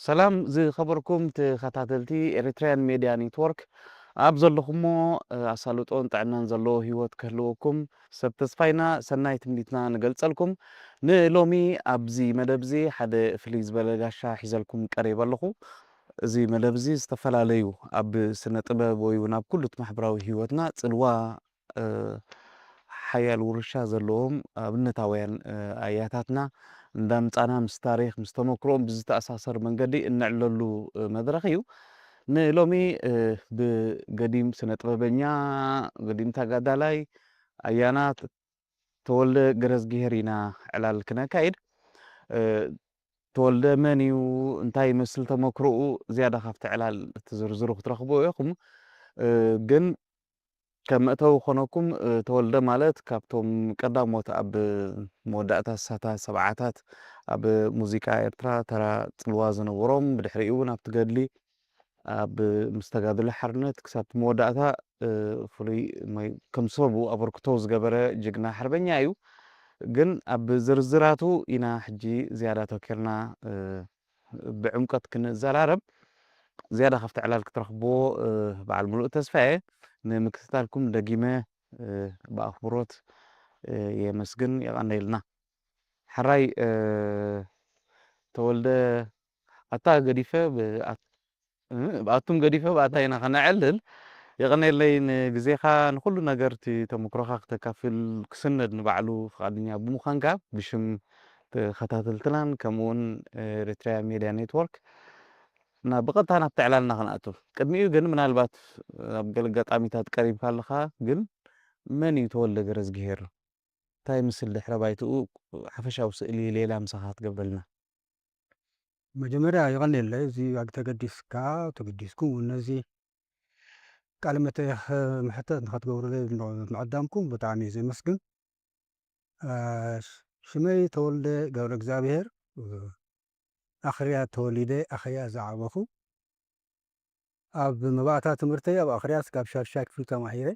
ሰላም ዝኸበርኩም ተኸታተልቲ ኤሪትራያን ሜድያ ኔትወርክ፣ ኣብ ዘለኹሞ፣ እ፣ ኣሳልጦን ጥዕናን ዘለዎ ህይወት ክህልወኩም ሰብ ተስፋ ኢና፣ ሰናይ ትምኒትና ንገልጸልኩም። ንሎሚ ኣብዚ መደብ እዚ ሓደ ፍልይ ዝበለ ጋሻ ሒዘልኩም ቀሪበ ኣለኹ። እዚ መደብ እዚ ዝተፈላለዩ ኣብ ስነ ጥበብ ወይ እውን ኣብ ኩሉ እቲ ማሕበራዊ ህይወትና ጽልዋ፣ እ፣ ሓያል ውርሻ ዘለዎም ኣብነታውያን፣ እ፣ ኣያታትና እንዳምጻና ምስ ታሪኽ፣ ምስ ተመክሮኦም ብዝተኣሳሰር መንገዲ እነዕለሉ፣ እ፣ መድረኽ እዩ። ንሎሚ፣ እ፣ ብገዲም ስነ ጥበበኛ፣ ገዲም ተጋዳላይ ኣያና ተወልደ ገረዝግሄር ኢና ዕላል ክነካይድ። እ፣ ተወልደ መን እዩ? እንታይ ይመስል ተመክሮኡ? ዝያዳ ካብቲ ዕላል እቲ ዝርዝሩ ክትረኽብዎ ኢኹም። እ፣ ግን ከም መእተዊ ክኾነኩም፣ እ፣ ተወልደ ማለት ካብቶም ቀዳሞት ኣብ መወዳእታ ስሳታት ሰብዓታት ኣብ ሙዚቃ ኤርትራ ተራ ጽልዋ ዝነበሮም፣ ብድሕሪኡ እውን ኣብቲ ገድሊ ኣብ ምስ ተጋድሎ ሓርነት ክሳብ መወዳእታ፣ እ፣ ፍሉይ ማይ-፣ ከም ሰቡ ኣበርክቶ ዝገበረ ጅግና ሓርበኛ እዩ። ግን ኣብ ዝርዝራቱ ኢና ሕጂ ዝያዳ ተኪርና፣ እ፣ ብዕምቀት ክንዘራረብ። ዝያዳ ካብቲ ዕላል ክትረኽብዎ፣ እ፣ በዓል ምሉእ ተስፋ እየ። ንምክትታልኩም ደጊመ፣ እ፣ ብኣኽብሮት፣ እ፣ የመስግን። የቐነየልና። ሕራይ፣ እ፣ ተወልደ፣ ኣታ ገዲፈ ብ-፣ ኣት-፣ እ፣ ብኣቱም ገዲፈ ብኣታ ኢና ከነዕልል። የቐነየለይ ንግዜኻ፣ ንኹሉ ነገር እቲ ተመክሮኻ ክተካፍል ክስነድ ንባዕሉ ፍቓደኛ ብምዃንካ ብሽም ተኸታተልትናን ከምኡ እውን ኤሪትራያ ሜድያ ኔትወርክ እና ብቐጥታ ናብቲ ዕላልና ክንኣቱ። ቅድሚኡ ግን ምናልባት ኣብ ገለ ኣጋጣሚታት ቀሪብካ ኣለኻ፣ ግን መን እዩ ተወልደ ገረዝግሄር? እንታይ ይመስል ድሕረ ባይትኡ? ሓፈሻዊ ስእሊ ሌላ ምሳኻ ክትገብረልና። መጀመርያ የቐንየለይ፣ እዚ ኣብ ተገዲስካ፣ ተገዲስኩም እውን ነዚ ቃለ መጠይቕ ምሕተት ንኸትገብሩለይ ምዕዳምኩም ብጣዕሚ እየ ዘመስግን። አ፣ ሽመይ ተወልደ ገብረ እግዚኣብሔር፣ ኣኽርያ ተወሊደ፣ ኣኽርያ ዝዓበኹ። ኣብ መባእታ ትምህርተይ ኣብ ኣኽርያ ስጋብ ሻድሻይ ክፍሊ ተማሂረ።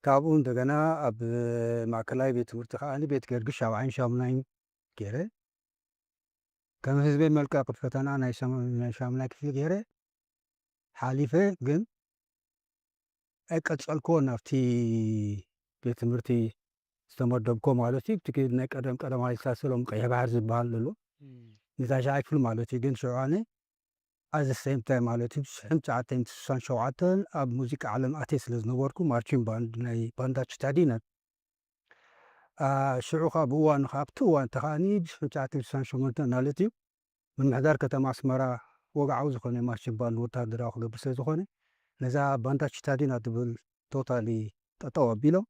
ካብኡ እንደገና ኣብ ማእከላይ ቤት ትምህርቲ ከኣ ቤት ገርግሽ ሻብዓይን ሻሙናይን ገይረ። ከም ህዝቢ መልቀቂ ፈተና ናይ ሻም-፣ ናይ ሻሙናይ ክፍሊ ገይረ ሓሊፈ፣ ግን ኣይቀጸልኩዎን ኣብቲ ቤት ትምህርቲ ዝተመደብኩዎ ማለት እዩ። እቲ ናይ ቀደም ቀዳማይ ዝሳሰሎም ቀይሕ ባሕሪ ዝበሃል ዘሎ። እም። ንታሽዓይ ክፍሊ ማለት እዩ። ግን ሽዑ ኣነ at the same time ማለት እዩ፣ ሽሕን ትሽዓተ ሚእትን ስሳን ሸውዓተን ኣብ ሙዚቃ ዓለም ኣትየ ስለ ዝነበርኩ፣ ማርቺን ባንድ ናይ ባንዳ ችታዲና፣ ኣ፣ ሽዑ ኸኣ ብእዋኑ ኸኣ ኣብቲ እዋን እቲ ኸኣኒ ብሽሕን ትሽዓተ ሚእትን ስሳን ሸሞንተን ማለት እዩ፣ ምምሕዳር ከተማ ኣስመራ ወግዓዊ ዝኾነ ማርቺን ባንድ ወታደራዊ ክገብር ስለ ዝኾነ፣ ነዛ ባንዳ ችታዲና ትብል ቶታሊ ጠጠው ኣቢሎም፣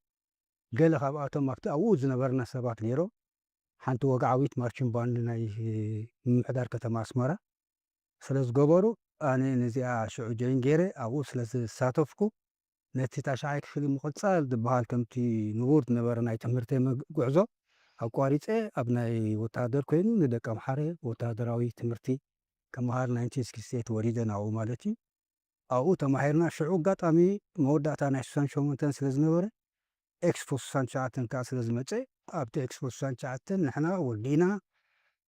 ገለ ካብኣቶም ኣብቲ ኣብኡ ዝነበርና ሰባት ገይሮም፣ ሓንቲ ወግዓዊት ማርቺን ባንድ ናይ ምምሕዳር ከተማ ኣስመራ ስለ ዝገበሩ፣ ኣነ ነዚኣ ሽዑ ጆይን ገይረ ኣብኡ ስለ ዝሳተፍኩ፣ ነቲ ታሽዓይ ክፍሊ ምቕጻል ዝበሃል ከምቲ ንቡር ዝነበረ ናይ ትምህርተይ መግ-፣ ጉዕዞ ኣቋሪጸ ኣብ ናይ ወተሃደር ኮይኑ ንደቂ ኣምሓረ ወተሃደራዊ ትምህርቲ ክመሃር ናይንቲን ሲክስቲ ኤይት ወሪደ ናብኡ ማለት እዩ። ኣብኡ ተማሂርና። ሽዑ ኣጋጣሚ መወዳእታ ናይ ስሳን ሸሞንተን ስለ ዝነበረ፣ ኤክስፖ ስሳን ትሽዓተን ከኣ ስለ ዝመጸ፣ ኣብቲ ኤክስፖ ስሳን ትሽዓተን ንሕና ወዲእና፣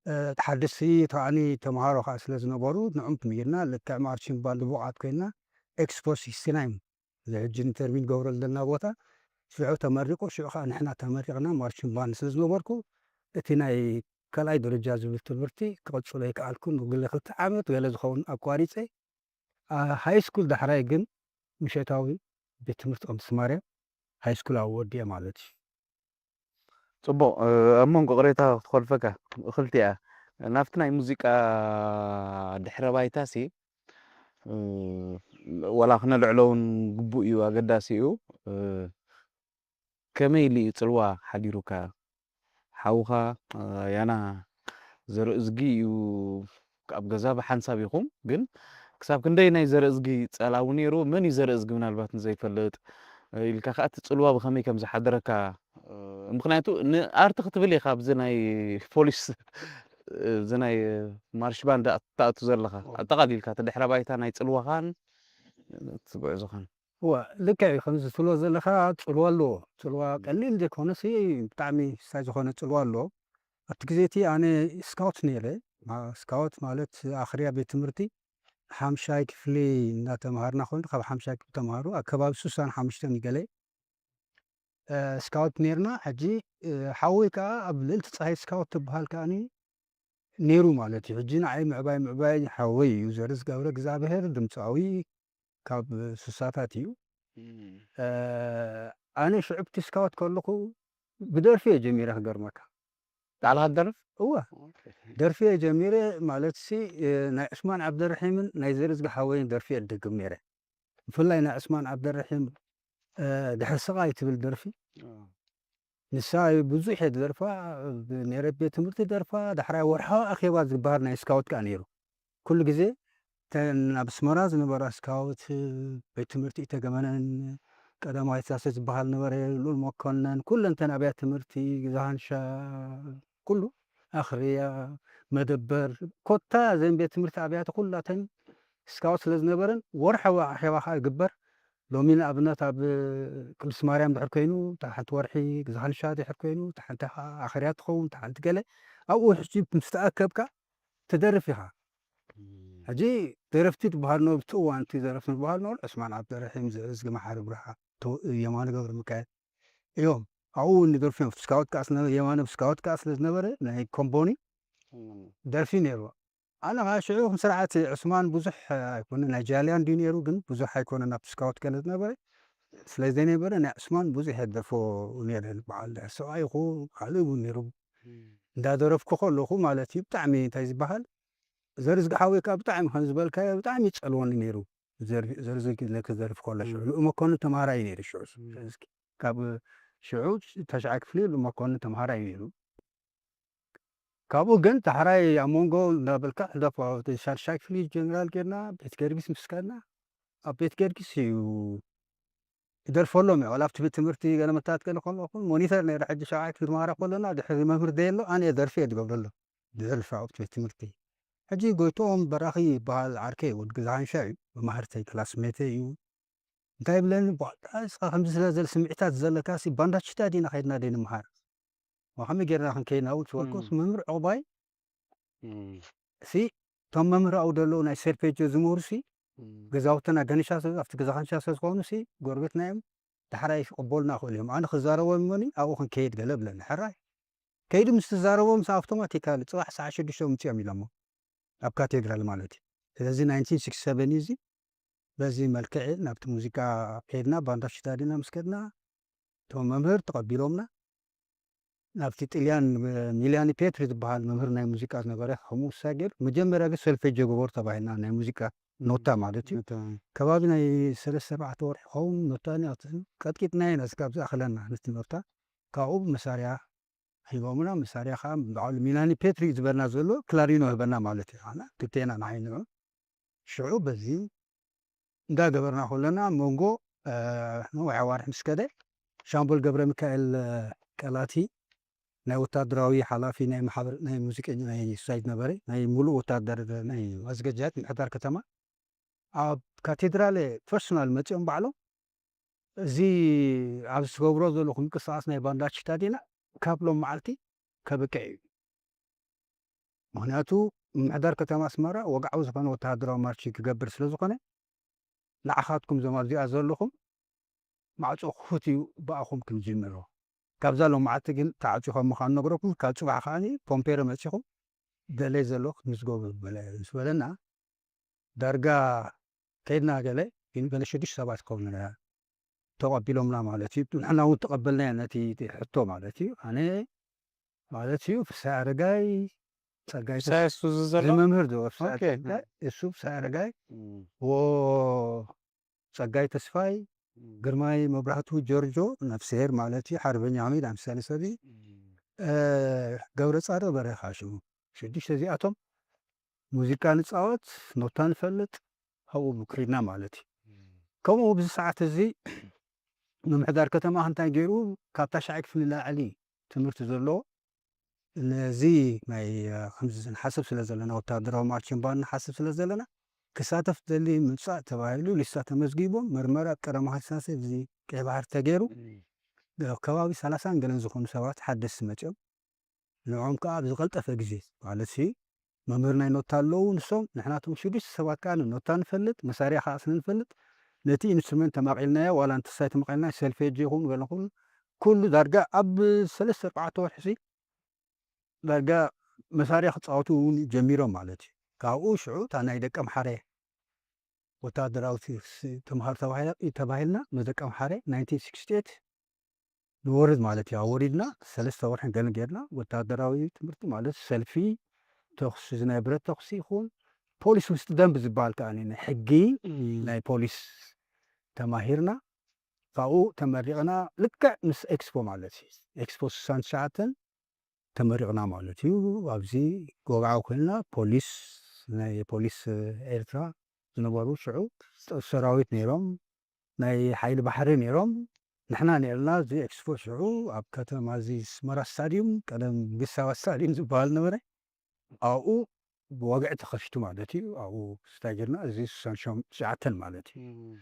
እ፣ ተሓደስቲ ተቓኒ ተምሃሮ ከኣ ስለ ዝነበሩ፣ ንዕም ትምሂርና፣ ልክዕ ማርቺን ባንድ ብቑዓት ኮይንና፣ ኤክስፖ ሲክስቲ ናይን፣ እዚ ሕጂ ኢንተርቪው ንገብረሉ ዘለና ቦታ፣ ሽዑ ተመሪቑ፣ ሽዑ ከኣ ንሕና ተመሪቕና፣ ማርቺን ባንድ ስለ ዝነበርኩ፣ እቲ ናይ ካልኣይ ደረጃ ዝብል ትምህርቲ ክቕጽሎ ኣይከኣልኩን። ንጉለ ክልተ ዓመት ገለ ዝኸውን ኣቋሪጸ። ኣ፣ ሃይ ስኩል ዳሕራይ ግን ምሸታዊ ቤት ትምህርቲ ቅድስቲ ማርያም ሃይ ስኩል ኣብኡ ወዲኤ ማለት እዩ። ጽቡቕ፣ እ፣ ኣብ መንጎ ቅሬታ ክትኾልፈካ ክልቲኣ፣ ናብቲ ናይ ሙዚቃ ድሕረ ባይታሲ፣ እ፣ ወላ ክነልዕሎ እውን ግቡእ እዩ፣ ኣገዳሲ እዩ። እ፣ ከመይ ኢሉ እዩ ጽልዋ ሓዲሩካ? ሓውኻ፣ እ፣ ያና ዘርእዝጊ እዩ ኣብ ገዛ ብሓንሳብ ኢኹም፣ ግን ክሳብ ክንደይ ናይ ዘርእዝጊ ጸላዊ ነይሩ? መን እዩ ዘርእዝጊ ምናልባት ንዘይፈልጥ? እ፣ ኢልካ ከኣ እቲ ጽልዋ ብኸመይ ከም ዝሓደረካ፣ እ፣ ምኽንያቱ ንኣርቲ ክትብል ኢኻ ኣብዚ ናይ ፖሊስ፣ እዚ ናይ ማርሽ ባንድ ትኣቱ ዘለኻ። ኣጠቓሊልካ እቲ ድሕረ ባይታ ናይ ጽልዋኻን እቲ ጉዕዞኻን። እወ፣ ልክዕ እዩ። ከምዚ ትብሎ ዘለኻ ጽልዋ ኣለዎ። ጽልዋ ቀሊል ዘይኮነሲ ብጣዕሚ ሳይ ዝኾነ ጽልዋ ኣለዎ። ኣብቲ ግዜ እቲ ኣነ ስካውት ነይረ። ስካውት ማለት ኣኽርያ ቤት ትምህርቲ ሓምሻይ ክፍሊ እናተምሃርና ኮይኑ፣ ካብ ሓምሻይ ክፍሊ ተምሃሩ ኣብ ከባቢ ሱሳን ሓሙሽተን ይገለ ስካውት ነርና። ሕጂ ሓወይ ከዓ ኣብ ልእልቲ ፀሃይ ስካውት ትበሃል ከዓኒ ነይሩ ማለት እዩ። ሕጂ ንዓይ ምዕባይ ምዕባይ ሓወይ እዩ። ዘርዝ ገብረ እግዚኣብሔር ድምፃዊ ካብ ሱሳታት እዩ። ኣነ ሽዑብቲ ስካውት ከለኹ ብደርፊ እየ ጀሚረ ክገርመካ። ባዕልኻ ትደርፍ? እወ ደርፊ እየ ጀሚረ። ማለት ሲ ናይ ዑስማን ዓብደርሒምን ናይ ዘርዝጊ ሓወይን ደርፊ እየ ዝደግም ነይረ። ብፍላይ ናይ ዑስማን ዓብደርሒም ድሕሪ ስቓይ ትብል ደርፊ ንሳ ብዙሕ እየ ዝደርፋ ነይረ። ቤት ትምህርቲ ደርፋ ዳሕራይ ወርሓዊ ኣኼባ ዝበሃል ናይ ስካውት ከዓ ነይሩ። ኩሉ ግዜ ናብ ኣስመራ ዝነበራ ስካውት ቤት ትምህርቲ ኢተገመነን ቀዳማዊ ሳሰ ዝበሃል ነበረ፣ ልኡል መኮነን፣ ኩለንተን ኣብያት ትምህርቲ ግዛሃንሻ፣ ኩሉ ኣኽርያ፣ መደበር፣ ኮታ ዘን ቤት ትምህርቲ ኣብያተ ኩላተን ስካውት ስለ ዝነበረን ወርሓዊ ኣኼባ ከዓ ይግበር። ሎሚ ንኣብነት ኣብ ቅድስት ማርያም ድሕር ኮይኑ ሓንቲ ወርሒ፣ ግዛሃንሻ ድሕር ኮይኑ ሓንቲ ኣኽርያ ትኸውን ሓንቲ ገለ ኣብኡ ሕጂ ምስ ተኣከብካ ትደርፍ ኢኻ። ሕጂ ደረፍቲ ዝበሃል ነበሩ፣ ብቲ እዋን እቲ ደረፍቲ ዝበሃል ነበሩ ዑስማን ዓብደረሒም፣ ዘእዝጊ መሓሪ ብርሃ፣ የማነ ገብረ ሚካኤል እዮም። ኣብኡ እውን ይደርፉ እዮም። ስካውት ከዓ ስለ የማነ ስካውት ከዓ ስለ ዝነበረ ናይ ኮምቦኒ ደርፊ ነይርዎ። ኣነ ከዓ ሽዑ ከም ስርዓት ዑስማን ብዙሕ ኣይኮነ ናይ ጃልያን ድዩ ነይሩ ግን ብዙሕ ኣይኮነ ናብቲ ስካውት ገለ ዝነበረ ስለ ዘይነበረ ናይ ዑስማን ብዙሕ የደርፎ ነይረ። በዓል ሰብኣይ ይኹ ካልእ እውን ነይሩ እንዳደረፍኩ ከለኹ ማለት እዩ ብጣዕሚ እንታይ ዝበሃል ዘርዝጊ ሓወይ ከዓ ብጣዕሚ ከም ዝበልካዮ ብጣዕሚ ይጸልወኒ ነይሩ። ዘርዝጊ ክዘርፍ ከሎ ሽዑ ልኡ መኮንን ተምሃራይ ነይሩ ሽዑ ዘርዝጊ ካብ ሽዑ ተሽዓይ ክፍሊ ልኡ መኮንን ተምሃራይ ነይሩ። ካብኡ ግን ዳሕራይ ኣብ መንጎ እንዳበልካ ሕለፎ ሻድሻይ ክፍሊ ጀነራል ጌርና ቤት ገርጊስ ምስ ከድና ኣብ ቤት ገርጊስ እዩ ይደርፈሎም እዩ። ዋላ ኣብቲ ቤት ትምህርቲ ገለ መታት ገለ ከለኹ ሞኒተር ነይረ። ሕጂ ሻብዓይ ክፍሊ ተምሃራ ከለና ድሕሪ መምህር ደየሎ ኣነ እየ ደርፊ እየ ዝገብረሎም ዝደርፊ ኣብቲ ቤት ትምህርቲ። ሕጂ ጎይትኦም በራኺ ይበሃል ዓርከይ ወዲ ገዛሓንሻ እዩ መማህርተይ ክላስሜተይ እዩ። እንታይ ይብለኒ ቧልታ እስኻ ከምዚ ስለ ዘለ ስምዒታት ዘለካ ሲ ባንዳ ችታ ዲና ከይድና ደይ ንምሃር ከመይ ጌርና ክንከይድ ናብኡ ዝበልኩስ መምህር ዕቑባይ ሲ እቶም መምህር ኣብኡ ዘለዉ ናይ ሰርፔጆ ዝምህሩ ሲ ገዛውትና ገንሻ ኣብቲ ገዛ ከንሻ ስለ ዝኾኑ ሲ ጎረቤትና እዮም ዳሕራይ ክቕበሉና ክእሉ እዮም ኣነ ክዛረቦም እሞኒ ኣብኡ ክንከይድ ገለ ብለኒ ሕራይ ከይዱ ምስ ትዛረቦም ሲ ኣውቶማቲካሊ ፅባሕ ሰዓት ሽዱሽተ ምፅኦም ኢሎሞ ኣብ ካቴድራል ማለት እዩ ስለዚ ናይንቲን ሲክስቲ ሰቨን እዩ እዚ በዚ መልክዕ ናብቲ ሙዚቃ ከይድና ባንዳ ሽዳዲና ምስ ከድና እቶም መምህር ተቐቢሎምና ናብቲ ጥልያን ሚልያኒ ፔትሪ ዝበሃል መምህር ናይ ሙዚቃ ዝነበረ ከምኡ ውሳጌ መጀመርያ ግን ሰልፌጆ ግበሩ ተባሂልና ናይ ሙዚቃ ኖታ ማለት እዩ ከባቢ ናይ ሰለስተ ኣርባዕተ ወርሒ ኸውን ኖታ ቀጥቂጥና ኢና እስካብ ዝኣኽለና ነቲ ኖታ ካብኡ መሳርያ ሂቦምና መሳርያ ከዓ ባዕሉ ሚላኒ ፔትሪ ዝበልና ዘሎ ክላሪኖ ህበና ማለት እዩ ክልቴና ንዓይ ንዑ ሽዑ በዚ እንዳገበርና ከለና መንጎ ነዊሕ ኣዋርሕ ምስ ከደ ሻምበል ገብረ ሚካኤል ቀላቲ ናይ ወታደራዊ ሓላፊ ናይ ማሕበር ናይ ሙዚቀኛ ናይ ሳይድ ነበረ ናይ ሙሉእ ወታደር ናይ ማዝገጃት ምሕዳር ከተማ ኣብ ካቴድራል ፐርሶናል መፂኦም ባዕሎም እዚ ኣብ ዝገብሮ ዘለኹ ምንቅስቃስ ናይ ባንዳ ችታዲና ካብ ሎም መዓልቲ ከብቅዕ እዩ ምክንያቱ ምምሕዳር ከተማ ኣስመራ ወግዓዊ ዝኾነ ወተሃደራዊ ማርች ክገብር ስለ ዝኾነ ንዓኻትኩም ዞም ኣብዚኣ ዘለኹም ማዕፆ ክፉት እዩ ብኣኹም ክንጅምሮ ካብዛ ሎም መዓልቲ ግን ተዓፂ ከም ምዃኑ ነግረኩም ካብ ፅባሕ ከዓ ፖምፔሮ መፂኹም ደለይ ዘሎ ክትምዝገቡ ዝበለ ምስ በለና ዳርጋ ከይድና ገለ ግን ገለ ሽዱሽተ ሰባት ክኸውን ተቐቢሎምና ማለት እዩ ንሕና እውን ተቐበልናዮ ነቲ ሕቶ ማለት እዩ ኣነ ማለት እዩ ፍስሐ ኣረጋይ ጸጋይ ሳይ እሱ እዚ ዘሎ መምህር ዶ ኦኬ። እሱ ፍስሐ ኣረጋይ ጸጋይ ተስፋይ ግርማይ መብራህቱ ጆርጆ ነፍስሄር ማለት እዩ ሓርበኛ ሓሚድ ኣምሳሌ ሰብኢ ገብረ ጻድቕ በረኻ ሽሙ ሽዱሽተ እዚኣቶም ሙዚቃ ንፃወት ኖታ ንፈልጥ ኣብኡ ከይድና ማለት እዩ ከምኡ ብዚ ሰዓት እዚ ምምሕዳር ከተማ እንታይ ገይሩ ካብ ታሽዓይ ክፍሊ ላዕሊ ትምህርቲ ዘለዎ ነዚ ናይ ከምዚ ንሓስብ ስለ ዘለና ወታደራዊ ማርችን ባንድ ንሓስብ ስለ ዘለና ክሳተፍ ደሊ ምምፃእ ተባሂሉ ሊስታ ተመዝጊቦም ምርመራ ቀዳማዊ ሃሳሰ እዚ ቀይ ባህር ተገይሩ ኣብ ከባቢ ሰላሳን ገለን ዝኾኑ ሰባት ሓደስቲ መፅኦም ንዕኦም ከዓ ኣብ ዝቐልጠፈ ግዜ ማለት ሲ መምህር ናይ ኖታ ኣለዉ። ንሶም ንሕና እቶም ሽዱሽተ ሰባት ከኣ ኖታ ንፈልጥ፣ መሳርያ ከኣ ስለ ንፈልጥ፣ ነቲ ኢንስትሩመንት ተማቒልናዮ፣ ዋላ እንተሳይ ተማቒልና፣ ሰልፌጅ ይኹን ገለ ይኹን፣ ኩሉ ዳርጋ ኣብ ሰለስተ ኣርባዕተ ወርሒ ሲ ዳርጋ መሳርያ ክጻወቱ እውን ጀሚሮም ማለት እዩ። ካብኡ ሽዑ እታ ናይ ደቀምሓረ ወተሃደራዊ ስ-፣ ተምሃሮ ተባሂላ-፣ ተባሂልና፣ ምስ ደቀምሓረ ናይንቲን ሲክስቲ ኤይት ንወርድ ማለት እዩ። ወሪድና ሰለስተ ወርሒ ገለ ጌርና፣ ወተሃደራዊ ትምህርቲ ማለት ሰልፊ፣ ተኹሲ፣ ናይ ብረት ተኹሲ ይኹን፣ ፖሊስ ውስጥ ደንብ ዝበሃል ከኣ ናይ ሕጊ እም። ናይ ፖሊስ ተማሂርና፣ ካብኡ ተመሪቕና፣ ልክዕ ምስ ኤክስፖ ማለት እዩ። ኤክስፖ ስሳን ትሽዓተን ተመሪቕና ማለት እዩ። ኣብዚ ወግዓዊ ኮይንና፣ ፖሊስ፣ ናይ ፖሊስ ኤርትራ ዝነበሩ ሽዑ ሰራዊት ነይሮም፣ ናይ ሓይሊ ባሕሪ ነይሮም። ንሕና ነይርና፣ እዚ ኤክስፖ ሽዑ ኣብ ከተማ፣ እዚ ስመራ ስታዲዩም፣ ቀደም ግሳዋ ስታዲዩም ዝበሃል ነበረ። ኣብኡ ብወግዒ ተኸፊቱ ማለት እዩ። ኣብኡ ስታይ ጌርና፣ እዚ ስሳን ትሽዓተን ማለት እዩ። እም።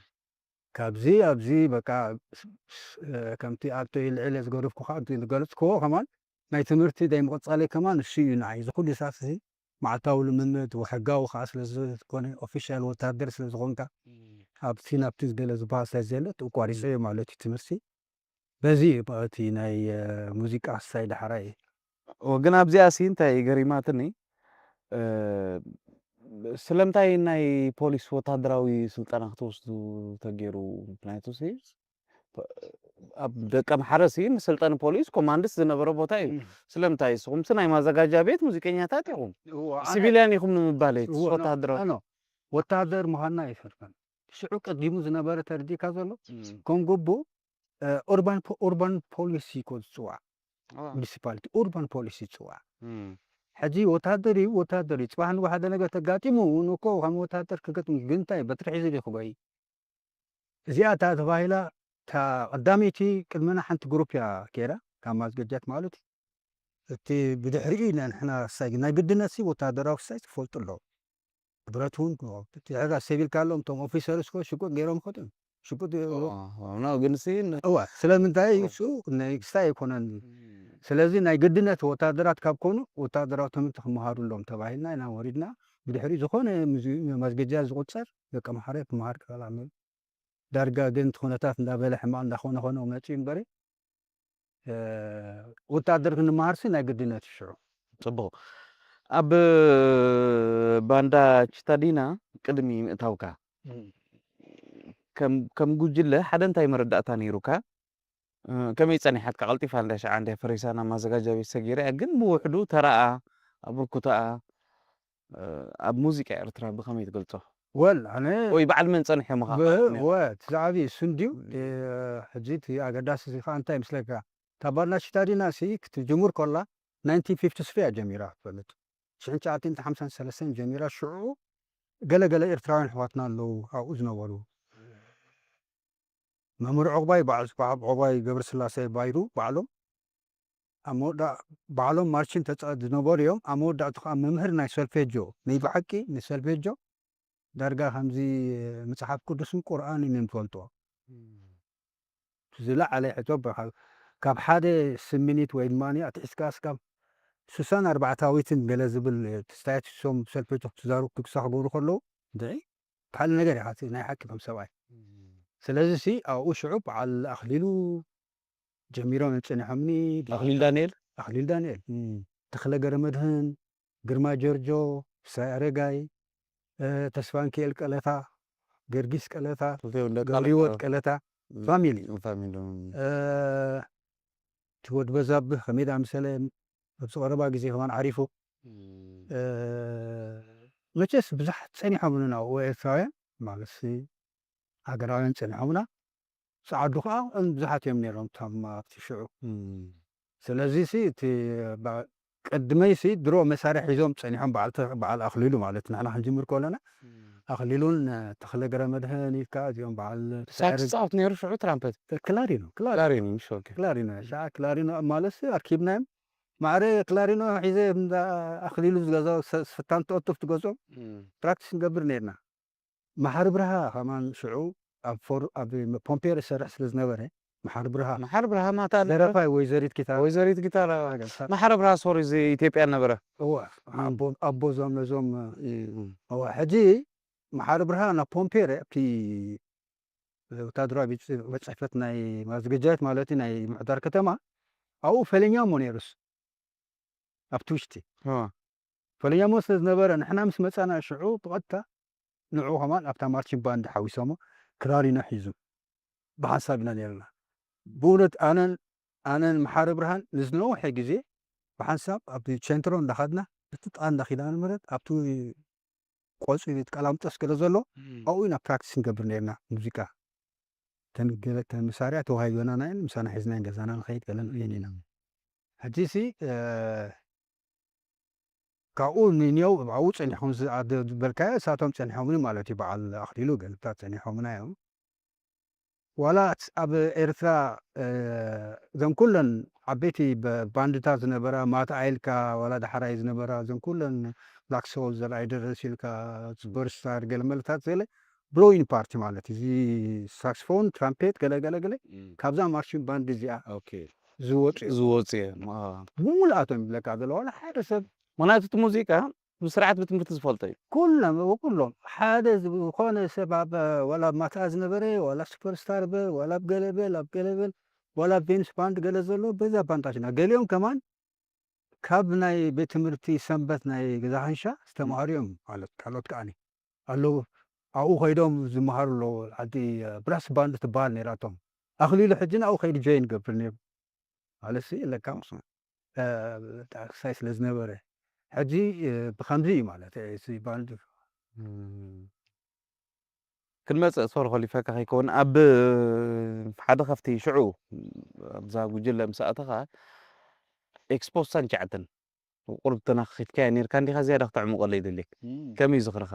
ካብዚ ኣብዚ በቃ ስ-፣ ስ-፣ ከምቲ ኣብቲ ልዕሊ ዝገደፍኩኻ፣ ኣብቲ ዝገለጽክዎ ከማን ናይ ትምህርቲ ደይ ምቕጻለይ ከማን እሱ እዩ ንዓይ። እዚ ኩሉ ሰዓት እዚ መዓልታዊ ልምምድ፣ ወ-፣ ሕጋዊ ከኣ ስለ ዝኾነ፣ ኦፊሻል ወተሃደር ስለ ዝኾንካ፣ እም። ኣብቲ ናብቲ ገለ ዝበሃል ስለ ዘየለ፣ ኣቋሪጸዮ ማለት እዩ ትምህርቲ። በዚ እዩ እቲ ናይ፣ እ፣ ሙዚቃ ስታይ ዳሕራይ። ኦ፣ ግን ኣብዚኣ ሲ እንታይ ገሪማትኒ፣ እ፣ ስለምንታይ ናይ ፖሊስ ወተሃደራዊ ስልጠና ክትወስዱ ተገይሩ? ምኽንያቱ ሲ፣ ኣብ ደቀምሓረ ሲ መሰልጠኒ ፖሊስ ኮማንድስ ዝነበረ ቦታ እዩ። እም። ስለምንታይ ንስኹም ሲ ናይ ማዘጋጃ ቤት ሙዚቀኛታት ኢኹም፣ እዋ፣ ኣነ ሲቪልያን ኢኹም ንምባል እዩ፣ እዋ፣ ኖ፣ ወተሃደራዊ። ኣኖ፣ ወተሃደር ምዃንና ኣይፈርቀን። ሽዑ ቀዲሙ ዝነበረ ተረዲእካ ዘሎ፣ እም። ከም ግቡእ፣ እ፣ ኡርባን ፖ-፣ ኡርባን ፖሊስ እዩ እኮ ዝጽዋዕ። ኦ። ሙኒሲፓሊቲ ኡርባን ፖሊስ ይጽዋዕ። እም። ሕጂ ወተሃደር እዩ፣ ወተሃደር እዩ። ጽባሕ ንግሆ ሓደ ነገር ተጋጢሙ፣ እውን እኮ ከም ወተሃደር ክገጥም፣ ግን እንታይ፣ በትሪ ሒዙ ድዩ ክጎይ? እዚኣ እታ ተባሂላ፣ እታ ቀዳመይቲ ቅድመና ሓንቲ ግሩፕ እያ ከይዳ፣ ካብ ማዝገጃት ማለት እዩ። እቲ ብድሕሪኡ ኢና ንሕና ሳይ-፣ ናይ ግድነት ሲ ወተሃደራዊ ሳይ ትፈልጡ ኣለዉ። ብረት እውን እቲ ሕጋ ሲቪል ካሎም እቶም ኦፊሰርስ ኮ ሽጉጥ ገይሮም ይኸዱ እዮም። ሽጉጥ ኦ፣ ኦ፣ ኖ፣ ግን ሲ ን-፣ እዋ፣ ስለምንታይ ኦ። እሱ ንግስታይ ኣይኮነን። እም። ስለዚ ናይ ግድነት ወታደራት ካብ ኮኑ ወታደራዊ ትምህርቲ ክመሃሩ ኣለዎም ተባሂልና ኢና ወሪድና። ብድሕሪኡ ዝኾነ ምዝ-፣ መዝገጃ ዝቑጸር ደቀ መሓረ ክመሃር ክኽእል ኣለዎ። ዳርጋ ግን እቲ ኩነታት እንዳበለ ሕማቕ እንዳኾነ ኾነ መጺኡ እምበሪ፣ እ፣ ወታደር ክንመሃርሲ ናይ ግድነት እዩ ሽዑ። ጽቡቕ። ኣብ ባንዳ ቺታዲና ቅድሚ ምእታውካ፣ እም። ከም፣ ከም ጉጅለ ሓደ እንታይ መረዳእታ ነይሩካ? እ፣ ከመይ ጸኒሓትካ? ቀልጢፋ እንዳ ሸዓ እንዳ ፈሪሳ ናብ ማዘጋጃ ቤት ሰጊራ እያ፣ ግን ብውሕዱ ተራኣ፣ ኣበርክቶኣ፣ እ፣ ኣብ ሙዚቃ ኤርትራ ብኸመይ ትገልጾ? ወል፣ ኣነ ወይ በዓል መን ጸኒሖም ኢኻ? ብ-፣ ወ-፣ እቲ ዝዓቢ እሱ እንድዩ። እም። እ፣ ሕጂ እቲ ኣገዳሲ እዚ ኸኣ እንታይ ይመስለካ? እታ ባንዳ ቺታዲና ሲ ክትጅምር ከላ ናይንቲን ፊፍቲ ስሪ እያ ጀሚራ ትፈልጥ። ሽሕን ትሽዓተ ሚእትን ሓምሳን ሰለስተን ጀሚራ፣ ሽዑ ገለ ገለ ኤርትራውያን ኣሕዋትና ኣለዉ ኣብኡ ዝነበሩ። መምህር ዑቕባይ በዓል፣ በዓል ዑቕባይ ገብረስላሴ ባይሩ ባዕሎም ኣብ መወዳ-፣ ባዕሎም ማርችን ተጻ-፣ ዝነበሩ እዮም። ኣብ መወዳእቱ ከኣ መምህር ናይ ሶልፌጆ፣ ናይ ብሓቂ ንሶልፌጆ ዳርጋ ከምዚ መጽሓፍ ቅዱስን ቁርኣንን እዮም ዝፈልጥዎ። እም። ዝለዓለ ሕቶ በ-፣ ካብ፣ ካብ ሓደ ስሚኒት ወይ ድማ ኣትሒዝካ እስካብ ስሳን ኣርባዕታዊትን ገለ ዝብል ስታያት ሶም ሶልፌጆ ክትዛሩ ክግሳ ክገብሩ ከለዉ፣ እንድዒ፣ ካልእ ነገር ኢኻ፣ እቲ ናይ ሓቂ ከም ሰብኣይ። እም። ስለዚ ሲ ኣብኡ ሽዑ በዓል ኣኽሊሉ ጀሚሮም እዮም ጸኒሖምኒ። ኣኽሊል ዳንኤል? ኣኽሊል ዳንኤል። እም። ተኽለ ገረመድህን፣ ግርማ ጀርጆ፣ ፍስሃ ኣረጋይ፣ እ፣ ተስፋንኪኤል ቀለታ፣ ገርጊስ ቀለታ፣ ክልቲኦም ደቂ ገብረህይወት ኣረጋዊ። ቀለታ፣ እም። ፋሚሊ። ፋሚሊ፣ እም። እ፣ እቲ ወዲ በዛብህ ከመይ ደኣ መሰለ፣ ኣብዚ ቀረባ ግዜ ከማን ዓሪፉ። እም። እ፣ መቸስ ብዙሓት ጸኒሖምና ናብኡ ኤርትራውያን፣ ማለትሲ ሃገራውያን ጸኒሖምና። ጸዓዱ ከኣ ብዙሓት እዮም ነይሮም እቶም ኣብቲ ሽዑ። እም። ስለዚሲ እቲ ባ-፣ ቅድመይሲ ድሮ መሳርሒ ሒዞም ጸኒሖም በዓል ተ-፣ በዓል ኣኽሊሉ ማለት ንሕና ክንጅምር ከለና እም። ኣኽሊሉን ተኽለ ገረመድህን ኢልካ እዚኦም በዓል ንስኻ ትጻወት ነይሩ ሽዑ ትራምፐት? ክላሪኖ፣ ክላሪኖ። ክላሪኖ፣ ምሽ፣ ኦኬ። ክላሪኖ፣ ሻዕ ክላሪኖ ማለትሲ ኣርኪብናዮም። ማዕረ ክላሪኖ ሒዘ እንዳ ኣኽሊሉ ዝገዝኦ ስ-፣ ስፍታን ተእቱፍ ትገዝኦም እም። ፕራክቲስ ንገብር ነይርና። መሓሪ ብርሃ ከማን ሽዑ ኣብ ፎር-፣ ኣብ ፖምፔር ይሰርሕ ስለ ዝነበረ፣ መሓሪ ብርሃ መሓር ብርሃ ማታ ደረፋይ ወይዘሪት ኪታ ወይዘሪት ጊታራ ገሳ መሓር ብርሃ ሶሪ እዚ ኢትዮጵያ ነበረ እዋ ኣቦ ኣቦ ዞም ነዞም እዋ ሕጂ መሓሪ ብርሃ ናብ ፖምፔረ ኣብቲ ወታደራዊ ቤት ጽ- ቤት ጽሕፈት ናይ ማዘጋጃ ቤት ማለት እዩ ናይ ምሕዳር ከተማ ኣብኡ ፈለኛሞ ነይሩስ ኣብቲ ውሽጢ ፈለኛሞ ስለ ዝነበረ ንሕና ምስ መጻና ሽዑ ብቐጥታ ንዕኡ ከማን ኣብታ ማርቺን ባንድ ሓዊሶሞ ክራር ኢና ሒዙ ብሓንሳብ ኢና ነርና። ብእውነት ኣነን ኣነን መሓሪ ብርሃን ንዝነውሐ ግዜ ብሓንሳብ ኣብቲ ቸንትሮ እንዳኸድና እቲ ጥቓ እንዳ ኪዳነ ምሕረት ኣብቲ ቆጽሊ ቀላምጠስ ገለ ዘሎ ኣብኡ ኢና ፕራክቲስ ንገብር ነርና ሙዚቃ። ተን ገለ ተን መሳርያ ተዋሂበናና እየን ምሳና ሒዝናየን ገዛና ንኸይድ ገለ ንኸይድ ኢና። ሕጂ ሲ ካብኡ ንኔው ኣብኡ ጸኒሖም ዝበልካዮ እሳቶም ጸኒሖምኒ ማለት እዩ። በዓል ኣኽሊሉ ገልብታት ጸኒሖምና እዮም። ዋላ ኣብ ኤርትራ እዘን ኩለን ዓበይቲ ባንድታት ዝነበራ ማትኣ ኢልካ ዋላ ዳሕራይ ዝነበራ እዘን ኩለን ብላክ ሶል ዘርኣይ ደረስ ኢልካ ሱፐርስታር ገለ መልታት ዘለ ብሎዊን ፓርቲ ማለት እዚ ሳክስፎን ትራምፔት ገለ ገለ ገለ ካብዛ ማርሽን ባንድ እዚኣ ዝወፁ እዮም። ዝወፁ እዮም። ብሙሉኣቶም ይብለካ ዘሎ ዋላ ሓደ ሰብ ምክንያቱ እቲ ሙዚቃ ብስርዓት ብትምህርቲ ዝፈልጦ እዩ። ኩሎም ኩሎም ሓደ ዝኾነ ሰብ ኣብ ዋላ ኣብ ማትኣ ዝነበረ ዋላ ሱፐርስታር በል ዋላ ኣብ ገለ በል ኣብ ገለ በል ዋላ ኣብ ቬንስ ባንድ ገለ ዘሎ በዛ ባንዳሽና ገሊኦም ከማን ካብ ናይ ቤት ትምህርቲ ሰንበት ናይ ገዛ ሓንሻ ዝተማሃሩ እዮም ማለት ካልኦት ከዓኒ ኣለዉ ኣብኡ ከይዶም ዝመሃሩ ኣለዉ ዓዲ ብራስ ባንድ ትበሃል ነይራቶም ኣኽሊሉ ሕጂ ንኣኡ ከይዱ ጆይን ገብር ነይሩ ማለት ኣለካ ክሳይ ስለ ዝነበረ ሕጂ ብከምዚ እዩ ማለት ባንድ ክንመፅእ ሶር ኮሊፈካ ከይከውን ኣብ ሓደ ካብቲ ሽዑ ኣብዛ ጉጅለ ምስ ኣተኻ ኤክስፖ ሳንቻዕትን ቁርብ ተናኺትካያ ነርካ እንዲኻ ዝያዳ ክተዕምቆለይ ይደልየክ ከመይ ዝኽርኻ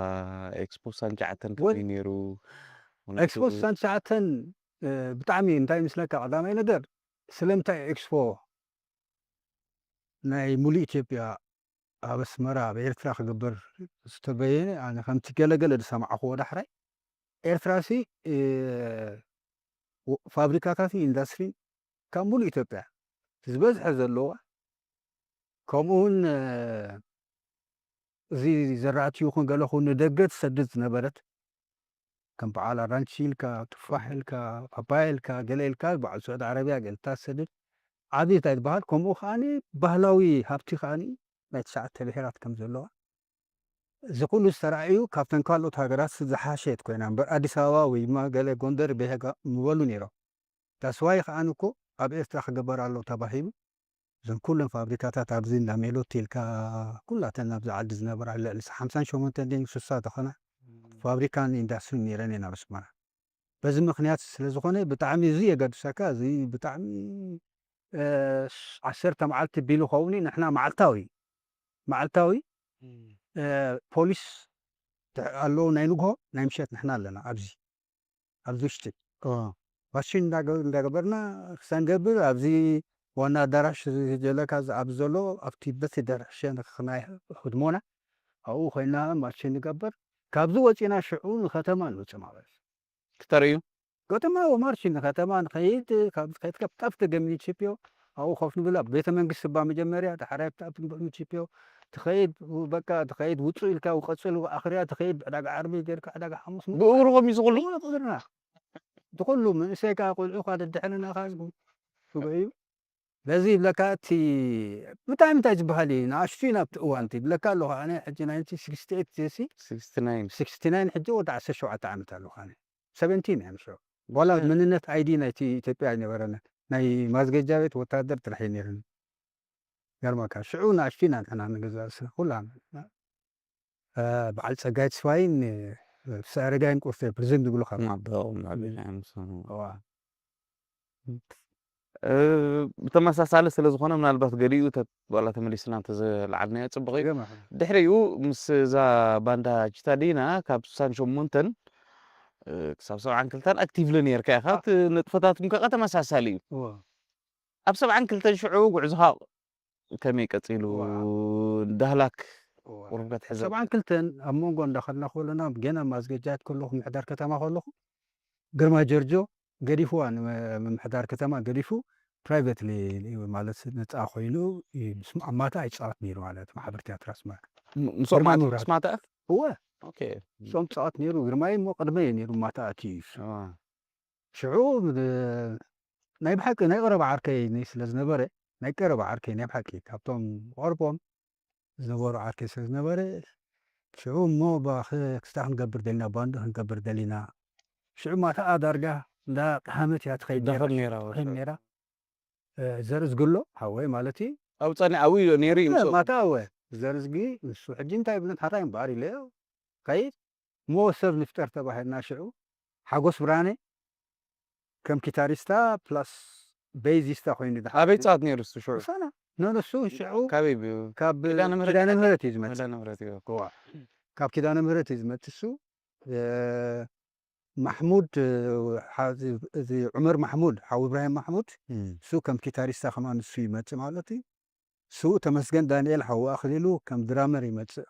ኤክስፖ ሳንቻዕትን ከመይ ነይሩ ኤክስፖ ሳንቻዕትን ብጣዕሚ እንታይ ምስለካ ቀዳማይ ነገር ስለምንታይ ኤክስፖ ናይ ሙሉእ ኢትዮጵያ ኣብ ኣስመራ ኣብ ኤርትራ ክግበር ዝተበየነ ኣነ ከምቲ ገለገለ ዝሰማዕክዎ ዳሕራይ ኤርትራ ሲ ፋብሪካታት ኢንዳስትሪ ካብ ሙሉእ ኢትዮጵያ ዝበዝሐ ዘለዋ ከምኡ እውን እዚ ዘራእቲ ይኹን ገለ ኹን ንደገ ትሰድድ ዝነበረት ከም በዓል ኣራንቺ ኢልካ ቱፋሕ ኢልካ ፓፓያ ኢልካ ገለ ኢልካ በዓል ስዑድ ዓረብያ ገለ ትሰድድ ዓብዪ እንታይ ዝበሃል ከምኡ ከዓኒ ባህላዊ ሃብቲ ከዓኒ ናይ ትሽዓተ ብሄራት ከም ዘለዋ እዚ ኩሉ ዝተራእዩ ካብተን ካልኦት ሃገራት ዝሓሸት ኮይና እምበር ኣዲስ ኣበባ ወይ ድማ ገለ ጎንደር ቤሄጋ ምበሉ ነይሮም ዳስዋይ ከዓኒ እኮ ኣብ ኤርትራ ክግበር ኣሎ ተባሂሉ እዘን ኩለን ፋብሪካታት ኣብዚ እንዳ ሜሎት ኢልካ ኩላተን ኣብዚ ዓዲ ዝነበራ ልዕሊ ሓምሳን ሸሞንተን ድን ስሳ ዝኾና ፋብሪካን ኢንዳስትሪን ነይረን እየን ኣብ ኣስመራ በዚ ምክንያት ስለ ዝኾነ ብጣዕሚ እዚ የገድሰካ እዚ ብጣዕሚ ዓሰርተ መዓልቲ ቢሉ ኸውን ንሕና መዓልታዊ መዓልታዊ ፖሊስ ኣለዉ ናይ ንግሆ ናይ ምሸት ንሕና ኣለና ኣብዚ ኣብዚ ውሽጢ ማሽን እንዳገበርና ክሳን ገብር ኣብዚ ዋና ኣዳራሽ ዘለካ ኣብዚ ዘሎ ኣብቲ በቲ ደርሕሸ ናይ ህድሞና ኣብኡ ኮይና ማሽን ንገብር ካብዚ ወፂና ሽዑ ንከተማ ንውፅእ ማለት ክተርእዩ ከተማ ማርሽ ንከተማ ንኸይድ ካብዚ ከይድ ከብጣፍ ተገሚን ቺፒዮ ኣብኡ ኮፍ ንብል ኣብ ቤተ መንግስቲ ባ መጀመርያ ዳሕራይ ብጣፍ ንብዕሚ ቺፒዮ ትኸይድ በቃ ትኸይድ ውፁ ኢልካ ውቀፅል ኣኽርያ ትኸይድ ዕዳጋ ዓርቢ ጌርካ ዕዳጋ ሓሙስ ብእግሩ ከሚሱ ኩሉ ትኽልና ትኹሉ መንእሰይ ከዓ ቆልዑ ካ ደድሕንና ካ ትጉዕዩ በዚ ይብለካ እቲ ብጣዕሚ እንታይ ዝበሃል እዩ ንኣሽቱ ኢና ኣብቲ እዋን እቲ ይብለካ ኣለኹ ኣነ ሕጂ ናይንቲ ስክስቲ ኤይት ሲ ስክስቲ ናይን ሕጂ ወዲ ዓሰርተ ሸውዓተ ዓመት ኣለኹ ኣነ ሰቨንቲን እያ ንሽዑ ዋላ መንነት ኣይዲ ናይቲ ኢትዮጵያ ኣይነበረን ናይ ማዝገጃ ቤት ወታደር ጥራሕ እዩ ነይሩኒ ገርመካ ሽዑ ንኣሽቱ ኢና ንሕና ንገዛ ኩላ በዓል ጸጋይ ተስፋይን ኣረጋይን ቁርሲ ፕሪዝን ዝብሉ ካብ ብተመሳሳሊ ስለ ዝኾነ ምናልባት ገሊኡ ዋላ ተመሊስና እንተዘለዓልናዮ ፅቡቕ እዩ ድሕሪኡ ምስ እዛ ባንዳ ቺታዲና ካብ ስሳን ሸሞንተን ክሳብ ሰብዓን ክልተን ኣክቲቭሊ ነርካ ኢኻ እቲ ንጥፈታትኩም ከ ተመሳሳሊ እዩ ኣብ ሰብዓን ክልተን ሽዑ ጉዕዝኻ ከመይ ቀፂሉ ዳህላክ ቁሩብ ክትሕዘ ሰብዓን ክልተን ኣብ መንጎ እንዳኸድና ከለና ገና ማዝገጃት ከለኹ ምሕዳር ከተማ ከለኹ ግርማ ጀርጆ ገዲፍዋ፣ ንምምሕዳር ከተማ ገዲፉ፣ ፕራይቨትሊ ማለት ነፃ ኮይኑ እዩ። ምስ ኣብ ማታ ይፃወት ነይሩ ማለት ማሕበር ቲያትር ኣስመራ። ም- ምስኦም ግርማ ማለት መብራህቱ። ምስ ማታ እወ ኦኬ እሶም ፃወት ነይሩ። ግርማይ እሞ ቅድመ እዩ ነይሩ ማታ ኣትዩ እዩ። ዋ። ሽዑ ብ- ናይ ብሓቂ ናይ ቀረባ ዓርከይ ናይ ስለ ዝነበረ ናይ ቀረባ ዓርከይ ናይ ብሓቂ ካብቶም ቀርቦም ዝነበሩ ዓርከይ ስለ ዝነበረ ሽዑ እሞ ባ- ክ- ክስታ ክንገብር ደሊና ባንድ ክንገብር ደሊና ሽዑ ማታኣ ዳርጋ እንዳ ቀሃመት እያ ትኸይድ ነይራ። ደኸም ነይራ ወ- ትኸይድ ነይራ። እ፣ ዘርእዝግሎ ሓወይ ማለት እዩ። ኣብ ጸኒ ኣብኡ እዩ ነይሩ እዩ እ፣ ምስኦም። ማታ እወ ዘርእዝጊ ንሱ ሕጂ እንታይ ይብልን ሓታ እምበኣር ኢለዮ ከይድ እሞ ሰብ ንፍጠር ተባሂልና ሽዑ ሓጎስ ብርሃነ ከም ኪታሪስታ ፕላስ ቤዚስታ ኮይኑ ድሓ ኣበይ ጸዋት ነይሩ እሱ ሽዑ? ምሳና ነንሱ ሽዑ ካበይ ብዩ? ካብ ኪዳነ ምህረት ኪዳነ ይሓ- ምህረት እዩ ዝመጽእ። ኪዳነ ምህረት እዩ። እዋ። ካብ ኪዳነ ምህረት እዩ ዝመጽእ እሱ። እ፣ ማሕሙድ፣ እ፣ ሓዚ እዚ ዑመር ማሕሙድ፣ ሓው ኢብራሂም ማሕሙድ፣ እም። እሱ ከም ኪታሪስታ ከማን እሱ ይመጽእ ማለት እዩ። እሱ ተመስገን ዳንኤል፣ ሓው ኣኽሊሉ ከም ድራመር ይመጽእ።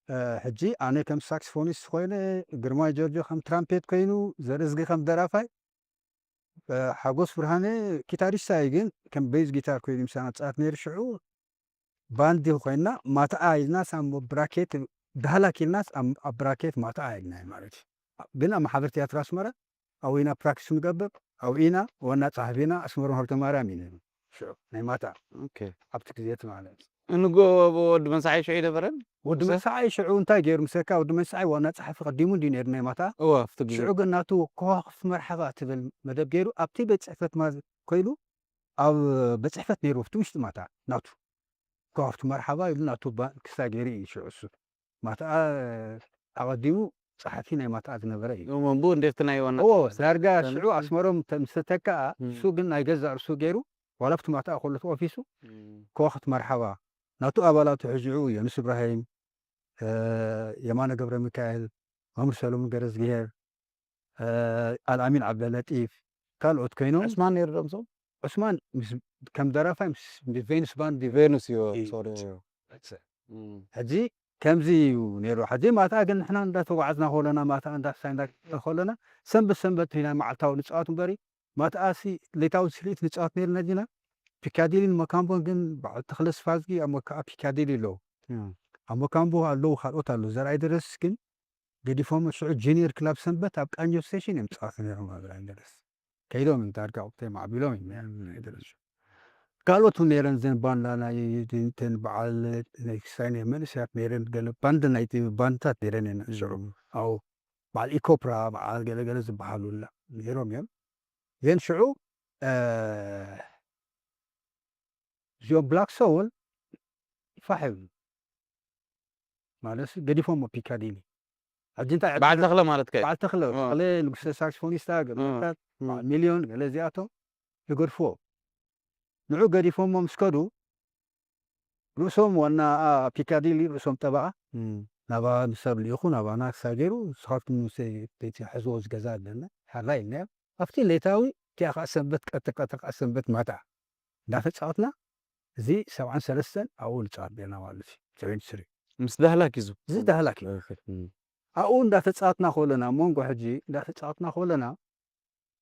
እ፣ ሕጂ ኣነ ከም ሳክስፎኒስት ኮይነ፣ ግርማይ ጆርጆ ከም ትራምፔት ኮይኑ፣ ዘርእዝጊ ከም ደራፋይ፣ እ፣ ሓጎስ ብርሃነ ኪታሪስታ እዩ፣ ግን ከም ቤዝ ጊታር ኮይኑ ምሳና ጻወት ነይሩ። ሽዑ ባንድ ኮይና ማታኣ ኢልናስ ኣብ ብራኬት ዳህላክ ኢልናስ ኣብ ኣብ ብራኬት ማታኣ ኢልና እዩ ማለት እዩ። ግን ኣብ ማሕበር ቲያትር ኣስመራ ኣብኡ ኢና ፕራክቲስ ንገብር፣ ኣብኡ ኢና ዋና ጸሓፊና ኣስመሮም ሃብተማርያም እዩ ነይሩ። ሽዑ ናይ ማታ ኦኬ። ኣብቲ ግዜ እቲ ማለት እዩ። እንጎ ወዲ መንሳዓይ ሽዑ ኣይነበረን? ወዲ ሙሴ? መንሳዓይ ሽዑ እንታይ ገይሩ ምሰካ፣ ወዲ መንሳዓይ ዋና ጸሓፊ ቀዲሙ እንዲ ነይሩ ናይ ማታ። እወ፣ ኣብቲ ግዜ። ሽዑ ግን ናቱ ከዋኽብቲ መርሓባ ትብል መደብ ገይሩ ኣብቲ ቤት ጽሕፈት ማ- ኮይሉ ኣብ ቤት ጽሕፈት ነይሩ ኣብቲ ውሽጢ ማታ ናቱ ከዋኽብቲ መርሓባ ኢሉ ናቱ ባ- ክስታ ገይሩ እዩ ሽዑ እሱ። ማታ ኣቐዲሙ ጸሓፊ ናይ ማታ ዝነበረ እዩ። እሞ እምቡ እንዴት ናይ ዋና እዎ ጸሓፊ? ዳርጋ ሰነ- ሽዑ ኣስመሮም ተ- ምስ ተተክኣ እም። እሱ ግን ናይ ገዛእ ርእሱ ገይሩ ዋላ ኣብቲ ማታ ኮለቱ ኦፊሱ እም። ከዋኽብቲ መርሓባ ናቱ ኣባላቱ ሕጂ እዩ። የኑስ እብራሂም፣ እ፣ የማነ ገብረ ሚካኤል፣ መምህር ሰሎሞን ገረዝግሄር፣ እ፣ ኣልኣሚን ዓብደለጢፍ ካልኦት ኮይኖም ዑስማን ነይሩ ዶ ምስኦም? ዑስማን ምስ ከም ደራፋይ ምስ ቬኑስ ባንድ እዩ ቬኑስ እዩ። እዩ። ሶሪ። መጽእ። እም። ሕጂ ከምዚ እዩ ነይሩ። ሕጂ ማታ ግን ንሕና እንዳተጓዓዝና ከለና ማታ እንዳሳይ እንዳገበርና ከለና ሰንበት ሰንበት ኢና መዓልታዊ ንጻወት እምበሪ ማታኣሲ ሌታዊ ስርኢት ንጻወት ነይርና ዲና። ፒካዲሊን መካምቦን ግን በዓል ተኽለ ስፋዝጊ ኣብ መካኣ ፒካዲሊ ኣለዉ። እም። ኣብ መካምቦ ኣለዉ ካልኦት ኣለዉ። ዘርኣይ ደረስ ግን ገዲፎም ሽዑ ጁኒየር ክላብ ሰንበት ኣብ ቃኘው ስቴሽን እዮም ጻወት ነይሮም ኣብ ዘርኣይ ደረስ። ከይዶም ዳርጋ ወቅተይ ማዕቢሎም እዮም ነይሮም ናይ ደረስ። ካልኦት እውን ነይረን ዘን ባንዳ ናይ ድንትን በዓል ናይ ክሳይ ናይ መንእሰያት ነይረን ገለ ባንድ ናይቲ ባንድታት ነይረን እየን ሽዑ። እም። ኣው በዓል ኢኮፕራ በዓል ገለገለ ዝበሃሉ ላ ነይሮም እዮም። ግን ሽዑ፣ እ፣ እዚኦም ብላክ ሶውል ፋሕ ይብሉ። ማለት ገዲፎሞ ፒካዲሊ። ሕጂ እንታይ በዓል ዕድል ተኽለ ማለት ከ? በዓል ተኽለ፣ እ። ተኽለ ንጉሰ ሳክስፎኒስታ፣ ገብረታት፣ እ። በዓል ሚልዮን፣ ገለ እዚኣቶም ይገድፍዎ። ንዑ ገዲፎሞ ምስ ከዱ፣ ርእሶም ዋና፣ አ፣ ፒካዲሊ ርእሶም ጠበቓ፣ እም። ናባ ንሰብ ልኢኹ፣ ናባና ክሳብ ገይሩ፣ ንስኻትኩም ምስ ቤት ሕዝዎ ዝገዛ ኣለና፣ ሓራ ኢልናዮ። ኣብቲ ሌታዊ፣ እቲኣ ኸዓ ሰንበት፣ ቀትሪ ቀትሪ ኸዓ ሰንበት ማታ እንዳተጻወትና፣ እዚ ሰብዓን ሰለስተን ኣብኡ ንጻወት ነርና ማለት እዩ። ሰቨንቲ ስሪ። ምስ ዳህላክ እዩ። እዚ ዳህላክ እዩ። እም። ኣብኡ እንዳተጻወትና ከለና፣ ኣብ መንጎ ሕጂ እንዳተጻወትና ከለና፣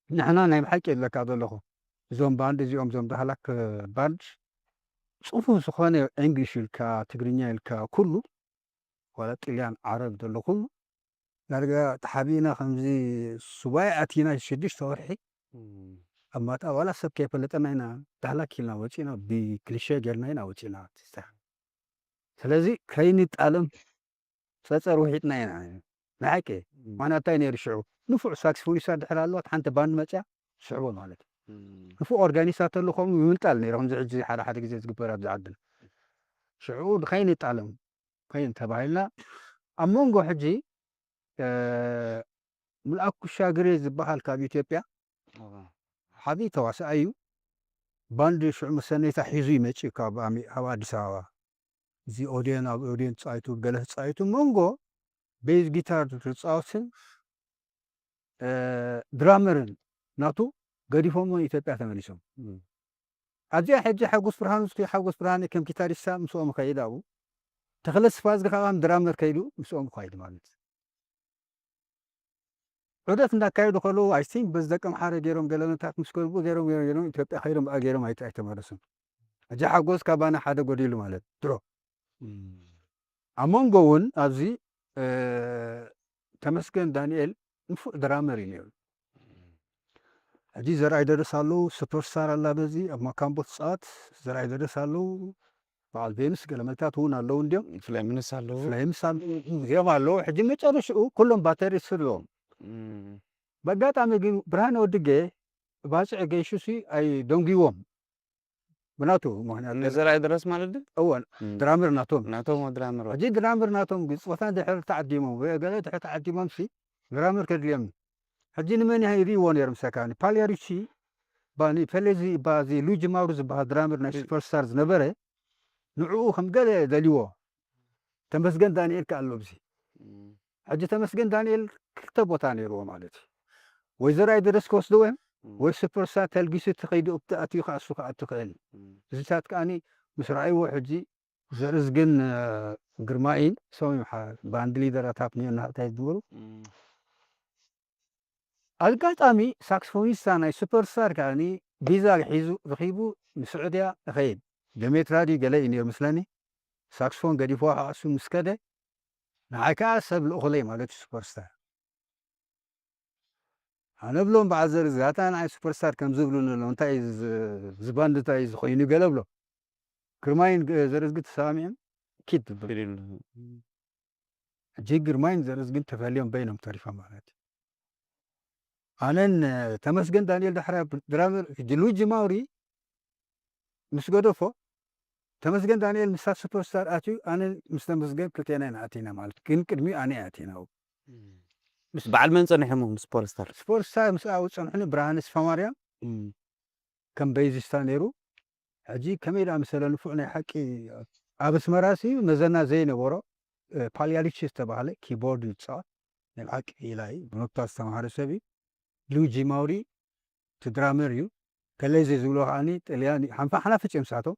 ንሕና ናይ ብሓቂ ይብለካ ዘለኹ፣ እዞም ባንድ እዚኦም፣ እዞም ዳህላክ ባንድ፣ ጽፉፍ ዝኾነ እንግሊሽ ኢልካ፣ ትግርኛ ኢልካ፣ ኩሉ፣ ዋላ ጥልያን፣ ዓረብ ዘሎ ኩሉ፣ ዳርጋ ተሓቢእና ከምዚ ሱባኤ ኣቲና ሽዱሽተ ወርሒ፣ እም። ኣብ ማታ ዋላ ሰብ ከይፈለጠና ኢና ዳህላክ ኢልና ወጺና፣ ብክሊሸ ጌርና ኢና ወጺና። ስለዚ ከይንጣለም ጸጸር ውሒጥና ኢና። ናይ ሓቂ። እም። ምኽንያቱ እንታይ ነይሩ ሽዑ? ንፉዕ ሳክስፎኒስታ ድሕር ኣለዋ፣ ሓንቲ ባንድ መጽያ ትስሕቦ ማለት እዩ። እም። ንፉዕ ኦርጋኒስታ ተሎ ከምኡ ይምንጣል ነይሩ፣ ከምዚ ሕጂ ሓደ ሓደ ግዜ ዝግበር ኣብዚ ዓድና። ሽዑ ከይንጣለም ከይን ተባሂልና፣ ኣብ መንጎ ሕጂ፣ እ፣ ምልኣኩ ሻግሬ ዝበሃል ካብ ኢትዮጵያ ኣዋ። ዓቢ ተዋሳኣይ እዩ። ባንድ ሽዑ መሰነይታ ሒዙ እዩ መጺኡ ካብ ኣሜ-፣ ካብ ኣዲስ ኣበባ። እዚ ኦድዮን ኣብ ኦድዮን ተጻዊቱ፣ ገለ ተጻዊቱ፣ መንጎ ቤዝ ጊታር ዝጻወትን፣ እ፣ ድራመርን ናቱ ገዲፎሞ ኢትዮጵያ ተመሊሶም። እም። ኣብዚኣ ሕጂ ሓጎስ ብርሃኑ፣ እስቲ ሓጎስ ብርሃነ ከም ጊታሪስታ ምስኦም ይኸይድ ኣብኡ። ተኽለ ስፋዝጊ ከኣ ከም ድራመር ከይዱ ምስኦም ይኸይድ ማለት። ዑደት እንዳካየዱ ከለዉ፣ I think በዚ ደቂ ኣምሓረ ገይሮም፣ ገለመታት ምስ ገቡ ገይሮም፣ ገይሮም፣ ገይሮም፣ ኢትዮጵያ ከይዶም ብኣ ገይሮም ኣይተ-፣ ኣይተመለሱን። ሕጂ ሓጎስ ካባና ሓደ ጎዲሉ ማለት ድሮ። ኣብ መንጎ እውን ኣብዚ፣ እ፣ ተመስገን ዳንኤል ንፉዕ ድራመር እዩ ነይሩ። ሕጂ ዘርኣይ ደረስ ኣለዉ፣ ሱፐርስታር ኣላ በዚ ኣብ ማካምቦ ትጻወት፣ ዘርኣይ ደረስ ኣለዉ፣ በዓል ቬኑስ ገለመታት እውን ኣለዉ እንድዮም። ፍሌምንስ ኣለዉ። ፍሌምስ ኣለዉ፣ እዚኦም ኣለዉ። ሕጂ መጨረሽኡ ኩሎም ባተሪ ስርዎም። እም። በኣጋጣሚ ግን ብርሃነ ወድጌ ባጽዕ ገይሹሲ ኣይደንጉይዎም። ብናቱ ምኽንያት ገለ ንዘርኣይ ደረስ ማለት ድዩ? እወ፣ እም። ድራመር ናቶም። ናቶም ድራመር። ሕጂ ድራመር ናቶም ግን ጾታ ድሕሪ ተዓዲሞም፣ ወይ ገለ ድሕሪ ተዓዲሞምሲ ድራመር ከድልዮም። ሕጂ ንመን ይህ-፣ ይርእይዎ ነይሮም ሰካኒ? ፓልያሪቺ፣ ባኒ ፔሌዚ፣ ባዚ ሉጂ ማውሪ ዝበሃል ድራመር ናይ ሉጂ። ሱፐርስታር ዝነበረ፣ ንዕኡ ከም ገለ ደልይዎ። ተመስገን ዳንኤል ከኣ ኣሎ ኣብዚ። እም። ሕጂ ተመስገን ዳንኤል ክልተ ቦታ ነይርዎ ማለት እዩ። ወይ ዘርኣይ ደረስ ክወስድዎ እዮም፣ እም። ወይ ሱፐርስታር ተልጊሱ ተኸይዱ ኣብቲ ኣትዩ ከኣ እሱ ክኣቱ ክእል። እም። እዚታት ከኣኒ ምስ ረኣይዎ ሕጂ ዘርዝግን፣ እ፣ ግርማይን ሰው እዮም ሓ-፣ ባንድ ሊደራት ሃፕኒ እናሃብታይ ዝነበሩ። እም። ኣጋጣሚ ሳክስፎኒስታ ናይ ሱፐርስታር ከኣኒ ቪዛ ሒዙ ረኺቡ ንስዑድያ እኸይድ። ደሜትራ ድዩ ገለ እዩ ነይሩ ምስለኒ። ሳክስፎን ገዲፍዋ ከኣ እሱ ምስ ከደ፣ ንዓይ ከኣ ሰብ ልእኹለይ ማለት እዩ ሱፐርስታር። ኣነ ብሎም በዓል ዘርዝግ፣ ኣታ ንዓይ ሱፐርስታር ከም ዝብሉኒ ኣለዉ፣ እንታይ እዩ ዝ-፣ እዚ ባንድ እንታይ እዩ ዝኾይኑ ገለ ብሎ። ግርማይን ግ-፣ ዘርዝግ ተሰማሚዖም ኪድ ብሎ። ኪድ ኢሉ። ሕጂ ግርማይን ዘርዝግን ተፈልዮም በይኖም ተሪፎም ማለት እዩ። ኣነን ተመስገን ዳንኤል ዳሕራ ድራመር፣ ሕጂ ሉጂ ማውሪ ምስ ገደፎ፣ ተመስገን ዳንኤል ምስታ ሱፐርስታር ኣትዩ፣ ኣነ ምስ ተመስገን ክልቴና ኢና ኣቲና ማለት፣ ግን ቅድሚኡ ኣነ እየ ኣቲና። እም። ምስ በዓል መን ጸኒሖም ምስ ሱፐርስታር? ሱፐርስታር ምስ ኣብኡ ጸንሑኒ ብርሃነ ስፋማርያም እም። ከም በይዚስታ ነይሩ። ሕጂ ከመይ ደኣ መሰለ ንፉዕ ናይ ሓቂ ኣብ ኣስመራሲ መዘና ዘይነበሮ፣ እ፣ ፓልያሊቺ ዝተባህለ ኪቦርድ ይጻወት። ናይ ብሓቂ ኢላይ ብኖታ ዝተማሃረ ሰብ እዩ። ሉጂ ማውሪ እቲ ድራመር እዩ። ከለዚ ዝብሎ ከዓኒ ጥልያን እዩ። ሓንፋ ሓናፍጽ እዮም ንሳቶም።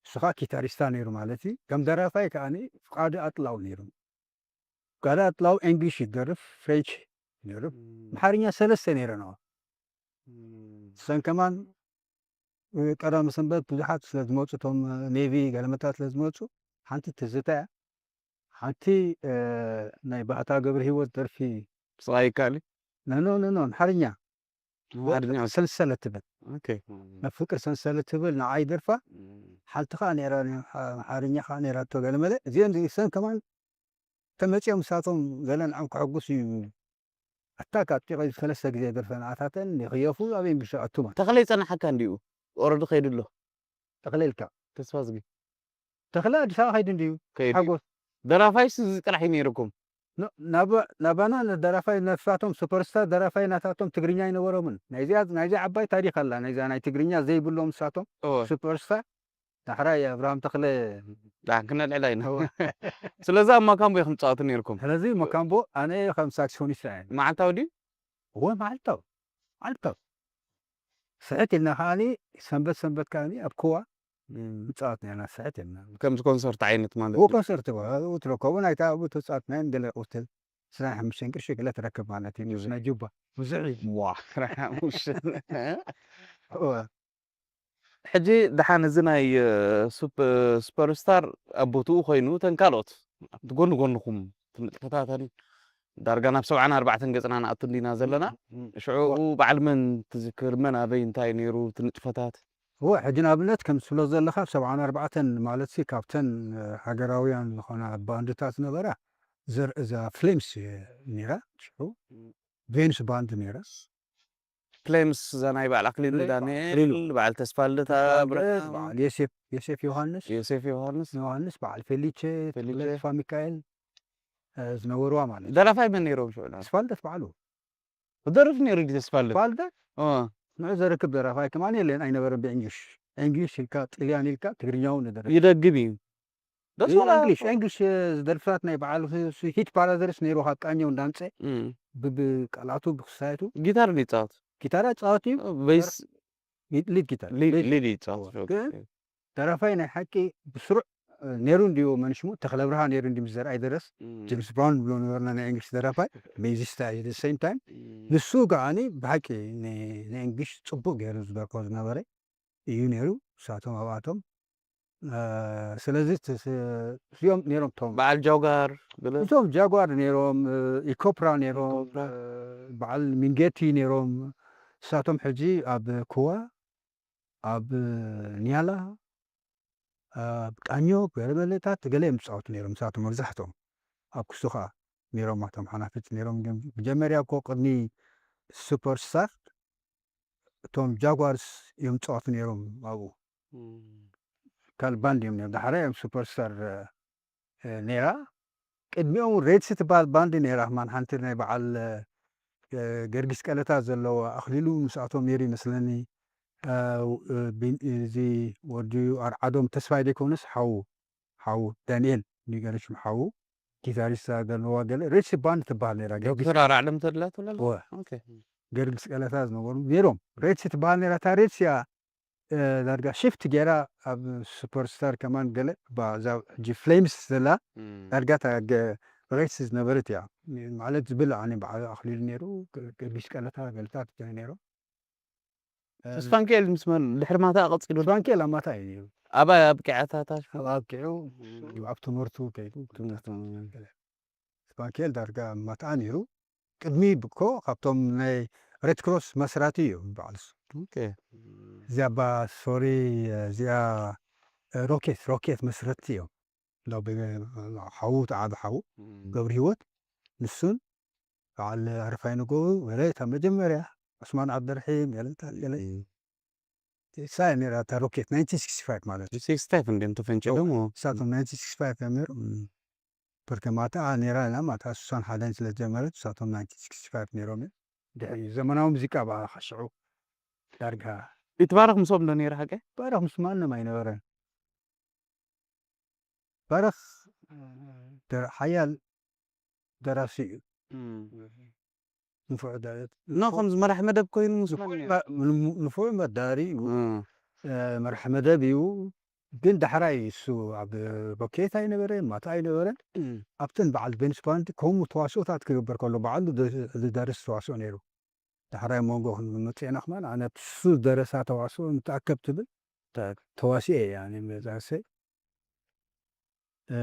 እሱ ኸዓ ኪታሪስታ ነይሩ ማለት እዩ። ከም ደራፋይ ከዓኒ ፍቓዱ ኣጥላው ነይሩ። ፍቓዱ ኣጥላው ኤንግሊሽ ይደርፍ፣ ፍሬንች ይደርፍ። እም። ኣምሓርኛ ሰለስተ ነይረን። እም። እሰን ከማን፣ እ፣ ቀዳመ ሰንበት ብዙሓት ስለ ዝመጹ፣ እቶም ኔቪ ገለመታት ስለ ዝመጹ፣ ሓንቲ ትዝታ እያ። ሓንቲ፣ እ፣ ናይ ባህታ ገብረሂወት ደርፊ። ብስቓይ ይከኣል እዩ? ኖ፣ ኖ፣ ኖ፣ ኖ፣ ኣምሓርኛ። ኣምሓርኛ። ሰንሰለት ትብል። ኦኬ። ናይ ፍቅር ሰንሰለት ትብል ንዓይ ደርፋ። እም። ሓንቲ ኸዓ ነይራ፣ ኣምሓርኛ ኸዓ ነይራቶ ገለመለ። እዚኦም እሰን ከማን ተመጺኦም ንሳቶም ገለ ንዖም ከሐጉስ እዩ። ኣታ ካብ ጢቐ ሰለስተ ግዜ ደርፈን ኣታተን ይኽየፉ ኣበይ ምሽ ኣቱማ። ተኽለ ይጸንሓካ እንዲዩ። ኦረዲ ከይዱ ኣሎ። ተኽለ ኢልካ። ተስፋ ዝጊ። ተኽለ ኣዲስ ኣበባ ከይዱ እንዲዩ። ከይዱ። ሓጎስ። ደራፋይስ እዚ ጥራሕ እዩ ነይርኩም። ኖ፣ ናብ-፣ ናባና ንደራፋይ ነፍሳቶም ሱፐርስታር ደራፋይ ናታቶም ትግርኛ ኣይነበሮምን። ናይዚኣ፣ ናይዚኣ ዓባይ ታሪኽ ኣላ። ናይዛ ናይ ትግርኛ ዘይብሎም ንሳቶም እወ። ሱፐርስታር ዳሕራይ ኣብርሃም ተኽለ። ዳን ክነልዕላ ኢና። እወ። ስለዚ ኣብ ማካምቦ ኢኹም ትጻወቱ ነይርኩም? ስለዚ ማካምቦ ኣነ ከም ሳክስፎኒስታ እየ። መዓልታዊ ድዩ? እወ፣ መዓልታዊ። መዓልታዊ። ስሕት ኢልና ከዓኒ ሰንበት ሰንበት ከዓኒ ኣብ ኮዋ እም። ንጻወት ነርና፣ ስሕት ኢልና። ከምዚ ኮንሰርት ዓይነት ማለት እወ፣ ድዩ? ኮንሰርት እወ። ኣብኡ ትረከቡ፣ ናይታ ኣብኡ ተጻወትና፣ ገለ ቁትል፣ ዕስራን ሓሙሽተን ቅርሺ ገለ ትረክብ ማለት እዩ። ብዙሕ። ናይ ጁባ። ብዙሕ እዩ። ዋ፣ ዕስራን ሓሙሽተን። እወ። ሕጂ ደሓን እዚ ናይ፣ እ፣ ሱፕ-፣ ሱፐርስታር ኣብ ቦትኡ ኮይኑ፣ እተን ካልኦት ኣብቲ ጎኒ ጎንኹም ትንጥፈታተን ዳርጋ ናብ ሰብዓን ኣርባዕተን ገጽና ንኣቱ እንዲና ዘለና። እም፣ እም። ሽዑ በዓል መን ትዝክር? መን ኣበይ እንታይ ነይሩ ትንጥፈታት? እወ፣ ሕጂ ንኣብነት ከም ትብሎ ዘለኻ ኣብ ሰብዓን ኣርባዕተን ማለትሲ ካብተን፣ እ፣ ሃገራውያን ዝኾና ባንድታት ዝነበራ ዘር-፣ እዛ ፍሌምስ እየ ነይራ ሽዑ። እም። ቬኑስ ባንድ ነይራ። ፍሌምስ እዛ ናይ በዓል ኣክሊሉ ፍሌምስ ዳንኤል፣ ኣክሊሉ። በዓል ተስፋልደት ተስፋልደት፣ ኣብርሃም። በዓል ዮሴፍ፣ ዮሴፍ ዮሃንስ። ዮሴፍ ዮሃንስ። ዮሃንስ፣ በዓል ፌሊቼ፣ ፌሊቼ። ተስፋ ሚካኤል፣ እ፣ ዝነበርዋ ማለት እዩ። ደራፋይ መን ነይሮም ሽዑ? ተስፋልደት በዓሉ። ክደርፍ ነይሩ ድዩ ተስፋልደት? ተስፋልደት? እ። ንዑ ዘርክብ ደራፋይ ከማን የለን፣ ኣይነበረን ብእንግሊሽ። እንግሊሽ ኢልካ፣ ጥልያን ኢልካ፣ ትግርኛ እውን ንደርፍ። ይደግም እዩ። ደስ እዩ፣ በሃሊ እንግሊሽ፣ እኮ። እንግሊሽ፣ እ፣ ዝደርፍታት ናይ በዓል ሱ-፣ ሱ-፣ ሂት ፓራደርስ ነይሩ ካብ ቃኘው እንዳምጸ እም። ብ-፣ ብቃላቱ፣ ብክስታየቱ። ጊታር ድዩ ይጻወት? ጊታር ይጻወት እዩ። እ፣ ቤስ ጊ-፣ ሊድ ጊታር። ሊድ፣ ሊድ። ሊድ ይጻወት። እወ። ኦኬ። ግን ደራፋይ ናይ ሓቂ ብስሩዕ፣ እ፣ ነይሩ እንድዩ፣ መን ሽሙ? ተኽለ ብርሃን ነይሩ እንድዩ ምስ ዘርኣይ ደረስ። እም። ጄምስ ብራውን ንብሎ ነበርና ናይ እንግሊሽ ደራፋይ። ቤዚስታ እዩ፣ the same time። እም። ንሱ ከዓኒ ብሓቂ ን-፣ ንእንግሊሽ ጽቡቕ ገይሩ ዝደርፎ ዝነበረ እዩ ነይሩ። ንሳቶም ኣብኣቶም፣ እ፣ ስለዚ እቲ ስ-፣ እዚኦም ነይሮም እቶም በዓል ጃጓር ገለ እቶም ጃጓር ነይሮም፣ እ፣ ኢኮፕራ ነይሮም፣ ኢኮፕራ። እ፣ በዓል ሚንጌቲ ነይሮም። ንሳቶም ሕጂ ኣብ ኩዋ፣ ኣብ ኒያላ፣ ኣብ ቃኞ፣ ገለመለታት ገለ እዮም ዝጻወቱ ነይሮም። ንሳቶም መብዛሕትኦም ኣብ ክሱ ኸኣ ነይሮም፣ ኣቶም ሓናፍት ነይሮም። ግን መጀመርያ እኮ ቅድሚ ሱፐርስታር እቶም ጃጓርስ እዮም ዝጻወቱ ነይሮም ኣብኡ። እም። ካልእ ባንድ እዮም ነይሮም። ዳሕራይ እዮም ሱፐርስታር፣ እ፣ እ፣ ነይራ። ቅድሚኦም ሬድሲ ትበሃል ባንድ ነይራ። ማን ሓንቲ ናይ በዓል፣ እ፣ ገርጊስ ቀለታ ዘለዋ ኣኽሊሉ ምስኣቶም ነይሩ ይመስለኒ። እ፣ እ፣ ቢን-፣ እዚ ወዲ ኣርዓዶም ተስፋይ ዘይኮነስ ሓዉ፣ ሓዉ ዳንኤል ንገርሽም ሓዉ ጊታሪስት ዘለዋ ገለ ሬድሲ ባንድ ትበሃል ነይራ። ገርጊስ ዶክተር ኣርዓዶም ተድላ ትብላ ኣለኻ? እወ። ኦኬ። ገርጊስ ቀለታ ዝነበሩ ነይሮም። ሬድሲ ትበሃል ነይራ። እታ ሬድሲ እያ፣ እ፣ ዳርጋ ሽፍት ገይራ ኣብ ሱፐርስታር ከማን ገለ፣ ባ-፣ እዛ ሕጂ ፍሌምስ ዘላ እም። ዳርጋ እታ ገ-፣ ሬድሲ ዝነበረት እያ። ማለት ዝብል ኣነ በዓል ኣኽሊሉ ነይሩ፣ ገ-፣ ገርጊስ ቀለታ ገልታት ገለ ነይሮም። እ፣ ተስፋንኪኤል ምስ መን? ድሕሪ ማታ ቀጺሉ? ተስፋንኪኤል ኣብ ማታ እዩ ነይሩ። ኣባይ ኣብቂዓ እታ፣ እታ ኣብ ኣብቂዑ እም። ኣብ ትምህርቱ ከይዱ። ትምህርቱ። ተስፋንኪኤል ዳርጋ ኣብ ማታ ነይሩ። ቅድሚ እኮ ካብቶም ናይ ሬድ ክሮስ መስራቲ እዩ በዓል እሱ። ኦኬ። እዚኣ ኣባ ሶሪ፣ እዚኣ ሮኬት፣ ሮኬት መስረትቲ እዮም። እንዳው በ-፣ ሓዉ፣ እቲ ዓቢ ሓዉ እም። ገብረ ህይወት፣ ንሱን በዓል ኣረፋይ ንጎ፣ ገለ እታ መጀመርያ ዑስማን ዓብደርሒም፣ ገለ እንታይ፣ ገለ እም። እሳ እያ ነይራ እታ ሮኬት፣ ናይንቲን ሲክስቲ ፋይቭ ማለት እዩ። ሲክስቲ ፋይቭ እንድዮም ተፈንጭሎም። እሳቶም ናይንቲን ሲክስቲ ፋይቭ እዮም ነይሮም። እም። በርከ ማታ ነይራ፣ ኢላ ማታ ስሳን ሓደን ስለ ዝጀመረት፣ እሳቶም ናይንቲን ሲክስቲ ፋይቭ ነይሮም እዮም። ድሕሪ ዘመናዊ ሙዚቃ በዓኻ ሽዑ ዳርጋ። ይትባረኽ ምስኦም ዶ ነይሩ ሓቀ? ይትባረኽ ምስ ማንም ኣይነበረን። ይትባረኽ ደር-፣ ሓያል ደራሲ እዩ። እም። ንፉዕ ዳ-፣ ኖ፣ ከምዚ መራሕ መደብ ኮይኑ ምስ ንፉዕ ማን መ-፣ ንፉዕ መዳሪ እዩ። እም። እ፣ መራሕ መደብ እዩ። ግን ዳሕራይ እሱ ኣብ ሮኬት ኣይነበረ፣ ማታ ኣይነበረን። እም። ኣብተን በዓል ቬንስ ባንድ ከምኡ ተዋስኦታት ክግበር ከሎ በዓሉ ደ-፣ ዝደርስ ተዋስኦ ነይሩ። ዳሕራይ መንጎ ክንመጽእና ከማን ኣነ ኣብቲ እሱ ዝደረሳ ተዋስኦ ንትኣከብ ትብል ተ-፣ ተዋሲኤ እየ ኣነ መዛሰ። እ፣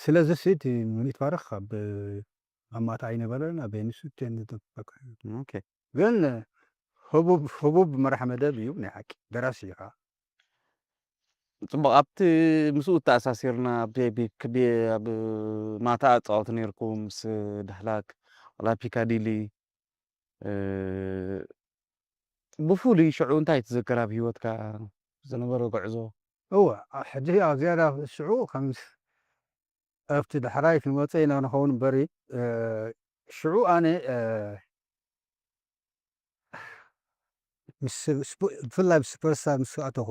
ስለዚ ሲ እቲ ሙሉ ይትባረኽ ኣብ፣ ኣብ ማታ ኣይነበረን፣ ኣብ ቬንስ እተን ንጠብቀካ። ኦኬ። ግን ህቡብ፣ ህቡብ መራሕ መደብ እዩ ናይ ሓቂ፣ ደራሲ እዩ ኸዓ። ጽቡቕ፣ ኣብቲ ምስኡ ተኣሳሲርና ኣብ ቢ-፣ ቢ-፣ ክቢ-፣ ኣብ ማታ ኣጻወቱ ነይርኩም ምስ ዳህላክ፣ ዋላ ፒካዲሊ፣ እ፣ ብፍሉይ ሽዑ እንታይ ትዝክር ኣብ ህይወትካ ዝነበረ ጉዕዞ? እወ፣ ኣ-፣ ሕጂ ኣብ ዝያዳ ሽዑ ከም ኣብቲ ዳሕራይ ክንመጽእ ኢና ንኸውን እምበሪ፣ እ፣ ሽዑ ኣነ፣ እ፣ ምስ ስፕ-፣ ብፍላይ ምስ ሱፐርስታር ምስ ኣተኹ፣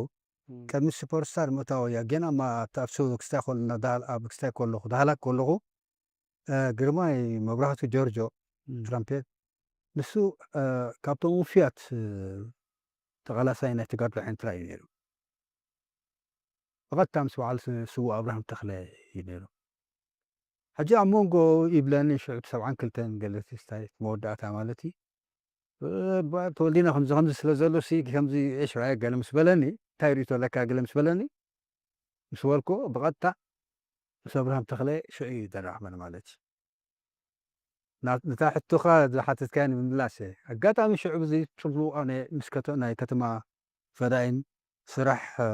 እም። ቅድሚ ሱፐርስታር ምእታወያ፣ ገና ማ-፣ ኣብቲ ኣብ ሱ-፣ ክስታይ ከሎ-፣ ዳ-፣ ኣብ ክስታይ ከለኹ፣ ዳህላክ ከለኹ፣ እ፣ ግርማይ መብራህቱ ጆርጆ፣ እም። ትራምፔት፣ ንሱ፣ እ፣ ካብቶም ውፍያት፣ እ፣ ተቓላሳይ ናይ ተጋድሎ ኤርትራ እዩ ነይሩ። ብቐጥታ ምስ በዓል ስ-፣ ስዉእ ኣብርሃም ተኽለ እዩ ነይሩ። ሕጂ ኣብ መንጎ ይብለኒ፣ ሽዑ ሰብዓን ክልተን ገለ ክስታይ መወዳእታ ማለት እዩ። እ፣ ባ-፣ ተወልዲና ከምዚ ከምዚ ስለ ዘሎ ሲ፣ ከምዚ እሽ ራየ ገለ ምስ በለኒ፣ እንታይ ርእቶ ኣለካ ገለ ምስ በለኒ፣ ምስ በልኩ ብቐጥታ ምስ ኣብርሃም ተኽለ ሽዑ እዩ ዘራኽበኒ ማለት እዩ። ና-፣ ነታ ሕቶኻ ዝሓተትካያ ንምምላስ እየ። ኣጋጣሚ ሽዑ ብዚ ጽቡቕ ኣነ ምስ ከተ-፣ ናይ ከተማ ፈዳይን ስራሕ፣ እ፣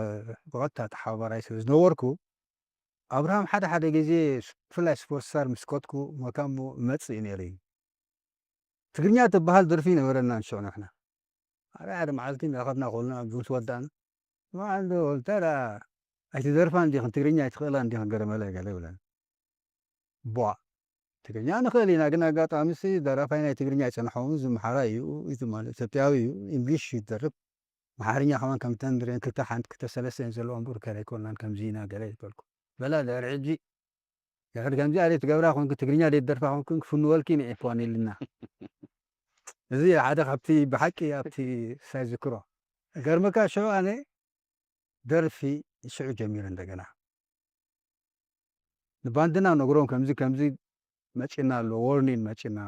ብቐጥታ ተሓባባራይ ስለ ዝነበርኩ፣ ኣብርሃም ሓደ ሓደ ግዜ ብፍላይ ስፖርት ስታር ምስ ከድኩ መካሙ እመጽእ እዩ ነይሩ እዩ። ትግርኛ ትበሃል ደርፊ ነበረና ንሽዑ ንሕና። ሓደ ሓደ መዓልቲ እንዳኸድና ከለና ምስ ወዳእና፣ "መዓልቲ እንታይ ደኣ ኣይትደርፋን ዲኽን፣ ትግርኛ ኣይትኽእላን ዲኽን ገለ መለ" ገለ ይብለና። ቧ፣ ትግርኛ ንኽእል ኢና፣ ግን ኣጋጣሚ ሲ ደራፋይ ናይ ትግርኛ ኣይጸንሖን፣ እዚ ኣምሓራይ እዩ፣ እዚ ማለት ኢትዮጵያዊ እዩ፣ ኢንግሊሽ እዩ ዝደርፍ። ኣምሓርኛ ከማን ከምተን ንሪአን ክልተ ሓንቲ ክልተ ሰለስተ እየን ዘለዋ እምበር፣ ከ ኣይኮናን ከምዚ ኢና ገለ ይበልኩ። በላ ድሕሪ ሕጂ፣ ድሕሪ ከምዚኣ ደይ ትገብራ ኮንኪ፣ ትግርኛ ደይ ትደርፋ ኮንኪ፣ ክፍንወልኪ ንዒ ፋን ኢልና። እዚ ሓደ ካብቲ ብሓቂ ኣብቲ ሳይ ዝክሮ። ገርመካ ሽዑ ኣነ ደርፊ ሽዑ ጀሚሩ እንደገና። ንባንድና ነግሮም ከምዚ ከምዚ መጺና ኣሎ፣ ዎርኒን መጺና፣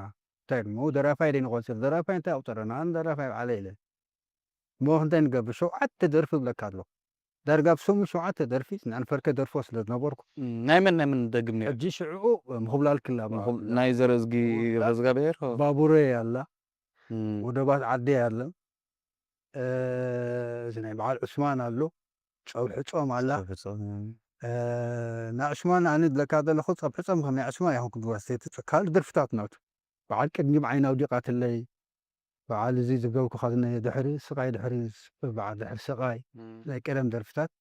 እንታይ ድማ ደራፋይ ደይ ንቆጽር፣ ደራፋይ እንታይ ኣቁጽረና? ኣነ ደራፋይ ባዕለ ኢለ። እሞ ክንታይ ንገብር? ሸውዓተ ደርፊ ብለካ ኣለኹ። ዳርጋ ብሰሙን ሸውዓተ ደርፊ፣ ንኣንፈርከ ደርፎ ስለ ዝነበርኩ። እም፣ ናይ መን ናይ መን ደግም ነይሩ? ሕጂ ሽዕኡ ምኹብላል ክላ ምኹብ-፣ ማለት ናይ ዘረዝጊ ምኹብላል። ረዝጋብሔር? ባቡረይ ኣላ፣ እም። ወደባት ዓደይ ኣለ። እ፣ እዚ ናይ በዓል ዑስማን ኣሎ፣ ጸብሒ ጾም ኣላ። ጸብሒ ጾም። እ፣ ናይ ዑስማን ኣነ ዝብለካ ዘለኹ ጸብሒ ጾም ከም ናይ ዑስማን ኣይኮንኩ ዝወስድ፣ ካልእ ደርፍታት ናቱ። በዓል ቅድሚ ዓይና ኣውዲቓትለይ፣ በዓል እዚ ዝገብኩኻ ዝነ-፣ ድሕሪ ስቓይ፣ ድሕሪ ስ-፣ በዓል ድሕሪ ስቓይ፣ እም። ናይ ቀደም ደርፍታት።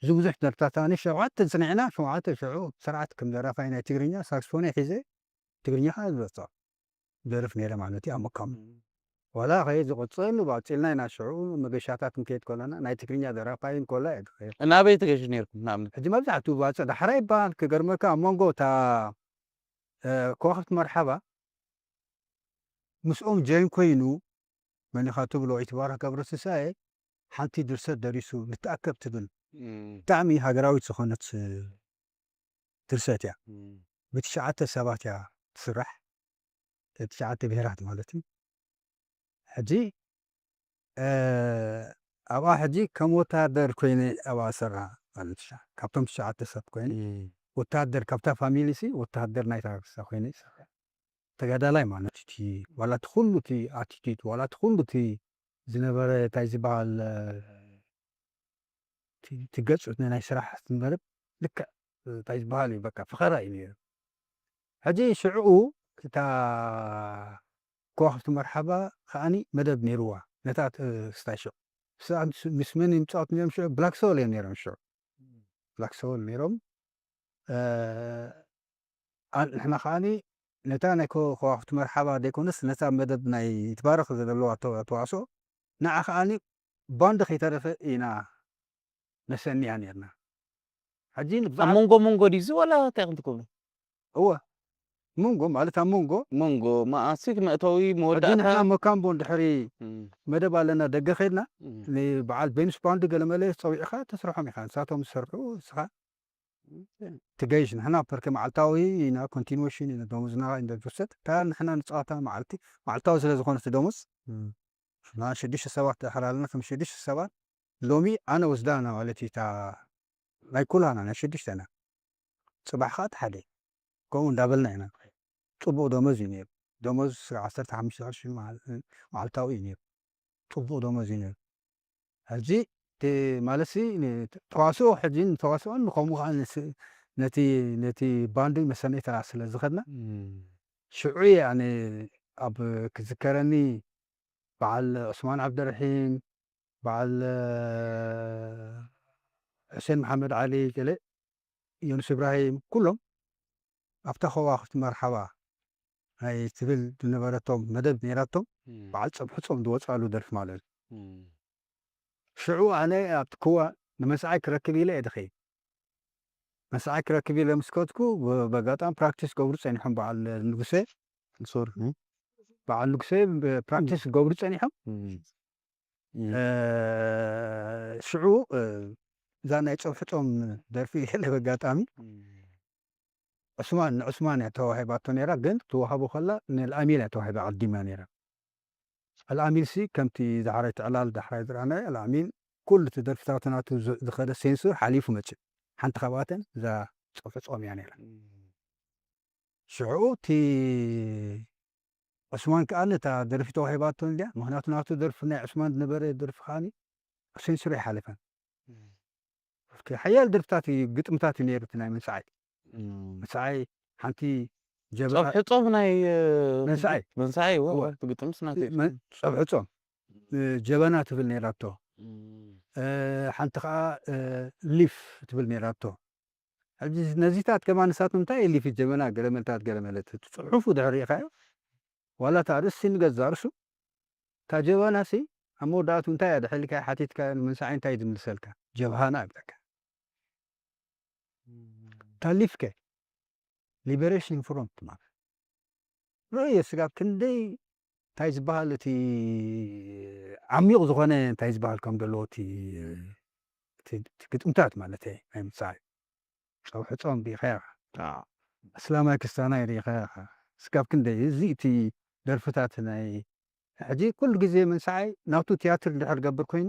እዚ ብዙሕ ደርፍታት ኣነ ሸውዓተ ጽኒዕና፣ ሸውዓተ ሽዑ ስርዓት ከም ደራፋይ ናይ ትግርኛ ሳክስፎን ሒዘ ትግርኛ ከዓ ዝበጽሖ ደርፍ ነይረ ማለት እዩ ኣብ መካሙ። እም። ዋላ ኸየ ዝቕጽል ባጽልና ኢና ሽዑ መገሻታት ክንከይድ ከለና ናይ ትግርኛ ደራፋይ እንኮላ እየ ዝኸይድ። ናበይ ትገሹ ነይርኩም ንኣብነት? ሕጂ መብዛሕትኡ ባጽዕ ዳሕራ ይበሃል። ክገርመካ ኣብ መንጎ እታ፣ እ፣ ከዋኽብቲ መርሓባ ምስኦም ጆይን ኮይኑ መን ኢኻ ትብሎ ይትባረክ ገብረትንሳኤ ሓንቲ ድርሰት ደሪሱ ንተኣከብ ትብል እም። ብጣዕሚ ሃገራዊት ዝኾነት ድርሰት እያ። እም። ብትሽዓተ ሰባት እያ ትስራሕ። ትሽዓተ ብሄራት ማለት እዩ። ሕጂ፣ እ፣ ኣብኣ ሕጂ ከም ወታደር ኮይነ ኣብኣ ዝሰርሕ ማለት እዩ። ካብቶም ትሽዓተ ሰብ ኮይነ እም። ወታደር፣ ካብታ ፋሚሊ ሲ ወታደር ናይታ ክሳ ኮይነ ይሰርሕ። ተጋዳላይ ማለት እቲ ዋላ እቲ ኩሉ እቲ ኣቲቲዩድ፣ ዋላ እቲ ኩሉ እቲ ዝነበረ እንታይ ዝበሃል፣ እ፣ እቲ፣ እቲ ገጹ ናይ ስራሕ ዝነበረ ልክዕ እንታይ ዝበሃል እዩ፣ በቃ ፈኸራ እዩ ነይሩ። ሕጂ ሽዕኡ እታ ከዋኽብቲ መርሓባ ከኣኒ መደብ ነይርዋ፣ ነታ ት-፣ ስታይ ሽዑ። ንሳ ምስ፣ ምስ መን እዮም ዝጻወቱ ነይሮም ሽዑ? ብላክ ሶል እዮም ነይሮም ሽዑ። ብላክ ሶል ነይሮም። እ፣ ኣ-፣ ንሕና ከኣኒ ነታ ናይ ከ-፣ ከዋኽብቲ መርሓባ ዘይኮነስ ነታ መደብ ናይ ይትባረክ ዘለዋ ተዋ-፣ ተዋስኦ ንዓ ከኣኒ ባንድ ከይተረፈ ኢና ነሰንያ ነርና። ሕጂ ኣብ ንብዛዕባ መንጎ መንጎ ድዩ እዚ ዋላ እንታይ ከም ትገብሩ? እወ። መንጎ ማለት ኣብ መንጎ። መንጎ፣ መኣሲ መእተዊ፣ ሕጂ መወዳእታ? ንሕና መካምቦ እንድሕሪ እም። መደብ ኣለና ደገ ከድና፣ እም። ንበዓል ቤንስ ባንድ ገለ መለ ጸዊዕኻ ተስርሖም ኢኻ። ንሳቶም ዝሰርሑ፣ ንስኻ እም። ትገይሽ። ንሕና ፐርከ መዓልታዊ ኢና፣ ኮንቲኑዌሽን ኢና፣ ደሞዝና እንደትወሰድ። እታ ንሕና ንጻወታ መዓልቲ፣ መዓልታዊ ስለ ዝኾነት ደሞዝ፣ እም። ንሕና ሽዱሽተ ሰባት ድሕር ኣለና፣ ከም ሽዱሽተ ሰባት ሎሚ ኣነ ወስዳና ማለት እዩ፣ እታ ናይ ኩላና ናይ ሽዱሽተና። ጽባሕ ኸኣ እቲ ሓደ። ከምኡ እንዳበልና ኢና። ጽቡቕ ደሞዝ እዩ ነይሩ። ደሞዝ ዓሰርተ ሓሙሽተ ቅርሺ መዓል-፣ መዓልታዊ እዩ ነይሩ። ጽቡቕ ደሞዝ እዩ ነይሩ። ሕጂ እቲ ማለትሲ ን-፣ ተዋስኦ ሕጂ ንተዋስኦን ንኸምኡ ኸኣ ንስ-፣ ነቲ፣ ነቲ ባንድ መሰነይታ ስለ ዝኸድና፣ እም። ሽዑ እየ ኣነ ኣብ ክዝከረኒ በዓል ዑስማን ዓብደርሒም፣ በዓል፣ እ፣ ሕሴን መሓመድ ዓሊ፣ ገለ ዮኑስ እብራሂም፣ ኩሎም ኣብታ ከዋኽብቲ መርሓባ ናይ ትብል ዝነበረቶም መደብ ነይራቶም፣ እም። በዓል ጸብሑ ጾም ዝወጻሉ ደርፊ ማለት እዩ። እም። ሽዑ ኣነ ኣብቲ ክዋ ንመስዓይ ክረክብ ኢለ እየ ድኸይድ። መስዓይ ክረክብ ኢለ ምስ ከድኩ፣ ብ-፣ በጋጣሚ ፕራክቲስ ገብሩ ጸኒሖም በዓል ንጉሴ። ሶሪ። በዓል ንጉሴ ብ-፣ ፕራክቲስ ገብሩ ጸኒሖም። እም። እም። እ፣ ሽዑ፣ እ፣ እዛ ናይ ጸብሑ ጾም ደርፊ ገለ በጋጣሚ እም። ዑስማን፣ ንዑስማን እያ ተዋሂባቶ ነይራ፣ ግን ትወሃቦ ከላ ንልኣሚል እያ ተዋሂባ ኣቐዲማ ነይራ። ኣልኣሚልሲ ከምቲ ዳሕራይ እቲ ዕላል ዳሕራይ ዝረኣናዮ፣ ኣልኣሚል ኩሉ እቲ ደርፍታት ናቱ ዝ-፣ ዝኸደ ሴንሱር ሓሊፉ መጽዩ። ሓንቲ ካብኣተን እዛ ጸብሑ ጾም እያ ነይራ። እም። ሽዑ እቲ ዑስማን ከኣ ነታ ደርፊ ተዋሂባቶ እንድያ። ምኽንያቱ ናቱ ደርፊ ናይ ዑስማን ዝነበረ ደርፊ ከኣኒ ሴንሱር ኣይሓለፈን። እም። ኦኬ፣ ሓያል ደርፍታት እዩ፣ ግጥምታት እዩ ነይሩ እቲ ናይ መንስዓይ። እም። መንስዓይ ሓንቲ ጀበና ጸብሒ ጾም ናይ፣ እ፣ መንስዓይ። መንስዓይ፣ እወ፣ እወ። እቲ ግጥምስ ናተይ እዩ። መን-፣ ጸብሒ ጾም፣ እ፣ ጀበና ትብል ነይራቶ። እም። እ፣ ሓንቲ ኸኣ፣ እ፣ ሊፍ ትብል ነይራቶ። ሕጂ ነዚታት ከማን ንሳቶም እንታይ እዩ ሊፍ ጀበና ገለመልታት ገለመለት። እቲ ጽሑፉ ድሕሪ ርኢኻዮ፣ ዋላ እታ ርእሲ ንገዛ ርእሱ፣ እታ ጀበናሲ ኣብ መወዳእቱ እንታይ እያ ድሕልካ ሓቲትካ ንመንስዓይ እንታይ ዝምልሰልካ? ጀብሃና ይብለካ። እታ ሊፍከ? ሊበሬሽን ፍሮንት ማለት። ርእዮ ስጋብ ክንደይ እንታይ ዝበሃል እቲ ዓሚቕ ዝኾነ እንታይ ዝበሃል ከም ዘለዎ እቲ፣ እቲ፣ እቲ ግጥምታት ማለት እየ ናይ ምጽኣይ። ጸብሒ ጾም ርኢኻዮ ኢኻ። ኣዎ። እስላማይ ክስታናይ ርኢኻዮ ኢኻ። ስጋብ ክንደይ እዚ እቲ ደርፍታት ናይ ሕጂ ኩሉ ግዜ ምንስዓይ ናቱ ትያትር እንድሕር ገብር ኮይኑ፣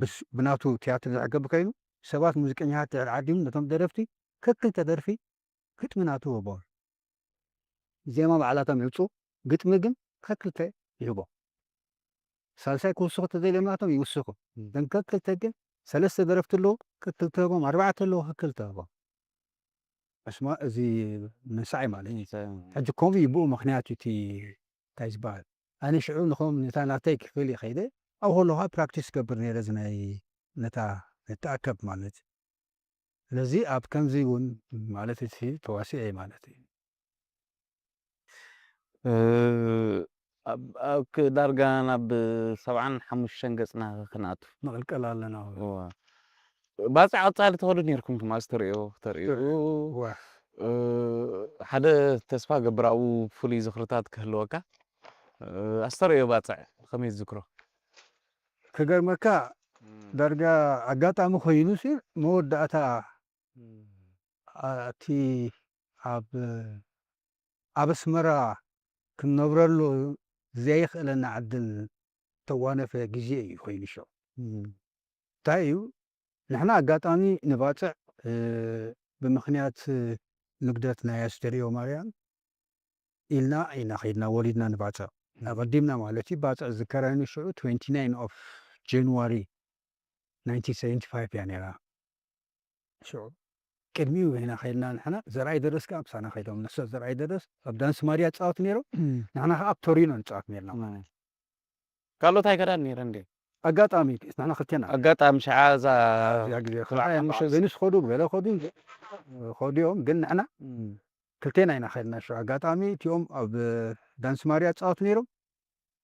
ብስ-፣ ብናቱ ትያትር እንድሕር ገብር ኮይኑ፣ ሰባት ሙዚቀኛታት እንድሕር ዓዲሙ ነቶም ደረፍቲ ከክልተ ደርፊ ግጥሚ ናቱ ይህቦም። ዜማ ባዕላቶም ይውፁ፣ ግጥሚ ግን ከክልተ ይህቦም። ሳልሳይ ክውስኹ ተዘይለምናቶም ይውስኹ። እም። እተን ከክልተ ግን ሰለስተ ደረፍቲ ኣለዉ፣ ከክልተ ህቦም፣ ኣርባዕተ ኣለዉ፣ ከክልተ ህቦም። ኣስማ-፣ እዚ ምንሳይ ማለት እዩ። ምንሳይ፣ እም። ሕጂ ከምኡ እዩ፣ ብኡ ምኽንያት እዩ እቲ እንታይ ዝበሃል። ኣነ ሽዑ ንኸም ነታ ናተይ ክፍል እየ ከይደ፣ ኣብኡ ከለኹ ፕራክቲስ ገብር ነይረ፣ እዚ ናይ ነታ ነተኣከብ ማለት እዩ። ስለዚ ኣብ ከምዚ እውን ማለት እቲ ተዋሲኤ ማለት እዩ። እ፣ ኣብ፣ ኣብ ክ-፣ ዳርጋ ናብ ሰብዓን ሓሙሽተን ገጽና ክንኣቱ። ንቕልቀል ኣለና። እዋ። ባጽዕ ቀጻሊ ትኸዱ ነይርኩም፣ ትማል ዝተርእዮ፣ ተርእዩ። እዋ። እ፣ ሓደ ተስፋ ገብር ኣብኡ ፍሉይ ዝኽርታት ክህልወካ። እ፣ ኣስተርእዮ ባጽዕ ከመይ ትዝክሮ? ክገርመካ፣ እም። ዳርጋ ኣጋጣሚ ኮይኑሲ መወዳእታ፣ እም። ኣ-፣ እቲ ኣብ፣ ኣብ ኣስመራ ክንነብረሉ ዘየኽእለና ዕድል ተዋነፈ ግዜ እዩ ኮይኑ ሸው። እም። እንታይ እዩ? ንሕና ኣጋጣሚ ንባጽዕ፣ እ፣ ብምኽንያት ንግደት ናይ ኣስተርእዮ ማርያም ኢልና ኢና ከይድና ወሊድና ንባጽዕ። እም። ኣቐዲምና ማለት እዩ። ባጽዕ ዝከራይኑ ሽዑ ትዌንቲ ናይን ኦፍ ጃንዋሪ ናይንቲን ሰቨንቲ ፋይቭ እያ ነይራ። ሽዑ ቅድሚኡ ኢና ከይድና ንሕና። ዘርኣይ ደረስ ከኣ ምሳና ከይዶም። ንሶ ዘርኣይ ደረስ ኣብ ዳንስ ማርያ ይጻወቱ ነይሮም። እም። ንሕና ከኣ ኣብ ቶሪኖ ንጻወት ነይርና ማለት እም። እዩ። ካልኦት ኣይከዳን ነይረን ድየን? ኣጋጣሚ ንሕና ክልቴና። ኣጋጣሚ ሸዓ እዛ እዚኣ ግዜ ክልተ ክልተ ሓሙሽተ ሓሙሽተ ቬኑስ ኸዱ፣ ገለ ኸዱ፣ ኸዱ እዮም፣ ግን ንሕና እም። ክልቴና ኢና ከድና። ሽዑ ኣጋጣሚ እቲኦም ኣብ ዳንስ ማርያ ይጻወቱ ነይሮም፣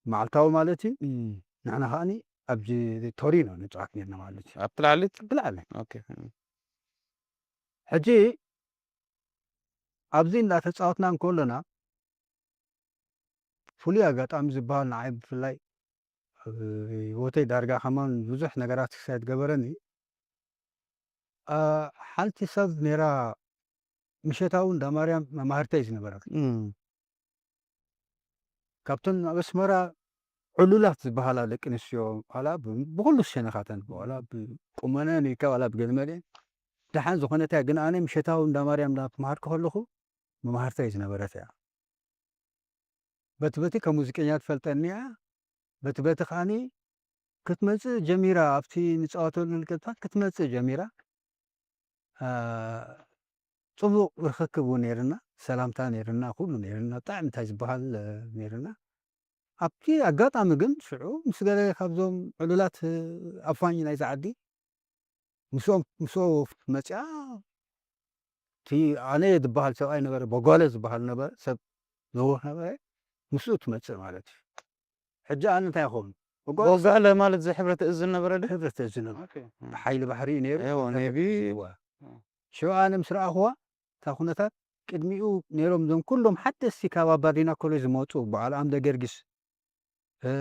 መዓልታዊ ማለት እዩ። እም። ንሕና ከኣኒ ኣብዚ ቶሪኖ ንጻወት ነይርና ማለት እዩ። ኣብቲ ላዕሊ? ኣብቲ ላዕሊ። ኦኬ። ሕጂ ኣብዚ እንዳተጻወትና እንከሎና፣ ፍሉይ ኣጋጣሚ ዝበሃል ንዓይ ብፍላይ ኣብ ህይወተይ ዳርጋ ከማን ብዙሕ ነገራት ክሳየት ገበረኒ። ኣ፣ ሓንቲ ሰብ ነይራ፣ ምሸታዊ እንዳ ማርያም መማህርተይ ዝነበረት። እም። ካብተን ኣብ ኣስመራ ዕሉላት ዝበሃላ ደቂ ኣንስትዮ፣ ዋላ ብ-፣ ብኹሉ ሸነኻተን፣ ዋላ ብቁመነን ኢልካ፣ ዋላ ብገለመለአን፣ ደሓን ዝኾነት እያ። ግን ኣነ ምሸታዊ እንዳ ማርያም እንዳተማሃርኩ ከለኹ፣ መማህርተይ ዝነበረት እያ። በቲ በቲ ከም ሙዚቀኛ ትፈልጠኒ እያ። በቲ በቲ ከኣኒ ክትመጽእ ጀሚራ፣ ኣብቲ ንጻወተሉ ንቅጥታት ክትመጽእ ጀሚራ። ኣ፣ ጽቡቕ ርኽክብ እውን ነይርና፣ ሰላምታ ነይርና፣ ኩሉ ነይርና፣ ብጣዕሚ እንታይ ዝበሃል፣ እ፣ ነይርና። ኣብቲ ኣጋጣሚ ግን ሽዑ ምስ ገለ ካብዞም ዕሉላት፣ እ፣ ኣፋኝ ናይዛ ዓዲ ምስኦም፣ ምስኦ መጽያ፣ እቲ ኣነ ዝበሃል ሰብኣይ ነበረ፣ በጓለ ዝበሃል ነበረ፣ ሰብ ነውር ነበረ፣ ምስኡ ትመጽእ ማለት እዩ። ሕጂ ኣነ እንታይ ይኸውን? በጓለ በጓለ ማለት እዚ ሕብረት እዝን ነበረ ድዩ? ሕብረት እዝን ነበረ። ኦኬ። እም። ሓይሊ ባሕሪ እዩ ነይሩ። እዎ፣ ኔቪ። እዋ። እም። ሽዑ ኣነ ምስ ረኣኽዋ፣ እታ ኩነታት ቅድሚኡ ነይሮም እዞም ኩሎም ሓደስቲ ካብ ኣባዲና ኮሌጅ ዝመጹ፣ በዓል ኣምደ ገርጊስ፣ እ፣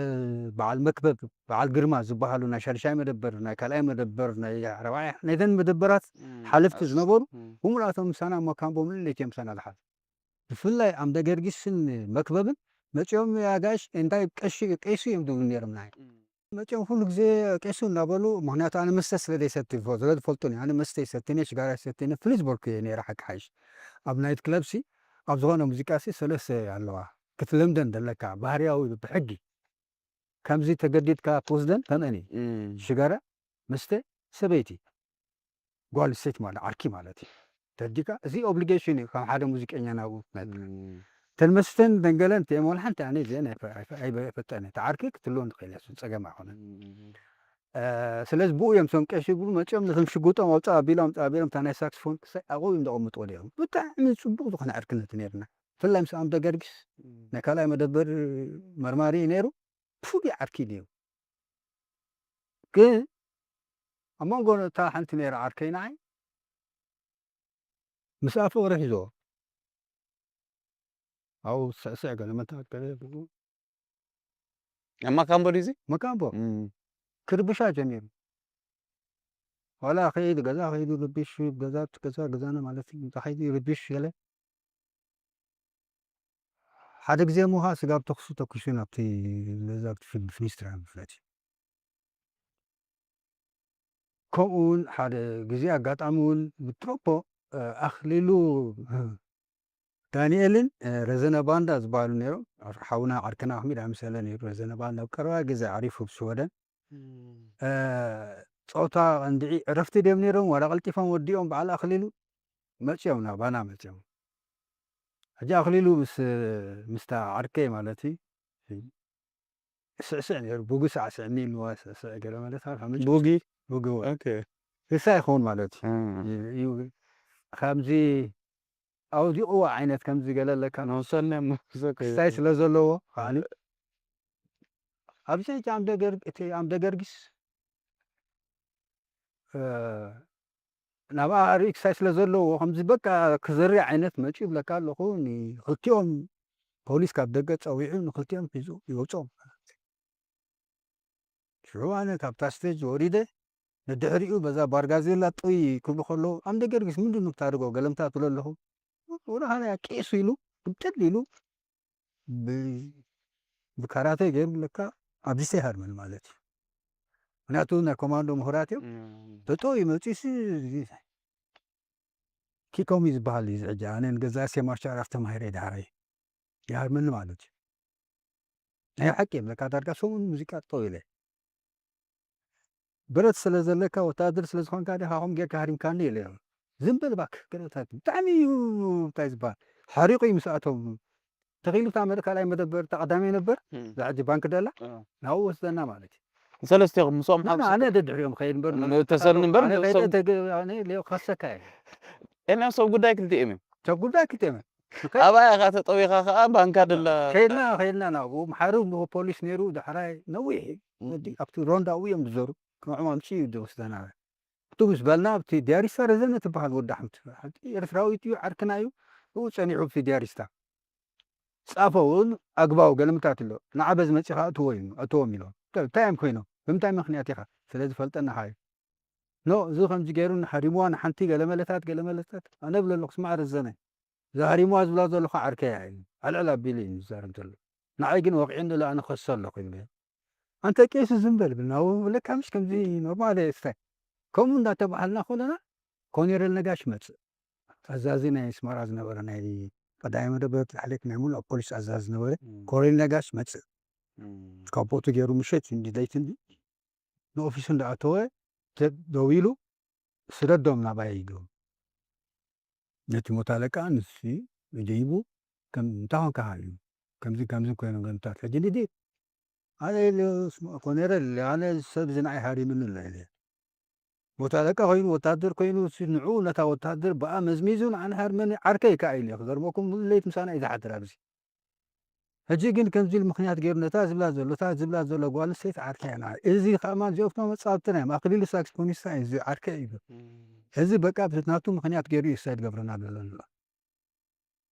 በዓል መክበብ፣ በዓል ግርማ ዝበሃሉ ናይ ሻድሻይ መደበር፣ ናይ ካልኣይ መደበር፣ ናይ ራብዓይ፣ ናይዘን መደበራት እም፣ ሓለፍቲ ኣስ-፣ ዝነበሩ፣ እም። ብምልኣቶም ምሳና እሞ ካምቦ ምልእቲ እዮም ምሳና ዝሓዙ። ብፍላይ ኣምደ ገርጊስን መክበብን መጺኦም፣ "ኣጋይሽ፣ እንታይ ቀሺ፣ ቀይሱ?" እዮም ዝብሉ ነይሮም ንዓይ። እም። መጺኦም ኩሉ ግዜ ቀይሱ እናበሉ፣ ምኽንያቱ ኣነ መስተ ስለ ዘይሰቲ፣ ስለ ዝፈልጡኒ፣ ኣነ መስተ ይሰትኒ፣ ሽጋራ ይሰትኒ፣ ፍልይ ዝበልኩ እየ ነይረ ሓቂ ሓይሽ። ኣብ ናይት ክለብ ሲ፣ ኣብ ዝኾነ ሙዚቃ ሲ ሰለስተ ኣለዋ። ክትለምደን ዘለካ ባህርያዊ ብሕጊ። ከምዚ ተገዲድካ ትወስደን ከምአን እዩ። እም። ሽጋራ፣ መስተ፣ ሰበይቲ፣ ጓል ስተይቲ ማለት ዓርኪ ማለት እዩ። ተረዲእካ? እዚ ኦብሊጌሽን እዩ፣ ከም ሓደ ሙዚቀኛ ናብኡ ክትመጽእ። እም። ተን መስተን ደንገለን እቲአን ወላ ሓንቲ ኣነ እዚአን ኣይፈ-፣ ኣይፈ-፣ ኣይፈ-፣ ኣይፈጠነ። እቲ ዓርኪ ክትህልወን ትኽእል እያ፣ እሱ ጸገም ኣይኮነን። እም። እ፣ ስለዚ ብኡ እዮም እቶም ቀሺ ይብሉ መጺኦም ነቶም ሽጉጦም ኣውጽእ ኣቢሎም፣ ኣውጽእ ኣቢሎም፣ እታ ናይ ሳክስፎን ክሳይ ኣብኡ እዮም ዘቐምጥዎ ነይሮም። ብጣዕሚ ጽቡቕ ዝኾነ ዕርክነት ነይርና። ብፍላይ ምስ ኣምደ ገርጊስ እም። ናይ ካልኣይ መደበር መርማሪ እዩ ነይሩ። ፍሉይ ዓርኪ እዩ ነይሩ። ግን ኣብ መንጎ እታ ሓንቲ ነይራ ዓርከይ ንዓይ ምስኣ ፍቕሪ ሒዞ። ኣብኡ ስዕስዕ ገለ መታወት ገለ ይብሉ። ኣብ ማካምቦ ድዩ እዚ? መካምቦ። እም። ክርብሻ ጀሚሩ። ዋላ ከይዱ ገዛ ከይዱ ርቢሽ፣ ገዛ፣ ገዛ፣ ገዛና ማለት እዩ። ገዛ ከይዱ ርቢሽ ገለ። ሓደ ግዜ እሞ ከዓ ስጋብ ተኹሲ ተኩሱ ናብቲ፣ ነዛ ኣብቲ ፊ-፣ ፊኒስትራ ማለት እዩ። ከምኡ እውን ሓደ ግዜ ኣጋጣሚ እውን ብትሮፖ፣ እ፣ ኣኽሊሉ ዳንኤልን፣ እ፣ ረዘነ ባንዳ ዝበሃሉ ነይሮም። ሓውና ዓርክና ኣሕመድ ኣምሰለ ነይሩ። ረዘነ ባንዳ ኣብ ቀረባ ግዜ ዓሪፉ ኣብ ሽወደን። እም። እ፣ ጸወታ እንድዒ ዕረፍቲ ድዮም ነይሮም ዋላ ቀልጢፎም ወዲኦም በዓል ኣኽሊሉ መጺኦም ናባና መጺኦም። ሕጂ ኣኽሊሉ ምስ፣ ምስታ ዓርከይ ማለት እዩ። ስዕስዕ ነይሩ። ቡጊ ሳዕስዕኒ ኢልዋ፣ ስዕስዕ ገለ ማለት ኣብ ሓሙሽተ ቡጊ? ቡጊ ወ-፣ ኦኬ። ንሳ ይኸውን ማለት እዩ። እም። እዩ፣ እዩ። ከምዚ ኣውዲቕዋ ዓይነት ከምዚ ገለ ኣለካ። ንወሰነ እሞ ዘከ-፣ ክስታይ ስለ ዘለዎ፣ ከዓኒ ኣብዚ ሕጂ ኣምደ ገር-፣ እቲ ኣምደ ገርጊስ፣ እ፣ ናብኣ ርእዩ ክሳይ ስለ ዘለዎ፣ ከምዚ በቃ ክዘሪ ዓይነት መጺኡ ይብለካ ኣለኹ። ንክልቲኦም ፖሊስ ካብ ደገ ጸዊዑ ንክልቲኦም ሒዙ ይወጾም። ሽዑ ኣነ ካብታ ስቴጅ ወሪደ፣ ንድሕሪኡ በዛ ባርጋዜላ ጥይ ክብሉ ከለዉ፣ ኣምደ ገርጊስ ምንድን ነው የምታደርገው? ገለምታ ትብሎ ኣለኹ። ወደ ኋላ ቄሱ ኢሉ፣ ግምጥል ኢሉ፣ ብ-፣ ብካራተ ገይሩ ለካ ኣብዚ ይሃርመን ማለት እዩ። ምክንያቱ ናይ ኮማንዶ ምሁራት እዮም። እም። ተጠው ይመፅኡ ሲ-፣ ኪኮሚ ዝበሃል እዩ እዚ ሕጂ። ኣነ ንገዛ ሴ ማርሻል ኣርት ተማሂረ ዳሕራይ ይሃርመኒ ማለት እዩ። ናይ ሓቂ እዮም ለካ ዳርጋ ሰሙን ሙዚቃ ጠው ኢለ። ብረት ስለ ዘለካ ወታደር ስለ ዝኾንካ ዲኻ ከምኡ ጌርካ ሃሪምካኒ ኢለ። ዝም በል እባክህ ገለታት ብጣዕሚ እዩ እንታይ ዝበሃል ሓሪቑ እዩ ምስኣቶም ተኺሉ እታ መደ-፣ ካልኣይ መደበር እታ ቀዳማይ ነበር እም። እዛ ሕጂ ባንክ ደላ እ። ናብኡ ወስደና ማለት እዩ። ንሰለስቲኹም ምስኦም ንሕና ሓምሳ ኣነ ደድሕሪኦም ኸይድ እምበር ም-፣ ተሰኒ እምበር ኣነ ኸይደ ንሶም ተግ-፣ ኣነ ሌው ከሰካ እየ። ኤልያም ሰብ ጉዳይ ክልቲኦም እዮም። ሰብ ጉዳይ ክልቲኦም እዮም። ኣባያ ኸዓ ተጠዊኻ ኸዓ ባንካ ደላ ከይድና፣ ከይድና ናብኡ። መሓሪ ፖሊስ ነይሩ፣ ዳሕራይ ነዊሕ እዩ። እም። ወዲ ኣብቲ ሮንዳ ኣብኡ እዮም ዝዞሩ። ንዕኦም ኣምፅኡ እዩ ዝወስደና። እቱ ምስ በልና ኣብቲ ዲያሪስታ ረዘነ ትበሃል ወዲ ሓንቲ። ሓንቲ ኤርትራዊት እዩ፣ ዓርክና እዩ። ብኡ ጸኒሑ ኣብቲ ዲያሪስታ። ጻፈ እውን ኣግባቡ ገለምታት ኣሎ። ንዓ በዚ መጺኻ እትዎ እዩ፣ እትዎም ኢሎም። እንታይ እዮም ኮይኖም? ብምንታይ ምኽንያት ኢኻ? ስለ ዝፈልጠና ሓዩ። ኖ፣ እዚ ከምዚ ገይሩ ንሓሪምዋ ንሓንቲ ገለመለታት፣ ገለመለታት። ኣነ እብሎ ኣለኹ፣ ስማዕ ረዘነ። እዛ ሃሪምዋ ዝብላ ዘለኹ ዓርከይ እያ ኢሉ። ኣልዕል ኣቢሉ እዩ ዝዛረብ ዘሎ። ንዓይ ግን ወቒዑኒ ኣሎ፣ ኣነ ክኸሶ ኣለኹ ኢሉ። ኣንተ ቄስ ዝም በል ብልና፣ ወ-፣ ለካ ምሽ ከምዚ ኖርማል እየ ስታይ። ከምኡ እንዳተባሃልና ከለና፣ ኮኔረል ነጋሽ መጽእ። ኣዛዚ ናይ ኣስመራ ዝነበረ፣ ናይ ቀዳማይ መደብ ላዕሌት ናይ ሙሉእ ፖሊስ ኣዛዚ ዝነበረ፣ እም። ኮኔረል ነጋሽ መጽእ። እም። ካፖቱ ገይሩ ምሸት እንዲ ለይቲ እንዲ ንኦፊሱ እንዳኣተወ፣ ተ-፣ ደው ኢሉ፣ ስደዶም ናባይ ኢሉ። ነቲ ሞት ኣለቃ ንሱ ደይቡ፣ ከም እንታይ ኾንካ ኢሉ። ከምዚ፣ ከምዚ ኮይኖም ገምታት። ሕጂ ንዲ-፣ ኣነ ኢሉ፣ ስማ-፣ ኮኔረል፣ ኣነ ሰብ እዚ ንዓይ ሃሪምኒ ኣሎ ኢለ። ሞት ኣለቃ ኮይኑ፣ ወታደር ኮይኑ፣ እሱ ንዕኡ ነታ ወታደር ብኣ መዝሚዙ ንዓና ሃርመኒ ዓርከይ ከኣ ኢሉ። ክገርመኩም፣ ሙሉ ለይቲ ምሳና እዩ ዝሓድር ኣብዚ። ሕጂ ግን ከምዚ ኢሉ ምኽንያት ገይሩ ነታ ዝብላ ዘሎ፣ እታ ዝብላ ዘሎ ጓል ኣንስተይቲ ዓርከይ እያ። እዚ ከማን እዚኦም መጻወትትና እዮም። ኣኽሊሉ ሳክስፎኒስታ እዩ፣ እዚ ዓርከይ እዩ። እም። እዚ በቃ ናቱ ምኽንያት ገይሩ እዩ ሳይድ ገብረና ዘሎ።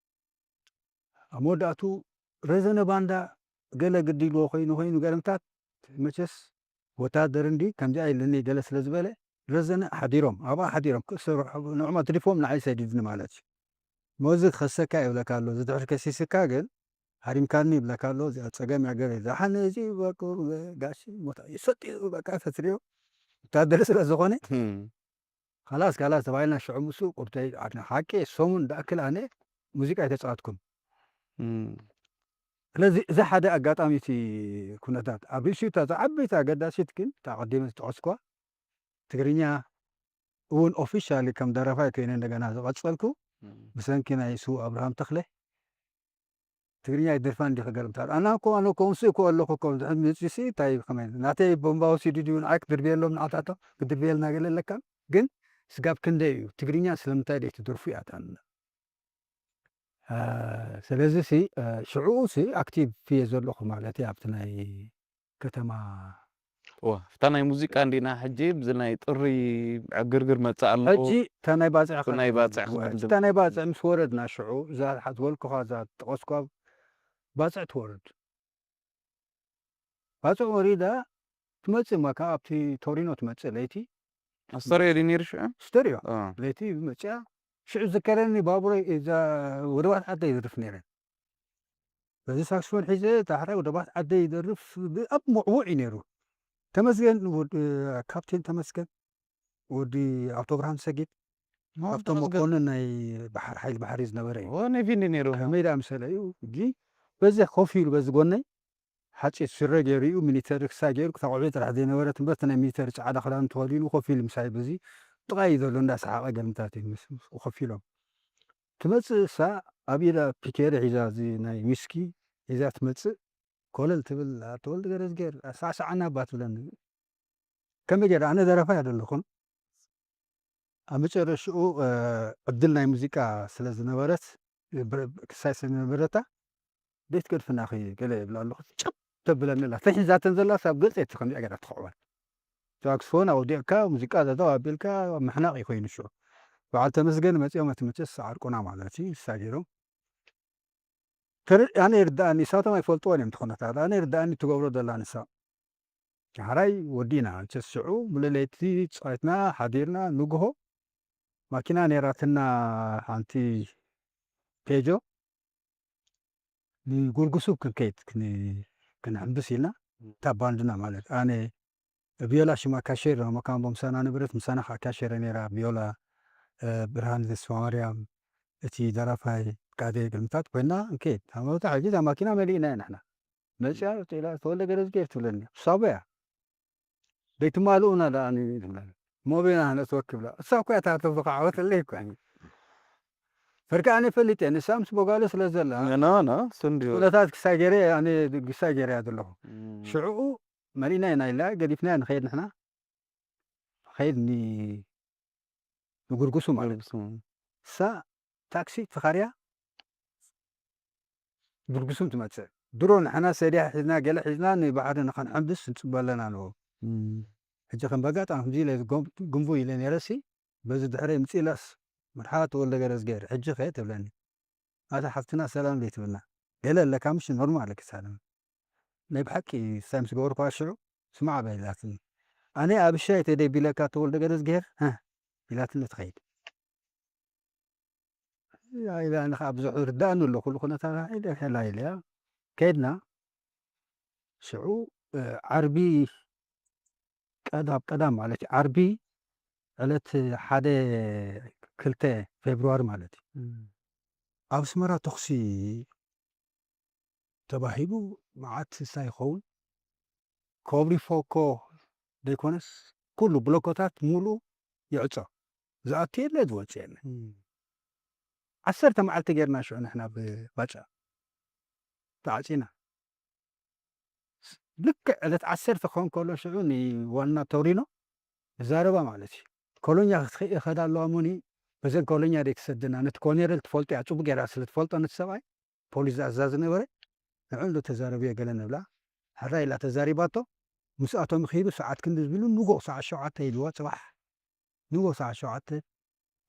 ኣብ መወዳእቱ ረዘነ ባንዳ ገለ ግዲ ኢልዎ ኮይኑ፣ ኮይኑ ገለምታት መቸስ ወታደር እንዲ ከምዚኣ ኢልኒ ገለ ስለ ዝበለ፣ ረዘነ ሓዲሮም፣ ኣብኣ ሓዲሮም፣ ክእሰሩ፣ ንዕኦም ኣትሪፎም ንዓይ ሰዲድኒ ማለት እዩ። ሞዚ ክኸሰካ ይብለካ ኣሎ፣ እዚ ድሕሪ ከሲስካ ግን ሃሪምካኒ ይብለካ ኣሎ፣ እዚኣ ጸገም እያ ገለ፣ ደሓን እዚ በቁ፣ ጋሽ ሞታ ይሰጥ እዩ፣ በቃ ተትሪኦ ወታደር ስለ ዝኾነ፣ እም። ካላስ፣ ካላስ ተባሂልና ሽዑ ምስኡ ቁርተይ ዓድና። ሓቂ ሰሙን ዳእክል ኣነ ሙዚቃ ኣይተጻወትኩን። እም። ስለዚ እዚ ሓደ ኣጋጣሚ እቲ ኩነታት። ኣብ ርእሲኡ እታ ዝዓበይቲ ኣገዳሲት ግን እታ ቀዲመ ዝጠቐስኳ ትግርኛ እውን ኦፊሻሊ ከም ደራፋይ ኮይነ እንደገና ዝቐጸልኩ እም። ብሰንኪ ናይ ስዉእ ኣብርሃም ተኽለ ትግርኛ ይደርፋ እንዲኺ ገለምታት። ኣና እኮ፣ ኣነ እኮ ምስ እኮ ኣለኹ እኮ፣ ድሕሪ ምጽሲ እንታይ እዩ ከመይ? ናተይ ቦምባ ወሲዱ ድዩ ንዓይ ክድርብየሎም ንዓታቶ? ክድርብየልና ገለ ኣለካ? ግን ስጋብ ክንደይ እዩ? ትግርኛ ስለምንታይ ደይ ትደርፉ እያ እታ ንብላ። አ፣ ስለዚ ሲ፣ አ፣ ሽዑኡ ሲ ኣክቲቭ እየ ዘለኹ ማለት እዩ ኣብቲ ናይ ከተማ። እዋ፣ እታ ናይ ሙዚቃ እንዲና ሕጂ ብዚ ናይ ጥሪ ዕግርግር መጽእ ኣሎ። ሕጂ እታ ናይ ባጽዕ እታ ናይ ባጽዕ ክትብል እታ ናይ ባጽዕ ምስ ወረድና ሽዑ እዛ ሓት ዝበልኩኻ እዛ ጠቐስኳ ባጽዕ ትወርድ። ባጽዕ ወሪዳ ትመጽእ እማ ካብ ኣብቲ ቶሪኖ ትመጽእ ለይቲ። ስተሪዮ ድዩ ነይሩ ሽዑ? ስተሪዮ። አ። ለይቲ መጽያ ሽዑ ዝከረኒ ባቡረይ እዛ ወደባት ዓደይ ይድርፍ ነይረ። በዚ ሳክስፎን ሒዘ ዳሕራይ ወደ ባት ዓደይ ይደርፍ። ኣብ ምዕቡዕ እዩ ነይሩ። ተመስገን፣ ወዲ ካፕቴን ተመስገን፣ ወዲ ኣውቶብርሃን ሰጊድ፣ ካብቶም መኮንን ናይ ባሕር፣ ሓይሊ ባሕሪ ዝነበረ እዩ። ኔቪ ነይሩ። ከመይ ደኣ ምሰለ እዩ። እጂ በዚ ኮፍ ኢሉ በዚ ጎነይ ሓፂር ስረ ገይሩ እዩ፣ ሚኒተር ክሳ ገይሩ፣ ክሳብ ቆቢዕ ጥራሕ ዘይነበረት እምበር፣ እቲ ናይ ሚኒተር ፃዕዳ ክዳን ተኸዲኑ ኮፍ ኢሉ ምሳይ በዚ ጥቓይ እዩ ዘሎ፣ እንዳሰሓቐ ገልምታት እዩ ምስ-፣ ምስ-፣ ኮፍ ኢሎም። ትመፅእ እሳ ኣብ ኢዳ ፒኬሪ ሒዛ፣ እዚ ናይ ዊስኪ ሒዛ ትመፅእ፣ ኮለል ትብል፣ "ኣቶ ወልደ ገረዝጌር፣ ኣሳዕስዓና እባ" ትብለኒ። ከመይ ገይረ? ኣነ ደራፋይ ኣይደለኹን። ኣብ መጨረሽኡ፣ እ፣ ዕድል ናይ ሙዚቃ ስለ ዝነበረት፣ ብ-፣ ክሳይ ስለ ዝነበረታ፣ "ቤት ገድፍና ኸ ገለ" ይብላ ኣለኹ። ጨብ ተብለኒ ኣላ። ተሒዛተን ዘላ ሳብ ገጸ እቲ ከምዚኣ ገይራ ትኸዕወል። ሳክስፎን ኣውዲቕካ፣ ሙዚቃ ጠጠው ኣቢልካ፣ ምሕናቕ እዩ ኮይኑ ሽዑ። በዓል ተመስገን መጺኦም፣ እቲ መቸስ ዓርቁና ማለት እዩ፣ ንሳ ገይሮም። ተረ-፣ ኣነ ይርድኣኒ፣ ንሳቶም ኣይፈልጥዎን እዮም እቲ ኩነታት። ኣነ ይርድኣኒ ትገብሮ ዘላ ንሳ። ሓራይ ወዲእና፣ መቸስ ሽዑ ሙሉእ ለይቲ ተጻዊትና ሓዲርና፣ ንግሆ ማኪና ነይራትና ሓንቲ ፔጆ፣ ንጉርጉሱብ ክንከይድ ክን-፣ ክንሕምብስ ኢልና፣ እታ ባንድና ማለት ኣነ ቪዮላ ሽማ ካሼር ነው፣ መካምቦ ምሳና ነበረት፣ ምሳና ከዓ ካሼር ነይራ ቪዮላ፣ እ፣ ብርሃን ተስፋማርያም፣ እቲ ደራፋይ ፍቃደ ግርምታት ኮይና እንከይድ። ሃይማኖታ ሕጂ እዛ ማኪና መሊእና ኢና ንሕና። መፅያ ኢላ፣ "ተወልደ ገረዝጌር" ትብለኒ። ሳቦ እያ። "ዘይትማልኡና ደኣ ኒ-" ትብለኒ። "ሞቤና ነትወክ" ይብላ። እሳ እኮ እያ እታ ተዝኸዓወተለይ እኮ እያ። ፈርቂ ኣነ ፈሊጠ፣ ንሳ ምስ ቦጋለ ስለ ዘላ፣ ኖ፣ ኖ፣ እሱ እንድዩ። ኩነታት ክሳይ ገይረ፣ ኣነ ክሳይ ገይረ እያ ዘለኹ። እም። ሽዕኡ መሊእና ኢና ኢላ፣ ገዲፍናያ ንኸይድ ንሕና። ኸይድ ኒ-፣ ንጉርጉሱ ማለት። ጉርጉሱ። እሳ ታክሲ ተኻርያ ጉርጉሱም ትመጽእ። ድሮ ንሕና ሰድያ ሒዝና፣ ገለ ሒዝና ንባሕሪ ንኸንሐምብስ ንጽበ ኣለና ንብሎ። እም። ሕጂ ከም በጋጣሚ ከምዚ ኢለ ዝጎም-፣ ግንቡ ኢለ ነይረሲ፣ በዚ ድሕረይ ምጽእ ኢላስ፣ "መርሓባ ተወልደ ገረዝጌር፣ ሕጂ ኸ?" ትብለኒ። ኣታ ሓፍትና ሰላም ዘይትብልና። ገለ ኣለካ ምሽ ኖርማል ኣለኪ ሳለም። ናይ ብሓቂ ሳይ ምስ ገበርኩዋ ሽዑ፣ "ስማዕ" በ ኢላትኒ። "ኣነ ኣብ ሻይ ተደይ ቢለካ ተወልደ ገረዝጌር?" "ሀ?" ኢላትኒ ትኸይድ። ኣይ፣ ኣነ ኸዓ ብዙሕ ርዳእኒ ኣሎ፣ ኩሉ ኩነታታ ኢለ ሕላ ኢለያ። ከይድና፣ ሽዑ፣ እ፣ ዓርቢ፣ ቀዳም፣ ቀዳም ማለት እዩ፣ ዓርቢ ዕለት ሓደ ክልተ ፌብሩዋሪ ማለት እዩ። እም። ኣብ ኣስመራ ተኹሲ ተባሂሉ መዓት እንታይ ይኸውን? ኮብሪፎ እኮ ዘይኮነስ፣ ኩሉ ብሎኮታት ሙሉ ይዕጾ። ዝኣቱ የለ፣ ዝወጽእ የለ። እም። ዓሰርተ መዓልቲ ጌርና ሽዑ ንሕና ብባጫ ተዓጺና። ልክዕ ዕለት ዓሰርተ ክኸውን ከሎ ሽዑ ንዋና ቶሪኖ ንዛረባ ማለት እዩ። ኮሎኛ ክትኸ-፣ ይኸዳ ኣለዋ እሞኒ፣ በዘን ኮሎኛ ደይ ክሰደና፣ ነቲ ኮኔረል ትፈልጦ እያ፣ ጽቡቕ ጌራ ስለ ትፈልጦ ነቲ ሰብኣይ፣ ፖሊስ ዝኣዝዛ ዝነበረ፣ ንዕኡ እንዶ ተዛረብዮ ገለ ንብላ። ሕራይ ኢላ ተዛሪባቶ፣ ምስኣቶም ኺዱ ሰዓት ክንዲ ዝብሉ ንጎ ሰዓት ሸውዓተ ኢልዋ ጽባሕ። ንጎ ሰዓት ሸውዓተ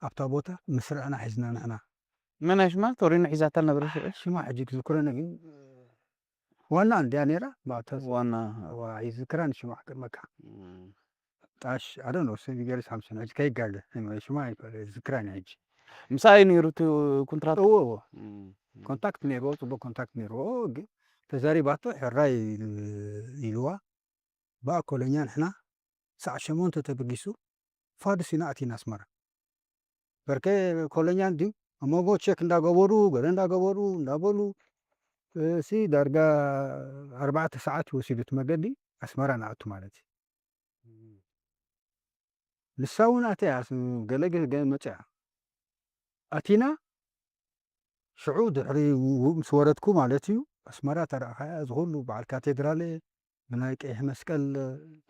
ኣብታ ቦታ ምስረዕና ሒዝና ንሕና። መን እያ ሽማ? ቶሪኖ ሒዛታ ነበረ ሽዑ? ሽማ ሕጂ ክዝክረኒ ግን ዋና እንድያ ነይራ። ባእታ ዋና። ዋ፣ ይዝክራን ሽማ ክቅድመካ። እም። ጣሽ፣ I don't know፣ ሰቢ ገርስ ሓምሳ ሕጂ ከይጋገ። ሽማ ይዝክራን እያ ሕጂ። ምሳይ ነይሩ እቲ ኩንትራት? እዎ፣ እዎ። እም። ኮንታክት ነይርዎ፣ ጽቡቅ ኮንታክት ነይርዎ። ግን ተዛሪባቶ ሕራይ ኢልዋ። ብኣኮለኛ ንሕና ሰዓት ሸሞንተ ተበጊሱ ፋዱስ ኢና ኣቲና ኣስመራ። በርከ ኮለኛ እንድዩ ኣብ መንጎ ቸክ እንዳገበሩ፣ ገለ እንዳገበሩ፣ እንዳበሉ፣ እሲ ዳርጋ ኣርባዕተ ሰዓት ወሲዱ እቲ መገዲ ኣስመራ ንኣቱ ማለት እዩ። ንሳ እውን ኣትያ፣ ስ-፣ ገለ ገ-፣ ገ-፣ መጽያ። ኣቲና፣ ሽዑ ድሕሪ ው-፣ ው-፣ ምስ ወረድኩ ማለት እዩ፣ ኣስመራ ተረኣኻያ፣ እዚ ኩሉ በዓል ካቴድራል፣ ብናይ ቀይሕ መስቀል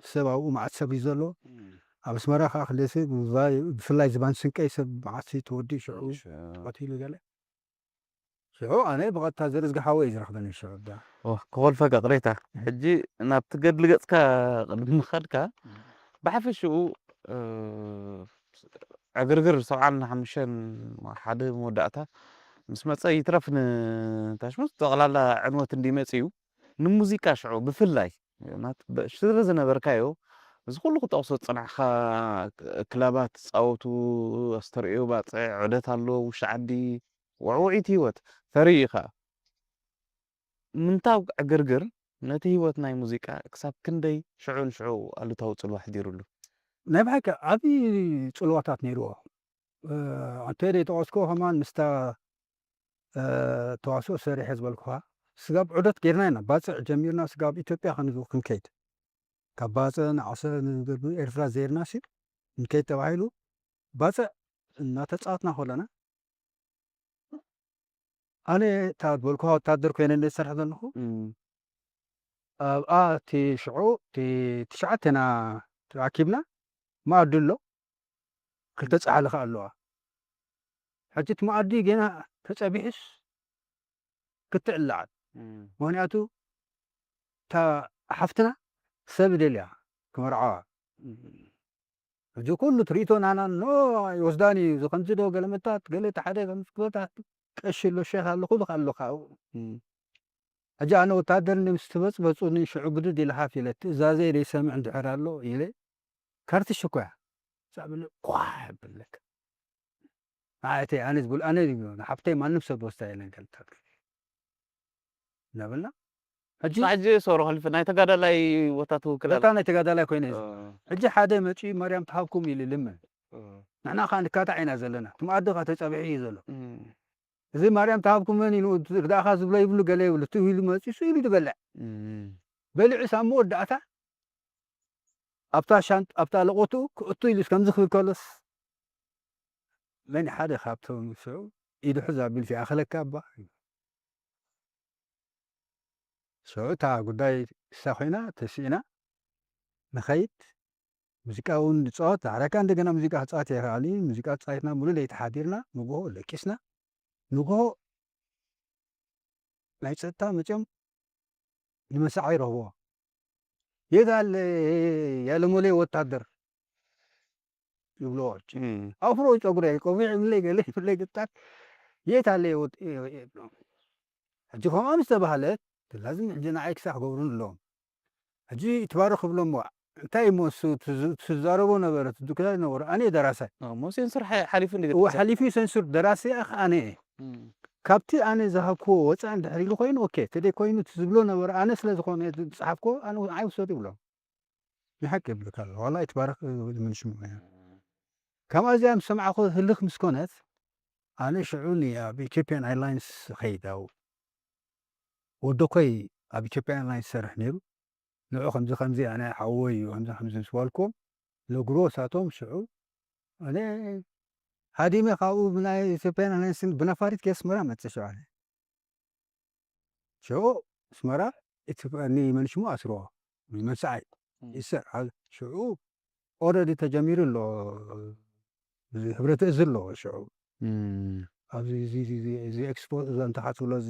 ሰብ ኣብኡ መዓት ሰብ እዩ ዘሎ። እም። ኣብ ኣስመራ ከዓ ክልተ ሰብ፣ ብዛ-፣ ብፍላይ ዝባን ስንቀይ ሰብ መዓት እዩ ተወዲኡ፣ ሽዑ ሽዑ። ተቐቲሉ ገለ። ሽዑ ኣነ ብቐጥታ ዘርእዝጊ ሓወይ እዩ ዝረኽበኒ ሽዑ ዳ። ኦ፣ ክኾልፈካ ቅሬታ። ሕጂ ናብቲ ገድሊ ገጽካ ቅድሚ ምኻድካ፣ እም። ብሓፈሽኡ፣ እ፣ ዕግርግር ሰብዓን ሓሙሽተን ሓደ መወዳእታ ምስ መጸ ይትረፍ ንታሽሙስ ጠቕላላ ዕንወት እንዲመጽ እዩ። ንሙዚቃ ሽዑ ብፍላይ ናት-፣ በ-፣ ስለ ዝነበርካዮ፣ እዚ ኩሉ ክጠቕሶ ዝጸናሕካ ክለባት ትጻወቱ፣ ኣስተርእዮ ባጽዕ፣ ዑደት ኣሎ፣ ውሽጢ ዓዲ፣ ውዕውዒት ህይወት፣ ተርኢ ኢኻ። ምንታው ዕግርግር ነቲ ህይወት ናይ ሙዚቃ ክሳብ ክንደይ ሽዑ ንሽዑ ኣሉታዊ ጽልዋ ኣሕዲሩሉ? ናይ ብሓቂ ዓብዪ ጽልዋታት ነይርዎ። እ፣ ኣንተ ደይ ጠቐስኮ ከማን ምስታ፣ እ፣ ተዋስኦ ሰሪሐ ዝበልኩኻ፣ ስጋብ ዑደት ጌርና ኢና። ባጽዕ ጀሚርና ስጋብ ኢትዮጵያ ክንዙ ክንከይድ። ካብ ባጽዕ ንዓሰብ ንገርቢ ኤርትራ ዘይርና ሲ፣ ንከይድ ተባሂሉ፣ ባጽዕ እናተጻወትና ከለና፣ ኣነ እታ ዝበልኩኻ ወታደር ኮይነ እንደ ዝሰርሕ ዘለኹ፣ እም። ኣብኣ እቲ ሽዑ እቲ ትሽዓተና ተኣኪብና፣ መኣዲ ኣሎ፣ ክልተ ጻሕሊ ከኣ ኣለዋ። ሕጂ እቲ መኣዲ ገና ተጸቢሑስ ክትዕላዕ። እም። ምኽንያቱ እታ ሓፍትና ሰብ ይደልያ ክመርዓዋ። እም። ሕጂ ኩሉ ትርኢቶ ናና ኖ ይወስዳን እዩ። እዚ ከምዚ ዶ ገለመታት፣ ገለ እቲ ሓደ ከምዚ ክበታት፣ ቀሺ ኣሎ፣ ሼኽ ኣሎ፣ ኩሉ ከኣ ኣሎ ካብኡ። እም። ሕጂ ኣነ ወታደር ምስ ትበጽበጹኒ ሽዑ ብድድ ኢለ ሃፍ ኢለ፣ ትእዛዘይ ዘይሰምዕ እንድሕር ኣሎ ኢለ፣ ካርትሽ እኮ እያ። ሳብ ኢለ ኳሕ የብለካ። ኣየተይ ኣነ ዝብል ኣነ እዩ፣ ንሓፍተይ ማንም ሰብ ወስዳ የለን ከልታት። እናበልና፣ ሕጂ ንሳ ሕጂ ሶሮ ከሊፈ ናይ ተጋዳላይ ቦታ ትውክል ኣላ። በታ ናይ ተጋዳላይ ኮይነ እዩ። እ። ሕጂ ሓደ መጺኡ ማርያም ትሃብኩም ኢሉ ይልምን። እ። ንሕና ከኣ ንካታዕ ኢና ዘለና። እቲ መኣዲ ከኣ ተጸቢሑ እዩ ዘሎ። እም። እዚ ማርያም ትሃብኩም መን ኢሉ ርዳእኻ ዝብሎ ይብሉ፣ ገለ ይብሉ። ትው ኢሉ መጺሱ ኢሉ ዝበልዕ። እም። በሊዑ ሳብ መወዳእታ ኣብታ ሻንጥ-፣ ኣብታ ለቆቱ ክእቱ ኢሉ ከምዚ ክብል ከሎስ፣ መን ሓደ ካብቶም ሽዑ ኢዱ ሕዝ ኣቢሉ ይኣኽለካ እባ። ሽዑ እታ ጉዳይ እሳ ኮይና ተሲእና ንኸይድ። ሙዚቃ እውን ንጻወት። ዳሕራካ እንደገና ሙዚቃ ክጻወት ይኽኣል እዩ። ሙዚቃ ተጻዊትና ሙሉእ ለይቲ ሓዲርና፣ ንግሆ ለቂስና። ንግሆ ናይ ጸጥታ መጺኦም ንመሳዕ ይረኽብዎ። "የት አለ ያለሞሌ ወታደር?" ይብልዎ። እም። ኣፍሮ ጸጉረ ቆቢዕ ይብለይ፣ ገለ ይብለይ፣ ግጣት "የት አለ ወት-?" ይብሎም። ሕጂ ከምኣ ምስ ተባህለ፣ ላዝም ሕጂ ንዓይ ክሳዕ ክገብሩኒ ኣለዎም። ሕጂ ይትባረኽ ክብሎም እሞ፣ እንታይ እሞ እሱ ትዝ-፣ ትዛረቦ ነበረ፣ ትድክላ ነበረ፣ ኣነ ደራሳይ። እ፣ እሞ ሴንሱር ሓ-፣ ሓሊፉ እንዲ እወ፣ ገጽ-፣ ሓሊፉ ሴንሱር፣ ደራሲ ኣኽ ኣነ እየ። እም። ካብቲ ኣነ ዝሃብክዎ ወፃእ እንድሕር ኢሉ ኮይኑ፣ ኦኬ፣ ተደይ ኮይኑ እቲ ዝብሎ ነበረ፣ ኣነ ስለ ዝኾነ ዝፀሓፍክዎ፣ ኣነ ንዓይ ውሰዱ ይብሎም። ንሓቂ ይብልካ ኣሎ፣ ዋላ ይትባረኽ ዝብል ሽሙ እያ። እም። ካብኣ እዚኣ ምስ ሰማዕኹ ህልኽ ምስ ኮነት፣ ኣነ ሽዑ ኒ-፣ ኣብ ኢትዮጵያን ኤርላይንስ ኸይድ፣ ኣብ ወደኮይ ኣብ ኢትዮጵያን ኤርላይንስ ይሰርሕ ነይሩ። ንዑ ከምዚ ከምዚ ኣነ ሓወይ እዩ፣ ከምዚ ከምዚ ምስ በልኩም፣ ነግሮ እሳቶም ሽዑ። ኣነ ሃዲመ ካብኡ ብናይ ኢትዮጵያን ኤርላይንስን ብነፋሪት ከይ ኣስመራ መጽእ ሽዑ ኣነ። ሽዑ ኣስመራ እቲ ኒ-፣ መን ሽሙ ኣስርዎ፣ መንሰዓይ እም። ይሰር፣ ኣብ ሽዑ ኦረዲ ተጀሚሩ ኣሎ፣ እዚ ህብረት እዝ ኣሎ ሽዑ። እም። ኣብዚ እዚ፣ እዚ፣ እዚ፣ እዚ ኤክስፖ እዛ እንተ ክትብሎ እዚ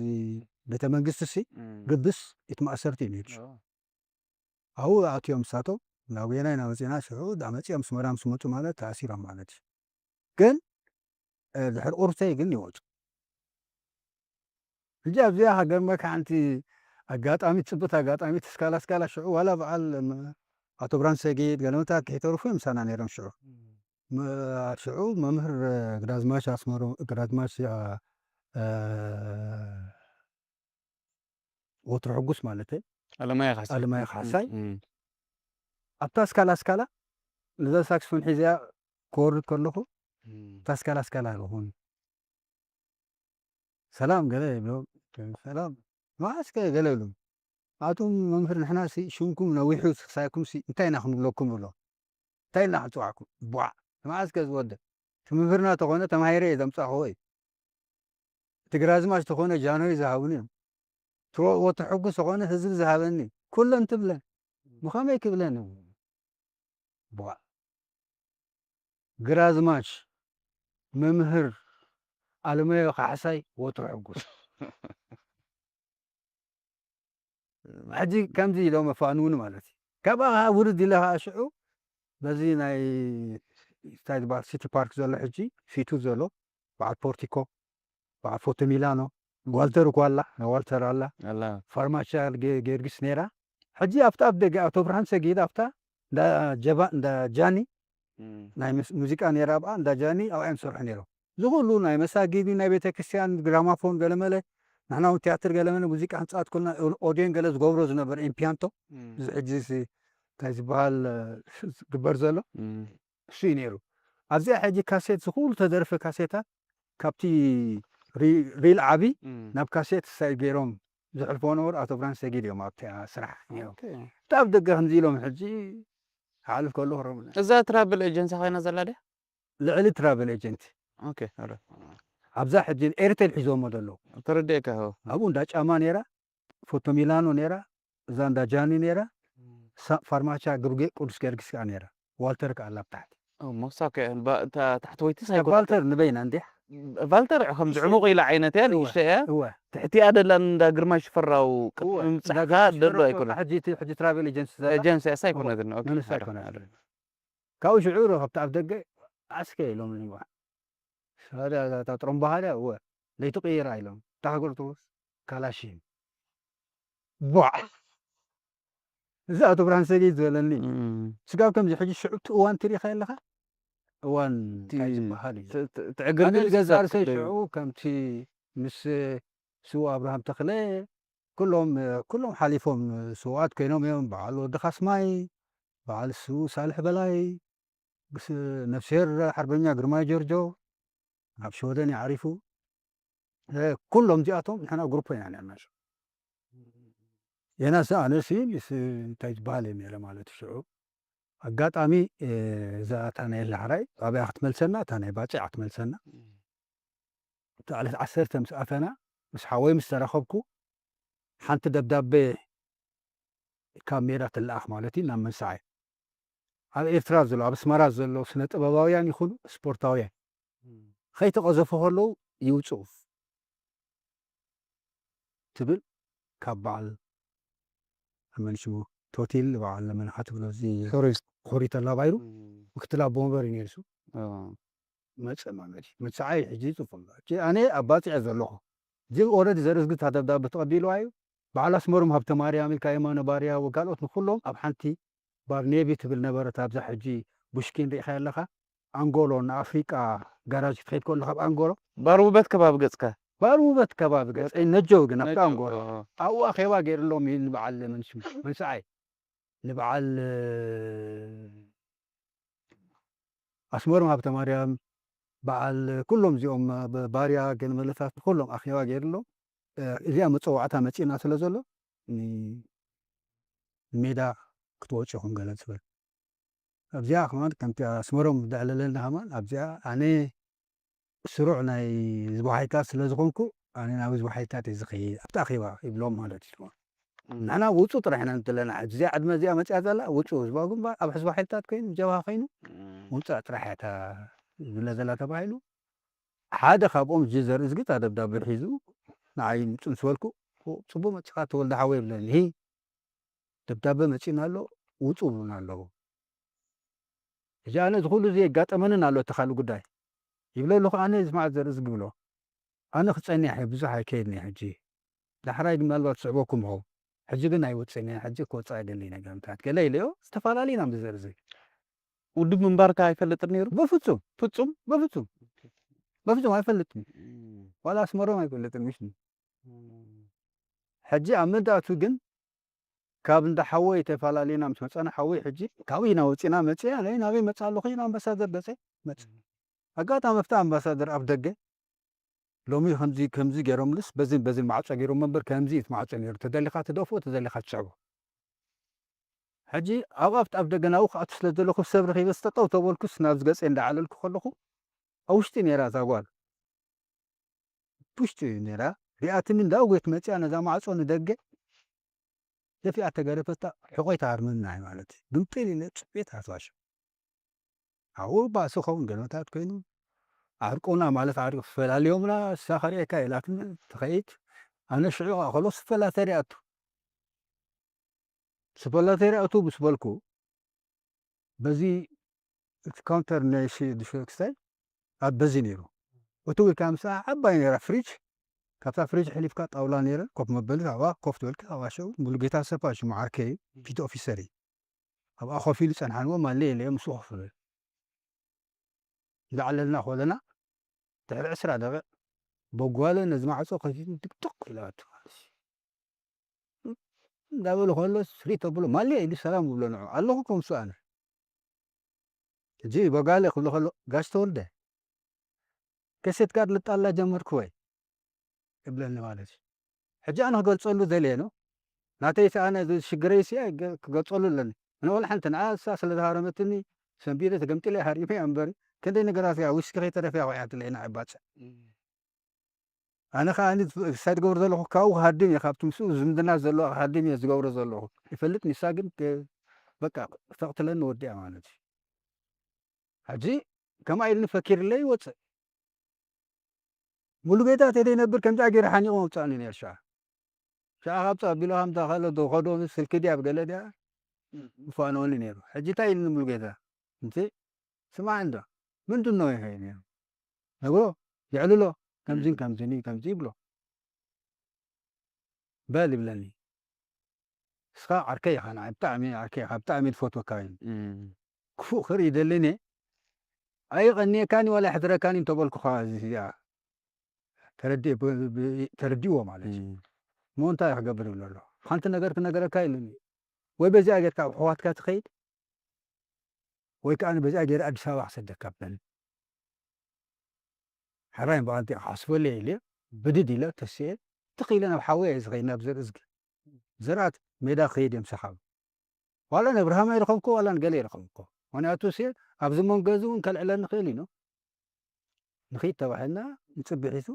ቤተ መንግስቲ ሲ እም። ግብስ እቲ ማእሰርቲ እዩ ነይሩ። ኦ። ኣብኡ ኣትዮም ንሳቶም፣ ናብ ወየናይ ናብ መጺእና ሽዑ፣ ዳ መጺኦም ኣስመራ ምስ መጹ ማለት ተኣሲሮም ማለት እዩ። ግን፣ እ፣ ድሕሪ ቁርሰይ ግን ይወጹ። ሕጂ ኣብዚኣ ከገርመካ ሓንቲ ኣጋጣሚ፣ ጽብቕቲ ኣጋጣሚ፣ ስካላ ስካላ ሽዑ ዋላ በዓል፣ ም-፣ ኣቶ ብርሃን ሰጊድ ገለመታት ከይተርፉ እዮም ምሳና ነይሮም ሽዑ። እም። ም-፣ ሽዑ መምህር ግራዝማች ኣስመሮ-፣ ግራዝማች፣ እ፣ እ፣ ወትሩ ሕጉስ ማለተይ፣ ኣለማየ ካሕሳይ። ኣለማየ ካሕሳይ። እም። ኣብታ ስካላ ስካላ፣ ነዛ ሳክስፎን ሒዘያ ክወርድ ከለኹ፣ እም። እታ ስካላ ስካላ ይኸውን። "ሰላም" ገለ ይብሎ፣ "ሰላም፣ መዓስከ?" ገለ ይብሉ። "ኣቱም መምህር፣ ንሕና ሲ ሽምኩም ነዊሑ፣ ክሳይኩም ሲ እንታይ ኢና ክንብለኩም?" ይብሎ። "እንታይ ኢልና ክንጽዋዕኩም? ቧዕ! መዓስከ ዝወደ? እቲ መምህርና ተኾነ ተማሂረ እየ ዘምጻእኽዎ እዩ። እቲ ግራዝማች ተኾነ ጃንሆይ ዝሃቡኒ እዮም። እቲ ወ-፣ ወትሩ ሕጉስ ተኾነ ህዝቢ ዝሃበኒ። ኩለን ትብለን። ብኸመይ ክብለን?" ቧዕ! ግራዝማች መምህር ኣለማዮ ካሕሳይ ወትሩ ሕጉስ። ሕጂ ከምዚ ኢሎም ኣፋንዉኒ ማለት እዩ። ካብኣ ውርድ ኢለ ከዓ ሽዑ በዚ ናይ እንታይ ዝበሃል ሲቲ ፓርክ ዘሎ ሕጂ ፊቱ ዘሎ በዓል ፖርቲኮ፣ በዓል ፎቶ ሚላኖ፣ ዋልተር እኮ ኣላ፣ ናይ ዋልተር ኣላ፣ ኣላ። ፋርማቻ ገ-፣ ጊዮርጊስ ነይራ። ሕጂ ኣብታ ኣብ ደገ ኣቶ ብርሃን ሰጊድ ኣብታ እንዳ ጀባ-፣ እንዳ ጃኒ እም። ናይ ምስ-፣ ሙዚቃ ነይራ ኣብኣ፣ እንዳ ጃኒ ኣብኣ እዮም ዝሰርሑ ነይሮም። እዚ ኩሉ ናይ መሳጊድ፣ ናይ ቤተክርስትያን፣ ግራማፎን፣ ገለመለ፣ ንሕና እውን ቲያትር ገለ መለ ሙዚቃ ክንጻወት ከለና ኦድዮን ገለ ዝገብሮ ዝነበር ኢምፒያንቶ፣ እዚ ሕጂ ሲ-፣ እንታይ ዝበሃል፣ እ፣ ዝግበር ዘሎ፣ እሱ እዩ ነይሩ። ኣብዚኣ ሕጂ ካሴት ዝኹሉ ተደርፈ ካሴታት ካብቲ ሪ-፣ ሪል ዓቢ ናብ ካሴት ሳይ ገይሮም ዘሕልፎ ነበሩ። ኣቶ ብርሃን ሰጊድ እዮም ኣብቲ ስራሕ ነይሮም። ኦኬ። እቲ ኣብ ደገ ከምዚ ኢሎም ሕጂ ሓልፍ ከሎ ክረሙ እዛ ትራቭል ኤጀንሲ ኮይና ዘላ ድያ? ልዕሊ ትራቨል ኤጀንት ኦኬ። ኧረ። ኣብዛ ሕጂ ኤርቴል ሒዞሞ ዘለዉ ተረዲኤካ። ሆ። ኣብኡ እንዳ ጫማ ነይራ፣ ፎቶ ሚላኖ ነይራ፣ እዛ እንዳ ጃኒ ነይራ፣ ሳ-፣ ፋርማቻ ግርጌ ቅዱስ ጊዮርጊስ ከዓ ነይራ። ዋልተር ከዓ ኣላ ብታሕቲ። ኦ፣ ሞሳ ከ ባ-፣ እታ ታሕተወይቲ ሳይኮ ቫልተር ንበይና እንዲያ ቫልተር ከምዚ ዕሙቕ ኢላ ዓይነት እያ፣ እወ። ንእሽቶ እያ። እወ ትሕቲኣ ደላ እንዳ ግርማይ ሽፈራው እወ። ምብጻሕካ እንዳ ግርማይ ደሎ ሽፈራው ኣይኮነ። ሕጂ እቲ ሕጂ ትራቨል ኤጀንሲ ዘላ ኤጀንሲ እያ ኣይኮነትን። ኦኬ። መንስ ኧረ፣ ኣይኮነትን። ኧረ። ካብኡ ሽዑ ሮ ካብቲ ኣብ ደገ ኣስከ ኢሎም ንዋ ሳዳ እታ ጥሩምባ ሃልያ እወ ለይቲ ቅይራ ኢሎም ታክጎርቱ ካላሽን ቧዕ እዚ ኣቶ ብርሃን ሰጊድ ዝበለኒ እም። ስጋብ ከምዚ ሕጂ ሽዑ እቲ እዋን ትሪኢኻ ኣለኻ እዋን እቲ እንታይ ዝበሃል እዩ ት-፣ ት-፣ ትዕግርግር ኣነ ንገዛ ዝስሳብ ርእሰይ ክፍሊ እዩ። ሽዑ ከምቲ ምስ ስው ኣብርሃም ተኽለ ኩሎም ኩሎም ሓሊፎም ስውኣት ኮይኖም እዮም በዓል ወዲ ካስማይ በዓል ስው ሳልሕ በላይ ምስ ነፍስሄር ሓርበኛ ግርማይ ጆርጆ ኣብ ሽወደን ይዓሪፉ ኩሎም እዚኣቶም ንሕና ግሩፕ ኢና ነና የናስ ኣነሲ ምስ እንታይ ዝበሃል እየ ነረ ማለት ሽዑ ኣጋጣሚ እዛ እታ ናይ ላሕራይ ኣብያ ክትመልሰና እታ ናይ ባፅዕ ክትመልሰና እቲ ዕለት ዓሰርተ ምስ ኣተና ምስ ሓወይ ምስ ተረኸብኩ ሓንቲ ደብዳቤ ካብ ሜዳ ትለኣኽ ማለት እዩ ናብ መንስዓይ ኣብ ኤርትራ ዘሎ ኣብ ኣስመራ ዘሎ ስነ ጥበባውያን ይኹኑ ስፖርታውያን ከይተቐዘፉ ከለዉ ይውፅኡ ትብል ካብ በዓል ኣመን ሽሙ ቶቲል በዓል ለመንኻ ትብሎ እዚ ኮሪ ተላባይሩ ምክትል ኣቦ ወንበር እዩ ነርሱ መፀ ማለት እዩ ምፅዓይ ሕጂ ይፅፉ ኣሎ ኣነ ኣብ ባፅዕ ዘለኹ እዚ ኦረዲ ዘርእዝግታ ደብዳቤ ተቐቢልዋ እዩ በዓል ኣስመሮም ሃብተ ማርያም ኢልካ የማነ ባርያ ወካልኦት ንኩሎም ኣብ ሓንቲ ባር ኔቪ ትብል ነበረት ኣብዛ ሕጂ ቡሽኪን ርኢኻ ኣለኻ ኣንጎሎ ንኣፍሪቃ ጋራጅ ክትኸይድ ከሎ ካብ ኣንጎሎ ባር ውበት ከባቢ ገጽካ ባር ውበት ከባቢ ገጸይ ነጀው ግን ኣብቲ ኣንጎሎ ኣብኡ ኣኼባ ገይርሎም እዩ ንበዓል መንስዓይ ንበዓል ኣስመሮም ሃብተ ማርያም በዓል ኩሎም እዚኦም ባርያ ገንመለታት ኩሎም ኣኼባ ገይርሎም እዚኣ መፀዋዕታ መፂእና ስለ ዘሎ ንሜዳ ክትወፁ ኢኹም ገለ ዝበል ኣብዚኣ ከማን ከምቲ ኣስመሮም ዘዕለለና ከማን ኣብዚኣ ኣነ ስሩዕ ናይ ህዝቢ ሓይልታት ስለ ዝኾንኩ ኣነ ናብ ህዝቢ ሓይልታት እየ ዝኸይድ ኣብቲ ኣኼባ ይብሎም ማለት እዩ ንሕና ውፁ ጥራሕ ኢና ንትለና እዚኣ ዕድመ እዚኣ መፅያ ዘላ ውፁ ህዝባዊ ግንባር ኣብ ህዝቢ ሓይልታት ኮይኑ ጀብሃ ኮይኑ ውፃእ ጥራሕ እያ ዝብለ ዘላ ተባሂሉ ሓደ ካብኦም እዚ ዘርኢ ዝግታ ደብዳቤ ሒዙ ንዓይ ምፁ ምስ በልኩ ፅቡቅ መፅኻ ተወልደ ሓወ ይብለኒ ደብዳቤ መፂና ኣሎ ውፁ ብሉና ኣለዉ ሕጂ ኣነ እዚ ኩሉ እዚ የጋጠመንን ኣሎ እቲ ካልእ ጉዳይ ይብለ ኣለኹ ኣነ እዚ መዓት ዘርኢ ዝግብሎ ኣነ ክፀኒሕ እየ ብዙሕ ኣይከይድን እየ ሕጂ ዳሕራይ ግን ምናልባት ዝስዕበኩም ኸው ሕጂ ግን ኣይወፅን እየ ሕጂ ክወፅእ ኣይደሊ ነገርታት ገለ ኢለዮ ዝተፈላለዩ ኢና ብዘርዝር ውድብ ምንባርካ ኣይፈልጥን ነይሩ በፍፁም ፍጹም በፍፁም በፍፁም ኣይፈልጥን ዋላ ኣስመሮም ኣይፈልጥን ምሽ ሕጂ ኣብ መዳእቱ ግን ካብ እንዳ ሓወይ ተፈላለና ምስ መፀና ሓወይ ሕጂ ካብኡ ኢና ወፂና መፅያ ናይ ናበይ መፃ ኣለኹ ኢና ኣምባሳደር ገፀ መፅ ኣጋጣሚ ኣብቲ ኣምባሳደር ኣብ ደገ ሎሚ ከምዚ ከምዚ ገይሮምልስ በዚን በዚን ማዕፆ ገይሮም እምበር ከምዚ እዩ እቲ ማዕፆ ነይሩ ተደሊኻ ትደፍኦ ተደሊኻ ትስዕቦ ሕጂ ኣብኡ ኣብቲ ኣብ ደገ ናብኡ ክኣቱ ስለ ዘለኹ ሰብ ረኺበ ጠጠው ተበልኩስ ናብዚ ገፀ እንዳዓለልኩ ከለኹ ኣብ ውሽጢ ነይራ እዛ ጓል ውሽጢ ነይራ ሪኣትኒ እንዳውጎት መፅያ ነዛ ማዕፆ ንደገ ደፊኣ ተገደፈታ ሕቆይ ትሃርመና ማለት እዩ ግምጥል ኢለ ፅቤት ኣትዋሽ ኣብኡ ባእሲ ኸውን ገለመታት ኮይኑ ዓርቁና ማለት ዓርቁ ፈላልዮምና እሳ ከርእየካ ኢላትኒ ትኸይድ ኣነ ሽዑ ከሎ ስፈላተ ሪኣቱ ስፈላተ ሪኣቱ ምስ በልኩ በዚ እቲ ካውንተር ናይ ሽክስታይ ኣብ በዚ ነይሩ እቲ ወይ ከዓ ምሳ ዓባይ ነራ ፍሪጅ ካብታ ፍሪጅ ሕሊፍካ ጣውላ ነረ ኮፍ መበሊ ካብኣ ኮፍ ትበልካ ካብኣ ሸው ሙሉጌታ ሰፋ ሽሙ ዓርከይ ፒቲ ኦፊሰር እዩ ኣብኣ ኮፍ ኢሉ ጸንሓንዎ ማለ የለዮ ምስኡ ኮፍ በል ዝዓለልና ኮለና ድሕሪ ዕስራ ደቂቕ በጓለ ነዚ ማዕጾ ከፊቱ ድቅድቅ ኢሉ ኣቱ ማለት እዩ። እንዳበሉ ከሎ ስሪት ተብሎ ማልየ ኢሉ ሰላም ይብሎ ንዑ ኣለኹ ከምሱ ኣነ። ሕጂ በጓለ ክብሎ ከሎ ጋሽ ተወልደ ከሴት ጋር ልጣላ ጀመርኩ ወይ እብለኒ ማለት እዩ። ሕጂ ኣነ ክገልጸሉ ደልየ ነው። ናተይ ሲ ኣነ እዚ ሽግረይ ሲ ክገልጸሉ ኣለኒ። ንወላ ሓንቲ ንዓ እሳ ስለ ዝሃረመትኒ ሰንቢደ ተገምጢለ ሃሪመ እያ እምበር ክንደይ ነገራት እያ ዊስኪ ከይተረፈ እያ ኮይኣትለ ኢና ዕባጸ። ኣነ ከኣ ንሳ ዝገብሮ ዘለኹ ካብኡ ክሃድም እየ፣ ካብቲ ምስኡ ዝምድና ዘለዎ ክሃድም እየ ዝገብሮ ዘለኹ። ይፈልጥ ንሳ ግን ክ- በቃ ክተቕትለኒ ወዲኣ ማለት እዩ። ሕጂ ከምኣ ኢልኒ ፈኪርለይ ይወፅእ። ሙሉጌታ ተደይ ነብር ከምዚኣ ገይረ ሓኒቑ መውፃእኒ ነር ሻ ሻ ካብ ፀቢሉ ከምዛ ከሎ ዝኸዶ ስልኪ ድያ ብገለ ድያ ይፋነወኒ ነይሩ። ሕጂ እንታይ ኢልኒ ሙሉጌታ? እንት ስማዕ እንዶ ምንድን ነው ይኸ ነይሩ ነግሮ የዕልሎ ከምዚን ከምዚን እዩ ከምዚ ይብሎ። በል ይብለኒ። እስኻ ዓርከይ ኢኻ ንዓይ ብጣዕሚ ዓርከይ ኢኻ ብጣዕሚ ዝፈትወካ እዩ። ክፉእ ክርኢ ይደልን እየ። ኣይቐንየካን እዩ ዋላ ይሕድረካን እዩ እንተበልኩኻ እዚኣ ተረዲእ- ብ- ብ- ተረዲእዎ ማለት እዩ። እሞ እንታይ ክገብር ይብሎ ኣሎ። ሓንቲ ነገር ክነገረካ ኢሉኒ። ወይ በዚኣ ጌርካ ኣብ ኣሕዋትካ ትኸይድ ወይ ከዓ በዚኣ ገይረ ኣዲስ ኣበባ ክሰደካ ብለኒ። ሕራይ በዓልቲ ክሓስበሉ እየ ኢለ ብድድ ኢለ ተስኤ ትኽ ኢለ ናብ ሓወይ እየ ዝኸይድ ናብ ዘርእዝጊ። ዘርኣት ሜዳ ክኸይድ እዮም ሰሓብ ዋላ ነብርሃም ኣይረኸብኩ ዋላ ንገለ ይረኸብኩ። ምክንያቱ ሲ ኣብዚ መንጎ እዚ እውን ከልዕለኒ ክእል እዩ። ንኽይድ ተባሂልና ንፅብሒቱ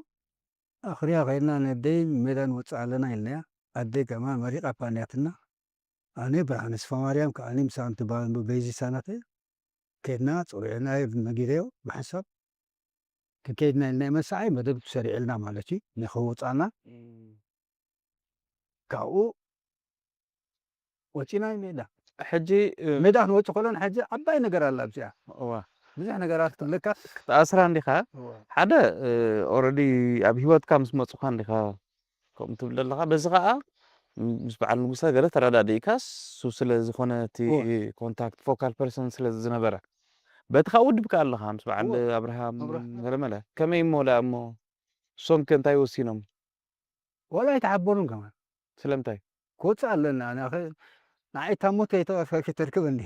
ኣኽርያ ከይድና ነደይ ሜዳ ንወፅእ ኣለና ኢልናያ። ኣደይ ከማ መሪቓ ፓንያትና ኣነ ብርሃነ ስፋ ማርያም ከኣኒ ምሳንቲ በይዚ ሳናተ ከይድና ፅሩዕና ነጊረዮ ብሓንሳብ ክንከይድና ኢልና መሳዓይ መደብ ሰሪዕልና ማለት እዩ ንኸወፃና ካብኡ ወፂና ሜዳ ሕጂ እ፣ ሜዳ ክንወፅእ ከሎና ሕጂ ዓባይ ነገር ኣላ ኣብዚኣ እዋ ብዙሕ ነገራት ክብለካስ ክትኣስራ እንዲኻ እዋ ሓደ ኦረዲ ኣብ ሂወትካ ምስ መፁኻ እንዲኻ ከምኡ ትብል ኣለኻ በዚ ከዓ ምስ በዓል ንጉሰ ገለ ተረዳዲእካ እሱ ስለ ዝኾነ እቲ እዋ ኮንታክት ፎካል ፐርሰን ስለ ዝነበረ በቲ ከዓ ውድብ ከዓ ኣለኻ ምስ በዓል እዋ ኣብርሃም ኣብርሃም። ገለመለ ከመይ እሞ ደኣ እሞ እሶም ከ እንታይ ወሲኖም ዋላ ኣይተሓበሩን ከማን ስለምንታይ ክወፅእ ኣለና ኣነ ኸ ንዓይ እታ ሞት ከይተቐትለኪ ተርክበኒ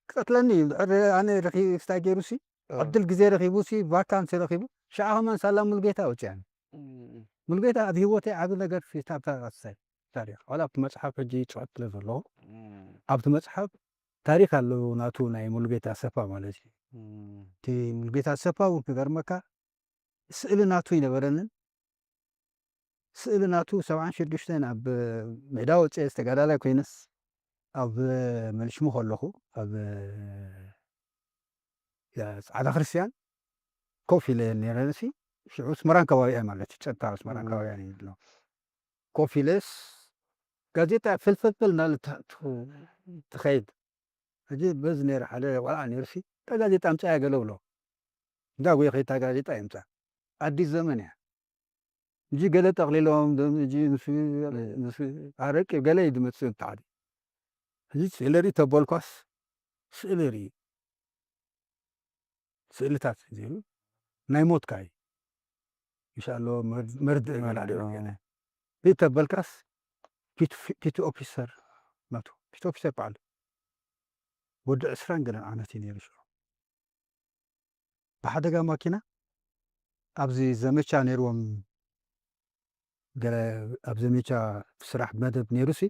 ክቐትለኒ እዩ ድሕር ኣነ ረኺ ክስታይ ገይሩ ሲ ዕድል ግዜ ረኺቡ ሲ ቫካንሲ ረኺቡ ሸዓ ከማን ሳላ ሙልጌታ ወፅያኒ ሙልጌታ ኣብ ህይወተይ ዓብ ነገር ፊታብታ ታሪክ ዋላ ኣብቲ መፅሓፍ ሕጂ ፅሑፍ ስለ ዘለኹ ኣብቲ መፅሓፍ ታሪክ ኣለዉ ናቱ ናይ ሙሉጌታ ኣሰፋ ማለት እዩ እቲ ሙሉጌታ ኣሰፋ እውን ክገርመካ ስእሊ ናቱ ይነበረንን ስእሊ ናቱ ሰብዓን ሽዱሽተን ኣብ ሜዳ ወፅአ ዝተጋዳላይ ኮይነስ ኣብ መልሽሙ ከለኹ ኣብ ፃዕዳ ክርስቲያን ኮፍ ኢለ ነረንሲ ሽዑ ስመራን ከባቢያ ማለት እዩ ፀጥታ ስመራን ከባቢያ ይብሎ ኮፍ ኢለስ ጋዜጣ ፍልፍልፍል እናለ ትኸይድ ሕጂ በዚ ነይረ ሓደ ቆልዓ ነይሩሲ እታ ጋዜጣ ኣምፅኣ ገለ ብሎ እንዳ ጉየ ከይታ ጋዜጣ የምፃ ኣዲስ ዘመን እያ እንጂ ገለ ጠቕሊሎም ኣረቂ ገለ እዩ ድመፅእ ብታዕዲ ሕጂ ስእሊ ርኢ ተበልኳስ ስእሊ ርኢ ስእልታት ዜሩ ናይ ሞትካ እዩ ኢንሻሎ መርድእ ይመላል ሪተበልካስ ፒቲ ኦፊሰር መቱ ፒቲ ኦፊሰር በዓል ወዲ ዕስራን ገለን ዓመት እዩ ነይሩ ሽዑ ብሓደጋ ማኪና ኣብዚ ዘመቻ ነይርዎም ገለ ኣብ ዘመቻ ስራሕ መደብ ነይሩ ሲ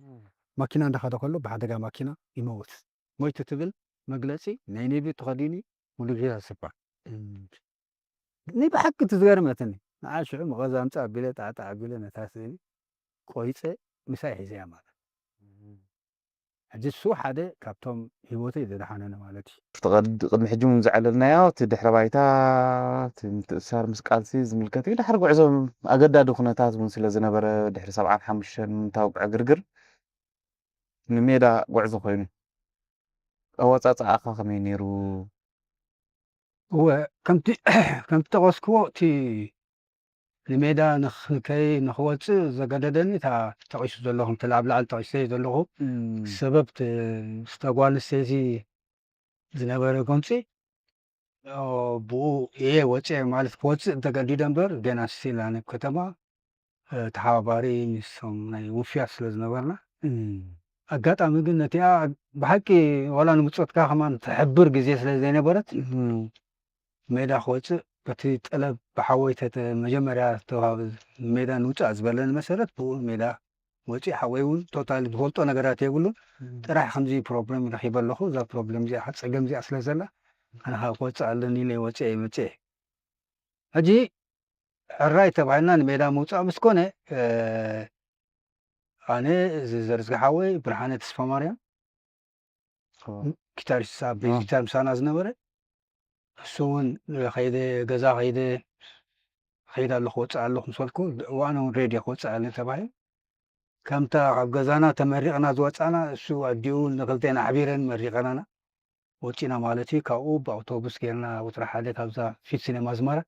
ማኪና እንዳኸደ ከሎ ብሓደጋ ማኪና ይመውት ሞይቱ ትብል መግለፂ ናይ ኔቪ ተኸዲኒ ሙሉጌታ ስባ ንብሓቂ ትዝገርመትኒ ንዓ ሽዑ መቐዛምፂ ኣቢለ ጣዕጣ ኣቢለ ነታ ስእሊ ቆይፀ ምሳይ ሒዘያ ማለት ሕጂ እሱ ሓደ ካብቶም ህይወተይ ዘድሓነኒ ማለት እዩ። እቲ ቅድ- ቅድሚ ሕጂ እውን ዘዕለልናዮ እቲ ድሕረ ባይታ እቲ ምትእሳር ምስ ቃልሲ ዝምልከት እዩ። ድሕሪ ጉዕዞ ኣገዳዲ ኩነታት እውን ስለ ዝነበረ ድሕሪ ሰብዓን ሓሙሽተን ምታውቅዕ ግርግር ንሜዳ ጉዕዞ ኮይኑ ኣወፃፅኣኻ ከመይ ነይሩ? እወ ከምቲ ከምቲ ጠቐስክዎ እቲ ንሜዳ ንክይ ንክወፅእ ዘገደደኒ እታ ተቂሱ ዘለኹ እቲ ኣብ ላዕሊ ተቂሰ ዘለኹ ሰበብ ዝተጓል ኣንስተይቲ ዝነበረ ጎንፂ ብኡ እየ ወፅኤ ማለት ክወፅእ እንተገዲደ እምበር ገና ስቲል ኣነ ከተማ ተሓባባሪ ምስቶም ናይ ውፍያት ስለ ዝነበርና ኣጋጣሚ ግን ነቲኣ ብሓቂ ዋላ ንምፅኦትካ ከማን ትሕብር ግዜ ስለ ዘይነበረት ሜዳ ክወፅእ በቲ ጠለብ ብሓወይ መጀመርያ ተዋሃቢ ሜዳ ንውፃእ ዝበለኒ መሰረት ብኡ ሜዳ ወፂእ ሓወይ እውን ቶታሊ ዝፈልጦ ነገራት የብሉን። ጥራሕ ከምዚ ፕሮብለም ረኪበ ኣለኹ፣ እዛ ፕሮብለም እዚኣ ጸገም እዚኣ ስለ ዘላ ኣነ ከዓ ክወፅእ ኣለኒ ኢለ ወፅኤ መፅኤ። ሕጂ ሕራይ ተባሂልና ንሜዳ ምውፃእ ምስ ኮነ ኣነ እዚ ዘርዝጊ ሓወይ ብርሃነ ተስፋ ማርያም ጊታሪስት ኣብ ቤዝ ጊታር ምሳና ዝነበረ እሱ እውን ከይደ ገዛ ከይደ ከይደ ኣለኹ ወፅእ ኣለኹ ምስ በልኩ እዋን እውን ሬድዮ ክወፅእ ኣለ ተባሂሉ ከምታ ካብ ገዛና ተመሪቕና ዝወፃና እሱ ኣዲኡ ንክልቴና ኣሕቢረን መሪቐናና ወፂና ማለት እዩ። ካብኡ ብኣውቶቡስ ጌርና ወትሪ ሓደ ካብዛ ፊት ሲኔማ ኣዝመራ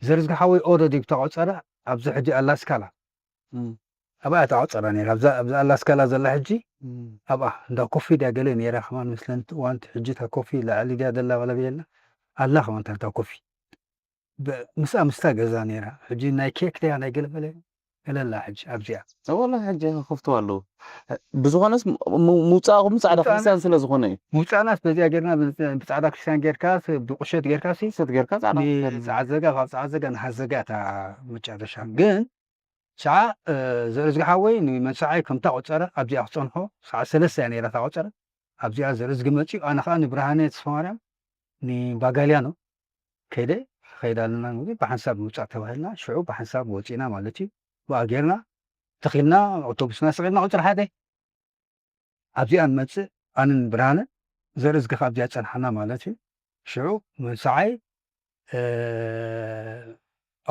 ዘርዝጊ ሓወይ ኦረዲ ብተቆፀረ ኣብዚ ሕጂ ኣላስካላ ኣብኣ ተቆፀረ ነራ ኣብዛ ኣላስካላ ዘላ ሕጂ ኣብኣ እንዳ ኮፊ ድያ ገለ ነራ ከማን ምስለን ዋንቲ ሕጂ እታ ኮፊ ላዕሊ ድያ ዘላ ቀለብ የላ ኣላ ከማን እታ ኮፊ ምስኣ ምስታ ገዛ ነራ ሕጂ ናይ ኬክ ድያ ናይ ገለመለ ገለላ ሕጂ ኣብዚኣ ወላ ሕጂ ከፍትዋ ኣለዉ ብዝኾነስ ምውፃእኹም ፃዕዳ ክርስቲያን ስለ ዝኾነ እዩ ምውፃእናስ በዚኣ ጌርና ብፃዕዳ ክርስቲያን ጌርካ ብቁሸት ጌርካ ሲ ሰት ጌርካ ፃዕዳ ፃዕዘጋ ካብ ፃዕዘጋ ንሃዘጋ እታ መጨረሻ ግን ሸዓ ዘርዝጊ ሓወይ ንመንሳዓይ ከምታ ቆፀረ ኣብዚኣ ክፀንሖ ሰዓ ሰለስተ እያ ነይራ እታ ቆፀረ ኣብዚኣ ዘርዝጊ መፅኡ ኣነ ከዓ ንብርሃነ ተስፋማርያም ንባጋልያኖ ከይደ ከይዳ ኣለና ብሓንሳብ ምውፃእ ተባሂልና ሽዑ ብሓንሳብ ወፂና ማለት እዩ ብኣ ጌርና ተኺልና ኣውቶቡስና ስቂልና ቁፅሪ ሓደ ኣብዚኣ ንመፅእ ኣንን ብርሃነ ዘርእዝጊ ካብዚኣ ፀንሓና ማለት እዩ ሽዑ ምንስዓይ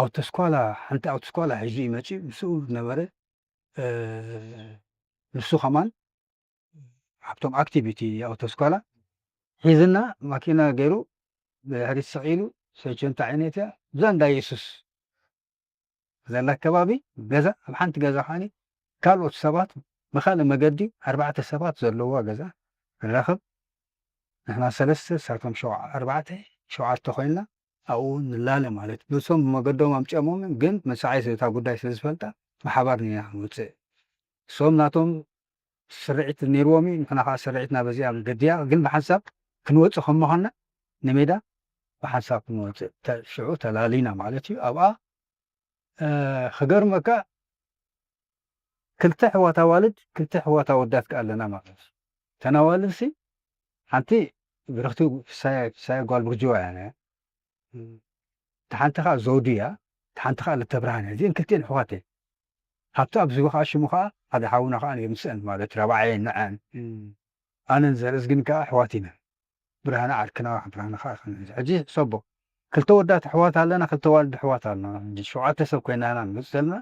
ኣውቶስኳላ ሓንቲ ኣውቶስኳላ ሒዙ ይመፅእ ምስኡ ዝነበረ ንሱ ከማን ኣብቶም ኣክቲቪቲ ኣውቶስኳላ ሒዝና ማኪና ገይሩ ብድሕሪት ስቕ ኢሉ ሰቸንታ ዓይነት እያ እዛ እንዳ የሱስ ዘላ ከባቢ ገዛ ኣብ ሓንቲ ገዛ ከዓኒ ካልኦት ሰባት ብካልእ መገዲ ኣርባዕተ ሰባት ዘለውዋ ገዛ ንራኸብ ንሕና ሰለስተ ንሳቶም ኣርባዕተ ሸውዓተ ኮይንና ኣብኡ ንላለ ማለት እዩ። ንሶም ብመገዶም ኣምፂኦሞም ግን መሳዓይ እታ ጉዳይ ስለ ዝፈልጣ ብሓባር ኢና ንወፅእ። እሶም ናቶም ስርዒት ነይርዎም እዩ፣ ንሕና ከዓ ስርዒትና በዚኣ ገዲያ ግን ብሓንሳብ ክንወፅእ ከም ምዃንና ንሜዳ ብሓንሳብ ክንወፅእ ሽዑ ተላሊና ማለት እዩ። ኣብኣ ክገርመካ ክልተ ኣሕዋት ኣዋልድ ክልተ ኣሕዋት ኣወዳት ከኣ ኣለና ማለት እዩ። እተን ኣዋልድሲ ሓንቲ ብርኽቲ ሳያ ጓል ብርጅዋ እያ ነያ። እታ ሓንቲ ከኣ ዘውዲ እያ፣ እታ ሓንቲ ከኣ ለተብርሃን እያ። እዚአን ክልቲአን ኣሕዋት እየን። ሃብቱ ኣብዚ ከኣ ሽሙ ከኣ ሓደ ሓውና ከኣ ነይሩ ምስአን ማለት ራብዓየን ንዐን። ኣነን ዘርእዝግን ከኣ ኣሕዋት ኢና። ብርሃነ ዓርክና ብርሃነ ከኣ ሕጂ ሕሰቦ ክልተ ወዳት ኣሕዋት ኣለና ክልተ ዋልድ ኣሕዋት ኣለና ሕጂ ሸውዓተ ሰብ ኮይና ኢና ንመፅእ ዘለና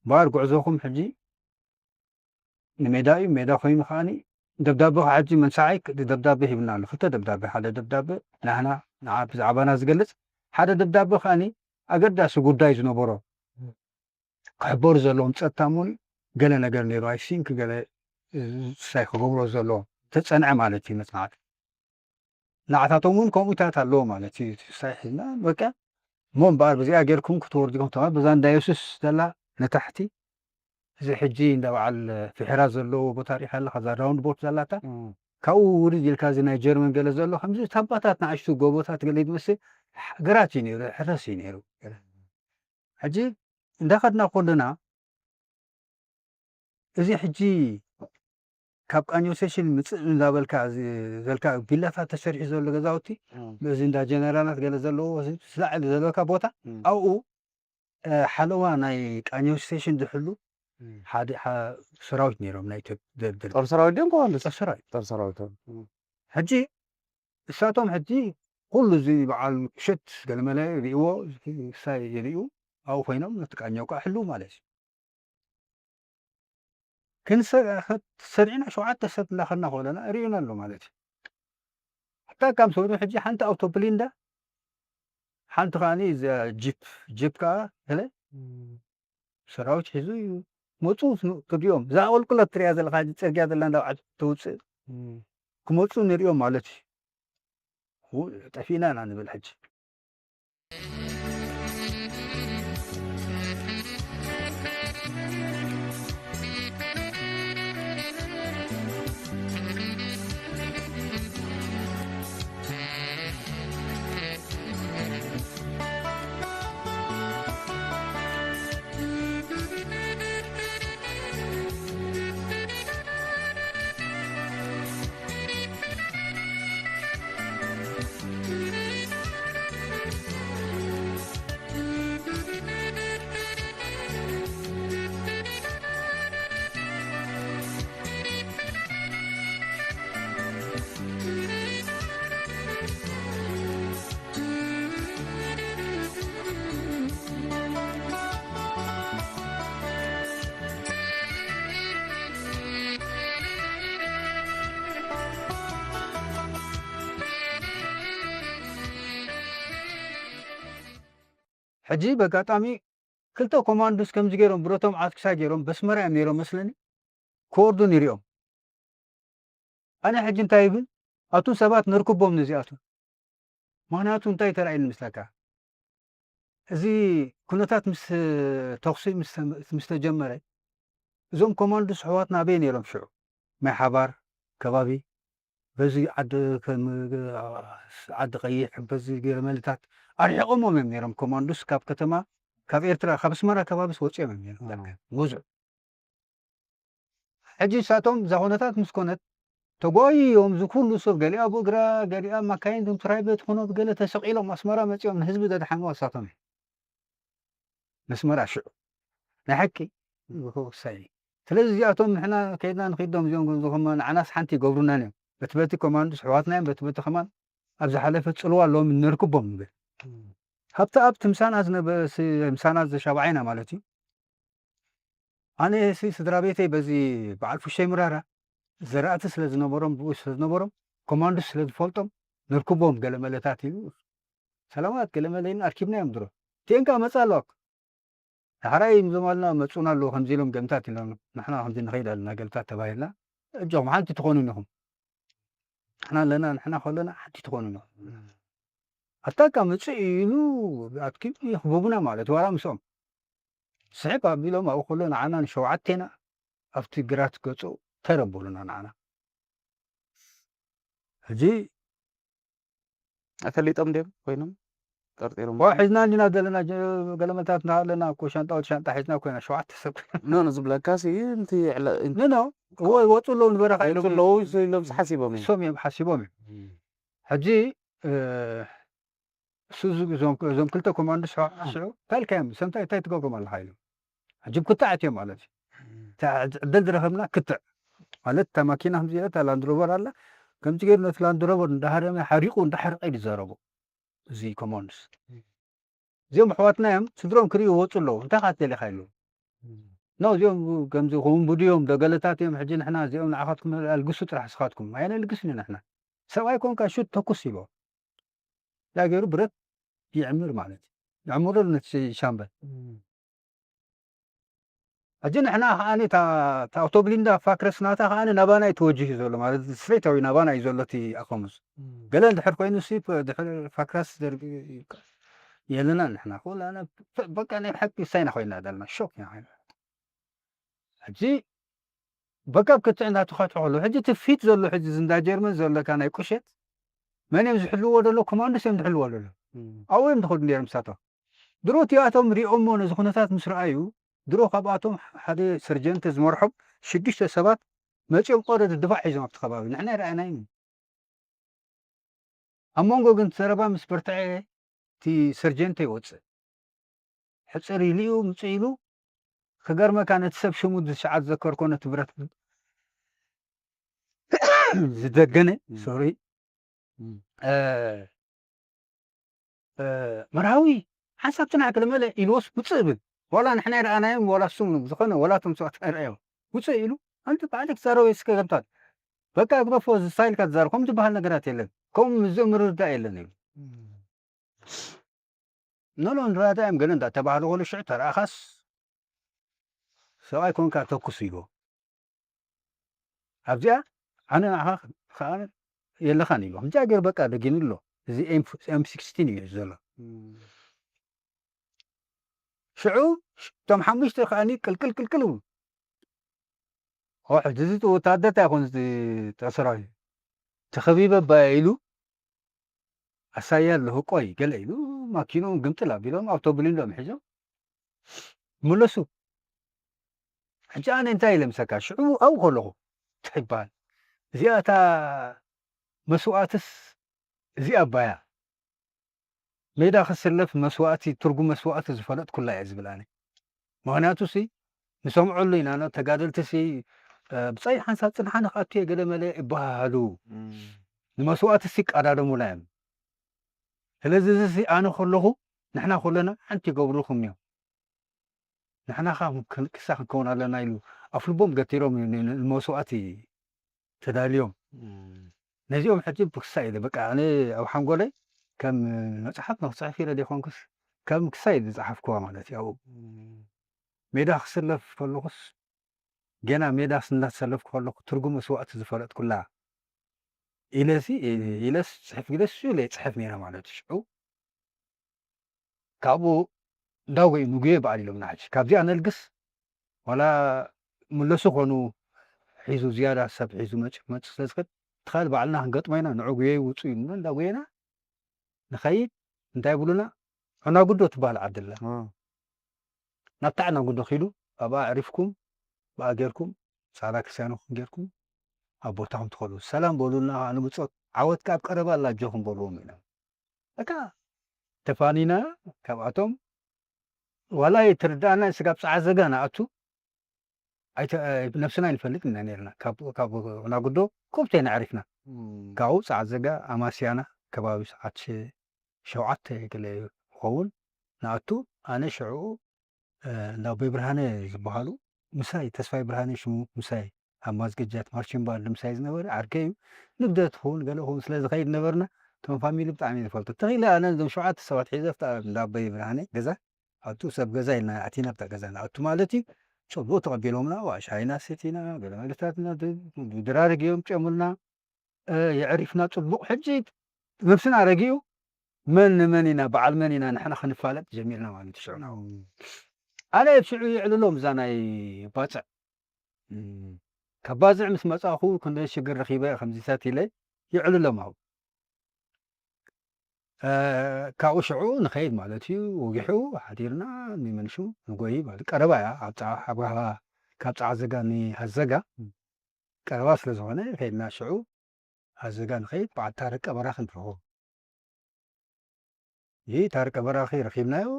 እምበኣር ጉዕዞኹም ሕጂ ንሜዳ እዩ ሜዳ ኮይኑ ከዓኒ ደብዳበ ከዓ ሕጂ መንሳዓይ ደብዳበ ሂብና ኣሎ ክልተ ደብዳበ ሓደ ደብዳበ ናህና ንዓ ብዛዕባና ዝገልፅ ሓደ ደብዳበ ከዓኒ ኣገዳሲ ጉዳይ ዝነበሮ ክሕበሩ ዘለዎም ፀጥታ እሞ ገለ ነገር ነይሩ ኣይሲንክ ገለ ሳይ ክገብሮ ዘለዎ ተፀንዐ ማለት እዩ መፅናዕቲ ንዓታቶም እውን ከምኡታት ኣለዎ ማለት እዩ ሳይ ሒዝና በቃ እሞ እምበኣር ብዚኣ ጌርኩም ክትወርድኩም ተማ በዛ እንዳ የሱስ ዘላ ንታሕቲ እዚ ሕጂ እንዳ በዓል ፍሕራ ዘለዎ ቦታ ሪኢኻ ኣለኻ እዛ ራውንድ ቦት ዘላታ ካብኡ ውርድ ኢልካ እዚ ናይ ጀርመን ገለ ዘሎ ከምዚ ታባታት ንኣሽቱ ጎቦታት ገለ ዝመስል ግራት እዩ ነይሩ ሕረስ እዩ ነይሩ ሕጂ እንዳኸድና ከለና እዚ ሕጂ ካብ ቃኘው ስቴሽን ምፅእ እንዳበልካ ዘልካ ቢላታት ተሰሪሑ ዘሎ ገዛውቲ በዚ እንዳ ጀነራላት ገለ ዘለዎ ስላዕሊ ዘለካ ቦታ ኣብኡ ሓለዋ ናይ ቃኘው ስቴሽን ዝሕሉ ሓደ ሰራዊት ነይሮም ናይ ኢትዮጵያ ጦር ሰራዊት ድዮም ከዋልስ ጦር ሰራዊት ጦር ሰራዊት ሕጂ እሳቶም ሕጂ ኩሉ እዚ በዓል ምሸት ገለመለ ሪእዎ ሳይ ይርእዩ ኣብኡ ኮይኖም ነቲ ቃኘው ከዓ ሕልው ማለት እዩ ክንሰሪዕና ሸውዓተ ሰብ እናኸድና ከለና ርእዩና ኣሎ ማለት እዩ። ሕታ ካብ ሰዱ ሕጂ ሓንቲ ኣውቶፕሊንዳ ሓንቲ ከዓኒ ጂፕ ጂፕ ከዓ ገለ ሰራዊት ሒዙ እዩ መፁ ክሪኦም እዛ ቁልቁለት ትሪያ ዘለካ ሕጂ ፅርግያ ዘላ እንዳውዓት ትውፅእ ክመፁ ንሪኦም ማለት እዩ። ጠፊእና ኢና ንብል ሕጂ ሕጂ በጋጣሚ ክልተ ኮማንዶስ ከምዚ ገይሮም ብረቶም ዓስክሳ ገይሮም በስመራ እዮም ነይሮም መስለኒ ክወርዱ ንሪኦም። ኣነ ሕጂ እንታይ ይብል ኣቱም ሰባት ነርክቦም ነዚኣቱም። ምኽንያቱ እንታይ ተራእየኒ ምስለካ፣ እዚ ኩነታት ምስ ተኹሲ ምስ ተጀመረ እዞም ኮማንዶስ ኣሕዋትና ኣበይ ነይሮም ሽዑ? ማይ ሓባር ከባቢ በዚ ዓዲ ከም ዓዲ ቀይሕ በዚ ገለመለታት ኣርሒቖሞም እዮም ነይሮም። ኮማንዶስ ካብ ከተማ ካብ ኤርትራ ካብ ኣስመራ ከባቢስ ወፂኦም እዮም ነይሮም። ዳርጋ ብዙሕ ሕጂ ንሳቶም እዛ ኩነታት ምስ ኮነት ተጓይዮም እዚ ኩሉ ሰብ ገሊኣ ብእግራ ገሊኣ ማካይን ፕራይቬት ኾኖ ገለ ተሰቒሎም ኣስመራ መፂኦም ንህዝቢ ዘድሓንዋ ንሳቶም እዮም። መስመር ኣሽዑ ናይ ሓቂ ክወሳይ እዩ። ስለዚ እዚኣቶም ንሕና ከይድና ንኺዶም እዚኦም ንዓናስ ሓንቲ ይገብሩናን እዮም። በቲ በቲ ኮማንዶስ ኣሕዋትና እዮም በቲ በቲ ከማን ኣብ ዝሓለፈ ፅልዋ ኣለዎም ነርክቦም ንብል። ካብቲ ኣብቲ ምሳና ዝነበ ምሳና ዘሻብዓይና ማለት እዩ። ኣነ ሲ ስድራ ቤተይ በዚ በዓል ፉሸይ ምራራ ዘራእቲ ስለ ዝነበሮም ብኡ ስለ ዝነበሮም ኮማንዶስ ስለ ዝፈልጦም ነርክቦም ገለ መለታት ኢሉ ሰላማት ገለ መለይን ኣርኪብና እዮም ድሮ ቴንካ መፃ ኣለዋ ዳሕራይ እዞም ኣልና መፁና ኣለዉ ከምዚ ኢሎም ገምታት ኢሎም ንሕና ከምዚ ንኸይድ ኣለና ገልታት ተባሂልና እጆኹም ሓንቲ ትኾኑ ኢኹም ንሕና ኣለና ንሕና ከለና ሓንቲ ትኾኑ ኢኹም ኣታካ ምፅእ ኢሉ ኣትኪ ይኽቡቡና ማለት ዋላ ምስኦም ስሕብ ኣቢሎም ኣብኡ ከሎ ንዓና ንሸውዓቴና ኣብቲ ግራት ገፁ ተረበሉና ንዓና ሕጂ ኣፈሊጦም ድዮም ኮይኖም ጠርጢሮም ዋ ሒዝና እንዲና ዘለና ገለመታት እንዳሃለና እኮ ሻንጣ ወዲ ሻንጣ ሒዝና ኮይና ሸውዓተ ሰብ ኖ ኖ ዝብለካ ሲ እንቲ ኖ ኖ ወፁ ኣለዉ ንበረኻ ኢሎም ኣለዉ ኢሎም ሓሲቦም እዮም እሶም እዮም ሓሲቦም እዮም ሕጂ እሱ እዞም ክልተ ኮማንዶ ሽዑ እንታይ ኢልካዮም ሰምታይ እንታይ ትገብሮም ኣለካ ኢሎም ሕጂ ክትዕ ኣትዮም ማለት እዩ ዕድል ዝረኸብና ክትዕ ማለት እታ ማኪና ከምዚ እታ ላንድሮቨር ኣላ ከምዚ ገይሩ ነቲ ላንድሮቨር እንዳሃረመ ሓሪቁ እንዳሓረቀ ይዛረቡ እዚ ኮማንዶስ እዚኦም ኣሕዋትና እዮም ስድሮም ክርእዩ ይወፁ ኣለዉ እንታይ ካት ደሊካ ኢሉ ኖ እዚኦም ከምዚ ክውንቡድ እዮም ደገለታት እዮም ሕጂ ንሕና እዚኦም ንዓኻትኩም ኣልግሱ ጥራሕ ስኻትኩም ኣየነ ልግስኒ ንሕና ሰብኣይ ኮንካ ሹት ተኩስ ይሎ ያ ገይሩ ብረት ይዕምር ማለት እዩ ይዕምሩ ነቲ ሻምበል ሕጂ ንሕና ከዓኒ ኣውቶብሊንዳ ፋክረስ ናታ ከዓኒ ናባና እዩ ተወጅህ ዘሎ ማለት ስትሬታዊ ናባና እዩ ዘሎ እቲ ኣፈሙዝ ገለ እንድሕር ኮይኑ ሲ ድሕር ፋክራስ ደርቢ የለና ንሕና ኩላና በቃ ናይ ብሓቂ ሳይና ኮይና ዘለና ሾክ ኢና ኮይና ሕጂ በቃ ኣብ ክትዕ እንዳተኸትሑ ከሎ ሕጂ እቲ ፊት ዘሎ ሕጂ ዝንዳ ጀርመን ዘለካ ናይ ቁሸት መን እዮም ዝሕልዎ ዘሎ ኮማንዶስ እዮም ዝሕልዎ ዘሎ ኣብኡ እዮም ዝኸዱ ነይሮም ሳቶ ድሮ እቲኣቶም ሪኦሞ ነዚ ኩነታት ምስ ረኣዩ ድሮ ካብኣቶም ሓደ ሰርጀንት ዝመርሖም ሽዱሽተ ሰባት መፂኦም ቆረድ ድፋዕ ሒዞም ኣብቲ ከባቢ ንሕና ይረኣየና እዩ ኣብ መንጎ ግን ዘረባ ምስ በርትዐ እቲ ሰርጀንት ይወፅእ ሕፅር ኢሉ እዩ ምፅእ ኢሉ ክገርመካ ነቲ ሰብ ሽሙ ዝሸዓት ዘከርኮ ነቲ ብረት ዝደገነ ሶሪ መርሃዊ ሓንሳብ ትናዕ ክልመለ ኢልዎስ ውፅእ ብል ዋላ ንሕና ይረኣናዮም ዋላ ስም ዝኾነ ዋላ ቶም ሰባት ኣይረኣዮም ውፅእ ኢሉ ኣንቲ ባዕለ ክዛረበ ስከ ገብታት በቃ ግደፎ እዚ ስታይልካ ትዛረብ ከም ዝበሃል ነገራት የለን ከምኡ ዝምርዳእ የለን ኢሉ ኖሎ ንራዳዮም ገለ እንዳተባህሉ ከሉ ሽዑ ተረኣኻስ ሰብኣይ ኮንካ ተኩስ ኢልዎ ኣብዚኣ ኣነ ንዓኻ ከዓ የለኻን ኢልዎ ከምዚኣ ገይሩ በቃ ደጊኑ ኣሎ እዚ ኤም ሲክስቲን እዩ ዘሎ ሽዑ እቶም ሓሙሽተ ከዓኒ ቅልቅል ቅልቅል ይብሉ ሕጂ እዚ ወታደር እንታይ ይኾን ተሰራዊ ተኸቢበ ባየ ኢሉ ኣሳያ ኣለኹ ቆይ ገለ ኢሉ ማኪንኡ ግምጥል ኣቢሎም ኣውቶብሊን ሎም ሒዞም መለሱ ሕጂ ኣነ እንታይ ኢለ ምሰካ ሽዑ ኣብኡ ከለኹ እንታይ ይበሃል እዚኣ እታ መስዋእትስ እዚኣ ኣባያ ሜዳ ክስለፍ መስዋእቲ ትርጉም መስዋእቲ ዝፈለጥኩላ እየ ዝብል ኣነ ምክንያቱ ሲ ንሰምዐሉ ኢና ተጋደልቲ ሲ ብፀይ ሓንሳብ ፅንሓ ንክኣቱ እየ ገለ መለ ይበሃሃሉ ንመስዋእቲ ሲ ይቀዳደሙላ እዮም ስለዚ እዚ ኣነ ከለኹ ንሕና ከለና ሓንቲ ይገብሩልኩም እዮም ንሕና ክሳ ክንከውን ኣለና ኢሉ ኣፍ ልቦም ገቲሮም ንመስዋእቲ ተዳልዮም ነዚኦም ሕጂ ብክሳ ኢለ በቃ ኣነ ኣብ ሓንጎለይ ከም መፅሓፍ ንክፅሕፍ ኢለ ዘይኮንኩስ ከም ክሳይ ዝጸሓፍኩዋ ማለት እዩ። ኣብኡ ሜዳ ክስለፍ ከለኹስ፣ ገና ሜዳ እንዳተሰለፍኩ ከለኹ ትርጉም መስዋእቲ ዝፈለጥኩላ ኢለሲ፣ ኢለስ ጽሕፍ ግደስ ኢለ ይጽሕፍ ነይረ ማለት እዩ። ሽዑ ካብኡ እንዳጎዩ ንጉየ በዓል ኢሎምና። ሕጂ ካብዚኣ ነልግስ፣ ዋላ ምለሱ ኮኑ ሒዙ፣ ዝያዳ ሰብ ሒዙ መጭ-፣ መጭ ስለ ዝኽእል፣ ትኻል ባዕልና ክንገጥሞ ኢና፣ ንዑ ጉየይ ውጹ ኢሉና፣ እንዳጎየና ንኸይድ። እንታይ ይብሉና? ዕናጉዶ ትበሃል ዓዲ ኣላ። እ። ናብታ ዕናጉዶ ኪዱ፣ ኣብኣ ኣዕሪፍኩም፣ ብኣ ጌርኩም፣ ጻዕዳ ክርስትያንኩም ጌርኩም፣ ኣብ ቦታኹም ትኸዱ። ሰላም በሉልና፣ ንብጾት፣ ዓወት ከኣ ኣብ ቀረባ ኣላ፣ ኣጆኹም በልዎም ኢሎም። በቃ ተፋኒና፣ ካብኣቶም ዋላ ኣይትርድኣና፣ ስጋብ ጸዓዘጋ ንኣቱ፣ ኣይተ-፣ ነብስና ኣይንፈልጥን ኢና ነይርና። ካብ፣ ካብ ናጉዶ ኮብቴና ኣዕሪፍና። እም። ካብኡ ጸዓዘጋ ኣማስያና፣ ከባቢ ሰዓት ሸ-፣ ሸውዓተ ገለ ይኸውን ንኣቱ። ኣነ ሽዑ፣ እ፣ እንዳ ኣቦይ ብርሃነ ዝበሃሉ ምሳይ፣ ተስፋይ ብርሃነ ሽሙ ምሳይ፣ ኣብ ማዝገጃት ማርቺን ባንድ ምሳይ ዝነበረ ዓርከይ እዩ። ንግደት ክኸውን ገለ ክኸውን ስለ ዝኸይድ ነበርና፣ እቶም ፋሚሊ ብጣዕሚ እየ ዝፈልጦ። ተኺለ ኣነ እዞም ሸውዓተ ሰባት ሒዘ ኣብታ እንዳ ኣቦይ ብርሃነ ገዛ ኣቱ፣ ሰብ ገዛ ኢልና ኣቲና ኣብታ ገዛ ንኣቱ ማለት እዩ። ጽቡቕ ተቐቢሎምና፣ ዋ ሻሂና ሰቲና፣ ገለ መግብታትና ድ-፣ ድራር ገይሮም ጨሙልና፣ እ፣ የዕሪፍና ጽቡቕ። ሕጂ ነብስና ረጊኡ፣ መን ንመን ኢና፣ በዓል መን ኢና፣ ንሕና ክንፋለጥ ጀሚርና ማለት እዩ ሽዑ። ኣነ ኣብ ሽዑ የዕልሎም እዛ ናይ ባጽዕ። እም። ካብ ባጽዕ ምስ መጻኹ ክንደይ ሽግር ረኺበ እየ ከምዚታት ኢለ የዕልሎም ኣብኡ። እ፣ ካብኡ ሽዑ ንኸይድ ማለት እዩ። ወጊሑ ሓዲርና ንመንሹ ንጎይ ማለት ቀረባ እያ። ኣብ ጸዓ-፣ ኣብ ሃ-፣ ካብ ጸዓዘጋ ንሃዘጋ ቀረባ ስለ ዝኾነ ከይድና ሽዑ ሃዘጋ ንኸይድ በዓል ታረቀ በራኺ ንረኽቦ። ይህ ታረቀ በራኺ ረኺብናዮ።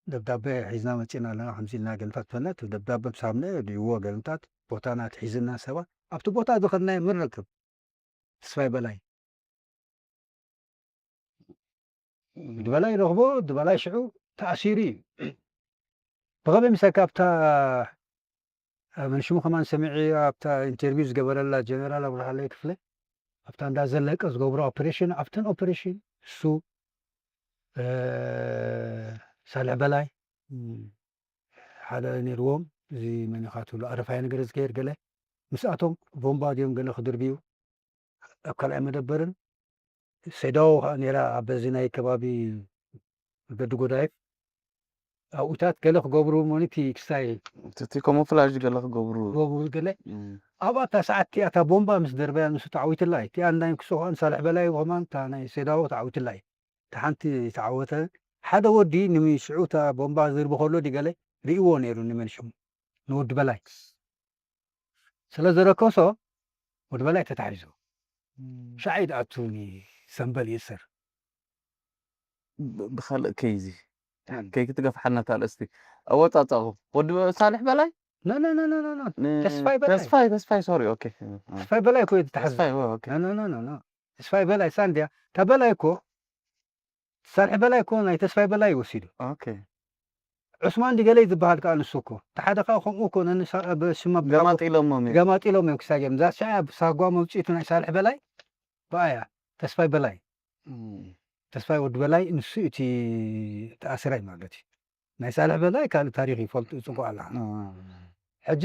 ደብዳቤ ሒዝና መጺእና ኣለና፣ ከምዚ ኢልና ገልታት ፈለጥ፣ ደብዳቤ ምስ ሃብናዮ፣ ድይዎ ገልታት፣ ቦታና ትሒዝና ሰባት፣ ኣብቲ ቦታ ዝኸድናዮ መን ረክብ? ተስፋይ በላይ። ወዲ በላይ ረኽቦ፣ ወዲ በላይ ሽዑ ተኣሲሩ እዩ። ብኸመይ ምሳካ ኣብታ፣ እ፣ መን ሽሙ ከማን ሰሚዐ፣ ኣብታ ኢንተርቪው ዝገበረላ ጀነራል ኣብርሃለይ ክፍለ፣ ኣብታ እንዳ ዘለቀ ዝገብሮ ኦፕሬሽን፣ ኣብተን ኦፕሬሽን እሱ፣ እ፣ ሳልሕ በላይ፣ እም፣ ሓደ ነይርዎም፣ እዚ መን ኢኻ ትብሎ፣ ኣረፋይ ነገር ዝከይድ ገለ፣ ምስኣቶም ቦምባ ድዮም ገለ ክድርብዩ፣ ኣብ ካልኣይ መደበርን፣ ሴዳዎ ከኣ ነይራ፣ ኣብ በዚ ናይ ከባቢ ገዲ ጎዳይፍ፣ ኣብኡታት ገለ ክገብሩ፣ ሞኒቲ ክሳይ እቲ፣ እቲ ኮሞፍላዥ ገለ ክገብሩ። ክገብሩ ገለ። እም። ኣብኣ እታ ሰዓት እቲኣ፣ እታ ቦምባ ምስ ደርበያ፣ ንሱ ተዓዊትላ እዩ። እቲኣ ናይ ክሶ ከኣ ንሳልሕ በላይ ከማን፣ እታ ናይ ሴዳዎ ተዓዊትላ እዩ። እታ ሓንቲ ተዓወተ። ሓደ ወዲ ንሚ-፣ ሽዑ እታ ቦምባ ዝርቢ ከሎ ድዩ ገለ ርእይዎ ነይሩ፣ ንመን ሽሙ? ንወዲ በላይ። ስለ ዘረከሶ፣ ወዲ በላይ ተታሒዙ። እም። ሻዕ ይድኣቱ ንሰምበል ይእሰር። ብ-፣ ብኻልእ ከይዚ፣ እም። ከይክትገፍሓና እታ ኣርእስቲ። ኣወጻጽኣኹም። ወዲ በ-፣ ሳልሕ በላይ? ኖ፣ ኖ፣ ኖ፣ ኖ፣ ኖ፣ ኖ። ን-፣ ተስፋይ በላይ። ተስፋይ፣ ተስፋይ፣ ሶሪ፣ ኦኬ። ተስፋይ በላይ እኮ እዩ ዝተታሕዘ። ተስፋይ፣ ኦ፣ ኦኬ። ኖ፣ ኖ፣ ኖ፣ ኖ፣ ኖ። ተስፋይ በላይ ሳንድያ። እታ በላይ እኮ ሳልሕ በላይ እኮ ናይ ተስፋይ በላይ እዩ ወሲዱ። ኦኬ። ዑስማን ድገለይ ዝበሃል ከኣ ንሱ እኮ። እቲ ሓደ ከኣ ከምኡ እኮ ነንሳ-፣ ኣብ ሽማ ገማጢሎሞም እዮም። ገማጢሎም እዮም ክሳብ ገም። እዛ ሻዕ ኣብ ሳጓ መውጽኢቱ ናይ ሳልሕ በላይ ብኣያ ተስፋይ በላይ። እም። ተስፋይ ወዲ በላይ ንሱ እቲ ተኣስራይ ማለት እዩ። ናይ ሳልሕ በላይ ካልእ ታሪኽ ይፈልጡ ጽቡቕ ኣላ። እ። ሕጂ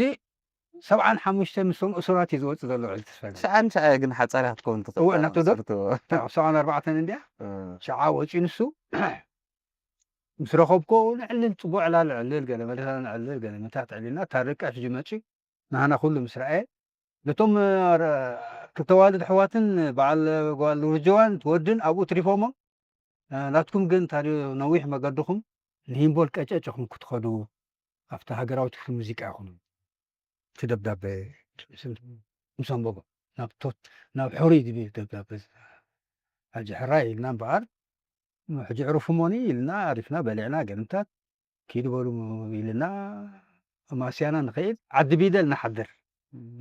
ሰብዓን ሓሙሽተ ምስቶም እሱራት እዩ ዝወጽእ ዘሎ ልዕሊ ተስፋይ በላይ። ትሽዓን ትሽዓን ግን ሓጻር እያ ክትከውን ትኽእል እወ፣ እያ ናቱ ዶ? መሰርትዎ። ታው፣ ሰብዓን ኣርባዕተን እንድያ? እ። ሽዓ ወጺኡ ንሱ። ምስ ረኸብኩ ነዕልል፣ ጽቡቕ ዕላል ነዕልል፣ ገለ መደታ ነዕልል፣ ገለ መታት ዕሊልና፣ ታረቀ ሕጂ መጺኡ፣ ንሃና ኩሉ ምስ ረኣየ፣ ነቶም፣ ረ-፣ ክልተ ኣዋልድ ኣሕዋትን በዓል ጓል ውርጅዋን ወድን ኣብኡ ትሪፎሞ፣ እ፣ ናትኩም ግን ታዲ ነዊሕ መገድኹም ንሂምቦል ቀጨጭኹም ክትኸዱ ኣብታ ሃገራዊት ክፍሊ ሙዚቃ ኢኹም። እቲ ደብዳበ ምስ ኣንበቦ፣ ናብ ቶት-፣ ናብ ሕሩይ ዝብል ደብዳበ። ሕጂ ሕራይ ኢልና እምበኣር፣ ሕጂ ዕርፉ እሞኒ ኢልና፣ ኣሪፍና በሊዕና፣ ገንምታት ኪዱ በሉ ኢልና፣ ማስያና ንኸይድ፣ ዓዲ ቢደል ንሓድር።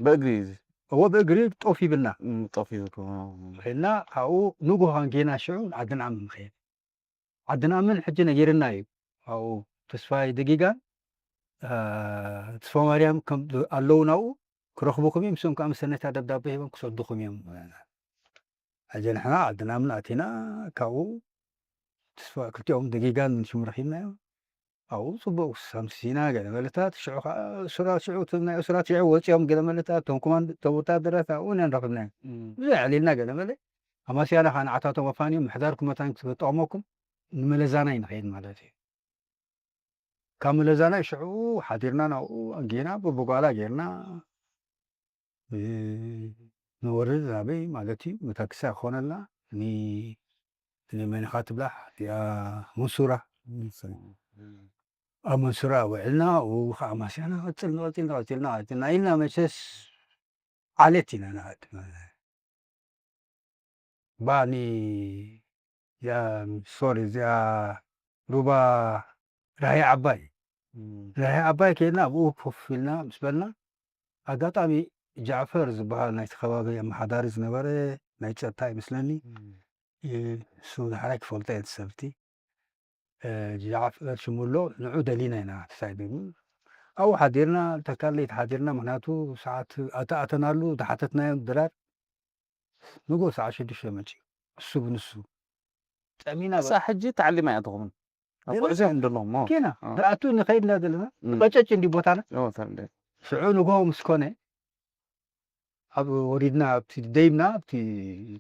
ብእግሪ እዩ እዚ? እወ፣ ብእግሪ ጦፍ ይብልና። እም፣ ጦፍ ይብልኩም። ኺድና፣ ካብኡ ንጉሆ ጌና ሽዑ ዓዲ ንኣምን ንኸይድ። ዓዲ ንኣምን ሕጂ ነጊርና እዩ። ኣብኡ ተስፋይ ደጊጋን፣ አ፣ ተስፋ ማርያም ከም ኣለዉ ናብኡ ክረኽቡኹም እዮም፣ ንሶም ከኣ ምስ ነታ ደብዳቤ ሂቦም ክሰዱኹም እዮም። ሕጂ ንሕና ዓዲ ንኣምን ኣቲና፣ ካብኡ ተስፋ ክልቲኦም ደጊጋን ሽሙ ረኺብናዮ። ኣብኡ ጽቡቕ ሳምሲና ገለ መለታት፣ ሽዑ ኸኣ እሱራት ሽዑ፣ እቶም ናይ እሱራት ሽዑ ወጺኦም ገለ መለታት፣ እቶም ኮማንድ-፣ እቶም ወታደራት ኣብኡ ኢና ንረኽብናዮም። ብዙሕ ኣዕሊልና ገለ መለ፣ ኣማስያና ኸኣ ንዓታቶም ኣፋንዮም ምሕዳርኩም መታን ክጠቕመኩም ንመለዛና ኢና ንኸይድ ማለት እዩ። ካብ መለዛና ሽዑ ሓዲርና ናብኡ ኣንጊና ብብጓላ ጌርና፣ እ፣ ንወርድ ናበይ ማለት እዩ፣ መታክሳ ክኾነልና፣ ኒ-፣ ንመን ኢኻ ትብላ፣ እቲኣ መንሱራ። ኣብ መንሱራ ውዕልና፣ ኣብኡ ኸዓ ኣማስያና ቀጽል፣ ንቐጽል፣ ንቐጽልና፣ ቀጽልና ኢልና መቸስ ዓሌት ኢና ንኣት ማለት። ባኒ፣ እዚኣ፣ ሶሪ፣ እዚኣ ሩባ ራህያ ዓባይ። ራህያ ዓባይ ከይድና ኣብኡ ኮፍ ኢልና ምስ በልና፣ ኣጋጣሚ ጃዕፈር ዝበሃል ናይቲ ከባቢ ኣመሓዳሪ ዝነበረ ናይ ጸጥታ ይመስለኒ። እ፣ እሱ ዳሕራይ ክፈልጦ እየ እቲ ሰብቲ። እ፣ ጃዕፈር ሽሙ ኣሎ፣ ንዑ ደሊና ኢና ተሳኢሉ። ኣብኡ ሓዲርና፣ ተካል ለይቲ ሓዲርና፣ ምኽንያቱ ሰዓት ኣተኣተናሉ፣ ዝሓተትናዮም ድራር ንጎ ሰዓት ሽዱሽተ መጺኡ፣ እሱ ብንሱ። ጠሚና በ- ክሳዕ ሕጂ ተዓሊማ እያ ትኸውን። ኣብ ሌላ ጉዕዞ እዮም ዘለዎም፣ ሞ። ጌና፣ እ። ንኣቱ ንኸይድ ኢና ዘለና፣ እም። ቀጨጭ እንዲ ቦታና። ኦ፣ ተረዲአ። ሽዑ ንጎ ምስ ኮነ፣ ኣብ ወሪድና፣ ኣብቲ ደይብና፣ ኣብቲ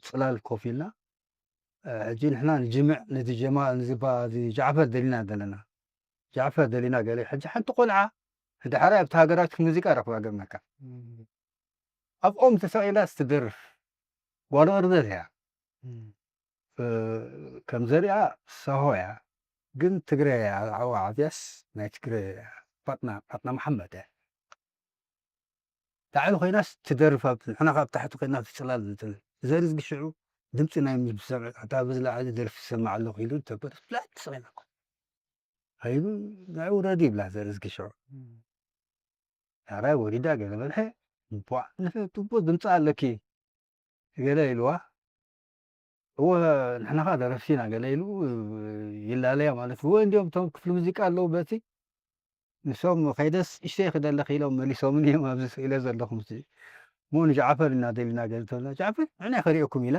ጽላል ኮፍ ኢልና፣ እ፣ ሕጂ ንሕና ንጅምዕ፣ ነቲ ጀማ-፣ ንዝባ-፣ እዚ ጃዕፈር ደሊና ዘለና። ጃዕፈር ደሊና ገለ፣ ሕጂ ሓንቲ ቆልዓ፣ ዳሕራይ ኣብቲ ሃገራት ሙዚቃ ረኽባ ገርመካ። እም። ኣብ ኦም ተሰቒላ ስትደርፍ ጓል ቕርበት እያ። እም። እ፣ ከም ዘሪኣ ሳሆ እያ፣ ግን ትግረ እያ። ዓው ዓብያስ ናይ ትግረ እያ። ፋጥና፣ ፋጥና መሓመድ እያ። ላዕሊ ኮይናስ ትደርፍ፣ ኣብ ንሕና ካብ ታሕቲ ኮይና ትጽላል ዝብል። ዘርዝጊ ሽዑ ድምጺ ናይ ምስ ዝሰምዕ፣ ኣታ ብዝለዓለ ደርፊ ይሰማዕ ኣለኹ ኢሉ ተበለ፣ ብላዕሊ ተሰቒላ እኮ። ከይዱ፣ "ንዑ ውረዱ" ይብላ ዘርዝጊ ሽዑ። እም። ዳሕራይ ወሪዳ ገለ በልሐ፣ "እምቧ፣ ንፍ-፣ ጽቡቕ ድምጺ ኣለኪ" ገለ ኢልዋ። "እወ፣ ንሕና ኸኣ ደረፍቲ ኢና" ገለ ኢሉ ይላለያ ማለት። "እወ፣ እንዲኦም እቶም ክፍሊ ሙዚቃ ኣለዉ በቲ፣ ንሶም ከይደስ እሽተይ ክደለኺ" ኢሎም መሊሶምኒ እዮም ኣብዚ ስኢለ ዘለኹ። ምስ እሞ ንጃዕፈር ኢና ደሊና ገለ ተብላ፣ "ጃዕፈር፣ ንሕና ከሪኦኩም" ኢላ።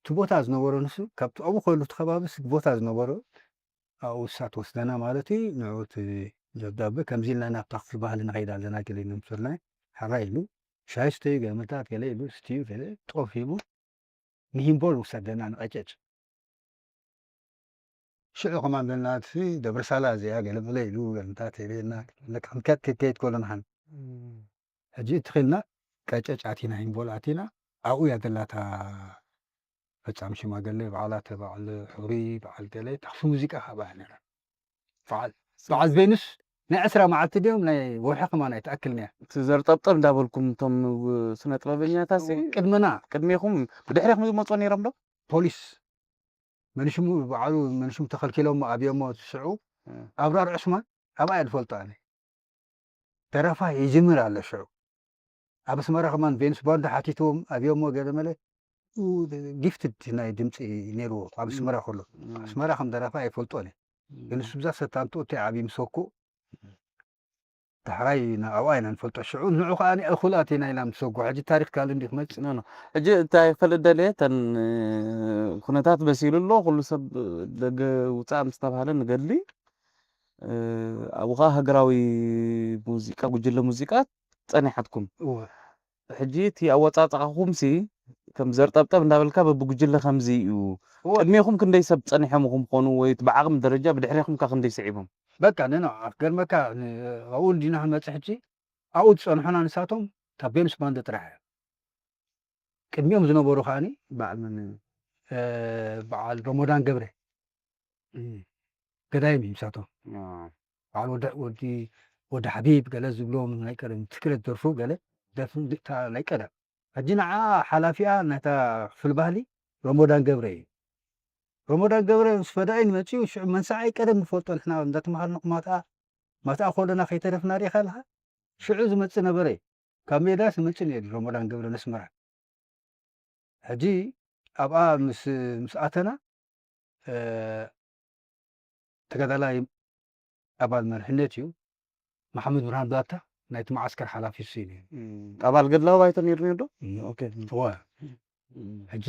እቲ ቦታ ዝነበሮ ንሱ፣ ካብቲ ኣብኡ ከሉ እቲ ከባቢ እቲ ቦታ ዝነበሮ፣ ኣብኡ እሳ ትወስደና ማለት እዩ። ንዑ እቲ ደብዳበ ከምዚ ኢልና ናብታ ክፍሊ ባህሊ ንኸይድ ኣለና ገለ ኢሉ ምሱልና፣ ሕራይ ኢሉ፣ ሻሂ ስተዩ፣ ገመታት ገለ ኢሉ፣ ስትዩ ገለ፣ ጦፍ ሂቡ፣ ንሂምቦል ውሰደና ንቐጨጭ። ሽዑ ከማን በልና፣ እቲ ደብረ ሳላ እዚኣ ገለ መለ ኢሉ፣ ገመታት የርእየና፣ ለካ ክንከድ ከይከይድ ከሎ ንሓን። እም። ሕጂ እትኽልና ቀጨጭ ኣቲና፣ ሂምቦል ኣቲና፣ ኣብኡ እያ ዘላታ ፈጻሚ ሽማግለ፣ በዓላተ፣ በዓል ሕሩይ፣ በዓል ገለ፣ ታኽሲ ሙዚቃ ከኣ በዓል ነይራ። በዓል፣ በዓል ቬኑስ ናይ ዕስራ መዓልቲ ድዮም ናይ ወርሒ ከማን ኣይትኣክልን እያ። እቲ ዘርጠብጠብ እንዳበልኩም እቶም ስነ ጥበበኛታት ሲ ቅድመና። ቅድሜኹም ብድሕሬኹም ዝመጹ ነይሮም ዶ? ፖሊስ መንሽሙ በዓሉ መንሽሙ ተኸልኪሎሞ ኣብዮሞ እቲ ሽዑ እም። ኣብራር ዑስማን ኣብኣ እየ ዝፈልጦ ኣነ። ደረፋ ይጅምር ኣሎ ሽዑ። ኣብ ኣስመራ ከማን ቬኑስ ባንድ ሓቲትዎም ኣብዮሞ ገለ መለ ኡ-፣ ጊፍትድ ናይ ድምጺ ነይርዎ ኣብ እም። ኣስመራ ከሎ። እም። ኣስመራ ከም ደራፋ ኣይፈልጦን እየ። እም። ግን ንሱ ብዛ ሰታንትኡ እቲ ዓብዪ ምሰኩ ዳሕራይ ና-፣ ኣብኣ ኢና ንፈልጦ። ሽዑ ንዑ ከኣ እኹል ኣቲና ኢልና ምሰጉ። ሕጂ ታሪኽ ካልእ እንዲ ክመጽእ። ኖ፣ ኖ። ሕጂ እንታይ ክፈልጥ ደልየ፣ እተን፣ እ፣ ኩነታት በሲሉ ኣሎ፣ ኩሉ ሰብ ደገ ውጻእ ምስ ተባህለ ንገድሊ፣ እ፣ ኣብኡ ከኣ ሃገራዊ ሙዚቃ፣ ጉጅለ ሙዚቃ ጸኒሓትኩም። እወ። ሕጂ እቲ ኣወጻጽኣኹምሲ ከም ዘርጠብጠብ እንዳበልካ በብጉጅለ ከምዚ እዩ። እወ። ቅድሜኹም ክንደይ ሰብ ጸኒሖም ክኾኑ ወይ እቲ ብዓቕሚ ደረጃ ብድሕሬኹም ከ ክንደይ ስዒቦም? በቃ፣ ኖ፣ ኖ፣ ኣፍገርመካ፣ ን-፣ ኣብኡ እንዲና ክንመጽእ ሕጂ፣ ኣብኡ ዝጸንሑና ንሳቶም፣ እታ ቬኑስ ባንድ ጥራሕ እያ። ቅድሚኦም ዝነበሩ ከኣኒ፣ በዓል መን? እ፣ በዓል ረሞዳን ገብረ። እም። ገዳይም እዩ ምሳቶም። አ። በዓል ወዲ፣ ወዲ፣ ወዲ ሓቢብ ገለ ዝብሎም ናይ ቀደም ትግረ ዝደርፉ ገለ ደርፊ እታ ናይ ቀደም። ሕጂ ንዓ ሓላፊኣ ናይታ ክፍሊ ባህሊ ረሞዳን ገብረ እዩ። ረሞዳን ገብረ ምስ ፈዳኢን መጺኡ ሽዑ መንሳዓይ ቀደም ንፈልጦ ንሕና እንዳተማሃርና ማታ፣ ማታ ከለና ከይተረፍና ርኢኻ ኣለኻ? ሽዑ ዝመጽእ ነበረ እዩ። ካብ ሜዳ ዝመጽእ ነይሩ ረሞዳን ገብረ ነስመራ። ሕጂ ኣብኣ ምስ፣ ምስ ኣተና፣ እ፣ ተጋዳላይ ኣባል መሪሕነት እዩ። መሓመድ ብርሃን ዳታ ናይቲ መዓስከር ሓላፊ እሱ እዩ ነይሩ። እም፣ ኣባል ገድላዊ ባይቶ ነይሩ ነይሩ ዶ? እም። ኦኬ። እወ። እም። ሕጂ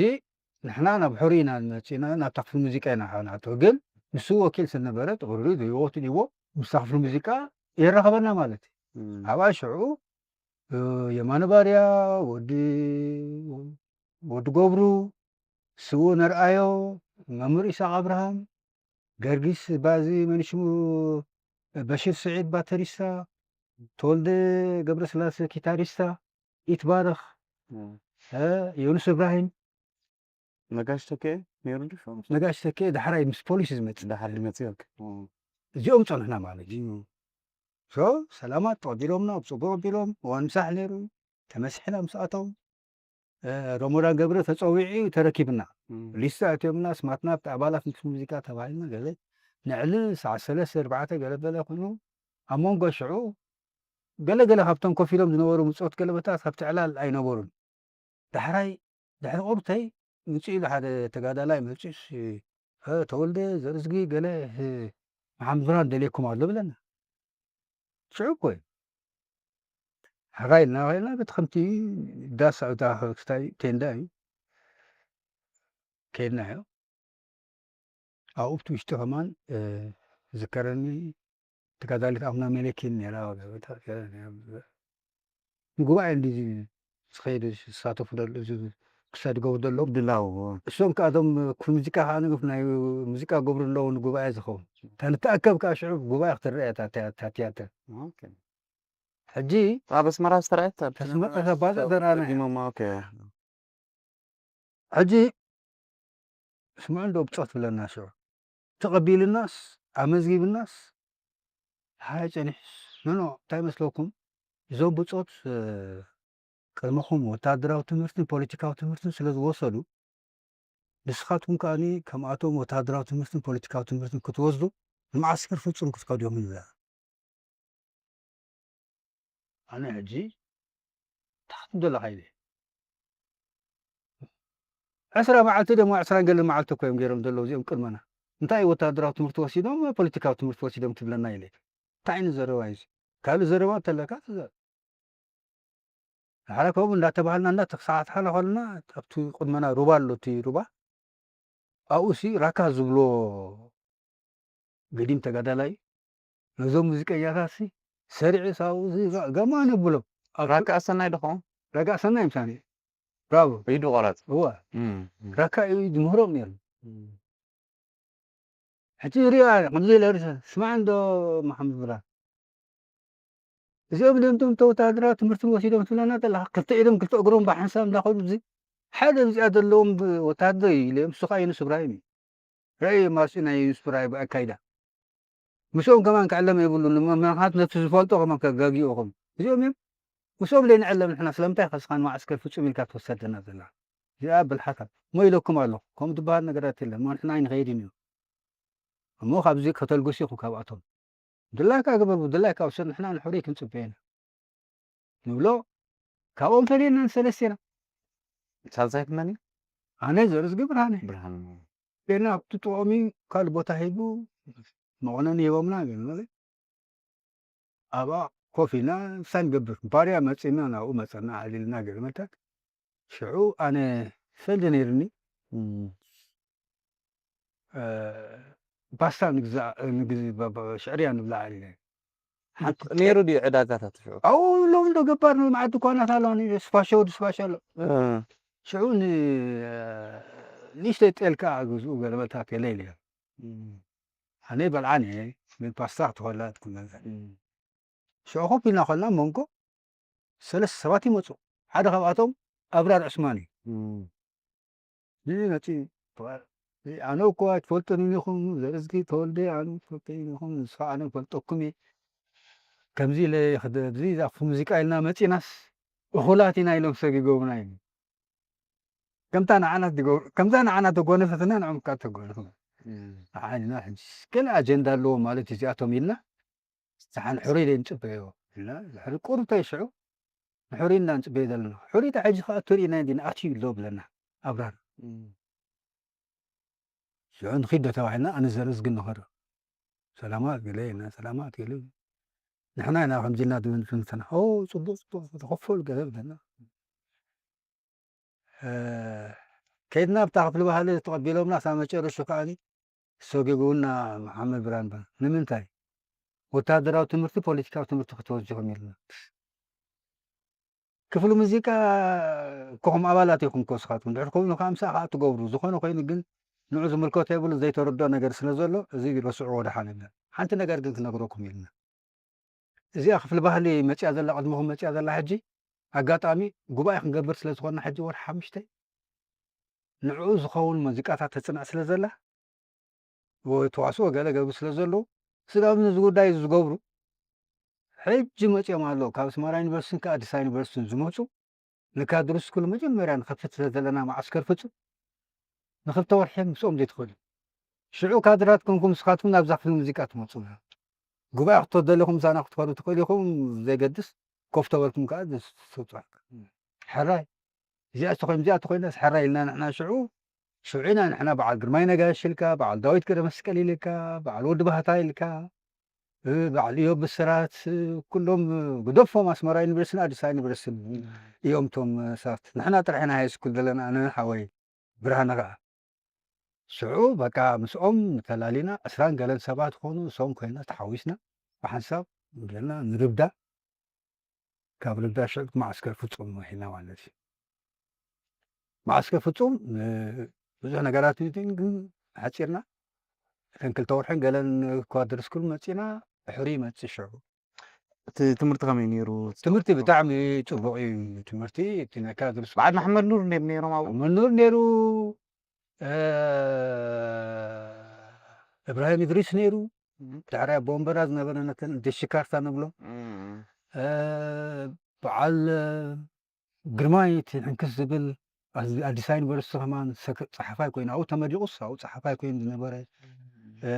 ንሕና ናብ ሕሩይ ኢና መጺና፣ ናብታ ክፍሊ ሙዚቃ ኢና ንኣቱ። ግን ንሱ ወኪል ስለነበረ ጥቕሪ ዘይወት ዲዎ ምስታ ክፍሊ ሙዚቃ የራኸበና ማለት እዩ። እም፣ ኣብኣ ሽዑ እ፣ የማነ ባርያ፣ ወዲ ወዲ ገብሩ፣ ስውእ ነርኣዮ፣ መምህር ኢሳቕ ኣብርሃም፣ ገርጊስ ባዚ መን ሽሙ፣ በሽር ስዒድ ባተሪስታ፣ ተወልደ ገብረስላሴ ኪታሪስታ፣ ኢትባረኽ፣ እም። እ፣ ዮኑስ እብራሂም። ነጋሽ ተከኤ ነይሩ ድዩ ሽዑ? ነጋሽ ተከኤ ዳሕራይ ምስ ፖሊስ እዩ ዝመጽእ። ድሓር ድመጽእ። ኦኬ። እም፣ እዚኦም ጸንሕና ማለት እዩ። ሶ ሰላማት ተቐቢሎምና፣ ብጽቡቕ ኣቢሎም፣ እዋን ምሳሕ ነይሩ፣ ተመሲሕና ምስ ኣተው፣ እ፣ ረሞዳን ገብረ ተጸዊዑ ተረኪብና። እም፣ ሊስታ ኣትዮምና፣ ስማትና ኣብቲ ኣባላት ምስ ሙዚቃ ተባሂልና ገለ ንዕሊ ሰዓት ሰለስተ ኣርባዕተ ገለ በለ ኮይኑ፣ ኣብ መንጎ ሽዑ ገለ ገለ ካብቶም ኮፍ ኢሎም ዝነበሩ ምጾት ገለመታት ካብቲ ዕላል ኣይነበሩን። ዳሕራይ ድሕሪ ቁርተይ ምጽእ ኢሉ ሓደ ተጋዳላይ መጺኡስ፣ "እ፣ ተወልደ ዘርእዝጊ ገለ፣ እ፣ መሓመድ ብርሃን ደልየኩም ኣሎ" ብለና። ሽዑ እኮ እዩ። ሕራይ ኢልና ኸይድና፣ በቲ ከምቲ ዳስ ኣብታ ክስታይ ቴንዳ እዩ። ከይድናዮ። ኣብኡ ኣብቲ ውሽጢ ከማን፣ እ፣ ዝከረኒ ተጋዳሊት ኣምና መለኪን ነይራ። ንጉባኤ እንዲ ዝኸይድ ዝሳተፉ ደሎ-፣ እዚ ክሳድ ገብሩ ደሎ። ድላው። እሶም ከኣ እቶም ክፍሊ ሙዚቃ ከኣ ንግፍ ናይ ሙዚቃ ገብሩ ኣለዉ ንጉባኤ ዝኸውን። እታ ንተኣከብ ከኣ ሽዑ ጉባኤ ክትረአ እታ ቲያ-፣ እታ ቲያትር። ኦኬ። ሕጂ ኣብ ኣስመራ ዝተራእየት ኣብ ተስመ-፣ ተባጽዕ ተራእና። ቀዲሞማ፣ ኦኬ። ሕጂ ስምዑ እንዶ ብጾት ብለና ሽዑ። ተቐቢልናስ፣ ኣመዝጊብናስ፣ ሃይ ጸኒሕስ፣ ኖ፣ ኖ፣ እንታይ መስለኩም? እዞም ብጾት፣ እ፣ ቅድመኹም ወታደራዊ ትምህርትን ፖለቲካዊ ትምህርትን ስለ ዝወሰዱ፣ ንስኻትኩም ከኣኒ ከምኣቶም ወታደራዊ ትምህርትን ፖለቲካዊ ትምህርትን ክትወስዱ፣ ንመዓስከር ፍጹም ክትከዱ ኢኹም ይብለና። ኣነ ሕጂ እንታይ ክትብል ዘለኻ ኢለ። ዕስራ መዓልቲ ደሞ ዕስራን ገለን መዓልቲ እኮ እዮም ገይሮም ዘለዉ እዚኦም ቅድመና። እንታይ እዩ ወታደራዊ ትምህርቲ ወሲዶም፣ ፖለቲካዊ ትምህርቲ ወሲዶም ትብለና ኢለ። እንታይ ዓይነት ዘረባ እዩ እዚ? ካልእ ዘረባ እንተለካ ትዛረብ። ድሓረ ከምኡ እንዳተባሃልና እንዳተሳዕሳዕና ከለና ኣብቲ ቅድመና ሩባ ኣሎ፣ እቲ ሩባ ኣብኡሲ ራካ ዝብሎ ገዲም ተጋዳላይ ነዞም ሙዚቀኛታትሲ ሰሪዑ ሳብኡሲ ገማን የብሎም። ኣብ ራካ ኣሰናይ ዶ ኸውን? ረጋ ሰናይ ምሳኒ ብራቮ። ኢዱ ቆራጽ። እወ እም፣ እም። ራካ እዩ ዝምህሮም ነይሩ። ሕጂ ሪኣ ከምዚ ኢለ ርሰ ስማዕ እንዶ መሓመድ ብራ፣ እዚኦም ድምቶም ተወታደራዊ ትምህርቲ ወሲዶም ትብለና ዘለኻ፣ ክልተ ኢዶም ክልተ እግሮም ብሓንሳብ እንዳኸዱ እዚ ሓደ ብዚኣ ዘለዎም ብ-፣ ወታደር እዩ ኢለ፣ እሱ ከዓ ዩኑስ እብራሂም እዩ። ረኣይ ማሱ ናይ ዩኑስ እብራሂም ብኣካይዳ። ምስኦም ከማን ክዕለም የብሉን፣ ምኽንያቱ ነቲ ዝፈልጦ ከማን ከጋግዩ ኢኹም። እዚኦም እዮም ምስኦም ዘይንዕለም ንሕና፣ ስለምንታይ ከስኻ ንማዕስከር ፍጹም ኢልካ ትወሰደና ዘላ? እዚኣ ብልሓታ እሞ ኢለኩም ኣለኹ። ከምኡ ዝበሃል ነገራት የለን። እሞ ንሕና ኣይንኸይድን እዩ። እሞ ካብዚ ከተልግሱ ኢኹም ካብኣቶም። ድላይካ ግበር፣ ብድላይካ ውሰድ፣ ንሕና ንሕሩይ ክንጽበ ኢና ንብሎ። ካብኦም ፈሊና ንሰለስቴና። ሳልሳይት መን እዩ? ኣነ ዘርእዝጊ ብርሃነ። ብርሃን። ና ኣብቲ ጥቕሚ ካልእ ቦታ ሂቡ መቑነኒ ሂቦምና ገለ ማለት ኣብኣ ኮፍ ኢልና ምሳይ ንገብር። ባርያ መጺና ናብኡ መጸና ዓሊልና ገለ መታት። ሽዑ ኣነ ፈልዲ ነይርኒ። እም። እ፣ ፓስታ ንግዛእ፣ ንግዝ-፣ ባ-፣ ባ-፣ ሽዕርያ ንብላዕ ኢለ። ሓንቲ ነይሩ ድዩ ዕዳጋታት ሽዑ? ኣብኡ ሎሚ ዶ ገባር መዓት ድኳናት ኣለዋ፣ ኒ-፣ ስፓሾ፣ ስፓሾ ኣሎ። እ። ሽዑ ን-፣ ንእሽተይ ጤል ከኣ ግዝኡ ገለመታት ገለ ኢለ። እም። ኣነ በልዓን እየ፣ ግን ፓስታ ክትኾላ ትኩን ነገር። እም። ሽዑ ኮፍ ኢልና ኮልና መንጎ ሰለስተ ሰባት ይመጹ። ሓደ ካብኣቶም ኣብራር ዑስማን እዩ። እም። እዚ መጺኡ፣ "ኣነ እኮ ኣይትፈልጡን ኢኹም፣ ዘርእዝጊ ተወልደ ኣነ ኣይትፈልጡን ኢኹም፣ ንስኻ ኣነ እፈልጠኩም እየ። ከምዚ ኢለ ክደ-፣ እዚ ዛፍ ሙዚቃ ኢልና መጺናስ እኹላት ኢና" ኢሎም ሰጊጎምና እዩ። ከምታ ንዓና ትገብሩ፣ ከምዛ ንዓና ተጓነፈትና ንዕም ከኣ ተጓነፉ። እም። ንዓና ሕጂ ገለ ኣጀንዳ ኣለዎም ማለት እዩ እዚኣቶም ኢልና፣ ደሓን ሕሩይ ደይ ንጽበዮ ኢልና፣ ድሕሪ ቁሩብ ሽዑ ንሕሩይ ኢና ንጽበዮ ዘለና። ሕሩይ ደኣ ሕጂ ከኣ ትርእይና እንዲና ኣትዩ ኣሎ ብለና ኣብራር። እም። ሽዑ ንኺድ ዶ ተባሂልና፣ ኣነ ዘርእዝጊ ንኸዶ። ሰላማት ገለ ኢልና፣ ሰላማት ገለ። ንሕና ኢና ከምዚ ኢልና ድብል ትንተና። ኦ፣ ጽቡቕ፣ ጽቡቕ፣ ተኸፈሉ ገለ ብለና። እ፣ ከይድና ኣብታ ክፍሊ ባህሊ ተቐቢሎምና፣ ሳብ መጨረሹ ከኣ ሰጊጉና መሓመድ ብርሃን በ-፣ ንምንታይ? ወታደራዊ ትምህርቲ፣ ፖለቲካዊ ትምህርቲ ክትወስዱ ኢኹም ኢልና። ክፍሊ ሙዚቃ እኮኹም ኣባላት ኢኹም እኮ ንስኻትኩም። ድሕሪ ኮይኑ ከኣ ምሳኻ ትገብሩ። ዝኾነ ኮይኑ ግን ንዑ ዝምልከቶ የብሉ ዘይተረድኦ ነገር ስለ ዘሎ፣ እዚ ረስዕዎ ደሓን ኢልና። ሓንቲ ነገር ግን ክነግረኩም ኢልና። እዚኣ ክፍሊ ባህሊ መጺኣ ዘላ፣ ቅድሚኹም መጺኣ ዘላ ሕጂ፣ ኣጋጣሚ ጉባኤ ክንገብር ስለ ዝኾንና ሕጂ ወርሒ ሓሙሽተ ንዕኡ ዝኸውን ሙዚቃታት ተጽንዕ ስለ ዘላ፣ ወይ ተዋስኦ ገለ ገብሩ ስለ ዘለዉ፣ ስጋብ ነዚ ጉዳይ እዚ ዝገብሩ፣ ሕጂ መጺኦም ኣለዉ። ካብ ኣስመራ ዩኒቨርሲቲን ካብ ኣዲስ ኣበባ ዩኒቨርሲቲን ዝመጹ ንካድር ስኩል መጀመርያ ንኸፍት ስለ ዘለና መዓስከር ፍጹም፣ ንኽልተ ወርሒ ምስኦም ዘይትኸዱ። ሽዑ ካድራት ኮንኩም ንስኻትኩም ናብዛ ክፍሊ ሙዚቃ ትመጹ። ጉባኤ ክትወስዱ ደሊኹም ምሳና ክትኸዱ ትኽእሉ ኢኹም፣ ብዘየገድስ ኮፍ ተበልኩም ከኣ ትስውጹ። ሕራይ፣ እዚኣ ተኾይን፣ እዚኣ ተኾይናስ ሕራይ ኢልና ንሕና ሽዑ፣ ሽዑ ኢና ንሕና በዓል ግርማይ ነጋሽ ኢልካ፣ በዓል ዳዊት ገረመስቀል ኢልካ፣ በዓል ወዲ ባህታ ኢልካ፣ እ፣ በዓል ኢዮብ ብስራት፣ እ፣ ኩሎም፣ እ፣ ግደፎም ኣስመራ ዩኒቨርሲቲን ኣዲስ ኣበባ ዩኒቨርሲቲን እዮም እቶም፣ እ፣ ሰባት። ንሕና ጥራሕ ኢና ሃይ ስኩል ዘለና፣ ኣነ ሓወይ ብርሃነ ከኣ። ሽዑ በቃ ምስኦም ተላሊና፣ ዕስራን ገለን ሰባት ኾኑ፣ ምስኦም ኮይና ተሓዊስና፣ ብሓንሳብ ዘለና ንርብዳ፣ ካብ ርብዳ ሽዑ መዓስከር ፍጹም ሄድና ማለት እዩ። መዓስከር ፍጹም፣ እ፣ ብዙሕ ነገራት እዩ፣ ግን ሓጺርና፣ እተን ክልተ ወርሕን ገለን ኳድር ስኩል መጺና፣ ድሕሪ ይመጽእ ሽዑ። እቲ ትምህርቲ ከመይ ነይሩ? ትምህርቲ ብጣዕሚ ጽቡቕ እዩ። ትምህርቲ፣ እቲ ናይ ካድር ስኩል በዓል መሓመድ ኑር ነይሩ፣ ነይሮም ኣብኡ? መሓመድ ኑር ነይሩ፣ እ፣ እብራሂም እድሪስ ነይሩ፣ እም። ዳሕራይ ኣቦ ወንበራ ዝነበረ ነተን ደሽካርታ ንብሎ። እም። እ፣ በዓል ግርማይ እቲ ሕንክስ ዝብል፣ ኣዚ-፣ ኣዲስ ኣበባ ዩኒቨርሲቲ ከማን ሰክ-፣ ጸሓፋይ ኮይኑ፣ ኣብኡ ተመሪቑስ፣ ኣብኡ ጸሓፋይ ኮይኑ ዝነበረ፣ እም። እ፣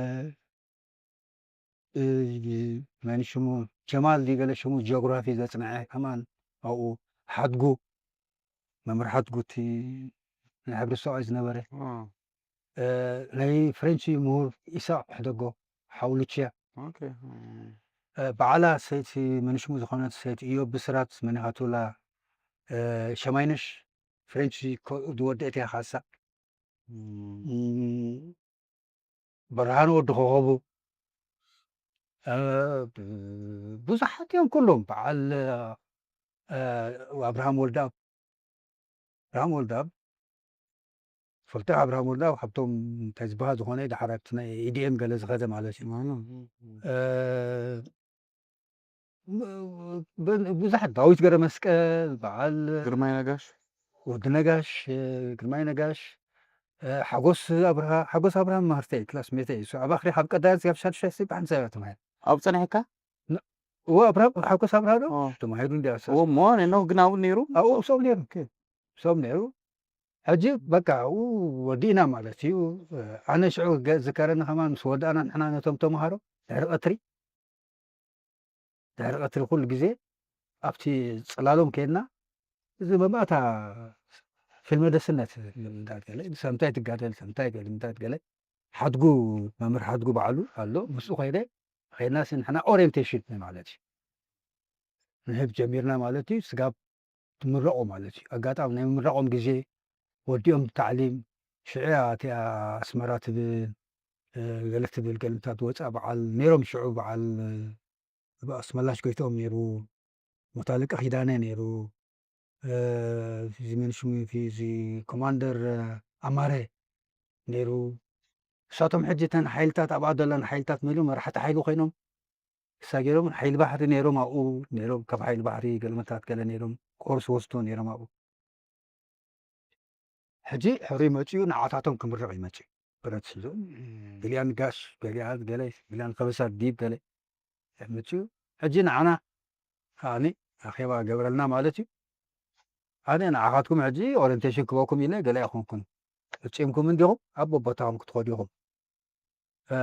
እ፣ መን ሽሙ? ጀማል ድዩ ገለ ሽሙ? ጂኦግራፊ ዘጽንዐ ከማን ኣብኡ። ሓድጉ፣ መምህር ሓድጉ እቲ ናይ ሕብረተሰባዊ ዝነበረ። እ። እ፣ ናይ ፍሬንች ምሁር ኢሳቕ ሕደጎ፣ ሓው ሉቺያ። ኦኬ። እ። እ፣ በዓላ ሰይቲ መን ሽሙ ዝኾነት ሰይቲ ኢዮብ ብስራት መኒኻቱላ፣ እ፣ ሸማይነሽ ፍሬንች ኮ-፣ ዝወደአት እያ ካሳ። እም። እም፣ ብርሃን ወዲ ኮኸቡ፣ እ፣ ብ-፣ ብዙሓት እዮም ኩሎም። በዓል፣ እ፣ ኣብርሃም ወልደኣብ፣ ኣብርሃም ወልደኣብ፣ ፈልጠ ኣብርሃም ወልደኣብ ካብቶም እንታይ ዝበሃል ዝኾነ፣ ደሓር ኣብቲ ናይ ኢ ዲ ኤም ገለ ዝኸደ ማለት እዩ። ማኑ? እ፣ ብ-፣ ብዙሓት፣ ዳዊት ገረመስቀል፣ በዓል ግርማይ ነጋሽ። ወዲ ነጋሽ፣ እ፣ ግርማይ ነጋሽ፣ እ፣ ሓጎስ ኣብርሃ፣ ሓጎስ ኣብርሃ መህርተይ፣ ክላስ ሜተይ፣ እሱ ኣብ ኣኽሪ ካብ ቀዳያት ካብ ሻድሻይ ሲ ብሓንሳብ እያ ተማሂሩ። ኣብ ጸኒሕካ? ን-፣ እወ፣ ኣብርሃ፣ ሓጎስ ኣብርሃ ዶ? ኦ። ተማሂሩ እንዲያ እሱ። እወ፣ እሞ፣ ኖ፣ ግን ኣብኡ ነይሩ? ኣብኡ፣ ኣብኡ ነይሩ። ኦኬ። እሶም ነይሩ። ሕጂ በቃ ኣብኡ ወዲእና ማለት እዩ። ኣነ ሽዑ ገ-፣ ዝከረኒ ከማን ምስ ወዳእና ንሕና ነቶም ተምሃሮ ድሕሪ ቀትሪ፣ ድሕሪ ቀትሪ ኩሉ ግዜ ኣብቲ ጽላሎም ከይድና፣ እዚ መማእታ ፊልመ ደስነት፣ ምንታት ገለ፣ ሰምታይ ትጋደል፣ ሰምታይ ገለ፣ ምንታት ገለ፣ ሓድጉ፣ መምህር ሓድጉ በዓሉ ኣሎ፣ ምስኡ ከይደ፣ ከይድናሲ ንሕና ኦሪየንቴሽን ማለት እዩ። ንህብ ጀሚርና ማለት እዩ። ስጋብ ትምረቑ ማለት እዩ። ኣጋጣሚ ናይ ምምራቖም ግዜ ወዲኦም ታዕሊም፣ ሽዑ እያ እቲኣ ኣስመራ ትብል፣ እ፣ ገለ ትብል፣ ገለታት ወፃ በዓል ነይሮም። ሽዑ በዓል፣ እ፣ ኣስመላሽ ጎይትኦም ነይሩ፣ ሞት ኣለቃ ኪዳነ ነይሩ፣ እ፣ እዚ መን ሽሙ እቲ፣ እዚ ኮማንደር፣ እ፣ ኣማረ ነይሩ። እሳቶም ሕጂ እተን ሓይልታት ኣብኣ ዘለን ሓይልታት መሊኦም መራሕቲ ሓይሊ ኮይኖም፣ እሳ ገይሮም ሓይሊ ባሕሪ ነይሮም ኣብኡ ነይሮም፣ ካብ ሓይሊ ባሕሪ ገለመታት ገለ ነይሮም፣ ኮርስ ወስዶ ነይሮም ኣብኡ። ሕጂ ሕሩይ መጺኡ ንዓታቶም ክምርቕ ይመጺኡ። ብረት ሒዞም፣ እም። ገሊኣን ጋሽ፣ ገሊኣን ገለ፣ ገሊኣን ከበሳ ዲብ ገለ መጺኡ። ሕጂ ንዓና ከኣኒ ኣኼባ ገብረልና ማለት እዩ። ኣነ ንዓኻትኩም ሕጂ ኦሪየንቴሽን ክበኩም ኢለ ገለ ኣይኮንኩን። ፈጺምኩም እንዲኹም ኣብ ቦታኹም ክትኸዱ ኢኹም። እ፣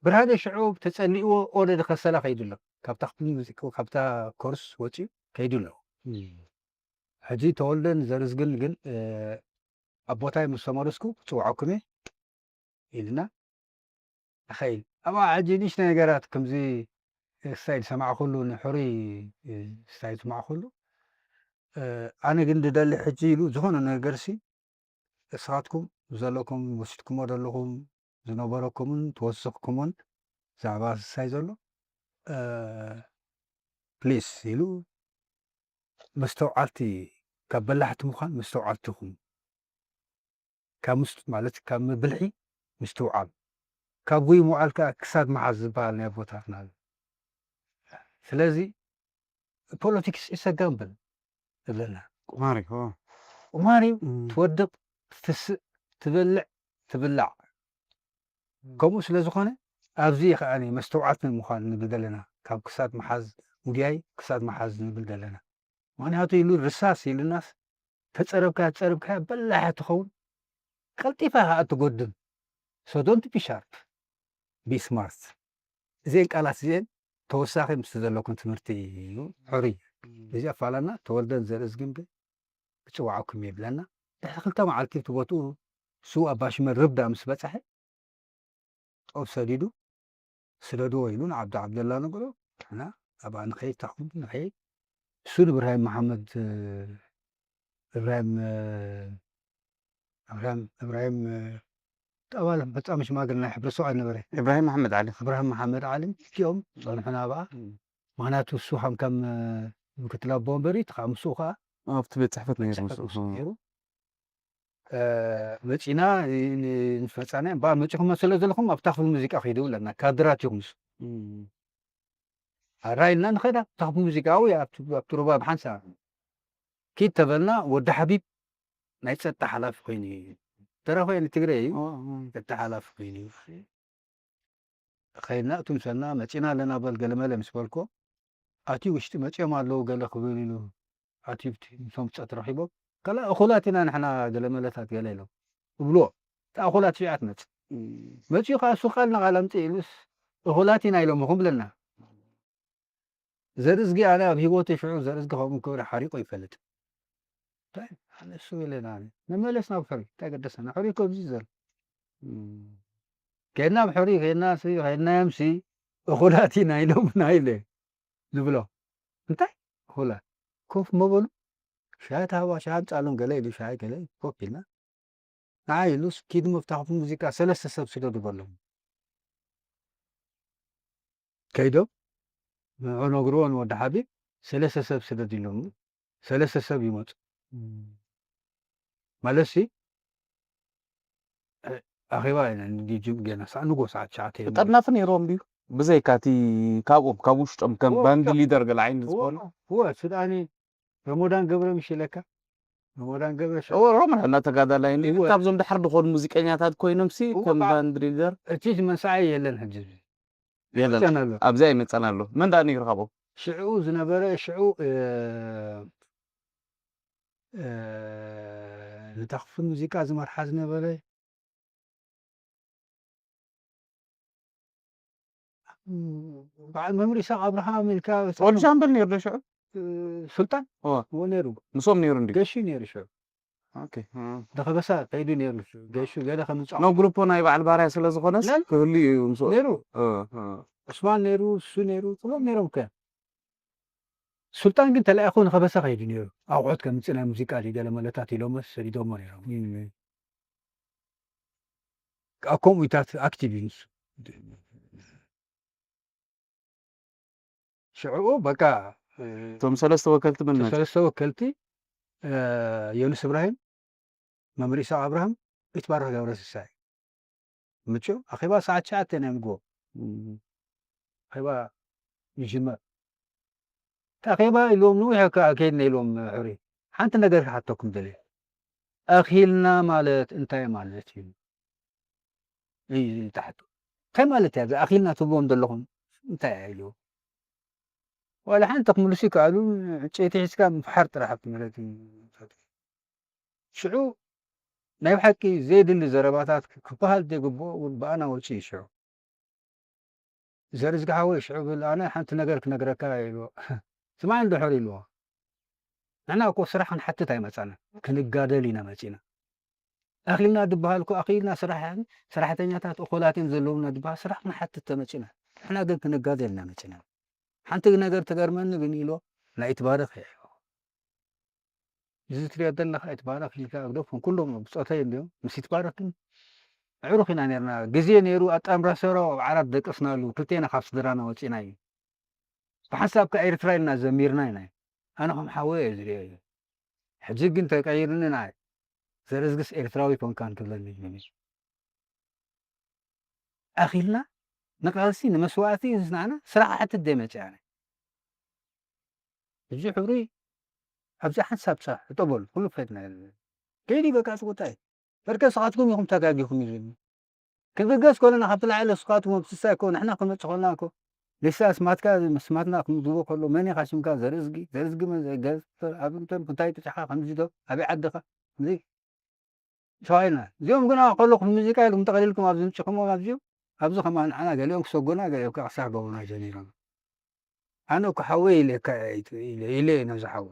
ብርሃነ ሽዑ ተጸሊእዎ ኦረዲ ከሰላ ከይዱ ኣሎ። ካብታ ክፍሊ ሙዚቃ፣ ካብታ ኮርስ ወጺኡ ከይዱ ኣሎ። እም። ሕጂ ተወልደን ዘርዝግን ግን፣ እ፣ ኣብ ቦታይ ምስ ተመለስኩ ክጽውዓኩም እየ ኢልና ንኸይድ። ኣብኣ ሕጂ ንእሽተይ ነገራት ከምዚ ስታይ ዝሰማዕኩሉ፣ ንሕሩይ ስታይ ዝሰማዕኩሉ፣ እ፣ ኣነ ግን ዝደሊ ሕጂ ኢሉ ዝኾነ ነገርሲ እስኻትኩም ዘለኩም ወሲድኩሞ ዘለኹም ዝነበረኩምን ተወሰኽኩምን ብዛዕባ ስሳይ ዘሎ ፕሊስ ኢሉ መስተውዓልቲ፣ ካብ በላሕቲ ምዃን መስተውዓልቲ ኩኑ፣ ካብ ምስ ማለት ካብ ምብልሒ ምስትውዓል፣ ካብ ጉይ ምውዓል ከዓ ክሳድ ምሓዝ ዝበሃል ናይ ኣቦታትና ኣሎ። ስለዚ ፖለቲክስ ኢሰ ጋምብል እብለና። ቁማሪ ቁማሪ ትወድቕ፣ ትስእ፣ ትበልዕ፣ ትብላዕ። ከምኡ ስለ ዝኾነ ኣብዚ ከኣ መስተውዓልቲ ምዃን ንብል ዘለና፣ ካብ ክሳድ ምሓዝ፣ ጉዳይ ክሳድ ምሓዝ ንብል ዘለና። ምኽንያቱ ኢሉ ርሳስ ኢሉናስ ተጸረብካ ተጸረብካ በላሕ ትኸውን፣ ቀልጢፋ ከኣ ትጎድም። So don't be sharp, be smart። እዚአን ቃላት እዚአን ተወሳኺ ምስቲ ዘለኩም ትምህርቲ እዩ። ሕሩይ እዚ ኣፋላና ተወልደን ዘርእዝግን ግን ክጽዋዓኩም እየ ይብለና። ድሕሪ ክልተ መዓልቲ እቲ ቦትኡ እሱ ኣባሽመ ርብዳ ምስ በጽሐ ጦብ ሰዲዱ ስደድዎ ኢሉ ንዓብዲ ዓብደላ ነገሮ። ንሕና ኣብኣ ንኸይድ ታኹም ንኸይድ እሱ ንብራሂም መሓመድ እብራሂም እብራሂም እብራሂም ጠባል ፈጻሚ ሽማግለ ናይ ሕብረ ሰውዓት ነበረ። ኢብራሂም ኣሕመድ ዓሊ እብራሂም መሓመድ ዓሊ እቲኦም ጸንሑና ኣብኣ። ምኽንያቱ እሱ ከም ከም ምክትል ኣቦ ወንበር እዩ። እቲ ከዓ ምስኡ ከዓ ኣብቲ ቤት ጽሕፈት ነይሩ ምስኡ ነይሩ። መፂና ንፈፃና እምበኣ መፂኹም ስለ ዘለኹም ኣብታ ክፍሊ ሙዚቃ ኺዱ ብለና። ካድራት ኢኹም ንሱ ኣራ ኢልና ንኸዳ ኣብታ ክፍሊ ሙዚቃ ኣብቲ ሩባ ብሓንሳ ኪድ ተበልና። ወዲ ሓቢብ ናይ ፀጥታ ሓላፊ ኮይኑ እዩ። ተረፈ ትግረ እዩ። ፀጥታ ሓላፊ ኮይኑ እዩ። ኸይድና እቱ ምሰልና መፂና ኣለና በል ገለመለ ምስ በልኮ ኣትዩ ውሽጢ መፂኦም ኣለዉ ገለ ክብል ኢሉ ኣትዩ ምስቶም ፀጥ ረኺቦም ከላ እኹላት ኢና ንሕና ገለመለታት ገለ ኢሎም እብልዎ። እታ እኹላት ሽዓ ትመፅእ መፂኡ ከዓ እሱ ቃል ንቓል ኣምፅእ ኢሉስ እኹላት ኢና ኢሎምኹም ብለና። ዘርእዝጊ ኣነ ኣብ ሂወተይ ሽዑ ዘርእዝጊ ከምኡ ክብሪ ሓሪቆ ይፈልጥ። እንታይ ኣነ እሱ ኢለና ኣነ ንመለስ ናብ ሕሩይ እንታይ ገደሰና ሕሩይ እኮ ኣብዚ ዘሎ ከድና ኣብ ሕሩይ ከድና ሲ ከድና ዮም ሲ እኹላት ኢና ኢሎም ናይ ኢለ ንብሎ እንታይ እኹላት ኮፍ መበሉ ሻሂ ታህባ ሻሂ ኣምፃሎም ገለ ኢሉ ሻሂ ገለ ኮፍ ኢልና ንዓይ ኢሉስ ኪድ መፍታሕቲ ሙዚቃ ሰለስተ ሰብ ስደዱ በሎም። ከይዶም ንዑ ነግርዎ ንወዲ ሓቢብ ሰለስተ ሰብ ስደድ ኢሎም ሰለስተ ሰብ ይመፁ ማለት ሲ ኣኼባ ኢና ንዲጅም ገና ሰዓ ንጎ ሰዓት ትሽዓተ እዮም። ጠርናፊ ነይርዎም ድዩ? ብዘይካ እቲ ካብኦም ካብ ውሽጦም ከም ባንድ ሊደር ገለ ዓይነት ዝኾኑ እወ ስድኣኒ ረሞዳን ገብረ ምሽ ኢለካ ረሞዳን ገብረ ሸ- እወ ሮም ሕና ተጋዳላይ እንዲ እወ። ካብዞም ድሓር ዝኾኑ ሙዚቀኛታት ኮይኖም ሲ እወ፣ ከም በዓ- ባንድ ሊደር እቲ ዝመንስዓይ የለን ሕጂ ኣብዚ የለን። ይመፀና ኣሎ። ኣብዚ ኣይመፀን ኣሎ። መን ደኣ ነይሩ ካብኦም? ሽዕኡ ዝነበረ ሽዑ እ፣ እ፣ ንታ ክፍል ሙዚቃ ዝመርሓ ዝነበረ በዓል መምህር ኢሳቅ ኣብርሃም ኢልካ ወዲ ሻምበል ነይሩ ዶ ሽዑ? ሱልጣን እወ። እዎ ነይሩ ምስኦም ነይሩ እንዲ ገሹ ነይሩ ሽዑ ኦኬ ደኸበሳ ከይዱ ነይሩ ገሹ ገለ ከምፅዖ ኖ ግሩፖ ናይ በዓል ባርያ ስለ ዝኾነስ ለን? ክህሉ እዩ ምስኡ ነይሩ እ፣ እ። ዑስማን ነይሩ እሱ ነይሩ ኩሎም ነይሮም ከ ሱልጣን ግን ተላኢኹ ንኸበሳ ከይዱ ነይሩ ኣቑሑት ከምፅእ ናይ ሙዚቃ ድዩ ገለ መለታት ኢሎመስ ሰዲዶሞ ነይሮም ኣብ ከምኡታት ኣክቲቭ እዩ ንሱ ሽዕኡ በቃ እቶም ሰለስተ ወከልቲ መን ናቸው? ሰለስተ ወከልቲ ዮኑስ እብራሂም መምህር ኢሳቅ ኣብርሃም ይትባረክ ገብረስሳይ ምቹ ኣኼባ ሰዓት ትሽዓተ ናይ ምጎ ኣኼባ ይጅመር እቲ ኣኼባ ኢሎም ንዊሕ ከ ኣከይድና ኢሎም ሕሪ ሓንቲ ነገር ክሓተኩም ደልየ ኣኺልና ማለት እንታይ ማለት እዩ እዩ ዝብል ትሓቱ እንታይ ማለት እያ ኣኺልና ትብልዎም ዘለኹም እንታይ እያ ኢሉ ዋላ ሓንቲ ክምልሱ ይከኣሉ ዕንጨይቲ ሒዝካ ምፍሓር ጥራሕ ኣብቲ መሬት እዩ ሽዑ ናይ ብሓቂ ዘየድሊ ዘረባታት ክበሃል ዘይግብኦ እውን ብኣና ወፂኡ እዩ ሽዑ ዘርእዝጊ ሓወይ ሽዑ ብል ኣነ ሓንቲ ነገር ክነግረካ ኢልዎ ስማዕ እንድሕር ኢልዎ ንሕና እኮ ስራሕ ክንሓትት ኣይመፃናን ክንጋደል ኢና መፂና ኣኺልና ድበሃል እኮ ኣኺልና ስራሕ ሰራሕተኛታት እኹላት እዮም ዘለውና ድበሃል ስራሕ ክንሓትት ተመፂና ንሕና ግን ክንጋደል ኢና መፂና ሓንቲ ነገር ትገርመኒ ግን ኢልዎ ናይ ይትባረክ እየ እዚ ትሪኦ ዘለኻ ይትባረክ ኢልካ ኣግደፍኩም ኩሎም ብፆተይ እንዲዮም ምስ ይትባረክ ግን ኣዕሩኽ ኢና ነርና። ግዜ ነይሩ ኣጣምራ ሰሮ ኣብ ዓራት ደቀስናሉ፣ ክልቴና ካብ ስድራና ወጺና እዩ። ብሓንሳብ ከኣ ኤርትራ ኢልና ዘሚርና ኢና። ኣነ ከም ሓወይ እየ ዝርእዮ እዩ። ሕጂ ግን ተቀይርኒ ንዓይ። ዘርእዝግስ ኤርትራዊ ኮንካ እንክብለኒ እዩ። ኣኺልና ንቃልሲ ንመስዋእቲ ንስናዕና ስራሕ ኣሕትት ደይ መጽእ ኣነ። ሕጂ ሕብሪ ኣብዚ ሓንሳብ ጻ እጠበሉ ኩሉ ፈትና። ገይዲ በቃ ጽውታይ። በርከ ስኻትኩም ኢኹም ተጋጊኹም እዩ ዝብል። ክንብገስ ከለና ካብቲ ላዕሊ ስኻትኩም ኣብ ስሳ እኮ ንሕና ክንመጽእ ከለና እኮ ሊሳ ስማትካ ስማትና ክንብዎ ከሎ መን ኢኻ ሽምካ ዘርእዝጊ ዘርእዝጊ መን ዘገዝ ኣብ እንተን እንታይ ጥጫኻ ከምዚ ዶ ኣበይ ዓድኻ እዚ ተባሂልና። እዚኦም ግና ከለኹም ሙዚቃ ኢልኩም ጠቕሊልኩም ኣብዚ ምጽኹምዎም ኣብዚ ኣብዚ ከማ ንዓና ገሊኦም ክሰጎና ገሊኦም ከዓ ክሳር ገብሩና ጀሚሮም። ኣነ እኮ ሓወይ ኢለካ ኢለ ኢለ ነዚ ሓወ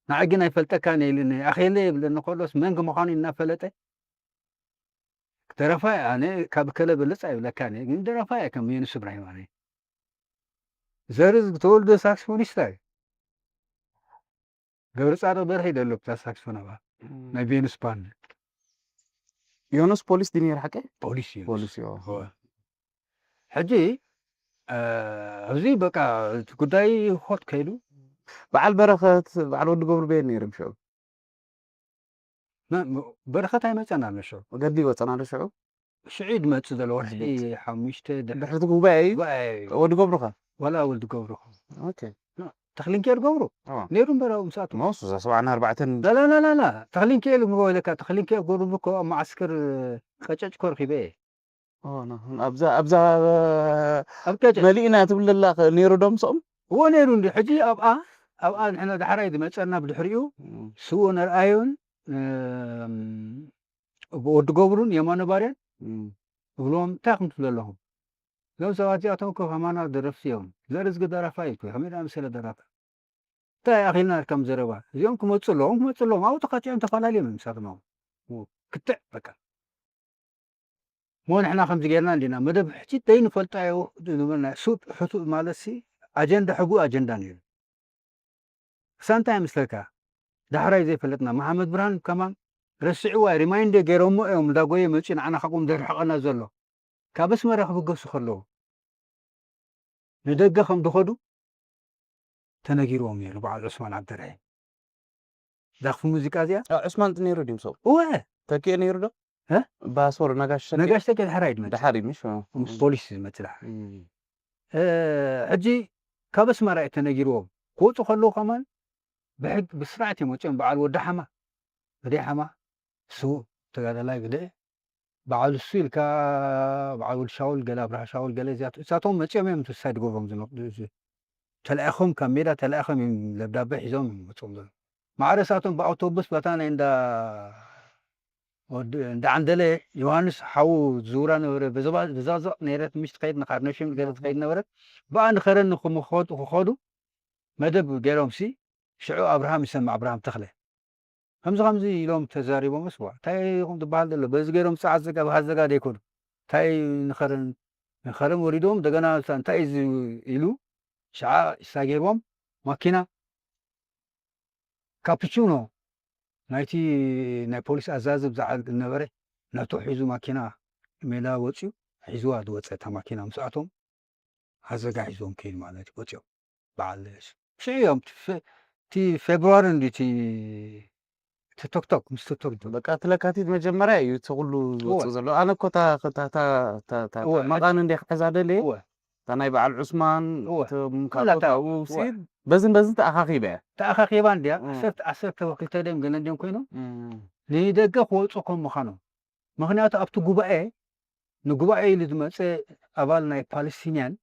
ንዓ ግን ኣይፈልጠካን ኢልኒ ኣኼለ ይብለኒ ከሎስ መን ምዃኑ እናፈለጠ ደረፋይ ኣነ ካብ ከለ በለጽ ኣይብለካን እየ ግን ደረፋይ እየ ከም ዮኑስ እብራሂም ኣነ ዘርዝ ተወልደ ሳክስፎኒስታ እዩ ገብረ ጻድቕ በርሀ ይደሎ ብታ ሳክስፎን ኣባ ናይ ቬኑስ ባንድ ዮኑስ ፖሊስ ድዩ ነይሩ ሓቀ ፖሊስ እዩ ፖሊስ እዩ እወ። ሕጂ እ፣ ኣብዚ በቃ እቲ ጉዳይ ሆት ከይዱ በዓል በረኸት በዓል ወዲ ገብሩ በየን ነይሮም ሽዑ መ- መ- በረኸት ኣይመፀን ኣሎ ሽዑ ገዲ ይወፀና ዶ ሽዑ ሽዑ ድመፅእ ዘሎ ወርሒ ሓሙሽተ ድሕሪ ድሕርቲ ጉባኤ እዩ ጉባኤ እዩ። ወዲ ገብሩኻ ዋላ ወልዲ ገብሩ ኦኬ ተኽሊንኬር ገብሩ እዋ። ነይሩ እምበራዊ ምስኣቱ ሞስ እዛ ሰብዓና ኣርባዕተን ላላላላላ ተኽሊንኬር ምበለካ ተኽሊንኬር ገብሩ እኮ ኣብ መዓስከር ቀጨጭ ኮርኪበ እየ ኦ፣ ና- ኣብዛ ኣብዛ ኣብ ቀጨጭ መሊእና ትብል ዘላ ነይሩ ዶ ምስኦም እዎ ነይሩ እንዲ ሕጂ ኣብኣ ኣብኣ ንሕና ዳሕራይ ዝመፀና ብድሕሪኡ ስዎ ነርኣዮን እም፣ ወዲ ገብሩን የማነ ባርያን እም፣ እብሎም እንታይ ከም ትብሉ ኣለኹም እዞም ሰባት እዚኣቶም እኮ ከማና ደረፍቲ እዮም ዘርእዝጊ ደራፋይ እኮ ከመይ ደኣ መሰለ ደራፋይ እንታይ ኣኺልና ከም ዘረባ እዚኦም ክመፁ ኣለዎም ክመፁ ኣለዎም ኣብኡ ተኻቲዖም ተፈላለዮም እዮም ንሳቶም ኣብኡ ክትዕ በቃ እሞ ንሕና ከምዚ ጌርና እንዲና መደብ ሕጂ ዘይንፈልጣዮ ዝብልና ሱብ ሕቱእ ማለት ሲ ኣጀንዳ ሕጉ ኣጀንዳ ነይሩ እሳ እንታይ ምስለካ ዳሕራይ ዘይፈለጥና መሓመድ ብርሃን ከማን ረስዕዋ ሪማይንድ ገይሮሞ እዮም እንዳጎየ መፂኡ ንዓና ካብኦም ዘርሕቐና ዘሎ ካብ ኣስመራ ክብገሱ ከለዉ ንደገ ከም ድኸዱ ተነጊርዎም ነይሩ በዓል ዑስማን ዓብደርሒም ዛኽፊ ሙዚቃ እዚኣ ዑስማን ነይሩ ድዩ ምስኦም እወ ተኪኡ ነይሩ ዶ እ? ባሶር ነጋሽ ተኪኡ ነጋሽ ተኪ ድሓር ኣይድመፅ ድሓር እዩ ምሽ ምስ ፖሊስ ዝመፅእ ድሓር ሕጂ ካብ ኣስመራ እዩ ተነጊርዎም ክወፁ ከለዉ ከማን ብሕግ ብስርዓት እዮም ወፂኦም በዓል ወዲ ሓማ ወዲ ሓማ ስዉእ ተጋዳላይ ግደ በዓል እሱ ኢልካ በዓል ወዲ ሻውል ገለ ኣብርሃ ሻውል ገለ እዚኣቶ እሳቶም መፂኦም እዮም ትሳይ ድገብሮም ዝመ ተላኢኾም ካብ ሜዳ ተላኢኾም እዮም ደብዳቤ ሒዞም እዮም መፅኦም ዘሎ ማዕረ እሳቶም ብኣውቶቡስ በታ ናይ እንዳ ወዲ- እንዳ ዓንደለ ዮሃንስ ሓዉ ዝውራ ነበረ በዘባ- በዛዘቕ ነይረት ምሽ ትኸይድ ንካርነሽም ገለ ትኸይድ ነበረት ብኣ ንኸረን ንክምኸዱ ክኸዱ መደብ ገይሮም ሲ ሽዑ ኣብርሃም ይሰምዕ ኣብርሃም ተኽለ ከምዚ ከምዚ ኢሎም ተዛሪቦም ስዋ እንታይ ኢኹም ትበሃል ዘሎ በዚ ገይሮም ፃዓት ዘጋ ብሃት ዘጋ ደይኮኑ እንታይ ንኸረን ንኸረን ወሪዶም እንደገና እንታይ እዩ ኢሉ ሽዓ እሳ ገይርዎም ማኪና ካፕቹኖ ናይቲ ናይ ፖሊስ ኣዛዚ ብዛዕባ ዝነበረ ነቱ ሒዙ ማኪና ሜዳ ወፅዩ ሒዝዋ ዝወፀ እታ ማኪና ምስኣቶም ኣዘጋሒዞም ከይዱ ማለት እዩ ወፂኦም በዓል ሽዑ እዮም እቲ ፌ- እቲ ፌብሩዋሪ እንዲ እቲ እቲ ቶክቶክ ምስ ቶክቶክ በቃ እቲ ለካቲት መጀመርያ እዩ እቲ ኩሉ ዝወፅእ ዘሎ ኣነ እኮ እታ- እታ- እታ- እታ- እታ- እወ፣ መቃን እንዲ ክሕዛ ደልየ እወ። እታ ናይ በዓል ዑስማን እወ። እቶም ኩላታ- ካልኦት ኣብኡ ሲ በዝን በዝን ተኣኻኺበ እያ ተኣኻኺባ እንዲያ እም። ዓሰርተ ዓሰርተ ወክልተ ደም ገለ እንዲዮም ኮይኖም እም፣ ንደገ ክወፁ ከም ምዃኖም ምኽንያቱ ኣብቲ ጉባኤ ንጉባኤ ኢሉ ዝመፀ ኣባል ናይ ፓለስቲንያን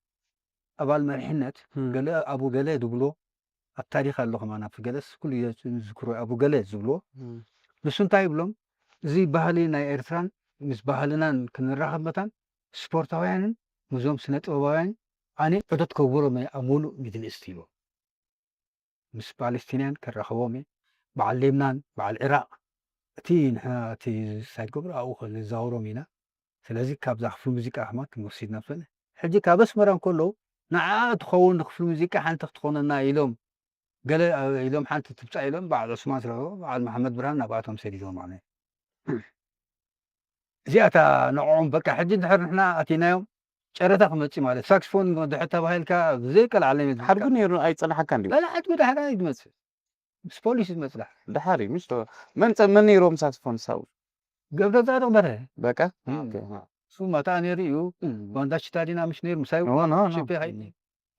ኣባል መሪሕነት እም፣ ገለ ኣቡ ገለ ዝብሎ ኣብ ታሪክ ኣሎ ከማን ኣብቲ ገለስ ኩሉ ዝዝክሮ ኣቡ ገለ ዝብሎ እም፣ ንሱ እንታይ ይብሎም እዚ ባህሊ ናይ ኤርትራን ምስ ባህልናን ክንራኸብ መታን ስፖርታውያንን ምስዞም ስነ ጥበባውያን ኣነ ዑደት ከግበሮም እየ ኣብ ሙሉእ ሚድል ኢስት ይብሎም ምስ ፓለስቲንያን ከራኸቦም እየ በዓል ሌብናን በዓል ዕራቕ እቲ ንሕና እቲ ሳይድ ገብሮ ኣብኡ ንዛውሮም ኢና ስለዚ ካብዛ ክፍሊ ሙዚቃ ከማ ክንወስድ ኢና ፈለ ሕጂ ካብ ኣስመራ እንከለዉ ንዓኣ ትኸውን ንክፍሊ ሙዚቃ ሓንቲ ክትኾነና ኢሎም ገለ ኢሎም ሓንቲ ትብፃ ኢሎም በዓል ዑስማን ስለ በዓል መሓመድ ብርሃን ናብኣቶም ሰዲዶም ማለት እዚኣታ ንዕኦም በቃ ሕጂ እንድሕር ንሕና ኣቲናዮም ጨረታ ክመጽእ ማለት ሳክስፎን ድሕር ተባሂልካ ብዘይቀልዓለም እዩ ዝምስካ። ሓድጉ ነይሩ ኣይጸናሓካ እንድዩ። በላ ሓድጉ ዳሕራ እዩ ዝመጽእ። ምስ ፖሊስ እዩ ዝመጽእ ዳሕራ። ደሓር እዩ፣ ምሽ መን ጸ-፣ መን ነይሮም ሳክስፎን ሳቡ? ገብረጻድቕ በርሀ። በቃ? እም። ኦኬ፣ ሃ። እሱ ማታ ነይሩ እዩ። እም። ባንዳ ሽታዲና ምሽ ነይሩ ምሳይ እዎ፣ ኖ፣ ኖ። ሽፔ ሃይለ።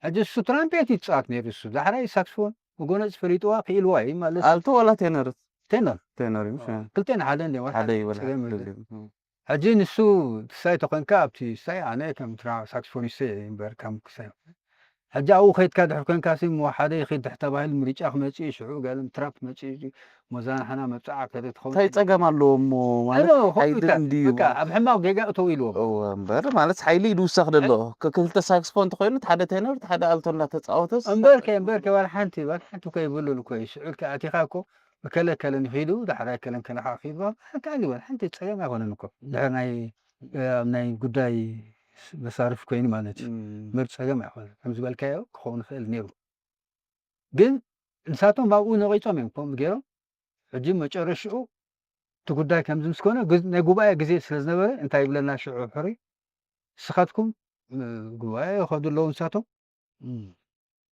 ሕጂ እሱ ትራምፔት ይጻወት ነይሩ እሱ። ዳሕራይ ሳክስፎን ብጎነጽ ፈሊጥዋ ክኢልዋ እዩ ማለት። ኣልቶ ዋላ ቴነር? ቴነር። ቴነር እዩ፣ ምሽ? ክልቴን ሓደ እንደ ዋላ ሓደ ይበል፣ ጸገም ክልቴን። እም። ሕጂ ንሱ ክሳይ ተኾንካ ኣብቲ ክሳይ ኣነ ከም ትራ-፣ ሳክስፎኒስት እየ እምበር ከም ክሳይ። ሕጂ ኣብኡ ከይድካ ድሕር ኮንካ ሲ እሞ ሓደ ይኺድ ድሕር ተባሂሉ ምርጫ ክመጽእ እዩ፣ ሽዑ ገለ ትራምፕ መጽኡ እዩ፣ ሞዛ ንሓና መብጽዓ ከደ ትኸውን እንታይ ጸገም ኣለዎ እሞ ማለት ኣነ ሓይሊ ሆስፒታል እንድዩ። በቃ ኣብ ሕማቕ ጌጋ እተው ኢልዎም። እወ፣ እምበር ማለት ሓይሊ እዩ ዝውሰኽ ዘሎ። እ? ከ-፣ ክልተ ሳክስፎን እንተኾይኑ፣ እቲ ሓደ ቴነር፣ እቲ ሓደ ኣልቶ እንዳተጻወተስ እምበር ከ-፣ እምበር ከ-፣ ዋላ ሓንቲ፣ ዋላ ሓንቲ እኮ ይብሉን እኮ እዩ። ሽዑ ከ-፣ ኣቲኻ እኮ እከለ እከለን ይኺዱ፣ ዳሕራይ እከለን ከለኻ ይኺዱ፣ ሓንቲ ኣሊወን፣ ሓንቲ ጸገም ኣይኮነን እኮ። ድሕር ናይ፣ እ፣ ኣብ ናይ ጉዳይ ስ-፣ መሳርፍ ኮይኑ ማለት እዩ። እም። ምር ጸገም ኣይኮነን። ከም ዝበልካዮ ክኸውን ይኽእል ነይሩ። ግን ንሳቶም ኣብኡ ነቒጾም እዮም ከምኡ ገይሮም። ሕጂ መጨረሽኡ እቲ ጉዳይ ከምዚ ምስ ኮነ፣ ግዝ-፣ ናይ ጉባኤ ግዜ ስለ ዝነበረ እንታይ ይብለና ሽዑ ሕሩይ፣ ንስኻትኩም፣ እ፣ ጉባኤ ይኸዱ ኣለዉ ንሳቶም። እም።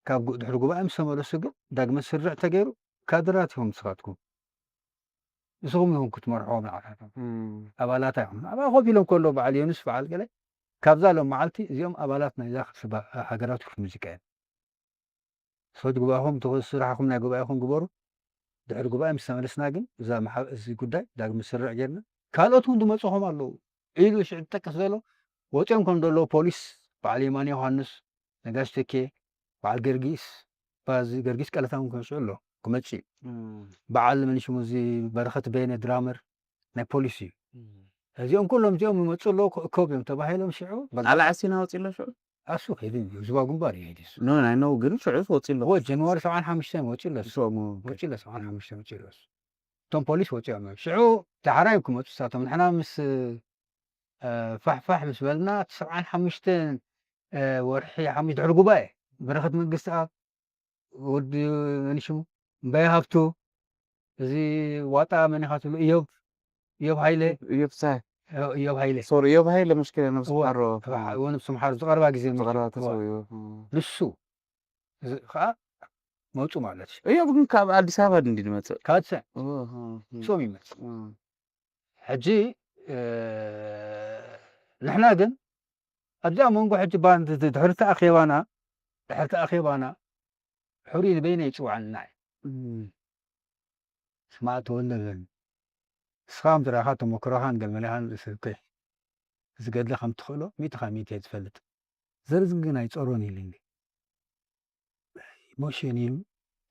ካብ ጉ-፣ ድሕሪ ጉባኤ ምስ ተመለሱ ግን ዳግመ ስርርዕ ተገይሩ፣ ካድራት ኢኹም ንስኻትኩም። ንስኹም ኢኹም ክትመርሕዎም ንዓታቶም። እም። ኣባላት ኣይኹም። ኣብኣ ኮፍ ኢሎም ከለዉ በዓል ዮኑስ፣ በዓል ገለ፣ ካብዛ ሎም መዓልቲ እዚኦም ኣባላት ናይዛ ክልተ ባ-፣ ሃገራዊ ክፍሊ ሙዚቃ እዮም። ሰት ጉባኤኹም፣ እቲ ስራሕኹም ናይ ጉባኤኹም ግበሩ። ድሕሪ ጉባኤ ምስ ተመለስና ግን እዛ መሓ-፣ እዚ ጉዳይ ዳግመ ስርርዕ ጌርና ካልኦት እውን ዝመጽኹም ኣለዉ ኢሉ ሽዑ ዝጠቅስ ዘሎ ወጺኦም ከም ዘለዉ ፖሊስ በዓል የማነ ዮሃንስ፣ ነጋሽ ተኬ፣ በዓል ገርጊስ፣ በዚ ገርጊስ ቀለታ እውን ክመጽኡ ኣሎ፣ ክመጽእ እዩ። እም። በዓል መን ሽሙ እዚ በረኸት በየነ ድራመር ናይ ፖሊስ እዩ። እም። እዚኦም ኩሎም እዚኦም ይመጽኡ ኣለዉ፣ ክእከቡ እዮም ተባሂሎም ሽዑ በቃ። ኣላ ዓሲና ወጺኡ ኣሎ ሽዑ? ኣሱ ከይዱ እዩ፣ ዝባ ግንባር እዩ ሄዱ እሱ። ኖ፣ ናይ ኖ ግን ሽዑ ወጺኡ ኣሎ። ወ-፣ ጀንዋሪ ሰብዓን ሓሙሽተን ወጺኡ ኣሎ እሱ። ሽዑ እሞ፣ ኦኬ። ወጺኡ ኣሎ፣ ሰብዓን ሓሙሽተን ወጺኡ ኣሎ እሱ። እቶም ፖሊስ ወጺኦም እዮም። ሽዑ ዳሕራይ እዮም ክመጹ ንሳቶም። ንሕና ምስ፣ እ፣ ፋሕፋሕ ምስ በልና፣ እቲ ሰብዓን ሓሙሽተን፣ እ፣ ወርሒ ሓሙሽተ ድሕሪ ጉባኤ፣ በረኸት መንግስትኣብ፣ ወዲ መን ሽሙ? እምባየ ሃብቱ፣ እዚ ዋጣ መን ኢኻ ትብሎ? እዮብ፣ እዮብ ሃይለ። እዮብ ሳይ። እ፣ እዮብ ሃይለ። ሶሪ፣ እዮብ ሃይለ መሽኪና ነብሱ እወ፣ ሓሮ። እወ፣ እወ፣ ነብሱ ሓሮ ዝቐረባ ግዜ ዝቐረባ መሽኪና። ተሰውዩ። እወ። እም። ንሱ፣ እዚ ኸኣ መውጹ ማለት እዩ። እዮብ ግን ካብ ኣዲስ ኣበባ ድዩ ዝመጽእ? ካብ ኣዲስ ኣበባ። እወ፣ እወ፣ እወ። ንሶም ይመጽእ። እወ። ሕጂ፣ እ፣ ንሕና ግን ኣብዛ መንጎ ሕጂ ባንድ ድሕሪ እቲ ኣኼባና፣ ድሕሪ እቲ ኣኼባና፣ ሕሩይ ንበይነ ይጽውዓና እዩ። እም። ስማዕ ተወልደ በለኒ። ንስኻ ከም ዝረኣኻ ተመክሮኻን ገለመለኻን ርእሲ እኮ እዩ። እዚ ገድሊ ከም ትኽእሎ ሚእቲ ካብ ሚእቲ እየ ዝፈልጥ። ዘርዝጊ ግን ኣይጸሮን ኢሉኒ። ኢሞሽን ኢሉ፣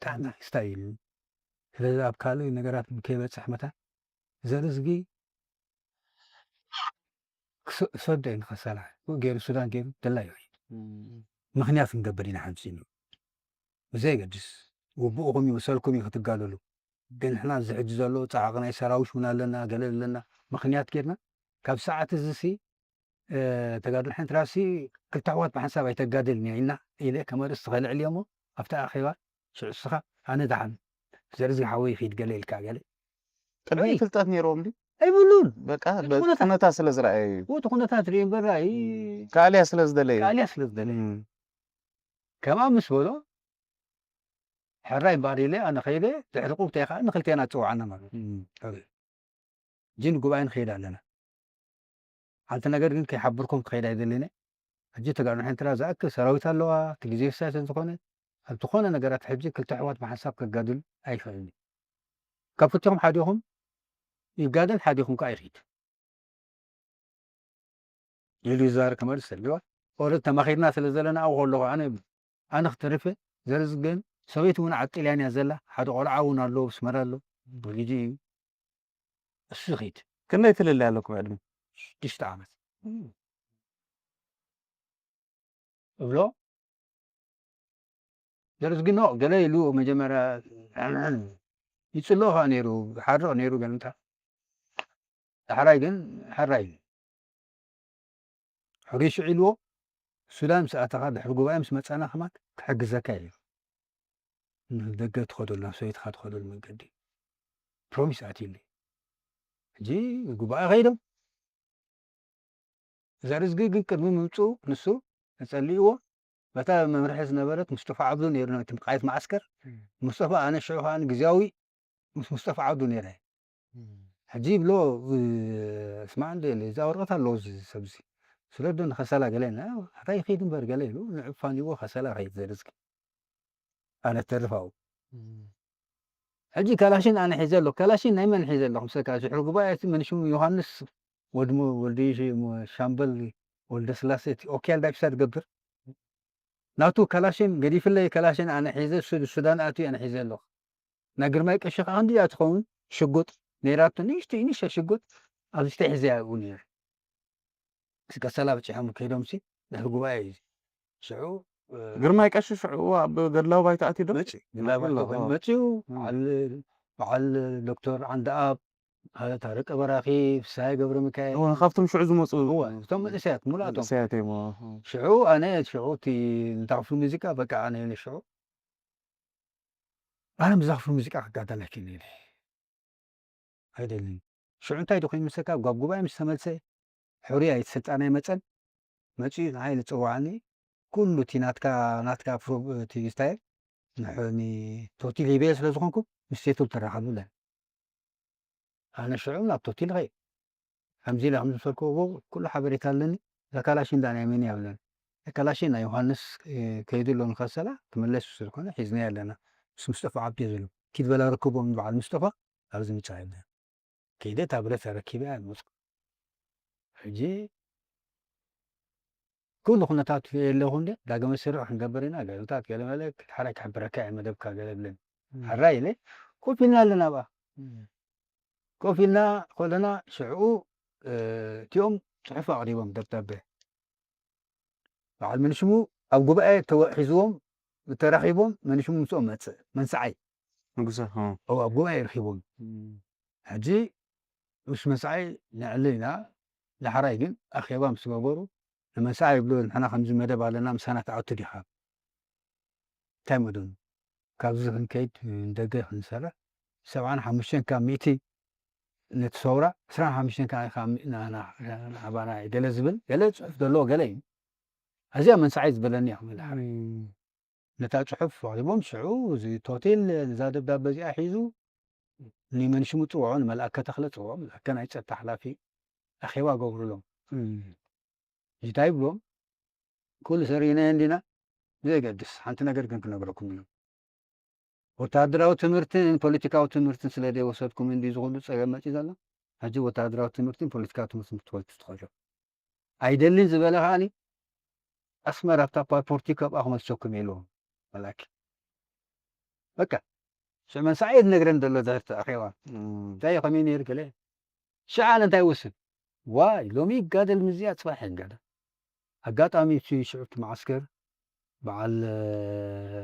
ታና ስታይ ኢሉ። ስለዚ ኣብ ካልእ ነገራት ከይበጽሕ መታን ዘርዝጊ ክስ-፣ ክሰዶ እዩ ንኸሰላ። ብኡ ገይሩ ሱዳን ገይሩ ደላዩ እዩ። እም። ምኽንያት ክንገብር ኢና ሓንጺ ኢሉ። ብዘየገድስ፣ ውቡእኹም እዩ፣ መሰልኩም እዩ ክትጋደሉ። ግን ንሕና እዚ ሕጂ ዘሎ ጻዕቂ ናይ ሰራዊት እውን ኣለና፣ ገለ ኣለና። ምኽንያት ጌርና፣ ካብ ሰዓት እዚ ሲ፣ እ፣ ተጋድሎ ሓንቲ ራሲ ክልተ ኣሕዋት ብሓንሳብ ኣይተጋድልን እያ ኢልና ኢለ ከም ኣርእስቲ ከልዕል እየ እሞ፣ ኣብቲ ኣኼባ ሽዑ እስኻ ኣነ ደሓን ዘርዚ ሓወይ ይኺድ ገለ ኢልካ ገለ። ቅድሚ ኣይ። ፍልጠት ነይርዎም ድዩ? ኣይብሉን። በቃ እቲ በ-፣ ኩነታት። ኩነታት ስለ ዝረኣየ እዩ። እቲ ኩነታት ርኢ እምበር ራእይ እም። ካልያ ስለ ዝደለየ እዩ። ካልያ ስለ ዝደለየ። እም። ከምኣ ምስ በሎ፣ ሕራይ እምበኣር ኢለ ኣነ ኸይደ፣ ድሕሪ ቁርተይ ከኣ ንኽልቴና ትጽውዓና ማለት እዩ። እም። ሕሩይ። ሕጂ ንጉባኤ ንኸይድ ኣለና። ሓንቲ ነገር ግን ከይሓብርኩም ክኸይድ ኣይደልን እየ። ሕጂ ተጋሩ ንሕንትራ ዝኣክል ሰራዊት ኣለዋ፣ እቲ ግዜ ወሳኝ ስለ ዝኾነ፣ ኣብ ዝኾነ ነገራት ሕጂ ክልተ ኣሕዋት ብሓንሳብ ከጋድሉ ኣይኽእልን እዩ። ካብ ክልቲኹም ሓዲኹም ይጋደል፣ ሓዲኹም ከኣ ይኺድ። ኢሉ ይዛረብ ከመልስ ሰሊዋ። ኦረድ ተማኺርና ስለ ዘለና ኣብኡ ከለኹ ኣነ፣ ኣነ ክትተርፍ እየ። ዘርዝ ግን ሰበይቲ እውን ዓጢልያን እያ ዘላ። ሓደ ቆልዓ እውን ኣሎ፣ ኣስመራ ኣሎ። ብልጅ እዩ። እሱ ይኺድ። ክንደይ ፍልልይ ኣለኩም ዕድመ? ሽዱሽተ ዓመት። እም። እብሎ። ዘርዝ ግን ኖ፣ ገለ ኢሉ መጀመርያ ይጽልኦ ኸኣ ነይሩ፣ ይሓርቕ ነይሩ ገለ እንታይ። ዳሕራይ ግን ሕራይ ኢሉ። ሕሩይ ሽዑ ኢልዎ፣ ሱዳን ምስ ኣተኻ፣ ድሕሪ ጉባኤ ምስ መጻና ከማን ክሕግዘካ እየ። ንደገ ትኸደሉ፣ ናብ ሰበይትኻ ትኸደሉ መንገዲ ፕሮሚስ ኣትዩለይ። ሕጂ ጉባኤ ከይዶም፣ ዘርእዝጊ ግን ቅድሚ ምምፅኡ ንሱ ተፀሊእዎ በታ መምርሒ ዝነበረት ሙስጠፋ ዓብዱ ነይሩ ነቲ ቃየት መዓስከር። ሙስጠፋ፣ ኣነ ሽዑ ከዓ ግዜያዊ ምስ ሙስጠፋ ዓብዱ ነይረ። ሕጂ ይብሎ፣ ስማዕ እንደ እዛ ወረቐት ኣለዎ እዚ ሰብ እዚ ስለዶ ንኸሰላ ገለ፣ ኣታ ይኸይድ እምበር ገለ ኢሉ ንዕፋን ይዎ ከሰላ ኸይድ ዘርእዝጊ። ኣነ ተርፋው ሕጂ ካላሽን ኣነ ሒዘ ኣሎ። ካላሽን ናይ መን ሒዘ ኣለኹ? ምሰካ ሽሕሪ ጉባኤ እቲ መን ሽሙ ዮሃንስ ወድሙ ወልዲ ሻምበል ወልደ ስላሴ እቲ ኦኪያል ዳይፕሳ ትገብር ናቱ ካላሽን ገዲፍለይ። ካላሽን ኣነ ሒዘ ሱድ-፣ ሱዳን ኣትዩ ኣነ ሒዘ ኣለኹ። ናይ ግርማይ ቀሺ ከዓ እንዲያ ትኸውን ሽጉጥ ነይራቱ፣ ንእሽተይ ንእሽተይ ሽጉጥ ኣብዚ ተሒዘ እያ እውን ነይሩ። እስከ ሰላ በፂሖም ከይዶም ሲ ድሕሪ ጉባኤ እዩ። ሽዑ፣ እ፣ ግርማይ ቀሺ ሽዑ ኣብ ገድላዊ ባይታ ኣትዩ ዶ? መፂ፣ ግርማይ ባይታ መፂኡ፣ እ። በዓል፣ በዓል ዶክተር ዓንደኣብ፣ ታረቀ በራኺ፣ ፍስሃየ ገብረ ሚካኤል። እወ፣ ካብቶም ሽዑ ዝመፁ። እወ፣ እቶም መንእሰያት፣ ሙሉኣቶም። መንእሰያት እዮም፣ እወ። ሽዑ ኣነ፣ ሽዑ እቲ ንታኽፍሉ ሙዚቃ፣ በቃ ኣነ፣ ኣነ ሽዑ፣ ኣነ ብዛኽፍሉ ሙዚቃ ክጋደል ኣይክእልን እየ። ኣይደልን። ሽዑ እንታይ ዶ ኮይኑ ምሰካ፣ ጓብ ጉባኤ ምስ ተመልሰ፣ ሕሩይ ኣይ-፣ ስልጣን ኣይመጸን። መጺኡ ንዓይ ዝጸዋዓኒ፣ ኩሉ እቲ ናትካ፣ ናትካ ፕሮ-፣ እቲ ስታይል፣ ንሕ-፣ ኒ-፣ ቶቲል ሂበዮ ስለ ዝኾንኩ፣ ምስ ሴቱል ተራኸቡ ኢለን። ኣነ ሽዑ ናብ ቶቲል ኸይድ። ከምዚ ኢለ ከም ዝፈልክዎ፣ ኩሉ ሓበሬታ ኣለኒ። እዛ ካላሽን ደኣ ናይ መን እያ ብለን። እታ ካላሽን ናይ ዮሃንስ፣ እ፣ ከይዱ ኣሎ ንኸሰላ፣ ክምለስ ስለ ዝኾነ ሒዝናዮ ኣለና። ምስ ሙስጠፋ ዓብዲ ዘሎ። ኪድ በላ ርክቦም በዓል ሙስጠፋ፣ ኣብዚ ምጻእ የለን። ከይደ እታ ብረት ኣረኪበ እያ ዝመጽኩ። ሕጂ ኩሉ ኩነታት የለኹ እንደ ዳግመ ስርዕ ክንገብር ኢና፣ ገለታት ገለ መለ ሓራይ ክሕብረካ እየ መደብካ ገለ ብለኒ። እም። ሓራይ ኢለ ኮፍ ኢልና ኣለና ብኣ። እም። ኮፍ ኢልና ከለና ሽዕኡ፣ እ፣ እቲኦም ጽሑፍ ኣቕሪቦም ደብዳቤ። በዓል መንሽሙ ኣብ ጉባኤ ተወ-፣ ሒዝዎም ተራኺቦም መንሽሙ ምስኦም መጽእ። መንስዓይ። ንጉሰ፣ እ። እዎ፣ ኣብ ጉባኤ ረኺቦም። እም። ሕጂ ምስ መንስዓይ ነዕሊ ኢና። ዳሕራይ ግን ኣኼባ ምስ ገበሩ ንመንስዓይ ይብሉ፣ "ንሕና ከምዚ መደብ ኣለና፣ ምሳና ትኣቱ ዲኻ?" እንታይ መደብ? ካብዚ ክንከይድ ንደገ ክንሰርሕ፣ ሰብዓን ሓሙሽተን ካብ ሚእቲ ነቲ ሰውራ፣ ዕስራን ሓሙሽተን ካብ፣ ካብ ሚ-፣ ና-፣ ና-፣ ናባና ገለ ዝብል፣ ገለ ጽሑፍ ዘለዎ ገለ እዩ። ኣዚኣ መንስዓይ ዝበለኒ እያ ክብል ሓረይ። እም። ነታ ጽሑፍ ኣቕሪቦም፣ ሽዑ እዚ ቶቴል ነዛ ደብዳበ እዚኣ ሒዙ ንመንሽሙ ጽውዖ፣ ንመልኣከ ተኽለ ጽውዖ፣ መልኣከ ናይ ጸጥታ ሓላፊ ኣኼባ ገብሩሎም። እም። እንታይ ይብሎም? ኩሉ ሰሪናዮ እንዲና፣ ብዘየገድስ ሓንቲ ነገር ግን ክነግረኩም ኢና። ወተሃደራዊ ትምህርትን ፖለቲካዊ ትምህርትን ስለ ዘይወሰድኩም እንዲ ዝኹሉ ጸገም መጺኡ ዘሎ። ሕጂ ወተሃደራዊ ትምህርትን ፖለቲካዊ ትምህርትን ክትወስዱ ትኽእሉ። ኣይደልን ዝበለ ከኣኒ ኣስመራ ኣብታ ፓስፖርቲ ከብኣ ክመልሰኩም ኢልዎም መላኪ። በቃ፣ ሽዑ መንስዓይ ዝነግረን ዘሎ ድሕርቲ ኣኼባ። እም። እንታይ እዩ ከመይ ነይሩ ገለ? ሽዓ እንታይ ይወስድ? ዋይ፣ ሎሚ ይጋደል፣ ምዚኣ ጽባሕ ይጋደል። ኣጋጣሚ እቲ ሽዑ እቲ መዓስከር በዓል፣ እ፣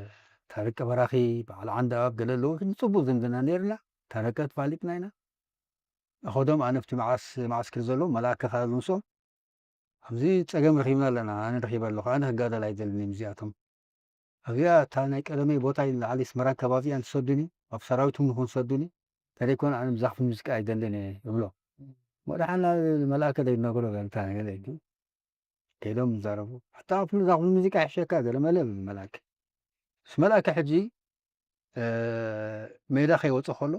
ታረቀ በራኺ፣ በዓል ዓንደ ኣብ ገለ ኣለዉ። ንጽቡቕ ዝምድና ነይርና። ታረቀ ተፋሊጥና ኢና። ኣኸዶም ኣነ ኣብቲ መዓስ-፣ መዓስከር ዘለዉ መልኣከ ካብ ዝምስኦም ኣብዚ ጸገም ረኺብና ኣለና፣ ኣነ ረኺበ ኣለኹ፣ ኣነ ክጋደል ኣይደልን እየ ምስዚኣቶም። ኣብዚኣ እታ ናይ ቀደመይ ቦታ እዩ ንላዕሊ ኣስመራን ከባቢኣን ትሰዱኒ፣ ኣብ ሰራዊት እውን ይኹን ትሰዱኒ፣ እንተደይኮነ ኣነ ብዛኽፍል ሙዚቃ ኣይደልን እየ እብሎ። እሞ ደሓን ናብ መልኣከ ዘይነግሮ ገለ እንታይ ነገር እዩ። ከይዶም ይዛረቡ። ኣታ ክፍሉ ዛኽፍል ሙዚቃ ይሕሸካ ገለ መለ ይብል መልኣከ። ምስ መልኣከ ሕጂ፣ እ፣ ሜዳ ከይወጸ ከሎ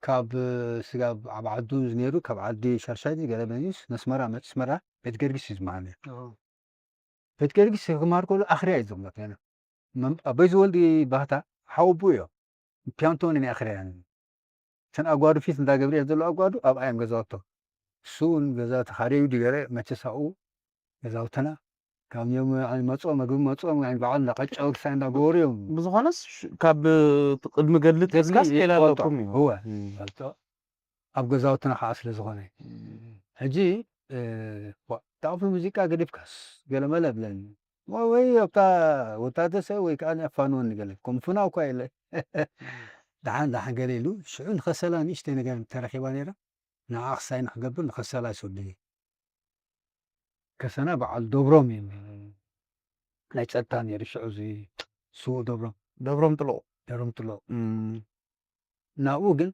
ካብ ስጋብ ኣብ ዓዱ ነይሩ፣ ካብ ዓዲ ሻርሻይ ገለ መሊስ ነስመራ መጽ-፣ ኣስመራ ቤት ገርጊስ እዩ ዝመሃር ነይሩ። ኦ። ቤት ገርጊስ ክመሃር ከሎ ኣኽርያ እዩ ዝቕመጥ ነይሩ። መም-፣ ኣቦይ ዝወልዲ ባህታ ሓወቦኡ እዮም። ፒያንቶ ናይ ኣኽርያ እዮም። እተን ኣጓዱ ፊት እንዳ ገብርኤል ዘሎ ኣጓዱ ኣብኣ እዮም ገዛውቶም። እሱ እውን ገዛ ተኻርዩ ድዩ ገለ መቸስ ኣብኡ ገዛውትና ካብ ዮም መጾ መግቢ መጾ በዓል እንዳ ቅጫ ወልሳይ እንዳገበሩ እዮም። ብዝኾነስ ሽ-፣ ካብ ቅድሚ ገድሊ ገድሊ ጠቅስካስ ሌላ ይፈልጦ። ኣለኩም እዩ። እወ፣ እም። ይፈልጦ። ኣብ ገዛውትና ከዓ ስለ ዝኾነ። እም። ሕጂ፣ እ፣ ዋ፣ እታ ክፍሊ ሙዚቃ ገዲፍካስ ገለ መለ ብለኒ። ወ-፣ ወይ ኣብታ ወታደሰ ወይ ከዓ ኣፋንወኒ ገለ። ከም ፍናው እኳ የለ። ደሓን፣ ደሓን ገለ ኢሉ፣ ሽዑ ንኸሰላ ንእሽተይ ነገር ተረኺባ ነይራ። ንዓ ክሳይ ንኽገብር ንኸሰላ ይሰዱኒ። ከሰና በዓል ዶብሮም እዩ። ናይ ጸጥታ ነይሩ ሽዑ እዚ ስዉእ ዶብሮም። ዶብሮም ጥሉቕ። ዶብሮም ጥሉቕ። እም። ናብኡ ግን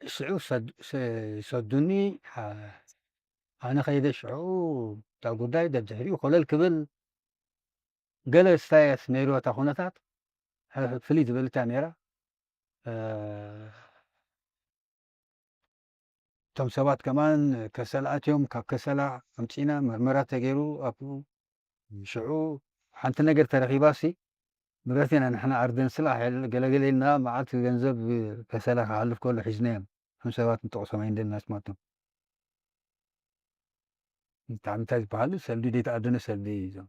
ሽዑ ሰድ-፣ ሰ-፣ ሰዱኒ፣ ሓ-፣ ኣነ ከይደ ሽዑ እታ ጉዳይ ደድሕሪኡ ኮለል ክብል ገለ ስታየት ነይሩ እታ ኩነታት፣ ሕ-፣ ፍልይ ዝበልታ ነይራ። እ፣ እቶም ሰባት ከማን ከሰላ ኣትዮም፣ ካብ ከሰላ ኣምጺና መርመራ ተገይሩ ኣብኡ ሽዑ ሓንቲ ነገር ተረኺባሲ ንብረት ኢና ንሕና ኣርደን ስላ ገለገለ ኢልና መዓት ገንዘብ ከሰላ ክሓልፍ ከሎ ሒዝናዮም። እቶም ሰባት ንጠቕሶም ኣይንደልና ስማቶም። ብጣዕሚ እንታይ ዝበሃሉ ሰልዲ ዘይተኣደነ ሰልዲ እዩ እዞም።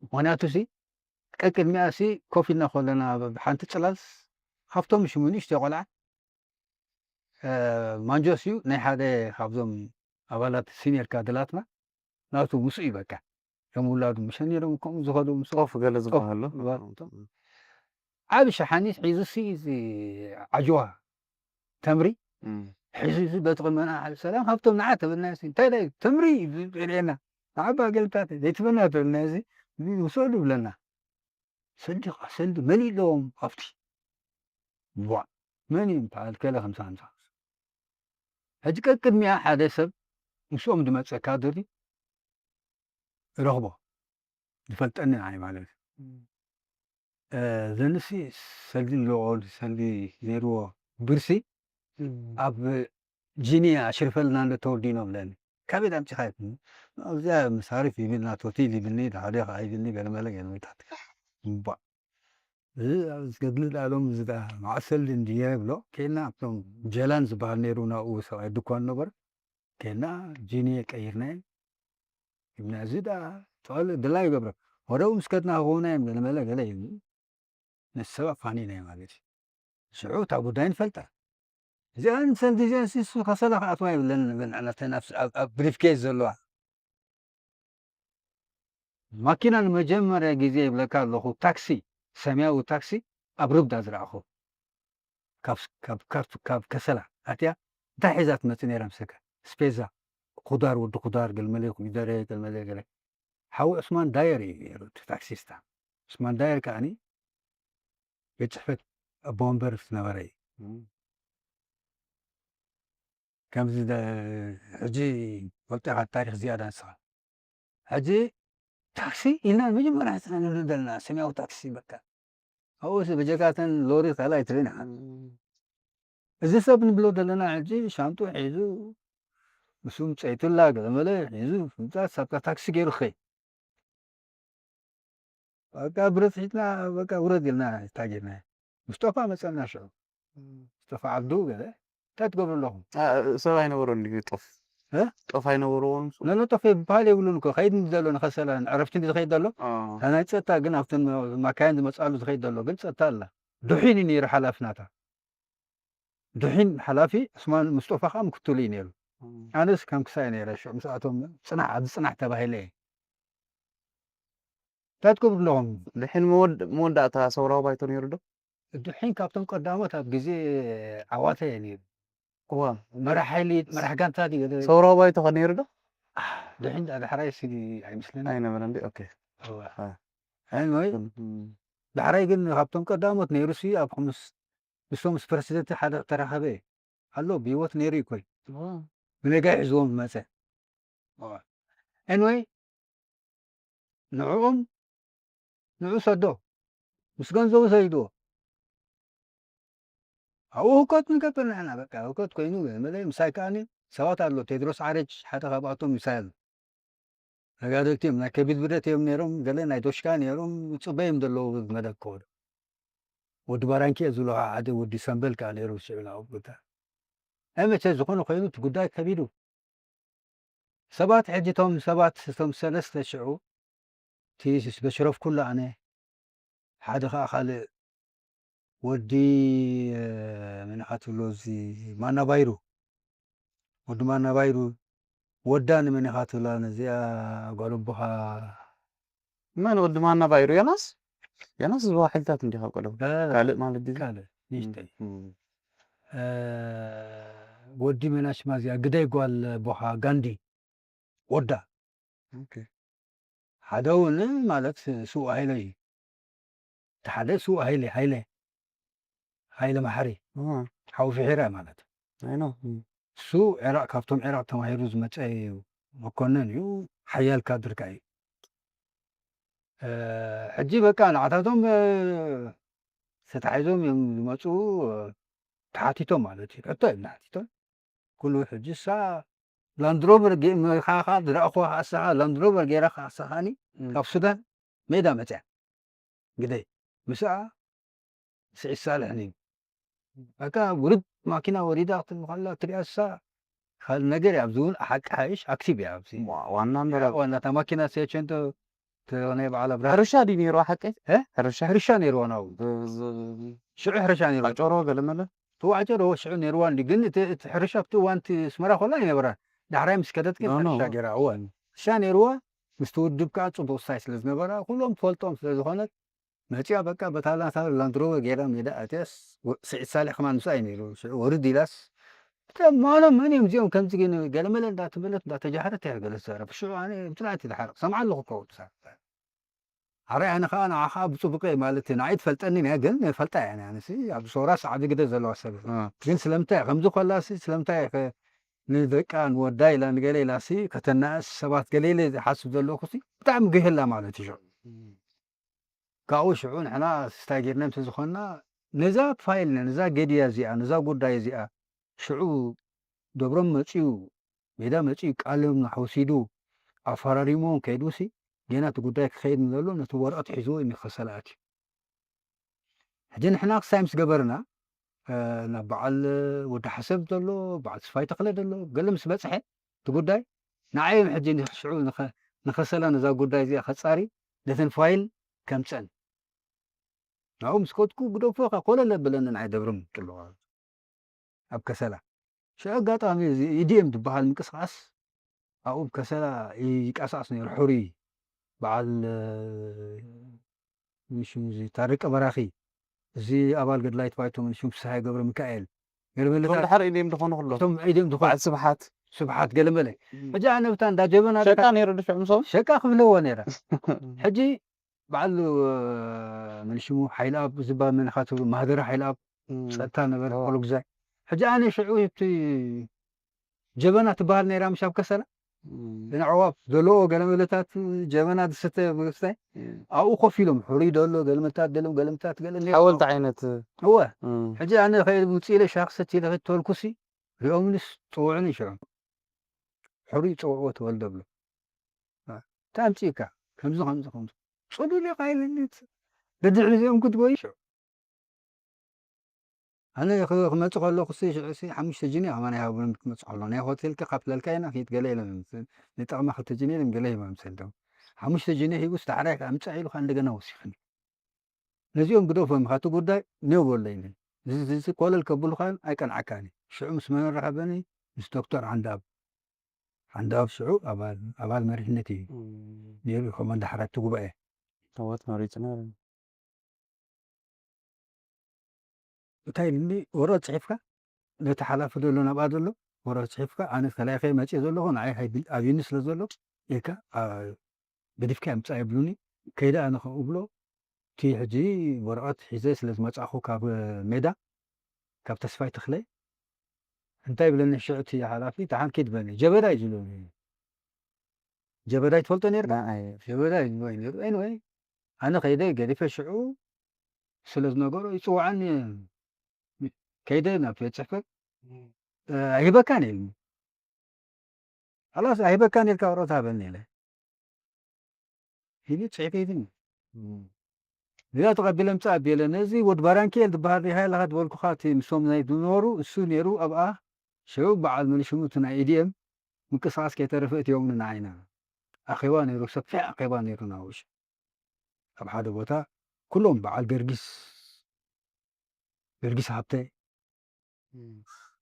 ምኽንያቱ ሲ ቀቅድሚኣ ሲ ኮፍ ኢልና ከለና ብሓንቲ ጽላል ካብቶም ሽሙ ንእሽተይ ቆልዓ እ፣ ማንጆስ እዩ ናይ ሓደ ካብዞም ኣባላት ሲኒየር ካድላትና ናቱ ምስኡ እዩ በቃ። ከም ውላዱ ምሸ ነይሮም ከምኡ ዝኸዱ ምስኡ። ኮፍ ገለ ዝበሃሉ። ዝበሃሉ። ዓቢ ሸሓኒ ሒዙ ሲ እዚ ዓጅዋ ተምሪ እም። ሒዙ እዚ በቲ ቅመና ዓሊ ሰላም ሃብቶም ንዓ ተበልና ሲ እንታይ ዳይ ተምሪ ይብልና ንዓባ ገልታት ዘይትበና ተበልና እዚ ውሰዱ ብለና። ሰልዲ ኸዓ ሰልዲ መሊእ ኣለዎም ኣብቲ። ቧዕ መን እዩ በዓል ከለ ከምሳ ከምሳ። ሕጂ ቀቅድሚኣ ሓደ ሰብ ምስኦም ዝመፀ ካድር ረኽቦ ዝፈልጠኒ ንዓይ ማለት እዩ። እ፣ ዘንሲ ሰልዲ ኣለዎ ሰልዲ ነይርዎ ብርሲ ኣብ ጂኒ ኣሽርፈልና እንዶ ተወዲኖ ብለኒ። ካበይ ኣምጺኻ ይብልኒ። ኣብዚኣ ምስ ሃሪፍ ይብልና ቶቲል ይብልኒ ሓደ ከዓ ይብልኒ ገለመለ ገለመታት። እምባ እዚ ኣብ ዝገድሊ ዳሎም እዚ ዳ ማዕሰል እንድየ ብሎ ከይና ኣብቶም ጀላን ዝበሃል ነይሩ ናብኡ ሰብኣይ ድኳን ነበር ከይና ጂኒ ቀይርናዮ ይብና እዚ ዳ ተዋለ ድላ ይገብረ ወደው ምስ ከድና ክኾና እዮም ገለመለ ገለ ይብሉ ነቲ ሰብ ኣፋኒናዮ ማለት እዩ። ሽዑ እታ ጉዳይ ንፈልጣ። እዚኣን ሰልዲ እዚኣን ሲሱ ከሰላ ክኣትዋ የብለን ንብል ንሕና ተን ኣብ- ኣብ- ኣብ ብሪፍኬስ ዘለዋ ማኪና ንመጀመርያ ግዜ ይብለካ ኣለኹ ታክሲ ሰማያዊ ታክሲ ኣብ ርብዳ ዝረኣኹ ካብ ካብ ካርቱ ካብ ከሰላ ኣትያ እንታይ ሒዛ ትመጽእ ነይራ ምስካ ስፔዛ ኩዳር ወዲ ኩዳር ገልመለ ኮሚደረ ገልመለ ገለ ሓዊ ዑስማን ዳየር እዩ ነይሩ እቲ ታክሲስታ ዑስማን ዳየር ከዓኒ ቤት ጽሕፈት ኣቦ ወንበር ዝነበረ እዩ። ከምዚ ደ- ሕጂ ወልጠኻ ታሪክ ዝያዳ ንስኻ ሕጂ ታክሲ ኢልና መጀመርያ ሕፅና ንብል ዘለና ሰማያዊ ታክሲ በቃ ኣብኡ በጀካተን ሎሪ ካልኣይ ትርእና እዚ ሰብ ንብሎ ዘለና ሕጂ ሻንጡ ሒዙ ምስኡ ምፀይቱላ ገለመለ ሒዙ ፍምፃት ሳብታ ታክሲ ገይሩ ክኸይ በቃ ብረት ሒዝና በቃ ውረድ ኢልና ታጊርና ምስ ጠፋ መፀና ሽዑ ምስ ጠፋ ዓብዱ ገለ እንታይ ትገብሩ ኣለኹም ሰብ ኣይነበሮን ድዩ ጦፍ እ? ጦፍ ኣይነበርዎን ነሎ ጠፍ ይበሃል የብሉን እኮ ከይድ ዘሎ ንኸሰላ ዕረፍቲ ዝኸይድ ዘሎ ናይ ፀጥታ ግን ኣብተን ማካየን ዝመፅኣሉ ዝኸይድ ዘሎ ግን ፀጥታ ኣላ ድሒን እዩ ነይሩ ሓላፊ ናታ ድሒን ሓላፊ ዑስማን ሙስጦፋ ከዓ ምክትሉ እዩ ነይሩ ኣነስ ከም ክሳይ ነይረ ሽዑ ምስኣቶም ፅናሕ ኣብዚ ፅናሕ ተባሂለ እየ እንታይ ትገብሩ ኣለኹም ድሕን መወዳእታ ሰውራዊ ባይቶ ነይሩ ዶ ድሒን ካብቶም ቀዳሞት ኣብ ግዜ ዓዋተ እየ ነይሩ እዋ መራሕ ሓይሊ መራሕ ጋንታ ድዩ ገለ ሰውራዊ ባይቶ ከ ነይሩ ዶ ድሒን ዳሕራይ ሲ ኣይመስለኒ ኣይነበረን ዲ ኦኬ እዋ ኣይ ወይ ዳሕራይ ግን ካብቶም ቀዳሞት ነይሩ ሲ ኣብ ምስ ምስቶም ምስ ፕረሲደንት ሓደ ተራኸበ ኣሎ ብህይወት ነይሩ ይኮይ ብነጋይ ሒዝዎም ዝመፀ ኤንወይ ንዕኦም ንዑ ሰዶ ምስ ገንዘቡ ሰይድዎ ኣብኡ ህኮት ንገብር ንሕና በቃ ህኮት ኮይኑ መለ ምሳይ ከዓኒ ሰባት ኣሎ ቴድሮስ ዓረጅ ሓደ ካብኣቶም ምሳይ ኣሎ ተጋደልቲ እዮም ናይ ከቢድ ብደት እዮም ነይሮም ገለ ናይ ዶሽካ ነይሮም ይፅበዮም ዘለዉ መደብ ከወዱ ወዲ ባራንኪ እየ ዝብሎ ሓደ ወዲ ሰንበል ከዓ ነይሩ ሽዑ ናብኡ ቦታ ናይ መቸ ዝኾነ ኮይኑ እቲ ጉዳይ ከቢዱ ሰባት ሕጂ እቶም ሰባት እቶም ሰለስተ ሽዑ እቲ በሽረፍኩሉ ኣነ ሓደ ከዓ ካልእ ወዲ መን ኢኻ ትብሎ እዚ ማና ባይሩ ወዲ ማና ባይሩ ወዳ ንመን ኢኻ ትብላ ነዚኣ ጓል ኣቦኻ መን ወዲ ማና ባይሩ ዮናስ ዮናስ ዝዋ ሓይልታት እንዲኻ ቆሎ ካልእ ማለት ድዩ ካልእ ንእሽተይ ወዲ መናሽማ እዚኣ ግዳይ ጓል ኣቦኻ ጋንዲ ወዳ ሓደ እውን ማለት ስውእ ሃይለ እዩ እቲ ሓደ ስውእ ሃይለ ሃይለ ሃይለ ማሓሪ ሓዊ ፍሒራ ማለት እሱ ዕራቅ ካብቶም ዕራቅ ተማሂሩ ዝመፀ እዩ መኮነን እዩ፣ ሓያል ካድርካ እዩ። ሕጂ በቃ ንዓታቶም ተታሒዞም እዮም ዝመፁ። ተሓቲቶም ማለት እዩ፣ ሕቶ እዮም ተሓቲቶም። ኩሉ ሕጂ እሳ ላንድሮቨር ካኻ ዝረእኹዋ ከኣሳኻ ላንድሮቨር ገይራ ከኣሳኻኒ ካብ ሱዳን ሜዳ መፅያ ግደይ ምስኣ ስዒድ ሳልሕን እዩ። በቃ ውርድ ማኪና ወሪዳ ክትብል ከላ ትሪኣ እሳ ካልእ ነገር እያ። ኣብዚ እውን ሓቂ ሓይሽ ኣክቲቭ እያ። ኣብዚ ዋና እምበር ዋና እታ ማኪና ሴቸንቶ ናይ በዓል ኣብርሃ ሕርሻ ድዩ ነይሩ ሓቂ? እ? ሕርሻ ሕርሻ ነይርዋ ናው ብ- ዝ- ሽዑ ሕርሻ ነይርዋ። ኣጨሮ ገለመለ ተዋዕጨሮ ሽዑ ነይርዋ እንዲ ግን እቲ እቲ ሕርሻ ኣብቲ እዋን እቲ ኣስመራ ኮላ ኣይነበራን። ዳሕራይ ምስ ከደት ግን ኖ፣ ኖ። ሕርሻ ገይራ እወ እሳ ነይርዋ። ምስቲ ውድብ ከዓ ፅቡቅ ስታይ ስለ ዝነበራ ኩሎም ትፈልጦም ስለ ዝኾነት መፂኣ በቃ በታ ናታ ላንድሮቨር ገይራ ሜዳ ኣትያስ ወ- ስዒድ ሳልሕ ከማን ምስኣ እዩ ነይሩ። ሽዑ ወርድ ኢላስ ብጣዕሚ ማኖም መን እዮም እዚኦም ከምዚ ግን ገለመለ እንዳተበለት እንዳተጃህረት እያ ገለ ትዛረብ። ሽዑ ኣነ ብፅንዓት ይድሓርቕ ሰምዓ ኣለኹ እኮ ወዲ ሳልሕ። ኣረ ኣነ ከዓ ንዓኻ ብፅቡቅ እየ ማለት እዩ። ንዓይ ትፈልጠኒ እያ ግን ፈልጣ እያ ኣነ። ኣነሲ ኣብ ሰውራስ ዓቢ ግደ ዘለዋ ሰብ እየ። እ። ግን ስለምንታይ ከምዚ ኮላሲ ስለምንታይ ከ ንደቃ ንወዳ ኢላ ንገለ ኢላሲ ከተናእስ ሰባት ገለ ኢለ ዝሓስብ ዘለኹሲ ብጣዕሚ ገይህላ ማለት እዩ። ካብኡ ሽዑ ንሕና ስታይ ጌርና እንተዝኾንና ነዛ ፋይል ነዛ ገድያ እዚኣ ነዛ ጉዳይ እዚኣ ሽዑ ደብሮም መፅዩ ሜዳ መፅዩ ቃሎም ወሲዱ ኣፈራሪሞም ከይዱሲ ገና እቲ ጉዳይ ክኸይድ ንዘሎ ነቲ ወረቐት ሒዝዎ እዩ ከሰላ ኣትዩ። ሕጂ ንሕና ክሳይ ምስ ገበርና ናብ በዓል ወዲ ሓሰብ ዘሎ በዓል ስፋይ ተኽለ ዘሎ ገለ ምስ በፅሐ እቲ ጉዳይ ንዓዮም ሕጂ ሽዑ ንኸ- ንኸሰላ ነዛ ጉዳይ እዚኣ ከፃሪ ነተን ፋይል ከምፀን ናብኡ ምስ ከድኩ ግደፎ ከ ኮለል ኣብለኒ ንዓይ ደብርም ጥልዋ ኣብ ከሰላ ሽዑ ኣጋጣሚ እዚ ኢዲኤም ዝበሃል ምንቅስቃስ ኣብኡ ኣብ ከሰላ ይንቀሳቀስ ነይሩ ሕሩይ በዓል ሽሙ እዚ ታረቀ በራኺ እዚ ኣባል ገድላይት ባይቶ ሽሙ ፍስሃ ገብረ ሚካኤል ገለመለታት ድሓር ኢዲኤም ዝኾኑ ኩሎም እቶም ኢዲኤም ዝኾኑ በዓል ስብሓት ስብሓት ገለመለ ሕጂ ኣነ ብታ እንዳ ጀበና ሸቃ ነይሩ ድሽዕ ምሶም ሸቃ ክብለዎ ነይረ ሕጂ በዓል መን ሽሙ ሓይልኣብ ዝበሃል መን ኢኻ ትብሉ ማህደረ ሓይልኣብ ጸጥታ ነበረ ኩሉ ግዜ ሕጂ ኣነ ሽዑ እቲ ጀበና ትበሃል ነይራ ምሽ ኣብ ከሰላ ንዕዋብ ዘለዎ ገለመለታት ጀበና ዝስተ ምግስታይ ኣብኡ ኮፍ ኢሎም ሕሩይ ደሎ ገለመታት ደሎም ገለመታት ገለ ነይሩ። ሓወልቲ ዓይነት እወ እም፣ ሕጂ ኣነ ከይድ ውፅእ ኢለ ሻክሰት ኢለ ተልኩሲ ሪኦምንስ ፅውዕኒ ሽዑ ሕሩይ ፀውዕዎ ተወልደ ብሎ እንታይ ኣምፅእካ ከምዚ ከምዚ ከምዚ ፅሉል ኢኻ ኢለኒ ደድሕሪ እዚኦም ክትጎይ ኣነ ክመፅእ ከለኩ ሽዑ ሓሙሽተ ጅኒ ከማን ይሃቡን ክመፅእ ከሎ ናይ ሆቴል ከካፍለልካ ኢና ኪድ ገለ ኢሎም ንጠቕማ ክልተ ጅኒ ኢሎም ገለ ሂቦም ሰልዶም ሓሙሽተ ጅኒ ሂቡስ ዳሕራይ ኣምፅእ ኢሉካ እንደገና ወሲኽኒ ነዚኦም ግደፎም ኢኻ እቲ ጉዳይ ኔው በሎ ኢለ እዚ ኮለል ከብሉኻን ኣይቀንዓካን ሽዑ ምስ መን ረኸበኒ ምስ ዶክተር ዓንዳብ ዓንዳብ ሽዑ ኣባል መሪሕነት እዩ ነይሩ ኮመንዳ ሓራቲ ጉባኤ ኣወት መሪፅና እንታይ ኢልኒ ወረቐት ፅሒፍካ ነቲ ሓላፊ ዘሎ ናብኣ ዘሎ ወረቐት ፅሒፍካ ኣነ ተላኢኸ መፅእ ዘለኹ ንዓይ ኣብዩኒ ስለ ዘሎ ኢልካ ገዲፍካ ምፃእ የብሉኒ ከይደ ኣነ ከምኡ ብሎ እቲ ሕጂ ወረቐት ሒዘ ስለ ዝመፃእኹ ካብ ሜዳ ካብ ተስፋይ ተኽለ እንታይ ብለኒ ሽዑ እቲ ሓላፊ ደሓን ኪድ በለኒ ጀበዳ እዩ ዝብለኒ ጀበዳ ትፈልጦ ነርካ ጀበዳ እዩ ዝብለኒ ነሩ ኤንወይ ኣነ ከይደ ገዲፈ ሽዑ ስለ ዝነገሮ ይፅውዓኒ ከይደ ናብ ቤት ፅሕፈት ኣይህበካን ኢልኒ ሓላስ ኣይህበካን ኢልካ ወረቐት ሃበኒ ኢለ ሂቢ ፅሒፈ ሂብኒ እዚኣ ተቐቢለ ምፃእ ኣቢለ ነዚ ወድ ባራንኪኤል ዝበሃል ሪሃ ኣለኻ ዝበልኩኻ እቲ ምስቶም ናይ ዝነበሩ እሱ ነይሩ ኣብኣ ሽዑ በዓል መን ሽሙ እቲ ናይ ኢዲኤም ምንቅስቃስ ከይተረፈ እትዮም ንዓይና ኣኼባ ነይሩ ሰፊሕ ኣኼባ ነይሩ ናውሽ ኣብ ሓደ ቦታ ኩሎም በዓል ገርጊስ ገርጊስ ሃብተ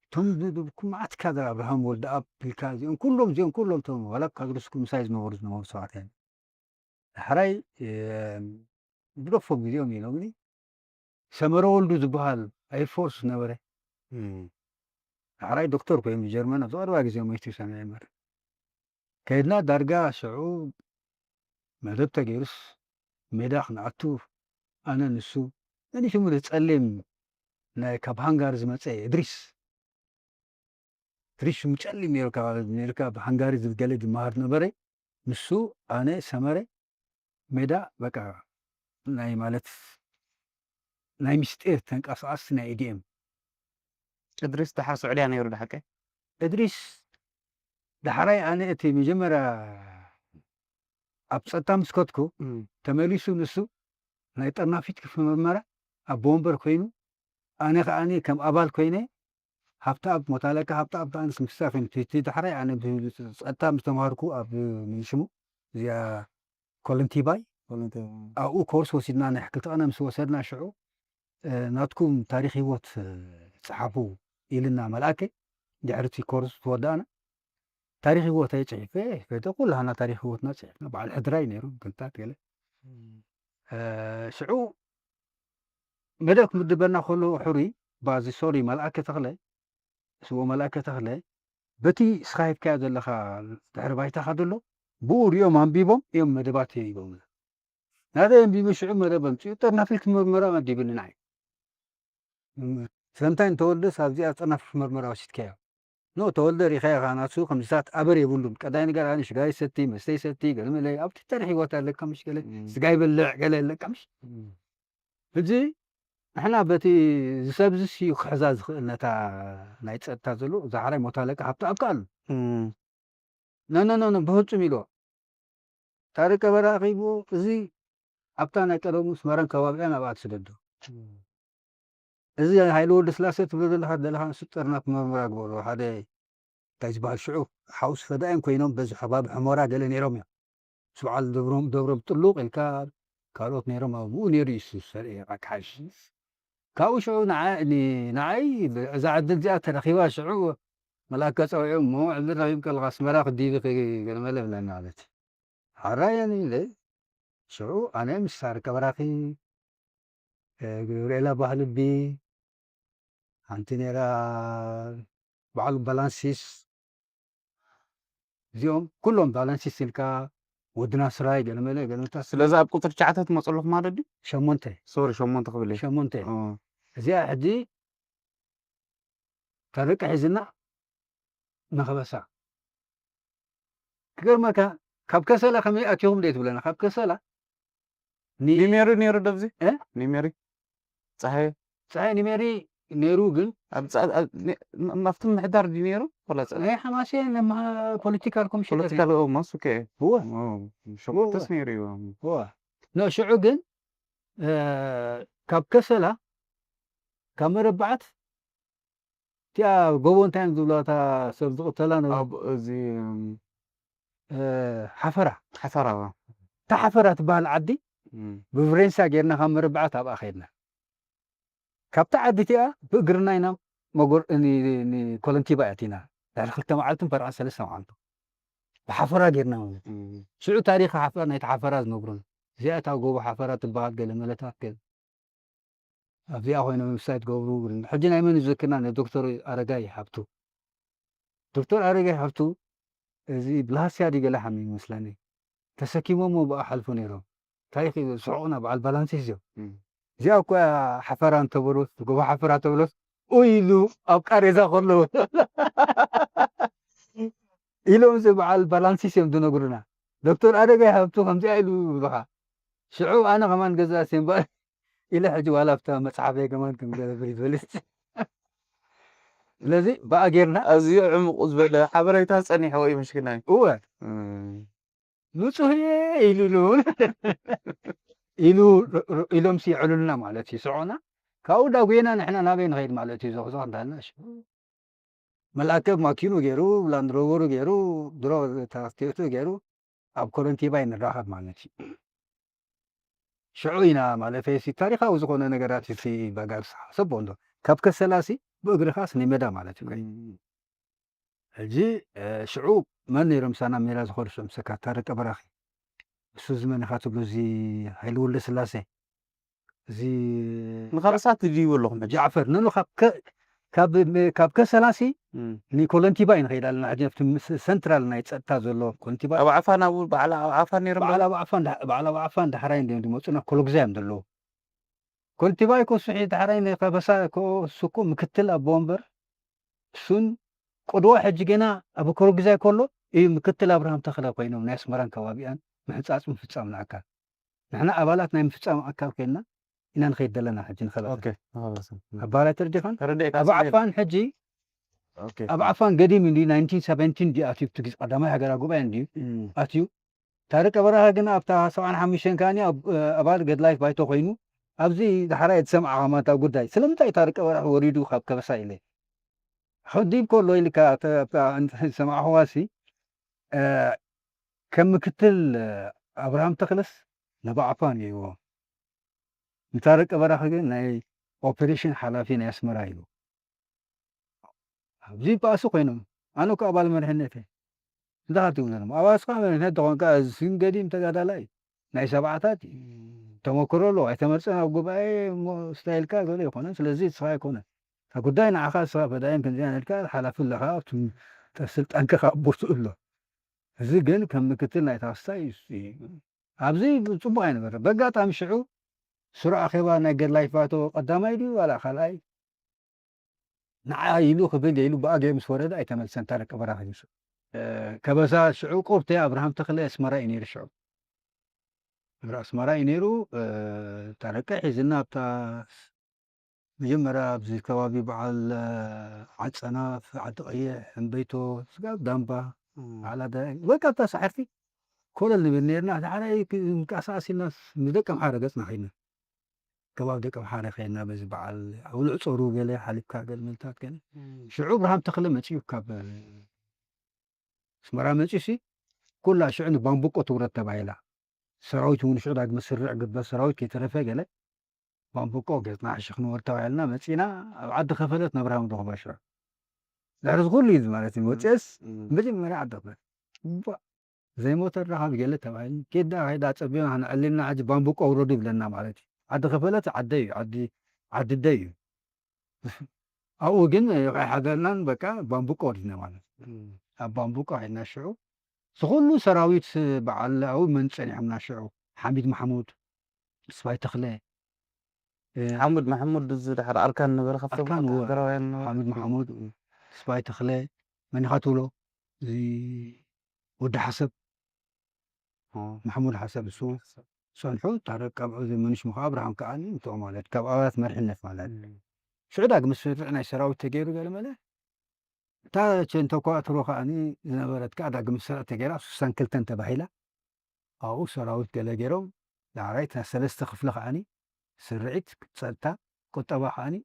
እቶም ዝብልኩም መዓት ካድር ኣብርሃም ወልደኣብ ኢልካ እዚኦም ኩሎም እዚኦም ኩሎም እቶም ዋላ ኣብ ካድር ስኩል ምሳይ ዝነበሩ ዝነበሩ ሰባት እዮም ዳሕራይ ግደፎም እዚኦም ኢሎምኒ ሰመረ ወልዱ ዝበሃል ኤርፎርስ ነበረ ዳሕራይ ዶክተር ኮይኑ ጀርመን ኣብዚ ቀረባ ግዜ ሞይቱ ሰሚዐ መር ከይድና ዳርጋ ሽዑ መደብ ተገይሩስ ሜዳ ክንኣቱ ኣነ ንሱ መን ሽሙ ዝፀሊም ናይ ካብ ሃንጋር ዝመፀ እድሪስ ሪሹም ጨሊም ነይሩ፣ ካብ ኣሜሪካ ብሃንጋሪ ዝብል ገለ ዝመሃር ነበረ። ንሱ፣ ኣነ፣ ሰመረ፣ ሜዳ፣ በቃ፣ ናይ ማለት፣ ናይ ምስጢር ተንቀሳቐስቲ ናይ ኢዲኤም። እድሪስ ደሓር ስዑድያ ነይሩ ድሓቀ? እድሪስ፣ ዳሕራይ ኣነ እቲ መጀመርያ ኣብ ጸጥታ ምስ ከድኩ፣ ተመሊሱ ንሱ ናይ ጠርናፊት ክፍሊ ምርመራ ኣብ ወንበር ኮይኑ፣ ኣነ ከኣ ከም ኣባል ኮይነ፣ ሃብተኣብ፣ ሞት ኣለቃ ሃብተኣብ ከኣ ምስ ምሳር ኮይኑ፣ እቲ ዳሕራይ ኣነ ብጸጥታ ምስ ተማሃርኩ ኣብ ምንሽሙ፣ እዚኣ ኮለንቲባይ፣ ኣብኡ ኮርስ ወሲድና፣ ናይ ክልተ ቀነ ምስ ወሰድና፣ ሽዑ፣ እ፣ ናትኩም ታሪኽ ህይወት፣ እ፣ ጸሓፉ ኢልና መልኣከ፣ ድሕሪ እቲ ኮርስ ተወዳእና፣ ታሪኽ ህይወተይ ጽሒፈ፣ ፈተ ኩላህና ታሪኽ ህይወትና ጽሒፍና፣ በዓል ሕድራይ ነይሩ፣ ግንታት ገለ። እ፣ ሽዑ መደብ ክምድበና ከሎ፣ ሕሩይ፣ ባዚ፣ ሶሪ፣ መልኣከ ተኽለ፣ ስዎ መልኣከ ተኽለ፣ በቲ ንስኻ ሂብካዮ ዘለኻ ድሕሪ ባይታኻ ዘሎ፣ ብኡ ሪኦም ኣንቢቦም እዮም መደባት ሂቦምና። ናተይ ኣንቢቡ ሽዑ መደብ ኣምጺኡ፣ ጠርናፊት ምርመራ መዲብኒ ንዓይ። እም፣ ስለምንታይ ንተወልደስ ኣብዚኣ ጠርናፊት ምርመራ ወሲድካዮ? ኖ፣ ተወልደ ሪኢኻዮ ኢኻ፣ ናሱ ከምዚታት ኣበር የብሉን። ቀዳይ ነገር ኣነ ሽጋይ ሰቲ፣ መስተይ ሰቲ፣ ገለመለ፣ ኣብቲ ታሪኽ ህይወት ኣለካ ምሽ ገለ፣ እም። ስጋ ይበልዕ ገለ ኣለካ ምሽ? እም። ሕጂ ንሕና በቲ ዝሰብዝስ እዩ ክሕዛ ዝኽእል ነታ ናይ ጸጥታ ዘሎ፣ እዛ ሓራይ ሞት ኣለቃ ሃብተኣብ ከኣ ኣሎ። እም። ኖ፣ ኖ፣ ኖ፣ ኖ፣ ብፍጹም ኢልዎ። ታሪክ ቀበራ ኣኺቡ፣ እዚ ኣብታ ናይ ቀደሙ ኣስመራን ከባቢኣን ኣብኣ ትስደዶ። እም። እዚ ሃይለ ወልደስላሴ ትብሎ ዘለኻ፣ ዘለኻ ንሱ ጠርናፍ መርመራ ግበሮ። ሓደ እንታይ ዝበሃል ሽዑ ሓውስ ፈዳይን ኮይኖም በዚ ከባቢ ሕሞራ ገለ ነይሮም እዮም። ምስ በዓል ደብሮም፣ ደብሮም ጥሉቕ ኢልካ ካልኦት ነይሮም፣ ኣብኡ ነይሩ እዩ እሱ ሰርኢ ኣካሓሽ። ካብኡ ሽዑ ንዓ-፣ ኒ-፣ ንዓይ እዛ ዕድል እዚኣ ተረኺባ ሽዑ መልኣከ ጸዊዑ እሞ ዕድል ረኺብካ ኣለኻ ኣስመራ ክትድይቢ ኢኺ ገለመለ ብለኒ ማለት እዩ። ሓራይ እየ ኢለ ሽዑ ኣነ ምስ ሳርቀ በራኺ፣ እ፣ ገብርኤላ ባህልቢ፣ ሓንቲ ነይራ በዓሉ ባላንሲስ፣ እዚኦም ኩሎም ባላንሲስ ኢልካ ወድና ስራይ ገለመለ ገለመታ ስለዚ ኣብ ቁፅሪ ትሽዓተ ትመፁ ኣለኹም ማለት ድዩ? ሸሞንተ። ሶሪ፣ ሸሞንተ ክብል እየ። ሸሞንተ። እ። እዚኣ ሕጂ ታረቂ ሒዝና ንኸበሳ። ክገርመካ፣ ካብ ከሰላ ከመይ ኣቲኹም ደይ ትብለና? ካብ ከሰላ ኒ-፣ ኒሜሪ ነይሩ ዶ ኣብዚ? እ? ኒሜሪ? ጸሓየ? ጸሓየ ኒሜሪ ነይሩ፣ ግን ኣብ ጸ-፣ ኣብ ኒ-፣ ም-፣ ኣብቲ ምሕዳር ድዩ ነይሩ? ወላ ጸ-፣ ናይ ሓማሴን ለማ-፣ ፖለቲካል ኮሚሽን ፖለቲካል፣ ኦ፣ ማሱ፣ ኦኬ። እወ። ኦ፣ ሸሞንተስ እወ። ነይሩ እዩ። እወ። ኖ፣ ሽዑ ግን፣ እ፣ ካብ ከሰላ፣ ካብ መረባዓት፣ እቲኣ ጎቦ እንታይ እዮም ዝብልዋ፣ እታ ሰብ ዝቕተላ ነበረ? ኣብ እዚ፣ እም፣ እ፣ ሓፈራ። ሓፈራ፣ እዋ። እታ ሓፈራ ትበሃል ዓዲ፣ እም። ብፍሬንሳ ጌርና ካብ መረባዓት ኣብኣ ከድና። ካብታ ዓዲ እቲኣ ብእግርና ኢና መጎር-፣ ኒ-፣ ኒ-፣ ኮለንቲባ ኣቲና። ድሕሪ ክልተ መዓልትን ፈረቓ ሰለስተ መዓልቲ። ብሓፈራ ጌርና ማለት እዩ። እም። ሽዑ ታሪኽ ሓፈራ፣ ናይቲ ሓፈራ ዝነግሩና። እዚኣ እታ ጎቦ ሓፈራ ትበሃል ገለ መለታት ገለ። ኣብዚኣ ኮይኖም ምሳይ ትገብሩ። ሕጂ ናይ መን እዩ ዝዝክርና? ናይ ዶክተር ኣረጋይ ሃብቱ። ዶክተር ኣረጋይ ሃብቱ፣ እዚ ብላስያ ድዩ ገለ ሓሚሙ ይመስለኒ። ተሰኪሞሞ ብኣ ሓልፉ ነይሮም። እንታይ ኺ-፣ ስሑቕና በዓል ባላንሲስ እዮም። እም። እዚኣ እኮ እያ ሓፈራ እንተበሎት፣ ጎቦ ሓፈራ ተበሎት፣ ኡይ ኢሉ ኣብ ቃሬዛ ከሎ ኢሎም እዚ በዓል ባላንሲስ እዮም ዝነግሩና። ዶክተር ኣረጋይ ሃብቱ ከምዚኣ ኢሉ ይብሉኻ። ሽዑ ኣነ ከማን ገዛ ሴምባ ኢለ ሕጂ ዋላ ኣብታ መጽሓፈይ ከማን ከም ገለ ብሪት በልስ። ስለዚ ብኣ ጌርና ኣዝዩ ዕሙቕ ዝበለ ሓበሬታ ጸኒሕዎ እዩ ምሽክናይ። እወ። እም። ንጹህ እየ ኢሉ ኢሉ ኢሉ ር-፣ ር-፣ ኢሎምሲ የዕልሉና ማለት እዩ። ስዑና ካብኡ ዳጉና ንሕና ናበይ ንኸይድ ማለት እዩ። ዞኽዞኽ እንዳልና እሺ። መልኣከ ማኪኑ ገይሩ፣ ላንድ ሮቨሩ ገይሩ፣ ድሮ ታክሲቱ ገይሩ ኣብ ኮረንቲባይ ንራኸብ ማለት እዩ። ሽዑ ኢና ማለት እዩ። ታሪኻዊ ዝኾነ ነገራት እቲ ባጋር ሰቦ እንዶ ካብ ከሰላሲ ብእግርኻስ ንሜዳ ማለት እዩ። እም። ሕጂ፣ እ፣ ሽዑ መን ነይሮም ሳና ሜዳ ዝኾርሶም ሰካታ ደቂ በራኺ? እሱ እዚ መን ኢኻ ትብሎ? እዚ ሃይለ ወልደ ስላሴ። እዚ ንኻልሳት ትድይቡ ኣለኹም ሕጂ? ጃዕፈር፣ ነኑ ካብ ከ-፣ ካብ፣ ካብ ከሰላሲ እም። ንኮለንቲባ እዩ ንኸይድ ኣለና። ሕጂ ኣብቲ ምስ-፣ ሰንትራል ናይ ጸጥታ ዘሎ ኮለንቲባ። ኣብ ዓፋን ኣብኡ በዓል ኣብ ዓፋን ነይሮም በዓል ዶ? ኣብ ዓፋን ዳ-፣ በዓል ኣብ ዓፋን ዳሕራይ እንዲዮም ዝመጹና፣ ኮሎግዛ እዮም ዘለዉ። ኮለንቲባ እኮ እሱ ሒ-፣ ዳሕራይ ንኸበሳ እኮ እሱ እኮ ምክትል ኣቦ ወንበር እሱን ቅድዋ ሕጂ ገና ኣብ ኮረግዛይ ከሎ እዩ ምክትል ኣብርሃም ተኽለ ኮይኖም ናይ ኣስመራን ከባቢኣን ምሕጻጽ ምፍጻም ንኣካል። ንሕና ኣባላት ናይ ምፍጻም ኣካል ኮይንና ኢና ንኸይድ ዘለና ሕጂ ንኸበታ። ኦኬ ንኸበሰ ኣባላት ተረዲኻን? ተረዲእካ ኣብ ዓፋን ሕጂ ኦኬ ኣብ ዓፋን ገዲም እንዲ ናይንቲን ሰቨንቲን እንዲ ኣትዩ እቲ ግዜ ቀዳማይ ሃገራዊ ጉባኤ እንዲ እም፣ ኣትዩ ታረቀ በራኸ ግን ኣብታ ሰብዓን ሓሙሽተን ከኣኒ ኣብ- ኣባል ገድላይት ባይቶ ኮይኑ ኣብዚ ዳሕራይ የተሰምዓ ማታ ጉዳይ ስለምንታይ ታረቀ በራኸ ወሪዱ ካብ ከበሳ ኢለ ከዲብ ከሎ ኢልካ ዝሰማዕኽዋ ሲ ከም ምክትል ኣብርሃም ተኽለስ ነባዓፋን ይዎ ንታረቀ በራኸ ግን ናይ ኦፐሬሽን ሓላፊ ናይ ኣስመራ እዩ ኣብዚ ይበኣሱ ኮይኖም ኣነ እኮ ኣባል መርሕነት እየ እንታይ ትብለሎም ኣባስካ መርሕነት ተኾንካ ስንገዲም ተጋዳላይ ናይ ሰብዓታት እዩ ተመክሮ ኣለዎ ኣይተመርፀን ኣብ ጉባኤ እሞ ስታይልካ ገለ ይኮነ ስለዚ ስኻ ኣይኮነ እታ ጉዳይ ንዓኻ ስኻ ፈዳይን ከምዚኣ ነልካ ሓላፊ ኣለኻ ኣብቲ ስልጣንካ ካብ ቦትኡ ኣሎ እዚ ግን ከም ምክትል ናይ ታክስታይ ኣብዚ ፅቡቅ ኣይነበረ በጋጣሚ ሽዑ ስሩዕ ኣኼባ ናይ ገድላይ ፋቶ ቀዳማይ ድዩ ዋላ ካልኣይ ንዓ ኢሉ ክብል ኢሉ ብኣገ ምስ ወረደ ኣይተመልሰን ታረቀ በራኺ ምስ ከበሳ ሽዑ ቁርተ ኣብርሃም ተኽለ ኣስመራ እዩ ነይሩ ሽዑ ኣስመራ እዩ ነይሩ ታረቀ ሒዝና ኣብታ መጀመርያ ኣብዚ ከባቢ በዓል ዓጸናፍ ዓዲ ቀይሕ ሕምበይቶ ስጋብ ዳምባ ዓላዳ በቃ ኣብታ ሳሕርቲ ኮለል ንብል ነርና ዳሕራይ ክንቀሳቀስ ኢልና ንደቀ ምሓረ ገጽና ከይድና ከባቢ ደቂ ኣምሓረ ከይድና በዚ በዓል ኣውልዕ ጾሩ ገለ ሓሊፍካ ገለ መልታት ገለ ሽዑ እብርሃም ተኽለ መጺኡ ካብ ኣስመራ መጺኡ ሲ ኩላ ሽዑ ንባምቡቆ ትውረድ ተባሂላ ሰራዊት እውን ሽዑ ዳግመ ስርዕ ግበር ሰራዊት ከይተረፈ ገለ ባምቡቆ ገጽና ሕሺ ክንወርድ ተባሂልና መጺና ኣብ ዓዲ ከፈለት ነብርሃ ምድኹባ ሽዑ ድሕሪ እዚ ኩሉ እዩ ማለት እዩ ወፂአስ መጀመርያ ዓዲ ከፈለት ዘይሞተር ረኻብ ገለ ተባሂሉ ኬዳ ከይዳ ፀቢና ንዕሊልና ሕጂ ባምቡቆ ውረዱ ይብለና ማለት እዩ ዓዲ ከፈለት ዓደ እዩ ዓዲ ዓዲ ደይ እዩ ኣብኡ ግን ሓደርናን በቃ ባምቡቆ ወሪድና ማለት ኣብ ባምቡቆ ሒድና ሽዑ ዝኩሉ ሰራዊት በዓል ኣብኡ መን ፀኒሖምና ሽዑ ሓሚድ ማሕሙድ ስባይ ተኽለ ሓሙድ ማሕሙድ እዚ ድሓር ኣርካን ነበረ ካብቶም ኣርካን እወ። ሃገራውያን ነበረ። ሓሚድ ማሕሙድ ስባይ ተኽለ መን ኢኻ ትብሎ እዚ ወዲ ሓሰብ ኦ፣ ማሕሙድ ሓሰብ እሱ ፀንሑ ታረቅ ካብ እዚ መንሽ ምኻ ኣብርሃም ከዓኒ እንቶ ማለት ካብ ኣባላት መርሕነት ማለት ሽዑ ዳግም ስርዕ ናይ ሰራዊት ተገይሩ ገለ መለ እታ ቸንተኳ ትሮ ከዓኒ ዝነበረት ከዓ ዳግም ስርዕ ተገይራ ስሳን ክልተን ተባሂላ ኣብኡ ሰራዊት ገለ ገይሮም ዳሕራይ እታ ሰለስተ ክፍሊ ከዓኒ ስርዒት ፀጥታ ቁጠባ ከዓኒ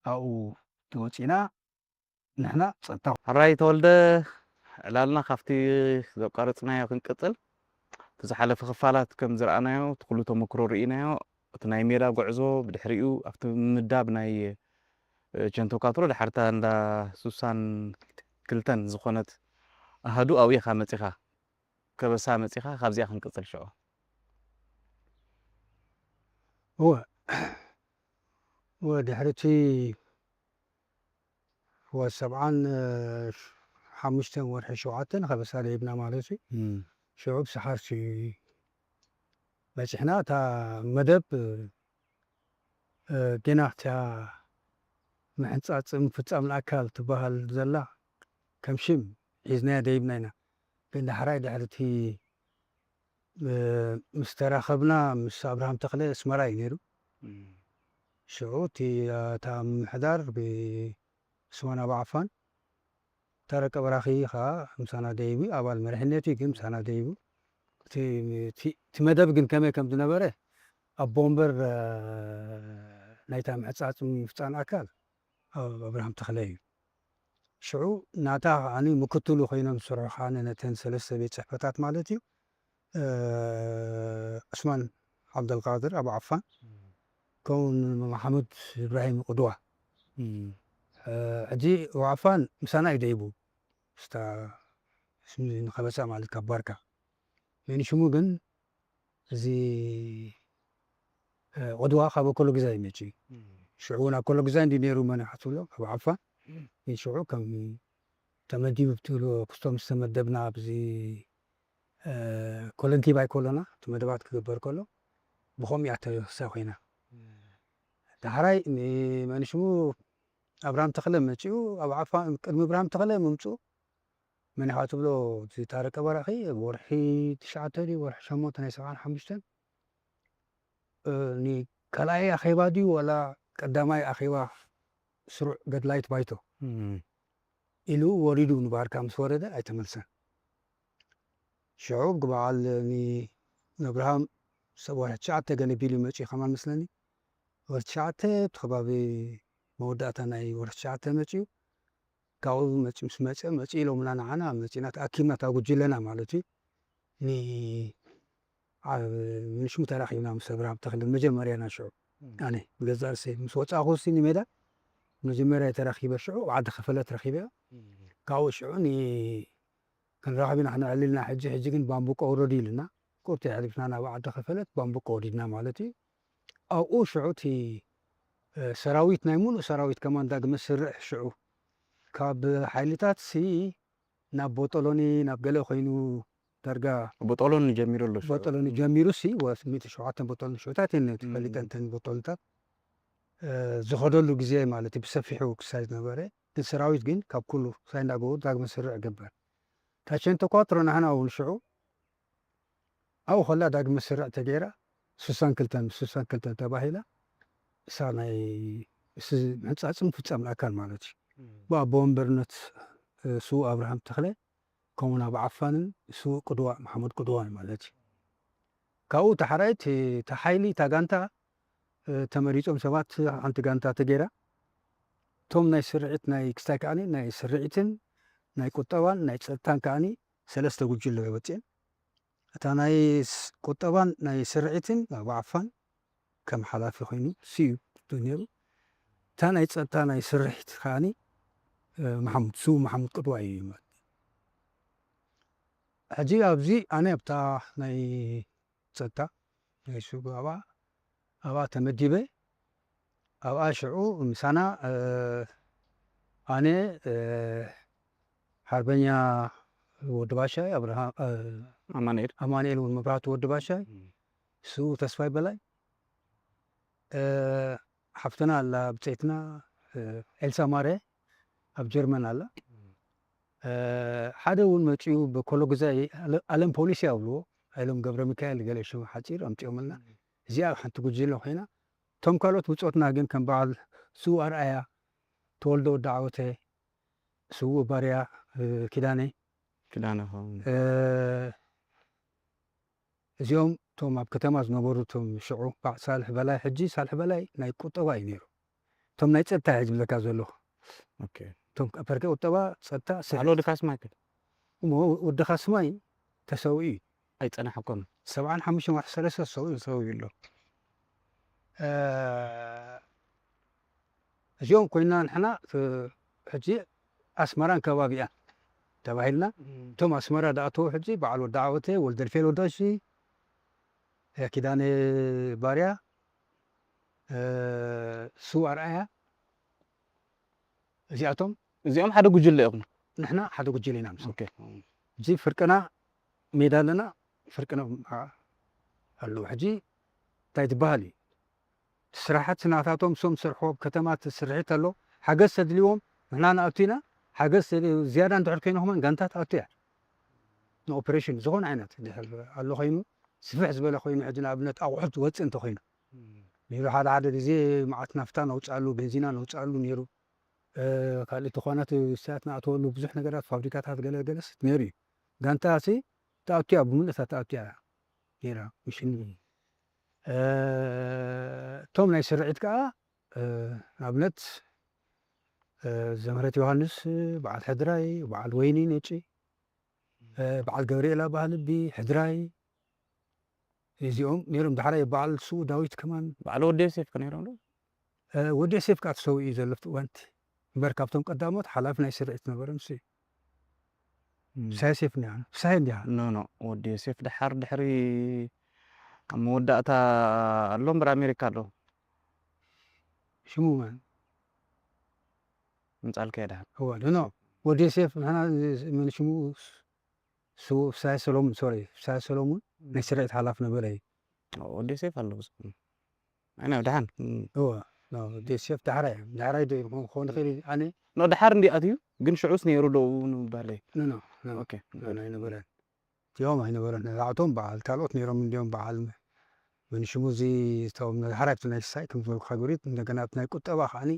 ኣብኡ ተወፂና ንሕና ፀጥታ ሕራይ ተወልደ ዕላልና ካብቲ ዘቋረፅናዮ ክንቅፅል እቲ ዝሓለፈ ክፋላት ከም ዝረኣናዮ እቲ ኩሉ ተመክሮ ርኢናዮ እቲ ናይ ሜዳ ጉዕዞ ብድሕሪኡ ኣብቲ ምምዳብ ናይ ቸንቶካትሮ ድሓርታ እንዳ ሱሳን ክልተን ዝኾነት ኣሃዱ ኣብኡ ኢኻ መፂኻ ከበሳ መፂኻ ካብዚኣ ክንቅፅል ሽዑ እወ እወ ድሕሪ እቲ ወ ሰብዓን ሓሙሽተን ወርሒ ሸውዓተን ከበሳ ደይብና ማለት እዩ ሽዑ ብሰሓርቲ በፂሕና እታ መደብ ጌና እቲያ ምሕንፃፅ ምፍፃም ንኣካል ትበሃል ዘላ ከም ሽም ሒዝናያ ደይብና ኢና ግን ዳሕራይ ድሕርቲ ምስ ተራኸብና ምስ ኣብርሃም ተኽለ ኣስመራ እዩ ነይሩ ሽዑ እቲ እታ ምምሕዳር ብስዋን ኣባዓፋን ተረቀ በራኺ ከዓ ምሳና ደይቡ ኣባል መሪሕነት እዩ ግን ምሳና ደይቡ እቲ መደብ ግን ከመይ ከም ዝነበረ ኣብ ቦምበር ናይታ ምሕፃፅ ምፍፃን ኣካል ኣብርሃም ተኽለ እዩ ሽዑ ናታ ከዓኒ ምክትሉ ኮይኖም ዝሰርሑ ከዓኒ ነተን ሰለስተ ቤት ፅሕፈታት ማለት እዩ ዑስማን ዓብደልቃድር ኣብ ዓፋን ከምኡ መሓሙድ ኢብራሂም ቅድዋ ሕጂ ኣብ ዓፋን ምሳና እዩ ደይቡ ስታ ንኸበሳ ማለት ካብ ባርካ መን ሽሙ ግን እዚ ቅድዋ ካብ ኣኮሎ ግዛይ መፂ ሽዑ እውን ኣኮሎ ግዛይ እንዲ ነይሩ መን ሓትብሎ ኣብ ዓፋን ሽዑ ከም ተመዲቡ ብትብልዎ ክስቶም ዝተመደብና ኣብዚ ኮለንቲባ ኣይኮሎና እቲ መደባት ክግበር ከሎ ብኸምኡ እያ ተሳ ኮይና ዳሕራይ ንመንሽሙ ኣብርሃም ተኽለ መጺኡ፣ ኣብ ዓፋ ቅድሚ ኣብርሃም ተኽለ ምምጽኡ፣ መን ኢኻ ትብሎ፣ እቲ ታረቀ በራኺ፣ ወርሒ ትሽዓተ ድዩ ወርሒ ሸሞንተ ናይ ሰብዓን ሓሙሽተን፣ እ፣ ኒ-፣ ካልኣይ ኣኼባ ድዩ ዋላ ቀዳማይ ኣኼባ ስሩዕ ገድላይት ባይቶ እም። ኢሉ ወሪዱ፣ ንባርካ ምስ ወረደ ኣይተመልሰን። ሽዑ ብዓል ኒ-፣ ንኣብርሃም ሰብ ወርሒ ትሽዓተ ገለ ቢሉ መጺኡ ከማን መስለኒ። ወርሒ ትሽዓተ፣ እቲ ከባቢ መወዳእታ ናይ ወርሒ ትሽዓተ መጺኡ። ካብኡ መጺኡ ምስ መጸ፣ መጺኡ ኢሎምና ንዓና፣ መጺእና ተኣኪብና እታ ጉጅለና ማለት እዩ። ኒ-፣ ኣብ ምንሽሙ ተራኺብና ምስ ኣብርሃም ተኽለ መጀመርያና ሽዑ። እም። ኣነ ብገዛእ ርእሰይ ምስ ወጻእኩ ሲ ንሜዳ መጀመርያ ተራኺበ ሽዑ ኣብ ዓዲ ከፈለት ረኺበ። እም። ካብኡ ሽዑ ኒ-፣ ክንራኸብ ኢና፣ ክንዕልልና፣ ሕጂ፣ ሕጂ ግን ባምቡቆ ውረዱ ኢሉና። ቁርጥ የሕሊፍና ናብ ዓዲ ከፈለት፣ ባምቡቆ ወሪድና ማለት እዩ። ኣብኡ ሽዑ እቲ፣ እ፣ ሰራዊት፣ ናይ ሙሉእ ሰራዊት ከማን ዳግመ ስርሕ ሽዑ ካብ ሓይልታት ሲ ናብ ቦጦሎኒ፣ ናብ ገለ ኮይኑ ዳርጋ ቦጦሎኒ ጀሚሩ ኣሎ ሽዑ። ቦጦሎኒ ጀሚሩ ሲ፣ ወ-፣ ሚእቲ ሸውዓተ ቦጦሎኒ ሽዑታት እየን እም። ተፈሊጠን እተን ቦጦሎኒታት። እ፣ ዝኸደሉ ግዜ ማለት እዩ፣ ብሰፊሑ ክሳይ ዝነበረ። ግን ሰራዊት ግን ካብ ኩሉ ክሳይ እንዳገበሩ ዳግመ ስርዕ ገበር። ታቸንቶ ኳትሮ ንሕና እውን ሽዑ ኣብኡ ከላ ዳግመ ስርዕ ተገይራ፣ ስሳን ክልተን፣ ስሳን ክልተን ተባሂላ። እሳ ናይ፣ እስ-፣ ምሕጻጽ ምፍጻም ኣካል ማለት እዩ። እም። ብኣቦ ወንበርነት፣ እ፣ ስዉእ ኣብርሃም ተኽለ፣ ከምኡ ናብ ዓፋንን ስዉእ ቅድዋ፣ መሓመድ ቅድዋን ማለት እዩ። ካብኡ እቲ ሓራይ እቲ፣ እቲ ሓይሊ፣ እታ ጋንታ፣ እ፣ ተመሪጾም ሰባት፣ ሓንቲ ጋንታ ተገይራ። እቶም ናይ ስርዒት፣ ናይ ክስታይ ከኣኒ፣ ናይ ስርዒትን ናይ ቁጠባን ናይ ጸጥታን ከኣኒ ሰለስተ ጉጅለ ወጺኤን። እታ ናይ ስ-፣ ቁጠባን ናይ ስርዒትን ኣብ ዓፋን ከም ሓላፊ ኮይኑ ስዩ ነይሩ። እታ ናይ ጸጥታ ናይ ስርሒት ከኣኒ፣ እ፣ መሓሙድ፣ ስዉእ መሓሙድ ቅድዋ እዩ ማለት። ሕጂ ኣብዚ ኣነ ኣብታ ናይ ጸጥታ ናይ ስጉ ኣብኣ፣ ኣብኣ ተመዲበ። ኣብኣ ሽዑ ምሳና፣ እ፣ ኣነ፣ እ፣ ሓርበኛ ወዲ ባሻይ፣ ኣብርሃ-፣ እ፣ ኣማኑኤል። ኣማኑኤል እውን መብራህቱ ወዲ ባሻይ፣ እም። ስኡ ተስፋይ በላይ፣ እ፣ ሓፍትና ኣላ ብጸይትና፣ እ፣ ኤልሳ ማረ ኣብ ጀርመን ኣላ። እም። እ፣ ሓደ እውን መጺኡ ብኮሎ ግዛይ ኣለ-፣ ኣለም ፖሊስ ይብልዎ፣ ኣለም ገብረ ሚካኤል ገለ ሽሙ ሓጺር ኣምጺኦምልና። እም። እዚኣ ሓንቲ ጉጅለ ኮይና፣ እቶም ካልኦት ብጾትና ግን ከም በዓል ስዉእ ኣርኣያ፣ ተወልደ ወዲ ዓወተ፣ ስዉእ ባርያ፣ እ፣ ኪዳነ፣ ኪዳነ ኸም እ፣ እዚኦም እቶም ኣብ ከተማ ዝነበሩ እቶም ሽዑ በዓል ሳልሕ በላይ፣ ሕጂ ሳልሕ በላይ ናይ ቁጠባ እዩ ነይሩ። እቶም ናይ ጸጥታ እየ ዝብለካ ዘለኹ። ኦኬ። እቶም ኣብ ፈርቂ ቁጠባ፣ ጸጥታ፣ ስርሒት። በዓል ወዲ ካስማይ ከ? እሞ ወዲ ካስማይ ተሰዊኡ እዩ። ኣይጸናሕኩን። ሰብዓን ሓሙሽተን ወርሒ ሰለስተ ተሰዊኡ፣ ተሰዊኡ ኣሎ። እ፣ እዚኦም ኮይና ንሕና፣ እ፣ ሕጂ ኣስመራን ከባቢኣን ተባሂልና። እም። እቶም ኣስመራ ዝኣተዉ ሕጂ በዓል ወዲ ዓወተ፣ ወልደልፌል ወዳሺ፣ እ፣ ኪዳነ ባርያ፣ እ፣ ስው ኣርኣያ፣ እዚኣቶም እዚኦም ሓደ ጉጅለ ኢኹም? ንሕና ሓደ ጉጅለ ኢና ምስኦም። ኦኬ። ሕጂ ፍርቅና ሜዳ ኣለና፣ ፍርቅና፣ አ-፣ ኣለዉ። ሕጂ እንታይ ዝበሃል እዩ? ስራሓት ናታቶም፣ ሶም ዝሰርሕዎ ኣብ ከተማ እቲ ስርሒት ኣሎ። ሓገዝ ተድልይዎም ንሕና ንኣቱ ኢና። ሓገዝ ተድ-፣ ዝያዳ እንድሕር ኮይንኹም ጋንታት ኣቱ እያ። ንኦፕሬሽን ዝኾነ ዓይነት እንድሕር ኣሎ ኮይኑ፣ ስፍሕ ዝበለ ኮይኑ፣ ሕጂ ንኣብነት ኣቑሑት ዝወፅእ እንተኾይኑ፣ እም። ነይሩ ሓደ ሓደ ግዜ መዓት ናፍታ ነውፅኣሉ፣ ቤንዚና ነውፅኣሉ ነይሩ። እ፣ ካልእ ተኾናት ሰዓት ንኣተወሉ ብዙሕ ነገራት፣ ፋብሪካታት ገለ ገለስ ነይሩ እዩ። ጋንታ ሲ ተኣቱ እያ፣ ብምልእታ ተኣቱ እያ ነይራ፣ ምሽን። እ፣ እቶም ናይ ስርዒት ከኣ፣ እ፣ ንኣብነት፣ እ፣ ዘምህረት ዮሃንስ፣ በዓል ሕድራይ፣ በዓል ወይኒ ነጪ፣ እ፣ በዓል ገብርኤል ኣባህልቢ፣ ሕድራይ፣ እዚኦም ነይሮም። ዳሕራይ በዓል ስዉእ ዳዊት ከማን። በዓል ወዲ ዮሴፍ ከ ነይሮም ዶ? እ፣ ወዲ ዮሴፍ ከኣ ተሰዊኡ እዩ ዘሎ ኣብቲ እዋን እቲ። እምበር ካብቶም ቀዳሞት ሓላፊ ናይ ስርዒት ነበረ ንሱ እዩ። እም። ፍስሃ ዮሴፍ እንዲያ፣ ፍስሃ እንዲያ። ኖ፣ ኖ፣ ወዲ ዮሴፍ ደሓር ድሕሪ ኣብ መወዳእታ ኣሎ እምበር ኣሜሪካ ኣሎ። ሽሙ መን? ምጻልካ እየ ደሓር። እወ፣ ኖ፣ ኖ። ወዲ ዮሴፍ ንሕና ዝ-፣ ዝ-፣ መን ሽሙ? ሱ-፣ ፍስሃ ሰሎሙን፣ ሶሪ፣ ፍስሃ ሰሎሙን ናይ ስርዒት ሓላፊ ነበረ እዩ። ወዲ ዮሴፍ ኣሎ ብዙሕ። ኣነ ደሓን። እም። እወ። ዴሴፍ ዳሕራይ እዮም። ዳሕራይ ዶ ይኾን ክኸውን ይኽእል እዩ። ኣነ ኖ ድሓር እንዲ ኣትዩ ግን ሽዑስ ነይሩ ዶ እውን ምባለይ ኖ ኖ ኖ ኦኬ ኖ ኖ ኣይነበረን። እቲኦም ኣይነበረን። ንብዓቶም በዓል ካልኦት ነይሮም እንዲኦም በዓል ምን ሽሙ እዚ እቶም ዳሕራይ ኣብቲ ናይ ሳይ ከም ዝበልኩ ሃገሪት እንደገና ኣብቲ ናይ ቁጠባ ከዓኒ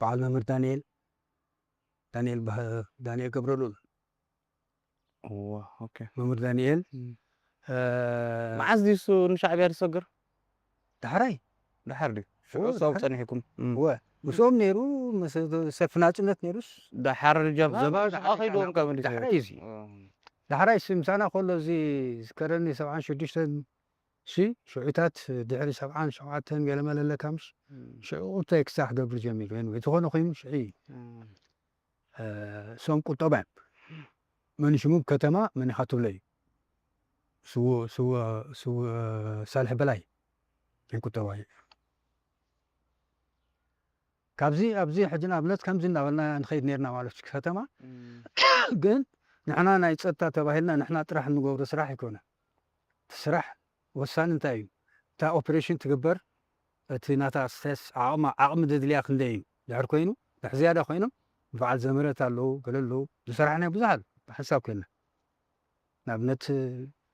በዓል መምህር ዳንኤል ዳንኤል ባህ- ዳንኤል ገብረሉል እዋ ኦኬ መምህር ዳንኤል እ፣ መዓዝ ድዩ እሱ ንሻዕብያ ዝሰግር ዳሕራይ ድሓር ድዩ ሽዑ ሽዑ ጸኒሕኩም ወ ምስኦም ነይሩ ምስ ሰልፊ ናጽነት ነይሩስ ድሓር ጀብሃ ዘባ ኣኸይድዎም ካብ ዳሕራይ እዩ እዚ ዳሕራይ ሲ ምሳና ከሎ እዚ ዝከረኒ ሰብዓን ሽዱሽተን ሲ ሽዑታት ድሕሪ ሰብዓን ሸውዓተን ገለ መለለካ ምስ ሽዑ እንታይ ክሳዕ ክገብር ጀሚሩ ወይ ዝኾነ ኮይኑ ሽዒ ሶም ቁጠባ እዮም። መን ሽሙ ከተማ መን ኢኻ ትብሎ እዩ። ስው ስው ስው ሳልሕ በላይ ናይ ቁጠባ እዩ። ካብዚ ኣብዚ ሕጂ ንኣብነት ከምዚ እናበልና ንኸይድ ነርና ማለት እዩ። ከተማ ግን ንሕና ናይ ፀጥታ ተባሂልና ንሕና ጥራሕ እንገብሮ ስራሕ ኣይኮነ። እቲ ስራሕ ወሳኒ እንታይ እዩ? እታ ኦፕሬሽን ትግበር እቲ ናታ ስተስ ዓቕማ ዓቕሚ ዘድልያ ክንደይ እዩ? ድሕር ኮይኑ ድሕ ዝያዳ ኮይኖም በዓል ዘምህረት ኣለዉ ገለ ኣለዉ ዝሰራሕናዮ ብዙሕ ኣሎ ብሓንሳብ ኮይና ንኣብነት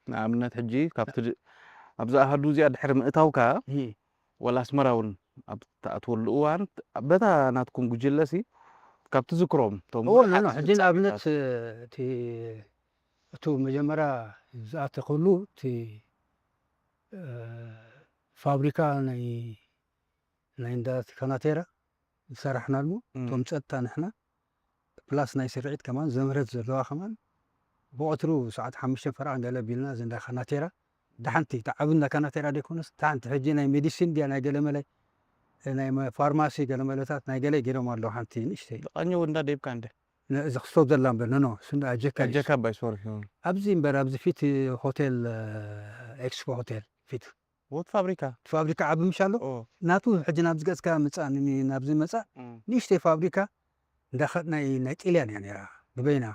ንኣብነት ሕጂ ካብቲ ድ- ኣብዛ ኣሃዱ እዚኣ ድሕሪ ምእታውካ እህ፣ ወላ ኣስመራ እውን ኣብ ትኣትወሉ እዋን በታ ናትኩም ጉጅለ ሲ ካብ ትዝክሮም እቶም እዎ ብዙሓት ኖ ኖ ሕጂ ፍጻሜታት- ንኣብነት እቲ እቱ መጀመርያ ዝኣተኽሉ እቲ እ፣ ፋብሪካ ናይ ናይ እንዳ ካናቴራ ዝሰራሕናሉ እም፣ እቶም ፀጥታ ንሕና ፕላስ ናይ ስርዒት ከማን ዘምህረት ዘለዋ ከማን ብቐትሩ ሰዓት ሓሙሽተ ፈረቓ ገለ ቢልና እዚ እንዳ ካናቴራ ደሓንቲ እታ ዓቢ እንዳ ካናቴራ ደይኮነስ ደሓንቲ ሕጂ ናይ ሜዲሲን ድያ ናይ ገለመለ ናይ መ- ፋርማሲ ገለመለታት ናይ ገለ ገይሮም ኣለዉ ሓንቲ ንእሽተይ ቃኘው እንዳ ደብካ እንደ ነ- እዚ ክስቶ ዘላ እምበር ነኖ ስንዳ ኣጀካ እዩ። ኣጀካ ባይ ሶሪ ኣብዚ እምበር ኣብዚ ፊት ሆቴል እ፣ ኤክስፖ ሆቴል ፊት ወት ፋብሪካ እቲ ፋብሪካ ዓቢ ምሽ ኣሎ ኦ ናቱ ሕጂ ናብዚ ገጽካ ምጻእ ን- ናብዚ መጻእ እም፣ ንእሽተይ ፋብሪካ እንዳኸ ናይ ናይ ጢልያን እያ ነይራ ብበይና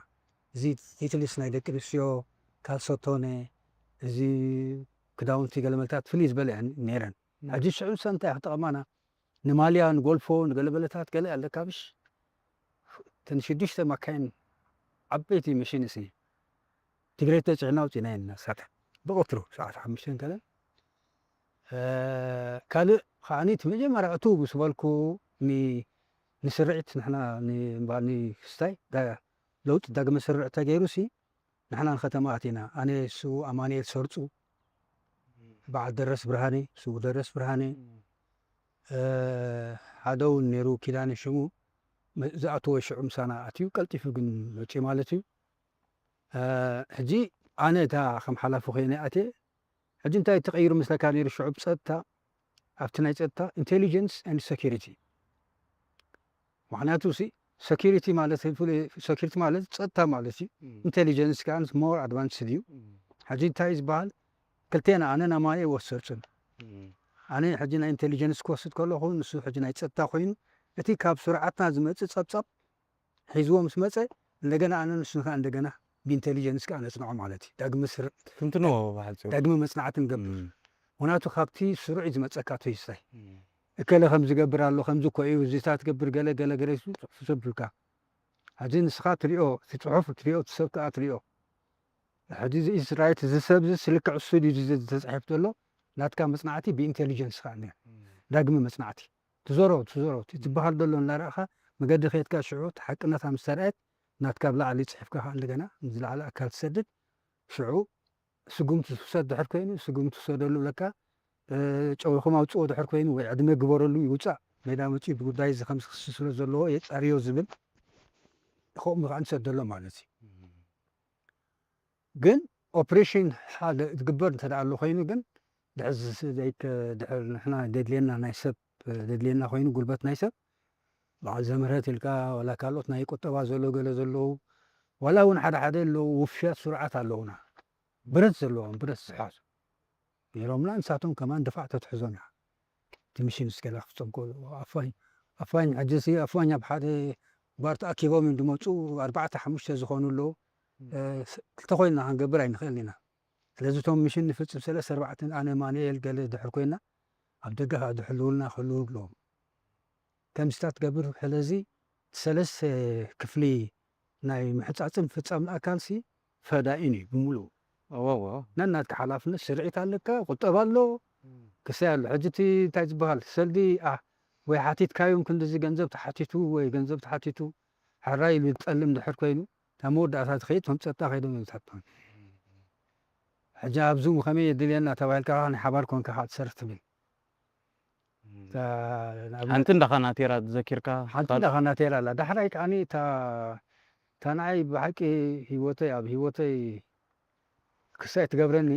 እዚ ቲትልስ ናይ ደቂ ኣንስትዮ ካልሶቶነ እዚ ክዳውንቲ ገለመልታት ፍልይ ዝበለ እየን ነይረን ሕጂ ሽዑ ሰ እንታይ ክጠቐማና ንማልያ ንጎልፎ ንገለበለታት ገለ ኣለካ ብሽ እተን ሽዱሽተ ማካይን ዓበይቲ መሽንስ ትግሬ ተፅዕና ኣውፂና ኢና ሳተ ብቐትሩ ሰዓት ሓሙሽተ ከለ ካልእ ከዓኒ እቲ መጀመርያ እቱ ምስ በልኩ ን- ንስርዒት ንሕና ንባኒ ክስታይ ዳ- ለውጢ ዳግመ ስርዕ ተገይሩ ሲ ንሕና ንከተማ ኣቲና ኣነ እሱ ኣማኑኤል ሰርፁ በዓል ደረስ ብርሃነ ስው ደረስ ብርሃነ እ፣ ሓደ እውን ነይሩ ኪዳነ ሽሙ መ- ዝኣተወ ሽዑ ምሳና ኣትዩ ቀልጢፉ ግን መፂ ማለት እዩ እ፣ ሕጂ ኣነ እታ ከም ሓላፊ ኮይነ ኣትየ ሕጂ እንታይ ተቐይሩ ምስለካ ነይሩ ሽዑ ብፀጥታ ኣብቲ ናይ ፀጥታ ኢንቴሊጀንስ ኤንድ ሴኪሪቲ ምክንያቱ ሲ ሴኪሪቲ ማለት ፍሉይ ሴኪሪቲ ማለት ፀጥታ ማለት እዩ ኢንቴሊጀንስ ከዓ ሞር ኣድቫንስድ እዩ ሕጂ እንታይ እዩ ዝበሃል ክልቴና ኣነ ናማየ ወሰርፅን ኣነ ሕጂ ናይ ኢንቴሊጀንስ ክወስድ ከለኹ ንሱ ሕጂ ናይ ፀጥታ ኮይኑ እቲ ካብ ስርዓትና ዝመፅእ ፀብፀብ ሒዝዎ ምስ መፀ እንደገና ኣነ ንሱ ከዓ እንደገና ብኢንቴሊጀንስ ከዓ ነፅንዖ ማለት እዩ ዳግመ ስር ትንትንዎ ብሓፂሩ ዳግመ መፅናዕቲ ንገብር እም፣ ምክንያቱ ካብቲ ስሩዕ እዩ ዝመፀካ ትይስታይ እም፣ እከለ ከምዚ ገብር ኣሎ ከምዚ እኮ እዩ እዚታ ትገብር ገለ ገለ ገለ እዩ ጽሑፍ ዘብልካ ሕዚ ንስኻ ትሪኦ እቲ ጽሑፍ ትሪኦ እቲ ሰብ ከዓ ትሪኦ ሕጂ እዚ ኢስራኤል እዚ ሰብ እዚ ስልክዕ እሱ ድዩ እዚ ዝተፅሒፍ ዘሎ ናትካ መፅናዕቲ ብኢንቴሊጀንስ ከዓ እኒኦ እም፣ ዳግመ መፅናዕቲ ትዞሮ ትዞሮ እቲ ዝበሃል ዘሎ እናረእኻ መገዲ ከየትካ ሽዑ እቲ ሓቅነታ ምስ ተረኣየት ናትካ ብላዕሊ ፅሒፍካ ከዓ እንደገና ንዝለዓለ ኣካል ትሰድድ ሽዑ ስጉምቲ ትውሰድ ድሕር ኮይኑ ስጉምቲ ትውሰደሉ ብለካ እ፣ ጨዊኹም ኣውፅኦ ድሕር ኮይኑ ወይ ዕድመ ግበረሉ ይውፃእ ሜዳ መፂኡ ብጉዳይ እዚ ከምዚ ክሲ ስለ ዘለዎ የፃርዮ ዝብል ከምኡ ከዓ ንሰደሎ ማለት እዩ ግን ኦፕሬሽን ሓደ ዝግበር እንተ ኣሎ ኮይኑ ግን ድሕር ዝስ- ዘይከ- ድሕር ንሕና ደድልየና ናይ ሰብ ደድልየና ኮይኑ ጉልበት ናይ ሰብ በዓል ዘምህረት ኢልካ ዋላ ካልኦት ናይ ቁጠባ ዘሎ ገለ ዘለዉ ዋላ እውን ሓደ ሓደ ኣለዉ ውፍያት ስርዓት ኣለዉና ብረት ዘለዎም ብረት ዝሓዙ ነይሮምና ንሳቶም ከማን ድፋዕ ተትሕዞም እያ እቲ ምሽን እስከላ ክፍፀም ከሎ ኣፋኝ ኣፋኝ ሕጂ ሲ ኣፋኝ ኣብ ሓደ ባር ተኣኪቦም እዮም ዝመፁ ኣርባዕተ ሓሙሽተ ዝኾኑ ኣለዉ እ፣ ስ- ክልተ ኮይንና ክንገብር ኣይንኽእል ኢና ስለዚ እቶም ምሽን ንፍፅም ሰለስተ ኣርባዕተ ኣነ ማንኤል ገለ ድሕር ኮይና ኣብ ደገ ከዓ ዝሕልውልና ክህልው ኣለዎም ከምዚታት ትገብር። ስለዚ ሰለስተ ክፍሊ ናይ ምሕጻጽን ፍጻም ኣካልሲ ፈዳኢን እዩ ብምሉኡ። ዋው ዋው። ነናትካ ሓላፍነት ስርዒት ኣለካ፣ ቁጠባ ኣሎ፣ ክሳይ ኣሎ። ሕጂ እቲ እንታይ ዝበሃል ሰልዲ፣ ኣ፣ ወይ ሓቲትካዮም ክንድዚ ገንዘብ ተሓቲቱ ወይ ገንዘብ ተሓቲቱ፣ ሕራይ ኢሉ ዝጠልም ድሕር ኮይኑ፣ እታ መወዳእታ ትኸይድ፣ ቶም ጸጥታ ከይዶም እዮም ዝሓትቶም። ሕጂ ኣብዙ ከመይ የድልየና ተባሂልካ፣ ናይ ሓባር ኮንካ ከዓ ትሰርሕ ትብል። እታ ንኣብነት ሓንቲ እንዳኻ ናቴራ ዘኪርካ ሓንቲ እንዳኻ ናቴራ ኣላ። ዳሕራይ ከዓኒ እታ፣ እታ ንዓይ ብሓቂ ህይወተይ፣ ኣብ ህይወተይ ክሳይ ትገብረኒ፣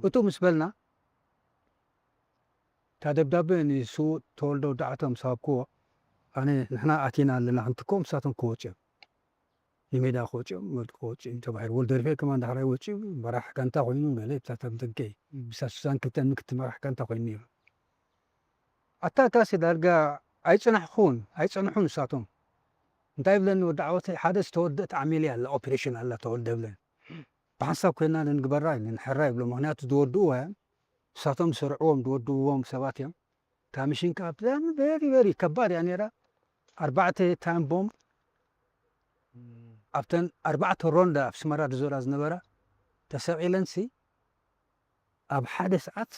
እቱ ምስ በልና፣ እታ ደብዳበ ንስዉእ ተወልደ ወዳዕቶም ምስ ሃብክዎ፣ ኣነ ንሕና ኣቲና ኣለና ክንትኮ፣ ምሳቶም ክወጹ እዮም። ንሜዳ ክወጹ እዮም፣ ወዲ ክወጹ እዮም ተባሂሉ። ወልደርፌ ከማን ዳሕራይ ወጺኡ፣ መራሕ ጋንታ ኮይኑ፣ ገለ ብታታ ብደገ እዩ። ብሳ ሱሳን ክልተ ምክትል መራሕ ጋንታ ኮይኑ ነይሩ። ኣታ ካሲ ዳርጋ ኣይጽናሕኹን፣ ኣይጸንሑን ንሳቶም። እንታይ ይብለኒ ወዲ ዓወተይ፣ ሓደ ዝተወደእት ዓሜልያ ኣላ፣ ኦፕሬሽን ኣላ ተወልደ ይብለኒ። ብሓንሳብ ኮይና ንግበራ ኢለ ንሕራ ይብሎ፣ ምኽንያቱ ዝወድእዎ እዮም። ንሳቶም ዝሰርዕዎም ዝወድእዎም ሰባት እዮም። እታ ምሽን ከኣ ብጣዕሚ ቨሪ ቨሪ ከባድ እያ ነይራ። ኣርባዕተ ታይም ቦምብ ኣብተን ኣርባዕተ ሮንዳ ኣብ ኣስመራ ዝዞራ ዝነበራ ተሰቒለንሲ ኣብ ሓደ ሰዓት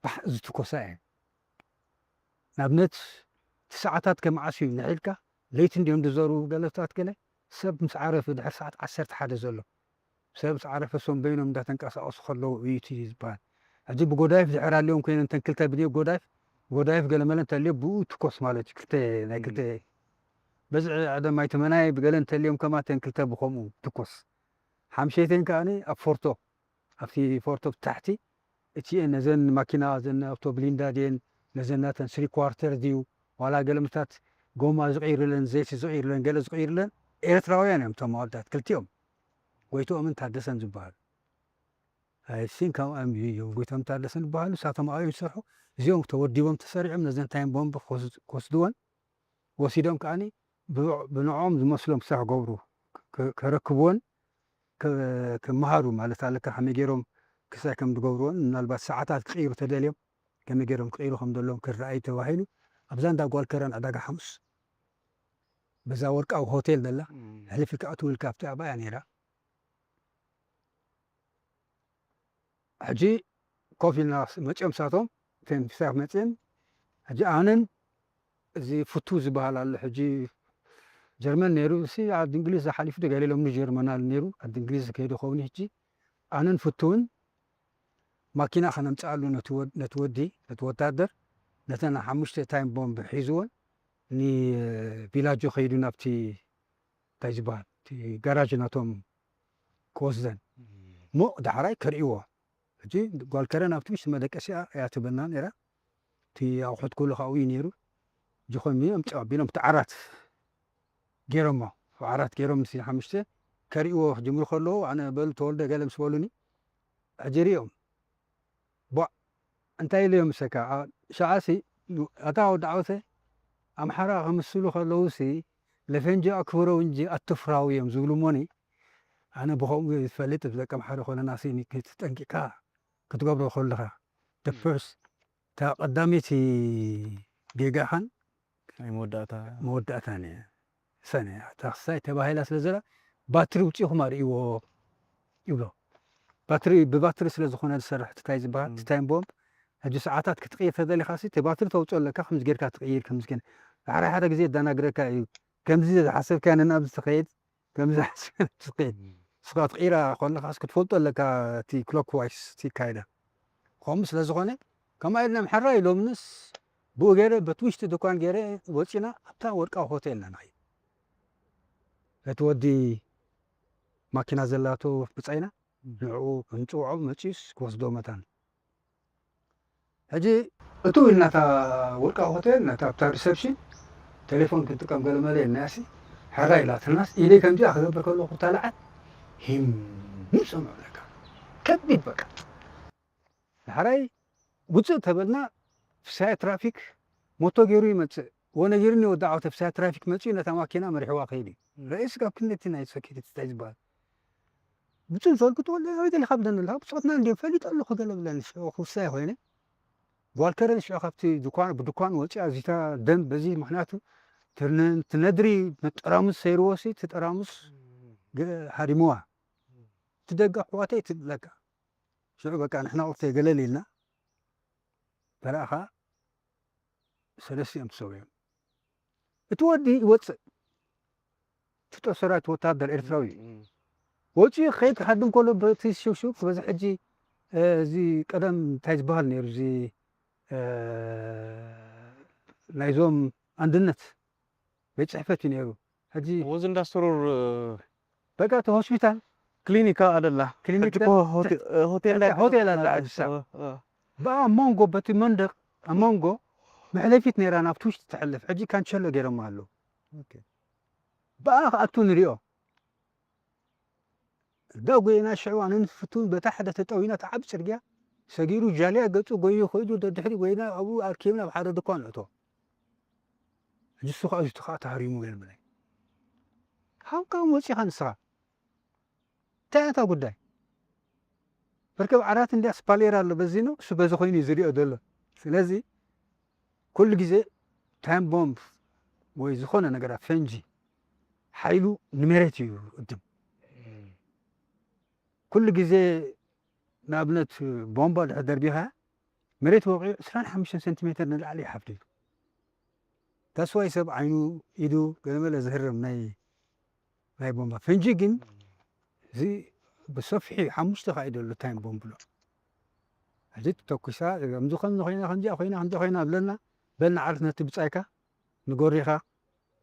ባሕ ዝትኮሳ እየን። ንኣብነት እቲ ሰዓታት ከመዓስ እዩ ንዒልካ ለይቲ እንድዮም ዝዞሩ ገለታት ገለ ሰብ ምስ ዓረፈ ድሕሪ ሰዓት ዓሰርተ ሓደ ዘሎ ሰብ ምስ ዓረፈ ሶም በይኖም እንዳተንቀሳቐሱ ከለዉ እዩ እቲ ዝበሃል። ሕጂ ብጎዳይፍ ድሕር ኣልዮም ኮይነ እንተን ክልተ ብድዮ ጎዳይፍ ጎዳይፍ ገለመለ እንተልዮ ብኡ ትኮስ ማለት እዩ። ክልተ ናይ ክልተ በዝዒ ዕደማይ ተመናይ ብገለ እንተልዮም ከማ እተን ክልተ ብኸምኡ ትኮስ። ሓምሸይተን ከዓኒ ኣብ ፎርቶ ኣብቲ ፎርቶ ብታሕቲ እቲኤን ነዘን ማኪና ዘን ኣውቶ ብሊንዳድ እየን ነዘን ናተን ስሪ ኳርተር ድዩ ዋላ ገለምታት ጎማ ዝቕይርለን ዘይቲ ዝቕይርለን ገለ ዝቕይርለን ኤርትራውያን እዮም እቶም ኣወዳት ክልቲኦም ጎይትኦምን ታደሰን ዝበሃሉ ኣይሲን ካብኦም እዮም ጎይቶም ታደሰን ዝበሃሉ እሳቶም ኣብዮም ዝሰርሑ እዚኦም ተወዲቦም ተሰሪዖም ነዘን ታይም ቦምብ ክወስድወን ወሲዶም ከዓኒ ብንዕኦም ዝመስሎም ስራሕ ክገብሩ ከረክብዎን ክመሃሩ ማለት ኣለካ። ከመይ ገይሮም ክሳይ ከም ዝገብርዎን ምናልባት ሰዓታት ክቕይሩ ተደልዮም ከመይ ገይሮም ክቕይሩ ከም ዘለዎም ክረኣዩ ተባሂሉ ኣብዛ እንዳ ጓል ከረን ዕዳጋ ሓሙስ በዛ ወርቃዊ ሆቴል ዘላ ሕልፍ ኢልካ እትው ኢልካ ኣብቲ ኣብኣ እያ ነይራ። ሕጂ ኮፍ ኢልና መፅኦም ሳቶም ቴንፊሳፍ መፅን ሕጂ ኣነን እዚ ፍቱ ዝበሃል ኣሎ ሕጂ ጀርመን ነይሩ እሲ ዓዲ እንግሊዝ ሓሊፉ ገለ ኢሎም ንጀርመን ኣሉ ነይሩ ዓዲ እንግሊዝ ከይዱ ኸውን ሕጂ ኣነን ፍቱውን ማኪና ከነምፅኣሉ ነቲ ወዲ ነቲ ወታደር ነተን ሓሙሽተ ታይም ቦምብ ሒዝዎን ንቪላጆ ከይዱ ናብቲ እንታይ ዝበሃል እቲ ጋራጅ ናቶም ክወስደን እሞ ዳሕራይ ከርእይዎ ሕጂ ጓል ከረን ኣብቲ ውሽጢ መደቀሲኣ እያ ትበና ነይራ እቲ ኣቑሑት ኩሉ ካብኡ እዩ ነይሩ ሕጂ ኮም ኣምፅኦ ኣቢሎም እቲ ዓራት ገይሮሞ ዓራት ገይሮም ምስ ሓሙሽተ ከርእይዎ ክጅምሩ ከለዉ ኣነ በሉ ተወልደ ገለ ምስ በሉኒ ሕጂ ርእዮም ቧዕ እንታይ ኢለዮም ምሰካ ሸዓሲ ኣታ ወዲ ዓወተ ኣምሓራ ክምስሉ ከለውሲ ለፈንጂ ኣክብረው እንጂ ኣትፍራው እዮም ዝብሉ እሞኒ ኣነ ብኸምኡ ዝፈልጥ ደቂ ኣምሓራ ኮነናሲ ተጠንቂቕካ ክትገብሮ ከለኻ ደፈርስ እታ ቀዳመይቲ ጌጋኻን ናይ መወዳእታ መወዳእታ ሰነ እታ ክሳይ ተባሂላ ስለ ዘላ ባትሪ ውፅኢኹም ኣርእይዎ ይብሎ ባትሪ ብባትሪ ስለ ዝኾነ ዝሰርሕ ትታይ ዝበሃል ትታይን ቦምብ ሕጂ ሰዓታት ክትቕይር ተደሊኻሲ እቲ ባትሪ ተውፅኦ ኣለካ ከምዚ ጌርካ ትቕይር ከምዚ ጌር ሓደ ሓደ ግዜ የዳናግረካ እዩ ከምዚ ዝሓሰብካ ነናብዚ ትኸይድ ከምዚ ሓስብ ትኽእል ንስኻ ትቕይራ ከለኻስ ክትፈልጦ ኣለካ እቲ ክሎክ ዋይስ እቲ ይካየዳ ከምኡ ስለ ዝኾነ ከማ ኢልና ምሕራይ ኢሎምንስ ብኡ ገይረ በቲ ውሽጢ ድኳን ገይረ ወፂና ኣብታ ወርቃዊ ሆቴል ኢና ንኸይድ እቲ ወዲ ማኪና ዘላቶ ብፃይና ንዕኡ ክንፅውዖ መፂኡስ ክወስዶ መታን ሕጂ እቱ ኢልና እታ ወርቃዊ ሆቴል ነታ ኣብታ ሪሰፕሽን ቴሌፎን ክንጥቀም ገለመለ የናያሲ ሕራ ኢላትናስ ኢደይ ከምዚኣ ክገብር ከለኹ ተላዓት ሂም ሰምዑ ለካ ከቢድ በቃ ዳሕራይ ውፅእ ተበልና ፍሳያ ትራፊክ ሞቶ ገይሩ ይመፅእ ወነ ገይሩኒ ወዲ ዓወተ ፍሳያ ትራፊክ መፅኡ ነታ ማኪና መሪሕዋ ከይድ እዩ ርእስ ካብ ክንደቲ ናይ ሰኪሪቲ እንታይ ዝበሃል ብፅን ፈልኩ ትወልደ ወይ ገለ ካብ ደንላ ብፆትና እንዲም ፈሊጠ ኣለኹ ገለ ብለኒ ክውሳይ ኮይነ ጓል ከረን ሽዑ ካብቲ ድኳን፣ ብድኳን ወፂኣ፣ እዚታ ደም በዚ ምኽንያቱ ትነ-፣ ትነድሪ ጠራሙስ ሰይርዎ ሲ፣ እቲ ጠራሙስ ገ-፣ ሃዲምዋ። እቲ ደገ ኣሕዋተይ ትብለካ። ሽዑ በቃ ንሕና ቁርተ ገለል ኢልና ተረኣኻ ሰለስቲኦም ተሰዊኦም። እቲ ወዲ ይወፅእ። እቲ ጦር ሰራዊት ወታደር ኤርትራዊ እዩ። ወፂኡ ክኸይድ ክሃድም ከሎ በቲ ሽውሽው በዚ ሕጂ፣ እ፣ እዚ ቀደም እንታይ ዝበሃል ነይሩ? እዚ፣ እ፣ ናይዞም ኣንድነት ቤት ጽሕፈት እዩ ነይሩ። ሕጂ ወዚ እንዳ ስሩር፣ እ፣ በቃ እቲ ሆስፒታል ክሊኒካ ኣለላ። ክሊኒክ ሕጂ እኮ ሆቴ-፣ እ፣ ሆቴል ናይ ሆቴል ኣላ ሕጂ ሳዕ። እ፣ እ። ብኣ ኣብ መንጎ በቲ መንደቕ ኣብ መንጎ መሕለፊት ነይራ ናብቲ ውሽጢ ትሕልፍ። ሕጂ ካንቸሎ ገይሮማ ኣለዉ። ኦኬ። ብኣ ክኣቱ ንሪኦ። እንዳ ጎየና ሽዑ ኣነ ንፍቱን በታ ሓደ ተጠዊና እቲ ዓቢ ጽርግያ ሰጊሩ ጃልያ ገጹ ጎዩ ከይዱ ደድሕሪ ጎይና ኣብኡ ኣርኪብና ኣብ ሓደ ድኳን ነእቶ። ሕጂ እሱ ኸኣ እዚቱ ኸኣ ተሃሪሙ ገለ በለኒ። ሃው ካብ መጺኻ ንስኻ? እንታይ እያ እታ ጉዳይ? መርከብ ዓራት እንድያ ስፓሌር ኣሎ በዚ ነው፣ እሱ በዚ ኮይኑ እዩ ዝሪኦ ዘሎ። ስለዚ ኩሉ ግዜ ታይም ቦምብ ወይ ዝኾነ ነገራት ፈንጂ ሓይሉ ንመሬት እዩ ቅድም። ኩሉ ግዜ ንኣብነት ቦምባ ድሕር ደርቢኻ መሬት ወቂዑ ዕስራን ሓሙሽተን ሴንቲሜተር ንላዕሊ ይሓፍደሉ። That's why ሰብ ዓይኑ፣ ኢዱ፣ ገለመለ ዝህረም ናይ፣ ናይ ቦምባ። ፈንጂ ግን እዚ ብሰፍሒ ሓሙሽተ ካይዶ ኣሎ ታይም ቦምብ ብሎ። ሕጂ ተኩሳ፣ ከምዚ፣ ከምዚ ኮይና፣ ከምዚኣ ኮይና፣ ከምዚ ኮይና ብለና፣ በልና ዓርፍ ነቲ ብጻይካ ንጎሪኻ፣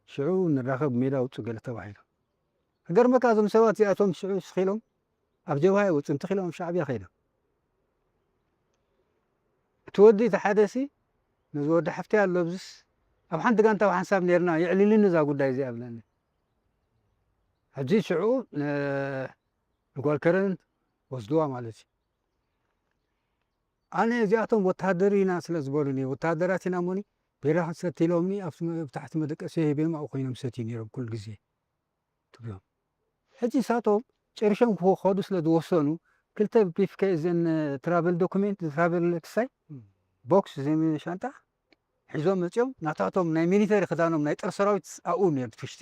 ሽዑ ንራኸብ ሜዳ ውጹ ገለ ተባሂሉ። ክገርመካ እዞም ሰባት እዚኣቶም ሽዑ ስኺሎም ኣብ ጀብሃ ይወጹ፣ እንተኺሎም ኣብ ሻዕብያ ከይዶም። እቲ ወዲ እቲ ሓደሲ ነዚ ወዲ ሓፍተይ ኣሎ ኣብዝስ ኣብ ሓንቲ ጋንታ ብሓንሳብ ኔርና፣ የዕሊልኒ እዛ ጉዳይ እዚኣ ብለኒ። ሕጂ ሽዑ ን-፣ ንጓል ከረን ወስድዋ ማለት እዩ። ኣነ እዚኣቶም ወተሃደር ኢና ስለ ዝበሉኒ፣ ወተሃደራት ኢና እሞኒ፣ ቢራ ክንሰቲ ኢሎምኒ፣ ኣብቲ መ-፣ ኣብ ታሕቲ መደቀሲ ሂበዮም ኣብኡ ኮይኖም ሰትዩ ነይሮም ኩሉ ግዜ ትብሎም። ሕጂ ንሳቶም ጨሪሾም ክኸዱ ስለ ዝወሰኑ፣ ክልተ ብሪፍ ኬዝ እዘን ትራቨል ዶኩሜንት፣ ትራቨል ክሳይ፣ ቦክስ፣ እዚ ሻንጣ ሒዞም መጺኦም፣ ናታቶም ናይ ሚሊተሪ ክዳኖም፣ ናይ ጦር ሰራዊት ኣብኡ ነይሩ ትፍሽቲ።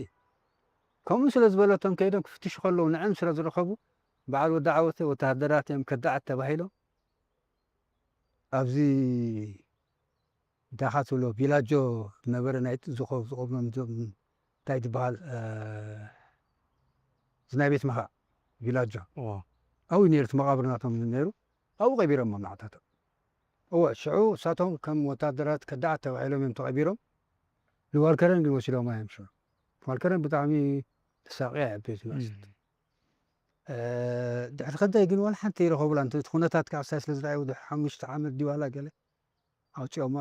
ከምኡ ስለ ዝበለቶም ከይዶም ክፍትሹ ከለዉ ንዕም ስለ ዝረኸቡ፣ በዓል ወዲ ዓወተ ወተሃደራት እዮም ከዳዓት ተባሂሎም ኣብዚ እንታይ ኢኻ ትብሎ ቪላጆ ዝነበረ ናይ ዝኸ-፣ ዝኸብሮም እዞም እንታይ ዝበሃል፣ እ፣ እዚ ናይ ቤት ምኽኣል ቪላጆ። እዎ። ኣብኡ ነይሩ እቲ መቓብር ናቶም ነይሩ። ኣብኡ ቀቢሮሞም ንዓታቶም። እወ፣ ሽዑ እሳቶም ከም ወታደራት ከዳዓት ተባሂሎም እዮም ተቐቢሮም። ንዋልከረን ግን ወሲዶማ እዮም ሽዑ። ዋልከረን ብጣዕሚ ተሳቕያ እያ ቤት መቕሰፍቲ። እም። እ፣ ድሕሪ ክንደይ ግን ዋላ ሓንቲ ይረኸቡላ። እንተ እቲ ኩነታት ከዓ ሳይ ስለ ዝረኣዩ ድሕሪ ሓሙሽተ ዓመት ድዩ ዋላ ገለ ኣውፂኦማ።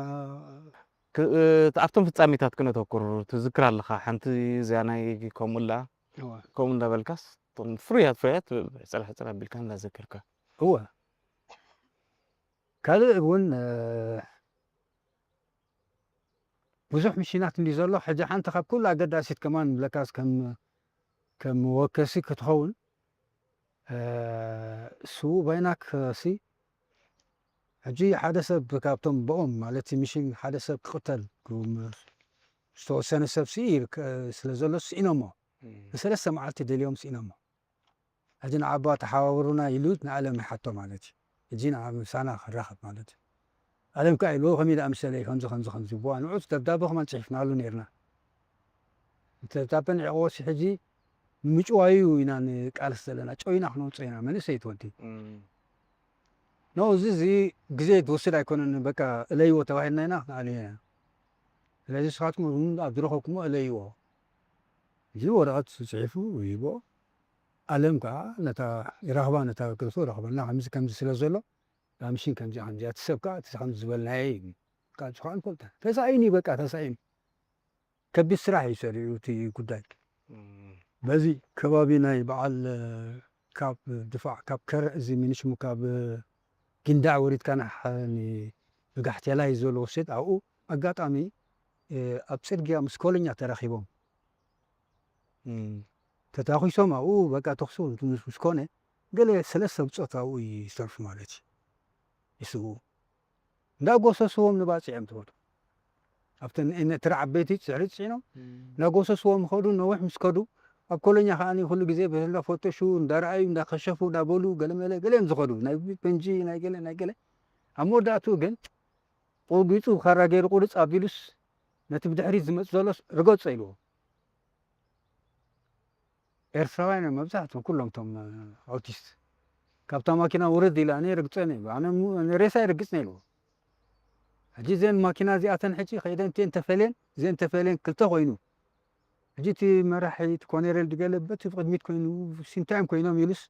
ክ-፣ እ፣ ኣብቶም ፍጻሜታት ክነተኩር ትዝክር ኣለኻ። ሓንቲ እዚኣ ናይ ከምኡላ፣ እወ። ከምኡ እንዳበልካስ፣ እቶም ፍሩያት፣ ፍሩያት፣ ሕጽር፣ ሕጽር ኣቢልካ እንዳዘከርካ። እወ። ካልእ እውን፣ እ፣ ብዙሕ ሚሽናት እንዲ ዘሎ፣ ሕጂ ሓንቲ ካብ ኩሉ ኣገዳሲት ከማን ንብለካስ ከም፣ ከም ወከሲ ክትኸውን፣ እ፣ ስዉእ ባይናክ ሲ፣ ሕጂ ሓደ ሰብ ካብቶም ብኦም፣ ማለት ሚሽን ሓደ ሰብ ክቕተል፣ ክም-፣ ዝተወሰነ ሰብ ሲ ይርከ-፣ ስለ ዘሎ ስኢኖሞ። እም። ንሰለስተ መዓልቲ ደልዮም ስኢኖሞ። ሕጂ ንዓባ ተሓባበሩና ኢሉ ንኣለም ይሓቶ ማለት እዩ። ሕጂ ንዓ ምሳና ክራኸብ ማለት እዩ። ኣለም ከኣ ኢልዎ ከመይ ደኣ ምሰለይ ከምዚ፣ ከምዚ፣ ከምዚ። ብዋ ንዑት ደብዳበ ከማን ጽሒፍናሉ ነይርና። እቲ ደብዳበ ንዕቕቦሲ ሕጂ ንምጭዋዩ ኢና ንቃለስ ዘለና። ጨው ኢና ክነውጽኦ ኢና። መንእሰይ ትወዲ። እም። ኖ፣ እዚ፣ እዚ ግዜ ትወስድ ኣይኮነን። በቃ እለይዎ ተባሂልና ኢና ክንኣልዮ ኢና። ስለዚ ንስኻትኩም እውን ኣብ ዝረኸብኩሞ እለይዎ። እዚ ወረቐት ጽሒፉ ይህቦ። ኣለም ከኣ ነታ ይረኽባ፣ ነታ ገጽ ረኽበና፣ ከምዚ ከምዚ ስለ ዘሎ፣ እታ ምሽን ከምዚኣ ከምዚኣ፣ እቲ ሰብ ከኣ እቲ ከምዚ ዝበልናዮ እዩ። ካብ ዝኾነ ንፈልጠ። ተሳኢኑ እዩ በቃ፣ ተሳኢኑ። ከቢድ ስራሕ እዩ ሰሪዑ እቲ ጉዳይ። እም። በዚ ከባቢ ናይ በዓል፣ እ፣ ካብ ድፋዕ፣ ካብ ከረ-፣ እዚ ምንሽሙ ካብ፣ እ፣ ጊንዳዕ ወሪድካ ንሓ-፣ ኒ-፣ ንጋሕቴላይ ዘሎ ወሴት ኣብኡ ኣጋጣሚ፣ እ፣ ኣብ ጽርግያ ምስ ኮለኛ ተራኺቦም። እም። ተታኺሶም ኣብኡ በቃ ተኹሲ ምስ፣ ምስ ኮነ ገለ ሰለስተ ብጾት ኣብኡ ይተርፉ ማለት እዩ። ይስዉ። እንዳጎሰስዎም ንባፅዕ እዮም ትኸዱ። ኣብተን እነ-፣ ትራ ዓበይቲ ፅዕሪ ፅዒኖም እንዳጎሰስዎም ከዱ። ነዊሕ ምስ ከዱ ኣብ ኮሎኛ ከዓ ኩሉ ግዜ እንዳፈተሹ እንዳረኣዩ እንዳከሸፉ እንዳበሉ ገለመለ ገለ እዮም ዝኸዱ። ናይ ፈንጂ ናይ ገለ ናይ ገለ። ኣብ መወዳእትኡ ግን ቆጊፁ ካራ ገይሩ ቁርፅ ኣቢሉስ ነቲ ብድሕሪት ዝመፅ ዘሎስ ርገፆ ኢልዎ። ኤርትራውያን እዮም መብዛሕትኦም፣ ኩሎም እቶም ኣውቲስት። ካብታ ማኪና ውርድ ኢለ ኣነ ይረግፀን ኢሉ። ኣነ ሙ-፣ ኣነ ሬሳ ይረግፅን ኢልዎ። ሕጂ እዘን ማኪና እዚኣተን ሕጂ ከይደን እተን ተፈልየን፣ እዘን ተፈልየን ክልተ ኮይኑ። ሕጂ እቲ መራሒ እቲ ኮኔሬል ድገለ በቲ ብቕድሚት ኮይኑ፣ ሲንታይም ኮይኖም ኢሉስ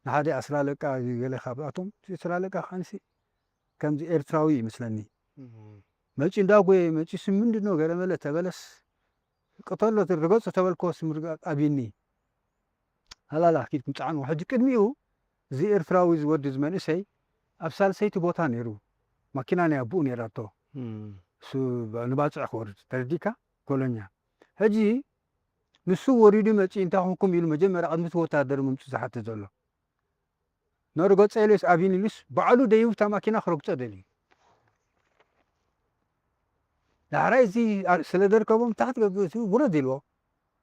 ንሓደ ኣስላለቃ ገለ ካብኣቶም፣ እቲ ኣስላለቃ ከዓንሲ ከምዚ ኤርትራዊ ይመስለኒ። መፂ እንዳጎየ መፂ ስ ምንድን ነው ገለ መለ ተበለስ ቅተሎ ርገጾ ተበልኮ ስም ርጋ-፣ ኣቢኒ ሃላላ ኪድኩም ጸዓንዎ። ሕጂ ቅድሚኡ እዚ ኤርትራዊ እዚ ወዲ እዚ መንእሰይ ኣብ ሳልሰይቲ ቦታ ነይሩ። ማኪና ናይ ኣቦኡ ነይራቶ። እም። እሱ ባ-፣ ንባጽዕ ክወርድ ተረዲካ ኮሎኛ። ሕጂ ንሱ ወሪዱ መጺኡ እንታይ ኮንኩም ኢሉ መጀመርያ ቅድሚ እቲ ወታደር ምምጹ ዝሓትት ዘሎ። ነርገጾ ኢሉስ ኣቢኒ ኢሉስ ባዕሉ ደይቡ እታ ማኪና ክረግጾ ደልዩ። ዳሕራይ እዚ ኣ-፣ ስለ ደርከቦም ታሕቲ ገብኡ እቲ ውረድ ኢልዎ።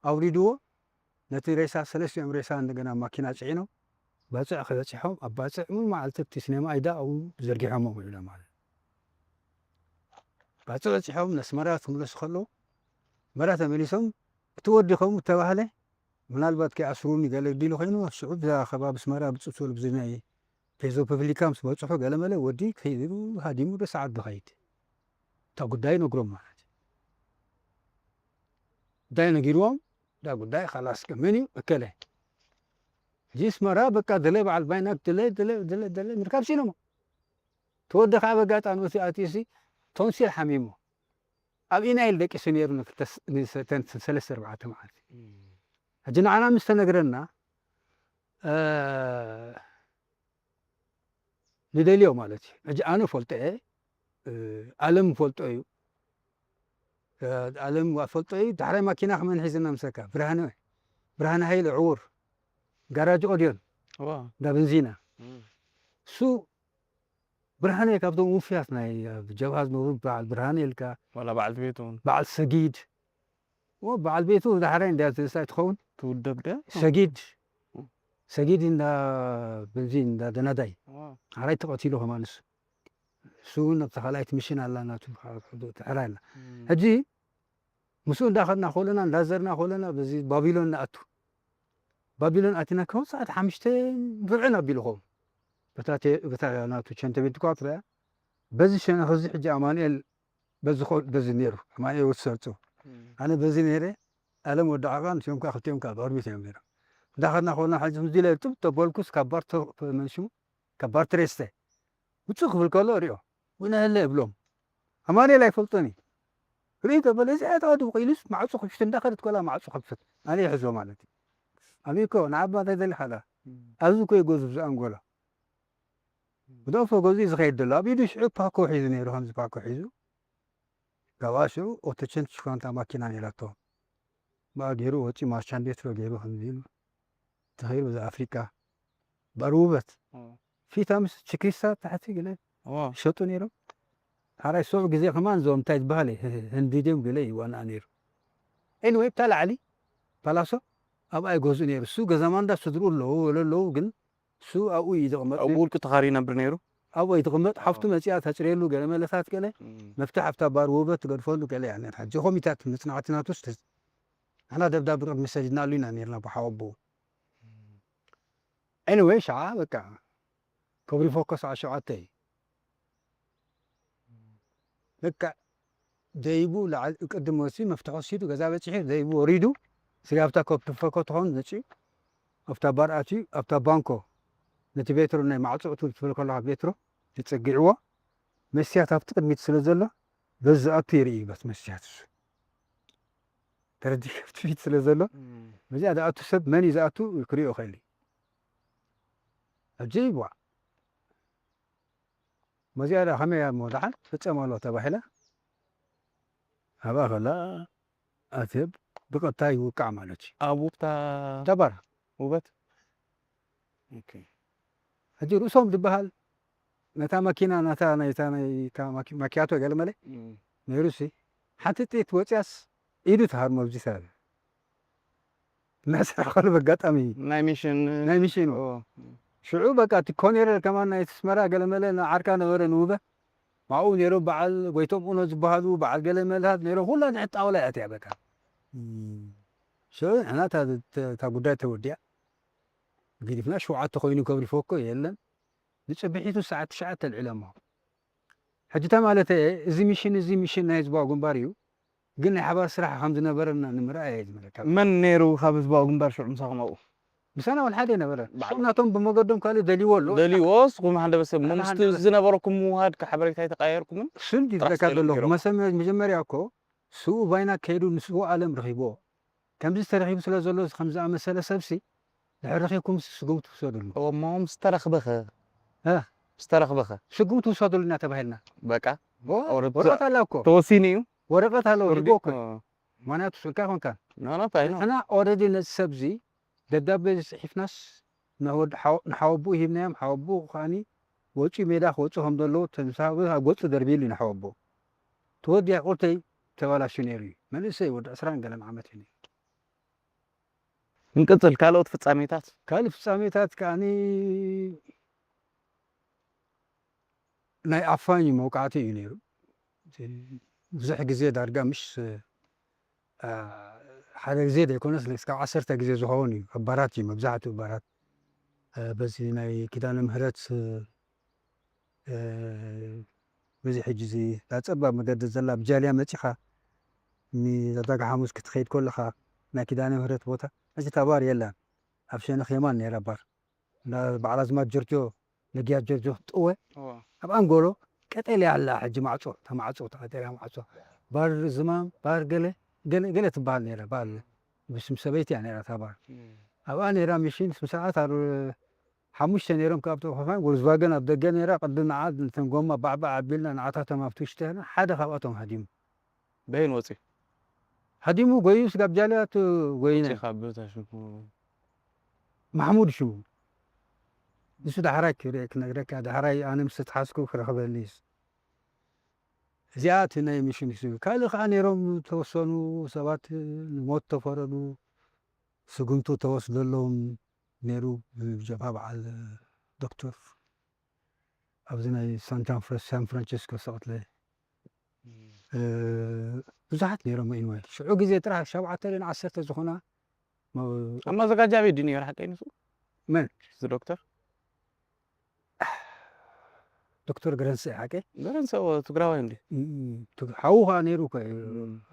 ኣውሪድዎ። ነቲ ሬሳ፣ ሰለስቲኦም ሬሳ እንደገና ማኪና ጽዒኖም ባጽዕ ከበጺሖም፣ ኣብ ባጽዕ ሙሉ መዓልቲ ኣብቲ ሲኔማ ኣይዳ ኣብኡ ዘርጊሖሞ ውዒሎም ማለት እዩ። ባጽዕ በጺሖም ነስመራ ክምለሱ ከለዉ፣ ኣስመራ ተመሊሶም፣ እቲ ወዲ ከምኡ ተባህለ፣ ምናልባት ከይኣስሩኒ ገለ ዲሉ ኮይኑ፣ ሽዑ ብዛ ከባቢ ኣስመራ ብጽእ ትብል ብዚ ናይ ፔዞ ፐብሊካ ምስ በጽሑ ገለ መለ ወዲ ከይዱ ሃዲሙ ዶ ሰዓት ዝኸይድ። እታ ጉዳይ ነግሮም ማለት እዩ። ጉዳይ ነጊርዎም፣ እዛ ጉዳይ ካላስ ከ መን እዩ? እከለ። ሕጂ ኣስመራ በቃ ድለ በዓል ባይናክ ድለ፣ ድለ፣ ድለ፣ ድለ ምርካብ ሲኖሞ። ተወዲ ከዓ በጋጣሚ እቲ ኣትዩሲ ቶንሲል ሓሚሙ። ኣብ ኢና ኢል ደቂሱ ነይሩ ንክልተ ስ-፣ ንሰ-፣ ተን-፣ ሰለስተ ኣርባዕተ መዓልቲ። እም። ሕጂ ንዓና ምስ ተነግረና፣ እ፣ ንደልዮ ማለት እዩ። ሕጂ ኣነ ፈልጦ እየ፣ እ፣ ኣለም ፈልጦ እዩ። እ፣ ኣለም ዋ ፈልጦ እዩ። ዳሕራይ ማኪና ክመን ሒዝና ምሰካ? ብርሃነ፣ ብርሃነ ሃይለ ዕዉር፣ ጋራጅ ኦድዮን፣ እዋ። እንዳ በንዚና። እም። እሱ ብርሃነ ካብቶም ውፍያት ናይ ኣብ ጀብሃ ዝነበሩ በዓል ብርሃነ ኢልካ፣ ዋላ በዓል ቤቱ እውን። በዓል ሰጊድ። ዎ በዓል ቤቱ ዳሕራይ እንድያ ዝስታይ ትኸውን። ትውደብ ድያ? ሰጊድ። እም። ሰጊድ እንዳ በንዚን እንዳ ደናዳይ። እዋ። ሓራይ ተቐቲሉ ከማንስ። እሱ እውን ኣብታ ካልኣይቲ ሚሽን ኣላ ናቱ፣ ትሕራይ ኣላ። እም። ሕጂ ምስኡ እንዳኸድና ከለና፣ እንዳዘርና ከለና፣ በዚ ባቢሎን ንኣቱ። ባቢሎን ኣቲና ካብ ሰዓት ሓሙሽተ ርብዕን ኣቢሉ ኸውን። በታ ቴ-፣ በታ ናቱ ቸንተ ቤት ኳ ትረያ። በዚ ሸነኽ እዚ ሕጂ ኣማኑኤል በዚ ኾ-፣ በዚ ነይሩ። ኣማኑኤል ወዲ ሰርጾ። እም። ኣነ በዚ ነይረ፣ ኣለም ወዲ ዓቓ፣ ንሲኦም ከኣ ክልቲኦም ከኣ ብቕድሚት እዮም ነይሮም። እንዳኸድና ከለና ሕጂ ከምዚ ኢለ ጥብ ተበልኩስ ካብ ባር ተ-፣ መን ሽሙ? ካብ ባር ትሬስተ። ውጽእ ክብል ከሎ እሪኦ። ወይነ ህለ እብሎም። ኣማኑኤል ኣይፈልጦን እዩ። ርኢ ተበለ፣ እዚ ኣየተቐድም ኢሉስ ማዕጾ ክፍት እንዳኸደት ኮላ ማዕጾ ክፍት። ኣነ ይሕዞ ማለት እዩ። ኣበይ እኮ ንዓባ እንታይ ደሊኻ ዳ? እም። ኣብዚ እኮ ይጎዝብ ዝኣንጎሎ። እም። ብደፎ ገዙ እዩ ዝኸይድ ዘሎ። ኣብ ኢዱ ሽዑ ፓኮ ሒዙ ነይሩ፣ ከምዚ ፓኮ ሒዙ። ካብኣ ሽዑ ኦቶ ቸንት ሽፋንታ ማኪና ነይራቶ። ብኣ ገይሩ ወፂኡ ማርቻንዴት ዶ ገይሩ ከምዚ ኢሉ። ተኸይሩ በዛ ኣፍሪቃ። ባር ውበት። እም። ፊታ ምስ ችክሪስታ ታሕቲ ገለ እዋ። ይሸጡ ነይሮም። ሓራይ ሶዕ ግዜ ከማን እዞም እንታይ ዝበሃል እዩ? ህንዲ ድዮም ገለ ይዋንኣ ነይሩ። ኤኒወይ፣ ብታ ላዕሊ ፓላሶ ኣብኣ ይገዝኡ ነይሩ። እሱ ገዛ ማንዳ ስድርኡ ኣለዉ፣ ወለ ኣለዉ፣ ግን እሱ ኣብኡ እዩ ዝቕመጥ ኣብኡ ነይሩ። ውልቂ ተኻሪ ይነብር ነይሩ? ኣብኡ እዩ ዝቕመጥ። ሓፍቱ መጺኣ ተጽርየሉ ገለ መለታት ገለ እም። መፍትሕ ኣብታ ባር ውበት ትገድፈሉ ገለ እያ ነይራ። ሕጂ ኮሚታት መጽናዕቲ ናቱስ ተ-፣ ንሕና ደብዳብ ብቕድሚ ሰዲድናሉ ኢና ነይርና ብሓወቦኡ። እም። ኤኒወይ፣ ሸዓ በቃ ከብሪ ፎኮ ሰዓ ሸውዓተ እዩ። በቃ ደይቡ ላዕል-፣ ቅድም ወሲ መፍትሕ ወሲዱ ገዛ በጺሑ ደይቡ ወሪዱ፣ ስጋብታ ከብሪ ፎኮ ትኸውን መጺኡ፣ ኣብታ ባር ኣትዩ፣ ኣብታ ባንኮ ነቲ ቤትሮ ናይ ማዕጾ እቱ ትብል ከለኻ ቤትሮ ተጸጊዕዎ፣ መስትያት ኣብቲ ቅድሚት ስለ ዘሎ፣ በዚ ዝኣቱ ይርኢ በቲ መስትያት እሱ። ተረዲእካ? ኣብቲ ፊት ስለ ዘሎ፣ እም። በዚኣ ዝኣቱ ሰብ መን እዩ ዝኣቱ ክሪኦ ይኽእል እዩ። ሕጂ፣ ዋ፣ መዚኣ ደኣ ከመይ እያ እሞ ደሓን ፍጸም ኣሎ ተባሂላ፣ ኣብኣ ከላ ኣትየብ ብቐጥታ ይውቃዕ ማለት እዩ። ኣብ ውብታ ተባር። ውበት? ኦኬ። ሕጂ ርእሶም ዝበሃል ነታ መኪና ናታ ናይታ ናይ ማኪያቶ ገለመለ ነይሩሲ ሓንቲ ጥይት ወፅያስ ኢዱ ተሃርሞ ኣብዚ ሰበብ እናሰራኸሉ በጋጣሚ ናይ ሚሽን ናይ ሚሽን ሽዑ በቃ እቲ ኮኔረር ከማን ናይ ኣስመራ ገለመለ ዓርካ ነበረ ንውበ ማኡ ነይሮም በዓል ጎይቶም ኡኖ ዝበሃሉ በዓል ገለመልታት ነይሮም ኩላ ንሕት ጣውላ እያ እቲያ በቃ ሽዑ ንሕና እታ ጉዳይ ተወዲያ ገዲፍና ሸውዓተ ኮይኑ ከብሪ ፎኮ የለን ንፅብሒቱ ሰዓት ትሽዓተ ኣልዒሎሞ ሕጂ ተማለተ እዚ ሚሽን እዚ ሚሽን ናይ ህዝባዊ ግንባር እዩ ግን ናይ ሓባር ስራሕ ከም ዝነበረና ንምርኣይ እየ ዝመለካ መን ነይሩ ካብ ህዝባዊ ግንባር ሽዑ ምሳኹም ኣብኡ ምሳና ወላ ሓደ ነበረ ናቶም ብመገዶም ካልእ ደልይዎ ኣሎ ደልይዎ እስኹም ሓደ በሰብ ምስቲ ዝነበረኩም ምውሃድ ሓበሬታ ኣይተቃየርኩምን ስንዲ ዝለካ ዘለኹ መጀመርያ እኮ ስኡ ባይና ከይዱ ንስኡ ኣለም ረኺብዎ ከምዚ ተረኺቡ ስለ ዘሎ ከምዝኣመሰለ ሰብሲ ድሕር ረኺብኩም ስጉምቲ ትውሰድሉ እሞ ምስ ተረኽበኸ እ? ምስ ተረኽበኸ ስጉምቲ ውሰድሉ እናተባሂልና በቃ ወረቀት ኣላ እኮ ተወሲኑ እዩ ወረቀት ኣለዎ ሪጎ እኮ ምክንያቱ ስልካ ይኮንካ ናናት ኣይ ነው ንሕና ኦረዲ ነዚ ሰብዚ ደብዳቤ ዝፅሒፍናስ ንሓወብኡ ሂብናዮም ሓወብኡ ከዓኒ ወፂኡ ሜዳ ክወፅእ ከም ዘለዎ ተምሳብ ኣብ ገፁ ደርቢሉ ንሓወቦ ተወዲያ ቁርተይ ተባላሹ ነይሩ እዩ መንእሰይ ወዲ ዕስራን ገለን ዓመት እዩ ነይሩ እንቅፅል ካልኦት ፍፃሜታት ካልእ ፍፃሜታት ከዓኒ ናይ ኣፋኝ መውቃዕቲ እዩ ነይሩ ብዙሕ ግዜ ዳርጋ ምሽ ሓደ ግዜ ዘይኮነስ እስካብ ዓሰርተ ግዜ ዝኸውን እዩ ኣብ ባራት እዩ መብዛሕትኡ ባራት በዚ ናይ ኪዳነ ምህረት በዚ ሕጂ እዚ እዛ ጸባብ መገዲ ዘላ ብጃልያ መጺኻ ንዛዳጋ ሓሙስ ክትኸይድ ከለኻ ናይ ኪዳነ ምህረት ቦታ ሕጂ ታባር የላን ኣብ ሸነኽ የማን ነይራ ባር በዓል ኣዝማድ ጆርጆ ነጊያ ጆርጆ ጥወ ኣብ ኣንጎሎ ቀጠልያ ኣላ ሕጂ ማዕጾ እታ ማዕጾ እታ ቀጠልያ ማዕጾ ባር ዝማም ባር ገለ ገለ ገለ ትበሃል ነይራ ባር ብስም ሰበይቲ እያ ነይራ እታ ባር ኣብኣ ነይራ ሚሽን ምስ ሰዓት ኣብ ሓሙሽተ ነይሮም ካብ ተኸፋን ቮልስቫገን ኣብ ደገ ነይራ ቅድም ንዓ ነተን ጎማ ባዕባዕ ኣቢልና ንዓታቶም ኣብቲ ውሽጢ ሓደ ካብኣቶም ሃዲሙ በይን ወፂ ሃዲሙ ጎዩ ስጋብ ጃልያ እቲ ጎይነ ወፂ ካብ ቦታ ሽሙ ማሕሙድ ሽሙ ንሱ ዳሕራይ ክርኢ ክነግረካ ዳሕራይ ኣነ ምስ ተሓዝኩ ክረኽበኒ እዩ እዚኣ እቲ ናይ ሚሽን እዩ ካልእ ከዓ ነይሮም ተወሰኑ ሰባት ንሞት ተፈረዱ ስጉምቱ ተወስደሎም ነይሩ ብጀብሃ በዓል ዶክተር ኣብዚ ናይ ሳን ፍራንቸስኮ ዝተቐትለ ብዙሓት ነይሮም ኢንወይ ሽዑ ግዜ ጥራሕ ሸብዓተ ን ዓሰርተ ዝኾና ኣብ ማዘጋጃ ቤት ድዩ ነይሩ ሓቀይ ንሱ መን እዚ ዶክተር ዶክተር ገረንሰ ሓቀይ ገረንሰ ትግራዋይ እንዲ ሓዉ ከዓ ነይሩ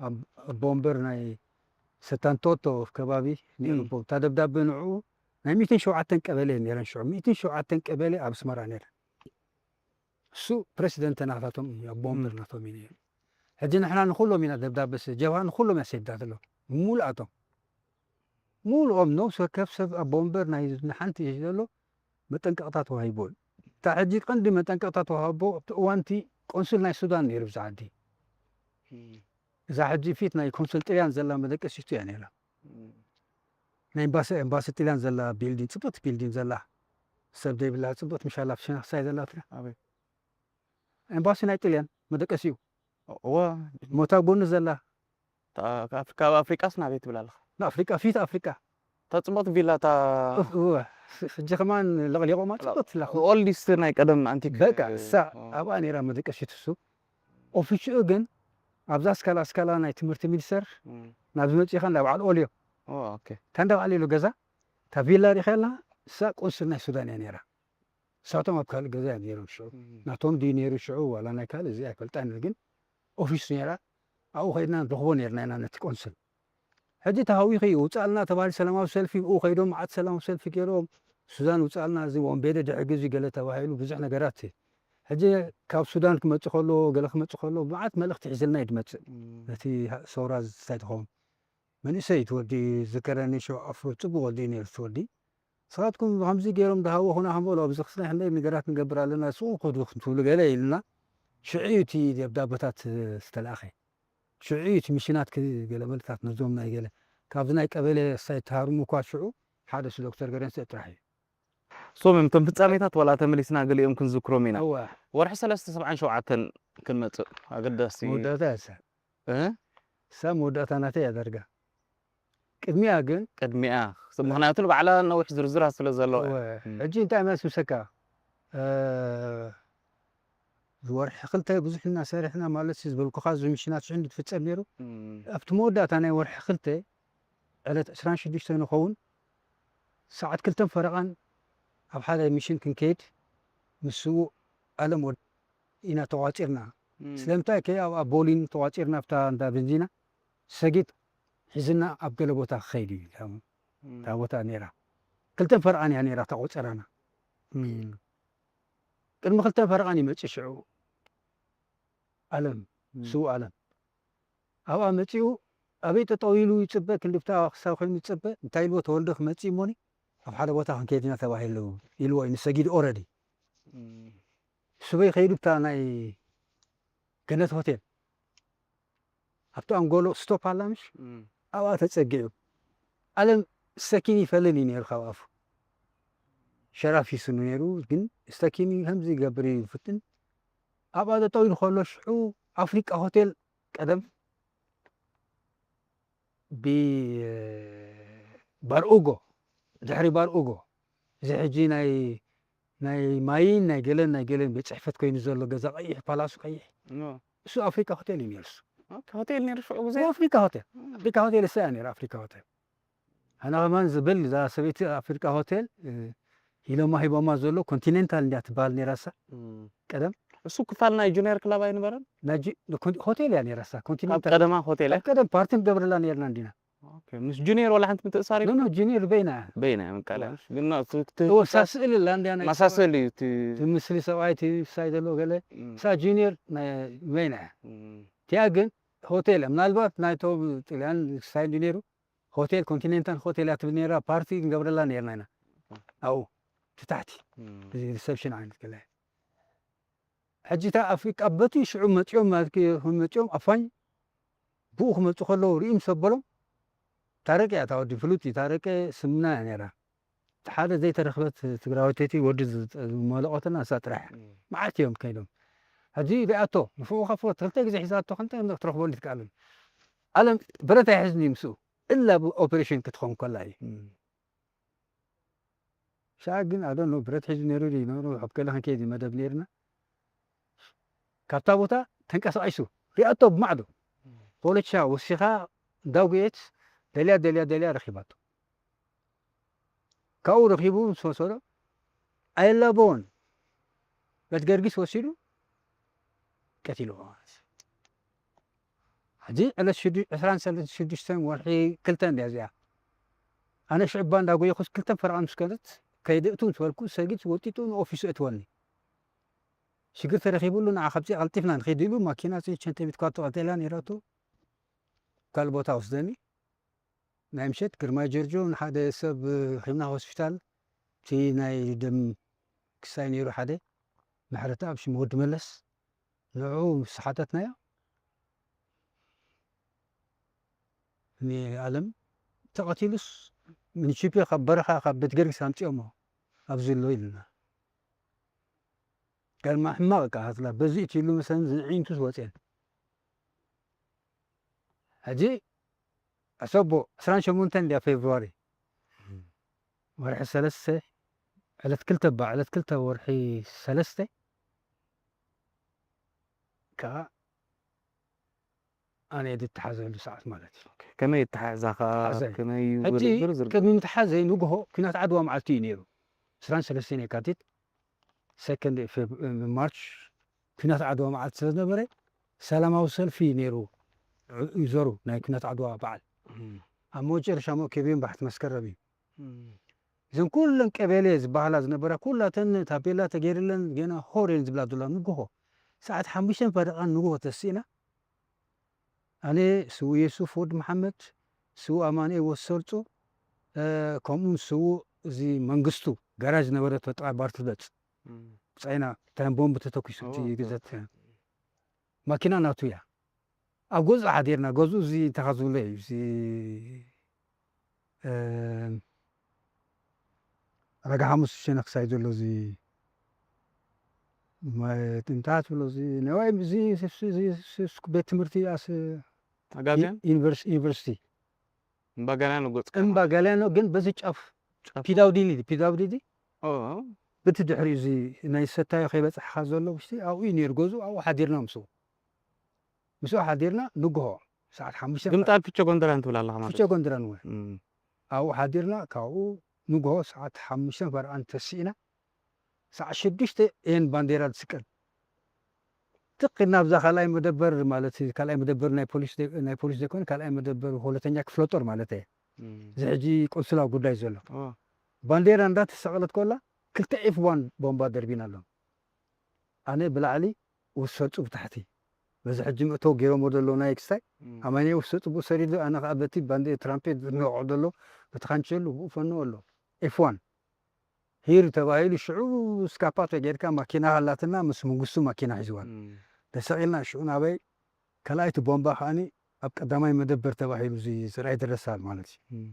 ኣብ ቦምበር ናይ ሰታንቶቶ ከባቢ ነይሩ እታ ደብዳቤ ንዕኡ ናይ ሚእትን ሸውዓተን ቀበሌ ነይረን ሽዑ ሚእትን ሸውዓተን ቀበሌ ኣብ ኣስመራ ነይረን እሱ ፕረሲደንት ናታቶም እዩ ኣብ ቦምበር ናቶም እዩ ነይሩ ሕጂ ንሕና ንኩሎም ኢና ደብዳበ ጀብሃ ንኩሎም እያ ሰዲዳትሎም ሙሉኣቶም ሙሉኦም ነብሲ ወከፍ ሰብ ኣብ ቦምበር ናይ ንሓንቲ ዘሎ መጠንቀቕታ ተዋሂቡ እዩ እታ ሕጂ ቀንዲ መጠንቀቕታ ተዋሃቦ ኣብቲ እዋንቲ ቆንስል ናይ ሱዳን ነይሩ ብዛ ዓዲ እዛ ሕጂ ፊት ናይ ኮንስል ጥልያን ዘላ መደቀሲቱ እያ ነይራ ናይ ኤምባሲ ኤምባሲ ጥልያን ዘላ ቢልዲንግ ፅብቅቲ ቢልዲንግ ዘላ ሰብ ዘይብላ ፅብቅቲ ምሻላ ፍሽናክሳይ ዘላ ትራ ኣበይ? ኤምባሲ ናይ ጥልያን መደቀሲኡ እወ ሞታ ጎኒ ዘላ ካብ ኣፍሪቃስ ናበይ ትብል ኣለኻ ንኣፍሪቃ ፊት ኣፍሪቃ እታ ጽብቕቲ ቪላ እታ እወ ሕጂ ከማን ለቕሊቖማ ጽብቕቲ ትላ ኦልዲስት ናይ ቀደም ኣንቲክ በቃ እሳ ኣብኣ ነይራ መደቀሲት እሱ ኦፊስኡ ግን ኣብዛ ስካላ ስካላ ናይ ትምህርቲ ሚኒስተር ናብ ዝመፅእኻ እንዳ በዓል ኦልዮ እታ እንዳ በዓል ኢሉ ገዛ እታ ቪላ ሪኸላ እሳ ቆንስል ናይ ሱዳን እያ ነይራ እሳቶም ኣብ ካልእ ገዛ እዮም ነይሮም ሽዑ ናቶም ድዩ ነይሩ ሽዑ ዋላ ናይ ካልእ እዚ ኣይፈልጣን ግን ኦፊስ ነይራ ኣብኡ ከይድና ንረኽቦ ነይርና ኢና ነቲ ቆንስል ሕጂ ተሃዊኺ ውፃልና ተባሂሉ ሰላማዊ ሰልፊ ብኡ ከይዶም መዓት ሰላማዊ ሰልፊ ገይሮም ሱዛን ውፃልና እዚ ወንቤደ ድሕር ግዜ ገለ ተባሂሉ ብዙሕ ነገራት ሕጂ ካብ ሱዳን ክመፅእ ከሎ ገለ ክመፅእ ከሎ መዓት መልእኽቲ ሒዝልና እዩ ዝመፅእ ነቲ ሰውራ ዝታይ ትኸውን መንእሰይ ትወዲ ዝከረኒ ሸው ኣፍሮ ጽቡቅ ወዲ ነይሩ ትወዲ ንስኻትኩም ከምዚ ገይሮም ዝሃወኹና ክንበሎ ኣብዚ ክስራሕ እንደ ነገራት ንገብር ኣለና ስኡ ክዱ ክትብሉ ገለ ኢልና ሽዑ እዩ እቲ ደብዳበታት ዝተላእኸ ሽዑ እዩ እቲ ምሽናት ገለ መልታት ነዞም ናይ ገለ ካብዚ ናይ ቀበሌ ሳይ ተሃርሙ እኳ ሽዑ ሓደ ሱ ዶክተር ገረንሰ ጥራሕ እዩ ሶም እዮም እቶም ፍጻሜታት፣ ዋላ ተመሊስና ገሊኦም ክንዝክሮም ኢና። እወ ወርሒ ሰለስተ ሰብዓን ሸውዓተን ክንመጽእ ኣገዳሲ እዩ። መወዳእታ እያ እሳ። እ? እሳ መወዳእታ ናተይ እያ ዳርጋ። ቅድሚኣ ግን ቅድሚኣ፣ ምኽንያቱ ንባዕላ ነዊሕ ዝርዝራ ስለ ዘለዋ። እወ፣ ሕጂ እንታይ ማለት ምሰካ፣ እ፣ ወርሒ ክልተ ብዙሕ እናሰሪሕና ማለት እዩ ዝበልኩኻ፣ እዚ ሚሽናት ሽዑ እንትፍጸም ነይሩ። እም፣ ኣብቲ መወዳእታ ናይ ወርሒ ክልተ ዕለት ዕስራን ሽዱሽተን ንኸውን ሰዓት ክልተን ፈረቓን ኣብ ሓደ ሚሽን ክንከይድ ምስ ስዉእ ኣለም ወድ ኢና ተቋጺርና። እም፣ ስለምንታይ ከ ኣብኣ ቦሊን ተቋጺርና ኣብታ እንዳ ቤንዚና ሰጊድ ሒዝና ኣብ ገለ ቦታ ክኸይድ እዩ ኢሉ። እም፣ እታ ቦታ ነይራ ክልተን ፈረቓን እያ ነይራ ተቆጸራና። እም። ቅድሚ ክልተን ፈረቓን ይመጽእ ሽዑ ኣለም እም፣ ስዉእ ኣለም ኣብኣ መጺኡ ኣበይ ጠጠው ኢሉ ይጽበ ክንድፍታ ክሳብ ኮይኑ ይጽበ እንታይ ኢልዎ ተወልደ ክመጽእ እሞኒ ኣብ ሓደ ቦታ ክንከይድ ኢና ተባሂሉ ኢልዎ እዩ ንሰጊድ ኦረዲ እም፣ ስበይ ከይዱ ብታ ናይ ገነት ሆቴል ኣብቲ ኣንጎሎ ስቶፕ ኣላ ምሽ እም፣ ኣብኣ ተጸጊዑ ኣለም ስተኪን ይፈልን እዩ ነይሩ ካብ ኣፉ ሸራፍ ይስኑ ነይሩ ግን ስተኪን ከምዚ ይገብር እዩ ይፍትን ኣብኣ ጠጠው ኢሉ ከሎ ሽዑ ኣፍሪቃ ሆቴል ቀደም ብ ባርኡጎ ድሕሪ ባርኡጎ እዚ ሕጂ ናይ ናይ ማይን ናይ ገለን ናይ ገለን ቤት ጽሕፈት ኮይኑ ዘሎ ገዛ ቀይሕ ፓላሱ ቀይሕ ኖ። እሱ ኣፍሪካ ሆቴል እዩ ነይሩ እሱ ኦኬ፣ ሆቴል ነይሩ ሽዑ ግዜ። ኣፍሪካ ሆቴል ኣፍሪካ ሆቴል እሳ እያ ነይራ ኣፍሪካ ሆቴል ኣነ ከማን ዝብል እዛ ሰበይቲ ኣፍሪካ ሆቴል እ፣ ኢሎማ ሂቦማ ዘሎ ኮንቲኔንታል እንዲያ ትበሃል ነይራ እሳ እም። ቀደም እሱ ክፋል ናይ ጁኒየር ክለብ ኣይነበረን? ናይ ጂ- ኮን- ሆቴል እያ ነይራ እሳ ካብ ኮንቲኔንታል ቀደማ ሆቴል እያ? ካብ ቀደም ፓርቲ ንገብረላ ነይርና እንዲና ኦኬ፣ ምስ ጁኒየር ዋላ ሓንቲ ምትእሳር ኖ ይብሉ? ኖ ጂኒር በይና በይና ምቃለ ግን እወ፣ እሳ ስእሊ ኣላ እንዲያ ናይ መሳሰል እዩ እቲ እቲ ምስሊ ሰብኣይ እቲ ሳይ ዘሎ ገለ እም፣ እሳ ጂኒር ናይ በይና እያ እም፣ እቲኣ ግን ሆቴል እያ ምናልባት ናይቶም ጥልያን ሳይ እንዲ ነይሩ ሆቴል ኮንቲኔንታል ሆቴል እያ ትብል ነይራ ፓርቲ ንገብረላ ነይርና ኢና ኣብኡ ትታሕቲ እም፣ ሪሰፕሽን ዓይነት ገለ ሕጂ እታ ኣፍሪቃ በቲ ሽዑ መፂኦም ማለት ክኾን መፂኦም ኣፋኝ ብኡ ክመፁ ከለዉ ርእዮም ሰበሎም ታረቀ እያ ታወዲ ፍሉጥ እዩ ታረቀ ስምና እያ ነይራ እቲ ሓደ ዘይተረኽበት ትግራወተይቲ ወዲ ዝመለቆትና እሳ ጥራሕ እያ እም፣ መዓት እዮም ከይዶም ሕጂ ሪኣቶ ንፍቑ ከፍወት ክልተ ግዜ ሒዛቶ ክንተ ክትረኽበሉ ትከኣልን ኣለም ብረት ኣይሕዝኒ ምስኡ እላ ብኦፕሬሽን ክትኸውን ከላ እዩ እም፣ ሻ ግን ኣዶ ብረት ሒዙ ነይሩ ድዩ ነሩ ኣብ ገለ ክንከይድ እዩ መደብ ነይርና ካብታ ቦታ ተንቀሳቂሱ ሪኣቶ ብማዕዶ ፖለቲሻ ወሲኻ እንዳጉየት ደልያ ደልያ ደልያ ረኺባቶ ካብኡ ረኺቡ ምስ ወሰዶ ኣየላበዎን በት ገርጊስ ወሲዱ ቀቲልዎ ማለት እዩ ሕጂ ዕለት ሽዱ- ዕስራን ሰለስተ ሽዱሽተን ወርሒ ክልተ እንድያ እዚኣ ኣነ ሽዑባ እንዳጎየኹስ ክልተ ፈረቓ ምስ ከለት ከይድእቱ ምስ በልኩ ሰጊድ ወጢጡ ንኦፊሱ እትወኒ ሽግር ተረኺቡሉ ንዓ ካብዚ ቀልጢፍና ንኺድ ኢሉ ማኪና ቸንተ ቤት ኳቶ ቀልቴላ ነይራቱ ካልእ ቦታ ወስደኒ ናይ ምሸት ግርማይ ጀርጆ ንሓደ ሰብ ሒምና ሆስፒታል እቲ ናይ ደም ክሳይ ነይሩ ሓደ ምሕረተኣብ ሽም ወዲ መለስ ንዕኡ ምስ ሓተትናዮ ንኣለም ተቐቲሉስ ምንሽፒ ካብ በረኻ ካብ ቤት ገርጊስ ኣምፅኦሞ ኣብዚ ኣሎ ኢልና ጋልማ ሕማቕ እቃ ሃትላ በዚ እቲ ኢሉ መሰን ዝዕይንቱ ዝወፅአን ሕጂ ኣሰቦ ዕስራን ሸሞንተን እንድያ ፌብሩዋሪ ወርሒ ሰለስተ ዕለት ክልተ ባ ዕለት ክልተ ወርሒ ሰለስተ ከዓ ኣነ ድተሓዘሉ ሰዓት ማለት እዩ ከመይ ይተሓዛኻ ተሓዘ። ከመይ ሕጂ ዝርዝር ቅድሚ ምትሓዘይ ንግሆ ኲናት ዓድዋ መዓልቲ እዩ ነይሩ ዕስራን ሰለስተን የካቲት ሰከንድ ማርች ኲናት ዓድዋ መዓልቲ ስለ ዝነበረ ሰላማዊ ሰልፊ እዩ ነይሩ ይዞሩ ናይ ኲናት ዓድዋ በዓል ኣብ መጨረሻ ሞ ከብዮም ባሕቲ መስከረም እዩ እዘን ኩለን ቀበሌ ዝበሃላ ዝነበራ ኩላተን ታፔላ ተገይርለን ገና ሆር እየን ዝብላ ዘሎ ንግሆ ሰዓት ሓሙሽተን ፈረቓን ንግሆ ተስኢና ኣነ ስው የሱፍ ወድ መሓመድ ስው ኣማኑኤል ወሰርፁ ከምኡ ስው እዚ መንግስቱ ጋራጅ ዝነበረ ተጠባባርቲ በፅ ብፃይና ታን ቦምብ ተተኪሱ እቲ ግዘት ማኪና ናቱ እያ ኣብ ገዝኡ ሓዲርና ገዝኡ እዚ እንተኻ ዝብሎ እዩ እዚ ረጋ ሓሙስ ሸነኽ ሳይ ዘሎ እዚ ማይ ጥንታት ብሎ እዚ ነዋይ እዚ ስስ- እዚ ስስ- ቤት ትምህርቲ ኣስ ኣጋዝያን ዩኒቨርስ- ዩኒቨርሲቲ እምባጋልያን ንጎጽካ እምባ ጋልያኖ ግን በዚ ጫፍ ጫፍ። ፒዳውዲኒ ፒዳውዲዲ ኦ ብቲ ድሕሪኡ እዚ ናይ ሰታዮ ከይበፅሕኻ ዘሎ ውሽጢ ኣብኡ እዩ ነይሩ ገዝኡ ኣብኡ ሓዲርና ምስኡ ምስኡ ሓዲርና ንግሆ ሰዓት ሓሙሽተ ግምጣል ፊቸ ጎንደራን ትብል ኣለኻ ማለት ፍቸ ጎንድረን እውን እም። ኣብኡ ሓዲርና ካብኡ ንግሆ ሰዓት ሓሙሽተ ፈርዓን ተሲእና ሰዓት ሽዱሽተ እየን ባንዴራ ዝስቀል ትቕ ኢልና ኣብዛ ካልኣይ መደበር ማለት እዩ፣ ካልኣይ መደበር ናይ ፖሊስ ዘይ- ናይ ፖሊስ ዘይኮነ ካልኣይ መደበር ሁለተኛ ክፍለ ጦር ማለት እየ እም። እዚ ሕጂ ቆንስላ ጉዳይ ዘሎ ኦ ባንዴራ እንዳተሰቐለት ኮላ ክልተ ኤፍ ዋን ቦምባ ደርቢና ኣሎ ኣነ ብላዕሊ ውሰፁ ብታሕቲ በዚ ሕጂ ምእተው ገይሮሞ ዘሎ ናይ ክስታይ እም። ኣማኒ ውሰፁ ብኡ ሰሪዱ ኣነ ከዓ በቲ ባንዴ ትራምፔት ዝነቆ ዘሎ በቲ ካንቸሉ ብኡ ፈንዎ ኣሎ ኤፍ ዋን ሂር ተባሂሉ ሽዑ ስካፓቶ ጌርካ ማኪና ሃላትና ምስ መንግስቱ ማኪና ሒዝዋን እም። ተሰቒልና ሽዑ ናበይ ካልኣይቲ ቦምባ ከዓኒ ኣብ ቀዳማይ መደበር ተባሂሉ እዚ ዝርኣይ ደረሳል ማለት እዩ እም።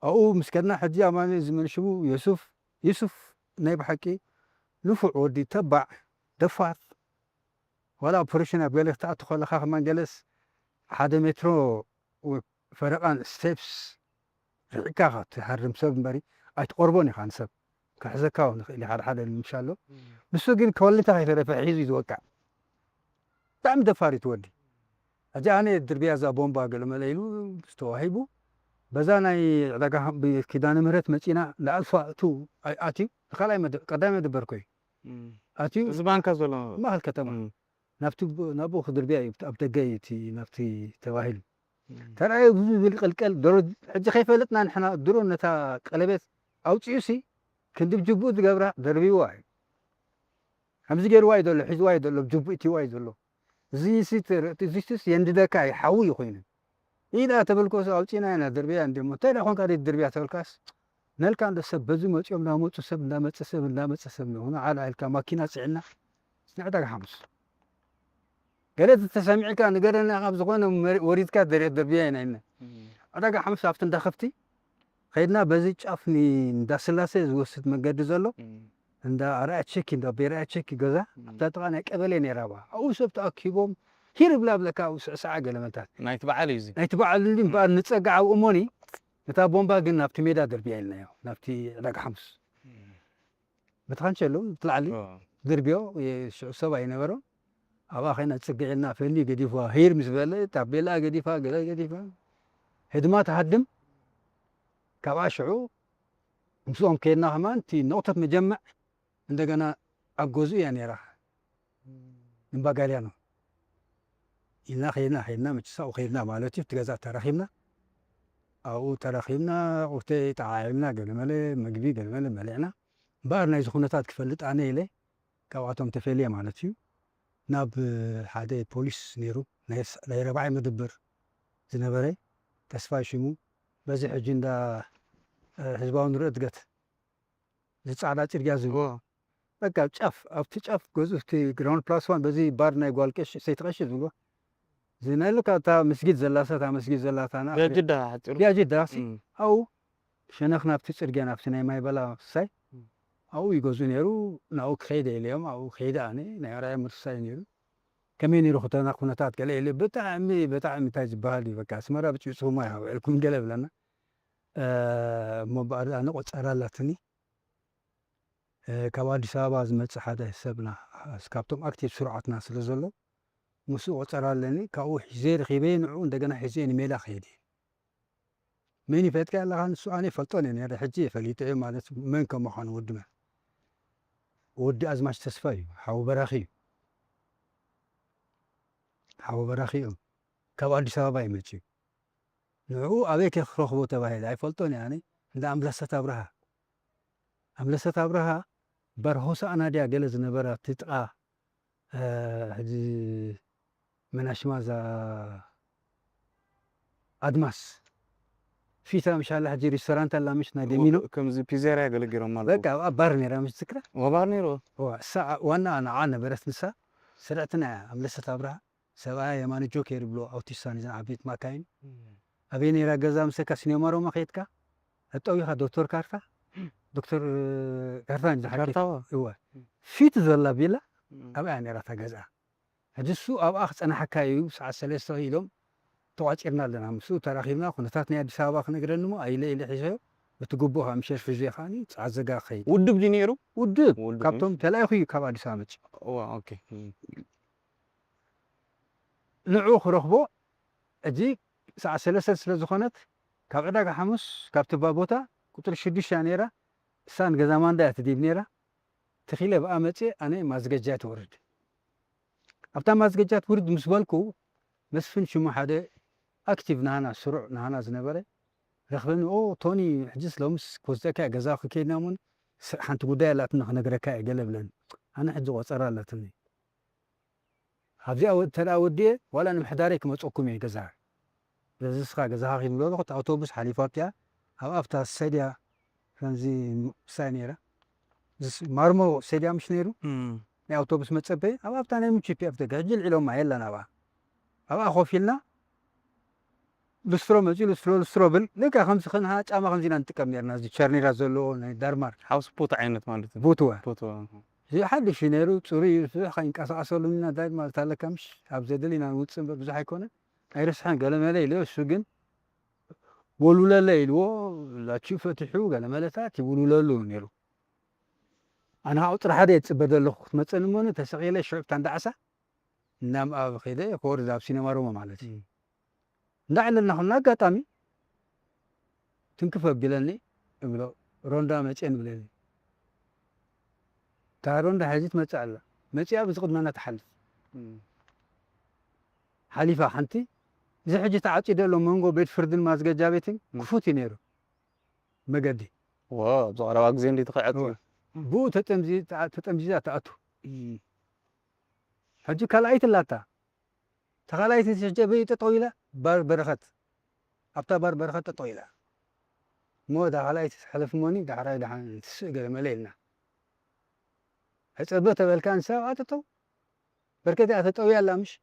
ኣብኡ ምስ ከድና ሕጂ ኣማኒ ዝመን ሽሙ የሱፍ የሱፍ ናይ ብሓቂ ንፉዕ ወዲ ተባዕ ደፋር ዋላ ኦፐሬሽን ኣብ ገለ ክትኣቱ ከለኻ ከማን ገለስ ሓደ ሜትሮ ፈረቓን ስቴፕስ ርሒቕካ ኢኻ ትሃርም ሰብ እምበሪ ኣይትቐርቦን ኢኻ ንሰብ ክሕዘካ እውን ይኽእል እዩ ሓደ ሓደ ንምሻ ኣሎ ንሱ ግን ከወልታ ከይተረፈ ሒዙ እዩ ዝወቅዕ ብጣዕሚ ደፋር እዩ ትወዲ ሕጂ ኣነ ድርብያ እዛ ቦምባ ገለ መለ ኢሉ ዝተዋሂቡ በዛ ናይ ዕዳጋ ኪዳነ ምህረት መፂና ንኣልፋ እቱ ኣትዩ ንካልኣይ ቀዳማይ መደበር ኮዩ ኣትዩ እዚ ባንካ ዘሎ ማእኸል ከተማ ናብቲ ናብኡ ክድርብያ እዩ ኣብ ደገ እዩ እቲ ናብቲ ተባሂሉ ተራእዩ ብዙ ዝብል ቅልቀል ድሮ ሕጂ ከይፈለጥና ንሕና ድሮ ነታ ቀለቤት ኣውፅኡ ሲ ክንዲ ብጅቡኡ ዝገብራ ደርቢዋ እዩ ከምዚ ገይርዋ እዩ ዘሎ ሒዝዋ እዩ ዘሎ ብጅቡኡ እትዋ እዩ ዘሎ እዚ እዚስ የንድደካ እዩ ሓዊ እዩ ኮይኑ ኢና ተበልኮ ኣውፂና ኢና ድርብያ እንዲሞ እንታይ ዳ ኮንካ ድርብያ ተበልካስ ነልካ እንደ ሰብ በዚ መፂኦም እንዳመፁ ሰብ እንዳመፀ ሰብ እንዳመፀ ሰብ ንሆነ ዓላ ኢልካ ማኪና ፅዕና ንዕዳጋ ሓሙስ ገለ ተሰሚዕካ ንገረና ካብ ዝኾነ ወሪድካ ደርብያ ኢና ኢልና ዕዳጋ ሓሙስ ኣብቲ እንዳኸፍቲ ከይድና በዚ ጫፍ እንዳስላሴ ዝወስድ መንገዲ ዘሎ እንዳ ኣርኣያ ቸኪ እንዳ ቤርኣያ ቸኪ ገዛ ኣብታ ጥቓ ናይ ቀበሌ ነይራ ባ ኣብኡ ሰብ ተኣኪቦም ሂር ብላ ብለካ ኣብኡ ስዕስዓ ገለመልታት ናይቲ በዓል እዩ እዚ ናይቲ በዓል እንዲ እምበኣር ንፀጋዕ ኣብኡ እሞኒ እታ ቦምባ ግን ናብቲ ሜዳ ደርብያ ኢልናዮ ናብቲ ዕዳጋ ሓሙስ በቲ ካንቸሎ እቲ ላዕሊ ድርብዮ ሽዑ ሰብ ኣይነበሮን ኣብኣ ኸይና ፅግዕ ኢልና ፈኒ ገዲፍዋ ሂር ምስ በለ ታቤላ ገዲፋ ገለ ገዲፋ ህድማ ትሃድም ካብኣ ሽዑ ምስኦም ከይድና ከማን እቲ ነቑተት መጀመዕ እንደገና ኣብ ገዝኡ እያ ነይራ እምባጋልያኖ ኢልና ከይድና ከይድና መችስ ኣብኡ ከይድና ማለት እዩ እቲ ገዛ ተራኺብና ኣብኡ ተራኺብና ቁርተ ጠዓዒምና ገለመለ ምግቢ ገለመለ በሊዕና እምበኣር ናይዚ ኩነታት ክፈልጥ ኣነ ኢለ ካብኣቶም ተፈልየ ማለት እዩ ናብ ሓደ ፖሊስ ነይሩ ናይ ረባዓይ መደበር ዝነበረ ተስፋይ ሽሙ በዚ ሕጂ እንዳ ህዝባዊ ንርኢ እድገት ዝፃዕዳ ፅርግያ ዝብሎ በቃ ጫፍ ኣብቲ ጫፍ ገዙ እቲ ግራውንድ ፕላስ ዋን በዚ ባር ናይ ጓል ቀሽ ሰይቲ ቀሽ ዝብሎ ዝናይሉ ካብታ መስጊድ ዘላሳ እታ መስጊድ ዘላታ ቢያጅዳ ሓፂሩ ቢያጅዳ ሲ ኣው ሸነኽ ናብቲ ፅርግያ ናብቲ ናይ ማይ በላ ክሳይ ኣብኡ ይገዝኡ ነይሩ። ናብኡ ክኸይደ ኢለዮም ኣብኡ ከይደ ኣነ ናይ ኣርኣያ ምርሳይ ነይሩ። ከመይ ነይሩ ኩተና ኩነታት ገለ ኢለ ብጣዕሚ ብጣዕሚ እንታይ ዝበሃል እዩ በቃ ኣስመራ ብጭብፅኹማ ይሃውዕልኩም ገለ ብለና። እሞ በኣር ኣነ ቆፀራ ኣላትኒ። ካብ ኣዲስ ኣበባ ዝመፅእ ሓደ ሰብና ካብቶም ኣክቲቭ ስሩዓትና ስለ ዘሎ ምስኡ ቆፀራ ኣለኒ። ካብኡ ሒዘ ረኺበ ንዕኡ እንደገና ሒዘ ንሜዳ ከይድ እየ። መን ይፈጥካ ኣለኻ ንሱ ኣነ ይፈልጦን እየ ነረ ሕጂ እየ ፈሊጠ እየ ማለት መን ከም ምዃኑ ወዲ መን ወዲ ኣዝማች ተስፋ እዩ ሓው በራኺ እዩ ሓው በራኺ እዮም ካብ ኣዲስ ኣበባ ይመጽ እዩ ንዕኡ ኣበይ ከ ክረኽቦ ተባሂለ ኣይፈልጦን እየ ኣነ እንዳ ኣምለሰት ኣብርሃ ኣምለሰት ኣብርሃ በርሆሳ ኣናድያ ገለ ዝነበራ ትጥቃ ሕጂ መናሽማ እዛ ኣድማስ ፊታ ምሻላ ሕጂ ሪስቶራንት ኣላ ምሽ ናይ ደሚኖ ከምዚ ፒዜራ ያገለግሎም ማለት በቃ ኣብ ባር ነራ ምሽ ትክራ ወባር ነይሮ እሳ ዋና ንዓ ነበረት ንሳ ስርዕትና እያ ኣብ ለሰት ኣብርሃ ሰብኣያ የማነ ጆኬር ይብሎ ኣውቲስታ ንዘን ዓበይት ማካይን ኣበይ ነራ ገዛ ምሰካ ሲኔማሮማ ከየትካ ኣጠዊኻ ዶክተር ካርታ ዶክተር ኤርታን ዝሓልፍ ካርታዋ እወ ፊት ዘላ ቪላ እም፣ ኣብኣ እያ ነይራ እታ ገዛ። ሕጂ እሱ ኣብኣ ክጸናሓካ እዩ ሰዓት ሰለስተ ኢሎም ተቋጺርና ኣለና። ምስኡ ተራኺብና ኩነታት ናይ ኣዲስ ኣበባ ክነግረኒ እሞ ኣይለ ኢለ ሒዘዮ። በቲ ግቡእ ከዓ ምሸት ሒዘዮ ከዓኒ ጸዓት ዘጋ ክኸይድ ውድብ ድዩ ነይሩ? ውድብ ውድብ ካብቶም ተላኢኹ እዩ ካብ ኣዲስ ኣበባ መጽእ። እዋ፣ ኦኬ። እም፣ ንዕኡ ክረኽቦ ሕጂ ሰዓት ሰለስተ ስለ ዝኾነት ካብ ዕዳጋ ሓሙስ ካብ ትባ ቦታ ቁፅሪ ሽዱሽተ እያ ነይራ። እሳ ንገዛ ማንዳ እያ ትዲብ ነይራ። ትኺለ ብኣ መፅእ ኣነ ማዝገጃ ትወርድ። ኣብታ ማዝገጃ ትውርድ ምስ በልኩ መስፍን ሽሙ ሓደ ኣክቲቭ ናሃና ስሩዕ ናሃና ዝነበረ ረኽበኒ። ኦ ቶኒ ሕጅስ ሎምስ ክወስደካ እየ ገዛ ክከይድና እሞን ስ- ሓንቲ ጉዳይ ኣላትና ክነግረካ እየ ገለ ብለኒ። ኣነ ሕጂ ቆፀራ ኣለትኒ ኣብዚኣ ወ- እንተ ደኣ ወዲኤ ዋላ ንምሕዳረይ ክመፀኩም እየ ገዛ። ስለዚ እስኻ ገዛኻ ኪድ ብሎ ኣለኹ። እታ ኣውቶቡስ ሓሊፋ ኣብቲኣ ኣብ ኣብታ ሰድያ ከምዚ ምሳይ ነይራ ዝስ- ማርሞ ሰድያ ምሽ ነይሩ ናይ ኣውቶቡስ መፀበይ ኣብ ኣብታ ናይ ምችፒ ኣብ ደገ ሕጂ ልዒሎማ የለን ኣብኣ ኣብኣ ኮፍ ኢልና ልስትሮ መፂኡ ልስትሮ ልስትሮ ብል ልካ ከምዚ ክንሃ ጫማ ከምዚ ኢና ንጥቀም ነርና እዚ ቸርኒራ ዘለዎ ናይ ዳርማር ሓውስ ፖት ዓይነት ማለት እዩ። ቡትወ ፖት እዚ ሓድሽ እዩ ነይሩ ፅሩይ እዩ ብዙሕ ከይንቀሳቀሰሉ ኢና ዳይ ማለት ኣለካ ምሽ ኣብ ዘደል ኢና ንውፅእ እምበር ብዙሕ ኣይኮነ ኣይርስሐን ገለመለ ኢሉ እሱ ግን ወሉለለ ኢልዎ ላቺ ፈትሑ ገለመለታት ይውሉለሉ ነይሩ ኣነ ካብኡ ጥራሕ ሓደ የፅበ ዘለኹ ክትመፀኒ እሞኒ ተሰቂለ ሽዑብታ እንዳዓሳ እናምኣበ ከይደ ክወርድ ኣብ ሲነማ ሮማ ማለት እዩ እንዳዕለልና ኩልና ኣጋጣሚ ትንክፍ ኣቢለኒ እብሎ ሮንዳ መፅየ ንብለኒ እታ ሮንዳ ሕዚ ትመፅእ ኣላ መፅያ ብዚ ቅድመና ትሓልፍ ሓሊፋ ሓንቲ እዚ ሕጂ ተዓፂ ዘሎ መንጎ ቤት ፍርድን ማዝገጃ ቤትን ክፉት እዩ ነይሩ መገዲ ኣብዚ ቀረባ ግዜ እንዲ ተኸዐት ብኡ ተጠምዚዛ ተኣቱ ሕጂ ካልኣይቲ ኣላታ ተኻላይቲ ተሸጀበ ጠጠው ኢላ ባር በረኸት ኣብታ ባር በረኸት ጠጠው ኢላ እሞ እታ ካልኣይቲ ትሕለፍ እሞኒ ዳሕራይ ደሓን ትስእ ገለ መለ ኢልና ሕፀበ ተበልካ ንሳ ኣብኣ ጠጠው በርከት እያ ተጠውያ ኣላ ምሽ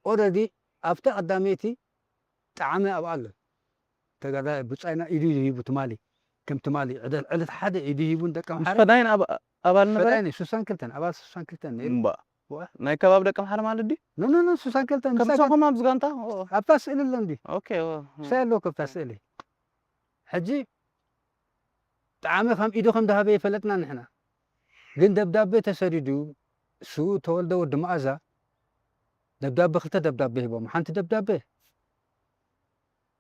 ኦረዲ ኣብታ ቀዳመይቲ ጣዕመ ኣብኣ ኣሎ ተጋዳላይ ብጻይና ኢዱ ሂቡ ትማሊ ከም ትማሊ ዕለት ሓደ ኢዱ ሂቡ ንደቀ ምስ ፈዳይን ኣብ- ኣባል ነበረ ፈዳይን ሱሳን ክልተን ኣባል ሱሳን ክልተን ነይሩ እምባ ዋ። ናይ ከባቢ ደቂ ምሓረ ማለት ድዩ ኖ ኖ ኖ ሱሳን ክልተን ከምሳኹም ኣብዚ ጋንታ ኦ፣ ኣብታ ስእሊ ኣሎ እንዲ ኦኬ ኦ፣ ኦ። ምሳይ ኣለዎ ከብታ ስእሊ ሕጂ ጣዕሚ ከም ኢዱ ከም ዝሃበ ይፈለጥና ንሕና ግን ደብዳቤ ተሰዲዱ እሱ ተወልደ ወዲ መኣዛ ደብዳቤ ክልተ ደብዳቤ ሂቦም ሓንቲ ደብዳቤ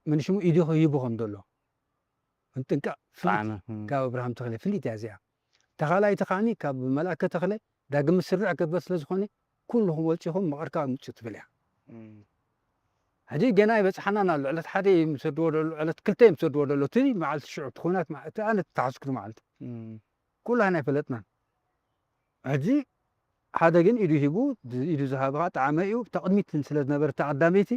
ምን ሽሙ ኢዱ ሂቡ ከም ዘሎ እንጥንቃ ጣዕሚ እም። ካብ ኣብርሃም ተኽለ ፍልጥ እያ እዚኣ ተኻላይቲ ከዓኒ ካብ መላእከ ተኽለ ዳግም ስርዕ ገበር ስለ ዝኾነ ኩልኹም ወፂኹም መቐርካ ምፁ ትብል እያ እም። ሕጂ ገና ይበፅሓና ኣሎ ዕለት ሓደ እዩ ምሰድዎ ደሎ ዕለት ክልተ እዩ ምሰድዎ ደሎ እቲ መዓልቲ ሽዑ እቲ ኩናት መዓ- እቲ ኣነ ተሓዝኩት መዓልቲ እም። ኩላህና ኣይፈለጥናን ሕጂ ሓደ ግን ኢዱ ሂቡ ኢዱ ዝሃበ ከዓ ጣዕመ እዩ ተቕድሚት ስለ ዝነበረ ተቐዳመይቲ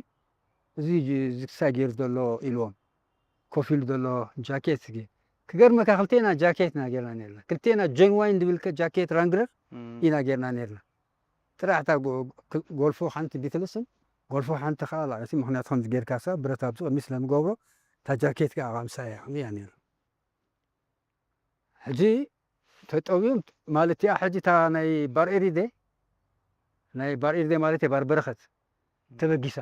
እዚ ጅ- እዚ ክሳይ ገይሩ ዘሎ ኢልዎም ኮፍ ኢሉ ዘሎ ጃኬት ግ- ክገርመካ ክልቴና ጃኬት ኢና ጌርና ነርና ክልቴና ጀንዋይን ዝብል ከ- ጃኬት ራንግረር እም። ኢና ጌርና ነርና ጥራሕ እታ ጎ- ክ- ጎልፎ ሓንቲ ቢትልስን ጎልፎ ሓንቲ ከዓ ላዕለቲ ምክንያቱ ከምዚ ጌርካ ሳ ብረት ኣብዚ ቅድሚ ስለንገብሮ እታ ጃኬት ከዓ ኣምሳ እያ ከምዚ እያ ነይሩ ሕጂ ተጠውዮም ማለት እያ ሕጂ እታ ናይ ባር ኤሪደ ናይ ባር ኤሪደ ማለት እየ ባር በረኸት ተበጊሳ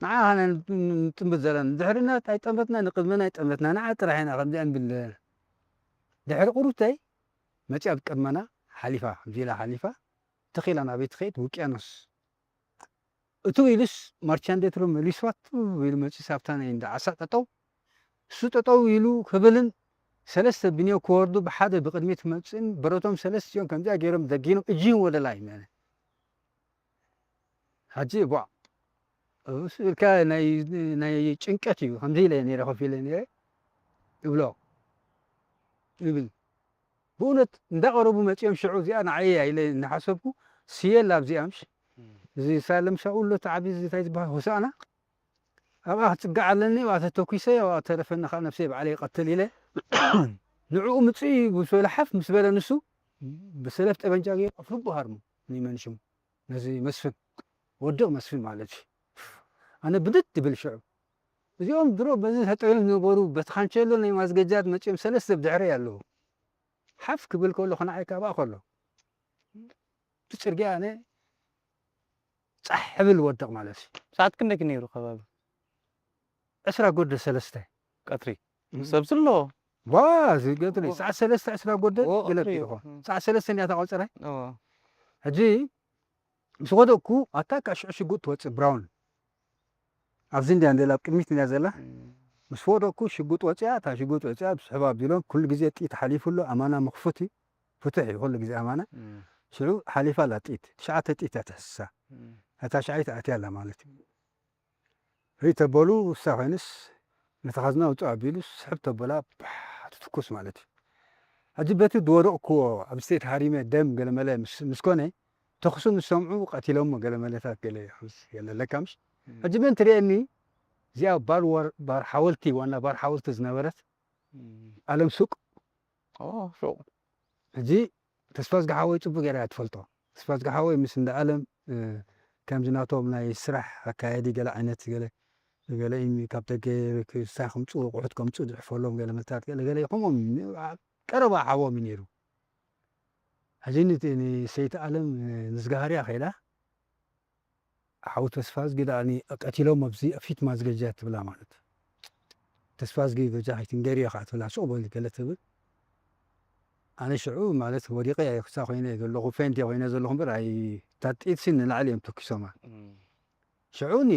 ንዓ ንጥምብት ዘለና ንድሕርና ኣይጠመትና ንቅድመና ኣይጠመትና ንዓ ጥራሕ ኢና ከምዚኣ ንብል ዘለና ድሕሪ ቁሩብተይ መፂኣ ብቅድመና ሓሊፋ ቪላ ሓሊፋ ተኺላ ናበይ ትኸይድ ውቅያኖስ እቱ ኢሉስ ማርቻንዴ ትሮ መሊስዋ ቱ ኢሉ መፂ ሳብታ ናይ እንዳ ዓሳ ጠጠው እሱ ጠጠው ኢሉ ክብልን ሰለስተ ብንዮ ክወርዱ ብሓደ ብቅድሚት ክመፅእን ብረቶም ሰለስቲኦም ከምዚኣ ገይሮም ደጊኖም እጅህን ወደ ላይ መነ ሓጂ ቧዕ እሱ ኢልካ ናይ ናይ ጭንቀት እዩ ከምዚ ኢለ ነይረ ኮፍ ኢለ ነይረ ይብሎ ይብል ብእውነት እንዳቐረቡ መፂኦም ሽዑ እዚኣ ንዓየ ኢለ እናሓሰብኩ ስየል ኣብዚኣ ምሽ እዚ ሳለም ሻውሎ ተዓቢ እዚ እንታይ ዝበሃል ሆሳእና ኣብኣ ክፅጋዕ ኣለኒ ኣብኣ ተተኩሰ ኣብኣ ተረፈኒ ከዓ ነፍሰይ ባዕለ ይቐትል ኢለ ንዕኡ ምፅእ ብሶለ ሓፍ ምስ በለ ንሱ ብሰለፍ ጠበንጃ ገይሩ ኣፍልቡ ሃርሙ ንመንሽሙ ነዚ መስፍን ወድቕ መስፍን ማለት እዩ ኣነ ብድድ ድብል ሽዑ እዚኦም ድሮ በዚ ተጠይሎም ዝነበሩ በቲ ካንቸሎ ናይ ማዝገጃት መጺኦም ሰለስተ ብድሕረይ ኣለዉ። ሓፍ ክብል ከሎ ከነዓይ ካብኣ ከሎ እቲ ጽርግያ ኣነ ጻሕ ብል ወድቕ ማለት እዩ። ሰዓት ክንደይ ነይሩ ከባቢ? ዕስራ ጎደ ሰለስተ ቀትሪ ሰብ ስሎ ዋ ዝገጥሪ ሰዓት ሰለስተ ዕስራ ጎደ ገለጥ ይኾ ሰዓት ሰለስተ እንዲያ ተቆጸረ። ሕጂ ምስ ወደቅኩ ኣታ ካ ሽዑ ሽጉጥ ትወጽእ ብራውን ኣብዚ እንዲያ እንደላ ኣብ ቅድሚት እንዲያ ዘላ ምስ ወደቅኩ ሽጉጥ ወጽያ እታ ሽጉጥ ወጽያ ብስሕባ ኣቢሎም ኩሉ ግዜ ጥይት ሓሊፉ ኣሎ ኣማና ምኽፉት እዩ ፍትሕ እዩ ኩሉ ግዜ ኣማና ሽዑ ሓሊፋ ኣላ ጥይት ትሽዓተ ጥይት እያ ትሕስሳ እታ ሽዓይ ተኣትያ ኣላ ማለት እዩ ርእይ ተበሉ እሳ ኮይንስ ነቲ ኻዝና ውፅእ ኣቢሉ ስሕብ ተበላ ትትኩስ ማለት እዩ ሕጂ በቲ ዝወደቕኩዎ ኣብ ስቴት ሃሪመ ደም ገለመለ ምስ ኮነ ተኽሱ ምስ ሰምዑ ቀቲሎሞ ገለመለታት ገለ ኣለካ ምሽ ሕጂ መን ትርእየኒ እዚኣ ባር ሓወልቲ ዋና ባር ሓወልቲ ዝነበረት ኣለም ሱቅ ሕጂ ተስፋ ዝገሓወይ ፅቡቅ ገይራ እያ ትፈልጦ ተስፋ ዝገሓወይ ምስ እንዳ ኣለም ከምዚ ናቶም ናይ ስራሕ ኣካየዲ ገለ ዓይነት ገለ ገለ ካብ ደገ ክሳይ ከምፁ ኣቑሑት ከምፁ ዝሕፈሎም ገለ መታት ገለ ገለ ከምኦም ቀረባ ሓዎም እዩ ነይሩ ሕጂ ንሰይቲ ኣለም ንዝጋሃርያ ከይዳ ሓው ተስፋዝጊ ደኣ ቀቲሎም ኣብዚ ፊት ማዝገጃ ትብላ ማለት ተስፋዝጊ በጃኺ ትንገሪ ኢኻ ትብላ ሱቕ በሊ ገለ ትብል ኣነ ሽዑ ማለት ወዲቐ ክሳ ኮይነ ዘለኹ ፌንት ኮይነ ዘለኹ እምበር ኣይ ታጥቂት ሲ ንላዕሊ እዮም ተኪሶማ ሽዑ ኒ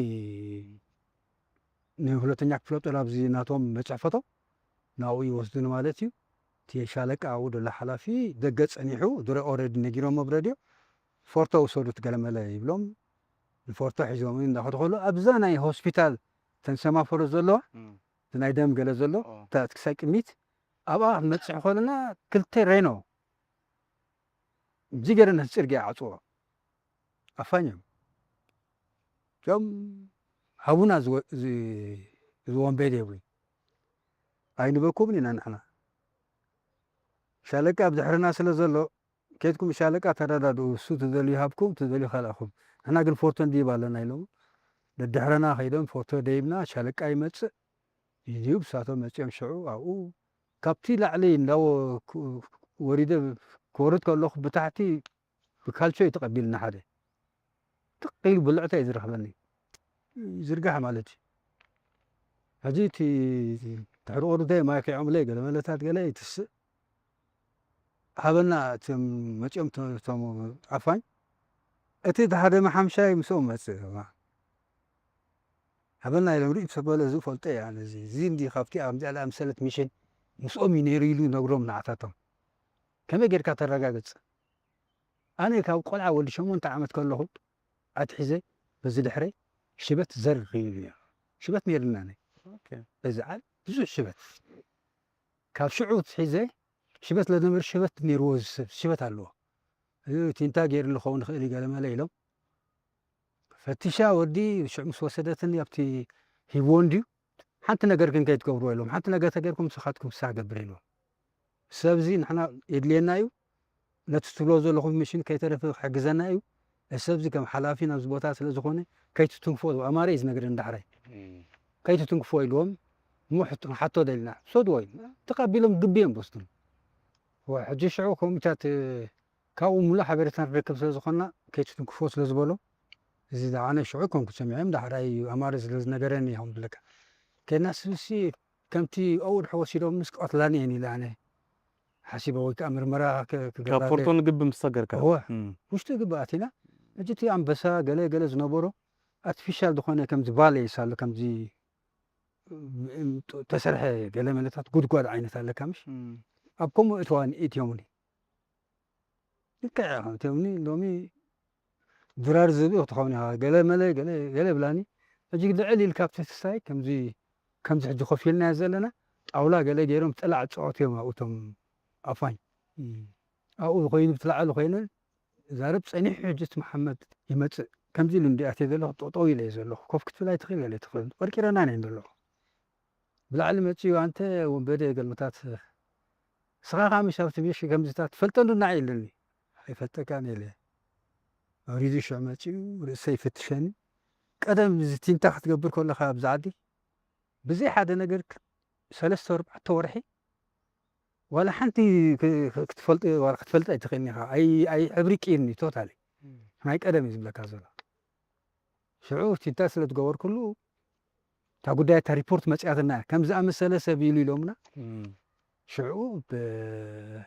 ንሁለተኛ ክፍለ ጦር ኣብዚ ናቶም መፅሕፈቶም ናብኡ ይወስዱኒ ማለት እዩ። እቲ ሻለቃ ኣብኡ ዘሎ ሓላፊ ደገ ፀኒሑ ድሮ ኦረዲ ነጊሮሞ ብረድዮ ፎርቶ ውሰዱት ገለመለ ይብሎም ንፎርቶ ሒዞም እንዳኸዱ ከሎ ኣብዛ ናይ ሆስፒታል ተን ሰማፈሮ ዘለዋ ናይ ደም ገለ ዘሎ ክሳይ ቅሚት ኣብኣ ክትመፅሕ ከለና ክልተ ሬኖ እጅ ገይረ ነቲ ፅርግያ ዓፅዎ ኣፋኝ እዮም እቶም ሃቡና ዝወንበድ የብሉ ኣይንበኩም ኢና ንሕና ሻለቃ ኣብ ድሕርና ስለ ዘሎ ከድኩም ሻለቃ ተረዳድኡ እሱ ትደልዩ ሃብኩም ትደልዩ ካልኣኹም ንሕና ግን ፎርቶ እንዲብ ኣለና ኢሎም ደድሕረና ከይዶም ፎርቶ ደይብና ሻለቃ ይመፅእ ይድዩ ብሳቶም መፅኦም ሽዑ ኣብኡ ካብቲ ላዕሊ እንዳ ወሪደ ክወርድ ከለኹ ብታሕቲ ብካልቾ እዩ ተቐቢልና ሓደ ትቕ ኢሉ ብልዕታ እዩ ዝረኽበኒ ዝርጋሕ ማለት እዩ ሕጂ እቲ ድሕሪ ቁርተ ማይ ከይዖምለይ ገለ መለታት ገለ ይትስእ ሃበና እቶም መፂኦም ቶም ዓፋኝ እቲ እቲ ሓደ መሓምሻይ ምስኦም መፅእ ሃበና ኢሎም ርኢ ሰበለ እዚ ፈልጠ እያ እዚ እንዲ ካብቲ ኣብዚኣ ኣምሰለት ሚሽን ምስኦም እዩ ነይሩ ኢሉ ነግሮም ንዓታቶም ከመይ ጌርካ ተረጋግፅ ኣነ ካብ ቆልዓ ወዲ ሸሞንተ ዓመት ከለኹ ኣትሒዘ በዚ ድሕረይ ሽበት ዘር ይብል ነይሩ። ሽበት ነይርና ናይ በዚ ዓል ብዙሕ ሽበት ካብ ሽዑ ኣትሒዘ ሽበት ለነበር ሽበት ነይርዎ ዝሰብ ሽበት ኣለዎ። እዚ ቲንታ ገይሩ ንኸውን ይኽእል እዩ ገለመለ ኢሎም ፈቲሻ ወዲ ሽዑ ምስ ወሰደትኒ ኣብቲ ሂብዎ እንድዩ ሓንቲ ነገር ግን ከይትገብርዎ ኢሎም ሓንቲ ነገር ተገይርኩም ንስኻትኩም ክሳዕ ገብር ኢልዎም ሰብዚ ንሕና የድልየና እዩ ነቲ ትብሎ ዘለኹም ምሽን ከይተረፈ ክሕግዘና እዩ እቲ ሰብዚ ከም ሓላፊ ናብዚ ቦታ ስለ ዝኾነ ከይትትንክፎ ኣማረ እዩ ዝነግረን ዳሕራይ ከይትትንክፎ ኢልዎም እሞ ሕቶ ደልና ሰድዎ እዩ ተቐቢሎም ግቢ እዮም ወስዱን ሕጂ ሽዑ ከምኡታት ካብኡ ሙሉእ ሓበሬታ ንረክብ ስለ ዝኾንና ከይትትንክፎ ስለ ዝበሎ እዚ ዝዓነ ሽዑ ኮንኩ ሰሚዐም ዳሕራይ ኣማረ ስለ ዝነገረኒ ይኸውን ብለካ ከይድና ስብሲ ከምቲ ኣውድ ሕወሲዶም ምስ ቀትላኒ እየን ኢለ ኣነ ሓሲበ ወይ ከዓ ምርመራ ካብ ፎርቶ ንግቢ ምስ ሰገርካ እወ ውሽጢ ግቢ ኣቲና ሕጂ እቲ ኣንበሳ ገለ ገለ ዝነበሮ ኣርቲፊሻል ዝኾነ ከምዚ ቫሌ ይሳሉ ከምዚ ተሰርሐ ገለ መለታት ጉድጓድ ዓይነት ኣለካ ምሽ ኣብ ከምኡ እትዋ ንኢት ዮምኒ ልክዕ ከምቲ ዮምኒ ሎሚ ድራር ዝብኢ ክትኸውን ኢኻ ገለ መለ ገለ ብላኒ ሕጂ ልዕል ኢልካ ኣብቲ ትስታይ ከምዚ ከምዚ ሕጂ ኮፍ ኢልናዮ ዘለና ጣውላ ገለ ገይሮም ጥላዕ ጸወት እዮም ኣብኡቶም ኣፋኝ ኣብኡ ኮይኑ ብትላዕሉ ኮይነ ዛረብ ጸኒሑ ሕጂ እቲ መሓመድ ይመጽእ ከምዚ ኢሉ እንዲኣትየ ዘለኹ ጠጠው ኢለ እየ ዘለኹ ኮፍ ክትብል ኣይትኽእል ገለ ትኽእል ቆርቂረና ነን ዘለኹ ብላዕሊ መጺኡ ኣንተ ወንበደ ገልምታት ስኻ ከዓ ምሽ ኣብቲ ምሽ ከምዚታት ትፈልጠሉ ናዕ የለኒ ኣይፈልጠካን የለ ኣውሪዱ ሽዕ መጺኡ ርእሰ ይፍትሸኒ ቀደም እዚ ቲንታ ክትገብር ከለኻ ኣብዚ ዓዲ ብዘይ ሓደ ነገር ክ- ሰለስተ ኣርባዕተ ወርሒ ዋላ ሓንቲ ክ- ክ- ክትፈልጥ ዋላ ክትፈልጥ ኣይትኽእልን ኢኻ። ኣይ ኣይ ሕብሪ ቅይርኒ ቶታሊ ናይ ቀደም እዩ ዝብለካ ዘሎ። ሽዑ ቲንታ ስለ ዝገበርኩሉ እታ ጉዳይ እታ ሪፖርት መፅያትና እያ። ከም ዝኣመሰለ ሰብ ኢሉ ኢሎምና። ሽዑ ብ-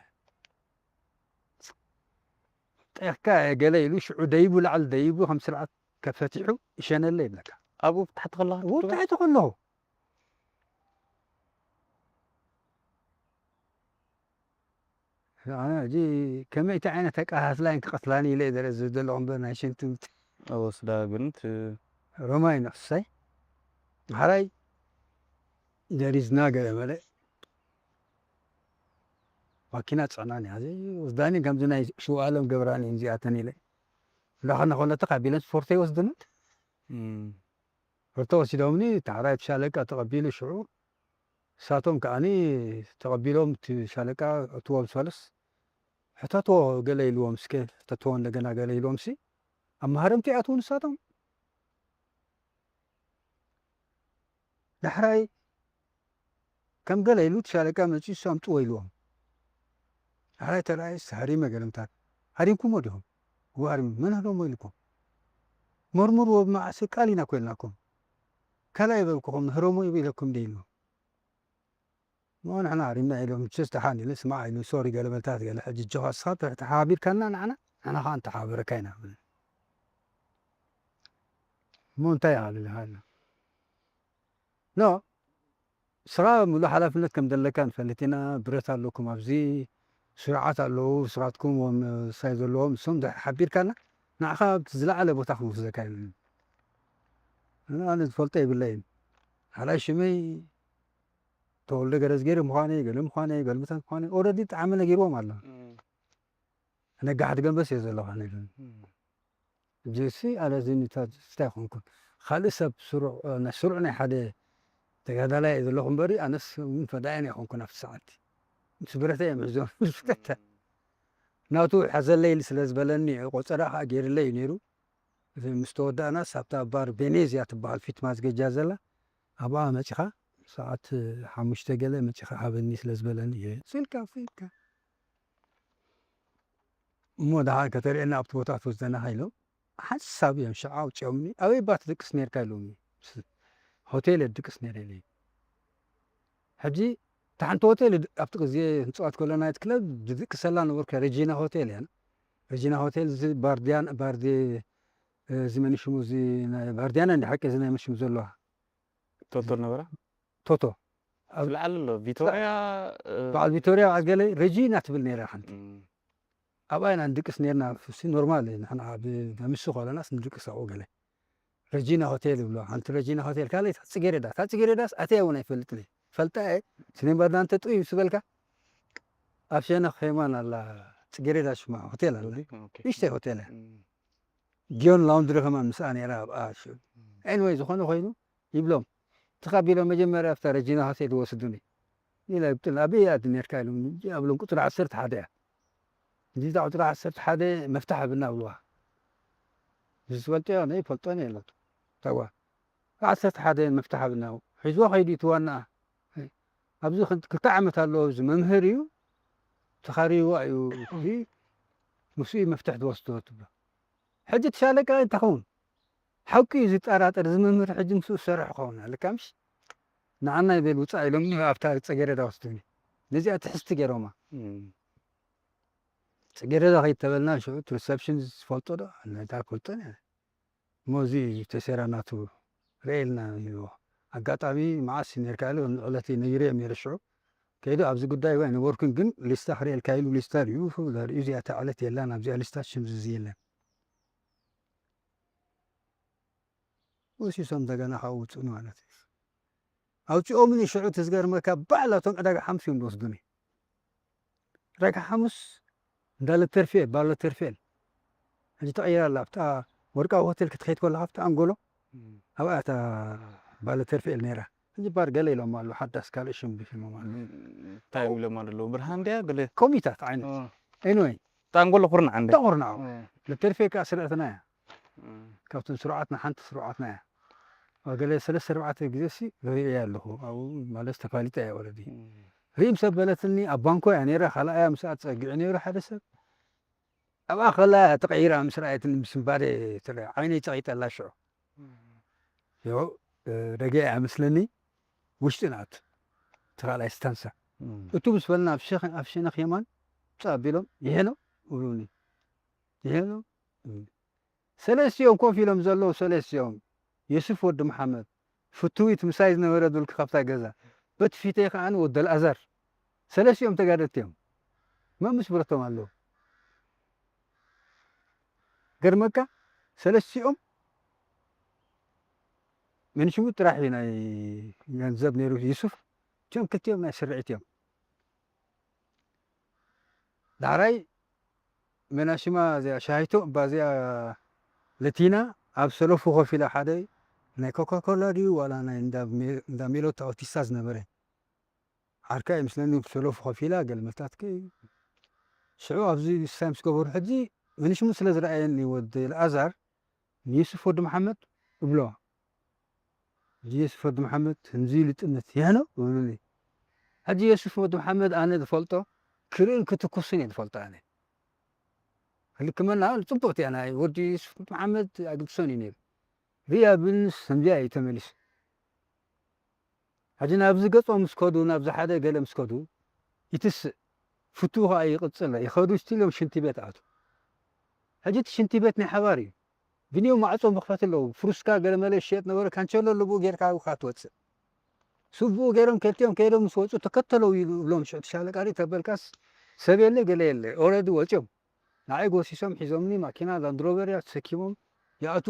ጠይቕካ ገለ ኢሉ ሽዑ ደይቡ ላዕሊ ደይቡ ከም ስርዓት ከፈቲሑ ይሸነለ ይብለካ። ኣብኡ ብታሕቲ ከለኻ ኣብኡ ትገብር? ብታሕቲ ከለኹ ኣነ ሕጂ ከመይ እቲ ዓይነት ኣቀሃስላይን ክቐትላኒ ኢለ እየ ዝርኢ ዘለኹ እምበር ናይ ሽንቲ ወስዳ ግን ት- ሮማይ ንሕሳይ ሓራይ ደሪዝና ገለ መለ ማኪና ፅዕናን እያ ወስዳኒ ከምዚ ናይ ሽውኣለም ገብራኒ እዚኣተን ኢለ እንዳኸነ ኮነተ ካቢለን ስፖርተይ ወስድንን እም፣ ርቶ ወሲዶምኒ ታሕራይ ሻለቃ ተቐቢሉ ሽዑ እሳቶም ከዓኒ ተቐቢሎም እቲ ሻለቃ እትዎም ሰለስ ሕተትዎ ገለ ኢልዎም እስከ ሕተትዎ እንደገና ገለ ኢልዎም ሲ ኣብ መሃረምቲ ይኣትዉ ንሳቶም ዳሕራይ ከም ገለ ኢሉ እቲ ሻለቃ መፂኡ እሱ ኣምፅዎ ኢልዎም ዳሕራይ ተረኣየስ ሃሪመ ገለምታት ሃሪምኩሞ ዲኹም እዎ ሃሪሙ መን ህረሞ ኢልኩም መርምርዎ ብመዓሰ ቃል ኢና ኮይልናኩም ካልኣይ በልኩኹም ህረሞ ኢለኩም ደ ኢሉ እሞ ንሕና ሃሪምና ኢሎም ችስ ደሓን ኢሉ ስማዕ ኢሉ ሶሪ ገለመልታት ገለ ሕጂ እጆኻ እስኻ ተሓቢርካና ንዓና ንሕና ከዓ ንተሓባበረካ ኢና እሞ እንታይ ይሃልና ኖ ስራ ሙሉእ ሓላፍነት ከም ዘለካ ንፈልጥ ኢና ብረት ኣለኩም ኣብዚ ስርዓት ኣለዉ ስራትኩም ዎም ሳይ ዘለዎም እሶም ድሕር ሓቢርካና ንዓኻ ኣብቲ ዝለዓለ ቦታ ክውስደካ ይብል ኣነ ዝፈልጦ የብለይን ሓላይ ሽመይ ተወልደ ገረዝጌሪ ምዃነ ገለ ምዃነ ገልምታት ምዃነ ኦረዲ ጣዕሚ ነጊርዎም ኣሎ ነጋሕቲ ገንበስ እየ ዘለኹ ጀሲ ኣነ ዝኒታት ስታይ ኮንኩን ካልእ ሰብ ስሩዕ ናይ ሓደ ተጋዳላይ እየ ዘለኹ እምበሪ ኣነስ እውን ፈዳየን ኣይኮንኩን ኣብቲ ሰዓት ምስ ብረተ እየ ምሕዞ ናቱ ሓዘለይ ስለ ዝበለኒ ቆፀራ ከዓ ገይርለይ እዩ ነይሩ ምስ ተወዳእናስ ኣብታ ባር ቬኔዝያ ትበሃል ፊት ማዝገጃ ዘላ ኣብኣ መፂኻ ሰዓት ሓሙሽተ ገለ መፂኻ ሃበኒ ስለ ዝበለኒ እየ ስልካ ስልካ እሞ ደሓር ከተርእየና ኣብቲ ቦታ ትወስደና ኢሎም ሓንሳብ እዮም ሽዓ ኣውፅኦምኒ ኣበይ ባ ትድቅስ ነርካ ኢሎምኒ ሆቴል ድቅስ ነረ ኢለ ሕጂ እታ ሓንቲ ሆቴል ኣብቲ ግዜ ህንፅዋት ከሎ ናይት ክለብ ዝድቅሰላ ነበርኩ ረጂና ሆቴል እያ ረጂና ሆቴል እዚ ባርዲያን ባርዲ እዚ መን ሽሙ እዚ ባርዲያና እንዲ ሓቂ እዚ ናይ መን ሽሙ ዘለዋ ቶቶ ነበራ ቶቶ ትልዓል ኣሎ ቪቶሪያ በዓል ቪቶሪያ በዓል ገለ ረጂና ትብል ነይራ ሓንቲ ኣብኣ ኢና ንድቅስ ነርና ሲ ኖርማል ንሕና ብምሱ ከለናስ ንድቅስ ኣብኡ ገለ ረጂና ሆቴል ይብሎ ሓንቲ ረጂና ሆቴል ካልእ እታ ፅጌረዳ እታ ፅጌረዳስ ኣተያ እውን ኣይፈልጥን እየ ፈልጣ እየ ስኔን ባርዳ እንተ ጥዩ ምስ በልካ ኣብ ሸነኽ ኸማን ኣላ ፅጌረዳ ሽማ ሆቴል ኣላ ንእሽተይ ሆቴል እያ ጊዮን ላውንድሪ ከማን ምስኣ ነይራ ኣብኣ ኤንወይ ዝኾነ ኮይኑ ይብሎም ተኻቢሎም መጀመርያ ኣብታ ረጂና ሆቴል ይወስዱኒ ኢለ ብጥል ኣበይ እያ ነርካ ኢሎም ኣብሎም ቁፅሪ ዓሰርተ ሓደ እያ እንዲዛ ቁፅሪ ዓሰርተ ሓደ መፍታሕ ኣብና ኣብልዋ ዝፈልጦ እያ ይፈልጦን የለን ተዋ ዓሰርተ ሓደ መፍታሕ ኣብና ሒዝዋ ከይዱ እቲ ዋና ኣብዚ ክልተ ዓመት ኣለዎ እዚ መምህር እዩ ተኻሪዋ እዩ ምስኡ መፍትሕ ዝወስዶ ትብሎ ሕጂ እቲ ሻለቃ እንታይ ኸውን ሓቂ እዩ ዝጠራጠር እዚ መምህር ሕጂ ምስኡ ዝሰርሕ ክኸውን ኣለካ ምሽ ንዓና ይበል ውፃእ ኢሎም ኣብታ ፀገረዳ ወስዱኒ ነዚኣ ትሕዝቲ ገይሮማ ፅገረዳ ከይተበልና ሽዑ ሪሰፕሽን ዝፈልጦ ዶ ነታ ክፈልጦን እሞ እዚ ተሴራ ናቱ ርእየልና ይዎ ኣጋጣሚ መዓስ ነርካ ኢሉ ዕለት ነጊረ እዮም ነይረ ሽዑ ከይዱ ኣብዚ ጉዳይ ወይ ነበርኩን ግን ሊስታ ክርእየልካ ኢሉ ሊስታ ሪኡ ዘርኢ እዚኣ ዕለት የላን ኣብዚኣ ሊስታ ሽም ዝዚ የለን ወሲሶም እንደገና ካብ ውፅኡኒ ማለት እዩ ኣውፅኦምኒ ሽዑ ትዝገርመካ ባዕላቶም ዕዳጋ ሓሙስ እዮም ዝወስዱኒ ዕዳጋ ሓሙስ እንዳለ ተርፌ ባሎ ተርፌል ሕጂ ተቐይራ ኣላ ኣብታ ወርቃዊ ሆቴል ክትኸይድ ከለካ ኣብቲ ኣንጎሎ ኣብኣ እታ ባሎ ተርፌል ነይራ ሕጂ ባር ገለ ኢሎም ኣሎ ሓዳስ ካልእ ሽም ቢፊሞም ኣሎ እንታይ ኢሎም ኣለዉ ብርሃን ድያ ገለ ኮሚታት ዓይነት ኤንወይ ታንጎሎ ኩርናዕ እንደ ተቑርናዑ ለተርፌ ከዓ ስርዕትና እያ ካብቶም ስሩዓትና ሓንቲ ስሩዓትና እያ ገለ ሰለስተ ኣርባዕተ ግዜ ሲ ርእየ ኣለኹ። ኣብኡ ማለት ተፋሊጠ እያ ኦረዲ። ርእይ ምስ ኣበለትኒ ኣብ ባንኮ እያ ነይራ፣ ካልኣ እያ ምስኣ ተጸጊዑ ነይሩ ሓደ ሰብ። ኣብኣ ከላ ተቐይራ ምስ ረኣየትኒ ምስንባደ ትረአ። ዓይነይ ጸቒጠላ ሽዑ። ሽዑ፣ እ፣ ረጊኣ እያ መስለኒ ውሽጢ ንኣቱ። እቲ ካልኣይ ስታንሳ። እቱ ምስ በልና ኣብ ሸኸ-፣ ኣብ ሸነኽ የማን ምጻእ ኣቢሎም፣ "ይሄ ነው?" ይብሉኒ። "ይሄ ነው?" ይብሉኒ። ሰለስቲኦም ኮፍ ኢሎም ዘለዉ ሰለስቲኦም፣ የሱፍ ወዲ መሓመድ፣ ፍትዊት ምሳይ ዝነበረ ድልኪ ካብታ ገዛ፣ በቲ ፊተይ ከኣ ወዲ ኣልኣዛር፣ ሰለስቲኦም ተጋደልቲ እዮም። መምስ ብረቶም ኣለዉ። ገርመካ፣ ሰለስቲኦም መንሽሙ ጥራሕ እዩ ናይ ገንዘብ ነይሩ የሱፍ፣ እቲኦም ክልቲኦም ናይ ስርዒት እዮም። ዳሕራይ መናሽማ እዚኣ ሻሂቶ እባ እዚኣ ለቲና ኣብ ሰለፉ ኮፍ ኢላ ሓደ ናይ ኮካኮላ ድዩ ዋላ ናይ እንዳ ሜ-፣ እንዳ ሜሎታ ኦቲስታ ዝነበረ ዓርካ እዩ ምስለኒ ሰለፉ ኮፍ ኢላ ገለ መታትከ እዩ። ሽዑ ኣብዚ ሳይ ምስ ገበሩ ሕጂ መንሽሙ ስለ ዝረኣየኒ ወዲ ኣልኣዛር ንየሱፍ ወዲ መሓመድ እብሎ። ሕጂ የሱፍ ወዲ መሓመድ ከምዚ ኢሉ ጥምት፣ "ይህ ነው?" ይብሉኒ። ሕጂ የሱፍ ወዲ መሓመድ ኣነ ዝፈልጦ ክርእን ክትኩስን እየ ዝፈልጦ ኣነ። ክልክመና ጽቡቕቲ እያ ናይ ወዲ የሱፍ ወዲ መሓመድ ኣግድሶን እዩ ነይሩ። ርእያ ብልንስ ከምዚኣ እዩ ተመሊሱ። ሕጂ ናብዚ ገጾም ምስ ከዱ፣ ናብዚ ሓደ ገለ ምስ ከዱ ይትስእ። ፍትው ከኣ ይቕጽል። ይኸዱ ስቲል እዮም ሽንቲ ቤት ኣቱ። ሕጂ እቲ ሽንቲ ቤት ናይ ሓባር እዩ። ግን እዮም ማዕጾ መኽፈቲ ኣለዉ። ፍሩስካ ገለ መለ ይሸየጥ ነበረ፣ ካንቸሎ ኣለብኡ ጌርካ ኣብኡ ከኣ ትወጽእ። ስብኡ ገይሮም ከልቲኦም ከይዶም ምስ ወጹ ተከተለው ይብሎም። ሽዑ እቲ ሻለቃ ሪ ተበልካስ ሰብ የለ ገለ የለ። ኦረዲ ወጺኦም። ንዓይ ጎሲሶም ሒዞምኒ ማኪና ላንድሮቨር እያ ተሰኪሞም ይኣቱ።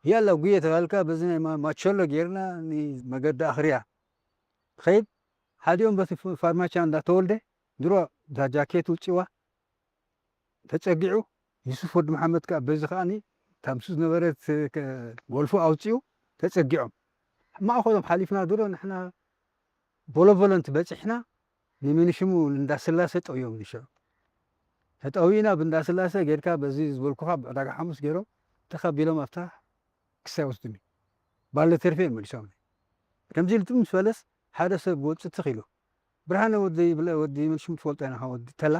ያላ ጉየ ተባልካ በዚ ናይ ማ-፣ ማቸሎ ጌርና ንመገዲ ኣኽርያ። ኸይድ ሓዲኦም በቲ ፍ-፣ ፋርማቻ እንዳተወልደ ድሮ እዛ ጃኬት ውጭዋ ተጸጊዑ፣ ዩሱፍ ወዲ መሓመድ ከኣ በዚ ከኣኒ እታ ምስኡ ዝነበረት ከ-፣ ጎልፎ ኣውጺኡ ተጸጊዖም። ማእኸሎም ሓሊፍና ድሮ ንሕና ቦሎቮለንት በጺሕና ንምንሽሙ እንዳስላሰ ጠውዮም ንሸዑ። ተጠውይና ብእንዳስላሰ ጌርካ በዚ ዝበልኩኻ ብዕዳጋ ሓሙስ ገይሮም ተኸቢሎም ኣብታ ክሳይ ወስዱኒ። ባለ ተርፌን መሊሶም። ከምዚ ኢሉ ምስ በለስ ሓደ ሰብ ወጽእ ትኽ ኢሉ። ብርሃነ ወዲ ብለ-፣ ወዲ ምንሽሙ ትፈልጦ ኢና፣ ወዲ ተላ።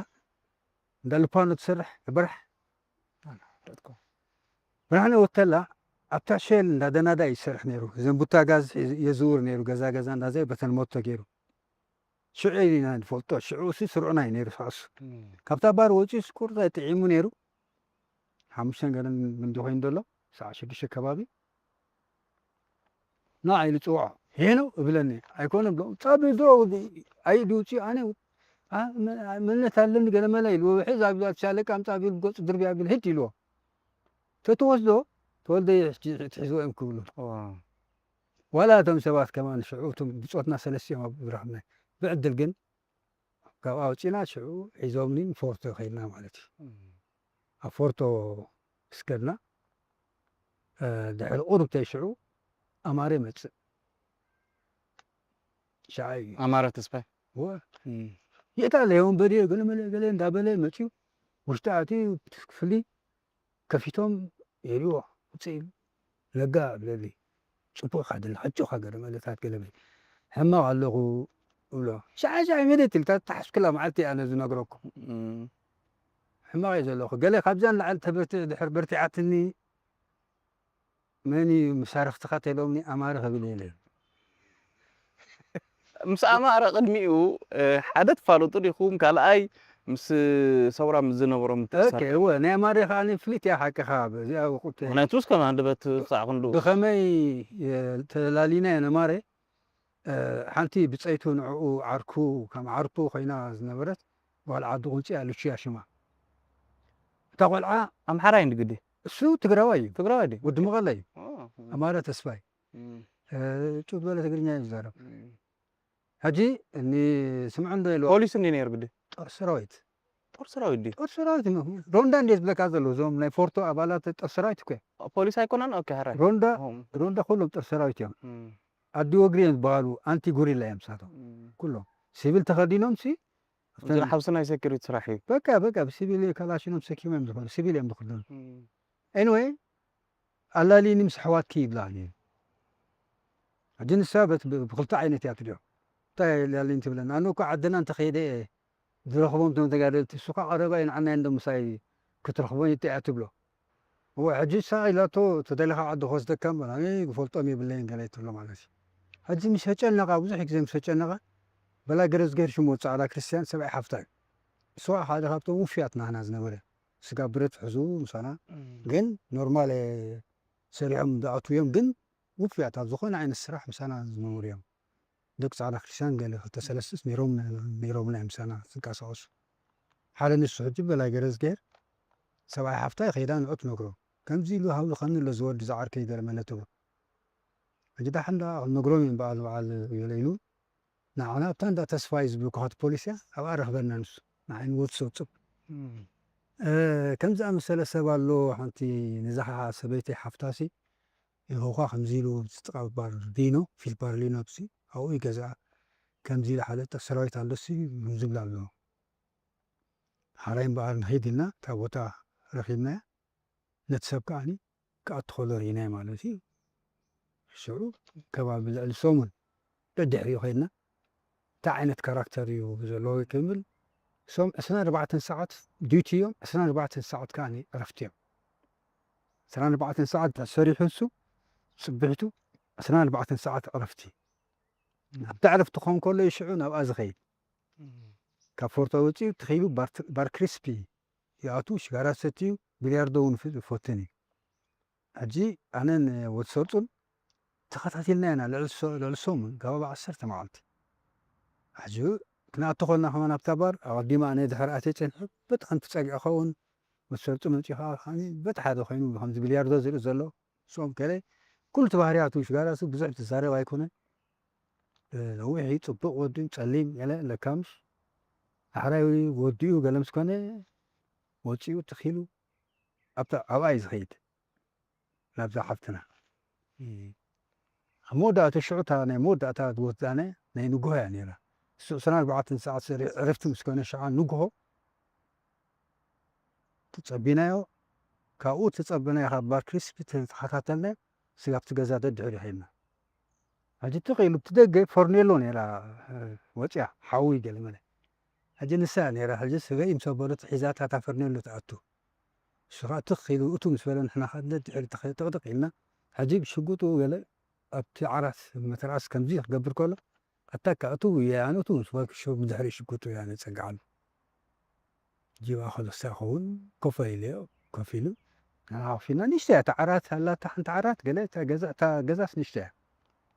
እንዳ ልፓኖ ትሰርሕ፣ ትበራሕ። ብርሃነ ወተላ ኣብታ ሼል እንዳ ደናዳ እዩ ዝሰርሕ ነይሩ። እዘን ቡታ ጋዝ የዝውር ነይሩ፣ ገዛ ገዛ እንዳዘይ በተን ሞቶ ገይሩ። ሽዑ ኢና ንፈልጦ፣ ሽዑ እሱ ስሩዕና እዩ ነይሩ፣ ሳዕሱ። እም። ካብታ ባር ወፂኡስ ቁርጠ ጥዒሙ ነይሩ። ሓሙሽተን ገለን ምንዲ ኮይኑ ዘሎ፣ ሰዓት ሽዱሽተ ከባቢ። ንዓ ኢሉ ጽውዖ። "ሄኖ" እብለኒ። "ኣይኮነ" ብሎ፣ ጻብ ድሮ ወዲ፣ ኣይ ድውጺ ኣነ፣ አ፣ መ-፣ መንነት ኣለኒ ገለ መለ ኢሉ፣ "ሕዝ ኣብ ዛት ሻለቃ ኣምጻ" ቢል፣ ገጹ ድርቢ ኣቢል፣ "ሂድ" ኢልዎ። ተትወስዶ፣ ተወልደ ትሕዝዎ እዮም ክብሉ። ዋው። ዋላ እቶም ሰባት ከማን ሽዑ፣ እቶም ብጾትና ሰለስቲኦም ኣብ ዝረኸብና። ብዕድል ግን፣ ካብ ኣውጺና ሽዑ ሒዞምኒ ንፎርቶ ከይድና ማለት እዩ። እም። ኣብ ፎርቶ ምስ ከድና፣ እ፣ ድሕሪ ቁሩብ ተይ ሽዑ ኣማረ ይመጽእ። ሻዓይ እዩ። ኣማረ ተስፋይ? እወ። እም። የት ኣለ? ወንበዴ ገለ መለ ገለ እንዳበለ መጽዩ። ውሽጢ ኣትዩ፣ እቲ ክፍሊ ከፊቶም የልዎ። ውጽእ ኢሉ። ነጋ ብለሊ። ጽቡቕ ኢኻ ደላ፣ ሕጩኻ ገለ መለታት ገለ በል። ሕማቕ ኣለኹ እብሎ። ሻዕ ሻዕ መደት ኢልካ ተሓስኩላ መዓልቲ እያ ነዚ ነግረኩም። እም። ሕማቕ እየ ዘለኹ። ገለ ካብዛ ንላዕሊ ተበርትዕ ድሕር በርቲዓትኒ፣ መን እዩ መሳርኽትኻ ተሎምኒ ኣማረ ከብል የለን። ምስ ኣማረ ቅድሚኡ፣ እ፣ ሓደ ትፋለጡ ዲኹም? ካልኣይ ምስ ሰውራ ምስ ዝነበሮም ኦኬ፣ ምትእስሳር? እወ፣ ናይ ኣማረ ከኣ ፍሊት እያ ሓቅኻ። በዚኣ ወቁት ምኽንያቱ እስከ ሃንደበት ክሳዕ ክንዱ። ብኸመይ፣ እ፣ ተላሊና እየ ነማረ፣ እ፣ ሓንቲ ብጸይቱ ንዕኡ ዓርኩ፣ ከም ዓርኩ ኮይና ዝነበረት ጓል ዓዲ ቁንጪ እያ፣ ልቹያ ሽማ። እታ ቆልዓ ኣምሓራይ እንዲ ግዲ? እሱ ትግራዋይ እዩ። ትግራዋይ ድዩ? ወዲ መቐለ እዩ። ኦ፣ እ። ኣማረ ተስፋይ። እም። እ፣ ጭው ዝበለ ትግርኛ እዩ ዝዛረብ። እም። ሕጂ እኒ ስምዖ እንዶ ኢልዎ። ፖሊስ እንዲ ነይሩ ግዲ? ጦር ሰራዊት። ጦር ሰራዊት ድዩ? ጦር ሰራዊት ነው። ሮንዳ እንዴት ዝብለካ ዘሎ፣ እዞም ናይ ፎርቶ ኣባላት ጦር ሰራዊት እኮ እዮም። ፖሊስ ኣይኮነን? ኦኬ፣ ሕራይ። ሮንዳ፣ እም። ሮንዳ ኩሎም ጦር ሰራዊት እዮም። እም። ኣዲ ወግሪ እዮም ዝበሃሉ፣ ኣንቲ ጉሪላ እዮም ንሳቶም። እም። ኩሎም። ሲቪል ተኸዲኖም ሲ፣ እዞም ሓውሲ ናይ ሴኩሪቲ ስራሕ እዩ። በቃ፣ በቃ፣ ብሲቪል ካላሽኖም ሰኪሞም እዮም ዝኾኑ፣ ሲቪል እዮም ዝኽደኑ። እም። ኤኒዌይ፣ ኣላሊኒ ምስ ኣሕዋትኪ ይብላ ነይሩ። ሕጂ ንሳ በት-፣ ብ-፣ ብኽልተ ዓይነት እያ ትሪኦ። እንታይ ኢላልኝ ትብለና? ኣነ እኮ ዓድና እንተኸይደ እየ ዝረኽቦም እቶም ተጋደልቲ፣ እሱ ኸዓ ቀረባ እዩ ንዓና እንዶ ምሳይ ክትረኽቦ እንታይ እያ ትብሎ? እወ፣ ሕጂ ንሳ ኢላቶ፣ ተደሊኻ ዓዲ ክወስደካ እምበር፣ ኣነ ክፈልጦም የብለይን ገለ ትብሎ ማለት እዩ። ሕጂ ምስ ተጨነቓ፣ ብዙሕ ግዜ ምስ ተጨነቓ፣ በላ ገረዝጌር ሽሙ ጻዕዳ ክርስትያን ሰብኣይ ሓፍታ እዩ። እሱ ኸዓ ሓደ ካብቶም ውፍያት ናህና ዝነበረ። ስጋ ብረት ሕዙ ምሳና፣ እም። ግን ኖርማል፣ እ፣ ሰሪሖም ዝኣትዉ እዮም፣ ግን ውፍያት ኣብ ዝኾነ ዓይነት ስራሕ ምሳና ዝነበሩ እዮም። ደቂ ጻዕዳ ክርስትያን ገለ ክልተ ሰለስተ ነይሮም፣ ነይሮምና እዮም ምሳና ዝንቀሳቐሱ። ሓደ ንሱ ሕጂ በላይ ገረዝጌር ሰብኣይ ሓፍታ ይኸይዳ ንዑ ትነግሮ። ከምዚ ኢሉ ሃብልኸኒ ኣሎ ዝወዲ ዝዓርከይ ገለ መለ ትብሎ። ሕጂ ዳሕን ደኣ ክነግሮም እዮም በዓል በዓል ገለ ኢሉ። ንዓና ኣብታ እንዳ ተስፋይ ዝብሉ ከኸት ፖሊስ እያ፣ ኣብኣ ረኽበና ንሱ። ንዓይ ንወዲ ሰውጽብ። እም። እ፣ ከምዚ ኣመሰለ ሰብ ኣሎ፣ ሓንቲ ነዛ ኸዓ ሰበይቲ ሓፍታሲ፣ ይኸውኻ ከምዚ ኢሉ ዝጥቃ ባር ሊኖ፣ ፊልድ ባር ሊኖ ብሲ፣ ኣብኡ ይገዝኣ። ከምዚ ኢሉ ሓደ ጠ-፣ ሰራዊት ኣሎሲ፣ ዝብላ ኣሎ። ሓራይ እምበኣር ንኸይድ ኢልና፣ እታ ቦታ ረኺብናያ። ነቲ ሰብ ከዓኒ ክኣቱ ከሎ ርኢናዮ ማለት እዩ። ሽዑ ከባቢ ልዕሊ ሰሙን ደድሕሪኡ ከይድና፣ እንታይ ዓይነት ካራክተር እዩ ዘለዎ ክንብል፣ እሶም ዕስራን ኣርባዕተን ሰዓት ዲዩቲ እዮም፣ ዕስራን ኣርባዕተን ሰዓት ከዓኒ ዕረፍቲ እዮም። ዕስራን ኣርባዕተን ሰዓት ሰሪሑ ንሱ፣ ጽብሕቱ ዕስራን ኣርባዕተን ሰዓት ዕረፍቲ። ኣብቲ ዕረፍቲ ክኸውን ከሎ እዩ ሽዑ ናብኣ ዝኸይድ። እም። ካብ ፎርቶ ወጺኡ ትኺሉ ባር፣ ባር ክሪስፒ ይኣቱ፣ ሽጋራ ሰትዩ፣ ቢልያርዶ እውን ፍ-፣ ይፈትን እዩ። ሕጂ ኣነን ወዲ ሰርጹን ተኸታቲልና ኢና ልዕሊ ሶ-፣ ልዕሊ ሰሙን ከባቢ ዓሰርተ መዓልቲ። ሕጂ ክንኣቱ ከለና ከማን ኣብታ ባር ኣቐዲመ ኣነ ድሕር ኣትየ ጸኒሐ፣ በቲ ሓንቲ ጸግዒ ኸውን ወዲ ሰርጹ መጺኡ ኸዓ ከዓኒ በቲ ሓደ ኮይኑ ከምዚ ቢልያርዶ ዝርኢ ዘሎ፣ ሶም ገለ ኩሉ እቲ ባህርያቱ ሽጋራ እሱ ብዙሕ ዝዛረብ ኣይኮነን። እ፣ ነዊሕ እዩ፣ ጽቡቕ ወዲ፣ ጸሊም ገለ ለካምሽ። ዳሕራይ ወዲኡ ገለ ምስ ኮነ ወጺኡ ትኺሉ ኣብታ፣ ኣብኣ እዩ ዝኸይድ። ናብዛ ሓፍትና። እም። ኣብ መወዳእታ ሽዑ እታ ናይ መወዳእታ ዝወስዳነ ናይ ንግሆ እያ ነይራ። እሱ ዕስራን ኣርባዕተን ሰዓት ሰሪሑ ዕረፍቲ ምስ ኮነ ሽዓ ንግሆ ተጸቢናዮ። ካብኡ ተጸበናዮ ካብ ባር ክሪስፒ ተኸታተልና ስጋብቲ ገዛ ደድሕሪ ሄድና። ሕጂ ትኽ ኢሉ ብቲ ደገ ፈርኔሎ ነይራ፣ እ፣ ወጽያ ሓዊ ገለ መለ። ሕጂ ንሳ እያ ነይራ። ሕጂ ስበይ ምስ ኣበለት ሒዛታ እታ ፈርኔሎ ትኣቱ። እሱ ኸኣ ትኽ ኢሉ እቱ ምስ በለ ንሕና ኸኣ ደድሕሪ ተኸ-፣ ጥቕጥቕ ኢልና። ሕጂ ብሽጉጡ ገለ ኣብቲ ዓራት መተርኣስ ከምዚ ክገብር ከሎ ኣታካ እቱ እየ ኣነ እቱ ምስ በልኩ ሽዑ ብድሕሪ ሽጉጡ እየ ኣነ ጸግዓሉ። ጅባ ከሎ ሳይ ኸውን ኮፍ ኢለዮ፣ ኮፍ ኢሉ ንዓና ኣኽፊልና። ንእሽተይ እያ እታ ዓራት፣ ኣላታ ሓንቲ ዓራት፣ ገለ እታ ገዛ፣ እታ ገዛስ ንእሽተይ እያ።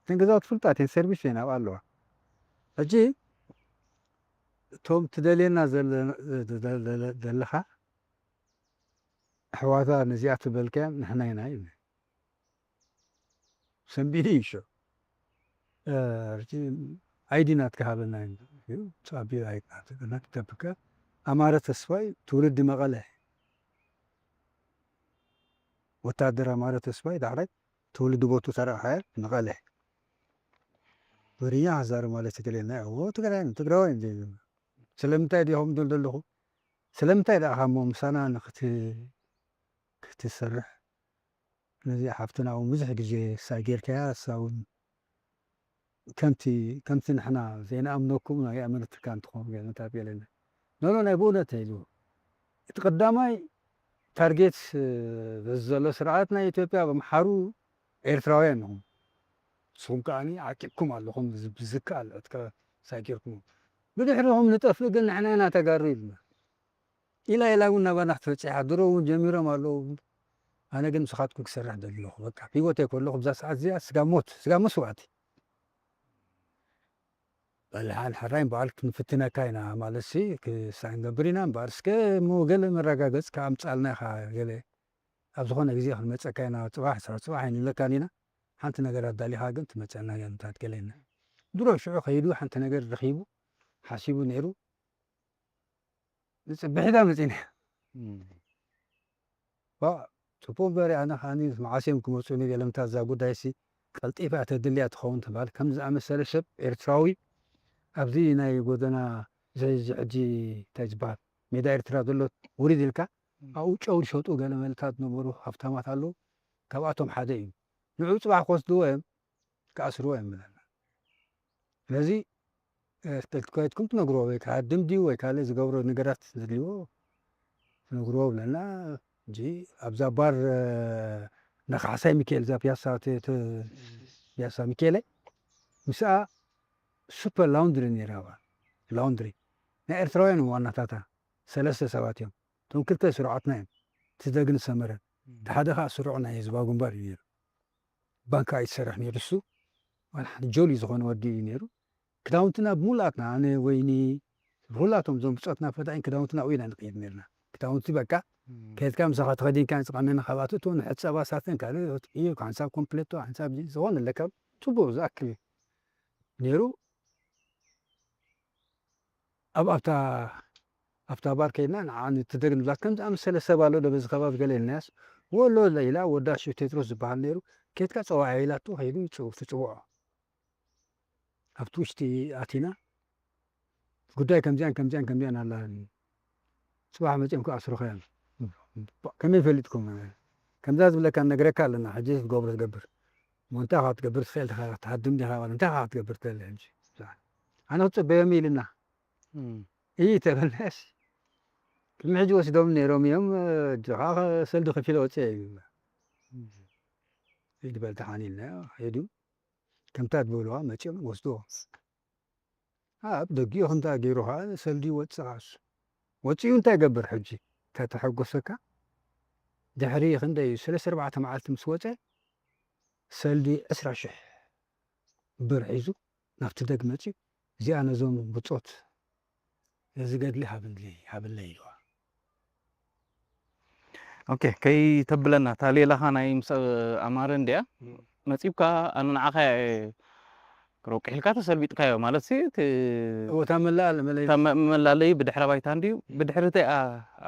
እተን ገዛውቲ ፍሉጣት እየን፣ ሰርቪስ እየን ኣብኣ ኣለዋ። ሕጂ እቶም ትደልየና ዘለ-፣ ዘለ-፣ ዘለኻ ኣሕዋታ ነዚኣ ትበልካያ ንሕና ኢና ይብል። ሰንቢዱ እዩ ሽዑ። እ፣ ሕጂ ኣይዲ ናትካ ሃበና እዩ። ጻቢዩ ኣይዲ ናትካ፣ ናትካ ተብካ። ኣማረ ተስፋይ ትውልዲ መቐለ። ወታደር ኣማረ ተስፋይ ዳሕራይ ትውልዲ ቦቱ ተረኣኻያ መቐለ። ትግርኛ ክዛረብ ማለት ትግርኛ፣ እዎ ትግራይ፣ ትግራዋይ እንደ ስለምንታይ ዲኹም ድል ዘለኹ? ስለምንታይ ደኣ ኻሞ ምሳና ንክት-፣ ክትሰርሕ? ነዚ ሓፍትና እውን ብዙሕ ግዜ ሳይ ጌርካያ፣ እሳ እውን ከምቲ፣ ከምቲ ንሕና ዘይንኣምነኩም ናይ ኣመልክትካ እንትኾን ገለ እንታይ ገለና። ኖ፣ ኖ፣ ናይ ብእውነት ኢሉ። እቲ ቀዳማይ ታርጌት፣ እ፣ በዚ ዘሎ ስርዓት ናይ ኢትዮጵያ ብምሓሩ ኤርትራውያን ኢኹም። ንስኹም ከዓኒ ዓቂብኩም ኣለኹም፣ ብዝ-፣ ብዝከኣል ዕጥቂ ሳይ ጌርኩም። ብድሕሪኹም ንጠፍእ ግን ንሕና ኢና ተጋሩ ኢሉና። ኢላ ኢላ እውን ናባና ክትበጽሕ እያ። ድሮ እውን ጀሚሮም ኣለዉ። ኣነ ግን ምሳኻትኩም ክሰርሕ ደሊ ኣለኹ። በቃ፣ ብህይወተይ ከለኹ፣ ብዛ ሰዓት እዚኣ ስጋ ሞት፣ ስጋ መስዋእቲ። በል፣ ሓን-፣ ሓራይ በዓል ክንፍትነካ ኢና ማለትሲ፣ ክሳይ ንገብር ኢና እምበኣር፣ እስከ እሞ ገለ መረጋገጺ ከኣምጻልና ኢኻ፣ ገለ ኣብ ዝኾነ ግዜ ክንመጸካ ኢና፣ ጽባሕ፣ ስራሕ ጽባሕ ኣይንብለካን ኢና። ሓንቲ ነገር ኣዳሊኻ ግን ትመጸና እያ፣ ንታት ገለ ኢልና። ድሮ ሽዑ ከይዱ ሓንቲ ነገር ረኺቡ፣ ሓሲቡ ነይሩ። ንጽብሒ ዳ መጺና። እም። ዋ፣ ጽቡቕ እምበር፣ ኣነ ከኣኒ መዓስ እዮም ክመጹኒ ገለ ምታት እዛ ጉዳይሲ ቀልጢፋ እያ ተድልያ ትኸውን ትበሃል። ከምዚ ዝኣመሰለ ሰብ ኤርትራዊ ኣብዚ ናይ ጎደና፣ እዚ፣ እዚ ሕጂ እንታይ ዝበሃል፣ ሜዳ ኤርትራ ዘሎ ውሪድ ኢልካ፣ እም። ኣብኡ ጨው ዝሸጡ ገለ መልታት ዝነበሩ ሃብታማት ኣለዉ። ካብኣቶም ሓደ እዩ። ንዑ ጽባሕ ክወስድዎ እዮም። ክኣስርዎ እዮም ብለና። ስለዚ፣ እ፣ ከይድኩም ትነግርዎ፣ ወይ ክሃድም ድዩ ወይ ካልእ ዝገብሮ ነገራት ዘድልይዎ ትነግርዎ ብለና። ሕጂ ኣብዛ ባር፣ እ፣ ንካሕሳይ ሚካኤል፣ እዛ ፒያሳ፣ ተ-፣ ተ-፣ ፒያሳ ሚካኤል፣ ምስኣ ሱፐር ላውንድሪ ነይራ። ላውንድሪ ናይ ኤርትራውያን ዋናታታ ሰለስተ ሰባት እዮም። እቶም ክልተ ስሩዓትና እዮም። እቲ ደግን ሰመረን። እቲ ሓደ ኸዓ ስሩዕ ናይ ህዝባዊ ግንባር እዩ ነይሩ። ባንካ እዩ ዝሰርሕ ነይሩ እሱ። ዋላ ሓደ ጆሊ ዝኾነ ወዲ እዩ ነይሩ። ክዳውንትና ብሙሉኣትና፣ ኣነ፣ ወይኒ፣ ብኹላቶም እዞም ብጾትና ፈታኢን ክዳውንትና ኣብኡ ኢና ንቕይር ነይርና። ክዳውንቲ በቃ፣ እም። ከድካ ምሳኻ ተኸዲንካ ዝቐነነ ካብኣቱ እቶ ንሕጸባ ሳተን ካልእ እዩ፣ ሓንሳብ ኮምፕሌቶ፣ ሓንሳብ ጂንስ ዝኾነ ኣለካ፣ ጽቡቕ ዝኣክል እዩ ነይሩ። ኣብ፣ ኣብታ፣ ኣብታ ባር ከይድና ንዓ ንትደግ ንብላት ከም ዝኣመሰለ ሰብ ኣሎ ዶ በዚ ከባቢ ገለ ኢልናያስ፣ ወሎ ኢላ ወዳ ሽው ቴድሮስ ዝበሃል ነይሩ። ከድካ ጸዋዕ ኢላቶ ከይዱ ይጽው-፣ ትጽውዖ። ኣብቲ ውሽጢ ኣቲና፣ ጉዳይ ከምዚኣን ከምዚኣን ከምዚኣን ኣላ፣ ጽባሕ መጺኦም ክኣስሩኻ እዮም። ከመይ ፈሊጥኩም? ከምዛ ዝብለካ ነግረካ ኣለና፣ ሕጂ ክትገብሮ ትገብር። እሞ እንታይ ኢኻ ክትገብር ትኽእል? ኢኻ ክትሃድም ዲኻ? እንታይ ኢኻ ክትገብር ትኽእል ሕጂ? ኣነ ክጽበዮም ኢልና። እም። እይ ተበልናስ፣ ቅድሚ ሕጂ ወሲዶም ነይሮም እዮም፣ እጆኻ ሰልዲ ከፊለ ወጽአ እዩ። እም። ይድበል ተሓኒልና ሄዱ። ከምታ ትበልዋ መጺኦም ወስድዎ። ኣብ ደጊኡ ከምታ ገይሩ ኸዓ ሰልዲ ይወጽእ ኸዓ እሱ። ወጺኡ እንታይ ይገብር ሕጂ? ተተሐጎሰካ? ድሕሪ ክንደይ ሰለስተ ኣርባዕተ መዓልቲ ምስ ወጸ፣ ሰልዲ ዕስራ ሽሕ ብር ሒዙ ናብቲ ደግ መጺኡ፣ እዚኣ ነዞም ብጾት እዚ ገድሊ ሃብንለይ፣ ሃብለይ ኢልዋ። ኦኬ፣ ከይተብለና፣ እታ ሌላኻ ናይ ምስ ኣማረ እንድያ፣ እም። መጺብካ፣ ኣነ ንዓኻ እየ ክረቁሕ ኢልካ ተሰልቢጥካዮ፣ ማለት ሲ፣ እቲ እወ፣ እታ መላ-፣ መለይ-፣ እታ መ-፣ መላለዪ ብድሕረ ባይታ እንድዩ፣ ብድሕሪ እቲ ኣ-፣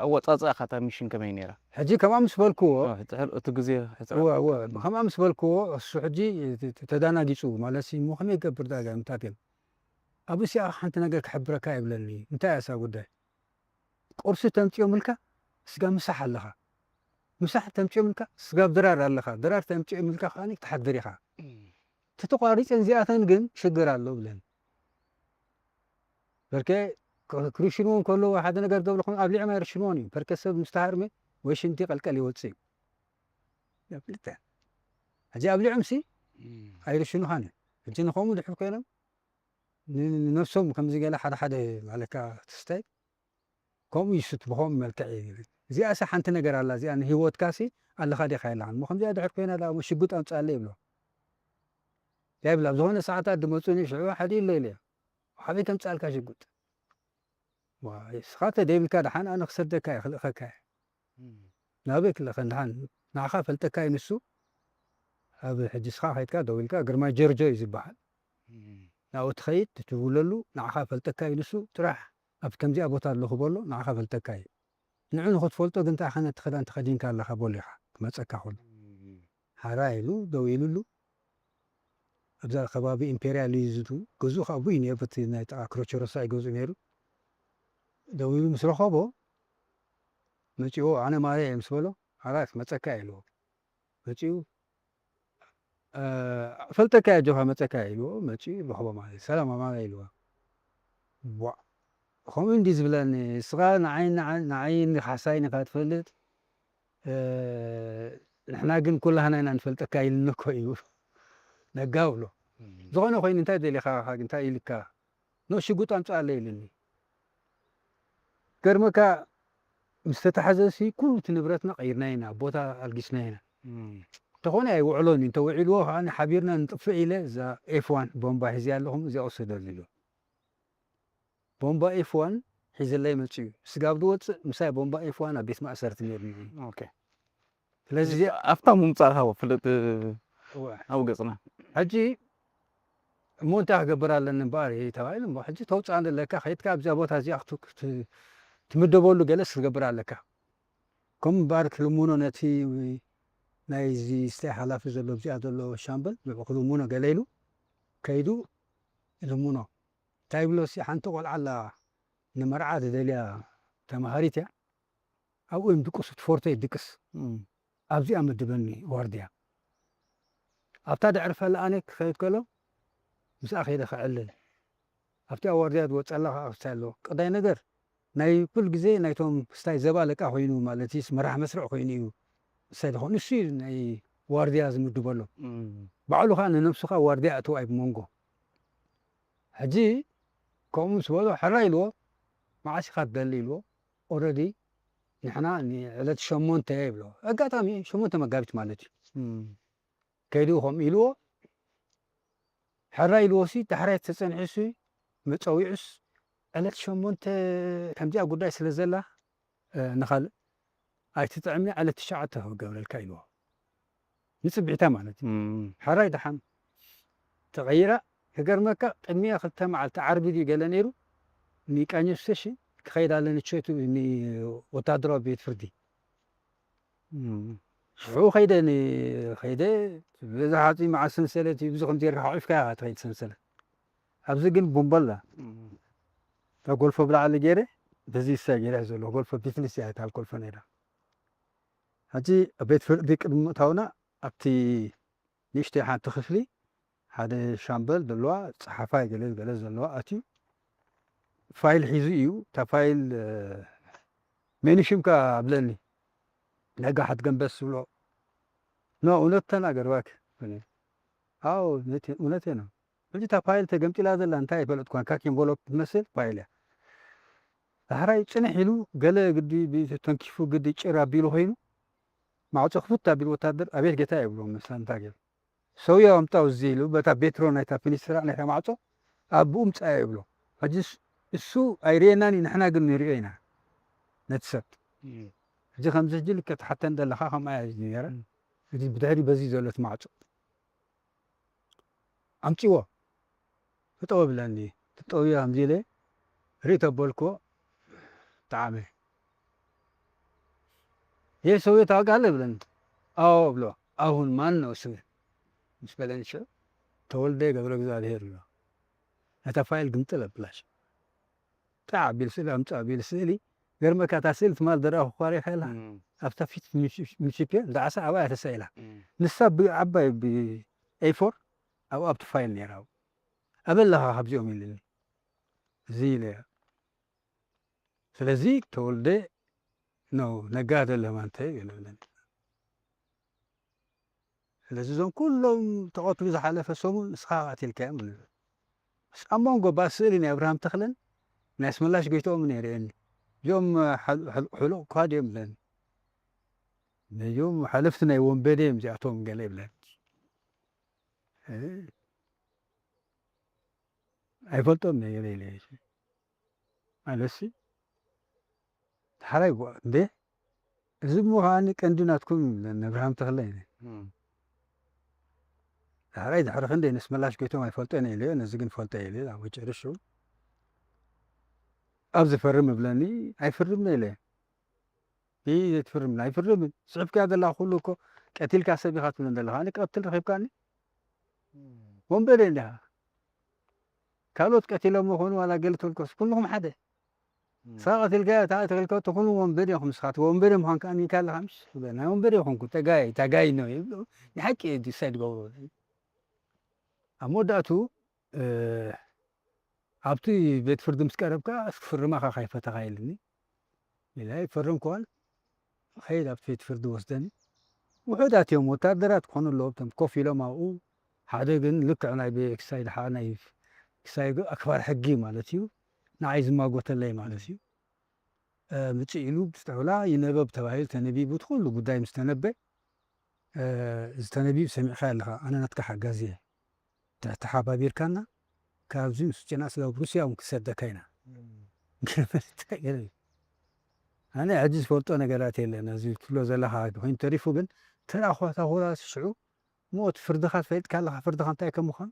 ኣወጻጽኣኻ እታ ሚሽን ከመይ ነይራ? ሕጂ ከምኣ ምስ በልክዎ፣ እ፣ ሕጽር-፣ እቲ ግዜ ሕጽር-፣ እወ፣ እወ፣ ከምኣ ምስ በልክዎ፣ እሱ ሕጂ ተ-፣ ተ-፣ ተዳናጊጹ፣ ማለት ሲ፣ እሞ ከመይ ይገብር ዳጋ፣ ምታት እዮም። ኣብኡ ሲኣ ሓንቲ ነገር ክሕብረካ ይብለኒ። እንታይ እያ እሳ ጉዳይ? ቁርሲ ተምጽኦም ኢልካ ስጋብ ምሳሕ ኣለኻ። ምሳሕ ተምጽኦም ኢልካ ስጋብ ድራር ኣለኻ። ድራር ተምጽኦም ኢልካ ከኣ ክትሓድር ኢኻ። እም። ተተቋሪጸን እዚኣተን ግን ሽግር ኣሎ ብለኒ። በርከ ክ-፣ ክርሽንዎ እንከለዉ ሓደ ነገር ደብልኹም ኣብሊዖም ኣይርሽንዎን እዩ። በርከ ሰብ ምስ ተሃርመ ወይ ሽንቲ ቀልቀል ይወጽእ እዩ። ክልተ። ሕጂ ኣብሊዖምሲ እም። ኣይርሽኑኻን እዮም። ሕጂ ንኸምኡ ድሕር ኮይኖም ን-፣ ንነብሶም ከምዚ ገለ ሓደ ሓደ ማለካ ትስታይ ከምኡ ይስት ብኸምኡ መልክዕ እዩ። እዚኣሲ ሓንቲ ነገር ኣላ፣ እዚኣ ንህይወትካሲ ኣለኻ ዲኻ የላኻን? እሞ ከምዚኣ ድሕር ኮይና ደኣ እሞ ሽጉጥ ኣምጽኣለይ ይብሎ። እንታይ ይብል፣ ኣብ ዝኾነ ሰዓታት ድመጹኒ ሽዑ ሓደ ኢለ ኢለ፣ "ሓበይ ከምጽኣልካ ሽጉጥ?" ዋ፣ ንስኻ ተደይብልካ ደሓን ኣነ ክሰደካ እየ፣ ክልእኸካ እየ። እም። ናበይ ክልእኸን ደሓን? ንዓኻ ፈልጠካ እዩ ንሱ። ኣብ ሕጂ ንስኻ ከይድካ ደው ኢልካ፣ ግርማይ ጀርጆ እዩ ዝበሃል። እም። ናብኡ ትኸይድ፣ ትድውለሉ፣ ንዓኻ ፈልጠካ እዩ ንሱ። ጥራሕ ኣብ ከምዚኣ ቦታ ኣለኹ በሎ፣ ንዓኻ ፈልጠካ እዩ። ንዑ ንኽትፈልጦ ግን እንታይ ነቲ ክዳን ተኸዲንካ ኣለኻ በሎ ኢኻ፣ ክመጸካ ከሎ። እም። ሓራ ኢሉ፣ ደው ኢሉሉ። ኣብዛ ከባቢ ኢምፔርያል እዩ ዝቱ-፣ ገዝኡ ከዓ ብይ ነይሩ፣ በቲ ናይ ጥቓ ክሮቸሮሳ እዩ ገዝኡ ነይሩ። ደው ኢሉ ምስ ረኸቦ፣ መጺኡ፣ "ኣነ ማረ እየ" ምስ በሎ፣ "ሓራይ ክመጸካ እየ" ኢልዎ። መጺኡ፣ "እ፣ እፈልጠካ እየ ኣጆኻ፣ መጸካ እየ" ኢልዎ። መጺኡ ረኸቦ ማለት እዩ። "ሰላም ኣማረ" ኢልዎ። "ዋእ፣ ከምኡ እንዲ ዝብለኒ፣ ንስኻ ንዓይ፣ ንዓ-፣ ንዓይ ንኻሕሳይን ኢኻ ትፈልጥ፣ እ፣ ንሕና ግን ኩላህና ኢና ንፈልጠካ" ኢልኒ እኮ እዩ ነጋ ብሎ። እም። "ዝኾነ ኮይኑ እንታይ ደሊኻ፣ እንታይ ኢልካ?" "ኖ ሽጉጥ ኣምጽኣለይ" ኢሉኒ። ገርመካ ምስ ተታሕዘ ሲ ኩሉ እቲ ንብረትና ቀይርና ኢና፣ ቦታ ኣልጊስና ኢና። እም። እንተኾነ ኣይውዕሎን እዩ፣ እንተውዒልዎ ከኣ ሓቢርና ንጥፍእ ኢለ እዛ ኤፍ ዋን ቦምባ ሒዘያ ኣለኹ፣ እዚኣ ውሰደሉ ኢሉ። ቦምባ ኤፍ ዋን ሒዘለይ መጺኡ። ስጋብ ዝወጽእ ምሳይ ቦምባ ኤፍ ዋን ኣብ ቤት ማእሰርቲ ነይሩኒ። ኦኬ። ስለዚ እዚኣ ኣብታ ምምጻእካ ፍልጥ እወ። ኣብ ገጽና። ሕጂ እሞ እንታይ ክገብር ኣለኒ እምበኣር እየ ተባሂሉ፣ እሞ ሕጂ ተውፅኣ ኣለካ፣ ከይድካ ኣብዚኣ ቦታ እዚኣ ክት-፣ ክት-፣ ትምደበሉ ገለስ ክገብር ኣለካ። ከም እምበኣር ክልምኖ ነቲ ናይዚ ስታይ ሓላፊ ዘሎ ኣብዚኣ ዘሎ ሻምበል ንዑ ክልምኖ ገለ ኢሉ ከይዱ ይልምኖ። እንታይ ይብሎ ሲ ሓንቲ ቆልዓ ኣላ ንመርዓ ዝደልያ ተምሃሪት እያ። ኣብኡ እዮም ድቅሱ፣ እቲ ፎርቶ ይድቅስ። እም። ኣብዚኣ መድበኒ ዋርድያ። ኣብታ ድሕሪ ፈላኣነ ክኸይድ ከሎ ምስኣ ከይደ ክዕልል ኣብቲ ኣብ ዋርድያ ዝወፀላ ከዓ ክስታይ ኣለዎ። ቀዳይ ነገር ናይ ኩል ግዜ ናይቶም ክስታይ ዘባ ለቃ ኮይኑ ማለት እዩ፣ መራሕ መስርዕ ኮይኑ እዩ። ክስታይ ዝኾኑ እሱ እዩ ናይ ዋርድያ ዝምድበሎም። ባዕሉ ከዓ ንነብሱ ከዓ ዋርድያ ኣእትዎ ኣይ ብመንጎ። ሕጂ ከምኡ ምስ በሎ ሕራይ ኢልዎ፣ መዓስ ኢኻ ትደሊ ኢልዎ። ኦረዲ ንሕና ንዕለት ሸሞንተ ይብሎ። ኣጋጣሚ ሸሞንተ መጋቢት ማለት እዩ። ከይዱ ከምኡ ኢልዎ፣ ሕራይ ኢልዎ ሲ ዳሕራይ ተጸኒሑ ሲ መጸዊዑስ ዕለት ሸሞንተ ከምዚኣ ጉዳይ ስለ ዘላ፣ እ፣ ንኻልእ ኣይትጥዕምኒ፣ ዕለት ትሽዓተ ክገብረልካ ኢልዎ። ንጽብሒታ ማለት እዩ። እም። ሕራይ ደሓን ተቐይራ። ክገርመካ ቅድሚኣ ክልተ መዓልቲ ዓርቢ ድዩ ገለ ነይሩ፣ ንቃኘው ስቴሽን ክኸይድ ኣለኒ ቸቱ ንወታደራዊ ቤት ፍርዲ። እም። ሽዑ ኸይደ ን-፣ ኸይደ በዛ ሓፂ መዓስ ሰንሰለት እዩ፣ ብዙ ከምዚ ጌርካ ሓቑፍካ ኢኻ ትኸይድ ሰንሰለት። ኣብዚ ግን ቦምባ ኣላ። እም። እታ ጎልፎ ብላዕሊ ገይረ፣ በዚ ይሳ ገይረ ዘሎ ጎልፎ ቢትንስ እያ እታ ጎልፎ ነይራ። ሕጂ ኣብ ቤት ፍርዲ ቅድሚ ምእታውና ኣብቲ ንእሽተይ ሓንቲ ክፍሊ ሓደ ሻምበል ዘለዋ፣ ጸሓፋይ ገለ ገለ ዘለዋ ኣትዩ ፋይል ሒዙ እዩ። እታ ፋይል፣ እ፣ መን ሽምካ ኣብለኒ። ነጋ ሓት ገንበስ ዝብሎ። ኖ፣ እውነት ተናገር እባክህ። ኣዎ፣ እውነቴ-፣ እውነቴ ነው። ሕጂ እታ ፋይል ተገምጢላ ዘላ እንታይ ኣይፈለጥኳን። ካክ ኤንቨሎፕ ትመስል ፋይል እያ። ዳሕራይ ጽንሕ ኢሉ ገለ ግዲ ብ-፣ ተንኪፉ ግዲ ጭር ኣቢሉ ኮይኑ ማዕጾ ክፉት ኣቢሉ ወታደር ኣቤት ጌታ ይብሎ። መሳንታ ገይሩ ሰውየው ኣምጣው እዚ ኢሉ በታ ቤትሮ ናይታ ፊኒስትራ ናይታ ማዕጾ ኣብኡ ምጻእ ይብሎ። ሕጂ እሱ ኣይርእየናን እዩ፣ ንሕና ግን ንርእዮ ኢና ነቲ ሰብ። እም። ሕጂ ከምዚ ሕጂ ልክዕ ትሓተን ዘለኻ ከምኣ እያ ነይራ። እም። ሕጂ ብድሕሪ በዚ ዘሎት ማዕጾ ኣምጺዎ። ተጠወ ብለኒ። ተጠውዮ ከምዚ ኢለ ርኢ ተበልክዎ። ጠዓመ። "ይህ ሰውዬ ታውቃለህ?" ብለኒ። "አዎ" ብሎ። "አሁን ማን ነው ስምህ?" ምስ በለኒ ሽዑ፣ "ተወልደ ገብረ እግዚኣብሔር" ብሎ። ነታ ፋይል ግምጥል ኣብላሽ። ጣዕ ኣቢል ስእሊ ኣምጽእ ኣቢል ስእሊ። ገርመካ እታ ስእሊ ትማል ደረኣኹ እኳ ሪኢኻ ኢላ። እም። ኣብታ ፊት ሚኒሲ-፣ ሚኒሲፒ እንዳ ዓሳ ኣብኣ እያ ተሳኢላ። እም። ንሳ ብዓባይ ብኤ ፎር ኣብኡ ኣብቲ ፋይል ነይራ። "ኣበይ ኣለኻ ካብዚኦም?" ኢሉኒ። እዚ ኢለ እያ። ስለዚ ተወልደ ነው፣ ነጋ አይደለም አንተ ይብለኒ። ስለዚ እዞም ኩሎም ተቐትሉ ዝሓለፈ ሰሙን ንስኻ ቀቲልካዮም ንብል። ምስ ኣብ መንጎ ባ ስእሊ ናይ ኣብርሃም ተኽለን ናይ ኣስመላሽ ጎይትኦምን የርእየኒ። እዚኦም ሓል-፣ ሓል-፣ ሕሉቕ እኳ ድዮም ይብለኒ። ነዚኦም ሓለፍቲ ናይ ወንበዴ እዮም እዚኣቶም ገለ ይብለኒ። እ፣ ኣይፈልጦም እየ ገለ ኢለ። ማለትሲ፣ ዳሕራይ ጓ-፣ እንዴ፣ እዚ እሞ ከዓኒ ቀንዲ ናትኩም ይብለኒ ኣብርሃም ተኽለ ኢለ። እም። ዳሕራይ ድሕሪ ክንደይ ነስመላሽ ጎይቶም ኣይፈልጦን ኢለዮ፣ ነዚ ግን ፈልጦ ኢለ፣ ኣብ መጨረሽኡ ኣብ ዝፈርም እብለኒ፣ ኣይፍርምን ኢለ። ይህ ዘይትፍርም ኣይፍርምን። ጽሑፍካያ ዘላ ኩሉ እኮ ቀቲልካ ሰብ ኢኻ ትብለን ዘለኻ። ኣነ ቀትል ረኺብካኒ? እም። ወንበዴ እንዲኻ። ካልኦት ቀቲሎም ይኾኑ ዋላ ገለ ትብልኮስ ኩልኹም ሓደ። እም። ንስኻ ቀቲልካዮ፣ እታ ቀቲልካዮ፣ እቶም ኩሉ ወንበዴ ኢኹም ንስኻትኩም። ወንበዴ ምዃንካ ኣሚንካ ኣለኻ ምሽ? ናይ ወንበዴ ይኹንኩ፣ ተጋይ፣ ታጋይ ነው ይብሉ። ንሓቂ ዲሳይድ ገብሩ። ኣብ መወዳእቱ፣ እ፣ ኣብቲ ቤት ፍርዲ ምስ ቀረብካ፣ እስኪ ፍርም ኣኻ ካይፈተኻ ኢልኒ። ኢለ ፈረምኩዋን፣ ኸይድ ኣብቲ ቤት ፍርዲ ወስደኒ። ውሑዳት እዮም፣ ወታደራት ክኾኑ ኣለዎም፣ እቶም ኮፍ ኢሎም ኣብኡ። ሓደ ግን ልክዕ ናይ ቤ-፣ ክሳይ ድሓ-፣ ናይ ክሳይ ግ-፣ ኣክባር ሕጊ ማለት እዩ፣ ንዓይ ዝማጎተለይ ማለት እዩ። እ፣ ምጽእ ኢሉ ብስጠውላ ይነበብ ተባሂሉ ተነቢቡ፣ እቲ ኩሉ ጉዳይ ምስ ተነበ፣ እ፣ እዚ ተነቢቡ ሰሚዕካ ኣለኻ፣ ኣነ ናትካ ሓጋዚ እየ። ተተሓባቢርካና፣ ካብዚ ምስ ጭና ስለ ሩስያ እውን ክሰደካ ኢና። እም። ኣነ ሕጂ ዝፈልጦ ነገራት የለን፣ እዚ ትብሎ ዘለኻ ኮይኑ ተሪፉ፣ ግን ተራ ኳታኹራ ሽዑ ሞት ፍርድኻ ትፈልጥካ ኣለኻ፣ ፍርድኻ እንታይ ከም ምዃኑ?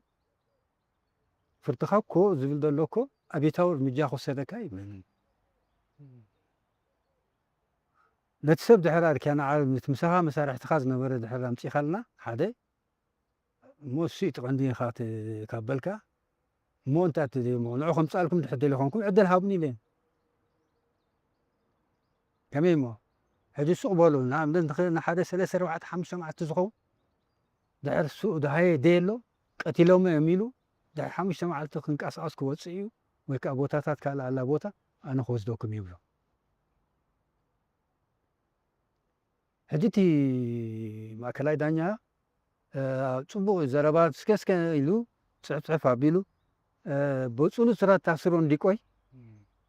ፍርድኻ እኮ ዝብል ዘሎ እኮ ኣብዮታዊ እርምጃ ክወሰደካ እዩ። እም። ነቲ ሰብ ድሕር ኣርኪያ ንዓ-፣ ነቲ ምሳኻ መሳርሕትኻ ዝነበረ ድሕር ኣምጺኻልና፣ ሓደ፣ እሞ እሱ እዩ እቲ ቀንዲ ኢኻ ት-፣ ካብ በልካ፣ እሞ እንታይ እቲ ዘይሞ-፣ ንዑ ከምጻልኩም ድሕር ደሊኾንኩም ዕድል ሃቡኒ ኢለ። ከመይ እሞ? ሕጂ ሱቕ በሉ፣ ንኣብነት ንኽ-፣ ንሓደ ሰለስተ፣ ኣርባዕተ፣ ሓሙሽተ መዓልቲ ዝኸውን ድሕር ስኡ ድሃየ ደየሎ ቀቲሎሞ እዮም ኢሉ ድሕር ሓሙሽተ መዓልቲ ክንቀሳቐስ ክወፅእ እዩ፣ ወይ ከዓ ቦታታት ካልእ ኣላ ቦታ ኣነ ክወስደኩም ይብሎ። ሕጂ እቲ ማእከላይ ዳኛ፣ እ፣ ጽቡቕ ዘረባ ስከስከ ኢሉ፣ ጽሕፍጽሕፍ ኣቢሉ፣ እ፣ ብጽኑጽራት ታስሮ እንዲቆይ፣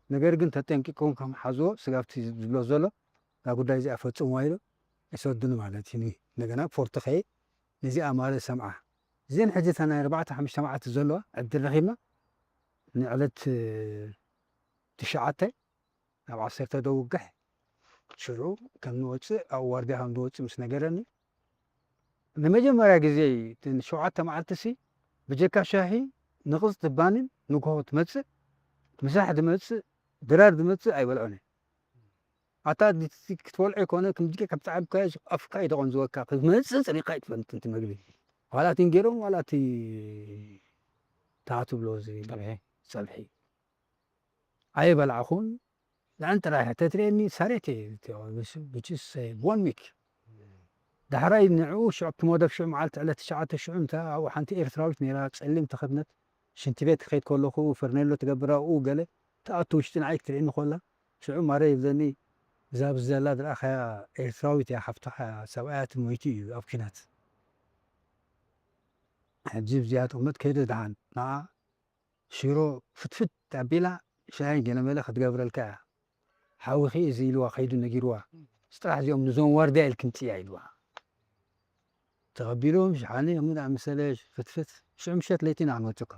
ነገር ግን ተጠንቂቆም ከም ሓዝዎ ስጋብቲ ዝብሎ ዘሎ፣ እዛ ጉዳይ እዚኣ ፈጽምዋ ኢሉ ይሰዱኒ ማለት እዩ። እንደገና ፎርት ኸየ ነዚኣ ማለ ሰምዓ። እዚን ሕጂ እታ ናይ ኣርባዕተ ሓሙሽተ መዓልቲ ዘለዋ ዕድል ረኺብና፣ ንዕለት ትሽዓተ ናብ ዓሰርተ ዶ ውግሕ፣ ሽዑ ከም ንወጽእ፣ ኣብኡ ዋርድያ ከም ንወጽእ ምስ ነገረኒ፣ ንመጀመርያ ግዜ እቲ ሸውዓተ መዓልቲ ሲ ብጀካ ሻሂ ንቕጽ ትባንን ንግሆ ትመጽእ፣ ምሳሕ ትመጽእ፣ ድራር ትመጽእ ኣይበልዖን እየ። ኣታ ድቲ ክትበልዖ ይኮነ፣ ክንድቂ ካብ ጻዕብካ ኣፍካ ይደቐን ዝወካ፣ ክትመጽእ ጸኒቕካ ኣይትፈልጥን እቲ መግቢ። ዋላ እቲ እንጌሮም ዋላ እቲ ታ ትብሎ እዚ ጸብሒ። ጸብሒ። ኣይበላዕኹን። ንዕን ጥራይ ተትርእየኒ ሳሬት እየ፣ which is, uh, one week። ዳሕራይ ንዕኡ ሽዑ ኣብቲ መደብ ሽዑ መዓልቲ ዕለት ትሽዓተ ሽዑ እንተ ኣብኡ ሓንቲ ኤርትራዊት ነይራ፣ ጸሊም ተኸድነት፣ ሽንቲ ቤት ክኸይድ ከለኹ ፈርኔሎ ትገብር ኣብኡ ገለ ትኣቱ ውሽጢ ንዓይ ክትርእየኒ ከላ፣ ሽዑ ማረ ይብለኒ፣ እዛ ኣብዚ ዘላ ዝረኣኻያ ኤርትራዊት እያ፣ ሓፍትኻ ሰብኣያ እቲ ሞይቱ እዩ ኣብ ኲናት። ሕጂ እዚኣ ትቕመጥ ከይደ ደሓን ንዓ ሽሮ ፍትፍት ኣቢላ ሻሂ ገለመለ ክትገብረልካ እያ። ሓውኺ እዚ ኢልዋ ከይዱ ነጊርዋ። ስጥራሕ እዚኦም ንዞም ዋርድያ ኢልክምጽእያ ኢልዋ። ተቐቢሎም ሸሓኒ ከምኡ ዝኣመሰለ ፍትፍት ሽዑ ምሸት ለይቲ ኢና ክንወጽእ እኮ።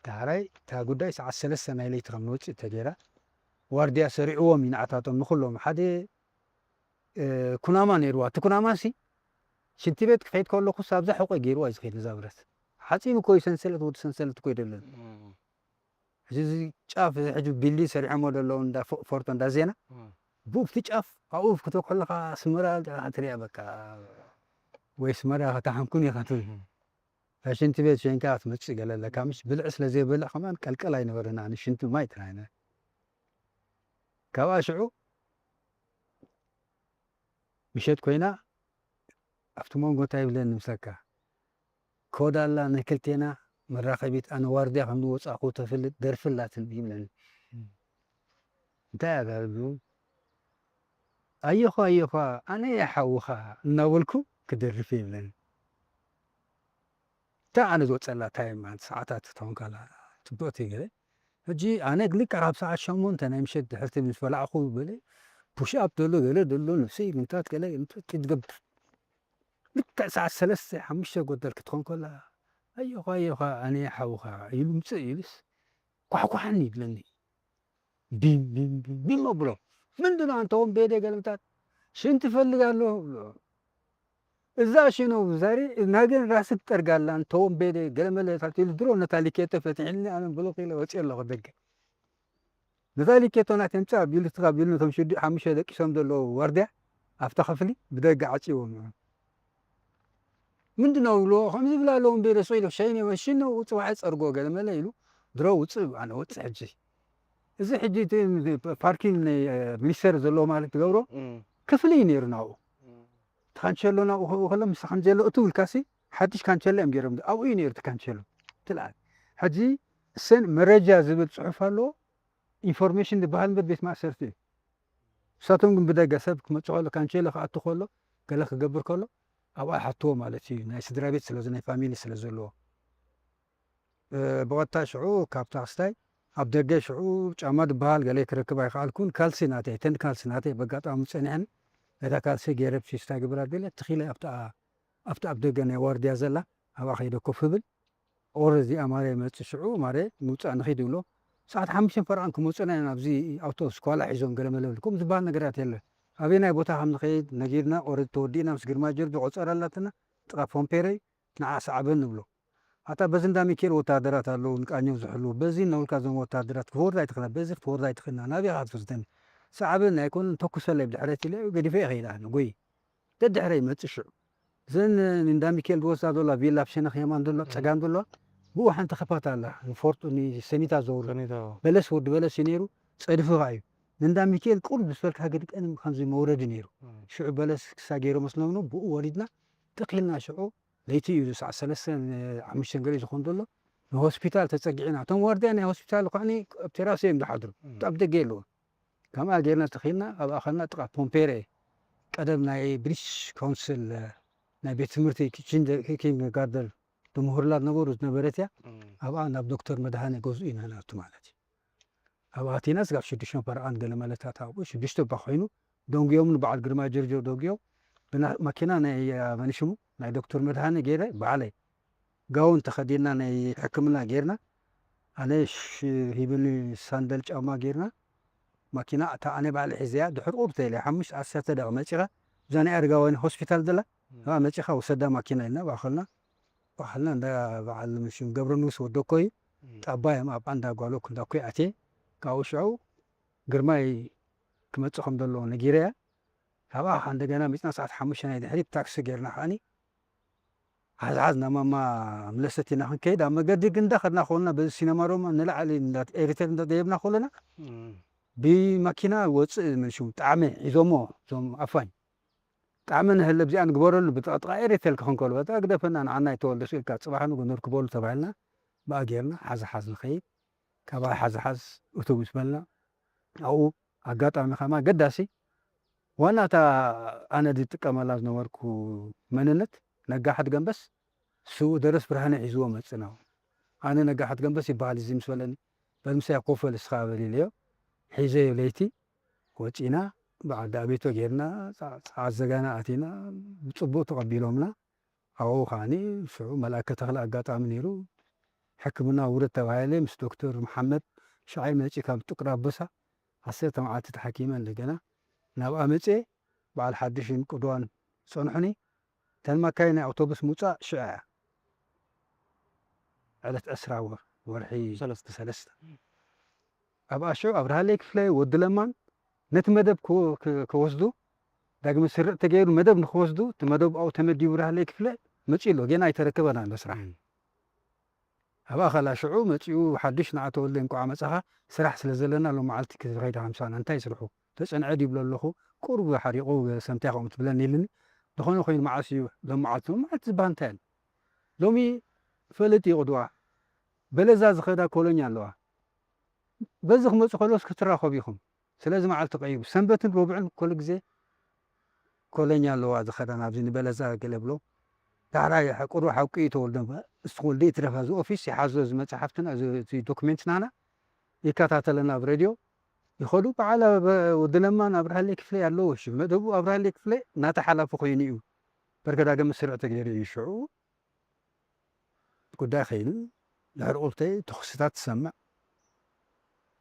ዳሕራይ እታ ጉዳይ ሰዓት ሰለስተ ናይ ለይቲ ከም ንወጽእ ተገይራ። ዋርድያ ሰሪዕዎም እዩ ንዓታቶም ንኹሎም። ሓደ፣ እ፣ ኩናማ ነይርዋ። እቲ ኩናማ ሲ ሽንቲ ቤት ክኸይድ ከለኹ ሳብዛ ሕቆ ገይርዋ እዩ ዝኸይድ ነዛ ብረት። ሓጺን እኮ እዩ ሰንሰለት፣ ወዲ ሰንሰለት እኮ እዩ ደለን። ሕጂ እዚ ጫፍ እዚ ሕጂ ቢልዲንግ ሰሪሖሞ ዘለዉ እንዳ ፎ-፣ ፎርቶ እንዳ ዜና፣ ብኡፍቲ ጫፍ ኣብኡ ክትሪኦ ከለኻ ኣስመራ ትሪኣ በቃ። ወይ ኣስመራ ከተሓንኩን ኢኻ ትብል። ሽንቲ ቤት ሸንካ ክትመጽእ ገለ ኣለካ። ምሽ ብልዒ ስለ ዘይበልዕ ከማን ቀልቀል ኣይነበረና፣ ንሽንቲ ማይ ጥራይ ነ-፣ ካብኣ ሽዑ ምሸት ኮይና ኣብቲ መንጎ እንታይ ይብለኒ ምሰካ? ኮድ ኣላ ናይ ክልቴና መራኸቢት፣ ኣነ ዋርድያ ከም ዝወጻእኩ ተፍልጥ ደርፊ ኣላትኒ ይብለኒ። እም። እንታይ እያ እዛ ዝብሉ? ኣየዃ፣ ኣየዃ፣ ኣነ እየ ሓውኻ እናበልኩ ክደርፍ እየ ይብለኒ። እንታይ ኣነ ዝወጸላ ታይም ማለት ሰዓታት ትኸውን ከላ ጽብቕቲ ገለ። ሕጂ ኣነ ልክዕ ካብ ሰዓት ሸሞንተ ናይ ምሸት ድሕርቲ ምስ በላዕኹ ገለ ፑሽ ኣፕ ዘሎ ገለ ዘሎ ነብሰይ ምንታት ገለ ምንታት ትገብር። ልክዕ ሰዓት ሰለስተ ሓሙሽተ ጎደል ክትኾን ከላ፣ "ኣዮኻ፣ ኣዮኻ፣ ኣነ ሓውኻ" ኢሉ ምጽእ ኢሉስ ኳሕኳሕኒ ይብለኒ። ቢም፣ ቢም፣ ቢም፣ ቢም ኣብሎ። "ምንድን ነው አንተ ወንበዴ?" ገለምታት "ሽንት እፈልጋለሁ" ብሎ። "እዛ ሽኖ ዛሬ ናገን ራስህ ትጠርጋለህ አንተ ወንበዴ" ገለመለታት ኢሉ ድሮ ነታ ሊኬቶ ፈትሕልኒ፣ ኣነ ብሎክ ኢለ ወፅየ ኣለኹ ደገ። ነታ ሊኬቶ ናተይ ምጻእ ቢሉ ትኻ ቢሉ ነቶም ሽዱ ሓሙሽተ ደቂሶም ዘለዉ ዋርድያ ኣብታ ክፍሊ ብደገ ዓጽይዎም። "ምንድን ነው?" ብሎ ከምዚ ይብል ኣለዉ እምበይ ረስቕ ኢሉ ሸይነ ወሽን ነው ጽባሕ ጸርጎ ገለመለ ኢሉ ድሮ ውጽእ ኣነ ወጽእ ሕጂ። እዚ ሕጂ እቲ ፓርኪንግ ናይ ሚኒስተር ዘለዎ ማለት ትገብሮ እም። ክፍሊ እዩ ነይሩ ናብኡ። እም። እቲ ካንቸሎ ናብኡ ክእኡ ከሎ ምስ ካንቸሎ እቱ ውልካሲ ሓድሽ ካንቸሎ እዮም ገይሮም። ኣብኡ እዩ ነይሩ እቲ ካንቸሎ። ትልኣል። ሕጂ እሰን መረጃ ዝብል ጽሑፍ ኣለዎ። ኢንፎርሜሽን ዝበሃል እምበር ቤት ማእሰርቲ እዩ። ንሳቶም ግን ብደገ ሰብ ክመጽእ ከሎ፣ ካንቸሎ ክኣቱ ከሎ፣ ገለ ክገብር ከሎ፣ ኣብኣ ይሓትዎ ማለት እዩ። ናይ ስድራ ቤት ስለ፣ ናይ ፋሚሊ ስለ ዘለዎ። እ፣ ብቐጥታ ሽዑ ካብታ ክስታይ ኣብ ደገ ሽዑ ጫማ ዝበሃል ገለ ክረክብ ኣይከኣልኩን። ካልሲ ናተይ፣ እተን ካልሲ ናተይ በጋጣሚ ጸኒሐን፣ ነታ ካልሲ ገይረ ብሲስታ ግብራ ገለ ትኺለ ኣብታ፣ ኣብታ ኣብ ደገ ናይ ዋርድያ ዘላ፣ ኣብኣ ከይደ ኮፍ እብል። ኦረ እዚኣ ማረ ይመጽእ ሽዑ ማረ ምውጻእ ንኺድ ይብሎ። ሰዓት ሓሙሽተ ፈረቓን ክመጹና ኢና ኣብዚ ኣውቶቡስ ኳላ ሒዞም ገለ መለ ብልኩም ዝበሃል ነገራት የለ። ኣበየናይ ቦታ ከም ንኸይድ ነጊርና፣ ኦረ ተወዲእና ምስ ግርማይ ጀርጆ ቆጸራ ኣላትና፣ ጥቓ ፎምፔረይ፣ ንዓ ሰዓበኒ ንብሎ። ኣታ በዚ እንዳ ሚካኤል ወታደራት ኣለዉ ንቃኘው ዝሕልዉ፣ በዚ እናበልካ እዞም ወታደራት ክትወርድ ኣይትኽእልና፣ በዚ ክትወርድ ኣይትኽእልና፣ ናበይ ኢኻ ክትወስደኒ? ሰዓበኒ ኣይኮነን ተኩሰለይ ብድሕረት ኢለ ገዲፈ ይኸይድ ኣነ፣ ጎይ። ደድሕረ ይመጽእ ሽዑ። እዘን ንእንዳ ሚካኤል ዝወስዳ ዘሎ ቪላ ኣብ ሸነኽ የማን ዘሎ፣ እም። ጸጋም ዘሎ፣ ብኡ ሓንቲ ክፋት ኣላ። ንፎርጡ፣ ንሰኒታ ዘውርድ። ሰኒታ። በለስ፣ ወዲ በለስ እዩ ነይሩ፣ ጸድፉ ኸኣ እዩ። ንእንዳ ሚካኤል ቁሩብ ምስ በልካ ግድቀን ከምዚ መውረዲ ነይሩ። እም። ሽዑ በለስ ክሳ ገይሮም መስለምኖ፣ ብኡ ወሪድና፣ ትኽ ኢልና ሽዑ ለይቲ እዩ፣ ሰዓት ሰለስተ ሓሙሽተ ገለ ዝኸውን ዘሎ፣ ንሆስፒታል ተጸጊዕና። እቶም ዋርድያ ናይ ሆስፒታል ከዓኒ ኣብ ቴራስ እዮም ዝሓድሩ፣ ኣብ ደገ የለውን። ከምኣ ጌርና ተኺልና፣ ኣብኣ ኸና ጥቓ ፖምፔሬ፣ ቀደም ናይ ብሪቲሽ ካውንስል ናይ ቤት ትምህርቲ ኪንደርጋርደን፣ ንምሁርላ ዝነበሩ ዝነበረት እያ። ኣብኣ ናብ ዶክተር መድሃነ ገዝኡ ኢና ናቱ ማለት እዩ። ኣብኣ ኣቲና ስጋብ ሽዱሽተ ፈረቓን ገለ መለታት ኣብኡ ሽዱሽተ እባ ኮይኑ ደንጉዮም፣ ንበዓል ግርማ ጀርጆ ደንጉዮም። ብና-፣ ማኪና ናይ፣ አ፣ መን ሽሙ ናይ ዶክተር መድሃነ ገይረ ባዕለይ ጋውን ተኸዲና ናይ ሕክምና ጌርና፣ ኣነ ሽ-፣ ሂብኒ ሳንደል ጫማ ጌርና፣ ማኪና እታ ኣነ ባዕለ ሒዘያ፣ ድሕር ቁርብ ተይለ ሓሙሽተ ዓሰርተ ደቂቕ መጺኻ፣ እዛ ናይ ኣረጋውያን ሆስፒታል ዘላ፣ ኣብኣ መጺኻ ውሰዳ ማኪና ኢልና ባኸልና፣ ባኸልና እንዳ በዓል ምሽም ገብረ ንጉስ ወደኮ እዩ፣ ጣባ እዮም ኣብኣ እንዳ ጓሎ ክንዳ ኮይ ኣትየ፣ ካብኡ ሽዑ ግርማይ ክመጽእ ከም ዘለዎ ነጊረያ፣ ካብኣ ከኣ እንደገና መጺና ሰዓት ሓሙሽተ ናይ ድሕሪት ታክሲ ጌርና ከኣኒ፣ ሓዝሓዝ ናብ ማማ ምለሰት ኢና ክንከይድ፣ ኣብ መገዲ ግን እንዳኸድና ከለና በዚ ሲነማ ሮማ ንላዕሊ እንዳ-፣ ኤሪቴል እንዳደየብና ከለና፣ እም። ብማኪና ወጽእ ምን ሽሙ ጣዕመ ሒዞሞ፣ እዞም ኣፋኝ። ጣዕመ ንህለ ብዚኣ ንግበረሉ፣ ብጥቕጥቓ ኤሪቴል ክኽንከሉ፣ በታ ግደፈና ንዓና ኣይተወልደሱ ኢልካ ጽባሕ ንግሆ ንርክበሉ ተባሂልና፣ ብኣ ጌርና ሓዝሓዝ ንኸይድ። ካብኣ ሓዝሓዝ ኣውቶቡስ በልና። ኣብኡ ኣጋጣሚ ከማ ገዳሲ ዋና እታ ኣነ ዝጥቀመላ ዝነበርኩ መንነት ነጋ ሓድገንበስ፣ ስዉእ ደረስ ብርሃነ ሒዝዎ መጽእ ናብኡ። ኣነ ነጋ ሓድገንበስ ይበሃል እዚ ምስ በለኒ፣ በል ምሳይ ኮፍ በል እስኻ በል ኢለዮ። ሒዘዮ ለይቲ ወጺና፣ በዓል ዳቤቶ ጌርና፣ ጸ-፣ ጸዓት ዘጋና ኣቲና፣ ብጽቡቕ ተቐቢሎምና። ኣብኡ ከዓኒ ሽዑ መልኣከ ተኽለ ኣጋጣሚ ነይሩ። ሕክምና ውረድ ተባሂለ ምስ ዶክተር መሓመድ ሻዒ መጺ ካብ ጥቁር ኣንበሳ ዓሰርተ መዓልቲ ተሓኪመ እንደገና ናብኣ መጽየ። በዓል ሓድሽን ቅዱዋን ጸንሑኒ። እተን ማካይን ናይ ኣውቶቡስ ምውጻእ ሽዑ እያ። ዕለት ዕስራ ወር-፣ ወርሒ ሰለስተ። ሰለስተ። ኣብኣ ሽዑ ኣብርሃለይ ክፍለ፣ ወዲ ለማን ነቲ መደብ ክወ-፣ ክ-፣ ክወስዱ፣ ዳግመ ስርዕ ተገይሩ መደብ ንክወስዱ፣ እቲ መደብ ኣብኡ ተመዲቡ፣ ኣብርሃለይ ክፍለ መጺኡ ኣሎ፣ ጌና ኣይተረከበን ኣሎ ስራሕ። እም። ኣብኣ ኸላ ሽዑ መጺኡ ሓድሽ ንዓ ተወልደ፣ እንቋዕ መጻኻ፣ ስራሕ ስለ ዘለና ሎም መዓልቲ ክኸይድ ሓምሳና፣ እንታይ ስርሑ? ተጸንዐ ድዩ ይብሎ ኣለኹ፣ ቁሩብ ሓሪቑ ሰምትያ ከምኡ ትብለኒ ኢልኒ። ዝኾነ ኮይኑ መዓስ እዩ ሎም መዓልቲ? ሎም መዓልቲ ዝበሃል እንታይ ኣሎ? ሎሚ ፈለጥ እዩ ቅድዋ። በለዛ ዝኸዳ ኮሎኛ ኣለዋ። በዚ ክመጹ ከለውስ ክትራኸቡ ኢኹም። ስለዚ መዓልቲ ቀይሩ። ሰንበትን ረቡዕን ኩሉ ግዜ ኮሎኛ ኣለዋ ዝኸዳ ናብዚ ንበለዛ ገለ ብሎ። ዳሕራይ ቁሩብ ሓቂ እዩ ተወልደ። እሱ ወልደ ይትረፋ፣ እዚ ኦፊስ ይሓዞ፣ እዚ መጽሓፍትና፣ እዚ፣ እዚ ዶክሜንት ናና ይከታተለና ኣብ ሬድዮ። ይኸዱ በዓል ኣብ-፣ ወዲ ለማ ናብ ኣብርሃለይ ክፍለ ኣለዎ። እሺ፣ መደቡ ኣብርሃለይ ክፍለ ናታ ሓላፊ ኮይኑ እዩ። በርከ ዳግም ስርዕ ተገይሩ እዩ ሽዑ። ጉዳይ ኸይኑ፣ ድሕሪ ቁርተይ ተኹስታት ትሰምዕ።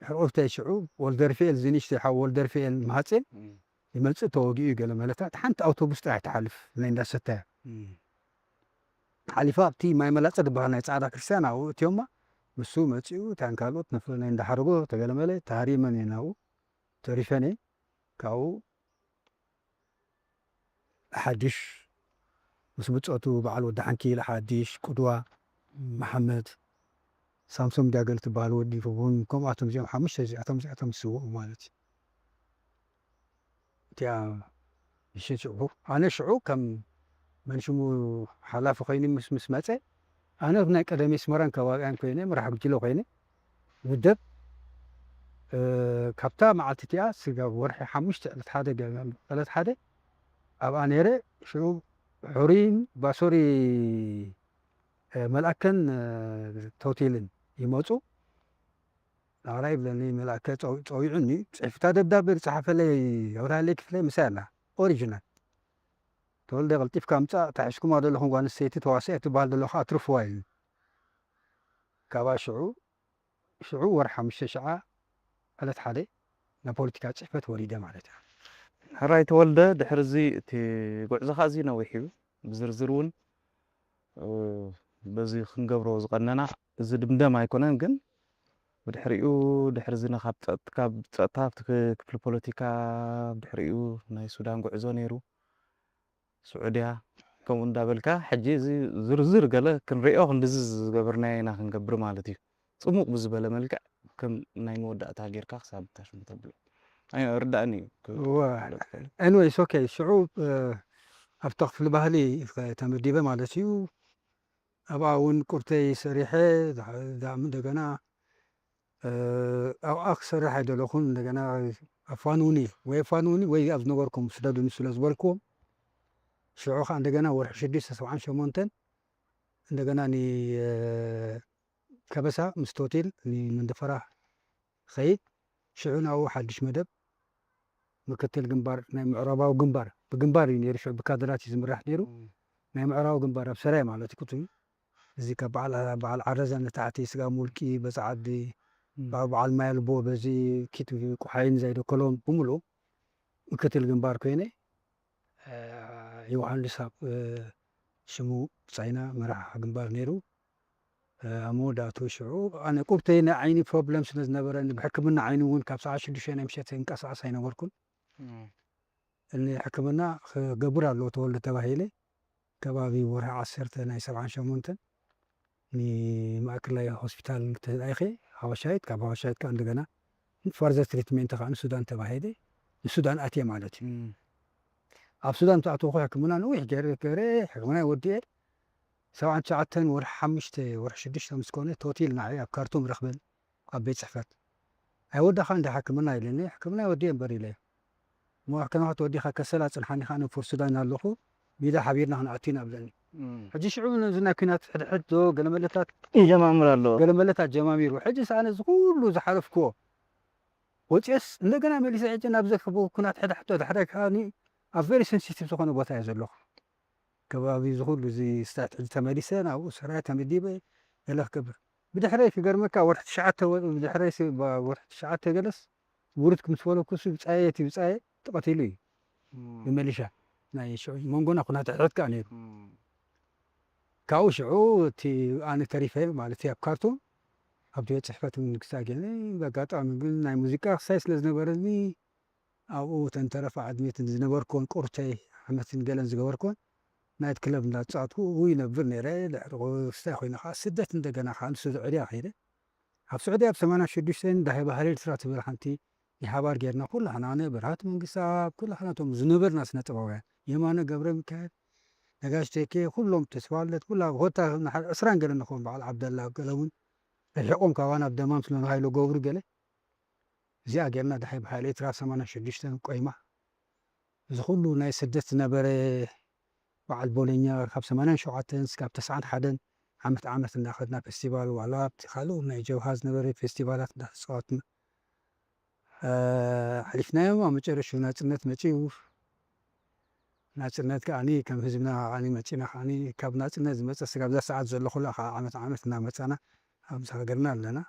ድሕሪ ቁርተይ ሽዑ ወልደርፍኤል፣ ዝንሽተይ ሓው ወልደርፍኤል ማህጼን እም። ይመጽእ፣ ተወጊኡ ገለ መለታት። ሓንቲ ኣውቶቡስ ጥራይ ትሓልፍ፣ ናይ እንዳሰታያ። እም። ሓሊፋ ኣብቲ ማይ መላጸ ዝበሃል ናይ ጻዕዳ ክርስትያን ኣብኡ እትዮማ። ንሱ መጺኡ፣ እታን ካልኦት ነፍረ ናይ እንዳሓረጎ ተገለመለ፣ ተሃሪመን እየ ናብኡ ተሪፈን እየ። ካብኡ ሓድሽ ምስ ብጾቱ በዓል ወዲ ሓንኪል፣ ሓድሽ፣ ቅድዋ፣ መሓመድ፣ ሳምሶም ዳገል ትበሃል ወዲ ርቡን፣ ከምኣቶም እዚኦም ሓሙሽተ እዚኣቶም፣ እዚኣቶም ዝስውኡ ማለት እዩ። እቲኣ ምሽት ሽዑ፣ ኣነ ሽዑ ከም መን ሽሙ ሓላፊ ኮይኑ ምስ፣ ምስ መጸ፣ ኣነ ናይ ቀደም ኣስመራን ከባቢኣን ኮይነ፣ መራሕ ጉጅለ ኮይነ፣ ውደብ፣ እ፣ ካብታ መዓልቲ እቲኣ ስጋብ ወርሒ ሓሙሽተ ዕለት ሓደ ገ-፣ ዕለት ሓደ ኣብኣ ነይረ። ሽዑ ሕሩይን ባሶሪ፣ እ፣ መልኣከን፣ እ፣ ቶቲልን ይመጹ። ናብራ ይብለኒ መልኣከ ጸው-፣ ጸዊዑኒ፣ ጽሕፍታ ደብዳቤ ዝጸሓፈለይ ኣብርሃለይ ክፍለ ምሳይ ኣላ። ኦሪጂናል። ተወልደ፣ ቀልጢፍካ ምጻእ፣ እታ ሒዝኩማ ዘለኹም ጓል ኣንስተይቲ ተዋሳኢት ትበሃል ዘለኹ ኣትርፍዋ ኢሉኒ። ካብኣ ሽዑ፣ ሽዑ ወርሒ ሓሙሽተ ሽዓ ዕለት ሓደ ናብ ፖለቲካ ጽሕፈት ወሪደ ማለት እዩ። ሕራይ ተወልደ፣ ድሕሪ እዚ እቲ ጉዕዞኻ ኣዝዩ ነዊሕ እዩ። ብዝርዝር እውን፣ እ፣ በዚ ክንገብሮ ዝቐነና፣ እዚ ድምደም ኣይኮነን፣ ግን ብድሕሪኡ፣ ድሕሪ እዚ ካብ ጸጥ-፣ ካብ ጸጥታ ኣብቲ ክ-፣ ክፍሊ ፖለቲካ፣ ብድሕሪኡ ናይ ሱዳን ጉዕዞ ነይሩ። ስዑድያ፣ ከምኡ እንዳበልካ፣ ሕጂ እዚ ዝርዝር ገለ ክንሪኦ ክንድዚ ዝገበርናዮ ኢና ክንገብር ማለት እዩ። ጽሙቕ ብዝበለ መልክዕ ከም ናይ መወዳእታ ጌርካ ክሳብ ታሽሙ ተብሎ። ኣይ፣ ርዳእኒ እዩ። ክ-፣ እወ። ክፍለጥ ይኽእል። ኤኒዌይስ፣ ኦኬ፣ ሽዑ፣ እ፣ ኣብታ ክፍሊ ባህሊ ተመዲበ ማለት እዩ። ኣብኣ እውን ቁርተይ ሰሪሐ፣ ዳ-፣ ዳ-፣ እንደገና፣ እ፣ ኣብኣ ክሰርሕ ኣይደለኹን። እንደገና ኣፋንውኒ፣ ወይ ኣፋንውኒ ወይ ኣብ ዝነበርኩም ስደዱኒ ስለ ዝበልኩዎም፣ ሽዑ ኸዓ እንደገና ወርሒ ሽዱሽተ ሰብዓን ሸሞንተን እንደገና ኒ-፣ እ፣ ከበሳ ምስ ቶቲል ንመንደፈራ ኸይድ። ሽዑ ናብኡ ሓድሽ መደብ ምክትል ግንባር ናይ ምዕራባዊ ግንባር፣ ብግንባር እዩ ነይሩ፣ ሽዑ ብካድራት እዩ ዝምራሕ ነይሩ። እም። ናይ ምዕራባዊ ግንባር ኣብ ሰራይ ማለት እዩ፣ ክቱ እዩ። እዚ ካብ በዓል፣ በዓል ዓረዛ ንታሕቲ፣ ስጋ ሙልቂ፣ በፃ ዓዲ፣ እም። በ-፣ በዓል ማይ ኣልቦ፣ በዚ ኪት ቁሓይን ዛይዶ ኮሎም ብምሉእ ምክትል ግንባር ኮይነ። እ፣ ዮሃንስ ኣብ፣ እ፣ ሽሙ ብጻይና መራሒ ግንባር ነይሩ። እ፣ ኣብ መወዳእቱ ሽዑ ኣነ ቁርተይ ናይ ዓይኒ ፕሮብለም ስለ ዝነበረኒ፣ ብሕክምና ዓይኒ እውን ካብ ሰዓት ሽዱሽተ ናይ ምሸት ይንቀሳቐስ ኣይነበርኩን። እም። እኒ ሕክምና ክገብር ኣለዎ ተወልደ ተባሂለ። ከባቢ ወርሒ ዓሰርተ ናይ ሰብዓን ሸሞንተን ንማእከላይ ሆስፒታል ተላኢኸ፣ ሃዋሻይት፣ ካብ ሃዋሻይት ከኣ እንደገና ፈርዘር ትሪትሜንት ከኣ ንሱዳን ተባሂለ፣ ንሱዳን ኣትየ ማለት እዩ። እም። ኣብ ሱዳን ምስ ኣተኹ ሕክምና ነዊሕ ገይረ፣ ገይረ፣ ሕክምና ወዲኤ፣ ሰብዓን ትሽዓተን ወርሒ ሓሙሽተ፣ ወርሒ ሽዱሽተ ምስ ኮነ፣ ቶቲል ንዓይ ኣብ ካርቱም ረኽበን፣ ኣብ ቤት ጽሕፈት። "ኣይወዳእኻን ዶ ሕክምና?" ኢለኒ። "ሕክምና ወዲኤ እምበር" ኢለ። "እሞ ሕክምና ወዲእካ ከሰላ ጽንሓኒ፣ ከኣ ፖርት ሱዳን ኣለኹ፣ ሚዳ ሓቢርና ክንኣቱ ኢና" ብለኒ። እም። ሕጂ ሽዑ ነዚ ናይ ኲናት ሕድሕድ ዶ ገለመለታት ይጀማምር ኣሎ። ገለመለታት ጀማሚሩ። ሕጂ ኣነ እዚ ኩሉ ዝሓለፍክዎ ወፂኦስ እንደገና መሊሰ ሕጂ ናብ ዘክቦ ኩናት ሕድሕድ ዶ ዳሕዳይ ከኣኒ ኣብ ቨሪ ሴንሲቲቭ ዝኾነ ቦታ እየ ዘለኹ። ከባቢ እዚ ኩሉ እዚ ስታት ሕጂ ተመሊሰ ናብኡ ሰራዊት ተመዲበ ገለ ክገብር። ብድሕረይ ክገርመካ ወርሒ ትሽዓተ ወ-፣ ብድሕረይ ሲ-፣ ባ-፣ ወርሒ ትሽዓተ ገለስ ውርድ ምስ በለኩ ሲ ብጻየ እቲ ብጻየ ተቐቲሉ እዩ። እም። ብመሊሻ ናይ ሽዑ መንጎና ኩናት ሕድሕድ ከኣ ነይሩ። እም። ካብኡ ሽዑ እቲ ኣነ ተሪፈ ማለት እዩ ኣብ ካርቱም ኣብቲ ቤት ጽሕፈት መንግስቲ ኣገኘ። በኣጋጣሚ ግን ናይ ሙዚቃ ክሳይ ስለ ዝነበረኒ ኣብኡ እተን ተረፋ ዕድሜት ዝነበርኩወን ቁርተይ ዓመትን ገለን ዝገበርኩወን ናይት ክለብ እንዳተጻወትኩ ይነብር ነይረ። ድሕሪ ክስታይ ኮይነ ከኣ ስደት እንደገና ከኣ ንስዑድያ ከይደ። ኣብ ስዑድያ ኣብ ሰማንያ ሽዱሽተ ዳሄ ባህሊ ኤርትራ ትብል ሓንቲ ናይ ሓባር ጌርና ኩላህና ኣነ፣ ብርሃት መንግስተኣብ፣ ኩላህና እቶም ዝነበርና ስነ ጥበባውያን የማነ ገብረ ሚካኤል፣ ነጋሽ ቴኬ፣ ኩሎም ተስፋለት፣ ኩላ ኮታ ዕስራን ገለን ንኸውን በዓል ዓብደላ ገለ እውን ርሒቖም ካባና ኣብ ደማም ስለ ንሃይሎ ገብሩ ገለ እዚኣ ጌርና ዳሓይ ብሓይሊ ኤርትራ ሰማንያን ሽዱሽተን ቆይማ። እዚ ኩሉ ናይ ስደት ዝነበረ በዓል ቦለኛ ካብ ሰማንያን ሸውዓተን እስካብ ተስዓን ሓደን ዓመት ዓመት እንዳኸድና ፌስቲቫል ዋላ ኣብቲ ካልእ ናይ ጀብሃ ዝነበረ ፌስቲቫላት እንዳተጻወትና፣ እ፣ ኣሕሊፍናዮ። ኣብ መጨረሽኡ ናጽነት መጺኡ። ናጽነት ከኣኒ ከም ህዝብና ከኣኒ መጺና ከኣኒ ካብ ናጽነት ዝመጸ ስጋብ እዛ ሰዓት ዘለኹላ ከዓ ዓመት ዓመት እናመጻና ኣብዚ ሃገርና ኣለና።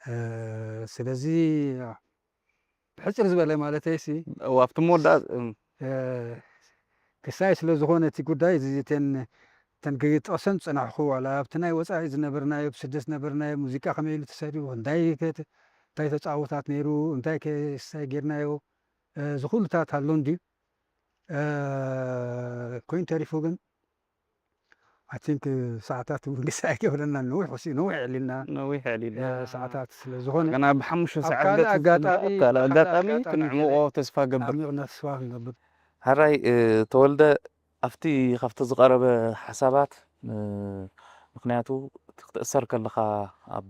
እ፣ ስለዚ ብሕጽር ዝበለ ማለተይሲ እው፣ ኣብቲ መወዳእ፣ እም። እ፣ ክሳይ ስለ ዝኾነ እቲ ጉዳይ እዚ እተን፣ እተን ክጠቕሰን ዝጸናሕኩ ዋላ ኣብቲ ናይ ወጻኢ ዝነበርናዮ፣ ብስደት ዝነበርናዮ፣ ሙዚቃ ከመይ ኢሉ ተሰሪሑ፣ እንታይ ከ-፣ እንታይ ተጻውታት ነይሩ፣ እንታይ ከ-፣ ክሳይ ጌርናዮ፣ እ፣ እዚ ኩሉታት ኣሎ እንድዩ። እ፣ ኮይኑ ተሪፉ ግን፣ I think፣ ሰዓታት እውን ግሳ ኣይገብረናን። ነዊሕ ወሲ-፣ ነዊሕ ኣዕሊልና። ነዊሕ ኣዕሊልና። እ፣ ሰዓታት ስለ ዝኾነ፣ ገና ብሓሙሽተ ኣብ ሰዓት ካልእ ገጽ ኣጋጣሚ፣ ኣብ ካልእ ኣጋጣሚ ኣጋጣሚ ክንዕምቆ ተስፋ ገብር። ዓሚቕና ተስፋ ክንገብር። ሕራይ፣ እ፣ ተወልደ፣ ኣብቲ ካብቲ ዝቐረበ ሓሳባት፣ እ፣ ምኽንያቱ ክትእሰር ከለኻ ኣብ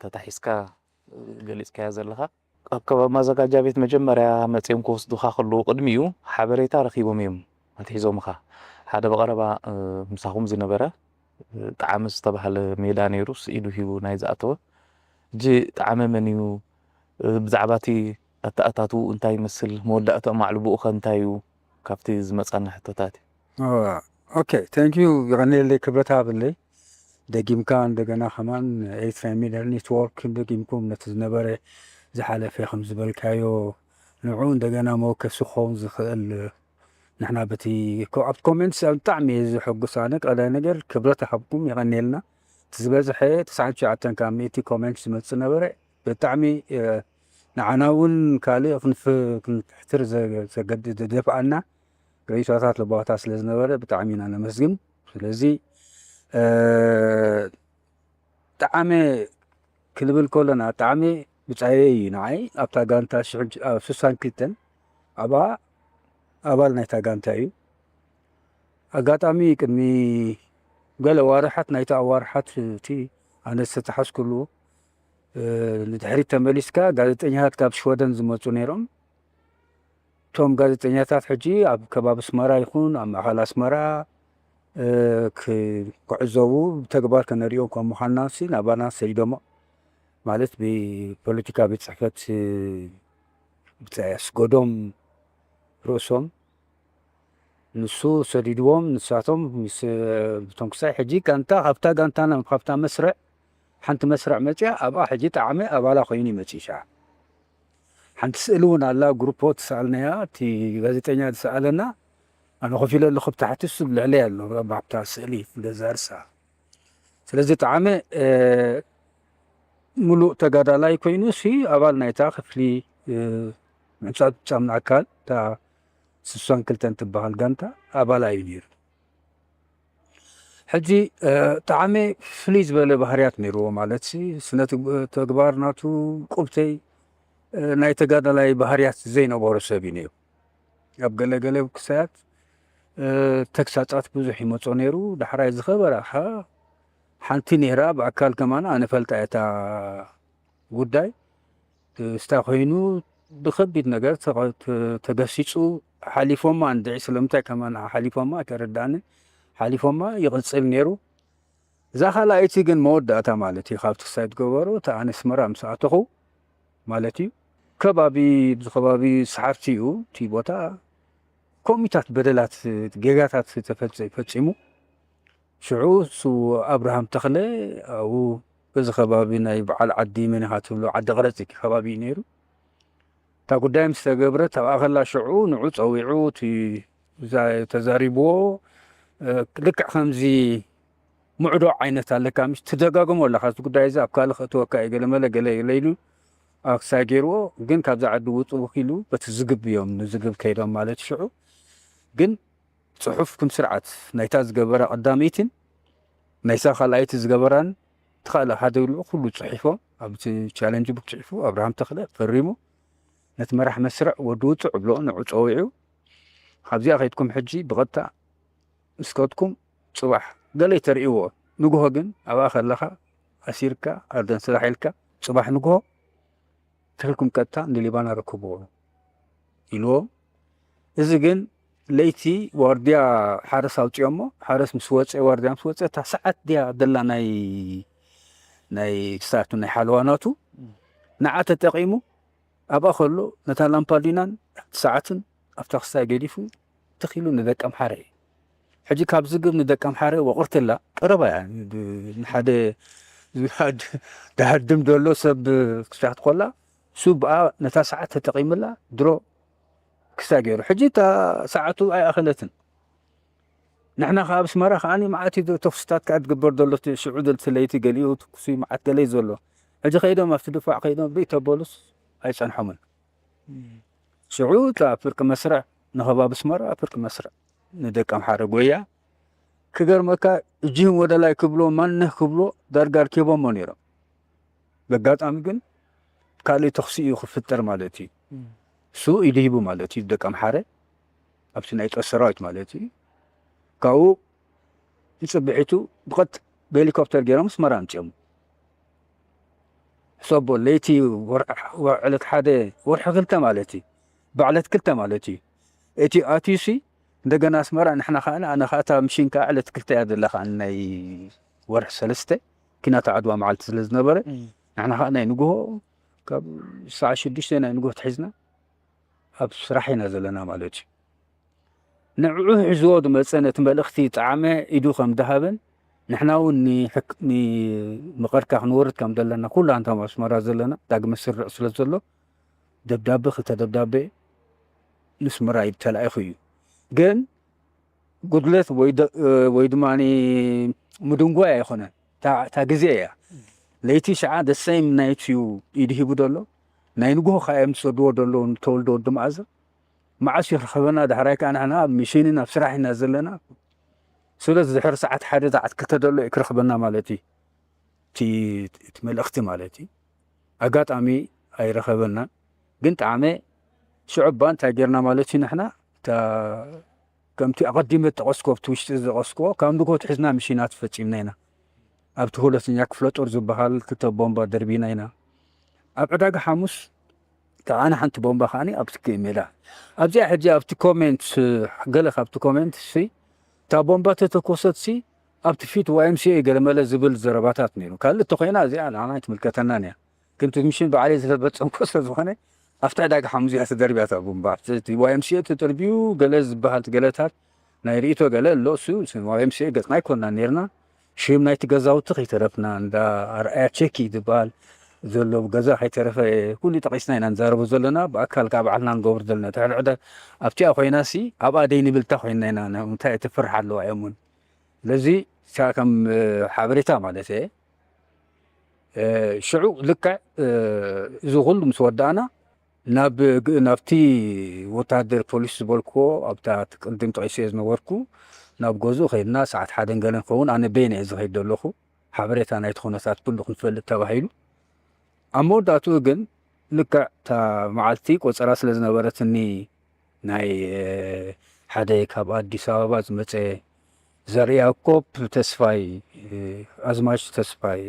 ተታሒዝካ ገሊጽካዮ ዘለኻ፣ ኣብ ከባቢ ማዘጋጃ ቤት መጀመርያ መጺኦም ክወስዱኻ ከለዉ ቅድሚኡ ሓበሬታ ረኺቦም እዮም ኣትሒዞምኻ። ሓደ ብቐረባ፣ እ፣ ምሳኹም ዝነበረ፣ እ፣ ጣዕመ ዝተባህለ ሜዳ ነይሩ፣ ስኢሉ ሂቡ ናይ ዝኣተወ። ሕጂ ጣዕመ መን እዩ? እ፣ ብዛዕባ እቲ ኣተኣታትውኡ እንታይ ይመስል? መወዳእትኦም ኣዕልቦኡ ኸ እንታይ እዩ? ካብቲ ዝመጻና ሕቶታት እዩ። ኦ፣ ኦኬ፣ thank you፣ የቐንየለይ፣ ክብረት ሃበለይ። ደጊምካ እንደገና ከማን ኤሪትራ ሚድያ ኔትወርክ ደጊምኩም ነቲ ዝነበረ ዝሓለፈ ከም ዝበልካዮ ንዑ እንደገና መወከሲ ክኸውን ዝኽእል ንሕና በቲ ኮ-፣ ኣብቲ ኮሜንትስ ብጣዕሚ እየ ዘሐጉስ ኣነ። ቀዳይ ነገር ክብረት ይሃብኩም፣ የቐንየልና። እቲ ዝበዝሐ ተስዓን ትሽዓተን ካብ ሚእቲ ኮሜንት ዝመጽእ ነበረ። ብጣዕሚ፣ እ፣ ንዓና እውን ካልእ ክንፍ-፣ ክንፍሕትር ዘ-፣ ዘገድ-፣ ዘደፍኣና ርእይቶታት ለባዋታት ስለ ዝነበረ ብጣዕሚ ኢና ነመስግን። ስለዚ፣ እ፣ ጣዕመ ክንብል ከለና፣ ጣዕመ ብጻየይ እዩ ንዓይ። ኣብታ ጋንታ ሽሕ፣ ኣብ ስሳን ክልተን ኣብኣ ኣባል ናይታ ጋንታ እዩ። ኣጋጣሚ ቅድሚ ገለ ዋርሓት፣ ናይቲ ኣዋርሓት እቲ ኣነ ዝተተሓዝኩሉ፣ እ፣ ንድሕሪት ተመሊስካ፣ ጋዜጠኛታት ካብ ሽወደን ዝመጹ ነይሮም። እቶም ጋዜጠኛታት ሕጂ ኣብ ከባቢ ኣስመራ ይኹን ኣብ ማእኸል ኣስመራ፣ እ፣ ክ-፣ ክዕዘቡ፣ ብተግባር ከነርእዮም ከም ምዃንና ሲ ናባና ሰዲዶሞ። ማለት ብፖለቲካ ቤት ጽሕፈት፣ እ፣ ብጻይ ኣስገዶም ርእሶም ንሱ ሰዲድዎም። ንሳቶም ምስ፣ እቶም ክሳይ ሕጂ ጋንታ፣ ካብታ ጋንታና፣ ካብታ መስርዕ፣ ሓንቲ መስርዕ መጽያ፣ ኣብኣ ሕጂ ጣዕመ ኣባላ ኮይኑ ይመጽእ ሻዕ። ሓንቲ ስእሊ እውን ኣላ፣ ግሩፖ ትሰኣልናያ፣ እቲ ጋዜጠኛ ዝሰኣለና፣ ኣነ ኮፍ ኢለ ኣለኹ ኣብ ታሕቲ፣ እሱ ኣብ ልዕለይ ኣሎ፣ ኣብታ ስእሊ ገዛ ርሳ። ስለዚ ጣዕመ፣ እ፣ ምሉእ ተጋዳላይ ኮይኑ ሲ ኣባል ናይታ ክፍሊ፣ እ፣ ምሕጻብ ጻምና ኣካል፣ እታ ስሳን ክልተን ትበሃል ጋንታ ኣባል እዩ ነይሩ። ሕጂ፣ እ፣ ጣዕመ ፍልይ ዝበለ ባህርያት ነይርዎ፣ ማለት ሲ ስነ ትግ-፣ ተግባር ናቱ ቁብተይ፣ እ፣ ናይ ተጋዳላይ ባህርያት ዘይነበሮ ሰብ እዩ ነይሩ። ኣብ ገለ ገለ ክሳያት፣ እ፣ ተግሳጻት ብዙሕ ይመጾ ነይሩ። ዳሕራይ ዝኸበራ ኸኣ ሓንቲ ነይራ፣ ብኣካል ከማን ኣነ ፈልጣ እያ እታ ጉዳይ። እ፣ ስታ ኮይኑ ብኸቢድ ነገር ተቐ-፣ ተ-፣ ተገሲጹ ሓሊፎማ እንድዒ፣ ስለምንታይ ከማን ሓሊፎማ ኣይተረድኣንን። ሓሊፎማ ይቕጽል ነይሩ። እዛ ካልኣይቲ ግን መወዳእታ ማለት እዩ፣ ካብቲ ክሳይ ትገበሮ፣ እታ ኣነ ኣስመራ ምስ ኣተኹ ማለት እዩ። ከባቢ፣ ብዚ ከባቢ ሰሓርቲ እዩ እቲ ቦታ። ከምኡታት በደላት፣ ጌጋታት ተፈጸ-፣ ፈጺሙ። ሽዑ እሱ ኣብርሃም ተኽለ ኣብኡ በዚ ከባቢ ናይ በዓል ዓዲ መን ኢኻ ትብሎ፣ ዓዲ ቕረጺ ከባቢ እዩ ነይሩ። እታ ጉዳይ ምስ ተገብረት ኣብኣ ከላ ሽዑ ንዑ ጸዊዑ እቲ እዛ ተዛሪብዎ፣ እ፣ ልክዕ ከምዚ ምዕዶ ዓይነት ኣለካ፣ ምስ ትደጋግሞ ኣለኻ፣ እዚ ጉዳይ እዚ ኣብ ካልእ ከእትወካ እዩ፣ ገለ መለ ገለ ገለ ኢሉ ኣብ ክሳይ ገይርዎ። ግን ካብዛ ዓዲ ውጽእ ኢሉ በቲ ዝግብ እዮም፣ ንዝግብ ከይዶም ማለት ሽዑ። ግን ጽሑፍ ክም ስርዓት ናይታ ዝገበራ ቀዳመይትን ናይሳ ካልኣይቲ ዝገበራን ትኻለ ሓደ ይብልዑ ኩሉ ጽሒፎም፣ ኣብቲ ቻለንጅ ቡክ ጽሒፉ ኣብርሃም ተኽለ ፈሪሙ፣ ነቲ መራሕ መስርዕ ወዲ ውጹዕ ብሎ ንዑ ጸዊዑ፣ "ካብዚኣ ከይድኩም ሕጂ ብቐጥታ ምስ ከድኩም ጽባሕ ገለ ተርእይዎ፣ ንግሆ ግን ኣብኣ ከለኻ ኣሲርካ ኣርደን ስራሕ ኢልካ ጽባሕ ንግሆ ተኺልኩም ቀጥታ ንሊባና ረክብዎ" ኢልዎም። እዚ ግን ለይቲ ዋርድያ ሓረስ ኣውጺኦሞ፣ ሓረስ ምስ ወጸ፣ ዋርድያ ምስ ወጸ፣ እታ ሰዓት ድያ ደላ ናይ፣ ናይ ክሳቱ ናይ ሓለዋ ናቱ፣ ንዓ ተጠቒሙ ኣብኣ ከሎ ነታ ላምፓዲናን ሰዓትን ኣብታ ክሳይ ገዲፉ ትኽ ኢሉ ንደቀምሓረ እዩ። ሕጂ ካብ ዝግብ ንደቀምሓረ ወቕርትላ ቀረባ እያ። ብ-፣ ንሓደ ዝሃድ-፣ ድሃድም ዘሎ ሰብ ክሳት ኮላ፣ እሱ ብኣ ነታ ሰዓት ተጠቒምላ ድሮ ክሳይ ገይሩ። ሕጂ እታ ሰዓቱ ኣይኣኸለትን። ንሕና ከኣ ኣብ ኣስመራ ከኣ መዓት እዩ ተኹስታት ከኣ ትግበር ዘሎ፣ እቲ ሽዑ ድል እቲ ለይቲ ገሊኡ ትኩሲ መዓት ገለ እዩ ዘሎ። ሕጂ ከይዶም ኣብቲ ድፋዕ ከይዶም ብእይ ተበሉስ ኣይጸንሖምን። ሽዑ እታ ፍርቂ መስርዕ ንኸባቢ ኣስመራ ፍርቂ መስርዕ ንደቂ ኣምሓረ ጎያ። ክገርመካ እጅህም ወደ ላይ ክብሎ ማነህ ክብሎ ዳርጋ ኣርኪቦሞ ነይሮም። በጋጣሚ ግን ካልእ ተኹሲ እዩ ክፍጠር ማለት እዩ። እም። እሱ ኢዱ ሂቡ ማለት እዩ ደቂ ኣምሓረ ኣብቲ ናይ ጦር ሰራዊት ማለት እዩ። ካብኡ ንጽብሒቱ ብቐጥ ብሄሊኮፕተር ገይሮም ኣስመራ ኣምጺኦም። ሕሰቦ ለይቲ ወርሒ፣ ወር-፣ ዕለት ሓደ ወርሒ ክልተ ማለት እዩ። ብዕለት ክልተ ማለት እዩ። እቲ ኣትዩሲ እንደገና ኣስመራ ንሕና ከኣ ኣነ ከኣ እታ ምሽን ከኣ ዕለት ክልተ እያ ዘላ ከኣ ናይ ወርሒ ሰለስተ ኪናት ዓድዋ መዓልቲ ስለ ዝነበረ እም። ንሕና ከኣ ናይ ንግሆ ካብ ሰዓት ሽዱሽተ ናይ ንግሆ ትሒዝና ኣብ ስራሕ ኢና ዘለና ማለት እዩ። ንዕኡ ሒዝዎ ዝመጸ ነቲ መልእኽቲ ጣዕመ ኢዱ ከም ዝሃበን ንሕና እውን ንሕክ-፣ ንመቐርካ ክንወርድ ከም ዘለና ኩሉ ኣንታ ኣብ ኣስመራ ዘለና ዳግመ ስርዕ ስለ ዘሎ ደብዳቤ ክልተ ደብዳቤ ንስመራ ተላኢኹ እዩ። ግን ጉድለት ወይ ደ-፣ ወይ ድማ ምድንጓይ ኣይኮነን። እታ፣ እታ ግዜ እያ። ለይቲ ሸዓ the same night እዩ ኢዱ ሂቡ ዘሎ። ናይ ንግሆ ከኣ እዮም ዝሰድዎ ዘለዉ ንተወልደ ወዲ መኣዘ። መዓስ ይረኸበና? ዳሕራይ ከኣ ንሕና ኣብ ሚሽንን ኣብ ስራሕ ኢና ዘለና። ስለዚ ድሕሪ ሰዓት ሓደ ሰዓት ክልተ ዘሎ እዩ ክረኽበና ማለት እዩ። እቲ፣ እቲ መልእኽቲ ማለት እዩ። ኣጋጣሚ ኣይረኸበናን። ግን ጣዕመ ሽዑ እባ እንታይ ጌርና ማለት እዩ ንሕና እታ ከምቲ ኣቐዲመ ዝጠቐስኩዎ፣ ኣብቲ ውሽጢ ዝጠቐስኩዎ፣ ካብ ንግሆ ኣትሒዝና ሚሽናት ፈጺምና ኢና። ኣብቲ ሁለተኛ ክፍለ ጦር ዝበሃል ክልተ ቦምባ ደርቢና ኢና። ኣብ ዕዳጋ ሓሙስ ከዓኒ ሓንቲ ቦምባ ከዓኒ ኣብቲ ሜዳ። ኣብዚኣ ሕጂ ኣብቲ ኮሜንት፣ ገለ ካብቲ ኮሜንት ሲ፣ እታ ቦምባ ተተኮሰት ሲ፣ ኣብቲ ፊት ዋይ ኤም ሲ ኤ ገለመለ ዝብል ዘረባታት ነይሩ። ካልእ እንተኾይና እዚኣ ንዓና ኣይትምልከተናን እያ። ግን እቲ ሚሽን ባዕለይ ዝተፈጸምኩ ስለ ዝኾነ፣ ኣብቲ ዕዳጋ ሓሙስ እያ ተደርብያ እታ ቦምባ። እቲ ዋይ ኤም ሲ ኤ ተደርብዩ ገለ ዝበሃል ገለታት ናይ ርእይቶ ገለ ኣሎ። እሱ ዋይ ኤም ሲ ኤ ገጽና ኣይኮንና ነይርና። ሽም ናይቲ ገዛውቲ ከይተረፍና፣ እንዳ ኣርኣያ ቸኪ ዝበሃል ዘሎ ገዛ ከይተረፈ ኩሉ ጠቒስና ኢና ንዛረቦ ዘለና። ብኣካል ካብ ባዕልና ንገብር ዘለና። ድሕሪ ዕደ ኣብቲኣ ኮይና ሲ፣ ኣብኣ ደይ ንብል እታ ኮይና ኢና፣ እንታይ ትፍርሕ ኣለዋ እዮም እውን። ስለዚ እታ ከም፣ እ፣ ሓበሬታ ማለት እየ። እ፣ ሽዑ ልክዕ፣ እ፣ እዚ ኩሉ ምስ ወዳእና ናብ ግ-፣ ናብቲ ወተሃደር ፖሊስ ዝበልክዎ ኣብታ ቅድም ጠቒሰ ዝነበርኩ ናብ ገዝኡ ከይድና ሰዓት ሓደ ገለ ንኸውን ኣነ በይነ እየ ዝኸይድ ዘለኹ። ሓበሬታ ናይቲ ኩነታት ኩሉ ክንፈልጥ ተባሂሉ። ኣብ መወዳእትኡ ግን ልክዕ እታ መዓልቲ ቆጸራ ስለ ዝነበረትኒ ናይ፣ እ፣ ሓደ ካብ ኣዲስ ኣበባ ዝመጸ ዘርያኮብ ተስፋይ፣ እ፣ ኣዝማች ተስፋይ፣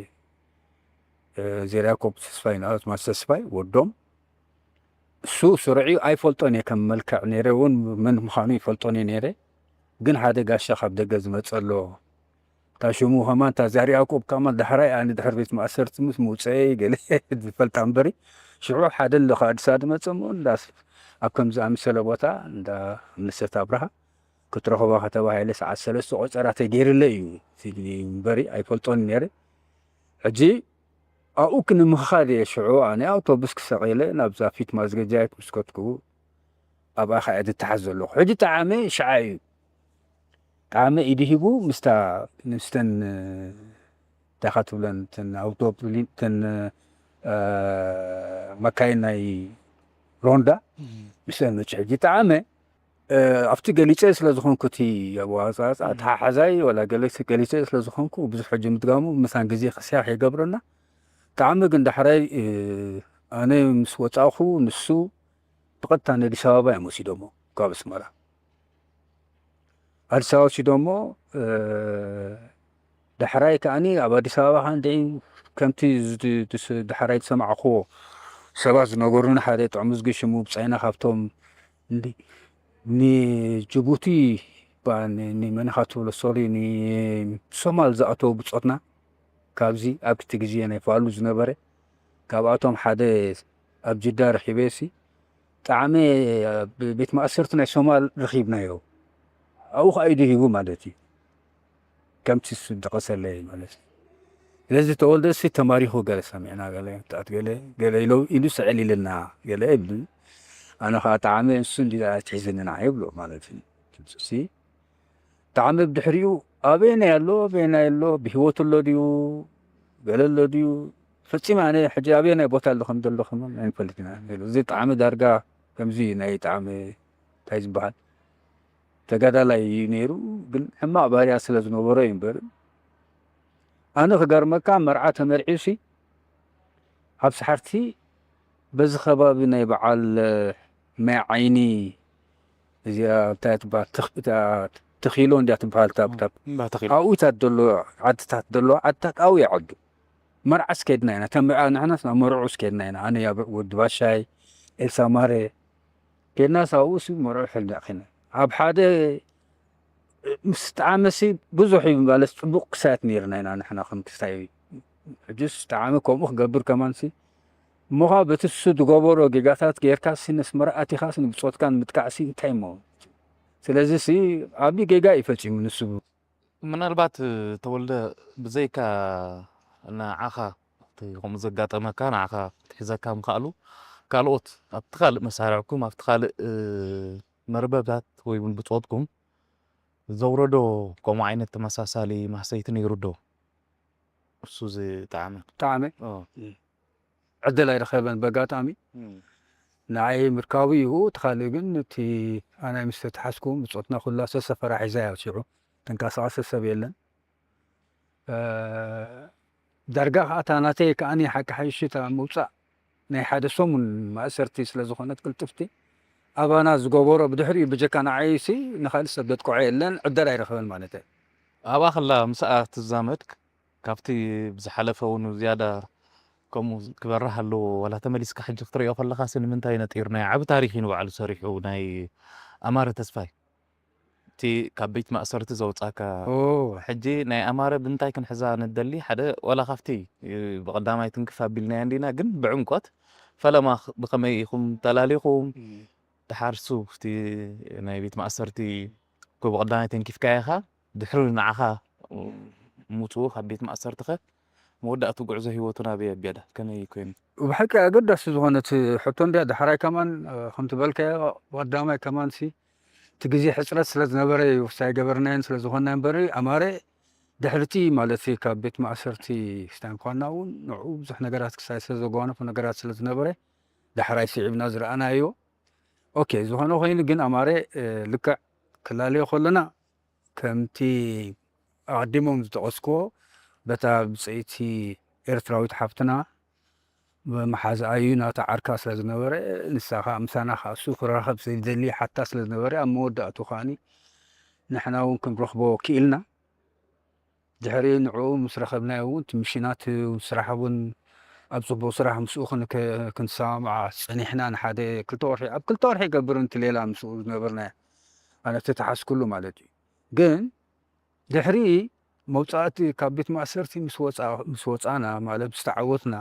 እ፣ ዘርያኮብ ተስፋይ፣ ኣዝማች ተስፋይ ወዶም፣ እሱ ስርዑ ኣይፈልጦን እየ፣ ከም መልክዕ ነይረ እውን መን ምዃኑ ይፈልጦን እየ ነይረ። ግን ሓደ ጋሻ ካብ ደገ ዝመጸ ኣሎ። እታ ሽሙ ከማን፣ እታ ዛር ያዕቆብ ከማን ዳሕራይ ኣነ ድሕሪ ቤት ማእሰርቲ ምስ ምውፀኤ ገለ ዝፈልጣ እምበሪ፣ ሽዑ ሓደ ኣሎ ካብ ኣዲስ ኣበባ ዝመጸ እሞ እንዳ ስ-፣ ኣብ ከምዚ ዝኣመሰለ ቦታ እንዳ መሰት ኣብርሃ ክትረኽቦ ከተባሂለ ሰዓት ሰለስተ ቆጸራ ተገይርለ እዩ ኢሉኒ እምበሪ ኣይፈልጦን ነይረ። ሕጂ ኣብኡ ክንምኻድ እየ። ሽዑ ኣነ ኣውቶቡስ ክሰቕ ኢለ ናብዛ ፊት ማዝገጃየት ምስ ከድኩ ኣብኣ ኸኣ እየ ዝተሓዝ ዘለኹ። ሕጂ ጠዓመ ሽዓ እዩ። ጠዓመ ኢዱ ሂቡ ምስታ፣ ምስተን፣ እንታይ ኢኻ ትብለን፣ እተን ኣውቶቡስ፣ እተን፣ እ፣ መካይን ናይ ሮንዳ፣ እም። ምስተን መጺኡ። ሕጂ ጠዓመ፣ እ፣ ኣብቲ ገሊጸ ስለ ዝኾንኩ፣ እቲ ኣወጻጽኣ፣ እም። ተሓሓዛይ ዋላ ገለ ገሊጸ ስለ ዝኾንኩ፣ ብዙሕ ሕጂ ምድጋሙ ምሳን ግዜ ክስያኽ ይገብረና። ጠዓመ ግን ዳሕራይ፣ እ፣ ኣነ ምስ ወጻእኹ፣ ንሱ ብቐጥታ ንኣዲስ ኣበባ እዮም ወሲዶሞ፣ ካብ ኣስመራ። ኣዲስ ኣበባ ወሲዶሞ፣ እ፣ ዳሕራይ ከኣኒ ኣብ ኣዲስ ኣበባ ከኣ እንድዒ ከምቲ ዝድ-፣ ድስ-፣ ዳሕራይ ዝሰማዕክዎ ሰባት ዝነገሩኒ፣ ሓደ ጥዑምዝጊ ሽሙ ብጻይና ካብቶም እንዲ-፣ ንጅቡቲ፣ ባ-፣ ን-፣ ንመን ኢኻ ትብሎ፣ ሶሪ፣ ንሶማል ዝኣተዉ ብጾትና፣ ካብዚ ኣብቲ ግዜ ናይ ፋሉ ዝነበረ፣ ካብኣቶም ሓደ ኣብ ጅዳ ረኺበሲ፣ ጠዓመ ኣብ ቤት ማእሰርቲ ናይ ሶማል ረኺብናዮ። ኣብኡ ኸኣ ኢዱ ሂቡ ማለት እዩ። ከምቲ እሱ ዝጠቐሰለይ ማለት እዩ። ስለዚ ተወልደሲ ተማሪኹ ገለ ሰሚዕና፣ ገለ ጣት ገለ፣ ገለ ኢሉ፣ ኢሉ ስዕል ኢልና፣ ገለ ይብል። ኣነ ኸኣ ጠዓመ እሱ እንዲ ኣትሒዝኒ ንዓይ ይብሎ ማለት እዩ። ሲ ጠዓመ ብድሕሪኡ ኣበየናይ ኣሎ፣ ኣበየናይ ኣሎ፣ ብህይወት ኣሎ ድዩ፣ ገለ ኣሎ ድዩ፣ ፈጺመ ኣነ ሕጂ ኣበየናይ ቦታ ኣሎ ከም ዘሎ ከማን ኣይንፈልጥን ኢና ነይሩ። እዚ ጠዓመ ዳርጋ ከምዚ ናይ ጠዓመ እንታይ ዝበሃል ተጋዳላይ እዩ ነይሩ፣ ግን ሕማቕ ባህርያት ስለ ዝነበሮ እዩ እምበር። ኣነ ክገርመካ መርዓ ተመርዒዩሲ ኣብ ሰሓርቲ በዚ ከባቢ ናይ በዓል፣ እ፣ ማይ ዓይኒ እዚኣ እንታይ ትበሃል? ተኽ-፣ እታ ተኺሎ እንድያ ትበሃል፣ እታ፣ እታ እምባ ተኺሎ። ኣብኡ እታ ዘሎ ዓድታት፣ ዘሎ ዓድታት ኣብኡ ይዓዱ። መርዓስ ከድና ኢና። እታ መርዓ ንሕናስ ናብ መርዑስ ከድና ኢና። ኣነ ያብ ወዲ ባሻይ፣ ኤልሳ ማረ፣ ከድናስ ኣብኡስ መርዑ ሕልናቕ ኢና። ኣብ ሓደ ምስ ጠዓመሲ ብዙሕ እዩ ማለት ጽቡቕ ክሳያት ነይርና ኢና ንሕና ከም ክስታይ። ሕጅስ ጠዓመ ከምኡ ክገብር ከማንሲ እሞ ኸኣ በቲ እሱ ዝገበሮ ጌጋታት ጌርካሲ ነስመራ ኣቲኻሲ ንብጾትካ ንምጥቃዕሲ እንታይ እሞ? ስለዚሲ ዓቢ ጌጋ እዩ ፈጺሙ ንሱ። ምናልባት ተወልደ ብዘይካ ንዓኻ እቲ ከምኡ ዘጋጠመካ ንዓኻ ክትሕዘካ ምኽኣሉ ካልኦት ኣብቲ ካልእ መሳርዕኩም ኣብቲ ካልእ፣ እ፣ መርበብታት ወይ እውን ብጾትኩም ዘውረዶ ከምኡ ዓይነት ተመሳሳሊ ማህሰይቲ ነይሩ ዶ? እሱ ዝጠዓመ። ጠዓመ? ኦ። እም። ዕድል ኣይረኸበን በጋጣሚ። እም። ንዓይ ምርካቡ እዩ፣ እቲ ካልእ ግን እቲ ኣናይ ምስ ተተሓዝኩ ብጾትና ኩላ ሰሰፈራ ሒዛ እያ ሽዑ። ተንቀሳቐሰ ሰብ የለን። እ፣ ዳርጋ ከኣ እታ ናተይ ከኣኒ ሓቂ ሓይሽ እታ ምውጻእ ናይ ሓደ ሰሙን ማእሰርቲ ስለ ዝኾነት ቅልጥፍቲ፣ ኣባና ዝገበሮ ብድሕሪኡ ብጀካ ንዓይሲ ንኻልእ ሰብ ዘጥቅዖ የለን፣ ዕደል ኣይረኸበን ማለት እየ። ኣብኣ ከላ ምስኣ ትዛመድ፣ ካብቲ ብዝሓለፈ እውን ዝያዳ ከምኡ ክበርህ ኣለዎ። ዋላ ተመሊስካ ሕጂ ክትሪኦ ከለኻሲ ንምንታይ ነጢሩ? ናይ ዓቢ ታሪኽ እዩ ንባዕሉ ሰሪሑ፣ ናይ ኣማረ ተስፋይ። እቲ ካብ ቤት ማእሰርቲ ዘውጻካ። ኦ። ሕጂ ናይ ኣማረ ብምንታይ ክንሕዛ ንደሊ? ሓደ ዋላ ካብቲ ብቐዳማይ ትንክፍ ኣቢልናያ እንዲና፣ ግን ብዕምቆት ፈለማ ብኸመይ ኢኹም ተላሊኹም? እም። ድሓር እሱ እቲ ናይ ቤት ማእሰርቲ እኮ ብቐዳማይ ተንኪፍካያ ኢኻ፣ ድሕሪ ንዓኻ ምውጽኡ ካብ ቤት ማእሰርቲ ከ መወዳእቱ ጉዕዞ ህይወቱ ናበይ ኣቢዳ? ከመይ ኮይኑ? ብሓቂ ኣገዳሲ ዝኾነት ሕቶ እንድያ። ዳሕራይ ከማን፣ እ፣ ከምቲ በልካዮ፣ ቀዳማይ ከማንሲ እቲ ግዜ ሕጽረት ስለ ዝነበረ እዩ፣ ውሳይ ገበርናዮን ስለ ዝኾንና እምበር፣ ኣማረ ድሕርቲ ማለት እዩ፣ ካብ ቤት ማእሰርቲ ስታንኳና እውን ንዕኡ ብዙሕ ነገራት ክሳይ ስለ ዘጓነፉ ነገራት ስለ ዝነበረ፣ ዳሕራይ ስዒብና ዝረኣናዮ። ኦኬ፣ ዝኾነ ኮይኑ ግን ኣማረ፣ እ፣ ልክዕ ክላለዮ ከለና ከምቲ ኣቐዲሞም ዝጠቐስክዎ በታ ብጸይቲ ኤርትራዊት ሓፍትና መሓዝኣ እዩ፣ ናታ ዓርካ ስለ ዝነበረ፣ ንሳ ኸኣ ምሳና ኸኣ እሱ ክራኸብ ስለ ዝደሊ ሓታ ስለ ዝነበረ፣ ኣብ መወዳእቱ ኸኣኒ ንሕና እውን ክንረኽቦ ክኢልና። ድሕሪ ንዕኡ ምስ ረኸብናዮ እውን፣ እቲ ምሽናት ስራሕ እውን ኣብ ጽቡቕ ስራሕ ምስኡ ክን-፣ ክ-፣ ክንሰማማዕ ጸኒሕና። ንሓደ ክልተ ወርሒ፣ ኣብ ክልተ ወርሒ ይገብር፣ እቲ ሌላ ምስኡ ዝነበርናዮ፣ ኣነ ተተሓዝኩሉ ማለት እዩ። ግን ድሕሪ መውጻእቲ ካብ ቤት ማእሰርቲ ምስ ወጻ-፣ ምስ ወጻና፣ ማለት ምስ ተዓወትና፣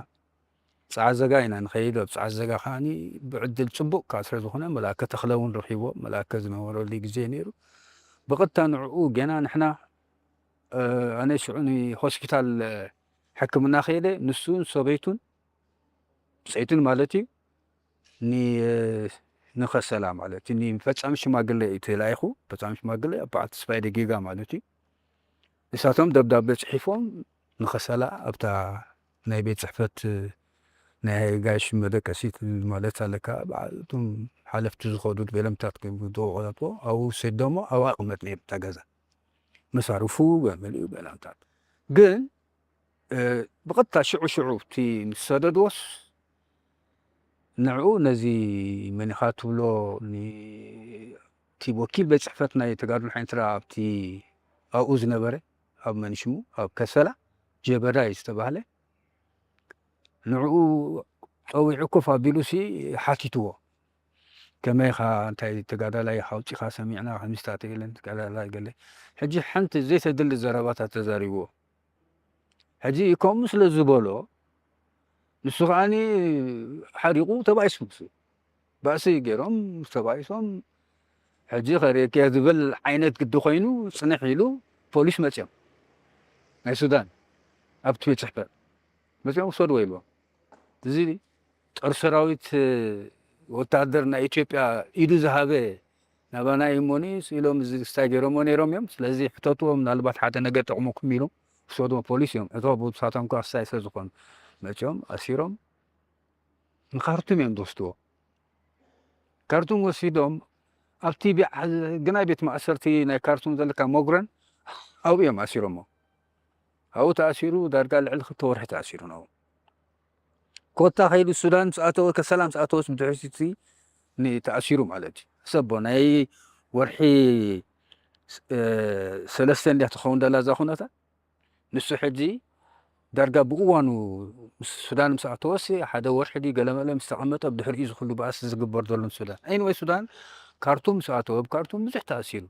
ጸዓዘጋ ኢና ንኸይድ። ኣብ ጸዓዘጋ ከኣኒ ብዕድል ጽቡቕ ከኣ ስለ ዝኾነ፣ መልኣከ ተኽለ እውን ረኺብዎ። መልኣከ ዝነበረሉ ግዜ ነይሩ። ብቐጥታ ንዕኡ ገና ንሕና፣ እ፣ ኣነ ሽዑ ንሆስፒታል ሕክምና ከይደ፣ ንሱን ሰበይቱን፣ ሰበይቱን ማለት እዩ፣ ኒ-፣ ንኸሰላ ማለት እዩ፣ ንፈጻሚ ሽማግለ እዩ ተላኢኹ። ፈጻሚ ሽማግለ ኣብ በዓል ተስፋዬ ደጊጋ ማለት እዩ። ንሳቶም ደብዳቤ ጽሒፎም ንኸሰላ ኣብታ ናይ ቤት ጽሕፈት ናይ ጋሽ መደቀሲት ማለት ኣለካ፣ በዓል እቶም ሓለፍቲ ዝኸዱ ቤለምታት ክብሉ ዝወቐለቶ ኣብኡ ሰዶሞ፣ ኣብኣ ቅመጥ ነይሩ እታ ገዛ። መሳርፉ፣ ገመሊኡ፣ ቤለምታት። ግን፣ እ፣ ብቐጥታ ሽዑ ሽዑ እቲ ምስ ሰደድዎስ፣ ንዕኡ ነዚ መን ኢኻ ትብሎ፣ ኒ-፣ እቲ ወኪል ቤት ጽሕፈት ናይ ተጋድሎ ሓይንትራ ኣብቲ ኣብኡ ዝነበረ፣ ኣብ መን ሽሙ፣ ኣብ ከሰላ ጀበዳይ ዝተባህለ፣ ንዕኡ ጸዊዑ ኮፍ ኣቢሉሲ ሓቲትዎ። ከመይ ኢኻ፣ እንታይ ተጋዳላይ ኢኻ፣ ኣውጺኻ ሰሚዕና፣ ከምዚታት የለን ተጋዳላይ ገለ። ሕጂ ሓንቲ ዘይተድሊ ዘረባታት ተዛሪብዎ። ሕጂ ከምኡ ስለ ዝበሎ፣ ንሱ ከኣኒ ሓሪቑ ተባኢሱ። ምስ ባእሲ ገይሮም ምስ ተባኢሶም፣ ሕጂ ከርእየኪ ዝብል ዓይነት ግዲ ኮይኑ ጽንሕ ኢሉ ፖሊስ መጽዮም፣ ናይ ሱዳን፣ ኣብቲ ቤት ጽሕፈት መጽዮም ውሰድዎ ኢልዎም። እዚ ጦር ሰራዊት ወታደር ናይ ኢትዮጵያ ኢዱ ዝሃበ ናባና እዩ እሞኒ ኢሎም እዚ ክስታይ ገይሮምዎ ነይሮም እዮም። ስለዚ ሕተትዎ፣ ምናልባት ሓደ ነገር ጠቕሙኩም ኢሎም ውሰድዎ፣ ፖሊስ እዮም። እቶ ብሳቶም እኳ ክስታይ ስለ ዝኾኑ መጽዮም ኣሲሮም ንካርቱም እዮም ዝወስድዎ። ካርቱም ወሲዶም ኣብቲ ቢዓ-፣ ግናይ ቤት ማእሰርቲ ናይ ካርቱም ዘለካ መጉረን ኣብኡ እዮም ኣሲሮሞ። ኣብኡ ተኣሲሩ ዳርጋ ልዕሊ ክልተ ወርሒ ተኣሲሩ ነው። ኮታ ከይዱ ሱዳን ምስ ኣተወ፣ ከሰላ ምስ ኣተወስ ብድሕሪቲ ኒ-፣ ተኣሲሩ ማለት እዩ። ሕሰቦ ናይ ወርሒ ስ-፣ እ፣ ሰለስተ እንድያ ትኸውን ደላ እዛ ኩነታ። ንሱ ሕጂ ዳርጋ ብእዋኑ ምስ ሱዳን ምስ ኣተወስ ሓደ ወርሒ ድዩ ገለመለ ምስ ተቐመጠ፣ ብድሕሪኡ እዚ ኩሉ ባእሲ ዝግበር ዘሎ ንሱዳን። ኤኒወይ ሱዳን ካርቱም ምስ ኣተወ፣ ኣብ ካርቱም ብዙሕ ተኣሲሩ።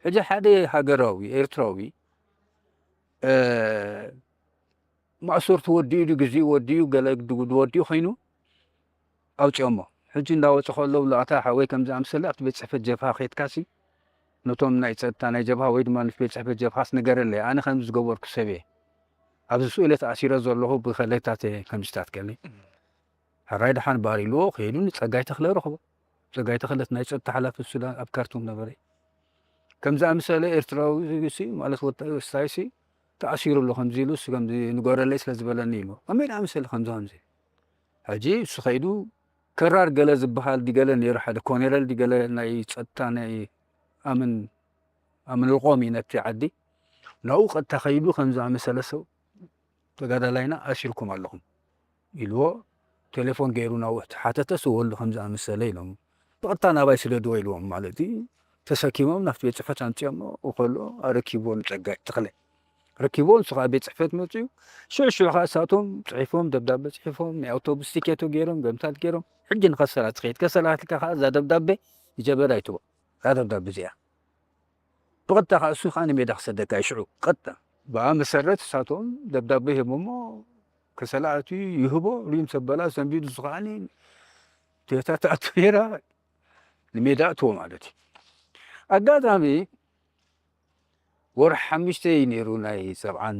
ሕጂ ሓደ ሃገራዊ ኤርትራዊ፣ እ፣ ማእሰርቱ ወዲኡ ድዩ፣ ግዜኡ ወዲኡ፣ ገለ ድጉድ ወዲኡ ኮይኑ ኣውጺኦሞ። ሕጂ እንዳወጸ ከሎ ብሎ፣ "ኣታ ሓወይ፣ ከምዚ ኣምሰለ ኣብቲ ቤት ጽሕፈት ጀብሃ ኸይድካሲ፣ ነቶም ናይ ጸጥታ ናይ ጀብሃ ወይ ድማ ንቤት ጽሕፈት ጀብሃስ ንገረለይ፣ ኣነ ከምዚ ዝገበርኩ ሰብ እየ። ኣብዚ ስኡ ኢለ ተኣሲረ ዘለኹ ብኸለታት እየ ከምዚታት" ከኒ። ሕራይ ደሓን ባር ኢልዎ፣ ከይዱ ንጸጋይ ተኽለ ረኽቦ። ጸጋይ ተኽለት ናይ ጸጥታ ሓላፊ ሱዳን ኣብ ካርቱም ነበረ። ከምዚ ኣምሰለ ኤርትራዊ ሲ፣ ማለት ወታ-፣ ወሳይሲ ተኣሲሩ ኣሎ፣ ከምዚ ኢሉ ሲ፣ ከምዚ ንገረለይ ስለ ዝበለኒ ኢልዎ። ከመይ ደኣ ኣምሰለ ከምዚ ከምዚ? ሕጂ እሱ ከይዱ ከራር ገለ ዝበሃል ድገለ ነይሩ፣ ሓደ ኮኔረል ድገለ ናይ ጸጥታ ናይ ኣምን፣ ኣምን ልቆም እዩ ነቲ ዓዲ። ናብኡ ቀጥታ ከይዱ ከምዚ ኣመሰለ ሰብ ተጋዳላይና ኣሲርኩም ኣለኹም ኢልዎ። ቴሌፎን ገይሩ ናብኡ ሓተተ፣ ስወሉ ከምዚ ኣመሰለ ኢሎም። ብቐጥታ ናባይ ስደድዎ ኢልዎም ማለት እዩ። ተሰኪሞም ናብቲ ቤት ጽሕፈት ኣምጺኦሞ። ከሎ ኣረኪብዎ ንጸጋይ ተኽለ። ረኪብዎ፣ ንሱ ኸኣ ቤት ጽሕፈት መጺኡ። ሽዑ ሽዑ ኸኣ እሳቶም ጽሒፎም፣ ደብዳበ ጽሒፎም፣ ናይ ኣውቶቡስ ቲኬቶ ገይሮም፣ ገምታት ገይሮም። ሕጂ ንከሰላ ትኸይድ። ከሰላ ኣትልካ ኸኣ እዛ ደብዳበ ንጀበላ ይትቦ። እዛ ደብዳበ እዚኣ። ብቐጥታ ኸኣ እሱ ኸኣ ንሜዳ ክሰደካ እዩ ሽዑ። ቀጥታ። ብኣ መሰረት እሳቶም ደብዳበ ይህቦሞ፣ ከሰላ ኣትዩ ይህቦ። ሪም ሰበላ ሰንቢዱ፣ እሱ ኸኣ ቶዮታ ትኣቱ ነይራ፣ ንሜዳ ኣእትዎ ማለት እዩ። ኣጋጣሚ ወርሒ ሓሙሽተ እዩ ነይሩ፣ ናይ ሰብዓን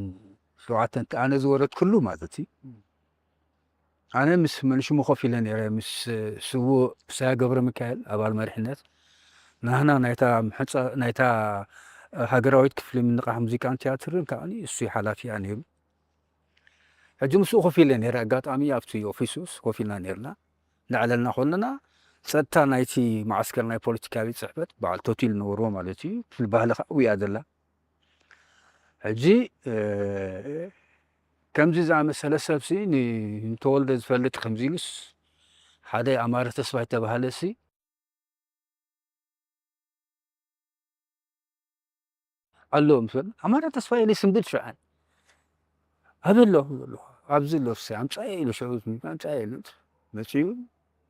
ሸውዓተን፣ ኣነ ዝወረድኩሉ ማለት እዩ። ኣነ ምስ መንሽሙ ኮፍ ኢለ ነይረ፣ ምስ ስዉእ ብሳያ ገብረ ሚካኤል፣ ኣባል መሪሕነት፣ ናህና ናይታ ምሕጻ-፣ ናይታ ሃገራዊት ክፍሊ ምንቓሕ ሙዚቃን ቲያትርን ከኣ እሱ ሓላፊኣ ነይሩ። ሕጂ ምስኡ ኮፍ ኢለ ነይረ። ኣጋጣሚ ኣብቲ ኦፊሱስ ኮፍ ኢልና ነይርና። እናዕለልና ከለና፣ ጸጥታ ናይቲ መዓስከር ናይ ፖለቲካ ቤት ጽሕፈት፣ በዓል ቶቲል ነበርዎ ማለት እዩ። ክፍሊ ባህሊ ከኣ ኣብኡ እያ ዘላ። ሕጂ፣ እ፣ ከምዚ ዝኣመሰለ ሰብሲ ን-፣ ንተወልደ ዝፈልጥ ከምዚ ኢሉስ፣ ሓደ ኣማረ ተስፋይ ዝተባህለሲ፣ ኣሎ ምስ በለ፣ ኣማረ ተስፋ ኢለ ስንብድ ሽዑ። ኣበይ ኣሎ? ኣሎ። ኣብዚ ኣሎ፣ እሰይ፣ ኣምጻዮ ኢሉ ሽዑ፣ ኣምጻዮ ኢሉ መጺኡ፣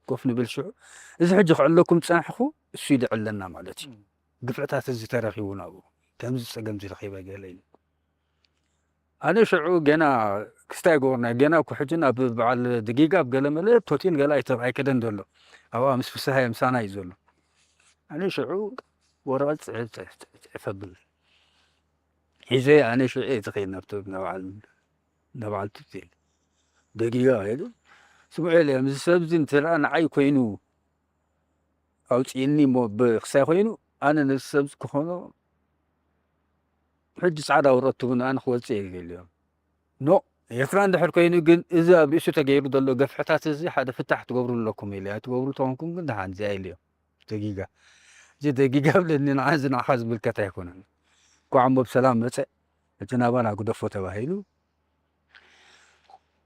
ኮፍ ንብል ሽዑ። እዚ ሕጂ ክዕለኩም ዝጸናሕኩ፣ እሱ ይድዕለና ማለት እዩ። ግፍዕታት እዚ ተረኺቡ ናብኡ፣ ከምዚ ጸገም እዚ ረኺበ ገለ ኢሉ። ኣነ ሽዑ ገና ክስታይ ጎርና፣ ገና እኮ ሕጂ ናብ በዓል ድጊጋ ኣብ ገለ መለ ቶቲል ገለ ኣይተ-፣ ኣይከደን ዘሎ። ኣብኣ ምስ ፍስሃየ ምሳና እዩ ዘሎ። ኣነ ሽዑ ወረቐት ጽ-፣ ጽ-፣ ጽ-፣ ጽሕፈብል። ሒዘ ኣነ ሽዑ እየ ዝኸይድ ናብቲ፣ ናብዓል-፣ ናብዓል ቶቲል። ደጊጋ ከይዱ፣ "ስምዑ ኤልያም፣ እዚ ሰብ እዚ እንተ ደኣ ንዓይ ኮይኑ ኣውጽእኒ እሞ ብክሳይ ኮይኑ፣ ኣነ ነዚ ሰብ እዚ ክኾኖ ሕጂ ጻዕዳ ወረቐት ትብኑ፣ ኣነ ክወጽእ እየ" ኢለዮም። ኖ፣ ኤርትራ እንድሕር ኮይኑ ግን፣ እዚ ኣብ ርእሱ ተገይሩ ዘሎ ገፍሕታት እዚ ሓደ ፍታሕ ትገብሩ ኣለኩም ኢለ፣ ኣይትገብሩ ተኾንኩም ግን ደሓን እዚኣ ኢለዮም። ደጊጋ። እዚ ደጊጋ ብለኒ፣ ንዓ እዚ ንዓኻ ዝምልከት ኣይኮነን። እንኳዕ እሞ ብሰላም መጸ፣ እቲ ናባና ግደፎ ተባሂሉ፣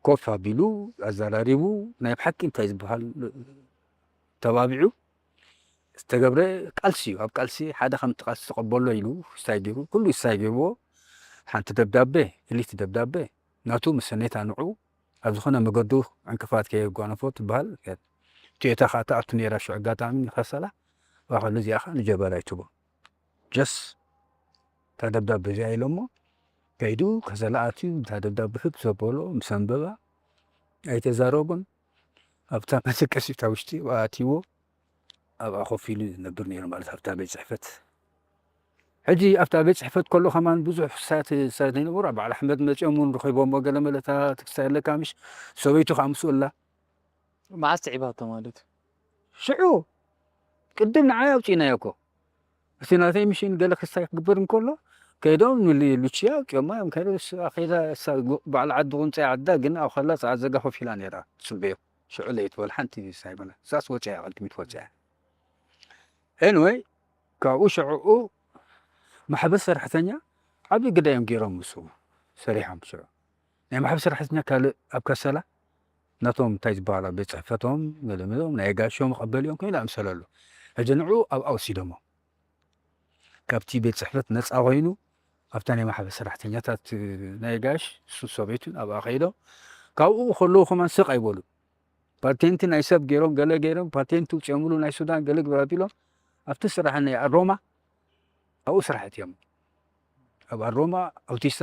ኮፍ ኣቢሉ፣ ኣዘራሪቡ፣ ናይ ብሓቂ እንታይ ዝበሃል ተባቢዑ ዝተገብረ ቃልሲ እዩ። ኣብ ቃልሲ ሓደ ከምቲ ቃልሲ ተቐበሎ ኢሉ፣ ስታይ ገይሩ፣ ኩሉ ስታይ ገይርዎ፣ ሓንቲ ደብዳበ፣ እሊት ደብዳበ፣ ናቱ ምስ ሰኔታ ንዑ፣ ኣብ ዝኾነ መገዱ ዕንቅፋት ከየጓነፎ ትበሃል። ቶዮታ ኸኣ ትኣቱ ነይራ ሽዑ ኣጋጣሚ ንኸሰላ፣ እባ ከሉ እዚኣ ኸኣ ንጀበላ ይትቦ። ጀስ፣ እታ ደብዳበ እዚኣ ኢሎሞ፣ ከይዱ ከሰላ ኣትዩ፣ እታ ደብዳበ ህብ ዘበሎ፣ ምስ ኣንበባ፣ ኣይተዛረቡን። ኣብታ መደቀሲት ውሽጢ ኣትይዎ፣ ኣብኣ ኮፍ ኢሉ ዝነብር ነይሩ ማለት ኣብታ ቤት ጽሕፈት። ሕጂ ኣብታ ቤት ጽሕፈት ከሎ ከማን ብዙሕ ክስታያት፣ ክስታያት ይነበሩ። በዓል ኣሕመድ መጺኦም እውን ረኺቦሞ፣ ገለ መለ እታ ትክስታይ ኣለካ ምሽ? ሰበይቱ ከኣ ምስኡ ኣላ። መዓስ ትዒባቶ ማለት እዩ? ሽዑ ቅድም ንዓይ ኣውጺእናዮ እኮ። እቲ ናተይ ምሽን ገለ ክስታይ ክግበር እንከሎ፣ ከይዶም ንሉ-፣ ሉቺያ ኣውጺኦማ እዮም። ከይዶም እሳ ከይዳ፣ እሳ ጎ-፣ በዓል ዓዲ ቁንጻ ዓዳ፣ ግን ኣብ ኸላ ጸዓ ዘጋ ኮፍ ኢላ ነይራ ትጽበዮ። ሽዑ ለይት በል ሓንቲ ሳይበላ። እሳስ ወጺኣ እያ፣ ቅድሚት ወጺኣ እያ። ኤንወይ፣ ካብኡ ሽዕኡ ማሕበር ሰራሕተኛ ዓቢ ግደ እዮም ገይሮም፣ ምስኡ ሰሪሖም። ሽዑ ናይ ማሕበር ሰራሕተኛ ካልእ ኣብ ከሰላ ናቶም እንታይ ዝበሃል ኣብ ቤት ጽሕፈቶም ገለመሎም ናይ ጋሾም መቐበሊኦም ኮይኑ ኣምሰለሉ። ሕጂ ንዕኡ ኣብኣ ወሲዶሞ። ካብቲ ቤት ጽሕፈት ነጻ ኮይኑ ኣብታ ናይ ማሕበር ሰራሕተኛታት ናይ ጋሽ እሱ ሰበይቱን ኣብኣ ከይዶም። ካብኡ ከለዉ ከማን ስቕ ኣይበሉ። ፓቴንቲ ናይ ሰብ ገይሮም፣ ገለ ገይሮም፣ ፓቴንቲ ውጽኦምሉ ናይ ሱዳን ገለ ግበር ኣቢሎም፣ ኣብቲ ስራሕ ናይ ኣሮማ፣ ኣብኡ ስራሕ ኣእትዮም። ኣብ ኣሮማ ኣውቲስታ፣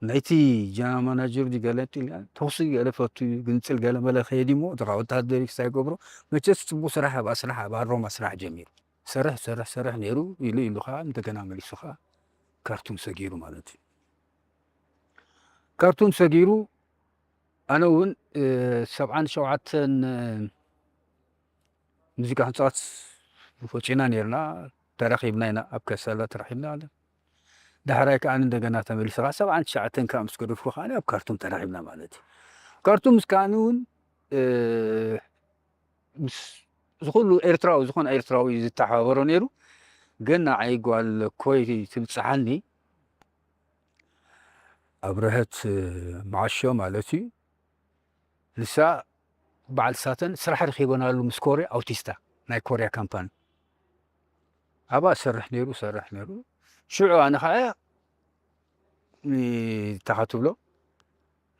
ናይቲ ጀነራል ማናጀር ድዩ ገለ እንጢል፣ ተኹሲ ገለ ፈቱ፣ ግንጽል ገለ መለ ከየድ እሞ፣ እታ ወታደር ክስታይ ገብሮ፣ መቸስ ጽቡቕ ስራሕ፣ ኣብኣ ስራሕ፣ ኣብ ኣሮማ ስራሕ ጀሚሩ። ሰርሕ፣ ሰርሕ፣ ሰርሕ ነይሩ፣ ኢሉ፣ ኢሉ ኸኣ እንደገና መሊሱ ኸኣ ካርቱም ሰጊሩ ማለት እዩ። ካርቱም ሰጊሩ፣ ኣነ እውን፣ እ፣ ሰብዓን ሸውዓተን፣ እ፣ ሙዚቃ ክንጻወት ወጺና ነይርና፣ ተራኺብና ኢና፣ ኣብ ከሰላ ተራኺብና ኣለ። ዳሕራይ ከኣ እንደገና ተመሊሰ ኸኣ ሰብዓን ትሽዓተን ከኣ ምስ ገደፍኩ ከኣ ኣብ ካርቱም ተራኺብና ማለት እዩ። ካርቱም ምስ ከኣኒ እውን፣ እ፣ ምስ ዝኹሉ ኤርትራዊ፣ ዝኾነ ኤርትራዊ ዝተሓባበሮ ነይሩ። ግን ንዓይ ጓል ኮይ ትብጽሓኒ፣ ኣብርሀት መዓሾ ማለት እዩ። ንሳ በዓል ሳተን ስራሕ ረኺበናሉ ምስ ኮርያ ኣውቲስታ። ናይ ኮርያ ካምፓኒ ኣብኣ ዝሰርሕ ነይሩ፣ ዝሰርሕ ነይሩ። ሽዑ ኣነ ኸዓ ንታኻ ትብሎ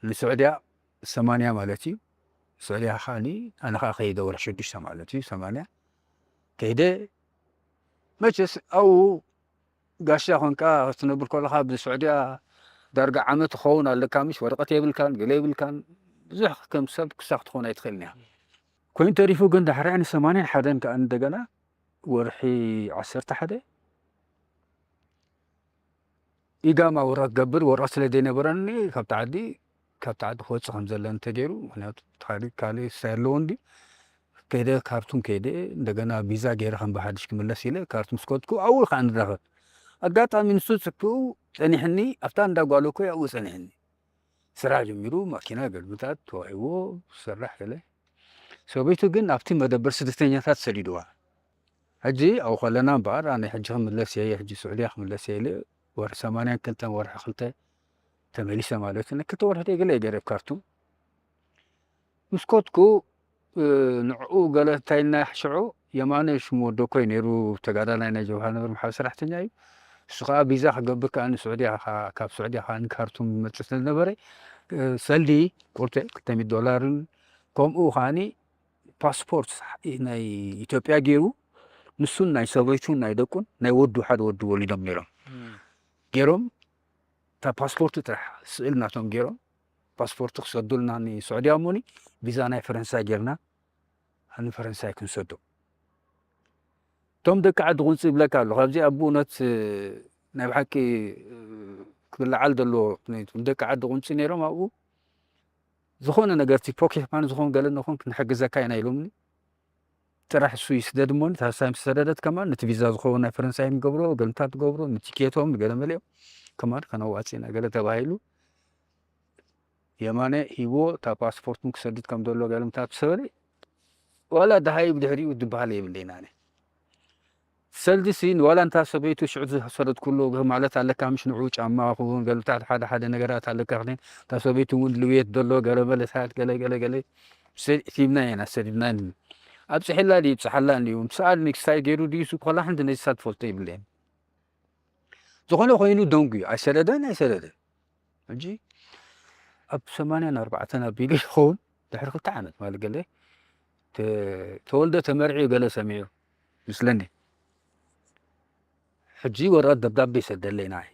ንስዑድያ ሰማንያ ማለት እዩ። ስዑድያ ኸዓኒ ኣነ ኸዓ ከይደ ወርሒ ሽዱሽተ ማለት እዩ፣ ሰማንያ ከይደ። መቸስ ኣብኡ ጋሻ ኾንካ ክትነብር ከለኻ ብስዑድያ ዳርጋ ዓመት ክኸውን ኣለካ፣ ምሽ ወረቐት የብልካን፣ ገለ የብልካን። ብዙሕ ከም ሰብ ክሳኽ ትኸውን ኣይትኽእልን እያ። ኮይኑ ተሪፉ ግን ዳሕሪ ሰማንያን ሓደን ከኣ እንደገና ወርሒ ዓሰርተ ሓደ ኢጋማ ወረቐት ገብር፣ ወረቐት ስለ ዘይነበረኒ ካብቲ ዓዲ፣ ካብቲ ዓዲ ክወፅእ ከም ዘለኒ ተገይሩ። ምኽንያቱ ታሪክ ካልእ ስታይ ኣለዎ እንዲ ከይደ፣ ካርቱም ከይደ፣ እንደገና ቪዛ ገይረ ከም ብሓድሽ ክምለስ ኢለ ካርቱም ስኮትኩ ኣብኡ ከዓ ንራኸብ። ኣጋጣሚ ንሱ ጽክኡ ጸኒሕኒ፣ ኣብታ እንዳ ጓሉ እኮ ኣብኡ ጸኒሕኒ። ስራሕ ጀሚሩ፣ ማኪና ገልብጣት ተዋሂቦ፣ ዝሰርሕ ገለ። ሰበይቱ ግን ኣብቲ መደበር ስደተኛታት ሰዲድዋ። ሕጂ ኣብኡ ከለና እምበኣር፣ ኣነ ሕጂ ክምለስ እየ፣ ሕጂ ስዑድያ ክምለስ እየ ኢለ፣ ወርሒ ሰማንያን ክልተን ወርሒ ክልተ ተመሊሰ ማለት እዩ። ክልተ ወርሒ ደይ ገለ እየ ገይረ ኣብ ካርቱም። ምስ ከድኩ፣ እ፣ ንዕኡ ገለ እንታይ ኢልና ሽዑ፣ የማነ ሽሙ ወደኮይ ነይሩ፣ ተጋዳላይ ናይ ጀብሃ ነበር፣ ማሕበር ሰራሕተኛ እዩ። እሱ ከኣ ቪዛ ክገብር ከኣ ንስዑድያ ከኣ፣ ካብ ስዑድያ ከኣ ንካርቱም ይመጽእ ስለ ዝነበረ፣ እ፣ ሰልዲ ቁርተ ክልተ ሚእቲ ዶላርን ከምኡ ከኣኒ ፓስፖርት ናይ ኢትዮጵያ ገይሩ፣ ንሱን ናይ ሰበይቱን ናይ ደቁን ናይ ወዱ ሓደ ወዱ ወሊዶም ነይሮም። እም። ገይሮም፣ እታ ፓስፖርቱ ጥራሕ ስእል ናቶም ገይሮም፣ ፓስፖርቱ ክሰዱልና ንስዑድያ እሞኒ፣ ቪዛ ናይ ፈረንሳይ ገይርና ንፈረንሳይ ክንሰዶ። እቶም ደቂ ዓዲ ቁንጺ ይብለካ ኣለኹ። ካብዚኣ ብእውነት፣ እ፣ ናይ ብሓቂ፣ እ፣ ክልዓል ዘለዎ፣ ምኽንያቱ ደቂ ዓዲ ቁንጺ ነይሮም ኣብኡ። ዝኾነ ነገር፣ እቲ ፖኬት ማኒ ዝኾን ገለ ንኹን ክንሕግዘካ ኢና ኢሎምኒ። ጥራሕ እሱ ይስደድ እሞኒ፣ እታ ሳይ ምስ ሰደደት ከማን ነቲ ቪዛ ዝኸውን ናይ ፈረንሳይ ንገብሮ፣ ገለ እንታይ ትገብሮ፣ ንቲኬቶም፣ ንገለ መሊኦም ከማን ከነዋጽእ ኢና ገለ ተባሂሉ። የማነ ሂቦ፣ እታ ፓስፖርት ክሰድድ ከም ዘሎ ገለ ምታት ሰበለ፣ ዋላ ደሃይ ብድሕሪኡ ዝበሃል የብለይን ኣነ። ሰልዲ ሲ ንዋላ እንታ ሰበይቱ ሽዑ ዝሰደድኩሉ ማለት ኣለካ፣ ምሽ ንዑ ጫማ ክውን ገለታት ሓደ ሓደ ነገራት ኣለካ። ክኔን እታ ሰበይቱ እውን ልውየት ዘሎ ገለ መለታት ገለ ገለ ገለ ሰ-፣ ሂብና ኢና፣ ሰዲድና። ኣብፅሒላ ድዩ ይብፅሓላ እንድዩ፣ ምስኣል ንክስታይ ገይሩ ድዩ ሱ ኮላ ሓንቲ ነዚ ሳት ፈልጦ ይብለይን። ዝኾነ ኮይኑ ደንጉ እዩ። ኣይሰደደን፣ ኣይሰደደን። ሕጂ ኣብ ሰማንያን ኣርባዕተን ኣቢሉ ይኸውን፣ ድሕሪ ክልተ ዓመት ማለት ገለ ተ-፣ ተወልደ ተመርዕዩ ገለ ሰሚዑ ምስለኒ። ሕጂ ወረቐት ደብዳቤ ይሰደለይ ንዓይ።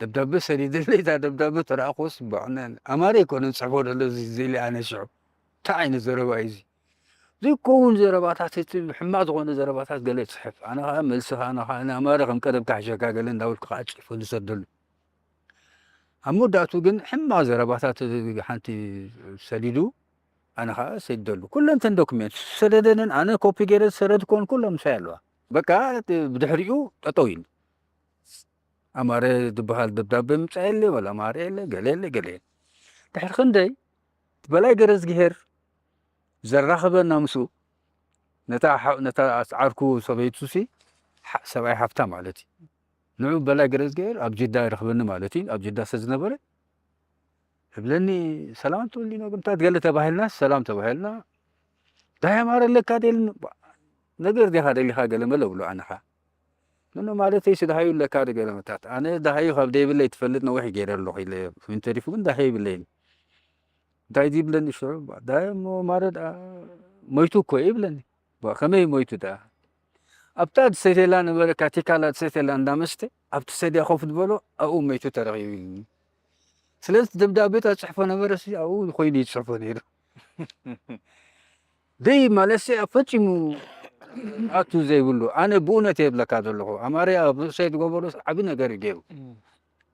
ደብዳቤ ሰዲደለይ፣ እታ ደብዳቤ ተረኣኹስ፣ በዕነ ኣማረ ኣይኮነን ጽሕፎ ዘሎ እዚ፣ እዚ ኢለ ኣነ ሽዑ። እንታይ ዓይነት ዘረባ እዩ እዚ? ዘይከውን ዘረባታት፣ እቲ ሕማቕ ዝኾነ ዘረባታት ገለ ይጽሕፍ። ኣነ ኸኣ መልሲ ኸኣ፣ ኣነ ኸኣ ንኣማረ ከም ቀደምካ ሕሸካ ገለ እንዳበልኩ ኸኣ ጽሒፈ ዝሰደሉ። ኣብ መወዳእቱ ግን ሕማቕ ዘረባታት ሓንቲ ሰዲዱ፣ ኣነ ኸኣ ሰዲደሉ። ኩለን እተን ዶክሜንት ሰደደንን ኣነ ኮፒ ገይረ ዝሰደድኮን ኩሎም ምሳይ ኣለዋ። በቃ፣ ብድሕሪኡ ጠጠው ኢሉ። ኣማረ ዝበሃል ደብዳቤ ምጻእ የለ፣ ወላ ኣማረ የለ፣ ገለ የለ፣ ገለ የለ። ድሕሪ ክንደይ፣ በላይ ገረዝግሄር ዘራኽበና ምስኡ፣ ነታ ሓ-፣ ነታ ዓርኩ ሰበይቱሲ፣ ሓ-፣ ሰብኣይ ሓፍታ ማለት እዩ። ንዑ በላይ ገረዝግሄር ኣብ ጅዳ ይረኽበኒ ማለት እዩ፣ ኣብ ጅዳ ስለ ዝነበረ፣ እብለኒ፣ "ሰላም ትብሊ ነው ግን ታት ገለ?" ተባሂልና፣ ሰላም ተባሂልና። "ዳይ ኣማረ ኣለካ ደል-፣ ነገር ዲኻ ደሊኻ?" ገለ መለ እብሎ ኣነ ኸኣ። "ምነው ማለተይ ስድሃዩ ኣለካ ዶ?" ገለ መታት። ኣነ ዳሃዩ ካብ ደይብለይ ትፈልጥ ነዊሕ ገይረ ኣለኹ ኢለ፣ ተሪፉ ግን ዳሃዩ ይብለይን። እንታይ ይብለኒ ሽዑ? "ዳይ እሞ ማረ ደኣ ሞይቱ እኮ" ይብለኒ። "ባ፣ ከመይ ሞይቱ ደኣ?" "ኣብታ ዝሰትየላ ነበረ፣ ካቲካላ ዝሰትየላ እንዳ መስተ፣ ኣብቲ ሰድያ ኮፍ ዝበሎ ኣብኡ ሞይቱ ተረኺቡ" ኢሉኒ። ስለዚ ደብዳቤ እታ ዝጽሕፎ ነበረሲ ኣብኡ ኮይኑ እዩ ዝጽሕፎ ነይሩ። ደይ ማለትሲ ኣብ ፈጺሙ ኣቱ ዘይብሉ። ኣነ ብእውነት እየ ዝብለካ ዘለኹ። ኣማርያ ኣብ ርእሰይ ዝገበሮስ ዓቢ ነገር እዩ ገይሩ። እም።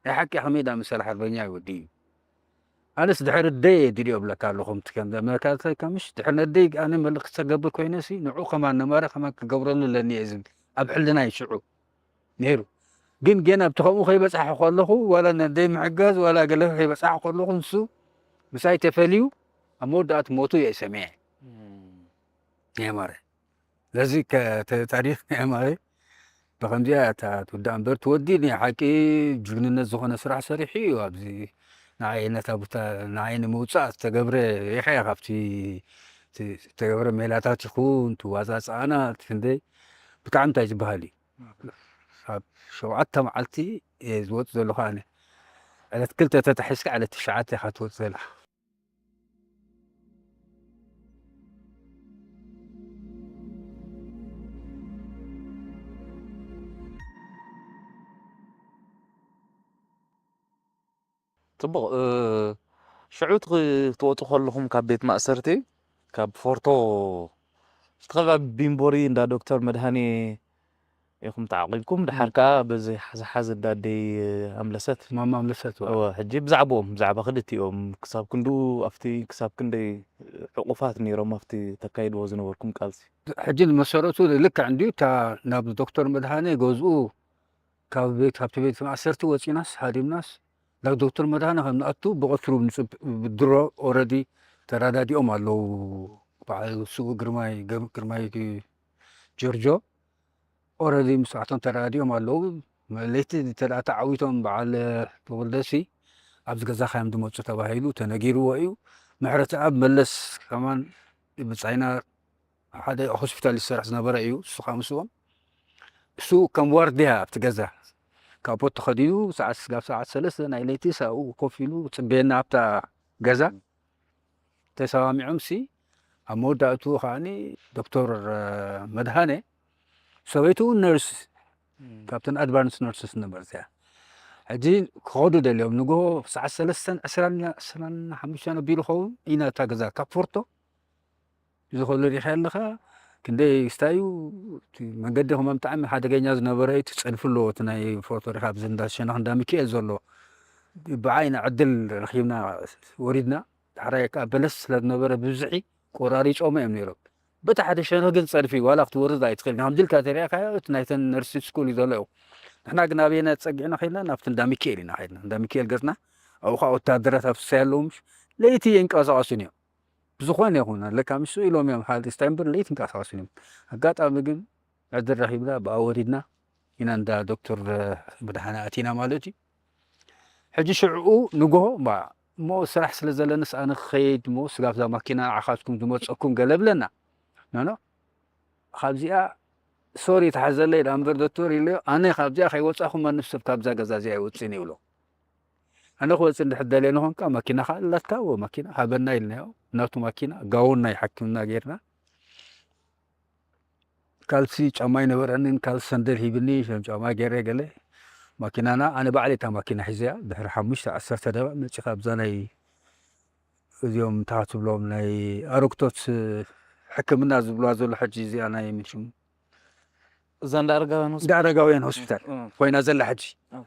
ናይ ሓቂ ከመይ ዳ መሰለ ሓርበኛ እዩ ወዲ እዩ። ኣነስ ድሕሪ ደይ እየ ድልዮ እብለካ ኣለኹ። ከምቲ ከም መካተል ከምሽ ድሕሪ ነደይ ኣነ መልእኽቲ ተገብር ኮይነሲ ንዑ ከማን ነማረ ከማን ክገብረሉ ኣለኒ እየ ዝብል ኣብ ሕልናይ ሽዑ ነይሩ። ግን ገና ኣብቲ ከምኡ ከይበጻሕኩ ከለኹ ዋላ ነደይ ምሕጋዝ ዋላ ገለ ከይበጻሕኩ ከለኹ ንሱ ምሳይ ተፈልዩ ኣብ መወዳእቱ ሞቱ እየ ሰሚዐ። እም። ናይ ኣማረ። ስለዚ ከ-፣ ተ-፣ ታሪኽ ናይ ኣማረ ብኸምዚኣ እያ እታ ትውዳእ እምበር፣ ትወዲ ናይ ሓቂ ጅግንነት ዝኾነ ስራሕ ሰሪሑ እዩ። ኣብዚ ንዓይ ነታ ቦታ ንዓይ ንምውጻእ ዝተገብረ ይሓ ካብቲ እቲ ዝተገብረ ሜላታት ይኹን፣ እቲ ዋዛ ጻና፣ እቲ ክንደይ ብጣዕሚ እንታይ ዝበሃል እዩ። ኣብ ሸውዓተ መዓልቲ እየ ዝወጽእ ዘለኹ ኣነ። ዕለት ክልተ ተታሒዝካ ዕለት ትሽዓተ ኢኻ ትወጽእ ዘለኻ። ጽቡቕ። እ፣ ሽዑ ትኽ-፣ ትወጹ ከለኹም ካብ ቤት ማእሰርቲ፣ ካብ ፎርቶ፣ እቲ ከባቢ ቢምቦሪ እንዳ ዶክተር መድሃኔ ኢኹም ተዓቒብኩም። ድሓር ከኣ በዚ ሓዘሓዘ እንዳ ኣደይ ኣምለሰት። ማማ ኣምለሰት፣ እወ። እወ፣ ሕጂ ብዛዕባኦም፣ ብዛዕባ ክልቲኦም፣ ክሳብ ክንድኡ ኣብቲ፣ ክሳብ ክንደይ ዕቑፋት ነይሮም ኣብቲ ተካይድዎ ዝነበርኩም ቃልሲ? ሕጂ ንመሰረቱ ልክዕ እንድዩ፣ እታ ናብ ዶክተር መድሃኔ ገዝኡ ካብ ቤት፣ ካብቲ ቤት ማእሰርቲ ወጺናስ ሃዲምናስ ናብ ዶክተር መድሃኔ ከም ንኣቱ ብቐትሩ ንጽብ-፣ ብድሮ ኦረዲ ተረዳዲኦም ኣለዉ። በዓል ስዉእ ግርማይ፣ ገ-፣ ግርማይ ጆርጆ ኦረዲ ምስኣቶም ተረዳዲኦም ኣለዉ። ለይቲ እንተ ደኣ ተዓዊቶም በዓል ተወልደሲ ኣብዚ ገዛኻ እዮም ዝመጹ ተባሂሉ ተነጊርዎ እዩ። ምሕረተኣብ መለስ ከማን ብጻይና ሓደ ሆስፒታል ይሰርሕ ዝነበረ እዩ። እሱ ከዓ ምስኦም፣ እሱ ከም ዋርድያ ኣብቲ ገዛ ካፖት ተኸዲኑ ሰዓት፣ ስጋብ ሰዓት ሰለስተ ናይ ለይቲ ሳኡ ኮፍ ኢሉ ጽበየና ኣብታ ገዛ። ተሰማሚዖም ሲ ኣብ መወዳእቱ ከዓኒ ዶክተር መድሃኔ፣ ሰበይቱ እውን ነርስ፣ ካብተን ኣድቫንስ ነርስስ ነበር እዚኣ። ሕጂ ክኸዱ ደልዮም ንግሆ ሰዓት ሰለስተን ዕስራን፣ ዕስራን ሓሙሽተን ኣቢሉ ኸውን ኢና እታ ገዛ ካብ ፎርቶ ዝኸሉ ሪኻ ኣለኻ። ክንደይ ስታዩ እቲ መንገዲ ከማን ብጣዕሚ ሓደገኛ ዝነበረ እዩ። እቲ ጸድፊ ኣለዎ፣ እቲ ናይ ፎርቶ ሪኻ ኣብዚ እንዳ ሸነኽ እንዳ ሚካኤል ዘሎ። ብዓይና ዕድል ረኺብና ወሪድና። ዳሕራይ ከኣ በለስ ስለ ዝነበረ ብብዝሒ ቆራሪጾሞ እዮም ነይሮም። በቲ ሓደ ሸነኽ ግን ጸድፊ ዋላ ክትወርድ ኣይትኽእልን። ከምዚ ኢልካ ተሪኣካዮ እቲ ናይተን ነርሲንግ ስኩል እዩ ዘሎ እዩ። ንሕና ግን ኣበየናይ ጸጊዕና ከይድና? ናብቲ እንዳ ሚካኤል ኢና ከይድና። እንዳ ሚካኤል ገጽና ኣብኡ ኸኣ ወታደራት ኣብ ስሳይ ኣለዉ ምሽ ለይቲ የንቀሳቐሱን እዮም። ብዝኾነ ይኹን ኣለካ ምሽ ኢሎም እዮም ሓልቲ ስታይ እምበር ለይቲ ይንቀሳቐሱን እዮም። ኣጋጣሚ ግን ዕድል ረኺብና ብኣ ወሪድና ኢና እንዳ ዶክተር መድሓኒ ኣቲና ማለት እዩ። ሕጂ ሽዕኡ ንግሆ እሞ ስራሕ ስለ ዘለንስ ኣነ ክኸይድ እሞ ስጋብ እዛ ማኪና ንዓኻትኩም ዝመፀኩም ገለ ብለና። ኖኖ ካብዚኣ ሶሪ ተሓዘለይ ዳ እምበር ዶክተር ኢለዮ ኣነ ካብዚኣ ከይወፃኹ ማንም ሰብ ካብዛ ገዛ እዚኣ ኣይወፅእን ይብሎ። ኣነ ክወፅእ እንድሕር ደልየ ንኾንካ ማኪናኻ ኣላትካ እወ ማኪና ሃበና ኢልናዮ። ናቱ ማኪና ጋውን ናይ ሓኪምና ጌርና ካልሲ ጫማ ኣይነበረንን። ካልሲ ሰንደል ሂብኒ፣ ሸም ጫማ ገይረ ገለ ማኪናና፣ ኣነ ባዕለይ እታ ማኪና ሒዘያ። ድሕሪ ሓሙሽተ ዓሰርተ ደቂቕ መጺኻ ኣብዛ ናይ እዚኦም እንታይ ትብሎም ናይ ኣረግቶት ሕክምና ዝብልዋ ዘሎ ሕጂ እዚኣ ናይ ምን ሽሙ እዛ እንዳ ኣረጋውያን ሆስፒታል። እንዳ ኣረጋውያን ሆስፒታል ኮይና ዘላ ሕጂ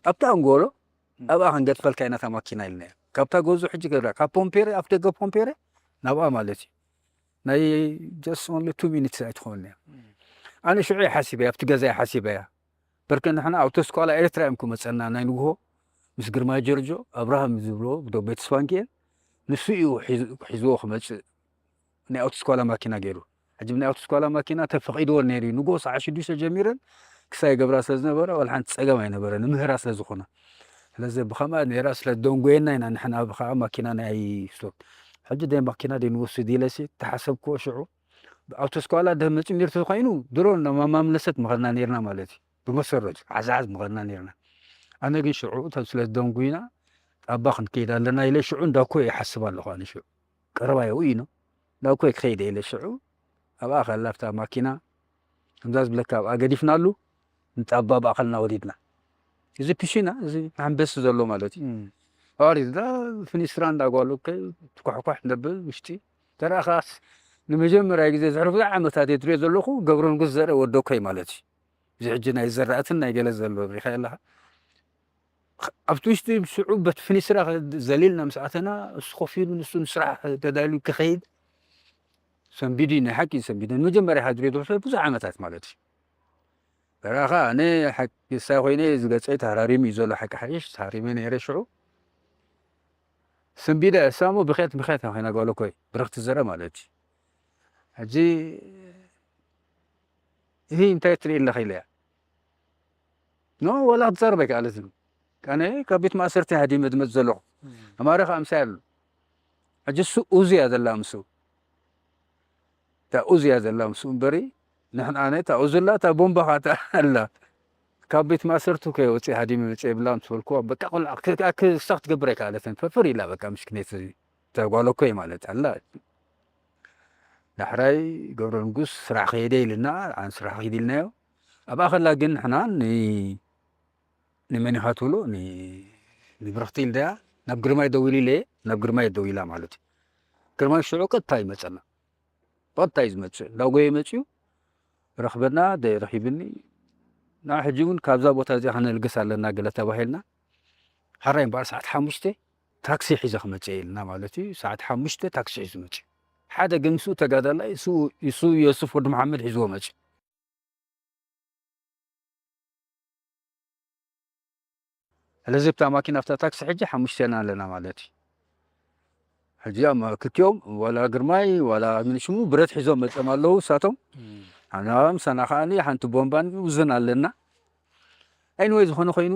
ኣብታ ኣንጎሎ ኣብኣ ክንገድፈልካ ኢና እታ ማኪና ኢልና ካብታ ጎዞ ሕጂ ገብራ ካብ ፖምፔረ ኣፍ ደገ ፖምፔረ ናብኣ ማለት እዩ ናይ just only two minutes ኣይትኸውን እያ። ኣነ ሽዑ እየ ሓሲበያ ኣብቲ ገዛ እየ ሓሲበያ። በርከ ንሕና ኣውቶስኳላ ኤርትራ እዮም ክመፀና ናይ ንግሆ ምስ ግርማ ጀርጆ ኣብርሃም ዝብሎ ዶ ቤተስፋንኪኤል ንሱ እዩ ሒዝዎ ክመፅእ ናይ ኣውቶስኳላ ማኪና ገይሩ። ሕጂ ናይ ኣውቶስኳላ ማኪና ተፈቒድወን ነይሩ እዩ ንግሆ ሰዓ ሽዱሽተ ጀሚረን ክሳይ ገብራ ስለ ዝነበረ ዋላ ሓንቲ ፀገም ኣይነበረ ንምህራ ስለ ዝኾና ስለዚ ብኸምኣ ነይራ ስለ ደንጎየና ኢና ንሕና ብኸዓ ማኪና ናይ ስቶር ሕጂ ደ ማኪና ደ ንወስድ ኢለሲ ተሓሰብክዎ ሽዑ ኣውቶስኳላ ደመፂ ሚርት ኮይኑ ድሮ ማማምለሰት ምኸድና ነርና ማለት እዩ ብመሰረቱ ዓዛዓዝ ምኸድና ነርና ኣነ ግን ሽዑ ስለ ደንጉይና ጣባ ክንከይድ ኣለና ኢለ ሽዑ እንዳኮ ይሓስብ ኣለኹ ኣነ ሽዑ ቀረባ የው ኢኖ እንዳኮ ክኸይደ ኢለ ሽዑ ኣብኣ ከላፍታ ማኪና ከምዛ ዝብለካ ኣብኣ ገዲፍናሉ ንጣባ ብኣኸልና ወሪድና እዚ ፒሽና እዚ ሓንበሲ ዘሎ ማለት እዩ ኣዋሪድና ፍኒስትራ እንዳጓሉ ትኳሕኳሕ ነብል ውሽጢ ተረኣኻስ ንመጀመርያ ግዜ ዝሕርፉ ዓመታት እየ ትሪኦ ዘለኹ ገብረ ንጉስ ዘርኢ ወደኮይ ማለት እዩ እዚ ሕጂ ናይ ዘራእትን ናይ ገለ ዘሎ ሪኻ ኣለኻ ኣብቲ ውሽጢ ሽዑ በት ፍኒስትራ ዘሊልና ምስ ኣተና እሱ ኮፍ ኢሉ ንሱ ንስራሕ ተዳልዩ ክኸይድ ሰንቢዱ ናይ ሓቂ ሰንቢዱ ንመጀመርያ ሓድሪ ብዙሕ ዓመታት ማለት እዩ በራኻ ኣነ ሓቂ ሳይ ኮይነ ዝገፀይ ተሃራሪሙ እዩ ዘሎ ሓቂ ሓይሽ ተሃሪመ ነይረ ሽዑ ሰንቢደ እሳሞ ብክያት ምክያት ኮይና ጓሎ ኮይ ብርኽቲ ዘረ ማለት እዩ ሕጂ እዚ እንታይ ትርኢ ኣለኺ ኢለያ ኖ ወላ ክትዛረብ ኣይከኣለትን ኣነ ካብ ቤት ማእሰርቲ ሃዲመ ዝመፅ ዘለኹ ኣማረ ከዓ ምሳይ ኣሎ ሕጂ እሱ ኡዙ እያ ዘላ ምስ እታ ኡዝ እያ ዘላ ምስኡ እምበሪ፣ ንሕና ኣነ እታ ኡዝ ኣላ፣ እታ ቦምባ ኸኣ እታ ኣላ። ካብ ቤት ማእሰርቲ ከይወጽእ ሃዲመ መጽእ የብላ ምስ በልክዋ፣ በቃ ቆልዓ ክ-፣ ክ-፣ ክሳብ ክትገብር ኣይከኣለትን። ፈፍር ኢላ በቃ ምስኪነይቲ እታ ጓል እኮ እየ ማለት ኣላ። ዳሕራይ ገብረ ንጉስ ስራሕ ከየደ ኢልና፣ ኣን ስራሕ ኪድ ኢልናዮ። ኣብኣ ከላ ግን ንሕና ን-፣ ንመን ኢኻ ትብሎ? ን-፣ ንብርኽቲ ኢልናያ፣ ናብ ግርማይ ደዊሉ ኢለ፣ ናብ ግርማይ ደዊላ ማለት እዩ። ግርማይ ሽዑ ቀጥታ ይመጸና። ብቐጥታ እዩ ዝመጽእ። እንዳጎየ መጽዩ ረኽበና፣ ደ-፣ ረኺብኒ። ንዓ ሕጂ እውን ካብዛ ቦታ እዚኣ ከነልግስ ኣለና ገለ ተባሂልና። ሓራይ እምበኣር ሰዓት ሓሙሽተ ታክሲ ሒዘ ክመጽእ እየ ኢልና ማለት እዩ። ሰዓት ሓሙሽተ ታክሲ ሒዙ መጽዩ። ሓደ ግን ምስኡ ተጋዳላይ፣ እሱ፣ እሱ ዮሱፍ ወዲ መሓመድ ሒዝዎ መጽዩ። ስለዚ ኣብታ ማኪና፣ ኣብታ ታክሲ ሕጂ ሓሙሽተ ኢና ኣለና ማለት እዩ። ሕጂ ኣብ ክልቲኦም ዋላ ግርማይ ዋላ ምን ሽሙ ብረት ሒዞም መጸም ኣለዉ እሳቶም። እም። ኣና ምሳና ከኣኒ ሓንቲ ቦምባን ውዝን ኣለና። ኤኒወይ፣ ዝኾነ ኮይኑ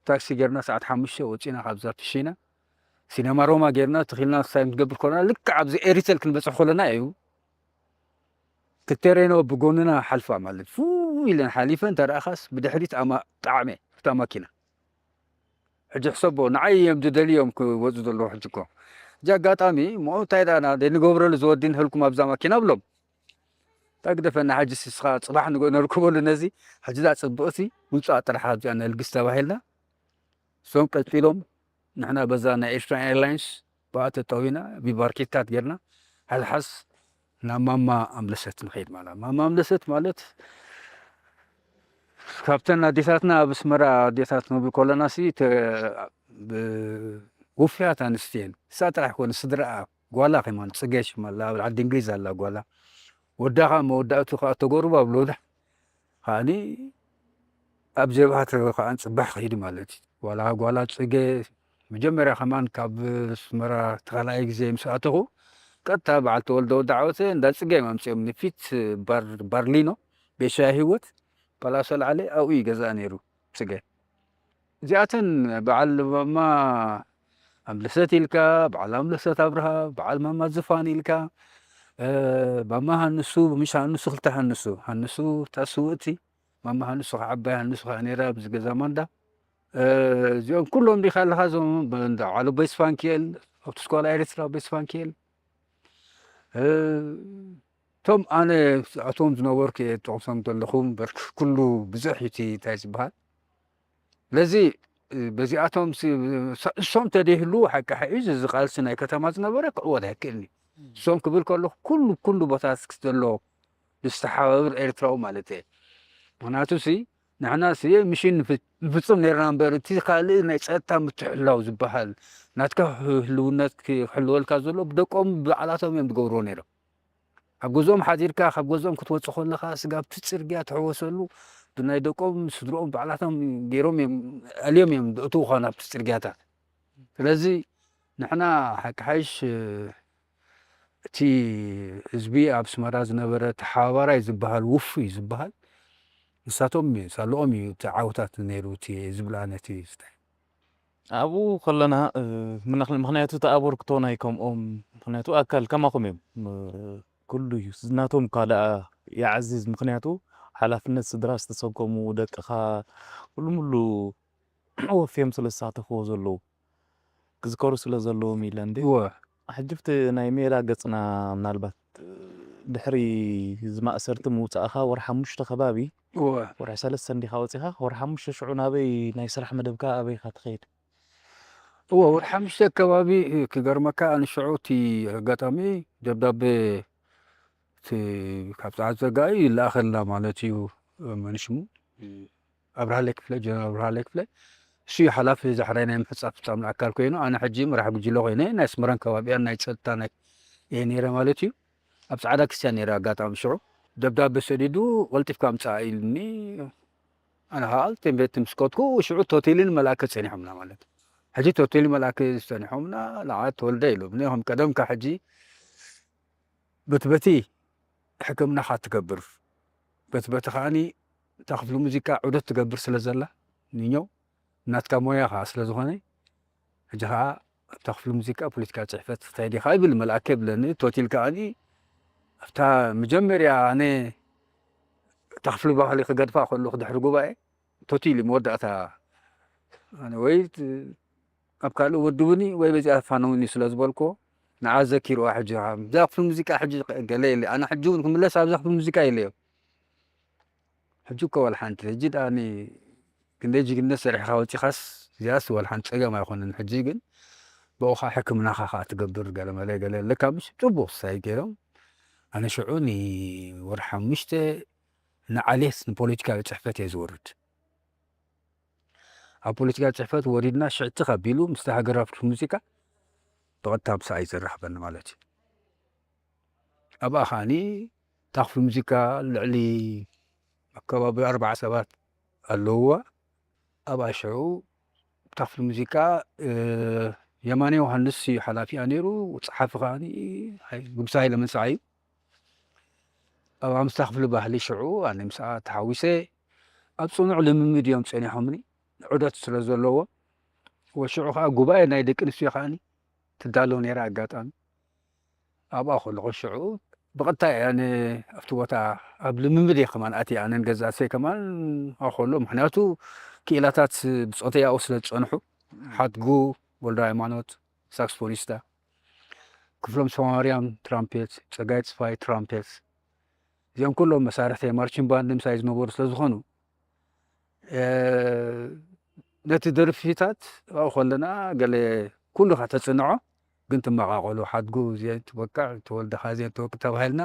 ታክሲ ጌርና ሰዓት ሓሙሽተ ወጺና ካብዛ ፍሽና። ሲነማ ሮማ ጌርና ትኺልና ክሳይ ንገብር ኮና ልክዕ ኣብዚ ኤሪተል ክንበጽሕ ኮለና እዩ። ክልተ ሬኖ ብጎንና ሓልፋ ማለት ፍው ኢለን ሓሊፈን ተረኣኻስ ብድሕሪት ኣማ-፣ ጣዕመ እታ ማኪና። ሕጂ ሕሰቦ፣ ንዓይ እዮም ዝደልዮም ክወጹ ዘለዉ ሕጂ እኮ። እዚ ኣጋጣሚ፣ እሞ እንታይ ደኣ ና-፣ ንገብረሉ ዝወዲ ንህልኩም ኣብዛ ማኪና ብሎም። እንታይ ግደፈና ሕጂ ስስኻ ጽባሕ ንጎ-፣ ነርክበሉ ነዚ፣ ሕጂ እዛ ጽብቕቲ ውጻእ ጥራሕ ኣብዚኣ ነልግስ ተባሂልና። እሶም ቀጺሎም፣ ንሕና በዛ ናይ ኤርትራ ኤርላይንስ ብኣ ተጠዊና፣ ብባርኬታት ጌርና፣ ሓዝሓዝ ናብ ማማ ኣምለሰት ንኸይድ ማለት። ማማ ኣምለሰት ማለት ካብተን ኣዴታትና ኣብ ኣስመራ ኣዴታት ንብል ከለና ሲ፣ ተ-፣ ብ-፣ ውፍያት ኣንስትየን፣ እሳ ጥራሕ ኮነ ስድራኣ፣ ጓላ ከማን ጽገ ሽማ ኣላ፣ ኣብ ዓዲ እንግሊዝ ኣላ ጓላ። ወዳ ኸኣ መወዳእቱ ኸኣ ተጎርባ ብሎ ዳ-፣ ከኣኒ ኣብ ጀብሃ ተ-፣ ከኣ ጽባሕ ኸይዱ ማለት እዩ። ዋላ ጓላ ጽገ መጀመርያ ከማን ካብ ኣስመራ ተኻልኣይ ግዜ ምስ ኣተኹ፣ ቀጥታ በዓል ተወልደ ወዲ ዓወተ እንዳ ጽገ እዮም ኣምጺኦምኒ። ፊት ባር-፣ ባርሊኖ፣ ቤት ሻሂ ህይወት፣ ፓላሶ ላዕሊ ኣብኡ እዩ ገዛ ነይሩ ጽገ። እዚኣተን በዓል ማማ ኣምለሰት ኢልካ፣ በዓል ኣምለሰት ኣብርሃ፣ በዓል ማማ ዝፋን ኢልካ፣ እ፣ ማማ ሃንሱ፣ ምሽ ሃንሱ፣ ክልተ ሃንሱ፣ ሃንሱ እታ ስውእቲ፣ ማማ ሃንሱ ከዓ ዓባይ ሃንሱ ከዓ ነይራ ኣብዚ ገዛ ማንዳ። እ፣ እዚኦም ኩሎም ሪኻ ኣለኻ፣ እዞም እንዳ ዓለቦይ ስፋንኪኤል፣ ኣብቲ ስኳላ ኤርትራ ኣቦይ ስፋንኪኤል። እ፣ እቶም ኣነ ኣብቶም ዝነበርኩ እየ ጥቕሶም ዘለኹ እምበር፣ ኩሉ ብዙሕ እዩ እቲ እንታይ ዝበሃል። ስለዚ፣ እ፣ በዚኣቶም ሲ-፣ እሶም ተደይህሉ ሓቂ ሓቂ እዚ ቃልሲ ናይ ከተማ ዝነበረ ክዕወት ኣይክእልን እዩ። እም። እሶም ክብል ከለኹ ኩሉ፣ ኩሉ ቦታ እስኪ ዘሎ ዝተሓባብር ኤርትራዊ ማለት እየ። ምኽንያቱ ሲ፣ ንሕና ሲ፣ ምሽን ንፍ-፣ ንፍጽም ነይርና እምበር፣ እቲ ካልእ ናይ ጸጥታ ምትሕልላው ዝበሃል፣ ናትካ ህልውነት ክሕልወልካ ዘሎ ብደቆም ባዕላቶም እዮም ዝገብርዎ ነይሮም። ኣብ ገዝኦም ሓዲርካ፣ ካብ ገዝኦም ክትወጽእ ከለኻ፣ ስጋብ እቲ ጽርግያ ትሕወሰሉ፣ ብናይ ደቆም፣ ስድርኦም ባዕላቶም ገይሮም እዮም፣ ኣልዮም እዮም ዘእትዉኻ ናብቲ ጽርግያታት። ስለዚ ንሕና ሓቂ ሓይሽ፣ እቲ ህዝቢ ኣብ ኣስመራ ዝነበረ ተሓባባራይ ዝበሃል፣ ውፉይ ዝበሃል፣ ንሳቶም እዩ፣ ሳልኦም እዩ እቲ ዓወታት ነይሩ፣ እቲ ዝብላነ፣ እቲ ዝተ-፣ ኣብኡ ከለና፣ እ፣ ምንኽ-፣ ምኽንያቱ እቲ ኣበርክቶ ናይ ከምኦም፣ ምኽንያቱ ኣካል ከማኹም እዮም። እ፣ ኩሉ እዩ። ናቶም እኳ ደኣ ይዓዝዝ፣ ምኽንያቱ ሓላፍነት ስድራ ዝተሰከሙ፣ ደቅኻ፣ ኩሉ ሙሉ ወፍዮም ስለ ዝሳተፍዎ ዘለዉ፣ ክዝከሩ ስለ ዘለዎም ኢለ እንድየ። እወ። ሕጂ ኣብቲ ናይ ሜዳ ገጽና፣ ምናልባት ድሕሪ እዚ ማእሰርቲ ምውጻእኻ ወርሒ ሓሙሽተ ከባቢ፣ እወ። ወርሒ ሰለስተ እንዲኻ ወጺኻ፣ ወርሒ ሓሙሽተ ሽዑ ናበይ ናይ ስራሕ መደብካ ኣበይ ኢኻ ትኸይድ? እወ፣ ወርሒ ሓሙሽተ ከባቢ፣ ክገርመካ፣ ኣነ ሽዑ እቲ ኣጋጣሚ ደብዳቤ እቲ ካብ ጸዓት ዘጋኢ ይለኣኸልና ማለት እዩ፣ መን ሽሙ? ኣብርሃለይ ክፍለ፣ ጀነራል ኣብርሃለይ ክፍለ። እሱ እዩ ሓላፊ ዛሕራይ ናይ ምሕጻብ ፍጻም ኣካል ኮይኑ፣ ኣነ ሕጂ መራሕ ጉጅለ ኮይነ ናይ ኣስመራን ከባቢኣን ናይ ጸጥታ ናይ እየ ነይረ ማለት እዩ። ኣብ ጻዕዳ ክስቲያን ነይረ ኣጋጣሚ ሽዑ። ደብዳቤ ሰዲዱ፣ "ቀልጢፍካ ምጻእ" ኢሉኒ። ኣነ ኸኣ ቴምቤት ምስ ከድኩ፣ ሽዑ ቶቴልን መልኣከ ጸኒሖምና ማለት እዩ። ሕጂ ቶቴልን መልኣከ ጸኒሖምና፣ ንዓ ተወልደ ኢሎምኒ፣ ከም ቀደምካ ሕጂ በቲ በቲ ሕክምናኻ ትገብር፣ በቲ በቲ ከኣኒ እታ ክፍሊ ሙዚቃ ዑደት ትገብር ስለ ዘላ፣ ንኛው ናትካ ሞያ ኸኣ ስለ ዝኾነ፣ ሕጂ ኸኣ ኣብታ ክፍሊ ሙዚቃ ፖለቲካ ጽሕፈት እንታይ ዲኻ ይብል መልኣከ ይብለኒ፣ ቶቲል ከኣኒ ኣብታ መጀመርያ ኣነ እታ ክፍሊ ባህሊ ክገድፋ ከለኹ ድሕሪ ጉባኤ ቶቲል እዩ መወዳእታ። ኣነ ወይ ት-፣ ኣብ ካልእ ወድቡኒ ወይ በዚኣ ፋነውኒ ስለ ዝበልኮ ንዓ ዘኪርዋ። ሕጂ እዛ ክፍሊ ሙዚቃ ሕጂ ገለ የለ። ኣነ ሕጂ እውን ክምለስ ኣብዛ ክፍሊ ሙዚቃ የለዮ። ሕጂ እኮ ዋላ ሓንቲ ሕጂ ደኣ ክንደይ ጅግነት ሰሪሕካ ወፂኻስ እዚኣስ ዋላ ሓንቲ ፀገም ኣይኮነን። ሕጂ ግን ብኡኻ ሕክምናኻ ከዓ ትገብር ገለ መለ ገለ ኣለካ። ምሽ ፅቡቅ ሳይ ገይሮም ኣነ ሽዑ ንወርሒ ሓሙሽተ ንዓሌት ንፖለቲካዊ ጽሕፈት እየ ዝወርድ። ኣብ ፖለቲካዊ ጽሕፈት ወሪድና ሽዕቲ ካቢሉ ምስቲ ሃገራዊ ክፍሊ ሙዚቃ ብቐጥታ ምስኣ እዩ ዘራኽበኒ ማለት እዩ። ኣብኣ ከዓኒ እታ ክፍሊ ሙዚቃ ልዕሊ ኣከባቢ ኣርባዓ ሰባት ኣለውዋ። ኣብኣ ሽዑ እታ ክፍሊ ሙዚቃ የማነ ዮሃንስ እዩ ሓላፊኣ ነይሩ። ጸሓፊ ከዓኒ ንጉሰ ሃይለ መንስዓ እዩ። ኣብ ኣምስታ ክፍሊ ባህሊ ሽዑ ኣነ ምስኣ ተሓዊሰ ኣብ ጽኑዕ ልምምድ እዮም ጸኒሖምኒ፣ ዑደት ስለ ዘለዎ። ወሽዑ ከኣ ጉባኤ ናይ ደቂ ኣንስትዮ ከኣኒ ትዳሎ ነይራ። ኣጋጣሚ ኣብኣ ከለኹ ሽዑ ብቐጥታ እየ ኣነ ኣብቲ ቦታ ኣብ ልምምድ እየ ከማን ኣትየ። ኣነን ገዛእሰይ ከማን ኣብኣ ከሎ፣ ምኽንያቱ ክኢላታት ብጾተይ ኣብኡ ስለ ዝጸንሑ፣ ሓድጉ ወልደ ሃይማኖት ሳክስፎኒስታ፣ ክፍሎም ሰማርያም ትራምፔት፣ ጸጋይ ጽፋይ ትራምፔት፣ እዚኦም ኩሎም መሳርሕቲ ማርችን ባንድ ምሳይ ዝነበሩ ስለ ዝኾኑ፣ ነቲ ደርፊታት ኣብኡ ከለና ገለ ኩሉ ከተጽንዖ ግን ትመቓቐሉ። ሓድጉ እዚአን ትወቅዕ፣ ተወልደኻ እዚአን ትወቅዕ ተባሂልና፣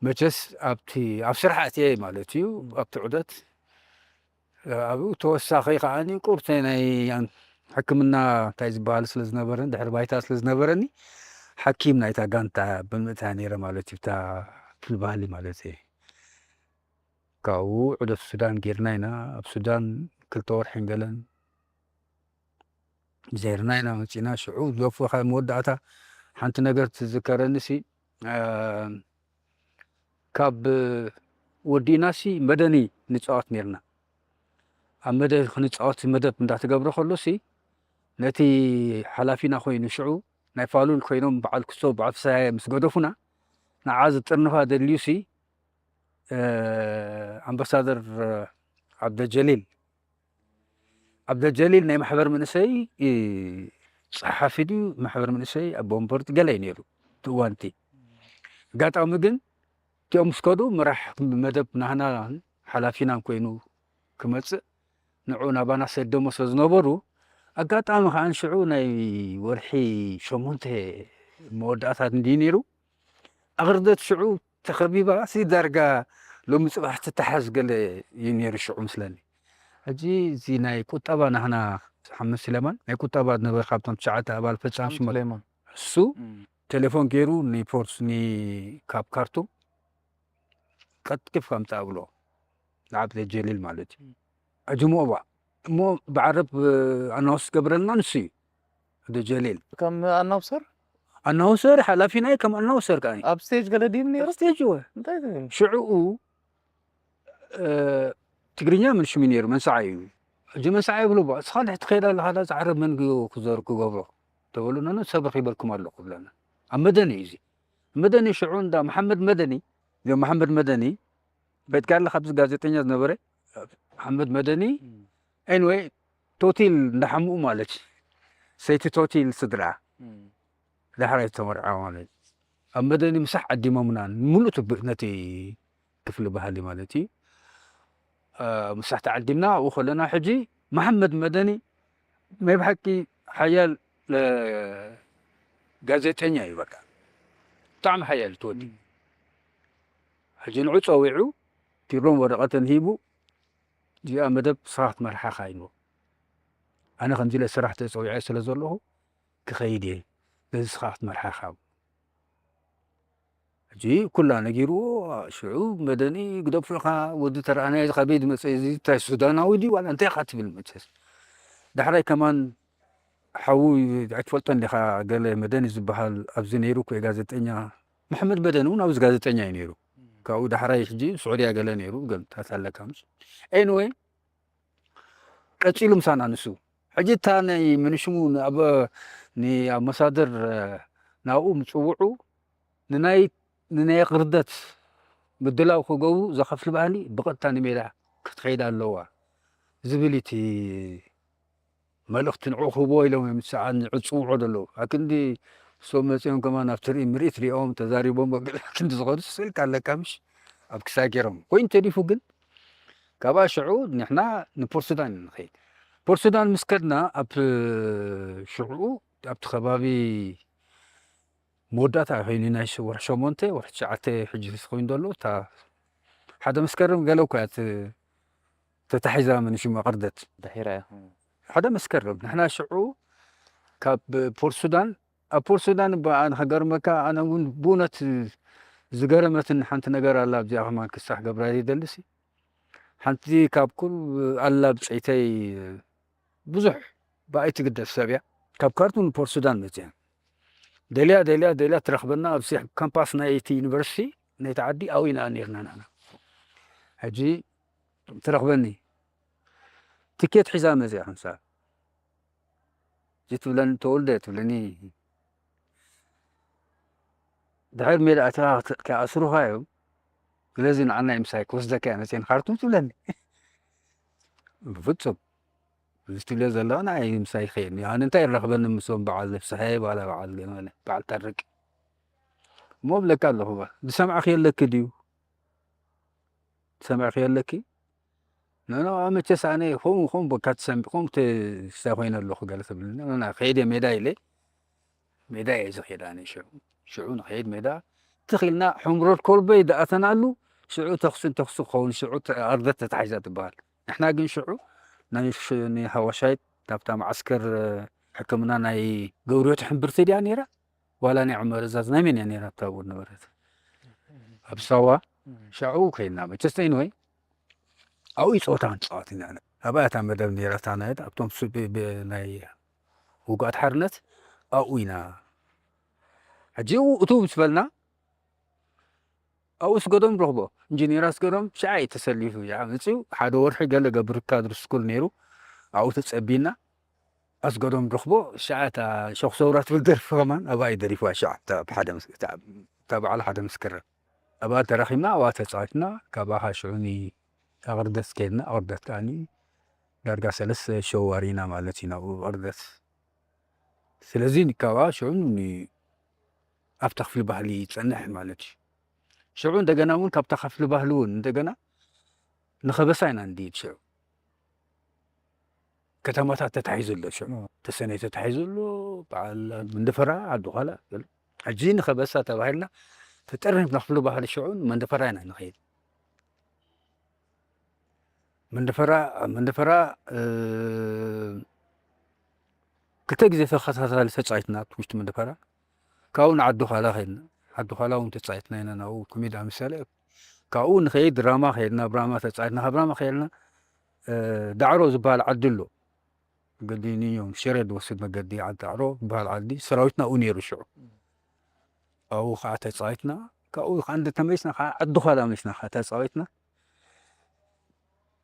መቸስ ኣብቲ ኣብ ስራሕ ኣትየ ማለት እዩ። ኣብቲ ዑደት ኣብኡ ተወሳኺ ከዓኒ ቁርተ ናይ ሕክምና እንታይ ዝበሃል ስለ ዝነበረኒ፣ ድሕሪ ባይታ ስለ ዝነበረኒ፣ ሓኪም ናይታ ጋንታ ብምእታይ ነይረ ማለት እዩ። እታ ክፍሊ ባህሊ ማለት እዩ። ካብኡ ዑደት ሱዳን ጌርና ኢና። ኣብ ሱዳን ክልተ ወርሕን ገለን ዜርና ኢና መጺና። ሽዑ ዘፉኻ መወዳእታ ሓንቲ ነገር ትዝከረኒ ሲ፣ እ፣ ካብ ወዲእና ሲ መደኒ ንጻወት ኔርና። ኣብ መደብ ክንጻወት መደብ እንዳተገብረ ከሎ ሲ፣ ነቲ ሓላፊና ኮይኑ ሽዑ ናይ ፋሉል ኮይኖም በዓል ክስቶ በዓል ፍስሃየ ምስ ገደፉና፣ ንዓ ዝጥርንፋ ደልዩ ሲ፣ እ፣ ኣምባሳደር ዓብደጀሊል፣ ዓብደጀሊል ናይ ማሕበር መንእሰይ፣ እ፣ ጸሓፊ ድዩ ማሕበር መንእሰይ ኣቦ ወንበር ገለ እዩ ነይሩ እቲ እዋን እቲ። ኣጋጣሚ ግን እቲኦም ምስ ከዱ ምራሕ መደብ ናህና ሓላፊናን ኮይኑ ክመጽእ ንዑ ናባና ሰደሞ ስለ ዝነበሩ፣ ኣጋጣሚ ከኣ ሽዑ ናይ ወርሒ ሸሞንተ መወዳእታ እንድዩ ነይሩ። ኣኽርደት ሽዑ ተኸቢባ ሲ ዳርጋ ሎሚ ጽባሕ ትተሓዝ ገለ እዩ ነይሩ ሽዑ ምስለኒ። ሕጂ እዚ ናይ ቁጠባ ናህና ሓመድ ስሌማን ናይ ቁጠባ ዝነበረ ካብቶም ትሽዓተ ኣባል ፈጻሚ ሓመድ ሽመት ስሌማን። እሱ እም። ቴሌፎን ገይሩ ንፖርት ኒ-፣ ካብ ካርቱም ቀልጢፍካ ምጻእ ብሎ ንዓብደ ጀሊል ማለት እዩ። እም። ኣጅምኦ እባ እሞ ብዓረብ ኣናውስ ገብረልና ንሱ እዩ። ዓብደ ጀሊል። ከም ኣናውሰር? ኣናውሰር ሓላፊ ናይ ከም ኣናውሰር ከኣ። ኣብ ስቴጅ ገለ ድዩ ነይሩ? ኣብ ስቴጅ እወ። እንታይ ትብል? ሽዕኡ፣ እ፣ ትግርኛ ምን ሽሙ ነይሩ? መንስዓይ እዩ። ሕጂ መንስዓይ ይብሉ እባ። እስኻ ድሕቲ ከይድ ኣለኻ ዳ ዝዓረብ መን ክዘር ክገብሮ? ተበሉና፣ ሰብ ረኺበልኩም ኣለኹ ብለና። ኣብ መደኒ እዩ እዚ። መደኒ ሽዑ እንዳ መሓመድ መደኒ፣ እዞም መሓመድ መደኒ፣ ቤት ጋላ ካብዚ ጋዜጠኛ ዝነበረ፣ መሓመድ መደኒ፣ እም። ኤንወይ፣ ቶቲል እንዳሓምኡ ማለት እዩ። ሰይቲ ቶቲል ስድራ። እም። ዳሕራይ ዝተመርዓ ማለት እዩ። ኣብ መደኒ ምሳሕ ዓዲሞምና፣ ምሉእ ትብ-፣ ነቲ ክፍሊ ባህሊ ማለት እዩ። እ፣ ምሳሕ ተዓዲምና፣ ኣብኡ ከለና ሕጂ መሓመድ መደኒ ናይ ብሓቂ ሓያል፣ እ፣ ጋዜጠኛ እዩ በቃ። ብጣዕሚ ሓያል ትወዲ። እም። ሕጂ ንዑ ጸዊዑ፣ ቲሮን ወረቐትን ሂቡ፣ እዚኣ መደብ ንስኻ ክትመርሓኻ ኢልዎ። ኣነ ከምዚ ኢለ ስራሕ ተጸዊዐ ስለ ዘለኹ ክኸይድ እየ። ነዚ ንስኻ ክትመርሓኻ። ሕጂ ኩላ ነጊርዎ፣ ሽዑ መደኒ ግደፎ ኢኻ፣ ወዲ ተረኣናዮ እዚ ካበይ ዝመጸ እዚ፣ እንታይ ሱዳናዊ ድዩ ዋላ እንታይ ኢኻ ትብል መቸስ። ዳሕራይ ከማን ሓዉ ኣይትፈልጦን ዲኻ፣ ገለ መደኒ ዝበሃል ኣብዚ ነይሩ እኮ እዩ ጋዜጠኛ። መሓመድ መደኒ እውን ኣብዚ ጋዜጠኛ እዩ ነይሩ። ካብኡ ዳሕራይ ሕጂ ስዑድያ ገለ ነይሩ፣ ገልታት ኣለካ ምስ። ኤንወይ፣ ቀጺሉ ምሳና ንሱ። ሕጂ እታ ናይ ምንሽሙ ንኣበ-፣ ንኣምባሳደር ናብኡ ምጽውዑ ንናይ ንናይ ቕርደት ምድላው ክገብሩ፣ እዛ ክፍሊ ባህሊ ብቐጥታ ንሜዳ ክትኸይድ ኣለዋ ዝብል እቲ መልእኽቲ ንዕኡ ክህብዎ ኢሎም እዮም ዝሰዓን ዝጽውዑ ዘለዉ። ኣክንዲ እሶም መጺኦም ከማን ኣብ ትርኢ ምርኢት ሪኦም ተዛሪቦም ገለ ክንዲ ዝኸዱ ስእልካ ኣለካ ምሽ ኣብ ክሳድ ገይሮም። ኮይኑ ተሪፉ ግን ካብኣ ሽዑ ንሕና ንፖርት ሱዳን ኢና ንኸይድ። ፖርት ሱዳን ምስ ከድና ኣብ ሽዑ ኣብቲ ከባቢ መወዳእታ ኮይኑ ናይ ሽ-፣ ወርሒ ሸሞንተ፣ ወርሒ ትሽዓተ ሕጂ ኮይኑ ዘሎ፣ እታ ሓደ መስከረም ገለ እኮ እያ ት-፣ ተታሒዛ ምን ሽማ ቅርደት። ድሒራ እያ። ሓደ መስከረም ንሕና ሽዑ ካብ ፖርት ሱዳን፣ ኣብ ፖርት ሱዳን እባ ኣነ ከገርመካ፣ ኣነ እውን ብእውነት ዝገረመትን ሓንቲ ነገር ኣላ፣ ኣብዚኣ ከማን ክሳሕ ገብራ ይደልሲ። ሓንቲ ካብ ኩሉ ኣላ ብጸይተይ ብዙሕ ብኣይ ትግደፍ ሰብ እያ። ካብ ካርቱም ንፖርት ሱዳን መጽያ። ደልያ፣ ደልያ፣ ደልያ ትረኽበና ኣብ ሲሕ ካምፓስ ናይቲ ዩኒቨርሲቲ ናይቲ ዓዲ ኣብኡ ኢና ነርና ንሕና። ሕጂ ትረኽበኒ። ትኬት ሒዛ መጽያ ሓንሳብ። እዚ ትብለኒ ተወልደ ትብለኒ። ድሕሪ ሜዳ ኣቲኻ ክት-፣ ክኣስሩኻ እዮም። ስለዚ ንዓናይ ምሳይ ክወስደካ እየ መጽኤ ንኻርቱም ትብለኒ። ብፍጹም። እዚ ትብለ ዘለኻ ንዓይ ምሳይ ይኸየኒ። ኣነ እንታይ ይራኽበኒ ምስኦም በዓል ፍስሐ ዋላ በዓል ገመለ፣ በዓል ታረቂ። እሞ እብለካ ኣለኹ፣ ባ-፣ ዝሰምዐኺ የለኪ ድዩ? ዝሰምዐኺ የለኪ? ኖ፣ ኖ፣ መቸስ ኣነ ከምኡ፣ ከምኡ በቃ ትሰምዒ፣ ከምኡ ተ-፣ ስታይ ኮይነ ኣለኹ ገለ ትብለኒ። ኖ፣ ኖ፣ ከይደ ሜዳ ኢለ፣ ሜዳ እየ ዝኸይድ ኣነ ሽዑ። ሽዑ ንኸይድ ሜዳ፣ ትኽ ኢልና ሕምሮት ኮልበይ ዝኣተናሉ፣ ሽዑ ተኹስን ተኹሲ ክኸውን፣ ሽዑ ተ-፣ ኣርደት ተታሒዛ ትበሃል። ንሕና ግን ሽዑ ናይ ሽ-፣ ናይ ሓዋሻይት ናብታ መዓስከር ሕክምና ናይ ገብርዮት ሕምብርቲ ድያ ነይራ? ዋላ ናይ ዑመር እዛዝ ናይ መን እያ ነይራ ኣብታ ኣብኡ ነበረት? ኣብ ሳዋ። ሻዑ ከይና መቸስ ተይንወይ ኣብኡ ጸወታ ክንጻወት ኢና። ኣብኣ እታ መደብ ነይራ እታ ናይ ኣብቶም ሱ-፣ ብ-፣ ብ-፣ ናይ ውጉኣት ሓርነት ኣብኡ ኢና። ሕጂ እው እቱ ምስ በልና ኣብኡ ኣስገዶም ረኽቦ። ኢንጂነር ኣስገዶም ሽዓ እዩ ተሰሊፉ። ያ መጺኡ ሓደ ወርሒ ገለ ገብር ካድር ስኩል ነይሩ። ኣብኡ ተጸቢና። ኣስገዶም ረኽቦ ሽዓ እታ ሸኽ ሰውራ ትብል ደርፊ ከማን ኣብኣ እዩ ደሪፍዋ። ሽዓ እታ ብሓደ ምስ-፣ እታ፣ እታ በዓል ሓደ ምስ ክረም። ኣብኣ ተራኺብና፣ ኣብኣ ተጻዊትና። ካብኣ ኸኣ ሽዑ ንኣቕርደት ከይድና። ኣቕርደት ከኣኒ ዳርጋ ሰለስተ ሸው ኣሪና ማለት እዩ ናብኡ ኣቕርደት። ስለዚ ካብኣ ሽዑ ን-፣ ኣብታ ክፍሊ ባህሊ ይጸንሕ ማለት እዩ። ሽዑ እንደገና እውን ካብታ ክፍሊ ባህሊ እውን እንደገና ንኸበሳ ኢና ንድይብ ሽዑ። ከተማታት ተታሒዙ ኣሎ ሽዑ። እ። ተሰነይ ተታሒዙ ኣሎ፣ በዓል መንደፈራ፣ ዓዲ ዃላ፣ ገለ። ሕጂ ንኸበሳ ተባሂልና ተጠርኒፍና ክፍሊ ባህሊ ሽዑ መንደፈራ ኢና ንኸይድ። መንደፈራ፣ መንደፈራ፣ እ፣ ክልተ ግዜ ተኸታታሊ ተጻዊትና ኣብ ውሽጢ መንደፈራ። ካብኡ ንዓዲ ዃላ ከይድና። ዓዲ ዃላ እውን ተጻዊትና ኢና ናብኡ ኮሜዳ ምሳሌ። ካብኡ ንኸይድ ራማ ከይድና፣ ኣብ ራማ ተጻዊትና፣ ካብ ራማ ከይድና፣ እ፣ ዳዕሮ ዝበሃል ዓዲ ኣሎ። መገዲ ንዮም ሽረ ዝወስድ መገዲ ዓዲ ዳዕሮ ዝበሃል ዓዲ ሰራዊትና ኣብኡ ነይሩ ሽዑ። ኣብኡ ኸዓ ተጻዊትና፣ ካብኡ ኸዓ እንደ ተመሊስና ኸዓ ዓዲ ዃላ መሊስና ኸዓ ተጻዊትና።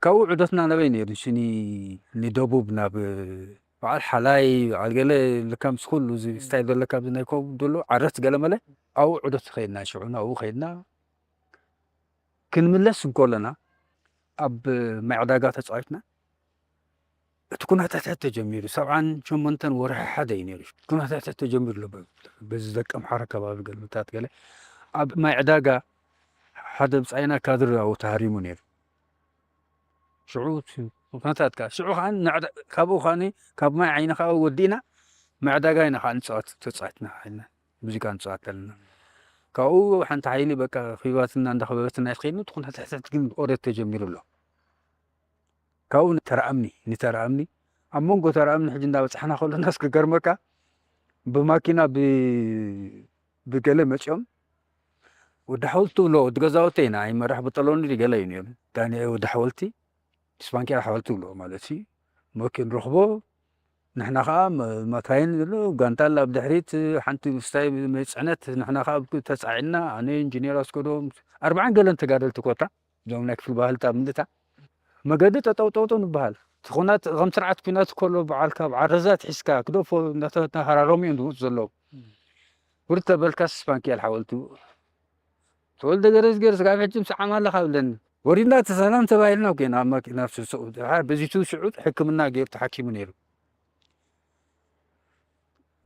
ካብኡ ዑደትና ናበይ ነይሩ? ሽኒ ንደቡብ ናብ በዓል ሓላይ፣ በዓል ገለ ልካ ምስ ኩሉ እዚ ስታይል ዘለካ ኣብዚ ናይ ኮብ ዘሎ ዓረት ገለ መለ ኣብኡ ዑደት ከይድና ሽዑ ናብኡ ከይድና ክንምለስ እንከለና ኣብ ማይ ዕዳጋ ተጻዊትና። እቲ ኩነታት ተጀሚሩ፣ ሰብዓን ሸሞንተን ወርሒ ሓደ እዩ ነይሩ። ኩነታት ተጀሚሩ ኣሎ። በ-፣ በዚ ደቂ ኣምሓራ ከባቢ ገልብታት ገለ ኣብ ማይ ዕዳጋ ሓደ ብጻይና ካድር ኣብኡ ተሃሪሙ ነይሩ። ሽዑ እቲ ኩነታት ከኣ፣ ሽዑ ከኣ ንዕዳ-፣ ካብኡ ከኣ ካብ ማይ ዓይኒ ከኣ ወዲእና ማይ ዕዳጋ ኢና ከኣ ንጻወት፣ ተጻወትና ሓይልና ሙዚቃ ንጻወት ኣለና። ካብኡ ሓንቲ ሓይሊ በቃ ኺባትና እንዳኸበበትና እያ ትኸይድ፣ እቲ ኩነታት ግን ኦደት ተጀሚሩ ኣሎ። ካብኡ ንተራኣምኒ፣ ንተራኣምኒ፣ ኣብ መንጎ ተራኣምኒ ሕጂ እንዳበጻሕና ከሎና እስኪ ገርመካ ብማኪና ብ-፣ ብገለ መጺኦም ወዲ ሓወልቲ ትብሎ፣ ወዲ ገዛውተይ ኢና፣ ኣይመራሕ ብጠሎኒ ድዩ ገለ እዩ ነይሩ። ዳንኤል ወዲ ሓወልቲ፣ ስፓንኪያ ሓወልቲ ትብሎ ማለት እዩ። መኪን ረኽቦ፣ ንሕና ኸዓ መ-፣ መካይን ዘሎ፣ ጋንታ ኣላ ኣብ ድሕሪት፣ ሓንቲ ምስታይ መ-፣ ጽዕነት፣ ንሕና ኸዓ ብ-፣ ተጻዒንና፣ ኣነ፣ ኢንጂነር ኣስገዶም፣ ኣርብዓን ገለን ተጋደልቲ ኮታ፣ እዞም ናይ ክፍሊ ባህልታት ምልታ፣ መገዲ ጠጠው ጠውጠው ንበሃል። እቲ ኹናት፣ ከም ስርዓት ኲናት ከሎ በዓል ካብ ዓረዛ ኣትሒዝካ ክደፎ እናተ-፣ እናተሃራረሙ እዮም ዝመፁ ዘለዉ። እም። ውርድ ተበልካስ ስፓንኪያል ሓወልቱ ተወልደ ገረዝጌር ስጋብ ሕጂ ምስ ዓማለኻ ብለኒ። ወሪድና እቲ ሰላም ተባሂልና እኮ ኢና ኣብ ማኪና ኣብ ስሱ-፣ ድሓር በዚቱ ሽዑ ሕክምና ገይሩ ተሓኪሙ ነይሩ።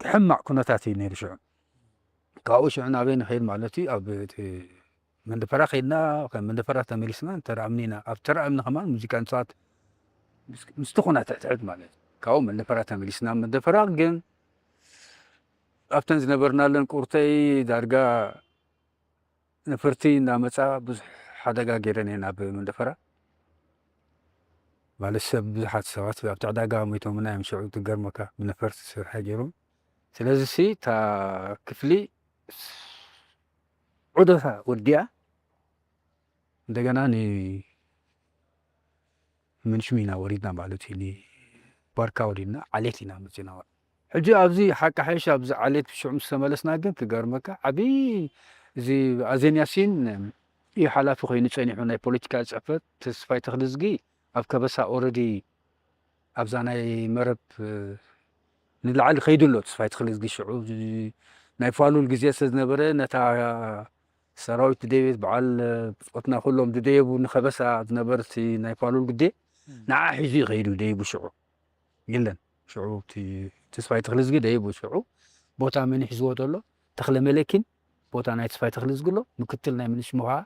ሕማቕ ኩነታት እዩ ነይሩ ሽዑ። ካብኡ ሽዑ ናበይ ንኸይድ ማለት እዩ፣ ኣብ እቲ መንደፈራ ከይድና፣ ካብ መንደፈራ ተመሊስና ተራእምኒ ኢና። ኣብ ተራእምኒ ከማን ሙዚቃ ንሰባት ምስ-፣ ምስቲ ኩነታት ትሕት ማለት እዩ። ካብኡ መንደፈራ ተመሊስና። መንደፈራ ግን ኣብተን ዝነበርናለን ቁርተይ ዳርጋ ነፈርቲ እናመጻ ብዙሕ ሓደጋ ገይረን እየን ኣብ መንደፈራ። ማለት ሰብ፣ ብዙሓት ሰባት ኣብቲ ዕዳጋ ሞይቶምና እዮም ሽዑ፣ ትገርመካ፣ ብነፈርቲ ዝሰርሐ ገይሮም። ስለዚ ሲ እታ ክፍሊ ዑደታ ወዲኣ እንደገና ን-፣ ምንሽም ኢና ወሪድና ማለት እዩ። ንባርካ ወሪድና፣ ዓሌት ኢና መፂና። ሕጂ ኣብዚ ሓቂ ሓይሽ ኣብዚ ዓሌት ሽዑ ምስ ተመለስና ግን ክገርመካ ዓብዪ እዚ ኣዜን ያሲን እዩ ሓላፊ ኮይኑ ጸኒሑ ናይ ፖለቲካ ጽሕፈት። ተስፋይ ተኽልዝጊ ኣብ ከበሳ ኦረዲ ኣብዛ ናይ መረብ ንላዕሊ ከይዱ ኣሎ። ተስፋይ ተኽልዝጊ ሽዑ ናይ ፋሉል ግዜ ስለ ዝነበረ ነታ ሰራዊት ድደቤት በዓል ብጾትና ኩሎም ድደየቡ ንኸበሳ ዝነበርቲ ናይ ፋሉል ግዴ ንዓ ሒዙ እዩ ከይዱ ደይቡ ሽዑ። የለን። ሽዑ እቲ ተስፋይ ተኽልዝጊ ደይቡ ሽዑ ቦታ መን ሒዝዎ ዘሎ? ተኽለ መለኪን ቦታ ናይ ተስፋይ ተኽልዝጊ ኣሎ። ምክትል ናይ ምንሽሙ ኸዓ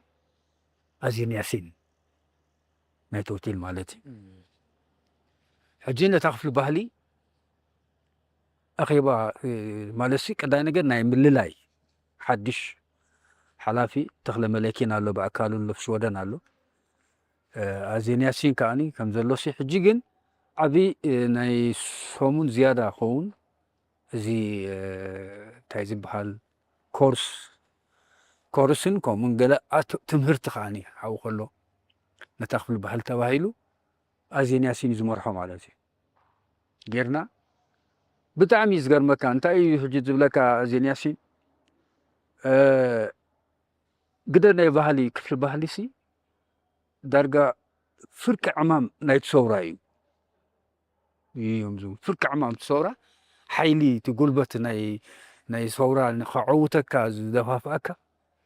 ኣዜን ያሲን ናይቲ ሆቴል ማለት እዩ። ሕጂ ነታ ክፍሊ ባህሊ ኣኼባ፣ እ፣ ማለትሲ ቀዳይ ነገር ናይ ምልላይ ሓድሽ ሓላፊ ተኽለ መለኪን ኣሎ፣ ብኣካሉ ኣሎ፣ ሽወደን ኣሎ። እ፣ ኣዜን ያሲን ከዓኒ ከም ዘሎሲ ሕጂ ግን ዓቢ፣ እ፣ ናይ ሰሙን ዝያዳ ኸውን እዚ፣ እ፣ እንታይ ዝበሃል ኮርስ፣ ኮርስን ከምኡን ገለ ኣት-፣ ትምህርቲ ከዓኒ ሓው ከሎ ነታ ክፍሊ ባህሊ ተባሂሉ ኣዜን ያሲን እዩ ዝመርሖ ማለት እዩ። ጌርና ብጣዕሚ እዩ ዝገርመካ። እንታይ እዩ ሕጂ ዝብለካ ኣዜን ያሲን? እ፣ ግደ ናይ ባህሊ፣ ክፍሊ ባህሊ ሲ ዳርጋ ፍርቂ ዕማም ናይቲ ሰውራ እዩ። እዮም ዝብሉ። ፍርቂ ዕማም እቲ ሰውራ፣ ሓይሊ እቲ ጉልበት ናይ፣ ናይ ሰውራ ንኸዐውተካ ዝደፋፍኣካ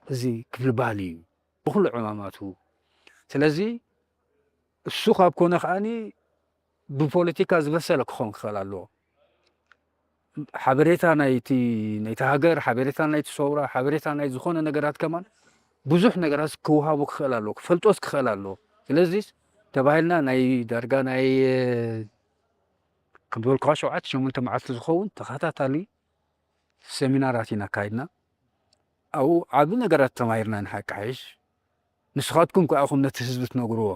እዚ ክፍሊ ባህሊ እዩ። ብኹሉ ዕማማቱ። ስለዚ እሱ ካብ ኮነ ከዓኒ ብፖለቲካ ዝበሰለ ክኸውን ክኽእል ኣለዎ። ሓበሬታ ናይቲ፣ ናይቲ ሃገር፣ ሓበሬታ ናይቲ ሰውራ፣ ሓበሬታ ናይ ዝኾነ ነገራት ከማን ብዙሕ ነገራት ክወሃቦ ክኽእል ኣለዎ፣ ክፈልጦስ ክኽእል ኣለዎ። ስለዚ ተባሂልና ናይ ዳርጋ ናይ፣ ከም ዝበልኩኻ ሸውዓተ ሸሞንተ መዓልቲ ዝኸውን ተኸታታሊ ሰሚናራት ኢና ኣካይድና። ኣብኡ ዓቢ ነገራት ተማሂርና ንሓቂ ሓይሽ። ንስኻትኩም ከኣ ኢኹም ነቲ ህዝቢ ትነግርዎ።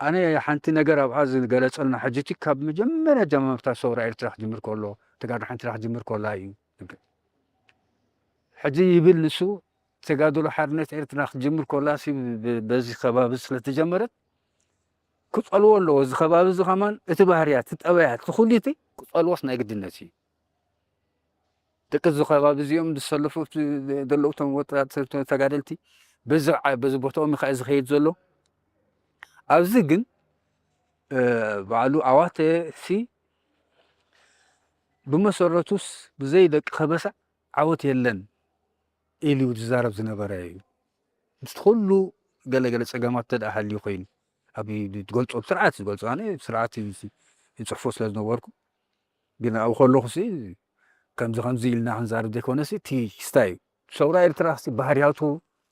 ኣነ ሓንቲ ነገር ኣብኣ ዝገለጸልና ሕጂ እቲ ካብ መጀመርያ ጀማምርታ ሰውራ ኤርትራ ክጅምር ከሎ፣ ተጋድሎ ሓንቲ ኤርትራ ክጅምር ከላ እዩ ዝብል። ሕጂ ይብል ንሱ፣ ተጋድሎ ሓርነት ኤርትራ ክጅምር ከላ ሲ ብ-፣ በዚ ከባቢ ስለ ተጀመረት፣ ክጸልዎ ኣለዎ። እዚ ከባቢ እዚ ከማን እቲ ባህርያት፣ እቲ ጠባያት፣ እቲ ኩሉ እቲ ክጸልዎስ ናይ ግድነት እዩ። ደቂ እዚ ከባቢ እዚኦም ዝሰለፉ ኣብቲ ዘለዉ እቶም ወጣት፣ እቶም ተጋደልቲ በዚ ዓ-፣ በዚ ቦታኦም እዩ ከኣ ዝኸይድ ዘሎ። ኣብዚ ግን፣ እ፣ ባዕሉ ኣዋተ ሲ ብመሰረቱስ ብዘይ ደቂ ከበሳ ዓወት የለን ኢሉ ዝዛረብ ዝነበረ እዩ። ምስቲ ኩሉ ገለ ገለ ጸገማት እንተ ደኣ ሃልዩ ኮይኑ፣ ኣብ ትገልጾ፣ ብስርዓት ዝገልጾ፣ ኣነ ብስርዓት ይጽሕፎ ስለ ዝነበርኩ፣ ግን ኣብኡ ከለኹሲ ከምዚ ከምዚ ኢልና ክንዛረብ ዘይኮነሲ፣ እቲ ክስታይ እዩ። ሰውራ ኤርትራ ክሲ ባህርያቱ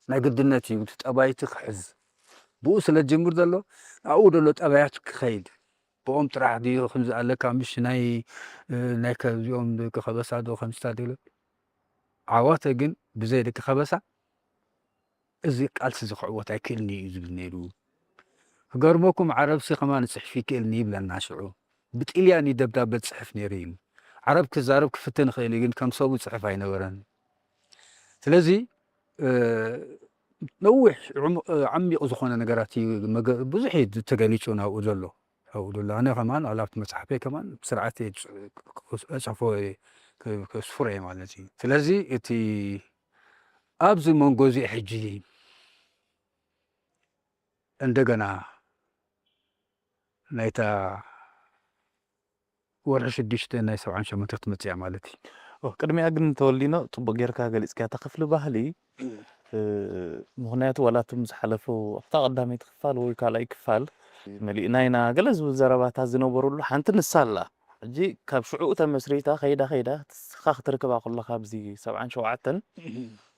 ናይ ግድነት እዩ፣ እቲ ጠባይቲ ክሕዝ። ብኡ ስለ ዝጅምር ዘሎ፣ ኣብኡ ዘሎ ጠባያት ክኸይድ። ብኦም ጥራሕ ድዩ ከምዚ ኣለካ፣ ምሽ ናይ፣ እ፣ ናይ ከብዚኦም ደቂ ከበሳ ዶ ከምስታ ድለ? ዓዋተ ግን ብዘይ ደቂ ከበሳ እዚ ቃልሲ እዚ ክዕወት ኣይክእልን እዩ ዝብል ነይሩ። ክገርመኩም ዓረብሲ ከማን ጽሕፍ ይክእልን ይብለና ሽዑ። ብጥልያን እዩ ደብዳበ ዝጽሕፍ ነይሩ እዩ። ዓረብ ክዛረብ ክፍትን ይኽእል እዩ፣ ግን ከም ሰቡ ዝጽሕፍ ኣይነበረን። ስለዚ፣ እ፣ ነዊሕ ዕሙ-፣ እ፣ ዓሚቕ ዝኾነ ነገራት እዩ መገ-፣ ብዙሕ እዩ ተገሊጹ ናብኡ ዘሎ። ኣብኡ ዘሎ። ኣነ ከማን ዋላ ኣብቲ መጽሓፈይ ከማን ብስርዓት እየ እጽሕፎ እየ፣ ክ-፣ ከስፍሮ እየ ማለት እዩ። ስለዚ እቲ ኣብዚ መንጎ እዚ ሕጂ እንደገና ናይታ ወርሒ ሽዱሽተ ናይ ሰብዓን ሸሞንተ ክትመጽእ እያ ማለት እዩ። ኦ፣ ቅድሚያ ግን ተወሊኖ ጽቡቅ ጌርካ ገሊጽካ እታ ክፍሊ ባህሊ። እ፣ ምኽንያቱ ዋላ እቶም ዝሓለፉ ኣብታ ቀዳመይቲ ክፋል ወይ ካልኣይ ክፋል መሊእና ኢና ገለ ዝብል ዘረባታት ዝነበሩሉ ሓንቲ ንሳ ኣላ። ሕጂ ካብ ሽዑ ተመስሪታ ከይዳ ከይዳ ንስኻ ክትርክባ ከለኻ ኣብዚ ሰብዓን ሸውዓተን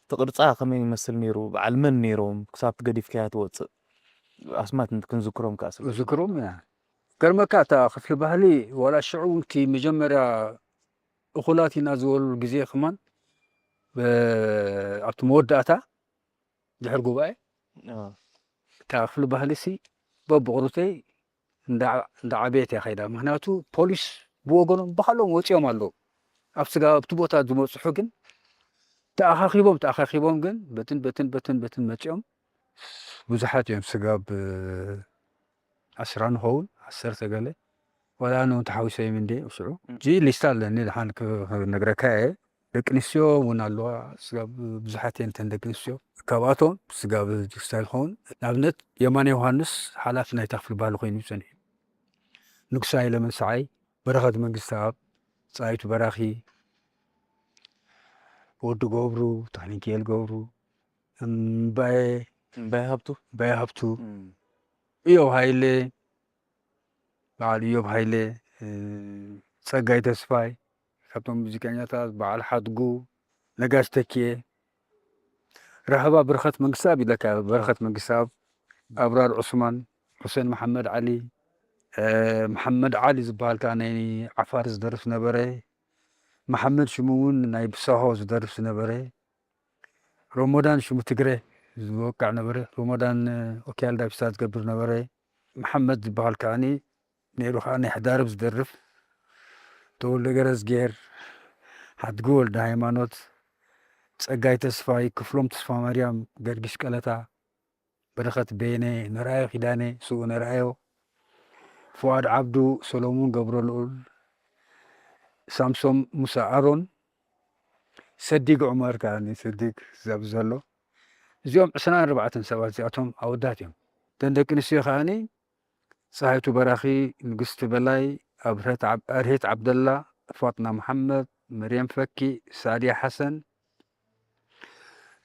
እቲ ቅርጻ ከመይ ይመስል ነይሩ? በዓል መን ነይሮም? ክሳብ እቲ ገዲፍካያ ትወጽእ ኣስማት ክንዝክሮም ከኣ ስለ ዝግባእ። ዝክሮም ኢና። ገርመካ እታ ክፍሊ ባህሊ ዋላ ሽዑ እውን እቲ መጀመርያ እኹላት ኢና ዝበሉ ግዜ ከማን ብ-፣ ኣብቲ መወዳእታ ድሕሪ ጉባኤ ኣዎ። እታ ክፍሊ ባህሊ ሲ በብቑሩተይ እንዳ-፣ እንዳዓበየት እያ ከይዳ። ምኽንያቱ ፖሊስ ብወገኖም ባዕሎም ወፂኦም ኣለዉ። ኣብ ስጋ ኣብቲ ቦታ ዝመፅሑ ግን ተኣኻኺቦም ተኣኻኺቦም ግን በትን በትን በትን በትን መፂኦም ብዙሓት እዮም። ስጋብ ዓስራ ንኸውን፣ ዓሰርተ ገለ ዋላ ኣነ እውን ተሓዊሰ እዮም እንዴ ሽዑ። እም። ሕጂ ሊስታ ኣለኒ፣ ድሓን ክ-፣ ክነግረካ እየ። ደቂ ኣንስትዮ እውን ኣለዋ፣ ስጋብ ብዙሓት እየን እተን ደቂ ኣንስትዮ። ካብኣቶም ስጋብ ቴክስታይል ክኸውን፣ ንኣብነት የማነ ዮሃንስ ሓላፊ ናይታ ክፍሊ ባህሊ ኮይኑ እዩ ጸኒሑ። ንጉስ ሃይለ መንሰዓይ፣ በረኸት መንግስተኣብ፣ ጸሃይቱ በራኺ፣ ወዲ ገብሩ፣ ተኽሊንኪኤል ገብሩ፣ እምባየ፣ እምባየ ሃብቱ። እምባየ ሃብቱ፣ እም። እዮብ ሃይለ፣ በዓል እዮብ ሃይለ፣ እ፣ ጸጋይ ተስፋይ፣ ካብቶም ሙዚቀኛታት፣ በዓል ሓድጉ፣ ነጋሽ ተኪኤ፣ ራህባ በረኸት መንግስተኣብ ኢለካ፣ በረኸት መንግስተኣብ፣ ኣብራር ዑስማን፣ ሑሴን መሓመድ ዓሊ፣ እ፣ መሓመድ ዓሊ ዝበሃል ከኣ ናይ ዓፋር ዝደርፍ ዝነበረ፣ መሓመድ ሽሙ እውን ናይ ብሳሆ ዝደርፍ ዝነበረ፣ ሮሞዳን ሽሙ ትግረ ዝወቅዕ ነበረ። ሮሞዳን፣ እ፣ ኦኪያል ዳቢሳ ዝገብር ነበረ። መሓመድ ዝበሃል ከዓኒ ነይሩ፣ ከዓ ናይ ሕዳርብ ዝደርፍ፣ ተወልደ ገረዝጌር፣ ሓድጊ ወልደ ሃይማኖት፣ ጸጋይ ተስፋይ፣ ክፍሎም ተስፋ ማርያም፣ ገርጊሽ ቀለታ፣ በረኸት በየነ፣ ነርኣዮ ኪዳነ፣ ስኡ ነርኣዮ፣ ፍዋድ ዓብዱ፣ ሰሎሙን ገብረልኡል፣ ሳምሶም ሙሳ ኣሮን፣ ሰዲግ ዑመር ከዓኒ፣ ሰዲግ ዘብ ዘሎ፣ እዚኦም ዕስራን ኣርባዕተን ሰባት እዚኣቶም ኣወዳት እዮም። እተን ደቂ ኣንስትዮ ከዓኒ ጸሃይቱ በራኺ፣ ንግስቲ በላይ፣ ኣብርሀት ዓብ-፣ ኣርሄት ዓብደላ፣ ፋጥና መሓመድ፣ መርየም ፈኪ፣ ሳድያ ሓሰን፣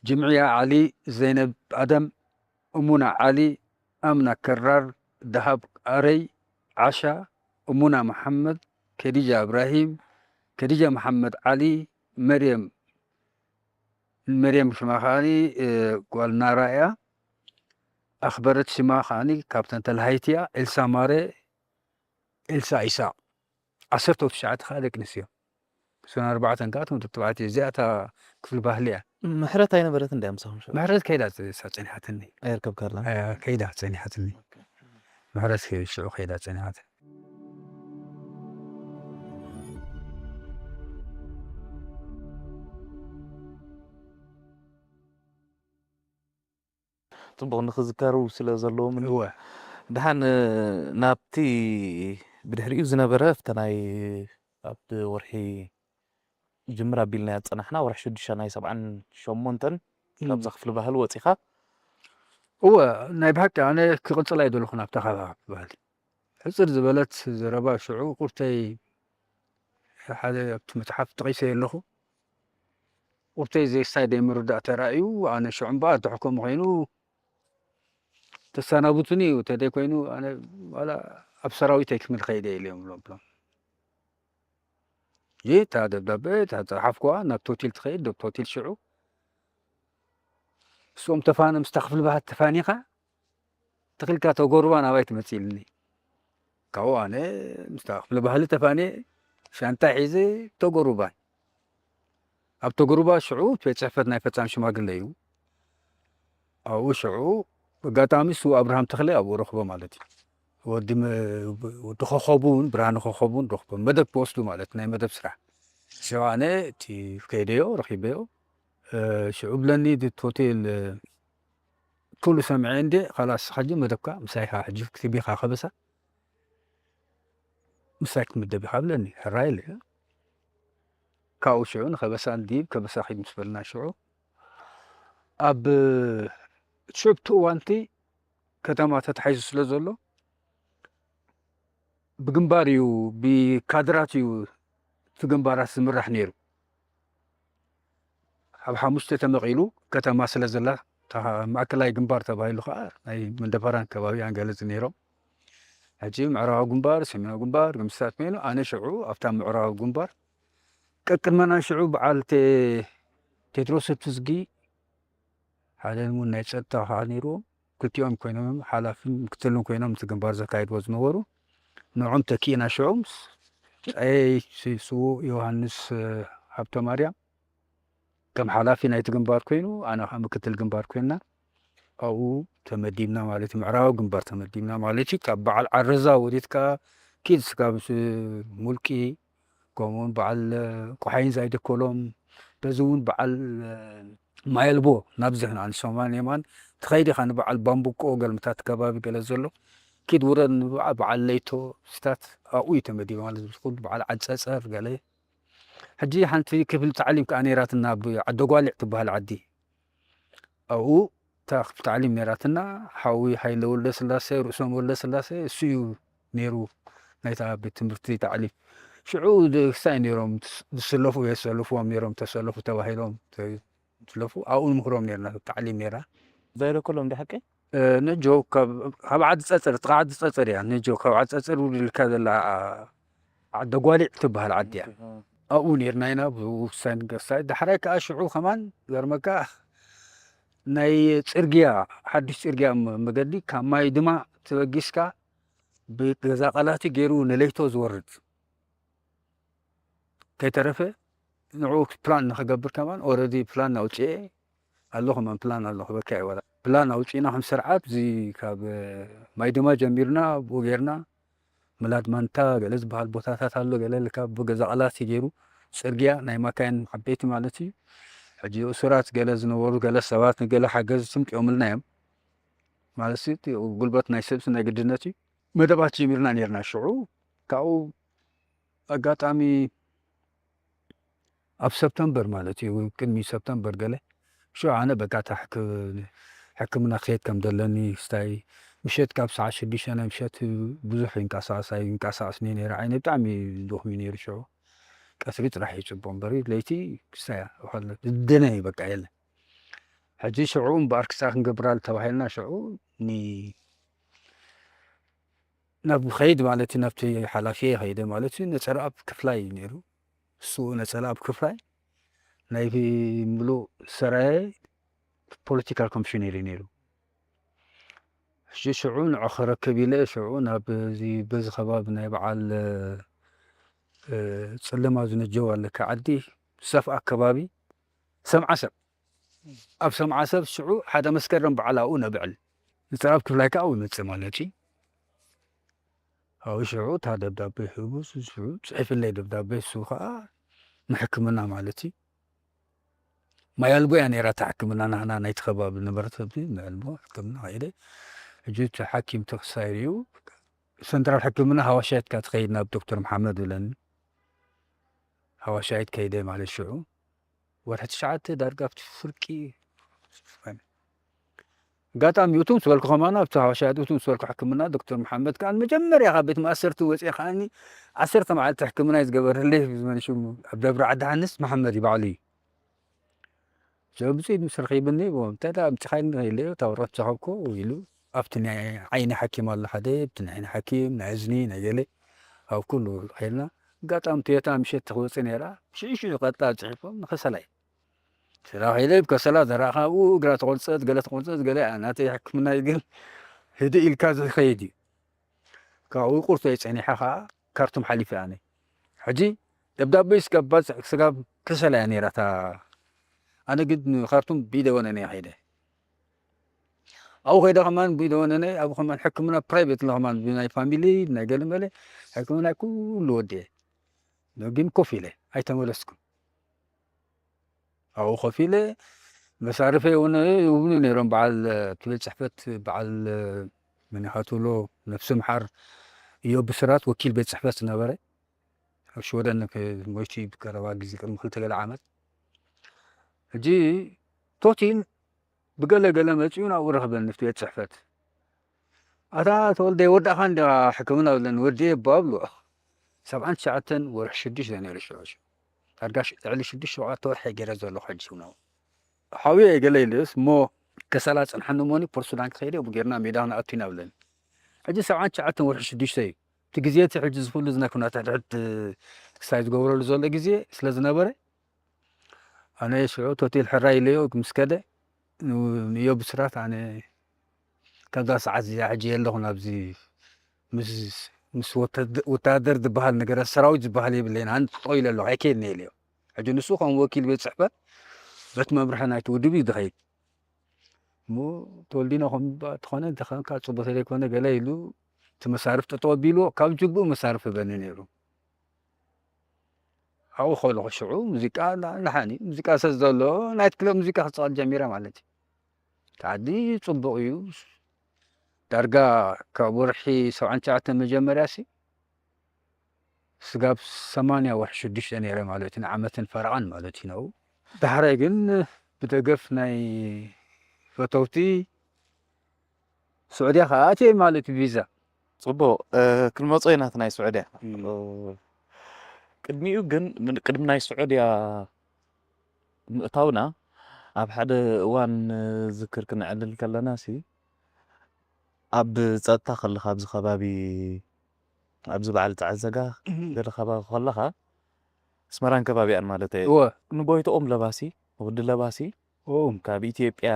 ጅምዕያ ዓሊ፣ ዘይነብ ኣደም፣ እሙና ዓሊ፣ ኣምና ከራር፣ ደሃብ ኣረይ፣ ዓሻ፣ እሙና መሓመድ፣ ከዲጃ እብራሂም፣ ከዲጃ መሓመድ ዓሊ፣ መርየም፣ መርየም ሽማ ከዓኒ፣ እ፣ ጓል ናራ እያ። ኣኽበረት ሽማ ከዓኒ ካብተን ተላሃይቲ እያ። ኤልሳ ማረ፣ ኤልሳ ኢሳቕ። ዓሰርተ ትሽዓተ ከኣ ደቂ ኣንስትዮ። እሱን ኣርባዕተን ከኣ እቶም ደቂ ተባዕትዮ። እዚኣ እታ ክፍሊ ባህሊ እያ። ምሕረት ኣይነበረትን ድያ ምሳኹም ሽዑ? ምሕረት ከይዳ ጸ-፣ ጸኒሓትኒ። ኣየርከብካላን? ኣያ፣ ከይዳ ጸኒሓትኒ። ኦኬ። ምሕረት ከ-፣ ሽዑ ከይዳ ጸኒሓትኒ። ጽቡቕ ንኽዝከሩ ስለ ዘለዎም። እወ። ደሓን፣ እ፣ ናብቲ ብድሕሪኡ ዝነበረ፣ ኣብቲ ናይ፣ ኣብ ወርሒ ጅምር ኣቢልናዮ ዝጸናሕና፣ ወርሒ ሽዱሽተ ናይ ሰብዓን ሸሞንተን እም። ካብዛ ክፍሊ ባህሊ ወጺኻ? እወ፣ ናይ ብሓቂ ኣነ ክቕጽላ እየ ዘለኹ ናብታ ከባቢ ባህሊ። ሕጽር ዝበለት ዘረባ ሽዑ ቁርተይ ሓደ ኣብቲ መጽሓፍ ጠቒሰዮ ኣለኹ። ቁርተይ ዘየስታይ ደይምርዳእ ተራእዩ፣ ኣነ ሽዑ እምበኣር ተሕኮም ኮይኑ ተሰናቡቱኒ እዩ፣ ተደይ ኮይኑ ኣነ ዋላ ኣብ ሰራዊተይ ክምል ከይደ ኢለ እዮም ብሎም ብሎም። ይህ እታ ደብዳቤ እታ ጸሓፍኩዋ ናብ ቶቲል ትኸይድ፣ ዶብ ቶቲል ሽዑ እሶም ተፋነ ምስታ ክፍሊ ባህል ተፋኒኻ ተኽልካ ተጎሩባ ናባይ ትመጽእ ኢልኒ። ካብኡ ኣነ ምስታ ክፍሊ ባህሊ ተፋንየ ሻንጣ ሒዘ ተጎሩባይ። ኣብ ተጎሩባ ሽዑ ቤት ጽሕፈት ናይ ፈጻሚ ሽማግለ እዩ። ኣብኡ ሽዑ ኣጋጣሚ እሱ ኣብርሃም ተኽለ ኣብኡ ረኽቦ ማለት እዩ። ወዲ መ-፣ ወዲ ኮኸቡ እውን፣ ብርሃነ ኮኸቡ እውን ረኽቦ። መደብ ክወስዱ ማለት ናይ መደብ ስራሕ። ሽዑ ኣነ እቲ ከይደዮ ረኺበዮ። እ፣ ሽዑ ብለኒ እቲ ሆቴል፣ እ፣ ኩሉ ሰምዐ እንዴ፣ ኻላስ፣ ኻጂ መደብካ ምሳይኻ፣ ሕጂ ክትቢኻ ከበሳ፣ ምሳይ ክትምደብ ኢኻ ብለኒ፣ ሕራይ ኢለ። ካብኡ ሽዑ ንኸበሳ እንዲብ፣ ከበሳ ኺድ ምስ በልና ሽዑ፣ ኣብ ሽዑ እቲ እዋንቲ ከተማ ተታሒዙ ስለ ዘሎ፣ ብግንባር እዩ፣ ብካድራት እዩ እቲ ግንባራት ዝምራሕ ነይሩ። ኣብ ሓሙሽተ ተመቒሉ ከተማ ስለ ዘላ፣ እታ ማእከላይ ግንባር ተባሂሉ ከኣ ናይ መንደፈራን ከባቢኣን ገለ ነይሮም። ሕጂ ምዕራባዊ ግንባር፣ ሰሜናዊ ግንባር፣ ግምስታት ኮይኑ፣ ኣነ ሽዑ ኣብታ ምዕራባዊ ግንባር፣ ቀቅድመና ሽዑ በዓል ቴ-፣ ቴድሮስ ትዝጊ፣ ሓደ እውን ናይ ጸጥታ ከኣ ነይርዎም። ክልቲኦም ኮይኖም ሓላፍን ምክትልን ኮይኖም እቲ ግንባር ዘካይድዎ ዝነበሩ። ንዖም ተኪእና ሽዑ ምስ ጸየይ ስ-፣ ስዉእ ዮሃንስ፣ እ፣ ሃብተማርያም ከም ሓላፊ ናይቲ ግንባር ኮይኑ፣ ኣነ ከኣ ምክትል ግንባር ኮይንና ኣብኡ ተመዲብና ማለት እዩ። ምዕራባዊ ግንባር ተመዲብና ማለት እዩ። ካብ በዓል ዓረዛ ወዲትካ ኪድ ስጋብ ስ-፣ ሙልቂ፣ ከምኡውን በዓል፣ እ፣ ቆሓይን ዛይደኮሎም፣ በዚ እውን በዓል፣ እ፣ ማየልቦ ናብዚ ንሶማን የማን ትኸይድ ኢኻ፣ ንበዓል ባምቡቆ ገልምታት ከባቢ ገለ ዘሎ ኪድ ውረድ፣ ንበዓ-፣ በዓል ለይቶ ስታት ኣብኡ እዩ ተመዲቡ ማለት እዩ። ኩሉ በዓል ዓጸጸር ገለ። ሕጂ ሓንቲ ክፍሊ ታዕሊም ከኣ ነይራትና፣ ኣብ ዓዲ ጓሊዕ ትበሃል ዓዲ። ኣብኡ እታ ክፍሊ ታዕሊም ነይራትና፣ ሓዊ ሃይለ ወልደስላሴ፣ ርእሶም ወልደስላሴ፣ እሱ እዩ ነይሩ ናይታ ቤት ትምህርቲ ታዕሊም። ሽዑ ድ-፣ ክሳይ ነይሮም ዝስ-፣ ዝስለፉ የሰልፍዎም ነይሮም፣ ተሰለፉ ተባሂሎም ተ-፣ ዝስለፉ፣ ኣብኡ ንምህሮም ነይርና፣ ታዕሊም ነይራ። ዛይረ ኩሎም ዲ ሓቂ? እ፣ ነጆ ካብ፣ ካብ ዓዲ ጸጸር፣ ጥቓ ዓዲ ጸጸር እያ። ነጆ ካብ ዓዲ ጸጸር ውልልካ ዘላ፣ ዓ-፣ ዓዲ ጓሊዕ ትበሃል ዓዲ እያ። እ። ኣብኡ ነይርና ኢና፣ ብውሳኔ ገሳይ። ዳሕራይ ከኣ ሽዑ ከማን ገርመካ ናይ ጽርግያ፣ ሓድሽ ጽርግያ ም-፣ መገዲ ካብ ማይ ድማ ተበጊስካ ብገዛ ቃላቲ ገይሩ ንለይቶ ዝወርድ። ከይተረፈ ንዕኡ ፕላን ንኽገብር ከማን ኦረዲ ፕላን ኣውጽኤ ኣለኹ፣ መን ፕላን ኣለኹ፣ በቃ ይወራ። ፕላን ኣውጺእና ከም ስርዓት፣ እዚ ካብ ማይ ድማ ጀሚርና፣ ብኡ ጌርና፣ ምላድ ማንታ ገለ ዝበሃል ቦታታት ኣሎ፣ ገለ ልካ ብገዛ ቃላሲ ገይሩ፣ ጽርግያ ናይ ማካይን ዓበይቲ ማለት እዩ። ሕጂ እሱራት ገለ ዝነበሩ፣ ገለ ሰባት ንገለ ሓገዝ ስምጥዮምልና እዮም። ማለት እዩ፣ እቲ ጉልበት ናይ ሰብሲ ናይ ግድነት እዩ። መደባት ጀሚርና ኔርና ሽዑ። ካብኡ ኣጋጣሚ ኣብ ሰፕተምበር ማለት እዩ፣ ቅድሚ ሰፕተምበር ገለ፣ ሽዑ ኣነ በቃ እታ ሕክ-፣ ሕክምና ክኸይድ ከም ዘለኒ፣ ክስታይ ምሸት ካብ ሰዓት ሽዱሽተ ናይ ምሸት ብዙሕ ይንቀሳቐስ ኣይንቀሳቐስን እየ ነይረ። ዓይነ ብጣዕሚ ደኹም እዩ ነይሩ ሽዑ። ቀትሪ ጥራሕ እዩ ጽቡቕ እምበሪ፣ ለይቲ ክስታይ እያ፣ ዝደነ እዩ በቃ የለን። ሕጂ ሽዑ እምበኣር ክስታይ ክንገብራሉ ተባሂልና ሽዑ ኒ-፣ ናብ ኸይድ ማለት እዩ፣ ናብቲ ሓላፊ ኸይደ ማለት እዩ። ነጸረኣብ ክፍላይ እዩ ነይሩ። እሱ ነጸረኣብ ክፍላይ ናይ ምሉእ ሰራየ ፖለቲካል ኮሚሽነር እዩ ነይሩ። ሕጂ ሽዑ ንዑ ክረክብ ኢለ ሽዑ ናብ እዚ፣ በዚ ከባቢ ናይ በዓል፣ እ፣ ጽልማ ዝነጀው ኣለካ ዓዲ ሰፍኣ ከባቢ ሰምዓ ሰብ፣ ኣብ ሰምዓ ሰብ ሽዑ ሓደ መስከረም በዓል ኣብኡ ነብዕል። ንጸረኣብ ክፍላይ ከኣ ኣብኡ ይመጽእ ማለት እዩ። ኣብኡ ሽዑ እታ ደብዳቤ ሂቡ፣ ሽዑ ጽሒፍለይ ደብዳቤ፣ እሱ ከኣ ንሕክምና ማለት እዩ። ማይ ኣልቦ እያ ነይራ እታ ሕክምና፣ ናህና ናይቲ ከባቢ ነበረት፣ ኣብቲ ማይ ኣልቦ ሕክምና ከይደ። ሕጂ እቲ ሓኪም ተኽሳይር እዩ፣ ሰንትራል ሕክምና ሃዋሻይት እካ ትኸይድ ናብ ዶክተር መሓመድ ብለኒ። ሃዋሻይት ከይደ ማለት ሽዑ ወርሒ ትሽዓተ ዳርጋ ኣብቲ ፍርቂ ኣጋጣሚ እቱ ምስ በልኩ ከማና ኣብቲ ሃዋሻይት እቱ ምስ በልኩ ሕክምና ዶክተር መሓመድ ከኣ መጀመርያ ካብ ቤት ማእሰርቲ ወፅኤ ከኣኒ ዓሰርተ መዓልቲ ሕክምና እዩ ዝገበረለይ። ብዝመን ሽሙ ኣብ ደብረ ዓዲ ሓንስ መሓመድ እዩ ባዕሉ እዩ። ጀብጺ ምስ ረኺብኒ፣ እንታይ ደኣ ኣምጺኻኒ ኢለዮ፣ እታ ወረቐት ዝሃብኩ ኢሉ፣ ኣብቲ ናይ ዓይኒ ሓኪም ኣሎ ሓደ፣ ኣብቲ ናይ ዓይኒ ሓኪም፣ ናይ እዝኒ፣ ናይ ገለ፣ ኣብ ኩሉ ኸይድና። ኣጋጣሚ ቶዮታ ምሸት ትወጽእ ነይራ፣ ሽዑ ሽዑ ቀጥታ ጽሒፎም ንኸሰላይ። ስራ ኸይደ፣ ብከሰላ ዘራእኻ ኣብኡ እግራ ተቖርጸት፣ ገለ ተቖርጸት፣ ገለ፣ ናተይ ሕክምና እዩ ግን ህድእ ኢልካ ዝኸይድ እዩ። ካብኡ ቁርቶ ጸኒሐ ኸኣ ካርቱም ሓሊፈ ኣነ። ሕጂ ደብዳቤ ስጋብ ባጽዕ፣ ስጋብ ከሰላ እያ ነይራ እታ። ኣነ ግን ንካርቱም ብኢደ ወነነ እየ ኸይደ። ኣብኡ ኸይደ ከማን ብኢደ ወነነ፣ ኣብኡ ከማን ሕክምና ፕራይቬት ኣሎ ከማን ብናይ ፋሚሊ፣ ብናይ ገለመለ ሕክምና ኩሉ ወዲኤ። ግን ኮፍ ኢለ ኣይተመለስኩን። ኣብኡ ኮፍ ኢለ መሳርፈይ እውን ይህቡኒ ነይሮም። በዓል እቲ ቤት ጽሕፈት በዓል መን ኢኻ ትብሎ ነፍሲ ምሓር እዮብ ብስራት ወኪል ቤት ጽሕፈት ዝነበረ ኣብ ሽወደን ክ-፣ ሞይቱ እዩ ብቀረባ ግዜ ቅድሚ ክልተ ገለ ዓመት። ሕጂ ቶቲን ብገለ ገለ መጺኡ ናብኡ ረኽበኒ ኣብቲ ቤት ጽሕፈት። ኣታ ተወልደ ወዳእኻ እንዲኻ ሕክምና ብለኒ፣ ወዲኤ እባ እብሎ። ሰብዓን ትሽዓተን ወርሒ ሽዱሽተ ነይሩ ሽዑ። ዳርጋ ሽ-፣ ልዕሊ ሽዱሽተ ሸውዓተ ወርሒ ገይረ ዘለኹ ሕጂ እውን። ሓውየ ገለ ኢሉስ እሞ ከሰላ ጽንሓኒ እሞኒ ፖርት ሱዳን ክኸይድ እየ፣ ብጌርና ሜዳ ክንኣቱ ኢና ብለኒ። ሕጂ ሰብዓን ትሽዓተን ወርሒ ሽዱሽተ እዩ። እቲ ግዜ እቲ ሕጂ ዝኹሉ ዝነ ኩነታት ሕድ ክሳይ ዝገብረሉ ዘሎ ግዜ ስለ ዝነበረ፣ ኣነ ሽዑ ሆቴል ሕራይ ኢለዮ ምስ ከደ፣ ንዮ ብስራት ኣነ ካብዛ ሰዓት እዚኣ ሕጂ የለኹን ኣብዚ ምስ፣ ምስ ወተደ-፣ ወታደር ዝበሃል ነገር ሰራዊት ዝበሃል የብለይን፣ ኣነ ጠጠው ኢለ ኣለኹ፣ ኣይከይድን እየ ኢለዮ። ሕጂ ንሱ ከም ወኪል ቤት ጽሕፈት በቲ መምርሒ ናይቲ ውድብ እዩ ዝኸይድ። እሞ ተወልዲኖ ከም ተኾነ እንተኾንካ ጽቡቕ ተዘይኮነ ገለ ኢሉ እቲ መሳርፍ ጠጠው ኣቢልዎ፣ ካብ ጅግኡ መሳርፍ ህበኒ ነይሩ። ኣብኡ ከለኹ ሽዑ ሙዚቃ ና-፣ ንሓኒ ሙዚቃ ስለ ዘሎ ናይት ክለብ ሙዚቃ ክጻወት ጀሚረ ማለት እዩ። እቲ ዓዲ ጽቡቕ እዩ። ዳርጋ ካብ ወርሒ ሰብዓን ትሽዓተን መጀመርያ ሲ ስጋብ ሰማንያ ወርሒ ሽዱሽተ ነይረ ማለት እዩ፣ ንዓመትን ፈረቓን ማለት እዩ ነው። ዳሕራይ ግን ብደገፍ ናይ ፈተውቲ ስዑድያ ከኣ ኣትየ ማለት እዩ፣ ቪዛ። ጽቡቕ፣ እ፣ ክንመጾ ኢና እቲ ናይ ስዑድያ። እም። እ፣ ቅድሚኡ ግን፣ ምን-፣ ቅድሚ ናይ ስዑድያ ምእታውና፣ ኣብ ሓደ እዋን ዝክር ክነዕልል ከለና ሲ፣ ኣብ ጸጥታ ከለኻ፣ ኣብዚ ከባቢ፣ ኣብዚ በዓል ጸዓዘጋ እም። ገለ ከባቢ ከለኻ፣ ኣስመራን ከባቢኣን ማለት እየ። እወ። ንጎይትኦም ለባሲ፣ ወዲ ለባሲ፣ ኦ። ካብ ኢትዮጵያ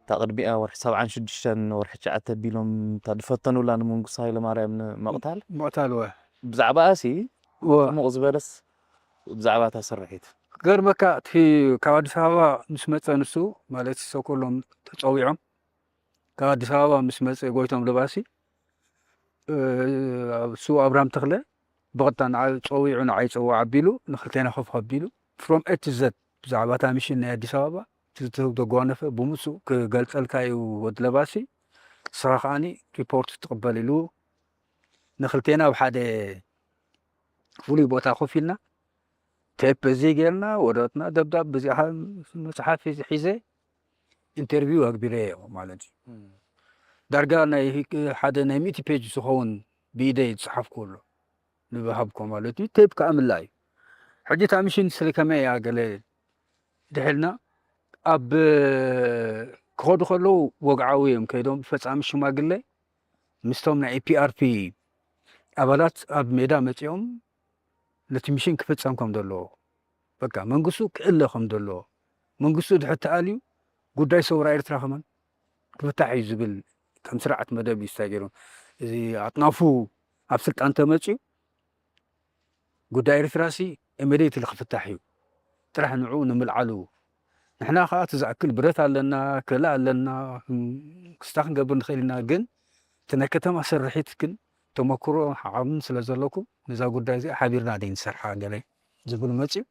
እታ ቅድሚኣ ወርሒ ሰብዓን ሽዱሽተን ወርሒ ትሽዓተ ኣቢሎም እታ ዝፈተኑላ ንመንግስቱ ሃይለማርያም ንምቕታል። ምቕታል፣ እወ። ብዛዕባኣ ሲ እወ። ጽሙቕ ዝበለስ ብዛዕባ እታ ስርሒት። ክገርመካ፣ እቲ ካብ ኣዲስ ኣበባ ምስ መጸ ንሱ፣ ማለት ሰኮሎም ተጸዊዖም፣ ካብ ኣዲስ ኣበባ ምስ መጸ ጎይቶም ለባሲ፣ እ፣ ኣብ ስው ኣብርሃም ተኽለ ብቐጥታ ንዓይ ጸዊዑ፣ ንዓይ ጸውዕ ኣቢሉ፣ ንኽልቴና ኮፍ ኣቢሉ፣ from A to Z ብዛዕባ እታ ሚሽን ናይ ኣዲስ ኣበባ፣ እቲ ትህብ ዘጓነፈ ብምሱእ ክገልጸልካ እዩ ወዲ ለባሲ፣ ንስኻ ከኣኒ ሪፖርት ትቕበል ኢሉ፣ ንኽልቴና ኣብ ሓደ ፍሉይ ቦታ ኮፍ ኢልና፣ ቴፕ እዚ ጌርና፣ ወረቐትና፣ ደብዳብ፣ በዚኣ መጽሓፍ ሒዘ ኢንተርቪው ኣግቢረዮ ማለት እዩ። እም። ዳርጋ ናይ ሓደ ናይ ሚእቲ ፔጅ ዝኸውን ብኢደይ ዝጸሓፍኩ ኣሎ፣ ንብሃብኮ ማለት እዩ። ቴፕ ከኣ ምላ እዩ። ሕጂ እታ ሚሽን ስለ ከመይ እያ ገለ ድሕልና፣ ኣብ ክኸዱ ከለዉ ወግዓዊ እዮም ከይዶም፣ ፈጻሚ ሽማግለ ምስቶም ናይ ኤ ፒ ኣር ፒ ኣባላት ኣብ ሜዳ መጺኦም ነቲ ሚሽን ክፍጸም ከም ዘለዎ፣ በቃ መንግስቱ ክእለ ከም ዘለዎ፣ መንግስቱ ድሕር ተኣልዩ ጉዳይ ሰውራ ኤርትራ ከማን ክፍታሕ እዩ ዝብል ከም ስርዓት መደብ እዩ ስታይ ገይሮም። እዚ ኣጥናፉ ኣብ ስልጣን ተመጽዩ ጉዳይ ኤርትራሲ ኢሚዲየትሊ ክፍታሕ እዩ። ጥራሕ ንዕኡ ንምልዓሉ። ንሕና ከኣ እቲ ዝኣክል ብረት ኣለና፣ ክእለ ኣለና፣ ክስታ ክንገብር ንኽእል ኢና፣ ግን እቲ ናይ ከተማ ስርሒት ግን ተመክሮ ዓቕምን ስለ ዘለኩም ነዛ ጉዳይ እዚኣ ሓቢርና ደይ ንሰርሓ ገለ ዝብል መጽዩ።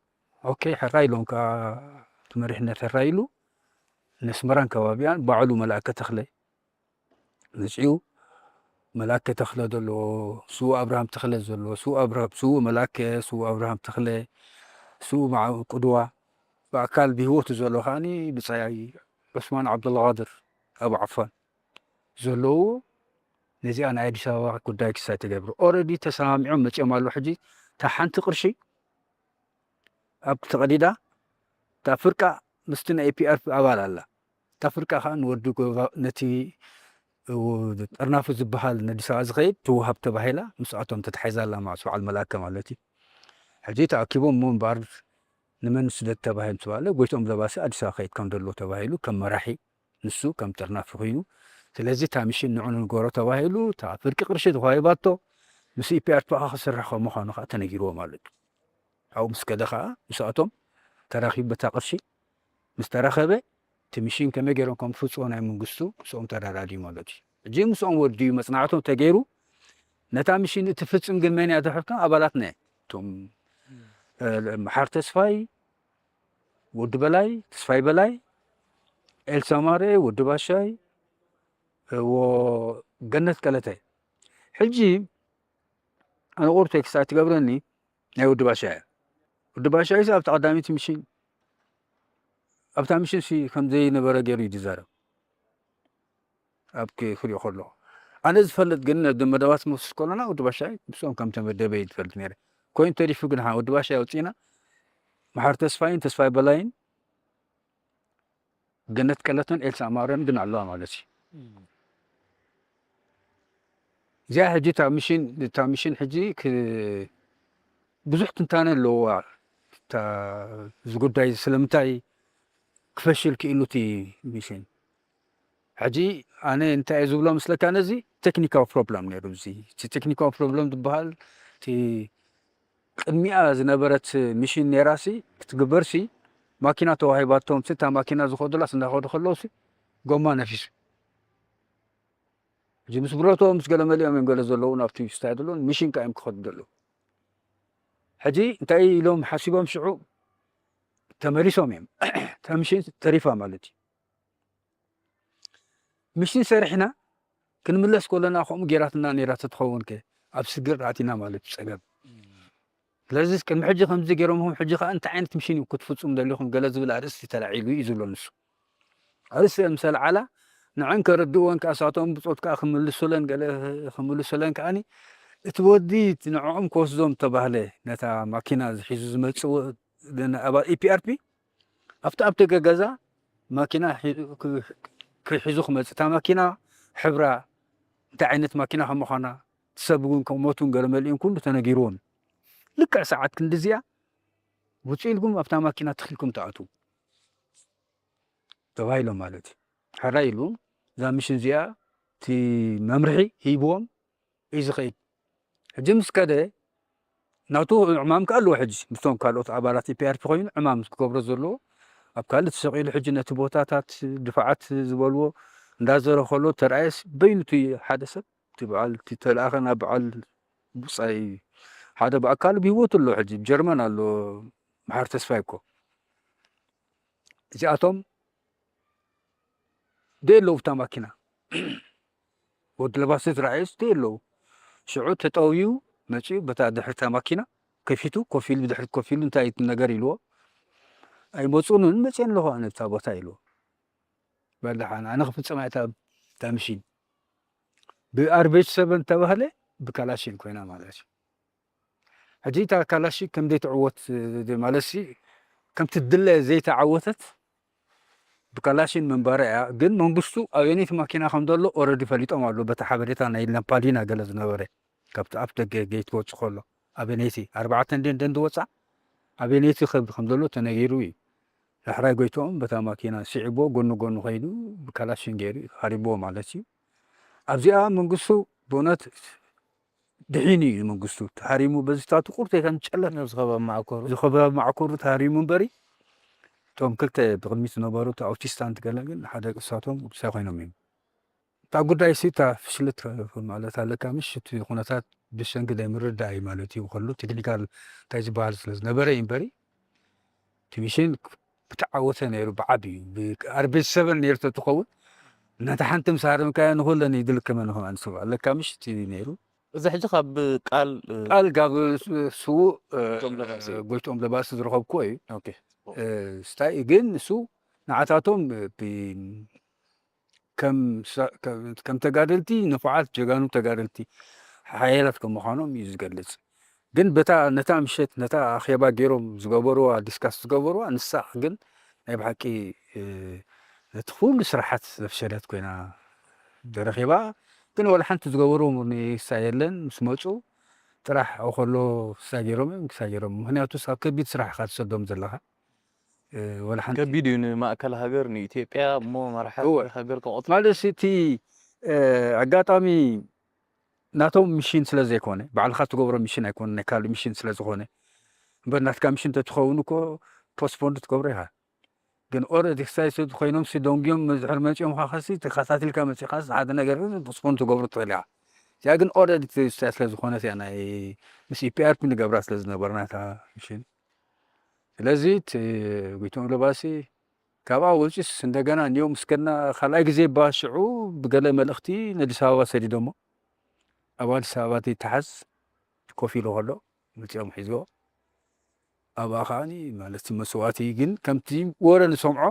ኦኬ፣ ሕራይ ኢሎም ከኣ እቲ መሪሕነት ሕራይ ኢሉ፣ ነስመራን ከባቢኣን ባዕሉ መልኣከ ተኽለ መጺኡ፣ መልኣከ ተኽለ ዘለዎ፣ ስዉእ ኣብርሃም ተኽለ ዘለዎ፣ ስዉእ ኣብርሃም፣ ስዉእ መልኣከ፣ ስዉእ ኣብርሃም ተኽለ፣ ስዉእ መዓ-፣ ቅድዋ፣ ብኣካል ብህይወቱ ዘሎ ከኣኒ ብጻይ ዑስማን ዓብዱልቃድር ኣብ ዓፋን ዘለዎ፣ ነዚኣ ናይ ኣዲስ ኣበባ ጉዳይ ክሳይ ተገብሩ። ኦረዲ ተሰማሚዖም መጺኦም ኣለዉ። ሕጂ እታ ሓንቲ ቅርሺ ኣብ ተቐዲዳ፣ እታ ፍርቃ ምስቲ ናይ ኤ ፒ ኣር ፒ ኣባል ኣላ። እታ ፍርቃ ከኣ ንወዲ ጎባ-፣ ነቲ ው-፣ ጠርናፊ ዝበሃል ነዲስ ኣበባ ዝኸይድ ትወሃብ ተባሂላ፣ ምስኣቶም ተታሒዛ ኣላ፣ ምስ በዓል መልኣከ ማለት እዩ። ሕጂ ተኣኪቦም እሞ እምበኣር ንመን ንስደድ ተባሂሉ ተባህለ፣ ጎይትኦም ለባሲ ኣዲስ ኣበባ ክኸይድ ከም ዘለዎ ተባሂሉ፣ ከም መራሒ ንሱ ከም ጠርናፊ ኮይኑ፣ ስለዚ እታ ሚሽን ንዑ ንንገሮ ተባሂሉ፣ እታ ፍርቂ ቅርሺ ተዋሂባቶ፣ ምስ ኢ ፒ ኣር ፒ ከኣ ክሰርሕ ከም ምዃኑ ከኣ ተነጊርዎ ማለት እዩ። ኣብኡ ምስ ከደ ከኣ ምስኣቶም ተራኺቡ በታ ቅርሺ ምስ ተራኸበ፣ እቲ ሚሽን ከመይ ገይሮም ከም ዝፍጽዎ ናይ መንግስቱ ምስኦም ተደራድዩ ማለት እዩ። ሕጂ ምስኦም ወዲዩ መጽናዕቶም ተገይሩ፣ ነታ ሚሽን እትፍጽም ግን መን እያ ተባሂልካ? ኣባላትና እዮም። እቶም፣ እ፣ መሓር ተስፋይ፣ ወዲ በላይ፣ ተስፋይ በላይ፣ ኤልሳ ማረ፣ ወዲ ባሻይ፣ እ፣ ወ-፣ ገነት ቀለተ። ሕጂ ኣነ ቁሩብ ቴክስት ኣይትገብረኒ፣ ናይ ወዲ ባሻይ እያ። ወዲ ባሻይስ ኣብታ ቀዳመይቲ ሚሽን፣ ኣብታ ሚሽንሲ ከም ዘይነበረ ገይሩ እዩ ዝዛረብ። ኣብ ክ-፣ ክሪኦ ከለኹ። ኣነ ዝፈልጥ ግን ነዚ መደባት ንወስድ ከለና ወዲ ባሻይ ምስኦም ከም ተመደበ እዩ ዝፈልጥ ነይረ። ኮይኑ ተሪፉ ግን ሓ-፣ ወዲ ባሻይ ኣውጺእና፣ መሓር ተስፋይን ተስፋይ በላይን ገነት ቀለቶን ኤልሳ ማርያም ግን ኣለዋ ማለት እዩ። እዚኣ ሕጂ እታ ሚሽን እታ ሚሽን ሕጂ ክ- ብዙሕ ትንታነ ኣለዋ። እታ እዚ ጉዳይ ስለምንታይ ክፈሽል ክኢሉ እቲ ሚሽን ሕጂ ኣነ እንታይ እየ ዝብሎ ምስለካ ነዚ ቴክኒካዊ ፕሮብለም ነይሩ። እዚ እቲ ቴክኒካዊ ፕሮብለም ዝበሃል እቲ ቅድሚኣ ዝነበረት ሚሽን ነይራሲ ክትግበርሲ ማኪና ተዋሂባቶም ስታ ማኪና ዝኸዱላስ እንዳኸዱ ከለውሲ ጎማ ነፊሱ ሕጂ ምስ ብረቶ ምስ ገለ መሊኦም እዮም ገለ ዘለዉ ናብቲ ስታይ ዘለዉ ሚሽን ካ እዮም ክኸዱ ዘለዉ ሕጂ እንታይ ኢሎም ሓሲቦም ሽዑ ተመሊሶም እዮም እታ ሚሽን ተሪፋ ማለት እዩ ምሽን ሰሪሕና ክንምለስ ከለና ከምኡ ጌራትና ነይራ ተትኸውን ከ ኣብ ስግር ኣቲና ማለት እዩ ጸገም ስለዚ ቅድሚ ሕጂ ከምዚ ገይሮምኹም ሕጂ ከዓ እንታይ ዓይነት ምሽን እዩ ክትፍፁም ደሊኹም ገለ ዝብል ኣርእስቲ ተላዒሉ እዩ ዝብሎ ንሱ ኣርእስቲ ምስ ኣልዓላ ንዐን ከረድእወን ከዓ ሳቶም ብፆት ከዓ ክምልሱለን ገለ ክምልሱለን ከዓኒ እቲ ወዲ ንዕኦም ክወስዶም ተባህለ ነታ ማኪና ዝሒዙ ዝመፅእ ኢፒኣርፒ ኣብቲ ኣብ ደገ ገዛ ማኪና ክሒዙ ክመፅእ እታ ማኪና ሕብራ እንታይ ዓይነት ማኪና ከም ምዃና ሰብ እውን ከም ሞቱን ገለ መሊኡን ኩሉ ተነጊርዎም ልክዕ ሰዓት ክንዲ እዚኣ ውፅእ ኢልኩም ኣብታ ማኪና ትኽልኩም ትኣትዉ ተባሂሎም ማለት እዩ ሕራይ ኢሉ እዛ ምሽን እዚኣ እቲ መምርሒ ሂብዎም እዩ ዝኸይድ ሕጂ ምስ ከደ ናቱ ዕማም ከ ኣለዎ ሕጂ ምስቶም ካልኦት ኣባላት ኢፒኣርፒ ኮይኑ ዕማም ክገብሮ ዘለዎ ኣብ ካልእ ተሰቂሉ ሕጂ ነቲ ቦታታት ድፋዓት ዝበልዎ እንዳዘረ ከሎ ተረኣየስ በይኑ እቲ ሓደ ሰብ እቲ በዓል እቲ ተለኣኸ ናብ በዓል ብፃይ ሓደ ብኣካል ብሂወቱ ኣሎ ሕጂ ጀርመን ኣሎ መሓር ተስፋይ እኮ እዚኣቶም ደየለዉ እታ ማኪና ወዲ ለባሲ ዝረኣየስ ደየለዉ ሽዑ ተጠውዩ መፅኡ በታ ድሕርታ ማኪና ከፊቱ ኮፍ ኢሉ ብድሕሪት ኮፍ ኢሉ እንታይ እቲ ነገር ኢልዎ ኣይመፁንን መፅየን ኣለኹ ኣነ እታ ቦታ ኢልዎ በልሓን ኣነ ክፍፅማ እታ እታ ምሽን ብኣርቤጅ ሰበን ተባህለ ብካላሽን ኮይና ማለት እዩ ሕጂ እታ ካላሽ ከም ዘይትዕወት ማለት ሲ ከም ትድለ ዘይተዓወተት ብካላሽን ምንባራ እያ ግን መንግስቱ ኣበየነይቲ ማኪና ከም ዘሎ ኦረዲ ፈሊጦም ኣሎ በቲ ሓበሬታ ናይ ለምፓሊና ገለ ዝነበረ ካብቲ ኣፍ ደገ ገይት ክወፁ ከሎ ኣበየነይቲ ኣርባዕተ እንደ እንደ እንድወፃ ኣበየነይቲ ከም ከም ዘሎ ተነጊሩ እዩ ዳሕራይ ጎይትኦም በታ ማኪና ስዒቦ ጎኑ ጎኑ ከይዱ ብካላሽን ገይሩ ሃሪቦ ማለት እዩ ኣብዚኣ መንግስቱ ብእውነት ድሒኑ እዩ መንግስቱ ተሃሪሙ በዚታቱ ቁርተይ ከም ጨለት ናብ ዝኸበብ ማዕኮሩ ዝኸበብ ማዕኮሩ ተሃሪሙ እምበሪ እቶም ክልተ ብቅድሚት ዝነበሩ ኣውቲስታንት ገለ ግን ሓደ ቅሳቶም ቅዱሳይ ኮይኖም እዮም እታ ጉዳይ ሲ እታ ፍሽልት ማለት ኣለካ ምሽ እቲ ኩነታት ብሰንኪ ዘይምርዳእ እዩ ማለት እዩ ከሉ ቴክኒካል እንታይ ዝበሃል ስለ ዝነበረ እዩ እምበሪ እቲ ሚሽን ብተዓወተ ነይሩ ብዓብ እዩ ኣርቤት ሰበን ነይሩ ተትኸውን ነቲ ሓንቲ ምስ ሃረምካዮ ንኩለን ይድልክመን ከም ኣንስባ ኣለካ ምሽ እቲ ነይሩ እዚ ሕጂ ካብ ቃል ቃል ጋብ ስዉእ ጎይቶም ለባሲ ዝረኸብኩዎ እዩ ስታይ ግን ንሱ ንዓታቶም ከም ተጋደልቲ ንፉዓት ጀጋኑ ተጋደልቲ ሓያላት ከም ምዃኖም እዩ ዝገልጽ ግን በታ ነታ ምሸት ነታ ኣኼባ ገይሮም ዝገበርዋ ዲስካስ ዝገበርዋ ንሳ ግን ናይ ብሓቂ ነቲ ኩሉ ስራሓት ዘፍሸለት ኮይና ተረኺባ ግን ወላ ሓንቲ ዝገበርዎ ንሳ የለን ምስ መፁ ጥራሕ ከሎ ክሳ ገይሮም እዮም ክሳ ገይሮም ምክንያቱ ኣብ ከቢድ ስራሕ ኢኻ ትሰዶም ዘለኻ ወላ ሓንቲ ከቢድ እዩ ንማእከል ሃገር ንኢትዮጵያ እሞ መራሕቲ እወ። ሃገር ከቆጽ ማለት እቲ ኣጋጣሚ ናቶም ሚሽን ስለ ዘይኮነ ባዕልኻ ትገብሮ ሚሽን ኣይኮነ ናይ ካልእ ሚሽን ስለ ዝኾነ እምበር ናትካ ሚሽን ተትኸውን እኮ ፖስትፖንድ ትገብሮ ኢኻ ግን ኦረዲ ክሳይ ሰብ ኮይኖም ሲ ደንጉዮም መዝሕር መፂኦም ካ ከሲ ተከታትልካ መፂኻስ ሓደ ነገር ግን ፖስትፖንድ ትገብሮ ትኽእል ኢኻ እዚኣ ግን ኦረዲ ስለ ዝኾነት እያ ናይ ምስ ኢፒኣርፒ ንገብራ ስለ ዝነበርና እታ ሚሽን ስለዚ እቲ ጎይቶም ለባሲ ካብኣ ወፂስ እንደገና ኒዮም እስከና ካልኣይ ግዜ ባሽዑ ብገለ መልእኽቲ ነዲስ ኣበባ ሰዲዶሞ ኣብ ኣዲስ ኣበባ ተይተሓዝ ኮፍ ኢሉ ከሎ መፂኦም ሒዝዎ ኣብኣ ከዓኒ ማለት መስዋእቲ ግን ከምቲ ወረ ንሰምዖ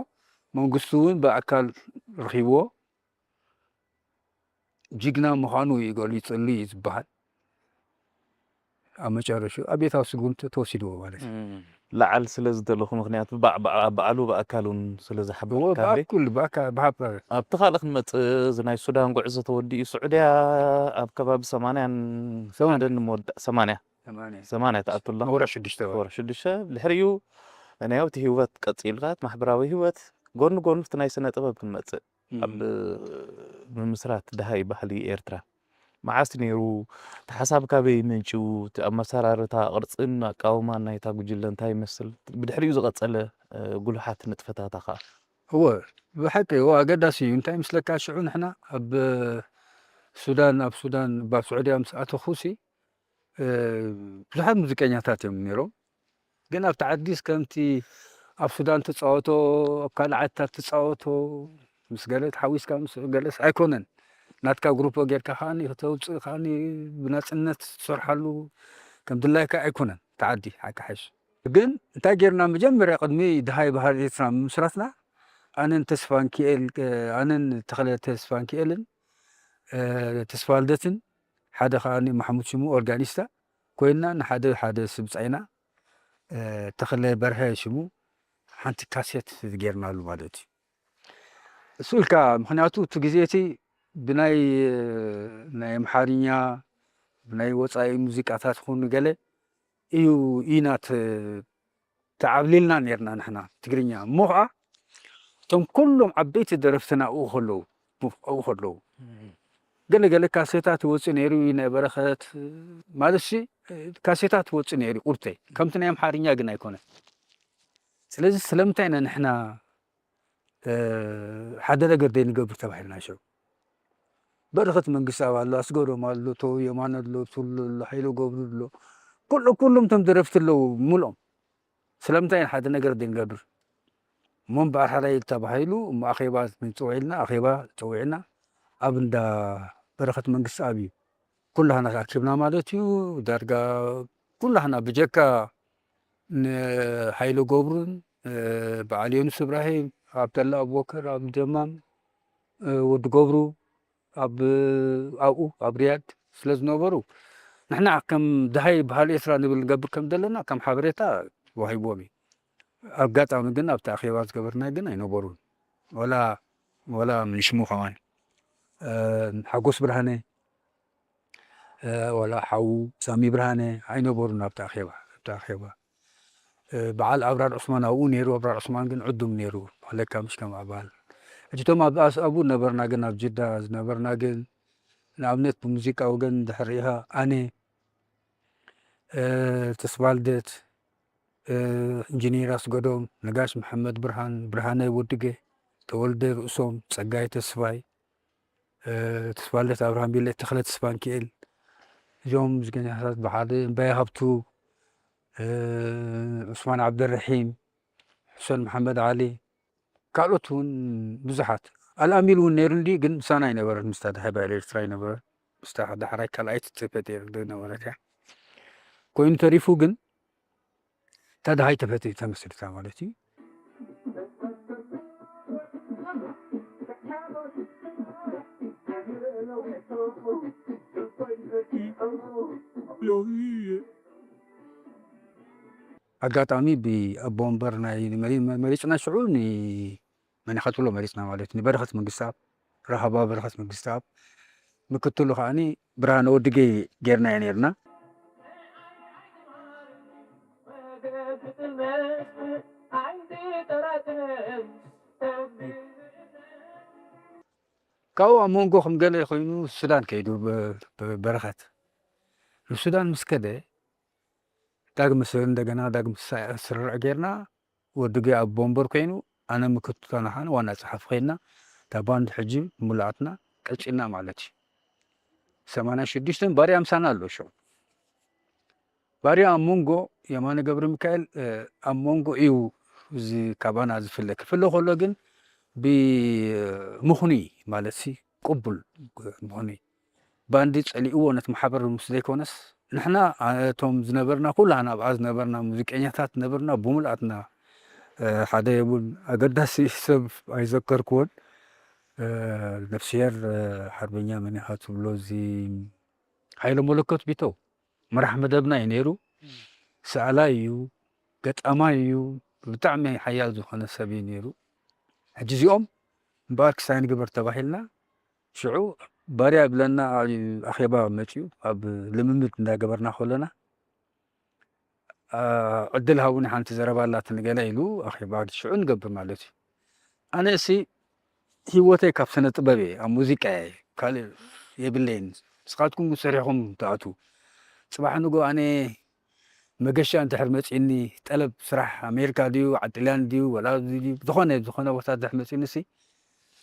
መንግስቱ እውን ብኣካል ረኺብዎ ጅግና ምዃኑ እዩ ገሊፅሉ እዩ ዝበሃል ኣብ መጨረሹ ኣብ ቤታዊ ስጉምቲ ተወሲድዎ ማለት እዩ ላዓል ስለ ዝደለኹ፣ ምኽንያቱ ባዕ-፣ ባዕ-፣ ባዕሉ ብኣካል እውን ስለ ዝሓበርካ እወ፣ ብኣኩል፣ ብኣካ-፣ ብሓበር። ኣብቲ ካልእ ክንመጽእ፣ እዚ ናይ ሱዳን ጉዕዞ ተወዲኡ፣ ስዑድያ ኣብ ከባቢ ሰማንያን ሰማንያ። ሓደን ንመወዳእ፣ ሰማንያ። ሰማንያ። ሰማንያ ትኣቱ ኣላ። ወርሒ ሽዱሽተ ወርሒ። ወርሒ ሽዱሽተ። ድሕሪኡ ናይ ኣብቲ ህይወት ቀጺልካ፣ ማሕበራዊ ህይወት፣ ጎኒ ጎኒ እቲ ናይ ስነ ጥበብ ክንመጽእ። እም። ኣብ ምምስራት ደሃይ ባህሊ ኤርትራ። መዓስ ነይሩ? እቲ ሓሳብ ካበይ መንጭው? እቲ ኣመሰራርታ፣ ቅርጽን ኣቃውማን ናይታ ጉጅለ እንታይ ይመስል? ብድሕሪኡ ዝቐጸለ፣ እ፣ ጉሉሓት ንጥፈታታ ከኣ? እወ፣ ብሓቂ፣ እወ፣ ኣገዳሲ እዩ። እንታይ ምስለካ፣ ሽዑ ንሕና ኣብ ሱዳን፣ ኣብ ሱዳን፣ ኣብ ስዑድያ ምስ ኣተኹሲ፣ እ፣ ብዙሓት ሙዚቀኛታት እዮም ነይሮም። ግን ኣብቲ ዓዲስ ከምቲ ኣብ ሱዳን ትጻወቶ፣ ኣብ ካልእ ዓድታት ትጻወቶ፣ ምስ ገለ ተሓዊስካ ምስ ገለስ ኣይኮነን። ናትካ ግሩፖ ጌርካ ከኣኒ ከተውጽእ ከኣኒ ብናጽነት ትሰርሓሉ ከም ድላይካ ኣይኮነን። እቲ ዓዲ ሓቂ ሓይሽ። ግን እንታይ ጌርና፣ መጀመርያ ቅድሚ ደሃይ ባህሊ ኤርትራ ምምስራትና፣ ኣነን ተስፋንኪኤል፣ ኣነን ተኽለ ተስፋንኪኤልን፣ እ፣ ተስፋ ልደትን፣ ሓደ ከኣኒ ማሕሙድ ሽሙ ኦርጋኒስታ ኮይንና፣ ንሓደ ሓደ ስብጻይና፣ እ፣ ተኽለ በርሀ ሽሙ፣ ሓንቲ ካሴት ጌርናሉ ማለት እዩ። እሱ ኢልካ፣ ምኽንያቱ እቲ ግዜ እቲ ብናይ፣ ናይ ኣምሓርኛ፣ ብናይ ወጻኢ ሙዚቃታት ኹን ገለ እዩ ኢና ተ-፣ ተዓብሊልና ኔርና ንሕና ትግርኛ። እሞ ኸዓ እቶም ኩሎም ዓበይቲ ደረፍትና ኣብኡ ከለዉ፣ ኣብኡ ከለዉ፣ እም። ገለ ገለ ካሴታት ይወጽእ ነይሩ እዩ፣ ናይ በረኸት ማለትሲ፣ ካሴታት ይወጽእ ነይሩ እዩ ቁርተይ። ከምቲ ናይ ኣምሓርኛ ግን ኣይኮነን። ስለዚ ስለምንታይ ኢና ንሕና፣ እ፣ ሓደ ነገር ዘይንገብር ተባሂልና ሽዑ? በረኸት መንግስትኣብ ኣሎ፣ ኣስገዶም ኣሎ፣ እቶ የማነ ኣሎ፣ ቱሉ ኣሎ፣ ሃይለ ገብሩ ኣሎ። ኩሉ-፣ ኩሎም እቶም ደረፍቲ ኣለዉ፣ ምልኦም። ስለምንታይ ኢና ሓደ ነገር ዘይንገብር? እሞ እምበኣር ሓራይ ተባሂሉ፣ እሞ ኣኼባ ንጽውዕ ኢልና፣ ኣኼባ ጸዊዕና፣ ኣብ እንዳ በረኸት መንግስትኣብ እዩ። ኩላህና ተኣኪብና ማለት እዩ። ዳርጋ ኩላህና ብጀካ ንሃይለ ገብሩን፣ እ፣ በዓል ዮኑስ እብራሂም፣ ኣብደላ ኣቡበከር፣ ኣብደማም፣ እ፣ ወዲ ገብሩ፣ ኣብ፣ ኣብኡ፣ ኣብ ሪያድ ስለ ዝነበሩ፣ ንሕና ከም ደሃይ ባህሊ ኤርትራ ንብል ንገብር ከም ዘለና ከም ሓበሬታ ተዋሂብዎም እዩ። ኣጋጣሚ ግን ኣብቲ ኣኼባ ዝገበርና ግን ኣይነበሩን። ወላ፣ ወላ ምን ሽሙ ከማን፣ እ፣ ሓጎስ ብርሃነ፣ እ፣ ወላ ሓዉ ሳሚ ብርሃነ ኣይነበሩን ኣብቲ ኣኼባ፣ ኣብቲ ኣኼባ። እ፣ በዓል ኣብራር ዑስማን ኣብኡ ነይሩ። ኣብራር ዑስማን ግን ዕዱም ነይሩ፣ ማለካ ምሽ ከም ኣባል። ሕጂ እቶም ኣብ ኣስ-፣ ኣብኡ ነበርና ግን፣ ኣብ ጅዳ ዝነበርና ግን፣ ንኣብነት ብሙዚቃ ወገን እንድሕር ርኢኻ፣ ኣነ፣ እ፣ ተስፋልደት፣ እ፣ ኢንጂነር ኣስገዶም፣ ነጋሽ መሓመድ ብርሃን፣ ብርሃነ ወድገ፣ ተወልደ ርእሶም፣ ጸጋይ ተስፋይ፣ እ፣ ተስፋልደት ኣብርሃም ቢለ፣ ተኽለ ተስፋንኪኤል፣ እዞም ሙዚቀኛታት ብሓደ፣ እምባየ ሃብቱ፣ እ፣ ዑስማን ዓብደልረሒም፣ ሑሰን መሓመድ ዓሊ፣ ካልኦት እውን ብዙሓት። ኣልኣሚን እውን ነይሩ እንዲ፣ ግን ምሳና ኣይነበረን፣ ምስታ ደሃይ ባህሊ ኤርትራ ኣይነበረን። ምስታ ዳሕራይ ካልኣይቲ ጽፈት እያ ዝነበረት እያ። ኮይኑ ተሪፉ ግን፣ እታ ደሃይ ተፈት-፣ ተመስሪታ ማለት እዩ። ኣጋጣሚ ብኣቦ ወንበር ናይ መሪ-፣ መ-፣ መሪጽና ሽዑ ን-፣ መን ኢኻ ትብሎ መሪጽና ማለት እዩ። ንበረኸት መንግስተኣብ፣ ራህባ በረኸት መንግስተኣብ፣ ምክትሉ ከኣኒ ብርሃነ ወድጌ ጌርናዮ ኔርና። ካብኡ ኣብ መንጎ ከም ገለ ኮይኑ ሱዳን ከይዱ ብ-፣ ብ-፣ በረኸት። ንሱዳን ምስ ከደ ዳግመ ስ-፣ እንደገና ዳግመ ሳ-፣ ስርርዕ ጌርና፣ ወድጌ ኣብ ወንበር ኮይኑ፣ ኣነ ምክትሉ፣ ኣነ ዋና ጸሓፊ ኮይንና፣ እታ ባንድ ሕጂ ምሉኣትና ቀጺልና ማለት እዩ። ሰማንያ ሽዱሽተን ባርያ ምሳና ኣሎ ሽዑ። ባርያ ኣብ መንጎ፣ የማነ ገብረ ሚካኤል፣ እ፣ ኣብ መንጎ እዩ እዚ ካባና ዝፍለ። ክፍለ ከሎ ግን ብምኽኑይ ማለትሲ ቅቡል ምኽኑይ። ባንዲ ጸሊእዎ ነቲ ማሕበር ምስ ዘይኮነስ፣ ንሕና፣ እ፣ እቶም ዝነበርና፣ ኩላህና ኣብኣ ዝነበርና ሙዚቀኛታት ነበርና፣ ብምልኣትና፣ እ፣ ሓደ የቡን ኣገዳሲ ሰብ ኣይዘከርክዎን። እ፣ ነፍስሄር፣ እ፣ ሓርበኛ መን ኢኻ ትብሎ፣ እዚ ሃይለ መለኮት ቢተው መራሕ መደብና እዩ ነይሩ። ሰኣላይ እዩ። ገጣማይ እዩ፣ ብጣዕሚ ሓያል ዝኾነ ሰብ እዩ ነይሩ። ሕጂ እዚኦም እምበኣር ክሳይ ንግበር ተባሂልና፣ ሽዑ ባርያ ይብለና፣ ኣኼባ መፅዩ፣ ኣብ ልምምድ እንዳገበርና ከለና፣ አ፣ ዕድል ሃቡኒ፣ ሓንቲ ዘረባ ኣላትኒ ገለ ኢሉ፣ ኣኼባ ሽዑ ንገብር ማለት እዩ። ኣነ እሲ ህይወተይ ካብ ስነ ጥበብ እየ፣ ኣብ ሙዚቃ እየ፣ ካልእ የብለይን። ንስኻትኩም ግን ሰሪሕኹም ትኣትዉ። ጽባሕ ንግሆ ኣነ መገሻ እንድሕር መጺእኒ፣ ጠለብ ስራሕ ኣሜሪካ ድዩ፣ ዓዲ ጥልያን ድዩ፣ ወላ ኣብዚ ድዩ፣ ዝኾነ፣ ዝኾነ ቦታ እንድሕር መጺእኒ ሲ፣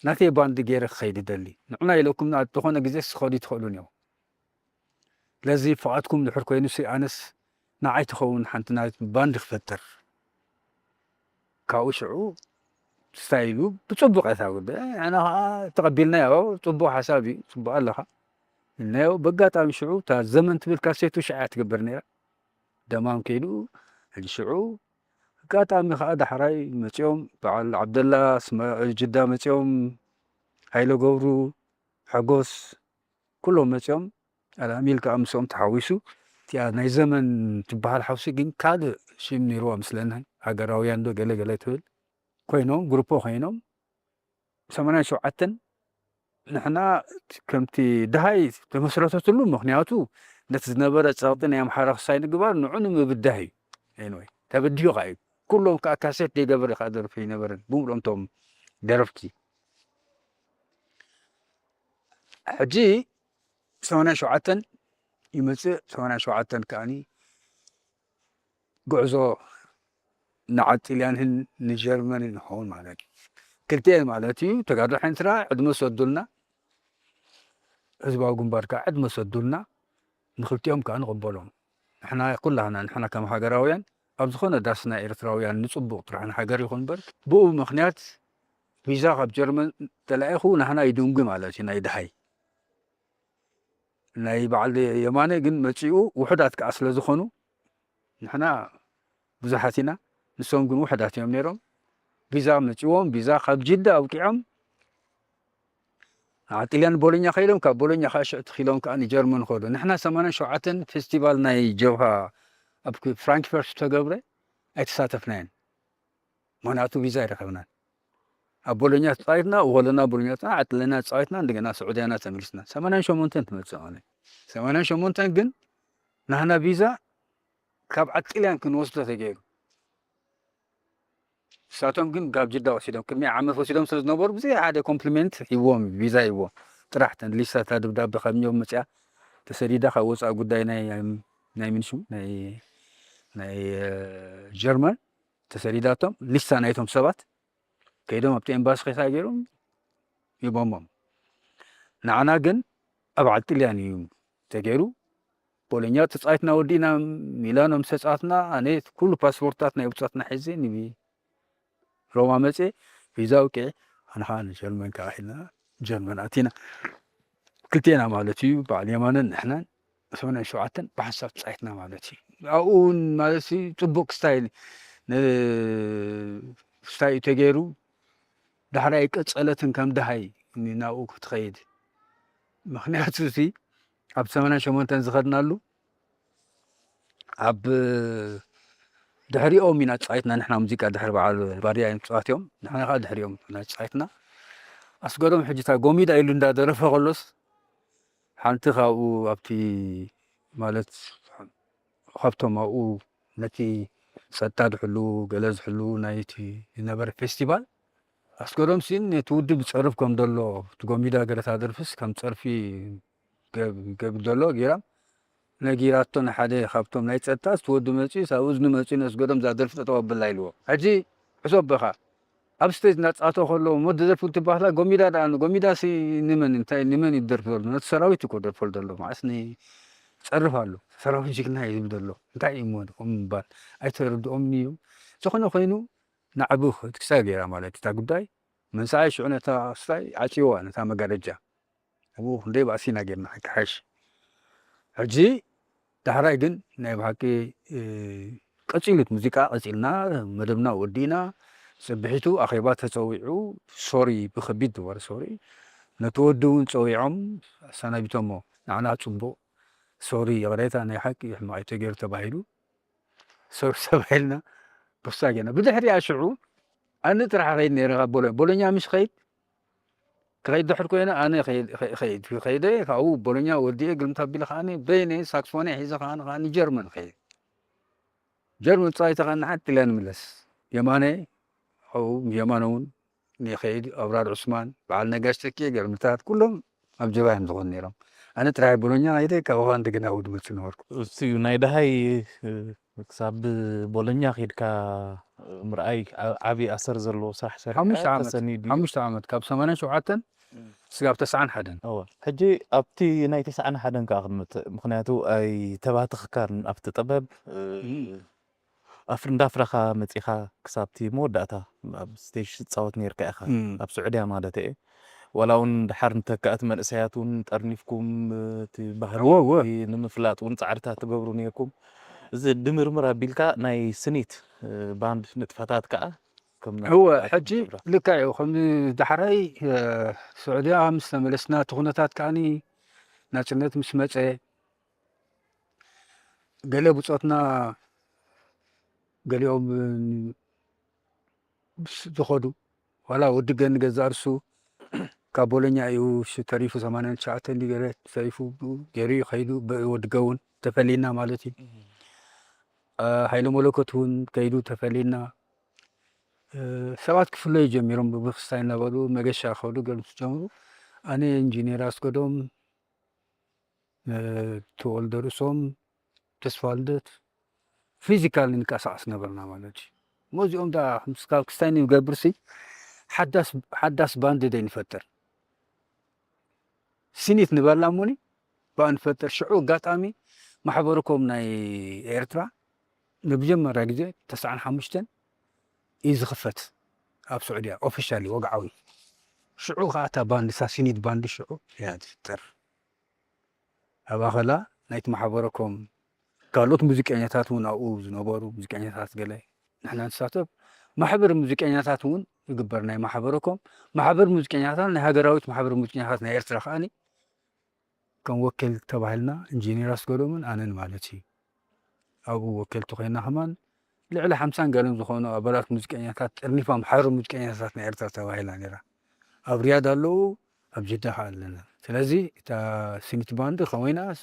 ናተይ ባንድ ገይረ ክኸይድ ይደሊ። ንዑና ኢለኩም ኣብ ዝኾነ ግዜ ክኸዱ ትኽእሉን እዮም። ስለዚ ፍቓድኩም ድሕር ኮይኑ ሲ፣ ኣነስ ንዓይ ትኸውን ሓንቲ ናይ ባንድ ክፈጥር። ካብኡ ሽዑ ስታይሉ ብጽቡቕ እታ ጉዳይ፣ ንሕና ኸዓ ተቐቢልናዮ፣ ጽቡቕ ሓሳብ እዩ፣ ጽቡቕ ኣለኻ ኢልናዮ። በጋጣሚ ሽዑ እታ ዘመን ትብል ካሴቱ ሽዓ እያ ትገብር ነይራ። ደማም ከይዱ፣ ሕጂ ሽዑ ኣጋጣሚ ኸዓ ዳሕራይ መጺኦም፣ በዓል ዓብደላ ስመ-፣ ጅዳ መጺኦም፣ ሃይለ ገብሩ፣ ሓጎስ፣ ኩሎም መጺኦም፣ ኣልኣሚል ከኣ ምስኦም ተሓዊሱ። እቲኣ ናይ ዘመን ትበሃል ሓውሲ ግን ካልእ ሽም ነይርዋ ምስለኒ፣ ሃገራውያን ዶ ገለ ገለ ትብል ኮይኖም፣ ግሩፖ ኮይኖም፣ ሰማንያን ሸውዓተን ንሕና ከምቲ ደሃይ ተመስረተትሉ፣ ምኽንያቱ ነቲ ዝነበረ ጸቕጢ ናይ ኣምሓራ ክሳይ ንግባር ንዑ ንምብዳህ እዩ። ኤንወይ፣ ተበዲሁ ከኣ እዩ። ኩሎም ከኣ ካሴት ዘይገበር ከኣ ደርፊ ኣይነበረን፣ ብምሉኦም እቶም ደረፍቲ። ሕጂ ሰማንያን ሸውዓተን ይመጽእ፣ ሰማንያን ሸውዓተን ከኣኒ ጉዕዞ ንዓዲ ጥልያንን ንጀርመንን ይኸውን ማለት እዩ። ክልቲኤን ማለት እዩ። ተጋድሎ ኤርትራ ዕድመ ሰዱልና፣ ህዝባዊ ግንባር ከኣ ዕድመ ሰዱልና፣ ንክልቲኦም ከኣ ንቕበሎም። ንሕና ኩላህና፣ ንሕና ከም ሃገራውያን ኣብ ዝኾነ ዳስ ናይ ኤርትራውያን ንጽቡቕ ጥራሕ ንሃገር ይኹን እምበር፣ ብኡ ምኽንያት ቪዛ ካብ ጀርመን ተላኢኹ ናህና ይድንጉ ማለት እዩ፣ ናይ ደሃይ። ናይ በዓል የማነ ግን መጺኡ ውሑዳት ከኣ ስለ ዝኾኑ፣ ንሕና ብዙሓት ኢና፣ ንሶም ግን ውሑዳት እዮም ነይሮም። ቪዛ መጺዎም፣ ቪዛ ካብ ጅዳ ኣውቂዖም፣ ንዓዲ ጥልያን ቦሎኛ ከይዶም፣ ካብ ቦሎኛ ከኣ ሽዑ ትኺሎም ከኣ ንጀርመን ከዱ። ንሕና ሰማንያን ሸውዓተን ፌስቲቫል ናይ ጀብሃ ኣብ ክ-፣ ፍራንክፈርት ዝተገብረ ኣይተሳተፍናዮን። ምኽንያቱ ቪዛ ኣይረኸብናን። ኣብ ቦሎኛ ተጻዊትና፣ ወለና ቦሎኛ ተጻዊትና፣ ዓዲ ጥልያን ተጻዊትና፣ እንደገና ስዑድያና ተመሊስና። ሰማንያን ሸሞንተን ትመጽእ ኣነ። ሰማንያን ሸሞንተን ግን ናህና ቪዛ ካብ ዓዲ ጥልያን ክንወስዶ ተገይሩ። ንሳቶም ግን ካብ ጅዳ ወሲዶም፣ ቅድሚ ዓመት ወሲዶም ስለ ዝነበሩ፣ ብዘይ ሓደ ኮምፕሊመንት ሂዎም፣ ቪዛ ሂዎም። ጥራሕ ተን ሊስታ፣ እታ ደብዳቤ ካብ ኒውዮርክ መጽያ ተሰዲዳ፣ ካብ ወጻኢ ጉዳይ ናይ፣ ናይ ምንሹ፣ ናይ፣ ናይ፣ እ፣ ጀርመን ተሰዲዳቶም፣ ሊስታ ናይቶም ሰባት ከይዶም ኣብቲ ኤምባሲ ኬሳ ገይሮም ሂቦሞም። ንዓና ግን ኣብ ዓዲ ጥልያን እዩ ተገይሩ። ቦሎኛ ተጻዊትና ወዲእና፣ ሚላኖ ምስ ተጻወትና፣ ኣነ ኩሉ ፓስፖርታት ናይ ብጾትና ሒዘ ንቢ-፣ ሮማ መጽየ፣ ቪዛ ኣውቂዐ፣ ኣነ ኸኣ ንጀርመን ከኣ ሒዝና ጀርመን ኣቲና። ክልቴና ማለት እዩ፣ በዓል የማነን ንሕናን ሰማንያን ሸውዓተን ብሓንሳብ ተጻዊትና ማለት እዩ። ኣብኡ እውን ማለት እዩ፣ ጽቡቕ ስታይል ን-፣ ስታይ እዩ ተገይሩ። ዳሕራይ ቀጸለትን ከም ደሃይ ናብኡ ክትኸይድ። ምኽንያቱ እቲ ኣብ ሰማንያን ሸሞንተን ዝኸድናሉ፣ ኣብ ድሕሪኦም ኢና ተጻዊትና። ንሕና ሙዚቃ ድሕሪ በዓል ባርያ እዮም ተጻዋት እዮም። ንሕና ከኣ ድሕሪኦም ኢና ተጻዊትና። ኣስገዶም ሕጂ እታ ጎሚዳ ኢሉ እንዳደረፈ ከሎስ፣ ሓንቲ ካብኡ ኣብቲ ማለት ካብቶም ኣብኡ ነቲ ጸጥታ ዝሕሉ፣ ገለ ዝሕሉ ናይቲ ዝነበረ ፌስቲቫል፣ ኣስገዶም ሲን ነቲ ውድብ ዝጸርፍ ከም ዘሎ፣ እቲ ጎሚዳ ገለ እታ ደርፍስ ከም ጸርፊ ገብ-፣ ገብ ዘሎ ጌራ ነጊራቶ ንሓደ ካብቶም ናይ ጸጥታ፣ እቲ ወዲ መጺኡ፣ ሳብ እዝኑ መጺኡ፣ ነስገዶም እዛ ደርፊ ጠጠው ኣብላ ኢልዎ። ሕጂ ሕሰብ በኻ፣ ኣብ ስቴጅ እናጻወተ ከሎ፣ ወዲ ደርፊ እንትበሃላ፣ ጎሚዳ ደኣ፣ ጎሚዳ ሲ ንመን፣ እንታይ፣ ንመን እዩ ደርፊ ዘሎ? ነቲ ሰራዊት እኮ ደርፈሉ ዘሎ። መዓስ ኒ-፣ ጸርፍ ኣሎ። ሰራዊት ጅግና እዩ ዝብል ዘሎ። እንታይ እዩ እሞ ከምኡ ምባል? ኣይተረድኦምን እዩ። ዝኾነ ኮይኑ፣ ናዕቢ ክትክሳ ገይራ ማለት እታ ጉዳይ። መንስዓይ ሽዑ ነታ ስታይ ዓጽይዋ፣ ነታ መጋረጃ። ኣብኡ ክንደይ ባእሲ ኢና ጌርና፣ ክሓይሽ። ሕጂ ዳሕራይ ግን ናይ ብሓቂ፣ እ፣ ቀጺሉ እቲ ሙዚቃ ቀጺልና፣ መደብና ወዲእና፣ ጽብሒቱ ኣኼባ ተጸዊዑ፣ ሶሪ ብኸቢድ ዝበረ ሶሪ፣ ነቲ ወዲ እውን ጸዊዖም ኣሰናቢቶሞ። ንዓና ጽቡቕ ሶሪ፣ ይቕሬታ፣ ናይ ሓቂ ሕማቕ እዩ ተገይሩ ተባሂሉ። ሶሪ ተባሂልና፣ ብክስታ ጌና ብድሕሪኣ ሽዑ ኣነ ጥራሕ ኸይድ ነይረ ካብ ቦሎኛ። ቦሎኛ ምሽ ኸይድ ክኸይድ ድሕር ኮይነ ኣነ ኸይድ ከይደ ካብኡ ቦሎኛ ወዲኤ ግርምት ኣቢለ ከዓኒ በይነ ሳክስፎነ ሒዘ ከዓኒ ከዓኒ ጀርመን ኸይድ። ጀርመን ጻይተ ከዓኒ ሓንቲ ኢለ ንምለስ የማነ ኣብኡ የማነ እውን ንኸይድ ኣብራር ዑስማን በዓል ነጋሽ ተኪኤ ገርምታት ኩሎም ኣብ ጀባ እዮም ዝኾኑ ነይሮም። ኣነ ጥራሕ ቦሎኛ ኸይደ ካብ ኳ እንደገና ውድመት ዝነበርኩ። እሱ እዩ ናይ ደሃይ ክሳብ ቦሎኛ ኬድካ ምርኣይ ዓብዪ ኣሰር ዘለዎ ስራሕ ሰሪሕካ ተሰኒዱ እዩ። ሓሙሽተ ዓመት ካብ ሰማንያን ሸውዓተን ስጋብ ተስዓን ሓደን። እወ ሕጂ ኣብቲ ናይ ተስዓን ሓደን ከዓ ክንመፅእ፣ ምክንያቱ ኣይተባተኽካን ኣብቲ ጥበብ። ኣፍሪ እንዳፍረኻ መፂኻ ክሳብቲ መወዳእታ ኣብ ስቴጅ ትፃወት ነርካ ኢኻ፣ ኣብ ስዑድያ ማለት እየ። ዋላ እውን ድሓር ንተካእቲ መንእሰያት እውን ጠርኒፍኩም እቲ ባህሊ እወ፣ እወ። እቲ ንምፍላጥ እውን ፃዕርታት ትገብሩ ነርኩም። እዚ ድምርምር ኣቢልካ ናይ ስኒት ባንድ ንጥፈታት ከዓ ከም ናይ እወ፣ ኣርት ሕጂ ንገብራ። ልክዕ እዩ። ከም ዳሕራይ፣ እ፣ ስዑድያ ምስ ተመለስና፣ እቲ ኩነታት ከዓኒ ናጽነት ምስ መጸ፣ ገለ ብጾትና ገሊኦም ምስ ዝኸዱ፣ ዋላ ወዲ ገኒ ገዛ እርሱ ካብ ቦሎኛ እዩ ሽ-፣ ተሪፉ፣ ሰማንያን ትሽዓተን ድዩ ገለ ተሪፉ ገይሩ እዩ ከይዱ። ብ-፣ ወዲ ገውን ተፈሊና ማለት እዩ። እ፣ ሃይለ መለኮት እውን ከይዱ ተፈሊና። እ፣ ሰባት ክፍለዩ ጀሚሮም፣ ብብክስታይ እናበሉ መገሻ ክኸዱ ገሉ ምስ ጀምሩ፣ ኣነ፣ ኢንጂነር ኣስገዶም፣ እ፣ ተወልደ ርእሶም፣ ተስፋ ልደት፣ ፊዚካል ንንቀሳቐስ ነበርና ማለት እዩ። እሞ እዚኦም ደኣ ምስ ካብ ክስታይ ንገብርሲ ሓዳስ፣ ሓዳስ ባንድ ደይ ንፈጥር። ሲኒት ንበላ እሞኒ ብኣ ንፈጥር። ሽዑ ኣጋጣሚ ማሕበርኮም ናይ ኤርትራ ንመጀመርያ ግዜ ተስዓን ሓሙሽተን እዩ ዝኽፈት ኣብ ስዑድያ ኦፊሻሊ ወግዓዊ። ሽዑ ኸዓ እታ ባንድ፣ እታ ሲኒት ባንድ ሽዑ እያ ትፍጠር። ኣብኣ ኸላ ናይቲ ማሕበረኮም ካልኦት ሙዚቀኛታት እውን ኣብኡ ዝነበሩ ሙዚቀኛታት ገለ ንሕና ንሳተፍ። ማሕበር ሙዚቀኛታት እውን ይግበር ናይ ማሕበረኮም። ማሕበር ሙዚቀኛታት ናይ ሃገራዊት ማሕበር ሙዚቀኛታት ናይ ኤርትራ ከዓኒ ከም ወኪል ተባሂልና ኢንጂነር ኣስገዶምን ኣነን ማለት እዩ። ኣብኡ ወከልቲ ኮይና ከማን ልዕሊ ሓምሳን ገለን ዝኾኑ ኣባላት ሙዚቀኛታት ጠርኒፋ ማሕበር ሙዚቀኛታት ናይ ኤርትራ ተባሂላ ነይራ። ኣብ ሪያድ ኣለዉ፣ ኣብ ጅዳ ኸዓ ኣለና። ስለዚ እታ ሲኒት ባንድ ከመይናስ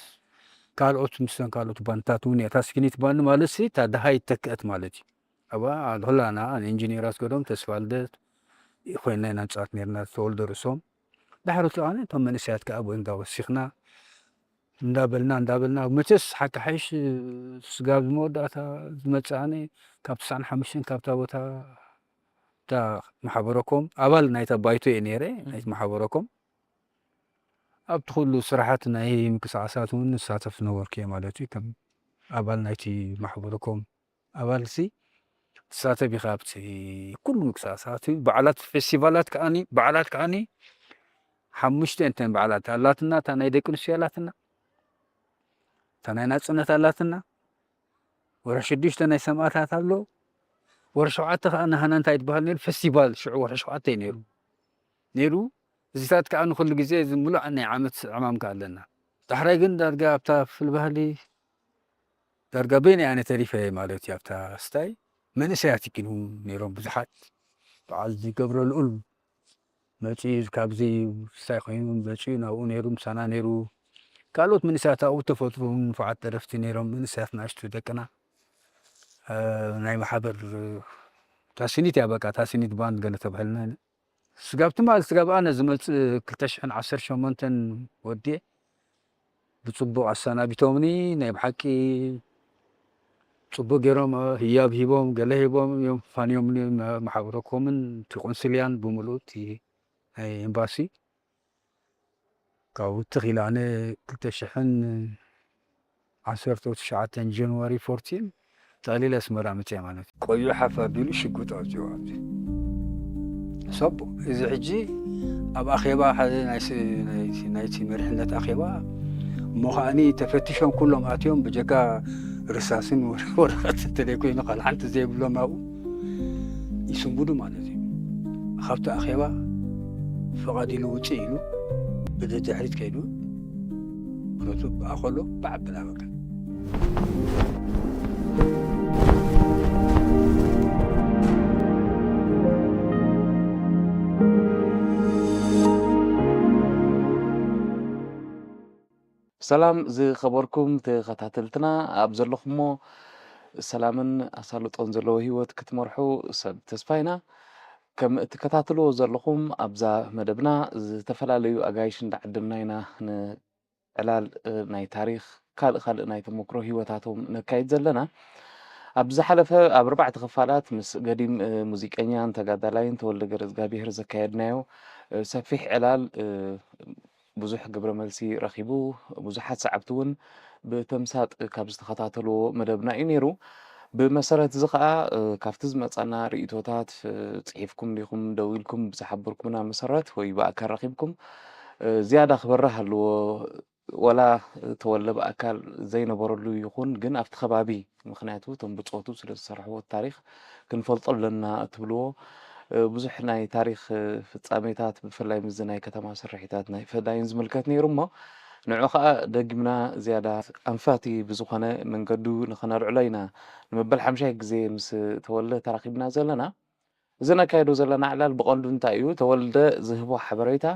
ካልኦት፣ ምስን ካልኦት ባንድታት እውን እያ። እታ ሲኒት ባንድ ማለት ሲ እታ ደሃይ ተክአት ማለት እዩ። ኣብኣ ኩላና ንኢንጂነር ኣስገዶም፣ ተስፋ ልደት ኮይና ኢና ንጻወት ነርና፣ ተወልደ ርእሶም። ዳሕሮት ከኣ እቶም መንእሰያት ከኣ ብኡ እንዳወሲኽና እንዳበልና እንዳበልና መቸስ ሓቂ ሓይሽ ስጋብ ዝመወዳእታ ዝመጽእ ኣነ ካብ ትስዓን ሓሙሽተን ካብታ ቦታ እታ ማሕበረኮም ኣባል ናይታ ባይቶ እየ ነይረ ናይቲ ማሕበረኮም ኣብቲ ኩሉ ስራሓት ናይ ምንቅስቃሳት እውን ንሳተፍ ዝነበርኩ እየ ማለት እዩ ከም ኣባል ናይቲ ማሕበረኮም ኣባልሲ ትሳተፍ ኢኻ ኣብቲ ኩሉ ምንቅስቃሳት በዓላት ፌስቲቫላት ከዓኒ በዓላት ከዓኒ ሓሙሽተ እንተን በዓላት ኣላትና እታ ናይ ደቂ ኣንስትዮ ኣላትና እታ ናይ ናፅነት ኣላትና ወርሒ ሽዱሽተ ናይ ሰማእታት ኣሎ ወርሒ ሸውዓተ ከዓ ናሃና እንታይ ትበሃል ነይሩ ፌስቲቫል ሽዑ ወርሒ ሸውዓተ እዩ ነይሩ ነይሩ እዚታት ከዓ ንኩሉ ግዜ እዚ ሙሉእ ናይ ዓመት ዕማምካ ኣለና ዳሕራይ ግን ዳርጋ ኣብታ ፍል ባህሊ ዳርጋ በይነይ ኣነ ተሪፈ ማለት እዩ ኣብታ ስታይ መንእሰያት ይኪኑ ነይሮም ብዙሓት በዓል ዝገብረ ልኡል መፅኡ ካብዚ ስታይ ኮይኑ መፅኡ ናብኡ ነይሩ ምሳና ነይሩ ካልኦት መንእሰያት ኣብኡ ተፈጥሩ ንፉዓት ደረፍቲ ነይሮም መንእሰያት ናእሽቱ ደቅና ናይ ማሕበር ታሲኒት እያ በቃ ታሲኒት ባንድ ገለ ተባሂልና ስጋብ ትማል ስጋብ ኣነ ዝመፅእ ክልተ ሽሕን ዓሰርተ ሸሞንተን ወዲኤ ብፅቡቕ ኣሰናቢቶምኒ ናይ ብሓቂ ፅቡቕ ገይሮም ህያብ ሂቦም ገለ ሂቦም እዮም ፋንዮምኒ ማሕበረኮምን እቲ ቆንስልያን ብምሉእ እቲ ናይ ኤምባሲ ካብኡ ትኽ ኢለ ኣነ ክልተ ሽሕን ዓሰርተ ትሽዓተን ጃንዋሪ ፎርቲን ጠቕሊለ ኣስመራ መፅያ ማለት እዩ። ቆዩ ሓፍ ኣቢሉ ሽጉጥ ኣውፂኡ ኣብዚ ሰቡ እዚ ሕጂ ኣብ ኣኼባ ሓደ ናይ ስ- ናይ- ናይቲ መሪሕነት ኣኼባ እሞ ከዓኒ ተፈቲሾም ኩሎም ኣትዮም ብጀካ ርሳስን ወረ- ወረቐት እንተደይ ኮይኑ ካልእ ሓንቲ ዘይብሎም ኣብኡ ይስንብዱ ማለት እዩ። ካብቲ ኣኼባ ፈቓድ ኢሉ ውፅእ ኢሉ ብድሕሪት ከይዱ ብረቱ ብኣ ከሎ ብዓቢ ናበቀ ሰላም ዝኸበርኩም ተኸታተልትና፣ ኣብ ዘለኹሞ ሰላምን ኣሳልጦን ዘለዎ ህይወት ክትመርሑ ሰብ ተስፋ ኢና። ከም እትከታተልዎ ዘለኹም ኣብዛ መደብና ዝተፈላለዩ ኣጋይሽ እንዳዓደምና ኢና ንዕላል፣ እ፣ ናይ ታሪኽ ካልእ ካልእ ናይ ተመክሮ ህይወታቶም ነካይድ ዘለና። ኣብ ዝሓለፈ ኣብ ኣርባዕተ ክፋላት ምስ ገዲም፣ እ፣ ሙዚቀኛን ተጋዳላይን ተወልደ ገረዝጋብሄር ዘካየድናዮ፣ እ፣ ሰፊሕ ዕላል፣ እ፣ ብዙሕ ግብረ መልሲ ረኺቡ፣ ብዙሓት ሰዓብቲ እውን ብተምሳጥ ካብ ዝተኸታተልዎ መደብና እዩ ነይሩ። ብመሰረት እዚ ኸኣ፣ እ፣ ካብቲ ዝመጻና ርእይቶታት፣ እ፣ ጽሒፍኩም ዲኹም ደዊልኩም ብዝሓበርኩምና መሰረት ወይ ብኣካል ረኺብኩም፣ እ፣ ዝያዳ ክበርህ ኣለዎ። ወላ ተወልደ ብኣካል ዘይነበረሉ ይኹን፣ ግን ኣብቲ ከባቢ፣ ምኽንያቱ እቶም ብጾቱ ስለ ዝሰርሕዎ ታሪኽ ክንፈልጦ ኣለና እትብልዎ፣ እ፣ ብዙሕ ናይ ታሪኽ፣ እ፣ ፍጻሜታት፣ ብፍላይ ምስዚ ናይ ከተማ ስርሒታት ናይ ፈዳይን ዝምልከት ነይሩ እሞ፣ ንዑ ኸኣ ደጊምና ዝያዳ ኣንፋቲ ብዝኾነ መንገዱ ንኸነልዕሎ ኢና። ንመበል ሓምሻይ ግዜ ምስ ተወልደ ተራኺብና ዘለና። እዚ ነካይዶ ዘለና ዕላል ብቐንዱ እንታይ እዩ? ተወልደ ዝህቦ ሓበሬታ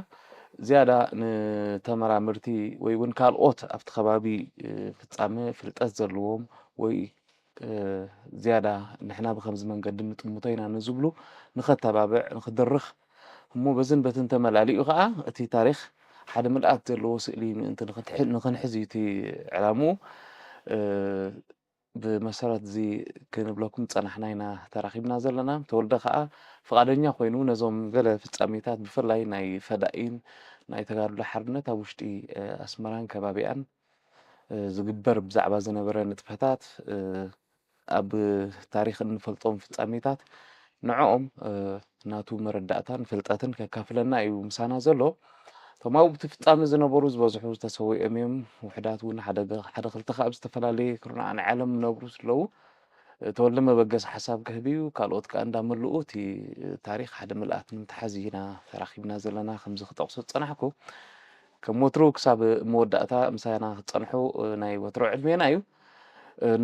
ዝያዳ ንተመራመርቲ ወይ እውን ካልኦት ኣብቲ ከባቢ፣ እ፣ ፍጻመ ፍልጠት ዘለዎም ወይ፣ እ፣ ዝያዳ ንሕና ብኸምዚ መንገዲ ንጥምቶ ኢና ንዝብሉ ንኸተባብዕ፣ ንኽድርኽ እሞ በዝን በትን ተመላሊኡ ኸኣ እቲ ታሪኽ ሓደ ምልኣት ዘለዎ ስእሊ ምእንቲ ንኽትሕ-፣ ንኽንሕዝ እዩ እቲ ዕላምኡ። እ፣ ብመሰረት እዚ ክንብለኩም ዝጸናሕና ኢና ተራኺብና ዘለና። ተወልደ ከኣ ፍቓደኛ ኮይኑ ነዞም ገለ ፍጻሜታት ብፍላይ ናይ ፈዳኢን ናይ ተጋድሎ ሓርነት ኣብ ውሽጢ፣ እ፣ ኣስመራን ከባቢኣን፣ እ፣ ዝግበር ብዛዕባ ዝነበረ ንጥፈታት፣ እ፣ ኣብ ታሪኽ እንፈልጦም ፍጻሜታት ንዕኦም፣ እ፣ ናቱ መረዳእታን ፍልጠትን ከካፍለና እዩ ምሳና ዘሎ። እቶም ኣብቲ ፍጻመ ዝነበሩ ዝበዝሑ ተሰዊኦም እዮም። ውሑዳት እውን ሓደ ገ-፣ ሓደ ክልተ ከኣ ኣብ ዝተፈላለየ ኩርናዕ ናይ ዓለም ይነብሩ ኣለዉ። ተወልደ መበገሲ ሓሳብ ክህብ እዩ። ካልኦት ከኣ እንዳመልኡ እቲ ታሪኽ ሓደ ምልኣት ንምትሓዝ ኢና ተራኺብና ዘለና። ከምዚ ክጠቕሶ ዝጸናሕኩ፣ ከም ወትሩ ክሳብ መወዳእታ ምሳና ክትጸንሑ ናይ ወትሮ ዕድሜና እዩ።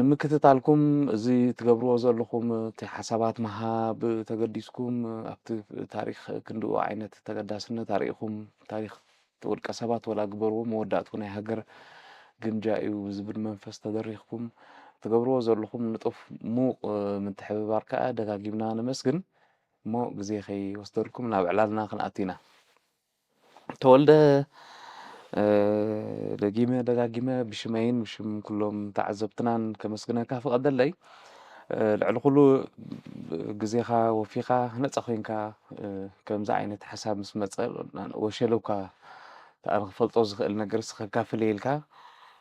ንምክትታልኩም፣ እዚ ትገብርዎ ዘለኹም እቲ ሓሳባት ምሃብ ተገዲስኩም፣ ኣብቲ ታሪኽ ክንድኡ ዓይነት ተገዳስነት ኣርኢኹም፣ ታሪኽ ውልቀ ሰባት ወላ ግበርዎ፣ መወዳእትኡ ናይ ሃገር ግምጃ እዩ ዝብል መንፈስ ተደሪኽኩም ትገብርዎ ዘለኹም ንጡፍ ምዉቕ ምትሕብባር ከኣ ደጋጊምና ነመስግን። እሞ ግዜ ከይወስደልኩም ናብ ዕላልና ክንኣቱ ኢና። ተወልደ፣ እ፣ ደጊመ ደጋጊመ ብሽመይን ብሽም ኩሎም ተዓዘብትናን ከመስግነካ ፍቐደለይ። እ፣ ልዕሊ ኩሉ ግዜኻ ወፊኻ ነጻ ኮይንካ፣ እ፣ ከምዚ ዓይነት ሓሳብ ምስ መጸ ወሸለውካ፣ እታ ኣነ ክፈልጦ ዝኽእል ነገርስ ከካፍል እየ ኢልካ፣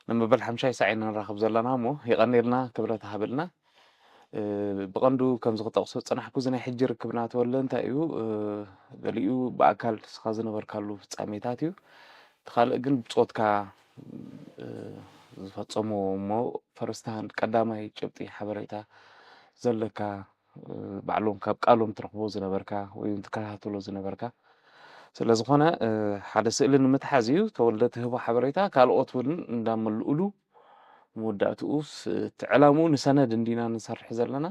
ንመበል ሓምሻይ ሳዕ ኢና ንራኸብ ዘለና እሞ፣ የቐንየልና፣ ክብረት ሃበልና። እ፣ ብቐንዱ ከምዚ ክጠቕሶ ዝጸናሕኩ፣ እዚ ናይ ሕጂ ርክብና ተወልደ እንታይ እዩ፣ እ፣ ገሊኡ ብኣካል ንስኻ ዝነበርካሉ ፍጻሜታት እዩ። እቲ ካልእ ግን ብጾትካ፣ እ፣ ዝፈጸሞ እሞ ፈርስት ሃንድ ቀዳማይ ጭብጢ ሓበሬታ ዘለካ፣ እ፣ ባዕሎም ካብ ቃሎም ትረኽቦ ዝነበርካ ወይ እውን ትከታተሎ ዝነበርካ ስለ ዝኾነ፣ እ፣ ሓደ ስእሊ ንምትሓዝ እዩ። ተወልደ ትህቦ ሓበሬታ ካልኦት እውን እንዳመልኡሉ፣ መወዳእትኡስ እቲ ዕላምኡ ንሰነድ እንዲና ንሰርሕ ዘለና።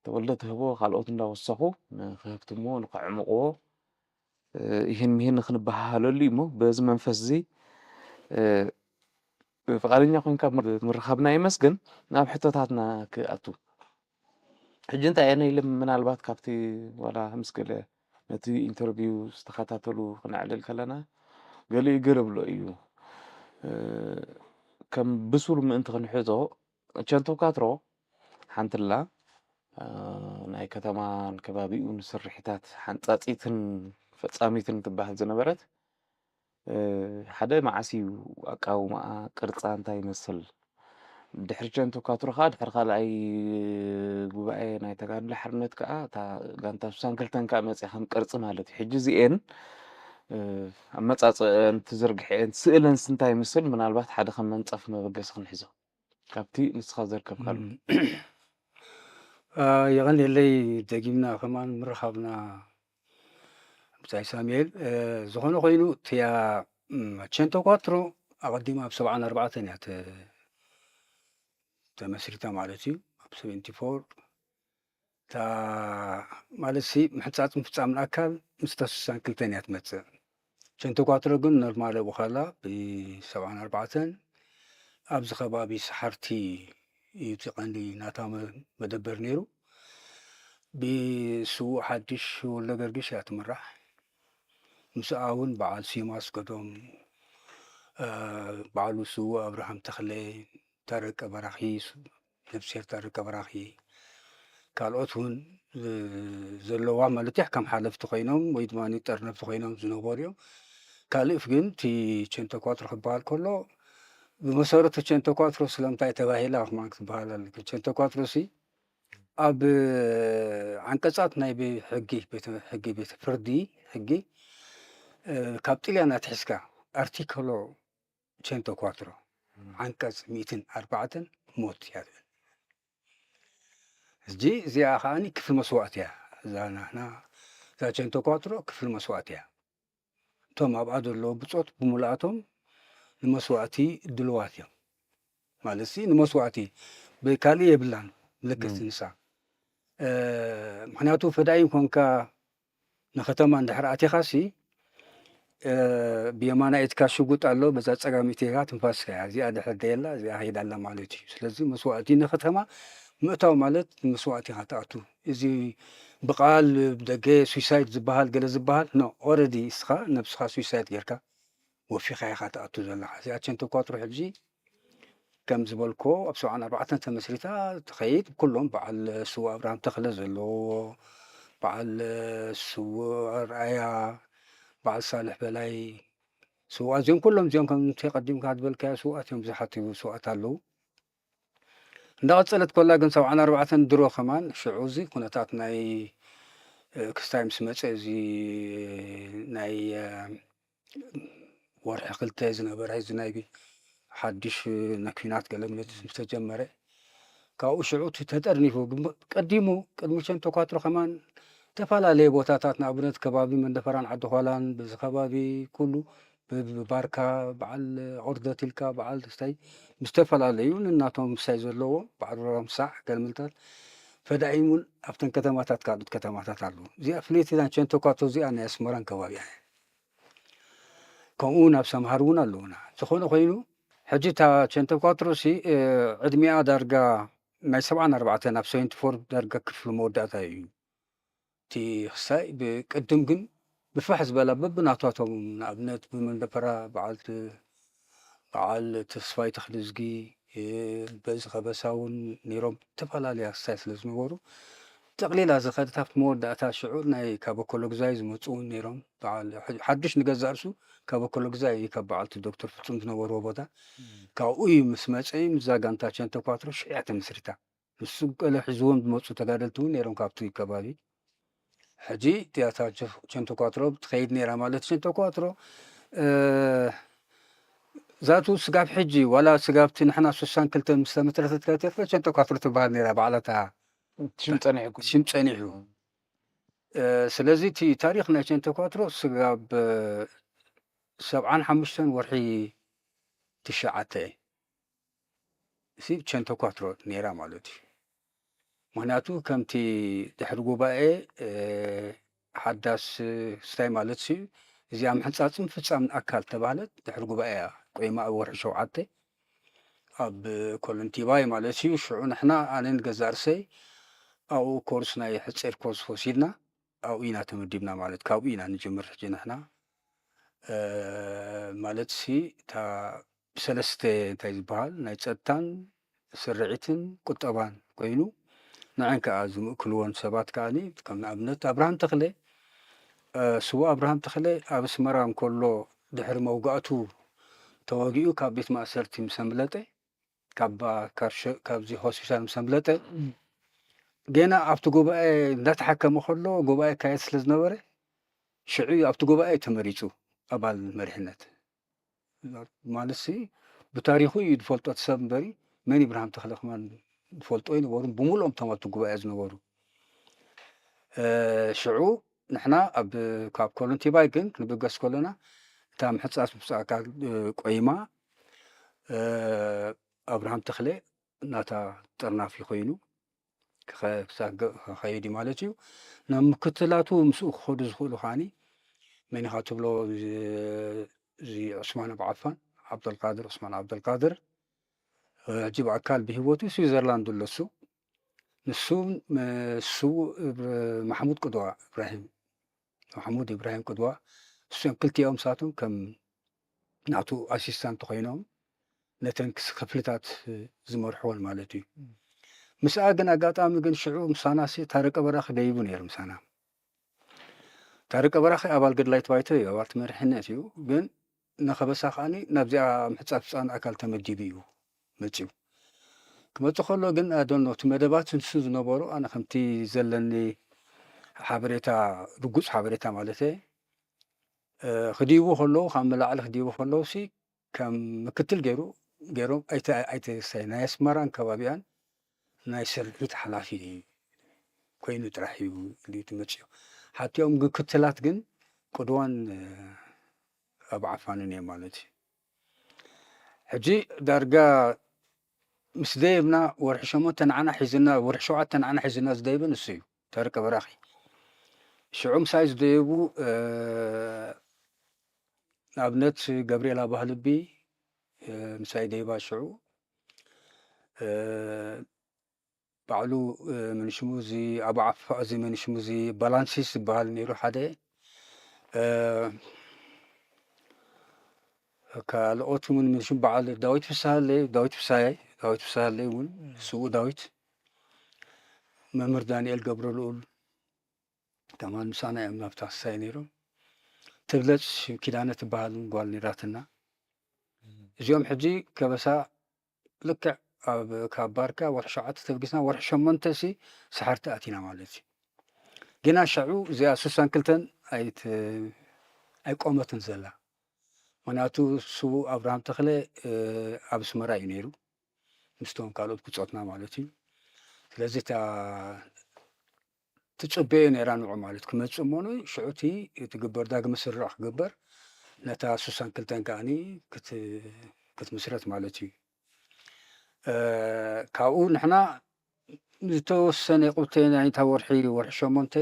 ተወልደ ትህቦ ካልኦት እንዳወሰኹ ንክህብትምዎ፣ ንከዕምቕዎ፣ እ፣ ይህን ሚህን ንክንበሃሃለሉ እዩ እሞ፣ በዚ መንፈስ እዚ፣ እ፣ ፍቓደኛ ኮይንካ ምር-፣ ምርኻብና የመስግን። ናብ ሕቶታትና ክኣቱ። ሕጂ እንታይ እየ ኢለ ምናልባት ካብቲ ዋላ ምስ ገለ ነቲ ኢንተርቪው ዝተኸታተሉ ክነዕልል ከለና፣ ገሊኡ ገለ ብሎ እዩ። እ፣ ከም ብሱል ምእንቲ ክንሕዞ፣ ቸንቶ ካትሮ ሓንትላ፣ እ፣ ናይ ከተማን ከባቢኡን ስርሒታት ሓንጻጺትን ፈጻሚትን ትበሃል ዝነበረት፣ እ፣ ሓደ መዓስ እዩ ኣቃውማኣ፣ ቅርጻ እንታይ ይመስል? ድሕሪ ቸንቶ ካትሮ ኸኣ ድሕሪ ካልኣይ ጉባኤ ናይ ተጋድሎ ሓርነት ከኣ እታ ጋንታ ስሳን ክልተን ከኣ መጽያ ከም ቅርጺ ማለት እዩ። ሕጂ እዚኤን፣ እ፣ ኣመጻጽኣን ትዝርግሐን ስእለንስ እንታይ ይመስል? ምናልባት ሓደ ከም መንጸፍ መበገሲ ክንሕዞ። ካብቲ ንስኻ ዘርከብካሉ። እም። አ፣ የቐንየለይ ደጊምና ከማን ምርኻብና ብጻይ ሳሙኤል። እ፣ ዝኾነ ኮይኑ እቲያ፣ እም፣ ቸንቶ ኳትሮ ኣቐዲማ ኣብ ሰብዓን ኣርባዕተን እያ ተ-፣ ተመስሪታ ማለት እዩ። ኣብ ሰቨንቲ ፎር እታ ማለት ሲ ምሕጻጽ ምፍጻምን ኣካል ምስታ ስሳን ክልተን እያ ትመጽእ። ቸንቶ ኳትሮ ግን ኖርማል ኣብኡ ከላ ብሰብዓን ኣርባዕተን ኣብዚ ከባቢ ሰሓርቲ እዩ እቲ ቀንዲ ናታ መ-፣ መደበር ነይሩ። ብስዉእ ሓድሽ ወልደ ገርግሽ እያ ትምራሕ። ምስኣ እውን በዓል ስዩም ኣስገዶም፣ እ፣ በዓሉ ስዉእ ኣብርሃም ተኽለ፣ ታረቀ በራኺ፣ ሱ-፣ ነፍስሄር ታረቀ በራኺ፣ ካልኦት እውን፣ እ፣ ዘለዋ ማለት እዩ፣ ከም ሓለፍቲ ኮይኖም ወይ ድማ ጠርነፍቲ ኮይኖም ዝነበሩ እዮም። ካልእ ግን እቲ ቸንተኳትሮ ክበሃል ከሎ፣ ብመሰረቱ ቸንተኳትሮ ስለምንታይ ተባሂላ ከማን ክትበሃል ኣለካ። ቸንተኳትሮ ሲ ኣብ ዓንቀጻት ናይ ብ-፣ ሕጊ፣ ቤተ፣ ሕጊ፣ ቤተ ፍርዲ፣ ሕጊ፣ እ፣ ካብ ጥልያን ኣትሒዝካ ኣርቲክሎ ቸንቶ ኳትሮ፣ ዓንቀጽ ሚእትን ኣርባዕተን ሞት እያ ትብል። ሕጂ እዚኣ ከዓኒ ክፍሊ መስዋእቲ እያ። እዛ ናህና፣ እዛ ቸንቶ ኳትሮ ክፍሊ መስዋእቲ እያ። እቶም ኣብኣ ዘለዉ ብጾት ብምልኣቶም ንመስዋእቲ ድልዋት እዮም። ማለት ሲ ንመስዋእቲ ብካልእ የብላን ምልክት እም። ንሳ። እ፣ ምኽንያቱ ፈዳይን ኮንካ ንከተማ እንድሕር ኣቲኻሲ፣ እ፣ ብየማናይ ኢድካ ሽጉጥ ኣሎ፣ በዛ ጸጋሚት ኢድካ ትንፋስካ እያ። እዚኣ ድሕር ደየላ፣ እዚኣ ከይዳ ኣላ ማለት እዩ። ስለዚ መስዋእቲ ንከተማ ምእታው ማለት ንመስዋእቲ ኢኻ ትኣቱ። እዚ ብቃል ብደገ ሱይሳይድ ዝበሃል ገለ ዝበሃል፣ ኖ፣ ኦረዲ እስኻ ነብስኻ ሱይሳይድ ጌርካ ወፊኻ ኢኻ ትኣቱ ዘለኻ። እዚኣ ቸንቶ ኳትሮ ሕጂ ከም ዝበልኮ ኣብ ሰብዓን ኣርባዕተን ተመስሪታ ትኸይድ። ኩሎም በዓል ስዉእ ኣብርሃም ተኽለ ዘለዎ፣ በዓል ስዉእ ኣርኣያ፣ በዓል ሳልሕ በላይ፣ ስዉኣት እዚኦም ኩሎም እዚኦም ከምቲ ቀዲምካ ዝበልካዮ ስዉኣት እዮም። ብዙሓት ስዉኣት ኣለዉ። እንዳቐጸለት ኮላ ግን ሰብዓን ኣርባዕተን ድሮ ከማን ሽዑ እዚ ኩነታት ናይ፣ እ፣ ክስታይ ምስ መጸ እዚ ናይ፣ እ፣ ወርሒ ክልተ ዝነበረ እዚ ናይ ሓድሽ ናይ ኲናት ገለ ምልክት ምስ ተጀመረ፣ ካብኡ ሽዑ እቲ ተጠርኒፉ፣ ግን ቀዲሙ ቅድሚ ቸንቶ ኳትሮ ከማን ዝተፈላለየ ቦታታት፣ ንኣብነት ከባቢ መንደፈራን ዓዲ ዃላን፣ በዚ ከባቢ ኩሉ ብ-፣ ብባርካ፣ በዓል ኦርደት ኢልካ፣ በዓል ክስታይ ምስ ዝተፈላለዩ ንናቶም ክስታይ ዘለዎ፣ በዓል ሮምሳዕ፣ ገለ ምልክታት ፈዳኢን እውን ኣብተን ከተማታት፣ ካልኦት ከተማታት ኣለዉ። እዚኣ ፍልይቲ ናይ ቸንቶ ኳትሮ እዚኣ ናይ ኣስመራን ከባቢኣን። ከምኡ እውን ኣብ ሰምሃር እውን ኣለዉና። ዝኾነ ኮይኑ፣ ሕጂ እታ ቸንቶ ኳትሮ ሲ፣ እ፣ ዕድሚኣ ዳርጋ ናይ ሰብዓን ኣርባዕተን ኣብ ሰቨንቲ ፎር ዳርጋ ክፍሊ መወዳእታ እዩ። እቲ ክስታይ ብቅድም ግን ብፋሕ ዝበላ በብናታቶም፣ ንኣብነት ብመንደፈራ በዓል ት-፣ በዓል ተስፋይ ተኽልዝጊ፣ እ፣ በዚ ከበሳ እውን ነይሮም። ዝተፈላለያ ክስታይ ስለ ዝነበሩ፣ ጠቕሊላ ዝኸደት ኣብቲ መወዳእታ ሽዑ ናይ ካብ ኣኮሎግዛይ ዝመጹ እውን ነይሮም። በዓል ሐ-፣ ሓድሽ ንገዛእ ርእሱ ካብ ኣኮሎግዛይ እዩ፣ ካብ በዓልቲ ዶክተር ፍጹም ዝነበርዎ ቦታ። እም። ካብኡ እዩ ምስ መጸ እዩ፣ ምስዛ ጋንታ ቸንቶ ኳትሮ ሽዑ እያ ተመስሪታ። ንሱ ገለ ሒዝዎም ዝመጹ ተጋደልቲ እውን ነይሮም ካብቲ ከባቢ። ሕጂ እቲኣታ ቸ-፣ ቸንቶ ኳትሮ ትኸይድ ነይራ ማለት ቸንቶ ኳትሮ፣ እ፣ ዛቱ ስጋብ ሕጂ፣ ዋላ ስጋብ እቲ ንሕና ስሳን ክልተን ምስ ተመስረተት ከይተርፈ ቸንቶ ኳትሮ ትበሃል ነይራ ባዕላታ። ሽም ጸኒሑ እኮ። ሽም ጸኒሑ። እ፣ ስለዚ እቲ ታሪኽ ናይ ቸንቶ ኳትሮ ስጋብ፣ እ፣ ሰብዓን ሓሙሽተን ወርሒ ትሽዓተ ሲ ቸንቶ ኳትሮ ነይራ ማለት እዩ። ምኽንያቱ ከምቲ ድሕሪ ጉባኤ፣ እ፣ ሓዳስ ክስታይ ማለት ሲ እዚኣ ምሕንጻጽን ፍጻምን ኣካል ተባህለት ድሕሪ ጉባኤ እያ ቆይማ ኣብ ወርሒ ሸውዓተ ኣብ ኮሎንቲባይ ማለት እዩ። ሽዑ ንሕና ኣነን ገዛእ ርእሰይ ኣብኡ ኮርስ ናይ ሕጺር ኮርስ ወሲድና ኣብኡ ኢና ተመዲብና ማለት ካብኡ ኢና ንጅምር ሕጂ ንሕና፣ እ፣ ማለት ሲ እታ ብሰለስተ እንታይ ዝበሃል ናይ ጸጥታን ስርዒትን ቁጠባን ኮይኑ ንዐን ከኣ ዝምእክልዎን ሰባት ከኣኒ ከም ንኣብነት ኣብርሃም ተኽለ፣ እ፣ ስዉእ ኣብርሃም ተኽለ ኣብ ኣስመራ እንከሎ ድሕሪ መውጋእቱ ተወጊኡ ካብ ቤት ማእሰርቲ ምስ ኣምለጠ፣ ካብ፣ ካብ ሸ-፣ ካብዚ ሆስፒታል ምስ ኣምለጠ፣ እም። ገና ኣብቲ ጉባኤ እንዳተሓከመ ከሎ፣ ጉባኤ ይካየድ ስለ ዝነበረ፣ ሽዑ እዩ ኣብቲ ጉባኤ ተመሪጹ ኣባል መሪሕነት። ማለትሲ ብታሪኹ እዩ ዝፈልጦ እቲ ሰብ እምበሪ፣ መን ይብርሃም ተኽለ ከማን ዝፈልጦ ኣይነበሩን፣ ብምሉኦም እቶም ኣብቲ ጉባኤ ዝነበሩ። እ፣ ሽዑ ንሕና ኣብ፣ ካብ ኮሎንቲባይ ግን ክንብገስ ከሎና፣ እታ ምሕጻጽ ምስ ኣካል፣ እ፣ ቆይማ፣ እ፣ ኣብርሃም ተኽለ ናታ ጠርናፊ ኮይኑ ክኸ-፣ ክሳብ ገ-፣ ክኸይድ እዩ ማለት እዩ። ናብ ምክትላቱ ምስኡ ክኸዱ ዝኽእሉ ከዓኒ መን ኢኻ ትብሎ፣ እዚ፣ እዚ ዑስማን ኣብ ዓፋን፣ ዓብደልቃድር፣ ዑስማን ዓብደልቃድር፣ ሕጂ ብኣካል ብህይወቱ ስዊዘርላንድ ኣሎ እሱ። ንሱ፣ ስዉእ ማሕሙድ ቅድዋ፣ እብራሂም ማሕሙድ እብራሂም ቅድዋ፣ እሶም ክልቲኦም ንሳቶም ከም ናቱ ኣሲስታንት ኮይኖም ነተን ክፍልታት ዝመርሕወን ማለት እዩ። ምስኣ ግን ኣጋጣሚ ግን ሽዑ ምሳናሲ ታረቀ በራኺ ደይቡ ነይሩ ምሳና። ታረቀ በራኺ ኣባል ገድላይት ባይቶ እዩ፣ ኣባል መሪሕነት እዩ። ግን ንኸበሳ ከዓኒ ናብዚኣ ምሕጻብ ህጻን ኣካል ተመዲቡ እዩ መጺኡ። ክመጽእ ከሎ ግን ኣደኖ እቲ መደባት ንሱ ዝነበሩ ኣነ ከምቲ ዘለኒ ሓበሬታ፣ ርጉጽ ሓበሬታ ማለት ክድይቡ ከለዉ፣ ካብ መላዕሊ ክድይቡ ከለዉ ሲ ከም ምክትል ገይሩ ገይሮም ኣይተ ኣይተ ናይ ኣስመራን ከባቢኣን ናይ ስርሒት ሓላፊ ኮይኑ ጥራሕ እዩ ኢሉ እዩ መፅኡ። ሓቲኦም ምክትላት ግን ቅድዋን ኣብ ዓፋንን እዮም ማለት እዩ። ሕጂ ዳርጋ ምስ ደየብና ወርሒ ሸሞንተ ንዓና ሒዝና፣ ወርሒ ሸውዓተ ንዓና ሒዝና ዝደየበ ንሱ እዩ፣ ታረቀ በራኺ። ሽዑ ምሳይ ዝደየቡ ንኣብነት ገብርኤል ኣባህልቢ ምሳይ ደይባ ሽዑ ባዕሉ ምንሽሙ እዚ ኣቡ ዓፋ እዚ ምንሽሙ እዚ ባላንሲስ ዝበሃል ነይሩ ሓደ ካልኦት እውን ምንሽም በዓል ዳዊት ፍስሃለይ ዳዊት ፍስሃየ ዳዊት ፍስሃለይ እውን ስዉእ ዳዊት መምህር ዳንኤል ገብረ ልኡል ከማን ምሳና እዮም ናብታ ክሳይ ነይሮም። ትብለጽ ኪዳነ ትበሃል ጓል ነይራትና። እዚኦም ሕጂ ከበሳ ልክዕ ኣብ ካብ ባርካ ወርሒ ሸውዓተ ተበጊስና ወርሒ ሸሞንተ ሲ ሳሕርቲ ኣቲና ማለት እዩ። ግና ሸዑ እዚኣ ስሳን ክልተን ኣይት ኣይቆመትን ዘላ። ምክንያቱ ስዉእ ኣብርሃም ተኽለ ኣብ ኣስመራ እዩ ነይሩ። ምስቶም ካልኦት ብጾትና ማለት እዩ። ስለዚ እታ ትጽበዮ ነይራ ንዑ ማለት ክመጽእ እሞ ሽዑ እቲ ትግበር ዳግመ ስርርዕ ክግበር ነታ ስሳን ክልተን ከዓኒ ክትምስረት ማለት እዩ። ካብኡ ንሕና ዝተወሰነ ቁርተ ናይታ ወርሒ ወርሒ ሸሞንተ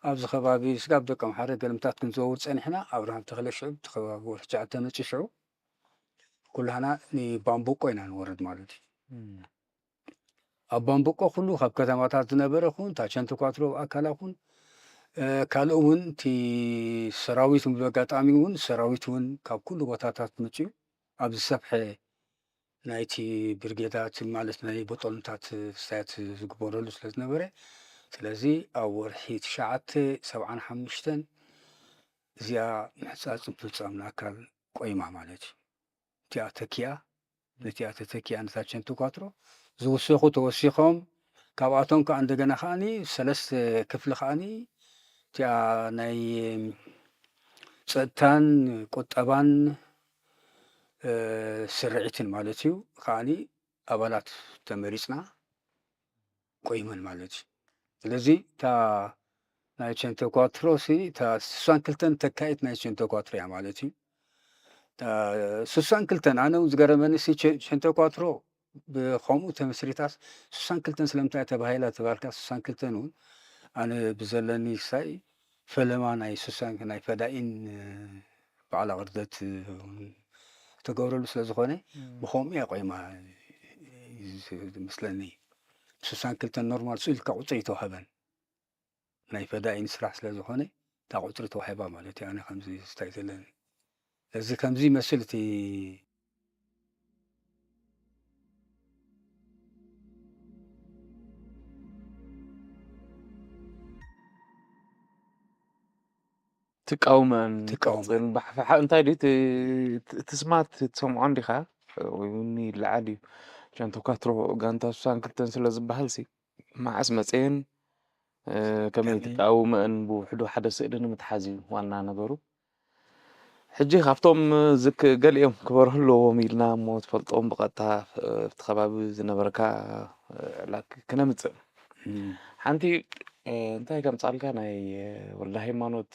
ኣብዚ ከባቢ ስጋብ ደቀምሓረ ገልምታት ክንዘውር ጸኒሕና ኣብርሃም ተኽለ ሽዑ እቲ ከባቢ ወርሒ ትሽዓተ መጺ ሽዑ ኩላህና ንባምቡቆ ኢና ንወርድ ማለት እዩ። ኣብ ባምቡቆ ኩሉ ካብ ከተማታት ዝነበረ ኩን ታቸንተ ኳትሮ ኣካላ ኩን ካልእ እውን እቲ ሰራዊት እውን ብኣጋጣሚ እውን ሰራዊት እውን ካብ ኩሉ ቦታታት መፅኡ ኣብ ዝሰፍሐ ናይቲ ብርጌዳት ማለት ናይ ቦጦልንታት ስታያት ዝግበረሉ ስለ ዝነበረ ስለዚ ኣብ ወርሒ ትሽዓተ ሰብዓን ሓሙሽተን እዚኣ ምሕፃፅ ምፍፃም ንኣካል ቆይማ ማለት እዩ። እቲኣ ተኪኣ ነቲኣ ተተኪኣ ነታ ቸንቶ ኳትሮ ዝውሰኹ ተወሲኾም ካብኣቶም ከዓ እንደገና ከዓኒ ሰለስተ ክፍሊ ከዓኒ እቲኣ ናይ ፀጥታን ቁጠባን ስርዒትን ማለት እዩ ከዓኒ ኣባላት ተመሪፅና ቆይመን ማለት እዩ። ስለዚ እታ ናይ ቸንቶ ኳትሮ ሲ እታ ስሳን ክልተን ተካኢት ናይ ቸንቶ ኳትሮ እያ ማለት እዩ። ስሳን ክልተን ኣነ እውን ዝገረመኒ ሲ ቸንቶ ኳትሮ ብከምኡ ተመስሪታስ ስሳን ክልተን ስለምንታይ ተባሂላ ተባልካ ስሳን ክልተን እውን ኣነ ብዘለኒ ሳይ ፈለማ ናይ ስሳን ናይ ፈዳኢን በዓል ኣቕርደት ዝተገብረሉ ስለ ዝኾነ ብኸምኡ እያ ቆይማ ዝመስለኒ። ስሳን ክልተን ኖርማል ስኢልካ ቁፅሪ ይተዋህበን ናይ ፈዳኢን ስራሕ ስለ ዝኾነ እታ ቁፅሪ ተዋሂባ ማለት እዩ። ኣነ ከምዚ ስታይ ዘለኒ እዚ ከምዚ ይመስል እቲ ትቃውመን ትቃውመን። ባሕፋሓ እንታይ ድዩ እቲ ስማት ትሰምዖ እንዲኻ ወይ እውን ይለዓል እዩ ጃንቶ ካትሮ ጋንታ ስሳን ክልተን ስለ ዝበሃል ሲ መዓስ መፀየን ከመይ ትቃውመን ብውሕዱ ሓደ ስእሊ ንምትሓዝ እዩ ዋና ነገሩ። ሕጂ ካብቶም ዝክ ገሊኦም ክበርሁ ኣለዎም ኢልና እሞ ትፈልጦም ብቐጥታ ኣብቲ ከባቢ ዝነበርካ ዕላክ ክነምፅእ ሓንቲ እንታይ ከምፃልካ ናይ ወልደ ሃይማኖት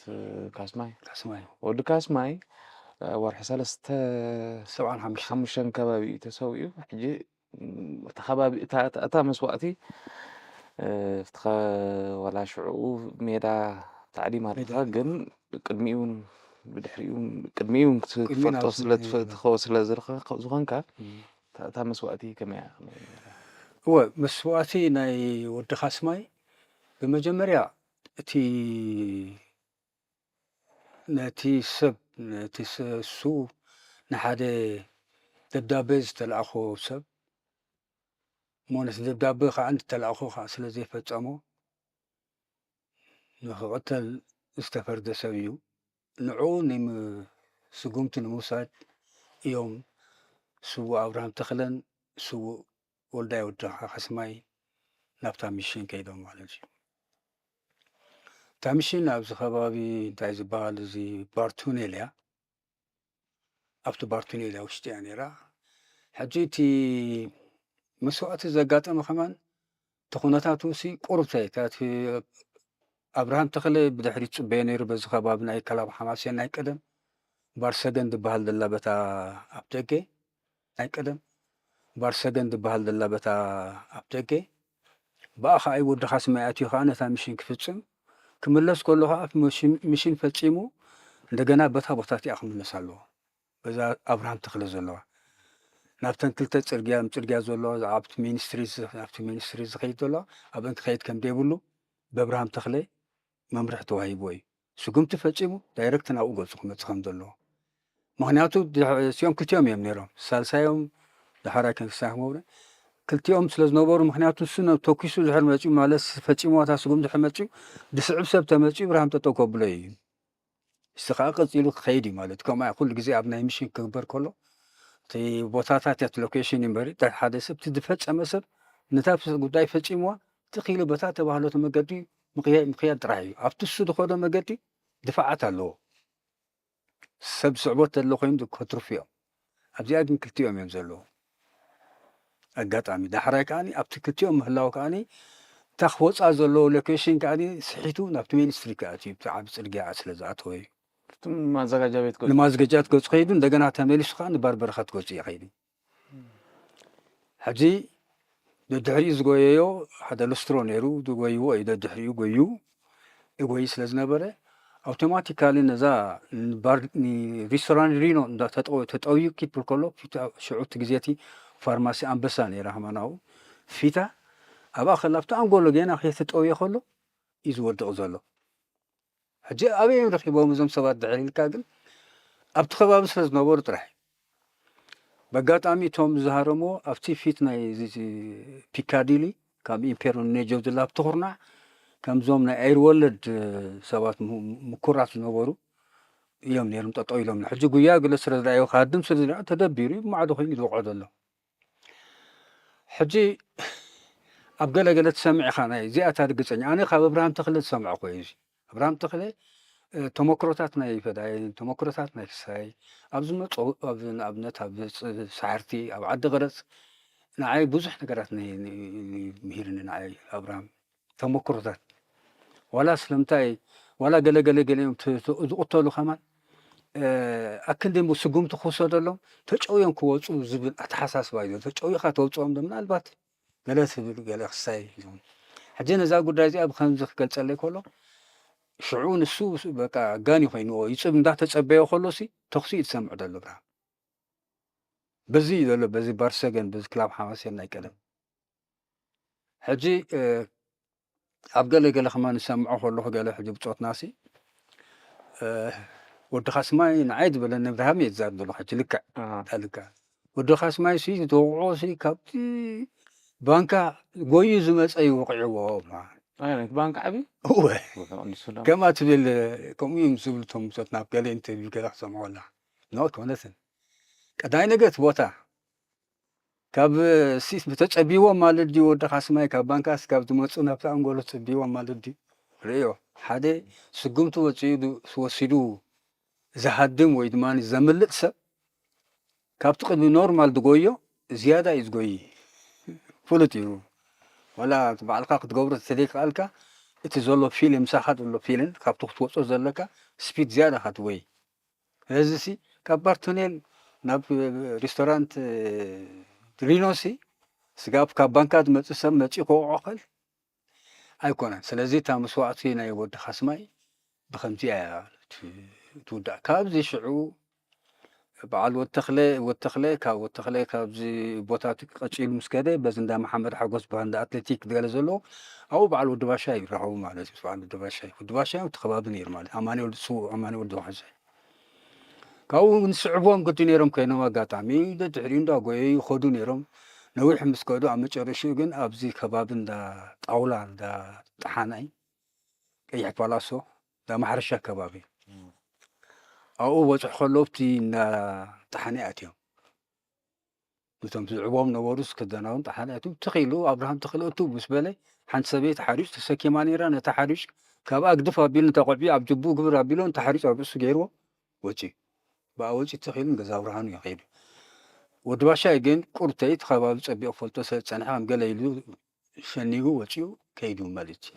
ካስማይ ካስማይ ወዲ ካስማይ ወርሒ ሰለስተ ሰብዓን ሓሙሽተን ሓሙሽተን ከባቢ እዩ ተሰዊኡ። ሕጂ እቲ ከባቢ እታ እታ መስዋእቲ ዋላ ሽዕኡ ሜዳ ታዕሊም ኣለካ ግን ቅድሚኡን ብድሕሪኡን ቅድሚኡን ክትፈልጦ ስለ ዝኸ ስለ ዝኾንካ እታ እታ መስዋእቲ ከመይ እያ? ከመይ እያ ነይራ? እወ፣ መስዋእቲ ናይ ወዲ ካስማይ ብመጀመርያ እቲ ነቲ ሰብ ነቲ ስ- እሱ ንሓደ ደብዳቤ ዝተላእኾ ሰብ እሞ ነቲ ደብዳቤ ከዓ ዝተላእኾ ከዓ ስለ ዘይፈጸሞ ንክቕተል ዝተፈርደ ሰብ እዩ። ንዕኡ ስጉምቲ ንምውሳድ እዮም ስዉእ ኣብርሃም ተኽለን ስዉእ ወልዳይ ወዲ ካስማይ ናብታ ሚሽን ከይዶም ማለት እዩ። እታ ሚሽን ኣብዚ ከባቢ እንታይ ዝበሃል እዚ ባርቱኔል እያ። ኣብቲ ባርቱኔል እያ ውሽጢ እያ ነይራ። ሕጂ እቲ መስዋእቲ ዘጋጠመ ከማን እቲ ኩነታቱ ሲ ቁሩብ እንታይ እቲ ኣብርሃም ተኽለ ብድሕሪት ጽበዮ ነይሩ። በዚ ከባቢ ናይ ከላብ ሓማሴን ናይ ቀደም ባርሰገን ዝበሃል ዘላ በታ ኣብ ደገ ናይ ቀደም ባርሰገን ዝበሃል ዘላ በታ ኣብ ደገ ብኣ ከዓ ወዲ ካስማይ ኣትዩ ከዓ ነታ ሚሽን ክፍጽም ክምለስ ከሎ ከዓ ኣብቲ ሚሽን- ሚሽን ፈጺሙ እንደገና በታ ቦታ እቲኣ ክምለስ ኣለዎ። በዛ ኣብርሃም ተኽለ ዘለዋ ናብተን ክልተ ጽርግያ ጽርግያ ዘለዋ ኣብቲ ሚኒስትሪ ዝ- ኣብቲ ሚኒስትሪ ዝኸይድ ዘለዋ ኣብን ክኸይድ ከም ዘይብሉ ብኣብርሃም ተኽለ መምርሒ ተዋሂብዎ እዩ። ስጉምቲ ፈጺሙ ዳይረክት ናብኡ ገጹ ክመጽእ ከም ዘለዎ። ምኽንያቱ ድሕ- እዚኦም ክልቲኦም እዮም ነይሮም። ሳልሳዮም ዳሕራይ ክንክሳሕ መብረ ክልቲኦም ስለ ዝነበሩ ምኽንያቱ እሱ ነ- ተኩሱ ድሕር መጺኡ ማለት ፈጺሙ ዋታ ስጉምቲ ድሕር መጺኡ ድስዕብ ሰብ ተመጺኡ ኣብርሃም ጠጠው ከብሎ እዩ። እሱ ከዓ ቀጺሉ ክኸይድ እዩ ማለት እዩ። ከምኣ ኩሉ ግዜ ኣብ ናይ ሚሽን ክግበር ከሎ እቲ ቦታታት እቲ ሎኬሽን እዩ እምበር ሓደ ሰብ እቲ ዝፈጸመ ሰብ ነታ ፍ- ጉዳይ ፈጺምዋ ትኽኢሉ በታ ተባህለቱ መገዲ ምኽያ- ምኽያድ ጥራሕ እዩ። ኣብቲ እሱ ዝኸዶ መገዲ ድፋዓት ኣለዎ። ሰብ ስዕቦት ዘሎ ኮይኑ ከትርፉ እዮም። ኣብዚኣ ግን ክልቲኦም እዮም ዘለዉ። ኣጋጣሚ ዳሕራይ ከዓኒ ኣብቲ ክልቲኦም ምህላው ከዓኒ እታ ክወፃ ዘለዎ ሎኬሽን ከዓኒ ስሒቱ ናብቲ ሚኒስትሪ ከኣትዩ ኣብቲ ዓቢ ፅርግያ ስለ ዝኣተወ እዩ። ማዘጋጃ ቤት ገ- ንማዘጋጃት ገፁ ከይዱ እንደገና ተመሊሱ ከዓ ንባር በረኸት ገፁ እዩ ከይዱ። ሕጂ ንድሕሪኡ ዝጎየዮ ሓደ ሉስትሮ ነይሩ ዝጎይዎ እዩ። ደድሕሪኡ ጎዩ ይጎይ ስለ ዝነበረ ኣውቶማቲካሊ ነዛ ንባር- ንሪስቶራንት ሪኖ እንዳ ተጠው- ተጠውዩ ክትብል ከሎ ፊታ ሽዑ እቲ ግዜ እቲ ፋርማሲ ኣንበሳ ነይራ ሃማናኡ ፊታ ኣብኣ ከላ ኣብቲ ኣንጎሎ ጌና ከይተጠውየ ከሎ እዩ ዝወድቕ ዘሎ። ሕጂ ኣበይ እዮም ረኺቦም እዞም ሰባት ድሕር ኢልካ ግን ኣብቲ ከባቢ ስለ ዝነበሩ ጥራሕ እዩ። በጋጣሚ እቶም ዝሃረምዎ ኣብቲ ፊት ናይ እዚ ፒካዲሊ ካብ ኢምፔሮ ኔጆ ዝላ ኣብቲ ኩርናዕ ከምዞም ናይ ኣይር ወለድ ሰባት ሙ- ምኩራት ዝነበሩ እዮም ነይሮም ጠጠው ኢሎም ሕጂ ጉያ ገለ ስለ ዝረኣዮ ክሃድም ስለ ዝረኣ ተደቢሩ እዩ ማዕዶ ኮይኑ ዝወቕዖ ዘሎ። ሕጂ ኣብ ገለ ገለ ትሰምዕ ኢኻ ናይ እዚኣታ ርግፀኛ ኣነ ካብ ኣብርሃም ተኽለ ዝሰምዐ ኮዩ እዚ ኣብርሃም ተኽለ እ፣ ተመክሮታት ናይ ፈዳይ ተመክሮታት ናይ ክሳይ ኣብ ዝመፁ ኣብዚ ንኣብነት ኣብ ፅ- ሳሕርቲ ኣብ ዓዲ ቅረፅ ንዓይ ብዙሕ ነገራት ን- ን- ን- ምሂርኒ ንዓይ ኣብርሃም ተመክሮታት ዋላ ስለምንታይ ዋላ ገለገለ ገሊኦም ት- ት- ዝቕተሉ ከማን እ፣ ኣክንዲ ስጉምቲ ክውሰደሎም ተጨውዮም ክወፁ ዝብል ኣተሓሳስባ እዩ ዘሎ። ተጨውይካ ተውፅኦም ዶ ምናልባት ገለ ትብል ገለ ክሳይ ይኸውን። ሕጂ ነዛ ጉዳይ እዚኣ ብከምዚ ክገልፀለይ ከሎ ሽዑ ንሱ በቃ ጋኒ ኮይንዎ ይፅብ እንዳተፀበዮ ከሎ ሲ ተኽሲ እዩ ዝሰምዕ ዘሎ ብርሃን በዚ እዩ ዘሎ በዚ ባርሰገን በዚ ክላብ ሓማሴን ናይ ቀደም ሕጂ እ፣ ኣብ ገለ ገለ ከማ ንሰምዖ ከለኹ ገለ ሕጂ ብፆትና ሲ እ፣ ወዲ ካስማይ ንዓይ ዝበለኒ ብርሃም እየ ዝዛረብ ዘለኹ ሕጂ ልክዕ ኣሃ። ልክዕ ወዲ ካስማይ ሲ ዝተወቕዖ ሲ ካብቲ ባንካ ጎዩ ዝመፀ እዩ ወቂዕዎ ኣይ፣ ናይቲ ባንክ ዓቢ እወ ውሑቕ ንሱ ደሞ። ከምኣ ትብል ከምኡ እዮም ዝብሉ እቶም ምሶት ናብ ገለ ኢንተርቪው ገለ ክሰምዖ ኣላ ኖ ኮነትን ቀዳይ ነገር እቲ ቦታ ካብ ሲስ ተፀቢዎም ማለት ድዩ ወዲ ካስማይ ካብ ባንካስ ካብ ዝመፁ ናብቲ ኣንጎሎ ፀቢዎም ማለት ድዩ ርእዮ ሓደ ስጉምቲ ወፂኡ ዱ- ወሲዱ ዝሃድም ወይ ድማ ዘምልጥ ሰብ ካብቲ ቅድሚ ኖርማል ዝጎዮ ዝያዳ እዩ ዝጎይ ፍሉጥ እዩ ዋላ እቲ ባዕልካ ክትገብሮ ተዘይከኣልካ እቲ ዘሎ ፊልም ምሳኻ ዘሎ ፊልም ካብቲ ክትወፆ ዘለካ ስፒድ ዝያዳ ካትጎይ ስለዚ ሲ ካብ ባርቶኔል ናብ ሪስቶራንት ሪኖ ሲ ስጋብ ካብ ባንካ ዝመፅእ ሰብ መፂኡ ከውዖ ክእል ኣይኮነን ስለዚ እታ መስዋእቲ ናይ ወዲ ካስማይ ብከምዚኣ እያ ትውዳእ ካብዚ ሽዑ በዓል ወዲ ተኽለ፣ ወዲ ተኽለ ካብ፣ ወዲ ተኽለ ካብዚ ቦታቲ ቀጺሉ ምስ ከደ፣ በዚ እንዳ መሓመድ ሓጎስ ዝበሃል እንዳ ኣትሌቲክ ገለ ዘለዎ፣ ኣብኡ በዓል ወዲ ባሻ ይራኸቡ ማለት እዩ። በዓል ወዲ ባሻ፣ ወዲ ባሻ ኣብቲ ከባቢ ነይሩ ማለት፣ ኣማኑኤል፣ ስዉእ ኣማኑኤል ወዲ ባሻ። ካብኡ ንስዕቦም ግዲ ነይሮም ኮይኖም፣ ኣጋጣሚ ደድሕሪኡ እንዳጎየዩ ይኸዱ ነይሮም። ነዊሕ ምስ ከዱ፣ ኣብ መጨረሽኡ ግን ኣብዚ ከባቢ እንዳ ጣውላ፣ እንዳ ጠሓናይ፣ ቀይሕ ፓላሶ፣ እንዳ ማሕረሻ ከባቢ፣ ኣብኡ በጽሑ ከለዉ፣ ኣብቲ እንዳ ጠሓናይ ኣትዮም። ነቶም ዝዕቦም ነበሩስ ክደናውን ጠሓናይ ኣትዮም። ትኽ ኢሉ፣ ኣብርሃም ትኽ ኢሉ፣ እቱ ምስ በለ፣ ሓንቲ ሰበይቲ ሓሪጭ ተሰኪማ ነይራ። ነታ ሓሪጭ ካብኣ ግድፍ ኣቢሉ፣ ነታ ቆልዑ ኣብ ጅቡ ግብር ኣቢሉ፣ ነታ ሓሪጭ ኣብ ርእሱ ገይርዎ ወጺኡ። ብኣ ወጺኡ ትኽ ኢሉ ንገዛ ኣብርሃም እዩ ከይዱ። ወዲ ባሻይ ግን ቁርተይ እቲ ከባቢ ጸቢቑ ፈልጦ ስለ ዝጸንሐ፣ ከም ገለ ኢሉ ሸኒጉ ወጺኡ ከይዱ ማለት እዩ።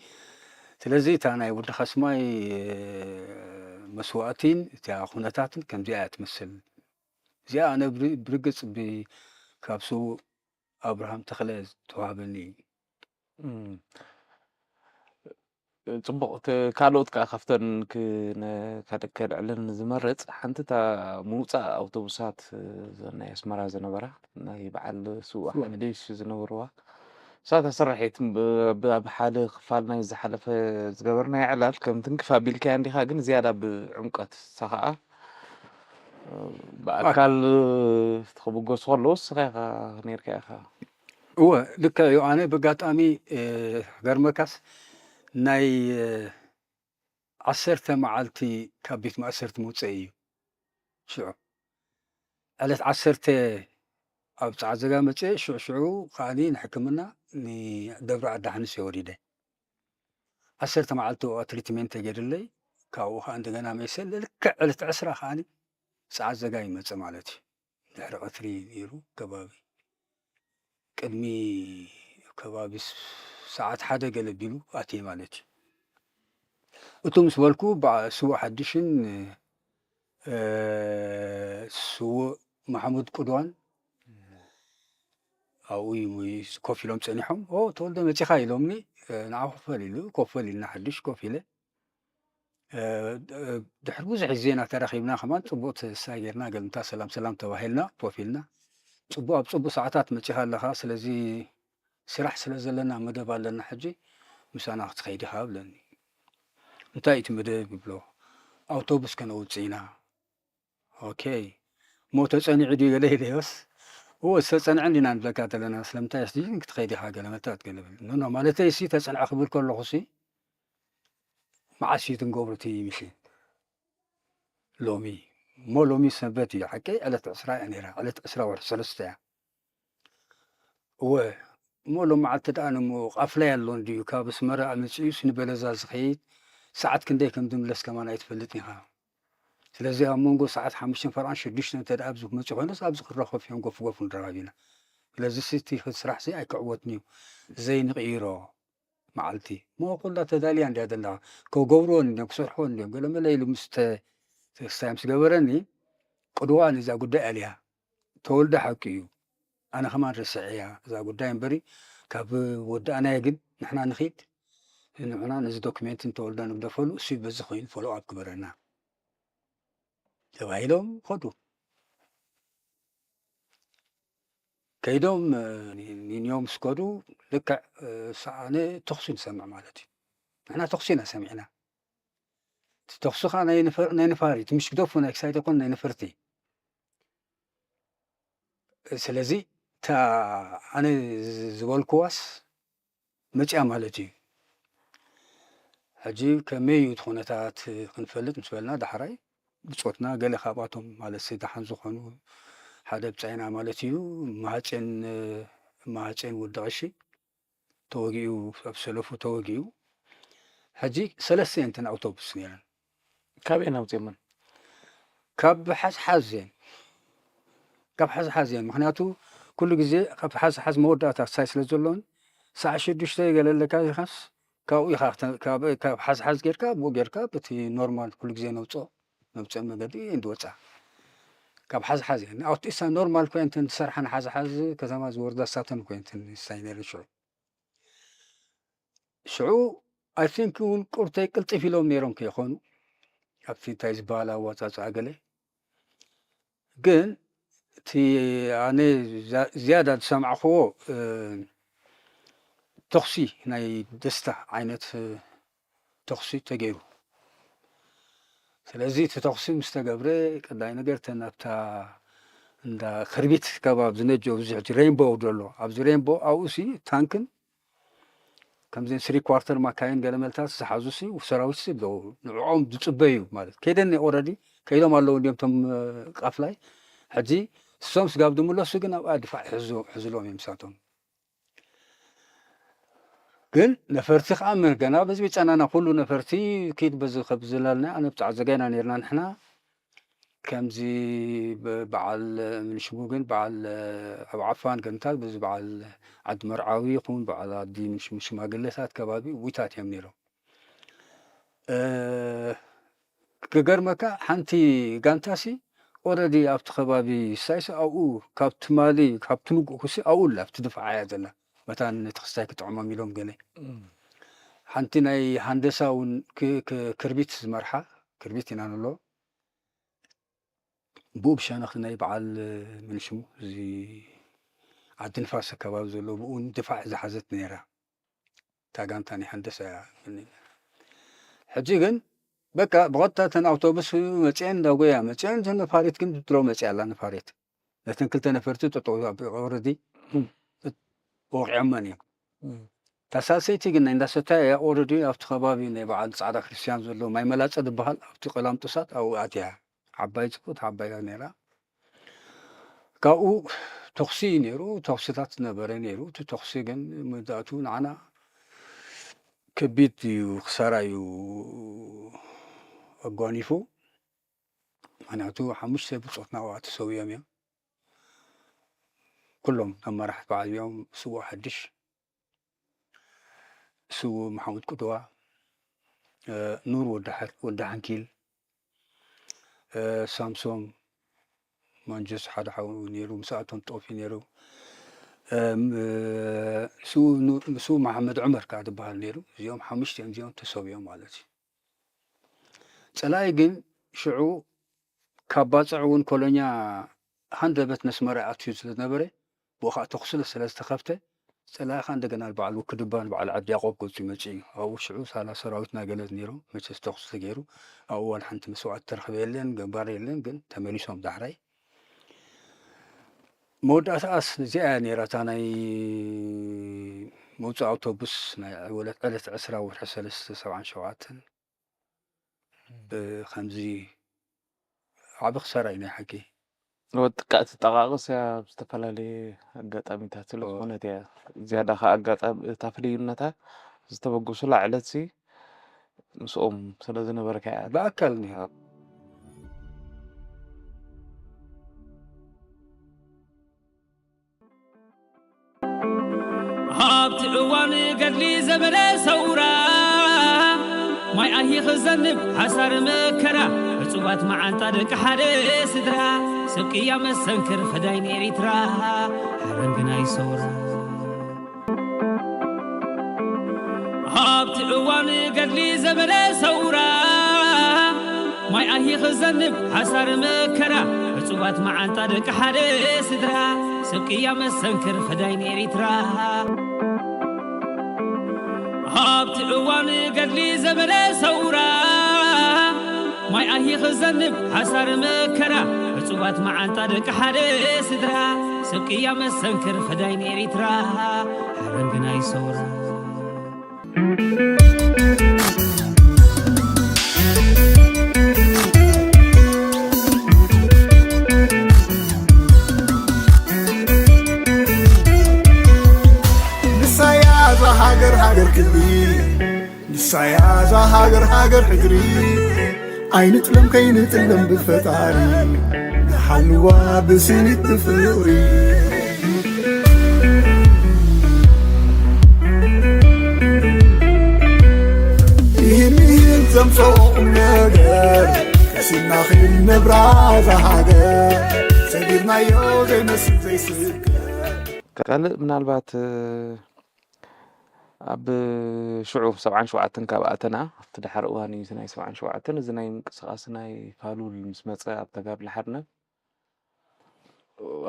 ስለዚ እታ ናይ ወዲ ካስማይ መስዋእቲን እታ ኩነታትን ከምዚኣ እያ ትመስል። እዚኣ ኣነ ብር-፣ ብርግጽ ብ-፣ ካብ ስዉእ ኣብርሃም ተኽለ ዝተዋህበኒ እዩ። እም። ጽቡቕ። እቲ ካልኦት ከኣ ካብተን ክነ-፣ ከድ-፣ ከድዕለን ዝመርጽ ሓንቲ እታ ምውጻእ ኣውቶቡሳት፣ እዘን ናይ ኣስመራ ዝነበራ፣ ናይ በዓል ስዉእ ሓድሽ ዝነበርዋ፣ እሳ ተሰራሒት ብ-፣ ብ-፣ ኣብ ሓደ ክፋል ናይ ዝሓለፈ ዝገበርናዮ ዕላል ከም ትንክፍ ኣቢልካያ እንዲኻ፣ ግን ዝያዳ ብዕምቀት እሳ ኸኣ ብኣካል ትኽብገሱ ከለዉ እስኻ ኢኻ ነይርካ ኢኻ። እወ፣ ልክዕ እዩ። ኣነ ብኣጋጣሚ፣ እ፣ ክገርመካስ ናይ፣ እ፣ ዓሰርተ መዓልቲ ካብ ቤት ማእሰርቲ ምውፀእ እዩ። ሽዑ ዕለት ዓሰርተ ኣብ ጸዓት ዘጋ መጽየ፣ ሽዑ ሽዑ ከኣኒ ንሕክምና ንደብረ ኣዳሕንስ እየ ወሪደ። ዓሰርተ መዓልቲ ኣብኣ ትሪትሜንት ተገይሩለይ፣ ካብኡ ከኣ እንደገና መይሰ ልክዕ ዕለት ዕስራ ከኣኒ ጸዓት ዘጋ ይመጽእ ማለት እዩ። ድሕሪ ቀትሪ ነይሩ ከባቢ፣ ቅድሚ ከባቢ ስ-፣ ሰዓት ሓደ ገለ ቢሉ ኣትየ ማለት እዩ። እቱ ምስ በልኩ፣ በዓ-፣ ስዉእ ሓድሽን፣ እ፣ ስዉእ ማሕሙድ ቁድዋን ኣብኡ እዩ ኮፍ ኢሎም ጸኒሖም። "ኦ፣ ተወልደ መጺኻ?" ኢሎምኒ። እ፣ ንዓ ኮፍ በል ኢሉ፣ ኮፍ በል ኢልና ሓድሽ ኮፍ ኢለ። እ፣ እ፣ ድሕሪ ብዙሕ ግዜ ኢና ተራኺብና፣ ከማን ጽቡቕ ትሕዝታ ጌርና፣ ገልምታ ሰላም ሰላም ተባሂልና፣ ኮፍ ኢልና። "ጽቡቕ፣ ኣብ ጽቡቕ ሰዓታት መጺኻ ኣለኻ፣ ስለዚ ስራሕ ስለ ዘለና መደብ ኣለና ሕጂ፣ ምሳና ክትኸይድ ኢኻ" ብለኒ። "እንታይ እዩ እቲ መደብ?" ይብሎ። "ኣውቶቡስ ከነውጽእ ኢና።" ኦኬ። "እሞ ተጸኒዑ ድዩ?" ገለ ኢለዮስ፣ "እወ፣ ዝተጸንዐ እንዲና ንብለካ ዘለና፣ ስለምንታይ እስቲ ክትኸይድ ኢኻ?" ገለ መታት ገለ በለ። "ኖ፣ ኖ፣ ማለተይ እሲ ተጸንዐ ክብል ከለኹ ሲ፣ መዓስ እዩ ትንገብሩ እቲ ሚሽን?" "ሎሚ።" "እሞ ሎሚ ሰንበት እዩ፣ ሓቀይ ዕለት ዕስራ እያ ነይራ፣ ዕለት ዕስራ ወርሒ ሰለስተ እያ።" "እወ፣ እሞ ሎም መዓልቲ ደኣ ንሞ ቃፍላይ ኣሎ እንድዩ፣ ካብ ኣስመራ መጺኡስ ንበለዛ ዝኸይድ ሰዓት ክንደይ ከም ዝምለስ ከማን ኣይትፈልጥን ኢኻ። ስለዚ ኣብ መንጎ ሰዓት ሓሙሽተን ፈረቓን ሽዱሽተን እንተ ደኣ ኣብዚ ክመጽእ ኮይኑስ ኣብዚ ክራኸብ እዮም፣ ጎፍ ጎፍ ንራኸብ ኢና። ስለዚ እቲ ስራሕ እዚ ኣይክዕወትን እዩ፣ ዘይንቕይሮ መዓልቲ። እሞ ኩላ ተዳልያ እንድያ ዘላ፣ ክገብርዎ እንድዮም፣ ክሰርሕዎ እንድዮም፣ ገለ መለ" ኢሉ ምስ ተ-፣ ተስታይ ምስ ገበረኒ፣ "ቅድዋ ነዛ ጉዳይ ኣልያ፣ ተወልደ ሓቂ እዩ፣ ኣነ ከማን ረስዐያ እዛ ጉዳይ እምበሪ፣ ካብ ወዳእናዮ ግን ንሕና ንኺድ፣ ንዑና ነዚ ዶክሜንት ንተወልደ ንግደፈሉ፣ እሱ በዚ ኮይኑ ፎሎ ኣፕ ግበረና" ተባሂሎም ከዱ። ከይዶም፣ እ፣ ኒ-፣ ኒንዮ ምስ ከዱ፣ ልክዕ፣ እ፣ ሰኣነ ተኹሲ ንሰምዕ ማለት እዩ። ንሕና ተኹሲ ኢና ሰሚዕና። እቲ ተኹሲ ኸዓ ናይ ነፈ-፣ ናይ ነፋሪት፣ ምሽ ግደፉ፣ ናይ ክሳይድ ኣይኮን፣ ናይ ነፈርቲ። ስለዚ፣ እታ ኣነ ዝ-፣ ዝበልክዋስ መጺኣ ማለት እዩ። ሕጂ ከመይ እዩ እቲ ኩነታት ክንፈልጥ ምስ በልና፣ ዳሕራይ ብጾትና ገለ ካብኣቶም፣ ማለት፣ ደሓን ዝኾኑ ሓደ ብጻይና ማለት እዩ፣ ማህጼን፣ ማህጼን ወዲ ቀሺ ተወጊኡ፣ ኣብ ሰለፉ ተወጊኡ። ሕጂ ሰለስተ እየን እተን ኣውቶቡስ ነይረን። ካበየን ኣውጺኦመን? ካብ ሓዝሓዝ እየን። ካብ ሓዝሓዝ እየን። ምኽንያቱ፣ ኩሉ ግዜ ካብ ሓዝሓዝ መወዳእታ ክሳይ ስለ ዘሎን፣ ሰዓት ሽዱሽተ ገለ ኣለካ ኢኻስ፣ ካብኡ ኢኻ ክተ-፣ ካብ፣ ካብ ሓዝሓዝ ጌርካ፣ ብኡ ጌርካ፣ በቲ ኖርማል ኩሉ ግዜ ነውጽኦ፣ ነውጽኦ መገዲ እየን ዝወጻ። ካብ ሓዝሓዝ እየን። ኣብቲ እሳ ኖርማል ኮይንተን ዝሰርሓን ሓዝሓዝ ከተማ ዝወርዳ ሳተን ኮይንተን ንሳይ ነይረን ሽዑ። ሽዑ፣ ኣይ ቲንክ እውን ቁርተይ ቅልጥፍ ኢሎም ነይሮም ከይኾኑ፣ ኣብቲ እንታይ ዝበሃል ኣዋጻጽኣ ገለ፣ ግን እቲ ኣነ ዛ- ዝያዳ ዝሰማዕክዎ እ፣ ተኹሲ ናይ ደስታ ዓይነት እ፣ ተኹሲ ተገይሩ። ስለዚ እቲ ተኹሲ ምስ ተገብረ ቀዳይ ነገር እተን ኣብታ እንዳ ክርቢት ከባቢ ዝነጆ ብዙሕ እቲ ሬንቦ ዘሎ ኣብዚ ሬንቦ ኣብኡ ሲ ታንክን ከምዚን ስሪ ኳርተር ማካይን ገለመልታት ዝሓዙ ሲ ሰራዊት ሲ ኣለዉ። ንዕኦም ዝፅበዩ ማለት ከይደኒ ኦረዲ ከይዶም ኣለዉ እንዲም ቶም ቃፍላይ ሕጂ እሶም ስጋብ ዝምለሱ ግን ኣብኣ ድፋዕ ሕዝሎም እዮም ምሳቶም ግን ነፈርቲ ከዓ ገና በዝቢፃናና ኩሉ ነፈርቲ ኪድ በዚ ከብዝላልና ኣነ ብጣዕ ዘጋይና ነርና ንሕና ከምዚ በዓል ምንሽሙ ግን በዓል ኣብ ዓፋን ገንታት በዚ በዓል ዓዲ መርዓዊ ይኹን በዓል ዓዲ ምንሽሙ ሽማግለታት ከባቢ ውይታት እዮም ነይሮም ክገርመካ ሓንቲ ጋንታሲ ኦረዲ ኣብቲ ከባቢ ሳይስ ኣብኡ ካብ ትማሊ ካብ ትንጉ ኩሲ ኣብኡ ኣብቲ ድፋዓ እያ ዘላ መታን ነቲ ክስታይ ክጥዕሞም ኢሎም ገለ ሓንቲ ናይ ሃንደሳ እውን ክርቢት ዝመርሓ ክርቢት ኢና ንሎ ብኡ ብሸነኽቲ ናይ በዓል ምንሽሙ እዚ ዓዲ ንፋስ ኣከባቢ ዘሎ ብኡ ድፋዕ ዝሓዘት ነይራ እታ ጋንታ ናይ ሃንደሳ እያ ሕጂ ግን በቃ ብቐጥታ ተን ኣውቶቡስ መፅአን እንዳጎያ መፅአን ተን ነፋሪት ግን ድሮ መፅያ ኣላ ነፋሪት ነተን ክልተ ነፈርቲ ጠጠው ወረዲ ወቂዖመን እዮም እታ ሳልሰይቲ ግን ናይ እንዳሰታይ እያ ኦረዲ ኣብቲ ከባቢ ናይ በዓል ፃዕዳ ክርስትያን ዘሎ ማይ መላፀ ዝበሃል ኣብቲ ቀላምጡሳት ኣብኡ ኣትያ ዓባይ ፅቡት ዓባይ እያ ነይራ ካብኡ ተኹሲ እዩ ነይሩ ተኹስታት ነበረ ነይሩ እቲ ተኹሲ ግን መወዳእቱ ንዓና ከቢድ እዩ ክሳራ እዩ ኣጓኒፉ ምክንያቱ ሓሙሽተ ብፆትና ኣብኣ ተሰውዮም እዮም ኩሎም ኣመራሕቲ በዓል እዮም ስዉእ ሓድሽ ስዉእ መሓሙድ ቁድዋ ኑር ወዲ ሓንኪል ሳምሶም ማንጀስ ሓደ ሓው ነይሩ ምስኣቶም ጠፊ ነይሩ ስዉእ መሓመድ ዑመር ከዓ ዝበሃል ነይሩ እዚኦም ሓሙሽተ እዮም እዚኦም ተሰውዮም ማለት እዩ ፀላኢ ግን ሽዑ ካብ ባፅዕ እውን ኮሎኛ ሃንደበት ነስመራ ኣትዩ ስለዝነበረ ብኡ ከዓ ተኩሲ ስለዝተኸፍተ ፀላኢ ከዓ እንደገና በዓል ውክድባን በዓል ዓዲ ያቆብ ገፁ ይመፅእ እዩ ኣብኡ ሽዑ ሳላ ሰራዊትና ገለ ነይሮም መቸስ ተኩሲ ተገይሩ ኣብኡ ዋላ ሓንቲ መስዋዕቲ ተረኽበ የለን ገባር የለን ግን ተመሊሶም ዳሕራይ መወዳእታኣስ እዚኣ እያ ነይራ እታ ናይ መውፅእ ኣውቶቡስ ናይ ዕለት ዕለት ዕስራ ወርሒ ሰለስተ ሰብዓን ሸውዓተን ከምዚ ዓቢ ክሳራ እዩ ናይ ሓቂ ወጥቃ ትጠቃቅስ እያ ኣብ ዝተፈላለየ ኣጋጣሚታት ስለ ዝኾነት እያ ዝያዳ ከ ኣጋጣሚ እታ ፍልዩነታ ዝተበገሱላ ዕለት ሲ ምስኦም ስለ ዝነበርካ እያ ብኣካል ነይራ ኣብቲ እዋን ገድሊ ዘመነ ሰውራ ማይ ኣሂ ክዘንብ ሓሳር መከራ ዕጹባት መዓንጣ ደቂ ሓደ ስድራ ሰብ ቅያ መሰንክር ፈዳይን ኤሪትራ ሓረንግናይ ሰውራ ኣብቲ እዋን ገድሊ ዘመነ ሰውራ ማይ ኣሂ ክዘንብ ሓሳር መከራ ዕጹባት መዓንጣ ደቂ ሓደ ስድራ ሰብ ቅያ መሰንክር ፈዳይን ኤሪትራ ኣብቲ እዋን ገድሊ ዘመነ ሰውራ ማይ ኣሂ ክዘንብ ሓሳር መከራ ዕጹባት መዓንጣ ደቂ ሓደ ስድራ ሰብ ቅያ መሰንክር ፈዳይን ኤሪትራ ሓረንግናይ ሰውራ ንሳያ እዛ ሃገር ሃገር ክብሪ ንሳያ እዛ ሃገር ሃገር ሕድሪ ኣይንጥለም ከይንጥለም ብፈጣሪ ንሓልዋ ብስኒት ብፍቕሪ ይህን ይህን ዘምፅኦ ቁም ነገር ቀሲና ከይንነብራ እዛ ሃገር ሰጊርናዮ ዘይመስል ዘይስከር ካልእ ምናልባት ኣብ ሽዑ ሰብዓን ሸውዓተን ካብ ኣተና ኣብቲ ድሓር እዋን እዩ ናይ ሰብዓን ሸውዓተን እዚ ናይ ምንቅስቃስ ናይ ፋሉል ምስ መፀ ኣብ ተጋድሎ ሓርነት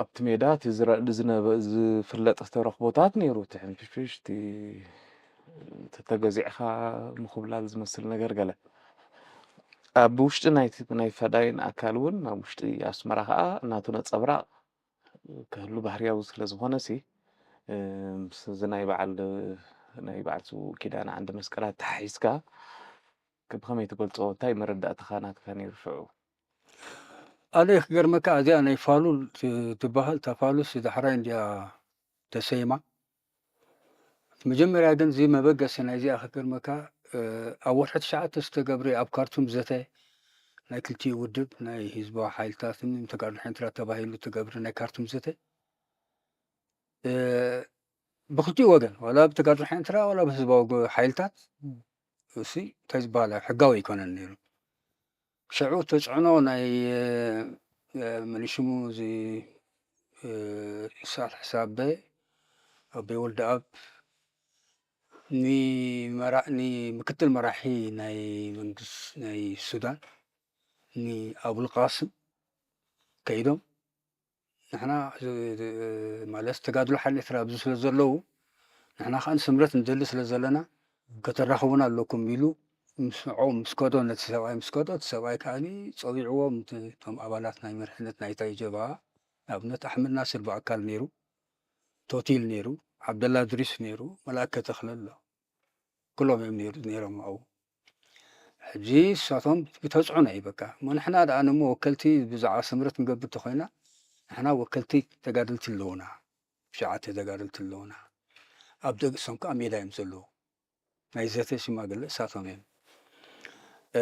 ኣብቲ ሜዳ እቲ ዝረ- ዝነበ- ዝፍለጥ ዝተረኽቦታት ነይሩ። እቲ ሕንፍሽፍሽ፣ እቲ ተተገዚዕካ ምኹብላል ዝመስል ነገር ገለ። ኣብ ውሽጢ ናይቲ ናይ ፈዳይን ኣካል እውን ኣብ ውሽጢ ኣስመራ ከዓ እናቱ ነፀብራቕ ክህሉ ባህርያዊ ስለ ዝኾነ ሲ፣ እ፣ ምስ እዚ ናይ በዓል ናይ በዓል ስዉእ ኪዳነ ዓንደ መስቀላት ተሓሒዝካ ብኸመይ ትገልጾ? እንታይ መረዳእታኻ ናትካ ነይሩ ሽዑ? ኣነ ክገርመካ፣ እዚኣ ናይ ፋሉል ት- ትበሃል። እታ ፋሉስ ዳሕራይ እንዲያ ተሰይማ። መጀመርያ ግን እዚ መበገሲ ናይዚኣ ክገርመካ፣ እ፣ ኣብ ወርሒ ትሽዓተ ዝተገብረ ኣብ ካርቱም ዘተ ናይ ክልቲኡ ውድብ ናይ ህዝባዊ ሓይልታትን ተጋድሎ ሓይንትራ ተባሂሉ ተገብረ ናይ ካርቱም ዘተ፣ እ፣ ብክልቲኡ ወገን፣ ዋላ ብተጋድሎ ሓይንትራ ዋላ ብህዝባዊ ጎ- ሓይልታት፣ እሲ እንታይ ዝበሃል ሕጋዊ ኣይኮነን ነይሩ። ሽዑ ተፅዕኖ ናይ፣ እ፣ መን ሽሙ፣ እዚ፣ እ፣ ሳልሕ ሳበ፣ ኣቦይ ወልደኣብ፣ ንመራ- ንምክትል መራሒ ናይ መንግስት ናይ ሱዳን ንኣቡልቃስም ከይዶም፣ ንሕና፣ እ፣ ማለት ተጋድሎ ሓይሊ ኤርትራ ኣብዚ ስለ ዘለዉ፣ ንሕና ከኣ ንስምረት ንደሊ ስለ ዘለና፣ ከተራኽቡና ኣለኩም ኢሉ ምስ ንዕኦም ምስ ከዶ፣ ነቲ ሰብኣይ ምስ ከዶ፣ እቲ ሰብኣይ ከኣ ጸዊዕዎም፣ እቲ- እቶም ኣባላት ናይ መሪሕነት ናይታ ጀብሃ፣ ንኣብነት ኣሕመድ ናስር ብኣካል ነይሩ፣ ቶቲል ነይሩ፣ ዓብደላ ድሪስ ነይሩ፣ መልኣከ ተኽለ ኣሎ። ኩሎም እዮም ነይሩ- ነይሮም ኣብኡ። ሕጂ ንሳቶም ብተፅዕኖ እዩ በቃ። እሞ ንሕና ደኣ ንሞ ወከልቲ ብዛዕባ ስምረት ንገብር እንተኾይና፣ ንሕና ወከልቲ ተጋደልቲ ኣለዉና፣ ትሽዓተ ተጋደልቲ ኣለዉና። ኣብ ደቅሶም ከዓ ሜዳ እዮም ዘለዉ። ናይ ዘተ ሽማግለ እሳቶም እዮም። እ፣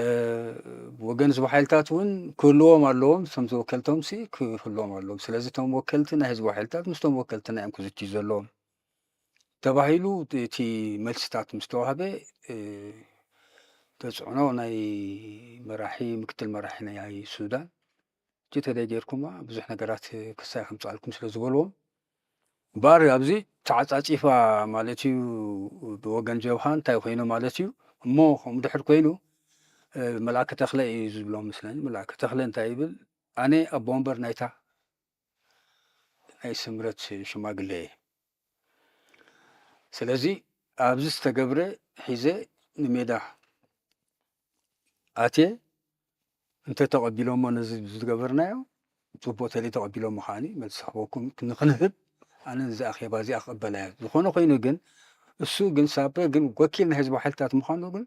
ወገን ዝቡ ሓይልታት እውን ክህልዎም ኣለዎም፣ እቶም ዝወከልቶም ሲ ክህልዎም ኣለዎም። ስለዚ እቶም ወከልቲ ናይ ህዝቡ ሓይልታት ምስቶም ወከልትና እዮም ክዝትዩ ዘለዎም ተባሂሉ እቲ መልስታት ምስ ተዋህበ፣ እ፣ ተፅዕኖ ናይ መራሒ፣ ምክትል መራሒ ናይ ሱዳን፣ እቲ ተደይ ጌርኩማ ብዙሕ ነገራት ክሳይ ከምፅኣልኩም ስለ ዝበልዎም፣ እምበኣር ኣብዚ ተዓፃፂፋ ማለት እዩ። ብወገን ጀብሃ እንታይ ኮይኑ ማለት እዩ። እሞ ከምኡ ድሕር ኮይኑ፣ እ፣ መልኣከ ተኽለ እዩ ዝብሎም መስለኒ። መልኣከ ተኽለ እንታይ ይብል? ኣነ ኣቦ ወንበር ናይታ ናይ ስምረት ሽማግለ እየ። ስለዚ ኣብዚ ዝተገብረ ሒዘ ንሜዳ ኣትየ፣ እንተ ተቐቢሎሞ ነዚ ዝገበርናዮ፣ ጽቡቕ ተለይ ተቐቢሎሞ ከዓኒ መልሲ ክህበኩም ንኽንህብ፣ ኣነ ነዚ ኣኼባ እዚ ኣቐበላዮ። ዝኾነ ኮይኑ ግን፣ እሱ ግን ሳበ ግን ወኪል ናይ ህዝባዊ ሓይልታት ምዃኑ ግን፣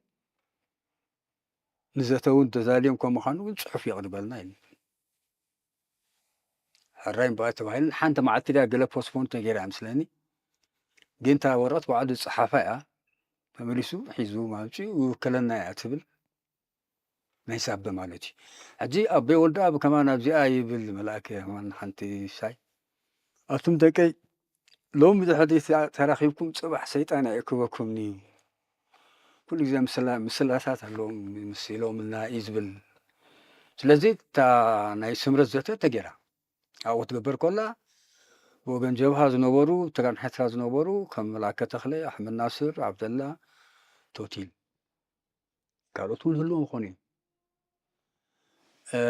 ንዘተ እውን ተዛልዮም ከም ምዃኑ ግን ጽሑፍ የቕርበልና ኢሉ። ሕራይ እምበኣር ተባሂሉ ሓንቲ መዓልቲ ድያ ገለ ፖስፖን ተገይራ እያ ምስለኒ። ግን እታ ወረቐት ባዕሉ ዝጸሓፋ እያ። ተመሊሱ ሒዙ ማምጺኡ ይውከለና እያ ትብል ናይ ሳበ ማለት እዩ። ሕጂ ኣቦይ ወልደኣብ ከማን ኣብዚኣ ይብል መልኣከ ከማን ሓንቲ ሳይ። ኣቱም ደቀይ ሎሚ ድሕሪ ተራኺብኩም ጽባሕ ሰይጣን ኣይእክበኩምኒ። ኩሉ ግዜ ምስላ- ምስላታት ኣለዎም ምስ ኢሎምልና እዩ ዝብል። ስለዚ እታ ናይ ስምረት ዘተ ተገይራ ኣብኡ ክትግበር ከላ ብወገን ጀብሃ ዝነበሩ ተጋድሎ ኤርትራ ዝነበሩ ከም መልኣከ ተኽለ፣ ኣሕመድ ናስር፣ ዓብደላ፣ ቶቲል ካልኦት እውን ህልዎም ይኾኑ እዮም። እ፣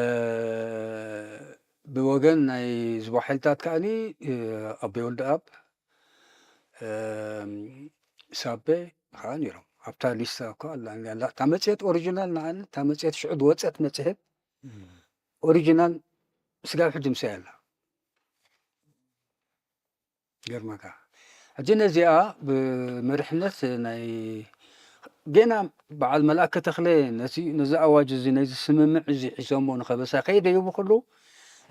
ብወገን ናይ ዝቦ ሓይልታት ከኣኒ፣ እ፣ ኣቦይ ወልደኣብ፣ እ፣ ሳቤ ከዓ ነይሮም። ኣብታ ሊስታ እኳ ኣላ። እታ መጽሔት ኦሪጂናል ንዓኒ፣ እታ መጽሔት ሽዑ ዝወጸት መጽሔት ኦሪጂናል ስጋብ ሕጂ ምሳይ ኣላ። ገርመካ። ሕጂ ነዚኣ ብመሪሕነት ናይ ገና በዓል መልኣከ ተኽለ ነዚ ነዚ ኣዋጅ እዚ ነዚ ስምምዕ እዚ ሒዞሞ ንኸበሳ ከይደይቡ ከለዉ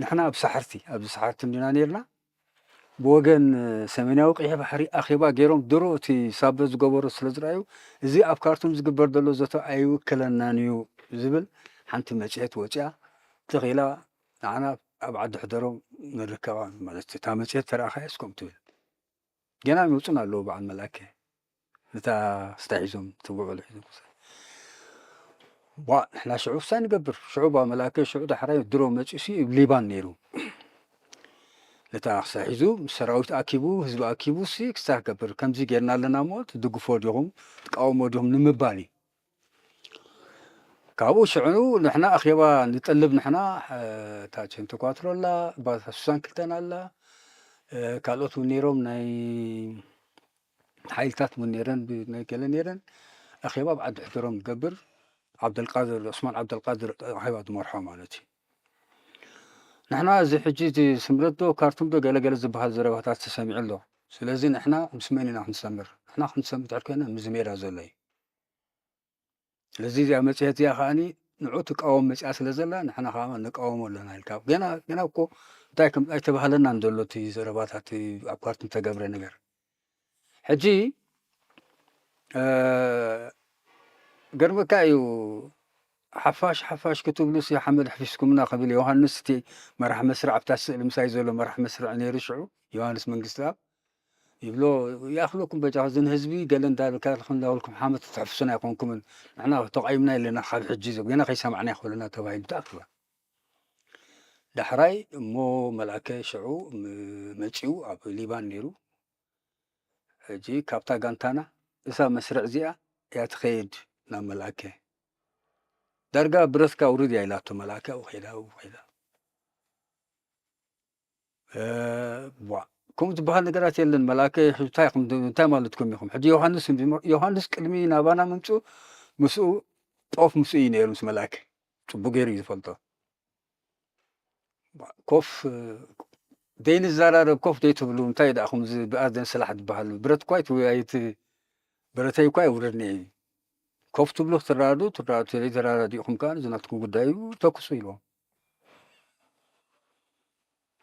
ንሕና ኣብ ሳሕርቲ ኣብዚ ሳሕርቲ እንዲና ነይርና። ብወገን ሰሜናዊ ቀይሕ ባሕሪ ኣኼባ ገይሮም ድሮ እቲ ሳበ ዝገበሮ ስለ ዝረኣዩ እዚ ኣብ ካርቱም ዝግበር ዘሎ ዘተ ኣይውክለናን እዩ ዝብል ሓንቲ መጽሔት ወፂኣ ተኺላ ንዓና ኣብ ዓዲ ሕደሮም ንርከባ ማለት እታ መጽሔት ተረኣኻያ እስከም ትብል ገና ይመፁን ኣለዉ በዓል መልኣከ ነታ ስታ ሒዞም ትውዕሉ ሒዞም ዋ ንሕና ሽዑ ክሳይ ንገብር ሽዑ ባ መልኣከ ሽዑ ዳሕራይ ድሮ መፂኡ ሲ ሊባን ነይሩ ነታ ክሳይ ሒዙ ምስ ሰራዊት ኣኪቡ ህዝቢ ኣኪቡ ሲ ክሳይ ክገብር ከምዚ ጌርና ኣለና እሞ ትድግፎ ዲኹም ትቃወሞ ዲኹም ንምባል እዩ ካብኡ ሽዑ ንሕና ኣኼባ ንጠልብ፣ ንሕና ታችን ተኳትሮ ኣላ፣ ባታ ሱሳን ክልተን ኣላ፣ ካልኦት እውን ነይሮም፣ ናይ ሓይልታት እውን ነይረን፣ ናይ ገለ ነይረን። ኣኼባ ኣብ ዓዲ ሕደሮም ንገብር፣ ዓብደልቃድር ዑስማን ዓብደልቃድር ኣኼባ ዝመርሖ ማለት እዩ። ንሕና እዚ ሕጂ እቲ ስምረት ዶ ካርቱም ዶ ገለገለ ዝበሃል ዘረባታት ተሰሚዑ ኣሎ። ስለዚ ንሕና ምስ መን ኢና ክንሰምር? ንሕና ክንሰምር ድሕር ኮይና ምስ ሜዳ ዘሎ እዩ። ስለዚ እዚኣ መፅሄት እዚኣ ከዓኒ ንዑ ትቃወም መፅኣ ስለ ዘላ ንሕና ከዓ ንቃወሞ ኣለና ኢልካ ገና ገና እኮ እንታይ ከም ኣይተባህለናን ዘሎ እቲ ዘረባታት ኣብ ካርቱም ተገብረ ነገር። ሕጂ ገርመካ እዩ። ሓፋሽ ሓፋሽ ክትብሉስ ሓመድ ኣሕፊስኩምና ክብል ዮሃንስ፣ እቲ መራሕ መስርዕ ኣብታ ስእሊ ምሳይ ዘሎ መራሕ መስርዕ ነይሩ ሽዑ፣ ዮሃንስ መንግስትኣብ ይብሎ፣ ይኣኽለኩም በጃ፣ እዝን ህዝቢ ገለ እንዳበልካ እንዳበልኩም ሓመድ ተሕፍሱና ኣይኮንኩምን፣ ንሕና ተቓይምና የለና ካብ ሕጂ ገና ከይሰማዕና ይኸሉና ተባሂሉ ተኣክበ። ዳሕራይ እሞ መልኣከ ሽዑ መፂኡ ኣብ ሊባን ነይሩ። ሕጂ ካብታ ጋንታና እሳ መስርዕ እዚኣ እያ ትኸይድ ናብ መልኣከ። ዳርጋ ብረትካ ውርድ እያ ኢላቶ መልኣከ። ኣብኡ ኸይዳ ኣብኡ ኸይዳ ከምኡ ዝበሃል ነገራት የለን። መልኣከ እንታይ ማለትኩም ኢኹም? ሕጂ ዮሃንስ ዮሃንስ ቅድሚ ናባና ምምፅኡ ምስኡ ጦፍ ምስኡ እዩ ነይሩ ምስ መልኣከ። ፅቡቅ ገይሩ እዩ ዝፈልጦ። ኮፍ ዘይንዘራረብ ኮፍ ዘይትብሉ እንታይ ደኣ ከምዚ ብኣዘን ስላሕ ዝበሃል ብረት እኳ ኣይት ብረተይ እኳ ይውርድኒ እዩ። ኮፍ ትብሉ ክትራዱ ትራዱ ዘይተራዳዲእኹም ከዓ እዚ ናትኩም ጉዳይ እዩ ተኩሱ ኢልዎም።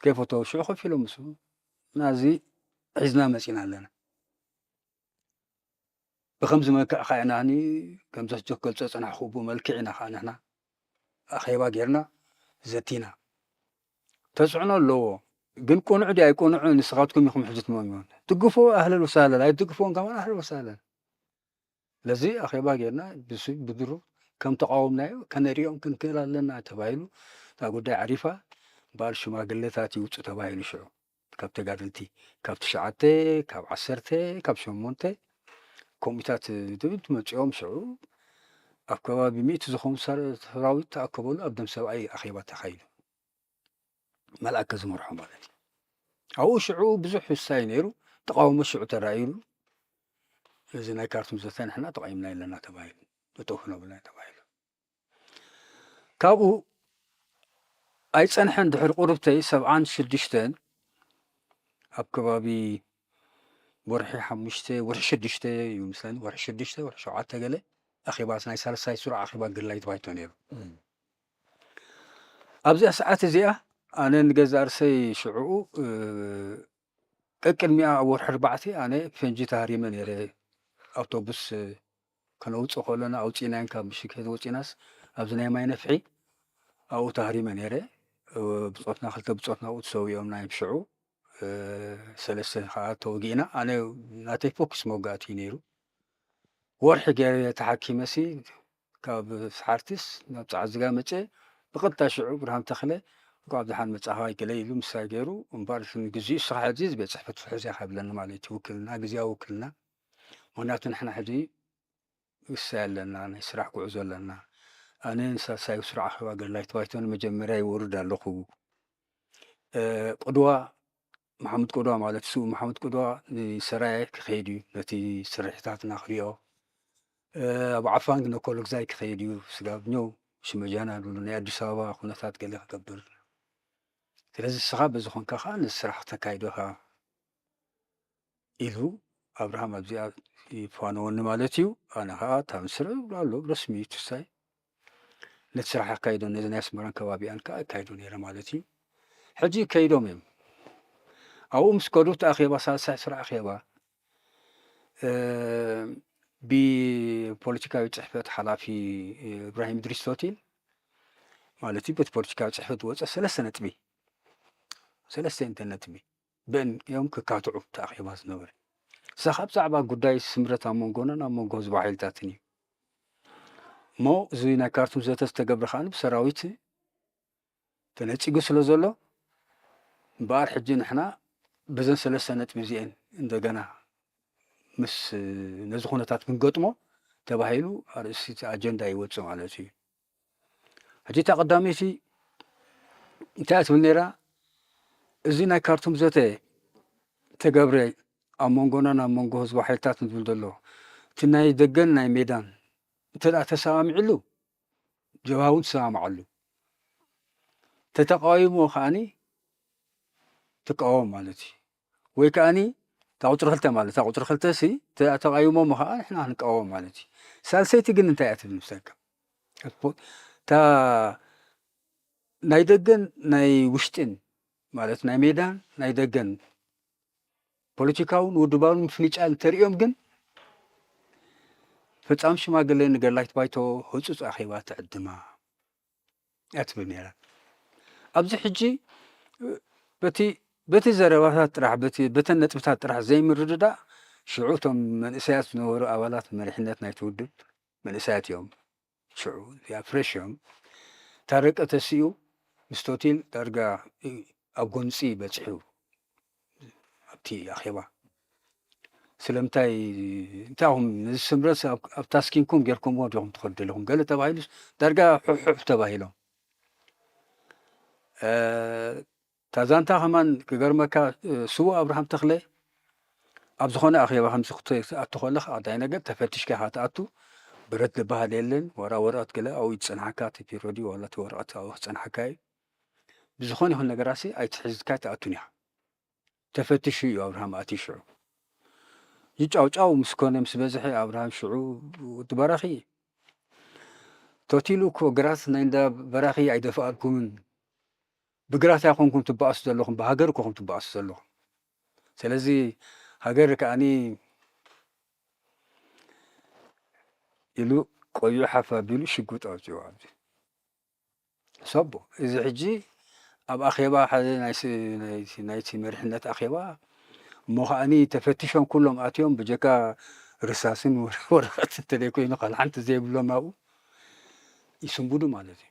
ከይፈተው ሽዑ ኮፍ ኢሎም ምስ ናዚ ሒዝና መፂና ኣለና። ብከምዚ መልክዕ ከዓ ኢና ከምዚ ሕጂ ክገልፆ ዝፀናሕኩ ብመልክዕ ኢና ከዓ ንሕና ኣኼባ ጌርና ዘቲና። ተፅዕኖ ኣለዎ ግን ቅኑዕ ድዩ ኣይቅኑዕን ንስኻትኩም ኢኹም ሕጂ ትመምዮን። ትግፍዎ ኣህለን ወሳህለን፣ ኣይትግፍዎን ከማን ኣህለን ወሳህለን። ስለዚ ኣኼባ ጌርና ብድሩ ከም ተቃወምናዮ ከነሪኦም ክንክእል ኣለና ተባሂሉ እታ ጉዳይ ዓሪፋ። በዓል ሽማግለታት ይውፁ ተባሂሉ ሽዑ ካብ ተጋደልቲ ካብ ትሽዓተ ካብ ዓሰርተ ካብ ሸሞንተ ከምኡታት ትብል መፂኦም ሽዑ ኣብ ከባቢ ሚእቲ ዝኾኑ ሰራዊት ተኣከበሉ። ኣብ ደም ሰብኣይ ኣኼባ ተኻይዱ። መልኣከ ዝመርሖ ማለት እዩ። ኣብኡ ሽዑ ብዙሕ ውሳይ ነይሩ። ተቃውሞ ሽዑ ተራእዩሉ። እዚ ናይ ካርቱም ዘተ ንሕና ተቃይምና የለና ተባሂሉ። እተው ክነብልና ተባሂሉ። ካብኡ ኣይፀንሐን ድሕሪ ቁርብተይ ሰብዓን ሽዱሽተን ኣብ ከባቢ ወርሒ ሓሙሽተ ወርሒ ሽዱሽተ እዩ ምስለኒ ወርሒ ሽዱሽተ ወርሒ ሸውዓተ ገለ ኣኼባ ናይ ሳልሳይ ስሩዕ ኣኼባ ግላይት ባይቶ ነይሩ። ኣብዚኣ ሰዓት እዚኣ ኣነ ንገዛእ ርእሰይ ሽዕኡ ቀቅድሚኣ ኣብ ወርሒ ኣርባዕተ ኣነ ፈንጂ ተሃሪመ ነይረ። ኣውቶቡስ ከነውፅእ ከለና ኣውፂእናየን ካብ ምሽግ ከይወፂናስ ኣብዚ ናይ ማይ ነፍሒ ኣብኡ ተሃሪመ ነይረ። ብፆትና ክልተ ብፆትና ኣብኡ ተሰዊኦም ናይ ሽዑ ሰለስተ ከዓ ተወጊእና። ኣነ ናተይ ፎክስ መውጋእቲ እዩ ነይሩ። ወርሒ ገይረ ተሓኪመሲ ካብ ሓርቲስ ናብ ፃዕዝጋ መፀ። ብቐጥታ ሽዑ ብርሃን ተኽለ እንኳዕ ብድሓን መፃኻ ገለ ኢሉ ምሳይ ገይሩ እምበር ንግዚኡ እስኻ ሕዚ ቤት ፅሕፈት ፍትሒ እዚኣ ከብለኒ ማለት እዩ ውክልና ግዜያዊ ውክልና። ምክንያቱ ንሕና ሕዚ ውሳይ ኣለና ናይ ስራሕ ጉዕዞ ኣለና። ኣነ ንሳልሳይ ስራሕ ኣኼባ ገድላይት ባይቶ ንመጀመርያ ይወርድ ኣለኹ። ቅድዋ መሓሙድ ቅድዋ ማለት ስዉእ መሓሙድ ቅድዋ ንሰራየ ክኸይድ እዩ ነቲ ስርሒታትና ክሪኦ። ኣብ ዓፋን ግነኮሎግዛይ ክኸይድ እዩ ስጋብኛው ሽመጃና ዝብሉ ናይ ኣዲስ ኣበባ ኩነታት ገለ ክገብር። ስለዚ ንስኻ በዚ ኮንካ ከዓ ነዚ ስራሕ ክተካይዶ ኢኻ ኢሉ ኣብርሃም ኣብዚኣ ይፋነወኒ ማለት እዩ። ኣነ ከዓ እታ ምስረ ይብሎ ኣሎ ረስሚ እዩ ትሳይ ነቲ ስራሕ ኣካይዶ ነዚ ናይ ኣስመራን ከባቢኣን ከዓ ኣካይዶ ነይረ ማለት እዩ። ሕጂ ከይዶም እዮም ኣብኡ ምስ ከዱ እቲ ኣኼባ ሳልሳይ ስራሕ ኣኼባ ብፖለቲካዊ ፅሕፈት ሓላፊ እብራሂም ድሪስቶቲል ማለት እዩ በቲ ፖለቲካዊ ፅሕፈት ዝወፀ ሰለስተ ነጥቢ ሰለስተ እንተ ነጥቢ ብእን እዮም ክካትዑ እቲ ኣኼባ ዝነበረ። እዛ ካብ ዛዕባ ጉዳይ ስምረት ኣብ መንጎናን ኣብ መንጎ ህዝባዊ ሓይልታትን እዩ እሞ እዚ ናይ ካርቱም ዘተ ዝተገብረ ከዓ ብሰራዊት ተነፂጉ ስለ ዘሎ እምበኣር ሕጂ ንሕና ብዘን ሰለስተ ነጥቢ እዚአን እንደገና ምስ ነዚ ኩነታት ክንገጥሞ ተባሂሉ ኣርእስቲ ኣጀንዳ ይወፅእ ማለት እዩ። ሕጂ እታ ቀዳመይቲ እንታይ እያ ትብል ነይራ? እዚ ናይ ካርቱም ዘተ ተገብረ ኣብ መንጎናን ኣብ መንጎ ህዝባዊ ሓይልታት ንዝብል ዘሎ እቲ ናይ ደገን ናይ ሜዳን እንተ ደኣ ተሰማሚዕሉ ጀብሃ እውን ትሰማምዓሉ። ተተቃዊሞ ከዓኒ ትቃወም ማለት እዩ። ወይ ከዓኒ እታ ቁፅሪ ክልተ ማለት እታ ቁፅሪ ክልተ ሲ ተቃይሞሞ ከዓ ንሕና ክንቃወም ማለት እዩ። ሳልሰይቲ ግን እንታይ እያ ትብል ምሰካ? እታ ናይ ደገን ናይ ውሽጥን ማለት ናይ ሜዳን ናይ ደገን ፖለቲካውን ውድባውን ምፍንጫል እንተርእዮም ግን ፈጻሚ ሽማግለ ንገላይት ባይቶ ህፁፅ ኣኼባ ትዕድማ እያ ትብል ነይራ። ኣብዚ ሕጂ በቲ በቲ ዘረባታት ጥራሕ በቲ በተን ነጥብታት ጥራሕ ዘይምርድዳእ ሽዑ እቶም መንእሰያት ዝነበሩ ኣባላት መሪሕነት ናይቲ ውድብ መንእሰያት እዮም። ሽዑ እዚኣ ፍሬሽ እዮም። ታረቀ ተሲኡ ምስ ቶቲል ዳርጋ ኣብ ጎንፂ በፂሑ ኣብቲ ኣኼባ ስለምንታይ እንታይ ኹም ነዚ ስምረት ኣብ ታስኪንኩም ጌርኩምዎ ዲኹም ትኸዱ ዘለኹም ገለ ተባሂሉስ ዳርጋ ሑሑሕ ተባሂሎም። እታ ዛንታ ከማን ክገርመካ ስዉእ ኣብርሃም ተኽለ ኣብ ዝኾነ ኣኼባ ከምዚ ክትኣቱ ከለኻ ቀዳይ ነገር ተፈቲሽካ ኢኻ ትኣቱ። ብረት ዝበሃል የለን ወራ ወረቐት ገለ ኣብኡ እዩ ዝጸንሓካ ቲፒ ረድዩ ዋላ እቲ ወረቐት ኣብኡ ክጸንሓካ እዩ። ብዝኾነ ይኹን ነገራሲ ኣይትሕዝካ ኣይትኣቱን ኢኻ። ተፈቲሹ እዩ ኣብርሃም ኣትዩ ሽዑ። ይጫውጫው ምስ ኮነ ምስ በዝሐ ኣብርሃም ሽዑ ወዲ በራኺ ቶቲሉ እኮ ግራት ናይ እንዳ በራኺ ኣይደፍኣልኩምን ብግራት ኣይኮንኩም ትበኣሱ ዘለኹም ብሃገር እኮ ኹም ትበኣሱ ዘለኹም። ስለዚ ሃገር ከዓኒ ኢሉ ቆይሑ ሓፍ ኣቢሉ ሽጉጥ ኣውፂኡ ኣብዚ ሰቦ እዚ ሕጂ ኣብ ኣኼባ ሓደ ናይ ስ- ናይ ስ- ናይቲ መሪሕነት ኣኼባ እሞ ከዓኒ ተፈቲሾም ኩሎም ኣትዮም ብጀካ ርሳስን ወረ- ወረቐት እንተዘይኮይኑ ካልእ ሓንቲ ዘይብሎም ኣብኡ ይስንብዱ ማለት እዩ።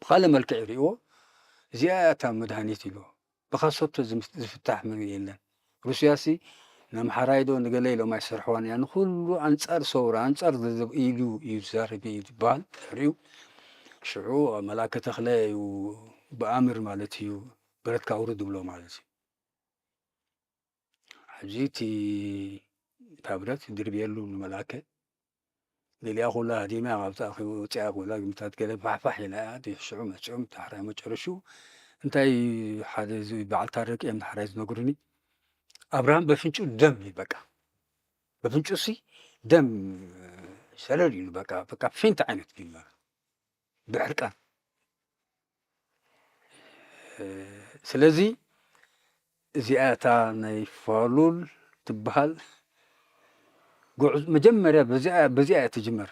ብኻልእ መልክዕ ይርእይዎ። እዚኣ እያ እታ መድሃኒት ኢልዎ። ብኻሶቶ ዝምስ- ዝፍታሕ ምንም የለን። ሩስያሲ ነምሓራይ ዶ ንገለ ኢሎም ኣይሰርሕዋን እያ። ንኹሉ ኣንጻር ሰውራ ኣንጻር ዘዘብ ኢሉ እዩ ዝዛረብ እዩ ዝበሃል። ድሕሪኡ ሽዑ መልኣከ ተኽለ እዩ ብኣምር ማለት እዩ ብረትካ ኣውርድ ዝብሎ ማለት እዩ። ሕጂ እቲ እታ ብረት ድርብየሉ ንመልኣከ ገሊኣ ኩላ ሃዲማ ካብቲ ኣኺቡ ወፂኣ ኩላ ግምታት ገለ ፋሕፋሕ ኢላ እያ። እቲ ሽዑ መፂኦም ዳሕራይ መጨረሽኡ እንታይ ሓደ እዚ በዓል ታረቅ እዮም ዳሕራይ ዝነግሩኒ ኣብርሃም በፍንጩ ደም እዩ በቃ በፍንጩ ሲ ደም ሰለል ኢሉ በቃ በቃ ፌንት ዓይነት እዩ ብሕርቃን ስለዚ እዚኣ እታ ናይ ፋሉል ትበሃል ጉዕዞ መጀመርያ በዚኣ በዚኣ እያ ትጅመር።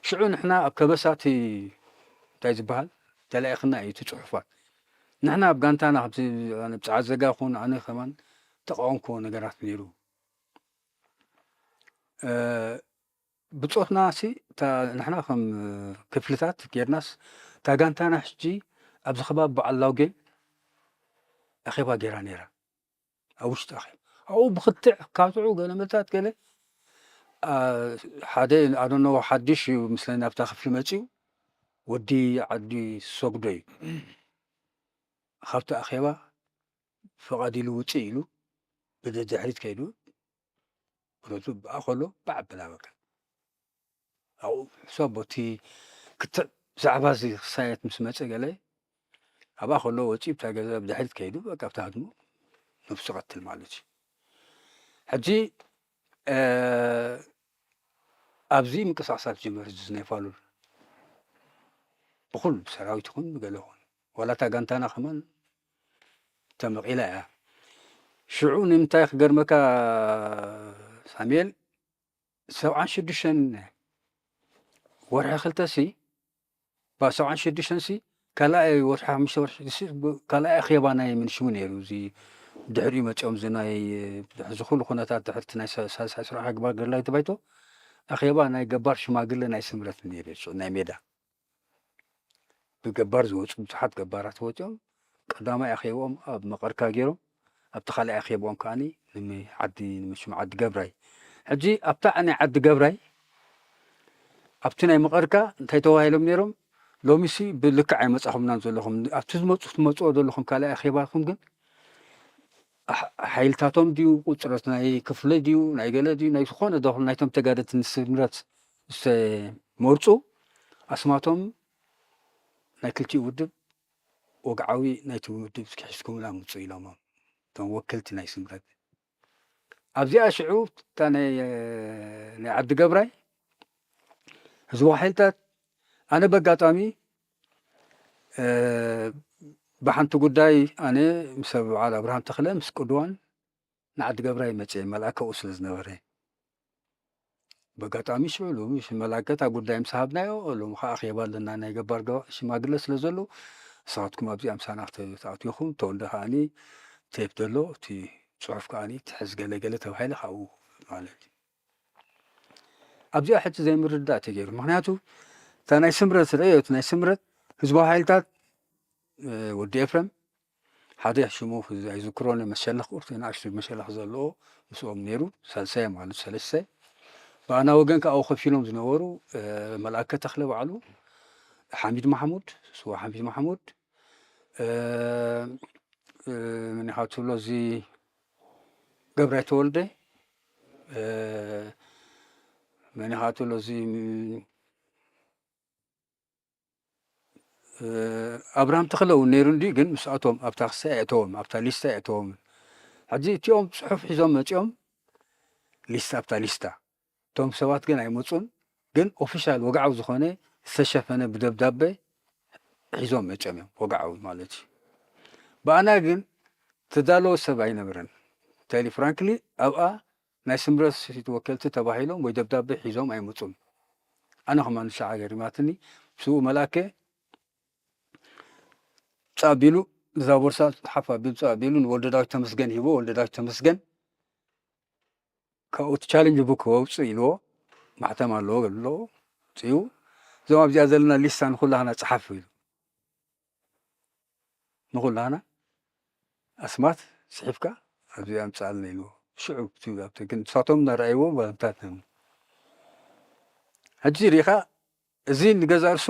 ሽዑ ንሕና ኣብ ከበሳቲ እንታይ ዝበሃል ተላኢኽና እዩ እቲ ፅሑፋት። ንሕና ኣብ ጋንታና ካብቲ ኣነ ብፀዓት ዘጋ ኹን ኣነ ከማን ተቃወምክዎ ነገራት ነይሩ። ብጾትና ሲ ንሕና ከም ክፍልታት ጌርናስ እታ ጋንታና ሕጂ ኣብዚ ከባቢ በዓል ላውጌን ኣኼባ ጌራ ነይራ ኣብ ውሽጢ ኣኼባ ኣብኡ ብክትዕ ካትዑ ገለ መታት ገለ ሓደ ኣዶኖ ሓድሽ እዩ ምስለ ናብታ ክፍሊ መፅኡ ወዲ ዓዲ ሰጉዶ እዩ ካብቲ ኣኼባ ፈቓድ ኢሉ ውፅእ ኢሉ ብድሕሪት ከይዱ ብረቱ ብኣ ከሎ ባዕ ኣበላ በቃ ኣብኡ ሕሳብ ቦቲ ክትዕ ብዛዕባ እዚ ክሳየት ምስ መፀ ገለ ኣብኣ ከሎ ወፂኡ ብታ ገዛ ብድሕሪት ከይዱ በቃ ብታ ህድሞ ነብሱ ቀትል ማለት እዩ ሕጂ ኣብዚ ምንቅስቃሳት ጀመር እዚ ናይ ፋሉል ብኩሉ ብሰራዊት ይኹን ብገለ ይኹን ዋላ እታ ጋንታና ከማን ተመቒላ እያ ሽዑ ንምንታይ ክገርመካ ሳሙኤል ሰብዓን ሽዱሽተን ወርሒ ክልተ ሲ ባ ሰብዓን ሽዱሽተን ሲ ካልኣይ ወርሒ ሓሙሽተ ወርሒ ካልኣይ ኣኼባ ናይ ምንሽሙ ነይሩ እዚ ድሕሪኡ መፂኦም እዚ ናይ እዚ ኩሉ ኩነታት ድሕርቲ ናይ ሳልሳይ ስራሕ ግባር ገድላይ ተባይቶ ኣኼባ ናይ ገባር ሽማግለ ናይ ስምረት ነይሩ ናይ ሜዳ ብገባር ዝወፁ ብዙሓት ገባራት ወፂኦም ቀዳማይ ኣኼብኦም ኣብ መቐርካ ገይሮም ኣብቲ ካልኣይ ኣኼብኦም ከዓኒ ዓዲ ንምሽም ዓዲ ገብራይ ሕጂ ኣብታ ናይ ዓዲ ገብራይ ኣብቲ ናይ መቐርካ እንታይ ተባሂሎም ነይሮም ሎሚሲ ብልክዕ ኣይመጻኹምናን ዘለኹም። ኣብቲ ዝመጹ ትመጽዎ ዘለኹም ካልኣይ ኣኼባኹም ግን ኣሕ-፣ ሓይልታቶም ድዩ፣ ቁጽረት ናይ ክፍለ ድዩ፣ ናይ ገለ ድዩ፣ ናይ ዝኾነ ዶኹም ናይቶም ተጋደልቲ ንስምረት ዝተመርጹ ኣስማቶም ናይ ክልቲኡ ውድብ ወግዓዊ ናይቲ ውድብ እስኪ ሒዝኩምና ምጹ ኢሎሞም። እቶም ወከልቲ ናይ ስምረት ኣብዚኣ ሽዑ እታ ናይ፣ ናይ ዓዲ ገብራይ ህዝባዊ ሓይልታት ኣነ በጋጣሚ፣ እ፣ ብሓንቲ ጉዳይ ኣነ ምስ በዓል ኣብርሃም ተኽለ ምስ ቅዱዋን ንዓዲ ገብራይ መጽየ መልኣከ ኣብኡ ስለ ዝነበረ። በጋጣሚ ሽዑ ሎሚ ሽመላከት ኣብ ጉዳይ ምስ ሃብናዮ፣ ሎሚ ኸዓ ኣኼባ ኣለና ናይ ገባር ገባ-፣ ሽማግለ ስለ ዘለዉ፣ ንስኻትኩም ኣብዚኣ ምሳና ክተ-፣ ክትኣትዉ ኢኹም፣ ተወልደ ከዓኒ ቴፕ ዘሎ፣ እቲ ጽሑፍ ከዓኒ ትሕዝ ገለ ገለ ተባሂለ ካብኡ ማለት እዩ። ኣብዚኣ ሕጂ ዘይምርዳእ ተገይሩ። ምኽንያቱ እታ ናይ ስምረት ርእየት ናይ ስምረት ህዝባዊ ሓይልታት፣ እ፣ ወዲ ኤፍረም ሓደ ሽሙ ኣይዝክሮን፣ መሸለኽ ቁርቲ ንኣሽቱ መሸለኽ ዘለዎ ምስኦም ነይሩ፣ ሳልሳይ ማለት ሰለስታይ። ብኣና ወገን ከኣ ከፊሎም ዝነበሩ፣ እ፣ መልኣከ ተኽለ ባዕሉ፣ ሓሚድ ማሕሙድ፣ ስዋ ሓሚድ ማሕሙድ፣ እ፣ እ፣ መን ኢኻ ትብሎ፣ እዚ ገብራይ ተወልደ፣ እ፣ መን ኢኻ ትብሎ፣ እዚ፣ እ፣ ኣብርሃም ተኽለ እውን ነይሩ እንዲ፣ ግን ምስኣቶም ኣብታ ክሲ ኣየእተዎም፣ ኣብታ ሊስታ ኣየእተዎም። ሕጂ እቲኦም ጽሑፍ ሒዞም መጺኦም ሊስታ፣ ኣብታ ሊስታ እቶም ሰባት ግን ኣይመጹን። ግን ኦፊሻል ወግዓዊ ዝኾነ ዝተሸፈነ ብደብዳቤ ሒዞም መጺኦም እዮም፣ ወግዓዊ ማለት እዩ። ብኣና ግን ተዳለወ ሰብ ኣይነበረን። ቴሊ ፍራንክሊ ኣብኣ ናይ ስምረት ወከልቲ ተባሂሎም ወይ ደብዳቤ ሒዞም ኣይመጹን። ኣነ ከማን ሻዓ ገሪማትኒ፣ ምስኡ መልኣከ ጻ ኣቢሉ፣ እዛ ቦርሳ ሓፍ ኣቢሉ ጻ ኣቢሉ ንወልደ ዳዊት ተመስገን ሂቦ፣ ወልደ ዳዊት ተመስገን ካብኡ እቲ ቻሌንጅ ቡክ ኣውጽእ ኢልዎ፣ ማሕተም ኣለዎ በሎ፣ ኣውጺኡ፣ እዞም ኣብዚኣ ዘለና ሊስታ ንኹላህና ጽሓፍ ኢሉ። ንኹላህና ኣስማት ጽሒፍካ ኣብዚኣ ኣምጽኣልና ኢልዎ። ሽዑ እቲ ኣብቲ ግን ንሳቶም እናረኣይዎ ባለምታት ነም-፣ ሕጂ ሪኢኻ እዚ ንገዛ እርሱ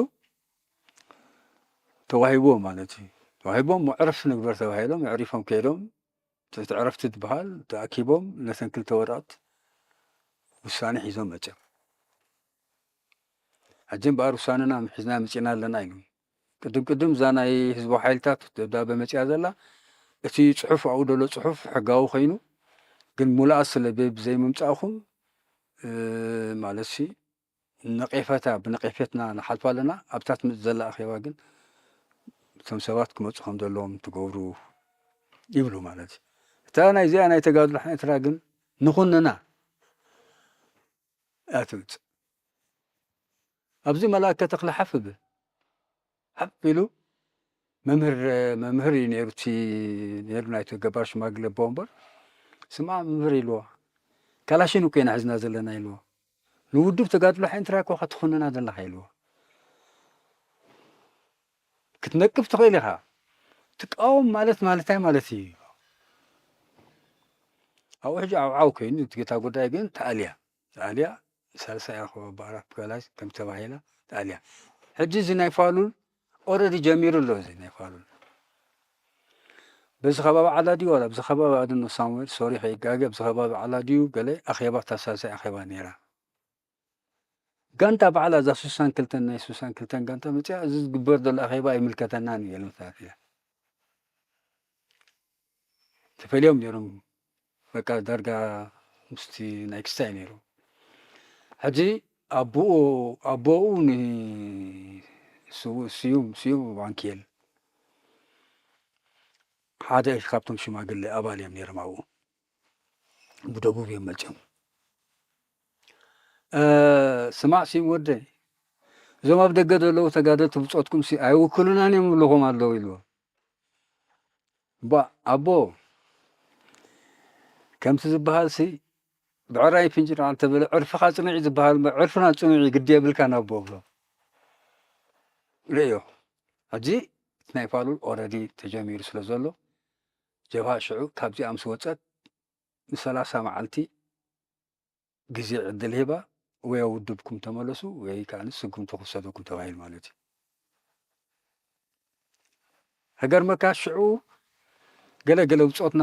ተዋሂብዎ ማለት እዩ። ተዋሂቦም ዕረፍ ንግበር ተባሂሎም፣ ኣዕሪፎም ከይዶም፣ ትሕቲ ዕረፍቲ ትበሃል ተኣኪቦም ነተን ክልተ ወረቐት ውሳነ ሒዞም መጽዮም። ሕጂ እምበኣር ውሳነና ሒዝና መጺና ኣለና ኢሉ። ቅድም ቅድም እዛ ናይ ህዝባዊ ሓይልታት ደብዳበ መጺኣ ዘላ፣ እቲ ጽሑፍ ኣብኡ ዘሎ ጽሑፍ ሕጋዊ ኮይኑ፣ ግን ሙሉኣት ስለ ብዘይምምጻእኹም፣ እ፣ ማለትሲ ነቄፈታ ብነቄፈትና ንሓልፋ ኣለና። ኣብታ ትመጽእ ዘላ ኣኼባ ግን እቶም ሰባት ክመጹ ከም ዘለዎም ትገብሩ ይብሉ ማለት እዩ። እታ ናይዚኣ ናይ ተጋድሎ ሓይልትና ግን ንኹንና እያ ትምጽእ። ኣብዚ መልኣከ ተኽለ ሓፍ ብ-፣ ሓፍ ኢሉ መምህር፣ መምህር እዩ ነይሩ፣ እቲ ነይሩ ናይቲ ገባር ሽማግለ ኣቦ እምበር፣ ስምዓ መምህር ኢልዎ፣ ካላሽን እኮ ኢና ሒዝና ዘለና ኢልዎ። ንውድብ ተጋድሎ ሓይንትራ እኮ ክትኹንና ዘለኻ ኢልዎ። ክትነቅፍ ትኽእል ኢኻ። ትቃወም ማለት፣ ማለት እንታይ ማለት እዩ? ኣብኡ ሕጂ ዓውዓው ኮይኑ፣ እቲ ጌታ ጉዳይ ግን ተኣልያ። ተኣልያ፣ ሳልሳይ ኣኸባ ብኣራት በላይ ከም ተባሂላ ተኣልያ። ሕጂ እዚ ናይ ፋሉል ኦረዲ ጀሚሩ ኣሎ፣ እዚ ናይ ፋሉል። በዚ ከባቢ ዓላ ድዩ ዋላ፣ በዚ ከባቢ ኣድኖ ሳሙኤል፣ ሶሪ ከይጋገ፣ በዚ ከባቢ ዓላ ድዩ ገለ ኣኼባ፣ እታ ሳልሳይ ኣኼባ ነይራ። ጋንታ ባዕላ እዛ ስሳን ክልተን ናይ ስሳን ክልተን ጋንታ መጽያ፣ እዚ ዝግበር ዘሎ ኣኼባ ኣይምልከተናን እዩ፣ የልምታት እያ። ተፈልዮም ነይሮም፣ በቃ ዳርጋ ምስቲ ናይ ክስታይ ነይሩ። ሕጂ ኣቦኡ፣ ኣቦኡ ን-፣ ስው-፣ ስዩም፣ ስዩም ባንኪየል ሓደ ካብቶም ሽማግለ ኣባል እዮም ነይሮም ኣብኡ። ብደቡብ እዮም መጺኦም። እ፣ ስማዕ ስዩም ወደይ፣ እዞም ኣብ ደገ ዘለዉ ተጋደልቲ ብጾትኩም ሲ ኣይውክሉናን እዮም ይብልኹም ኣለዉ ኢልዎ። እባ ኣቦ፣ ከምቲ ዝበሃል ሲ ብዕራይ ፍንጭር እንተበለ ዕርፍኻ ጽኑዕ እዩ ዝበሃል እምበር ዕርፍና ጽኑዕ እዩ ግዲ የብልካን ኣቦ ብሎ። ርእዮ፣ ሕጂ እቲ ናይ ፋሉል ኦረዲ ተጀሚሩ ስለ ዘሎ ጀብሃ ሽዑ ካብዚኣ ምስ ወጸት ንሰላሳ መዓልቲ ግዜ ዕድል ሂባ፣ ወይ ኣብ ውድብኩም ተመለሱ ወይ ከኣ ስጉምቲ ክውሰደኩም ተባሂሉ ማለት እዩ። ከገርመካ ሽዑ ገለ ገለ ብጾትና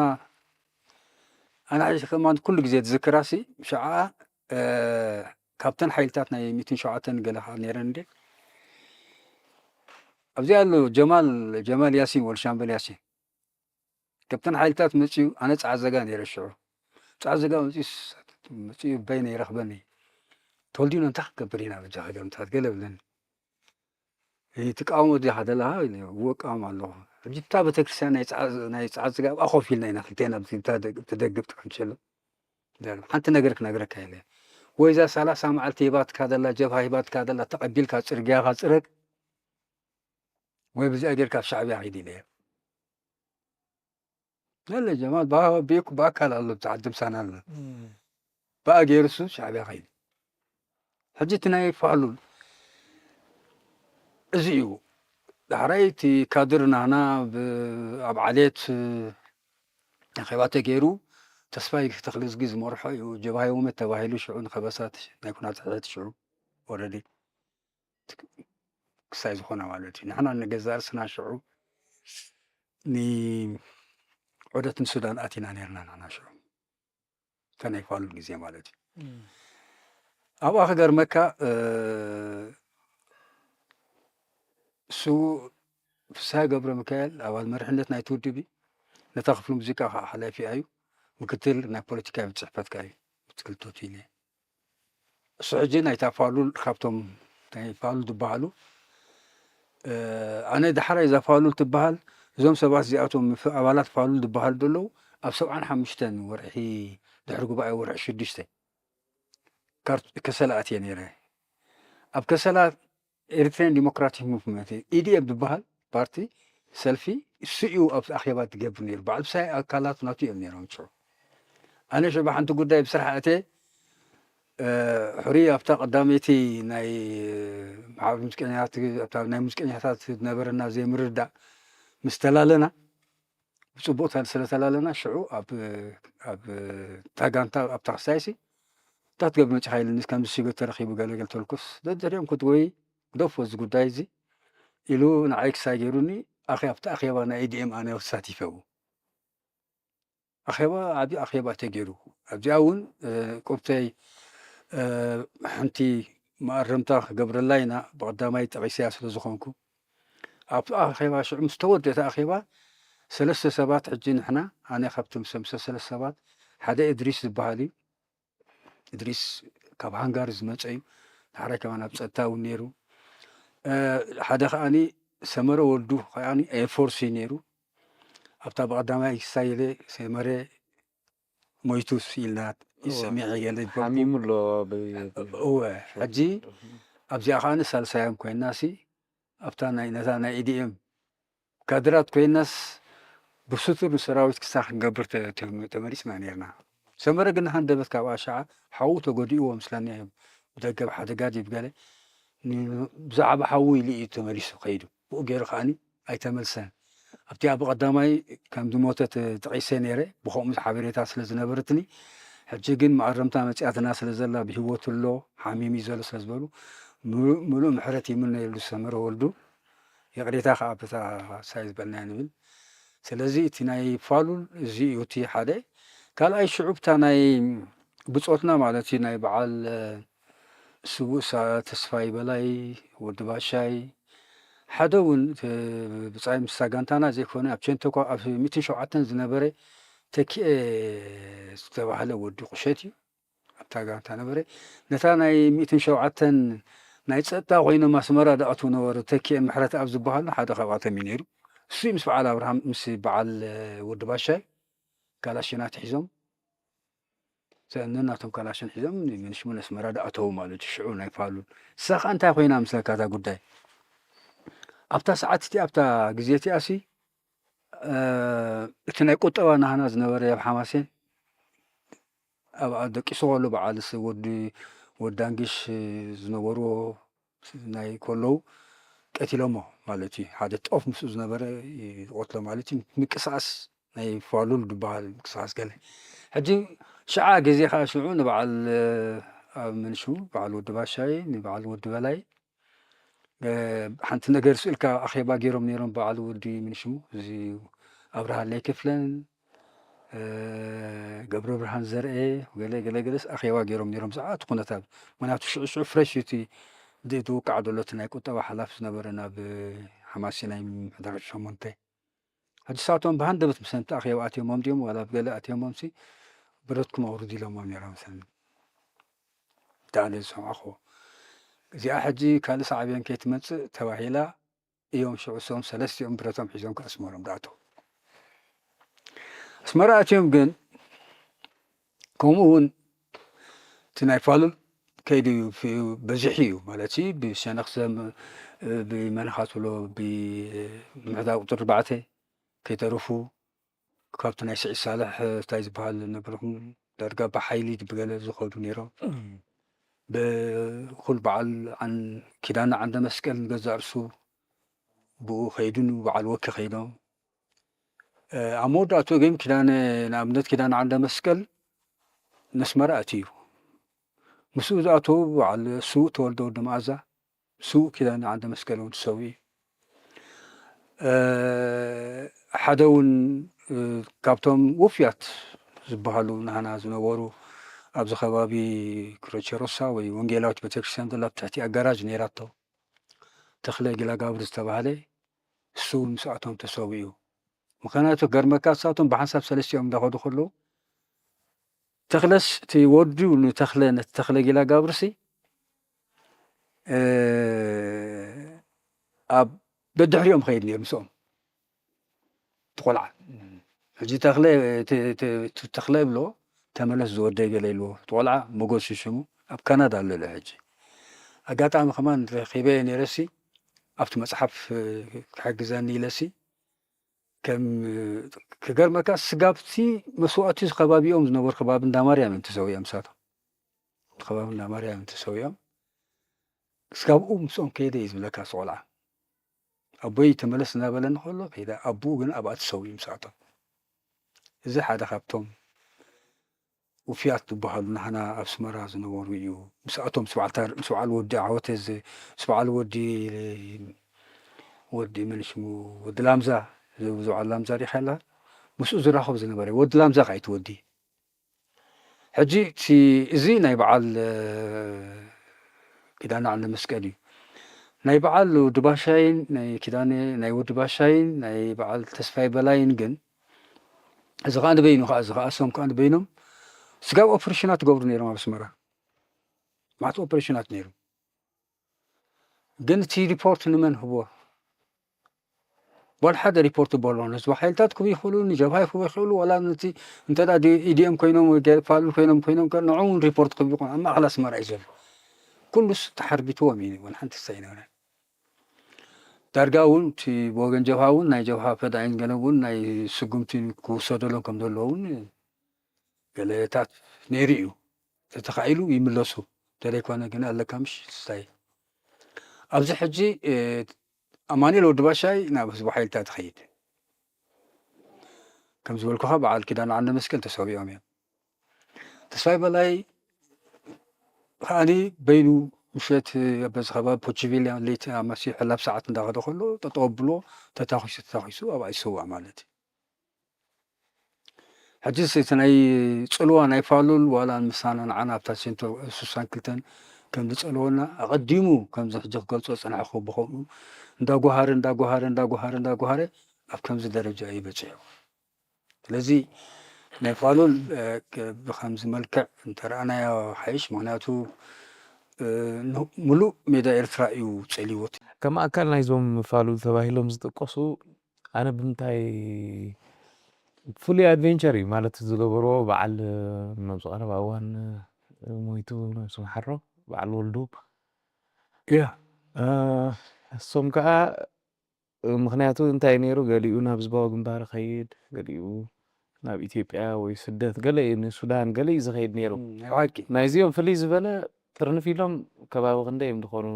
ኣነ ሕጂ ከማን ኩሉ ግዜ ዝዝክራሲ ሽዓ ካብተን ሓይልታት ናይ ሚእትን ሸውዓተን ገለ ከዓ ነይረን እንዴ ኣብዚኣ ኣሎ ጀማል ጀማል ያሲን ወልሻምበል ያሲን ካብተን ሓይልታት መፅዩ ኣነ ፃዕዘጋ ነይረ ሽዑ ፃዕዘጋ መፅዩ በይነ ይረኽበኒ ተወልዲኖ እንታይ ክንገብር ኢና በጃ ከገርምታት ገለ ብለኒ ትቃወሞ ዲኻ ዘለኻ እዎ እቃወም ኣለኹ ሕጂ እታ ቤተክርስትያን ናይ ፀዓት ስጋ ኣብኣ ኮፍ ኢልና ኢና ክልቴና ብደግብ ትሕምሸሎ ሓንቲ ነገር ክነግረካ ኢለ ወይ እዛ ሰላሳ መዓልቲ ሂባትካ ዘላ ጀብሃ ሂባትካ ዘላ ተቐቢልካ ፅርግያኻ ፅረግ ወይ ብዚኣ ጌርካ ኣብ ሻዕብያ ኺድ ኢለ ገለ ጀማል ብኣካል ኣሎ ብትዓዲ ምሳና ኣሎ ብኣ ገይሩ እሱ ሻዕብያ ከይዱ ሕጂ እቲ ናይ ፋሉል እዚ እዩ ዳሕራይ እቲ ካድር ናህና ኣብ ዓሌት ኣኼባ ተገይሩ ተስፋይ ተኽልዝጊ ዝመርሖ እዩ ጀብሃ የውመት ተባሂሉ ሽዑ ንኸበሳት ናይ ኩናት ሕት ሽዑ ወረዲ ክሳይ ዝኾና ማለት እዩ ንሕና ንገዛ ርስና ሽዑ ንዑደት ንሱዳን ኣቲና ነርና ንሕና ሽዑ ተናይ ፋሉል ግዜ ማለት እዩ ኣብኣ ክገርመካ እሱ ፍስሃ ገብረ ሚካኤል ኣባል መሪሕነት ናይቲ ውድብ እዩ ነታ ክፍሊ ሙዚቃ ከዓ ሓላፊ እዩ ምክትል ናይ ፖለቲካ ቤት ፅሕፈት ከዓ እዩ ምክትል ቶቲል እሱ ሕጂ ናይታ ፋሉል ካብቶም ናይ ፋሉል ዝበሃሉ ኣነ ዳሕራይ እዛ ፋሉል ትበሃል እዞም ሰባት እዚኣቶም ኣባላት ፋሉል ዝበሃሉ ዘለዉ ኣብ ሰብዓን ሓሙሽተን ወርሒ ድሕሪ ጉባኤ ወርሒ ሽዱሽተ ከሰላ ኣትየ ነይረ ኣብ ከሰላ ኤሪትሪያን ዲሞክራቲክ ሙቭመንት ኢዲኤም ዝበሃል ፓርቲ ሰልፊ እሱ እዩ ኣብ ኣኼባ ትገብር ነይሩ በዓል ብሳይ ኣካላት ናቱ እዮም ነይሮም ሽዑ ኣነ ሽዑ ሓንቲ ጉዳይ ብስራሕ ኣተ ሕሩይ ኣብታ ቀዳመይቲ ናይ ማሕበር ሙዚቀኛታት ናይ ሙዚቀኛታት ዝነበረና ዘይምርዳእ ምስ ተላለና ብፅቡቕ ስለተላለና ሽዑ ኣብ ታጋንታ ኣብታ ክሳይሲ እንታይ ትገብር መፂኻ ኢልኒ ከምዚ ሲገት ተረኺቡ ገለገል ተልኩስ ደድሕሪኦም ክትጎይ ግደፎ እዚ ጉዳይ እዚ ኢሉ ንዓይ ክሳይ ገይሩኒ ኣኸ ኣብቲ ኣኼባ ናይ ኢዲኤም ኣነ ተሳቲፈ ኣኼባ ዓብዪ ኣኼባ ተገይሩ ኣብዚኣ እውን ቁርተይ ሓንቲ መኣረምታ ክገብረላ ኢና ብቐዳማይ ጠቒሰያ ስለ ዝኾንኩ ኣብ ኣኼባ ሽዑ ምስ ተወደተ ኣኼባ ሰለስተ ሰባት ሕጂ ንሕና ኣነ ካብቶም ሰምሰ ሰለስተ ሰባት ሓደ እድሪስ ዝበሃል እዩ እድሪስ ካብ ሃንጋሪ ዝመፀ እዩ ዳሕራይ ከማን ኣብ ፀጥታ እውን ነይሩ ሓደ ከዓኒ ሰመረ ወልዱ ከዓኒ ኤርፎርስ እዩ ነይሩ ኣብታ ብቐዳማይ ክሳየለ ሰመረ ሞይቱ ኢልና ይሰሚዐ ገለ ሓሚሙ ኣሎ እወ ሕጂ ኣብዚኣ ከዓኒ ሳልሳዮም ኮይና ሲ ኣብታ ናይ ነታ ናይ ኢዲኤም ካድራት ኮይናስ ብስቱር ንሰራዊት ክሳ ክንገብር ተመሪፅና ነርና ሰመረ ግን ሃንደበት ካብ ኣሻዓ ሓዉ ተጎዲእዎ ምስለኒ ብደገብ ሓደጋ ዲብ ገለ ብዛዕባ ሓዉ ኢሉ እዩ ተመሊሱ ከይዱ ብኡ ገይሩ ከዓኒ ኣይተመልሰን ኣብቲ ኣብ ቀዳማይ ከም ዝሞተ ተጠቂሰ ነይረ ብከምኡ ሓበሬታ ስለ ዝነበረትኒ ሕጂ ግን መኣረምታ መፅያትና ስለ ዘላ ብሂወት ኣሎ ሓሚም እዩ ዘሎ ስለ ዝበሉ ምሉእ ምሕረት ይምነየሉ ሰመረ ወልዱ ይቕሬታ ከዓ በታ ሳይ ዝበልናያ ንብል ስለዚ እቲ ናይ ፋሉል እዚ እዩ እቲ ሓደ ካልኣይ ሽዑብታ ናይ ብፆትና ማለት እዩ ናይ በዓል ስቡእ ተስፋይ በላይ ወዲ ባሻይ ሓደ እውን ብፃይ ምስሳ ጋንታና ዘይኮነ ኣብ ቸንተኳ ኣብ ሚእትን ሸውዓተን ዝነበረ ተኪኤ ዝተባህለ ወዲ ቁሸት እዩ ኣብታ ጋንታ ነበረ ነታ ናይ ሚእትን ሸውዓተን ናይ ፀጥታ ኮይኖም ኣስመራ ዝኣትዉ ነበሩ ተኪኤ ምሕረት ኣብ ዝበሃሉ ሓደ ካብኣቶም እዩ ነይሩ እሱ ምስ በዓል ኣብርሃም ምስ በዓል ወዲ ባሻይ ካላሽናት ሒዞም ነናቶም ካላሽን ሒዞም ምንሽሙ ነስመራ ዝኣተዉ ማለት እዩ ሽዑ ናይ ፋሉል እሳ ከዓ እንታይ ኮይና ምስለካ እታ ጉዳይ ኣብታ ሰዓት እቲ ኣብታ ግዜ እቲኣ ሲ እቲ ናይ ቁጠባ ናህና ዝነበረ ኣብ ሓማሴን ኣብኣ ደቂሱ ከሎ በዓል ወዲ ወዳንጊሽ ዝነበርዎ ናይ ከለዉ ቀቲሎሞ ማለት እዩ ሓደ ጦፍ ምስኡ ዝነበረ ይቆትሎ ማለት እዩ ምቅስቃስ ናይ ፋሉል ዝበሃል ምቅስቃስ ገለ ሕጂ ሽዓ ግዜ ከዓ ሽዑ ንበዓል ኣብ ምንሹ በዓል ወዲ ባሻይ ንበዓል ወዲ በላይ ሓንቲ ነገር ስእልካ ኣኼባ ገይሮም ነይሮም በዓል ወዲ ምንሽሙ እዚ ኣብርሃ ለይክፍለን ገብረ ብርሃን ዘርኤ ገለ ገለ ገለስ ኣኼባ ገይሮም ነይሮም ብዛዕባ እቲ ኩነታት። ምክንያቱ ሽዑ ሽዑ ፍሬሽ እዩ እቲ ዝውቃዕ ዘሎ እቲ ናይ ቁጠባ ሓላፊ ዝነበረ ናብ ሓማሲ ናይ ምሕደራ ሸሞንተ። ሕጂ ሳቶም ብሃንደበት ምስ ኣንተ ኣኼባ ኣትዮሞም ድዮም ዋላ ብገለ ኣትዮሞም ሲ ብረትኩም ኣውርዱ ኢሎሞም ነይሮም። ሰን ብጣዕሚ ዝሰማዕኹ እዚኣ ሕጂ ካልእ ሳዕቤን ከይትመጽእ ተባሂላ እዮም ሽዑ እሶም ሰለስቲኦም ብረቶም ሒዞም ከኣስመሮም ዳኣተው። ኣስመራ ኣትዮም ግን ከምኡ እውን እቲ ናይ ፋሉል ከይዱ እዩ በዚሑ እዩ ማለት ብሸነክ ዘም ብመንኻትሎ ብምሕዳር ቁፅሪ ኣርባዕተ ከይተረፉ ካብቲ ናይ ስዒድ ሳልሕ እንታይ ዝበሃል ነበርኩም ዳርጋ ብሓይሊ ብገለ ዝኸዱ ነይሮም። ብኩል በዓል ኪዳነ ዓንደ መስቀል ንገዛእ ርሱ ብኡ ከይዱ ንበዓል ወኪ ከይዶም ኣብ መወዳእትኡ ግን ኪዳነ ንኣብነት ኪዳነ ዓንደ መስቀል ነስመራ ኣትዩ ምስኡ ዝኣተዉ በዓል ስዉእ ተወልደ ወዲ መኣዛ ስዉእ ኪዳነ ዓንደ መስቀል እውን ተሰዊኡ ሓደ እውን ካብቶም ውፍያት ዝበሃሉ ናህና ዝነበሩ ኣብዚ ከባቢ ክሮቸሮሳ ወይ ወንጌላዊት ቤተክርስትያን ዘላ ብትሕቲ ኣጋራጅ ነይራቶ ተኽለ ጊላጋብር ዝተባህለ እሱ እውን ምስኣቶም ተሰዊኡ። ምክንያቱ ገርመካ ንሳቶም ብሓንሳብ ሰለስቲኦም እንዳኸዱ ከለዉ ተኽለስ እቲ ወዱ ንተኽለ ነቲ ተኽለ ጊላጋብርሲ ኣብ ደድሕሪኦም ኸይድ ነይሩ ምስኦም እቲ ቆልዓ። ሕጂ ተኽለ ተኽለ ይብሎ ተመለስ ዝወደይ ገለ ኢልዎ እቲ ቆልዓ ሞገስ ሽሙ ኣብ ካናዳ ኣሎ ኢሉ ሕጂ ኣጋጣሚ ከማን ረኺበ ነይረሲ ኣብቲ መፅሓፍ ክሕግዘኒ ኢለሲ ከም ክገርመካ ስጋብቲ መስዋእቲ ከባቢኦም ዝነበሩ ከባቢ እንዳማርያም እዮም ተሰዊኦም ንሳቶም ከባቢ እንዳማርያም እዮም ተሰዊኦም ስጋብኡ ምስኦም ከይደ እዩ ዝብለካ ስቆልዓ ኣቦይ ተመለስ እናበለኒ ከሎ ከይደ ኣቦኡ ግን ኣብኣ ተሰዊኡ ምስኣቶም እዚ ሓደ ካብቶም ውፍያት ዝበሃሉ ናህና ኣብ ኣስመራ ዝነበሩ እዩ። ምስኣቶም ምስ በዓል ወዲ ዓወተ ምስ በዓል ወዲ ወዲ መን ሽሙ ወዲ ላምዛ እዚ በዓል ላምዛ ዲኻ ኢላ ምስኡ ዝራኸብ ዝነበረ ወዲ ላምዛ ከዓ እቲ ወዲ ሕጂ እቲ እዚ ናይ በዓል ኪዳነ ዓንደ መስቀል እዩ ናይ በዓል ወዲ ባሻይን ናይ ኪዳነ ናይ ወዲ ባሻይን ናይ በዓል ተስፋይ በላይን ግን እዚ ከዓ ንበይኑ ከዓ እዚ ከዓ እሶም ከዓ ንበይኖም ስጋብ ኦፕሬሽናት ትገብሩ ነይሮም ኣብ ኣስመራ ማዕት ኦፕሬሽናት ነይሩ ግን እቲ ሪፖርት ንመን ህቦ ዋል ሓደ ሪፖርት በሎ ነዚ ሓይልታት ክቡ ይኽእሉ ንጀብሃ ክቡ ይኽእሉ ዋላ ነቲ እንተ ኢዲኤም ኮይኖም ፋሉል ኮይኖም ኮይኖም ንዑ እውን ሪፖርት ክቡ ይኾኑ ኣብ ማእኸል ኣስመራ እዩ ዘሎ ኩሉስ ተሓርቢትዎም እዩ ዋል ሓንቲ ሳይነበረ ዳርጋ እውን እቲ ብወገን ጀብሃ እውን ናይ ጀብሃ ፈዳይን ገለ እውን ናይ ስጉምቲ ክውሰደሎም ከም ዘለዎ እውን ገለታት ነይሩ እዩ ተተኻኢሉ ይምለሱ ተለይኮነ ግን ኣለካ ምሽ ስታይ ኣብዚ ሕጂ ኣማኑኤል ወዲ ባሻይ ናብ ህዝቡ ሓይልታት ትኸይድ ከም ዝበልኩኻ በዓል ኪዳን ዓንደ መስቀል ተሰዊኦም እዮም ተስፋይ በላይ ከዓኒ በይኑ ምሸት በዚ ከባቢ ፖችቪልያ ለይቲ ኣመሲሑ ሕላፍ ሰዓት እንዳኸደ ከሎ ጠጠው ኣብሎ ተታኺሱ ተታኺሱ ኣብኣ ይሰዋእ ማለት እዩ ሕጂ እቲ ናይ ፅልዋ ናይ ፋሉል ዋላ ምሳና ንዓና ኣብታ ሴንቶ ሱሳን ክልተን ከም ዝፀልወና ኣቐዲሙ ከምዚ ሕጂ ክገልፆ ዝፀናሕኩ ብከምኡ እንዳጓሃረ እንዳጓሃረ እንዳጓሃረ እንዳጓሃረ ኣብ ከምዚ ደረጃ እዩ በፂሑ ስለዚ ናይ ፋሉል ብከምዚ መልክዕ እንተረኣናዮ ሓይሽ ምክንያቱ ሙሉእ ሜዳ ኤርትራ እዩ ፀሊዎ ከም ኣካል ናይዞም ፋሉል ተባሂሎም ዝጥቀሱ ኣነ ብምንታይ ፍሉይ ኣድቨንቸር እዩ ማለት ዝገበርዎ በዓል መብዝቐረባ እዋን ሞይቱ ነብሱ መሓሮ በዓል ወልዱ እያ እሶም ከዓ ምክንያቱ እንታይ ነይሩ ገሊኡ ናብ ህዝባዊ ግንባር ኸይድ ገሊኡ ናብ ኢትዮጵያ ወይ ስደት ገለ እዩ ንሱዳን ገለ እዩ ዝኸይድ ነይሩ ናይዚኦም ፍልይ ዝበለ ትርንፍ ኢሎም ከባቢ ክንደ እዮም ዝኾኑ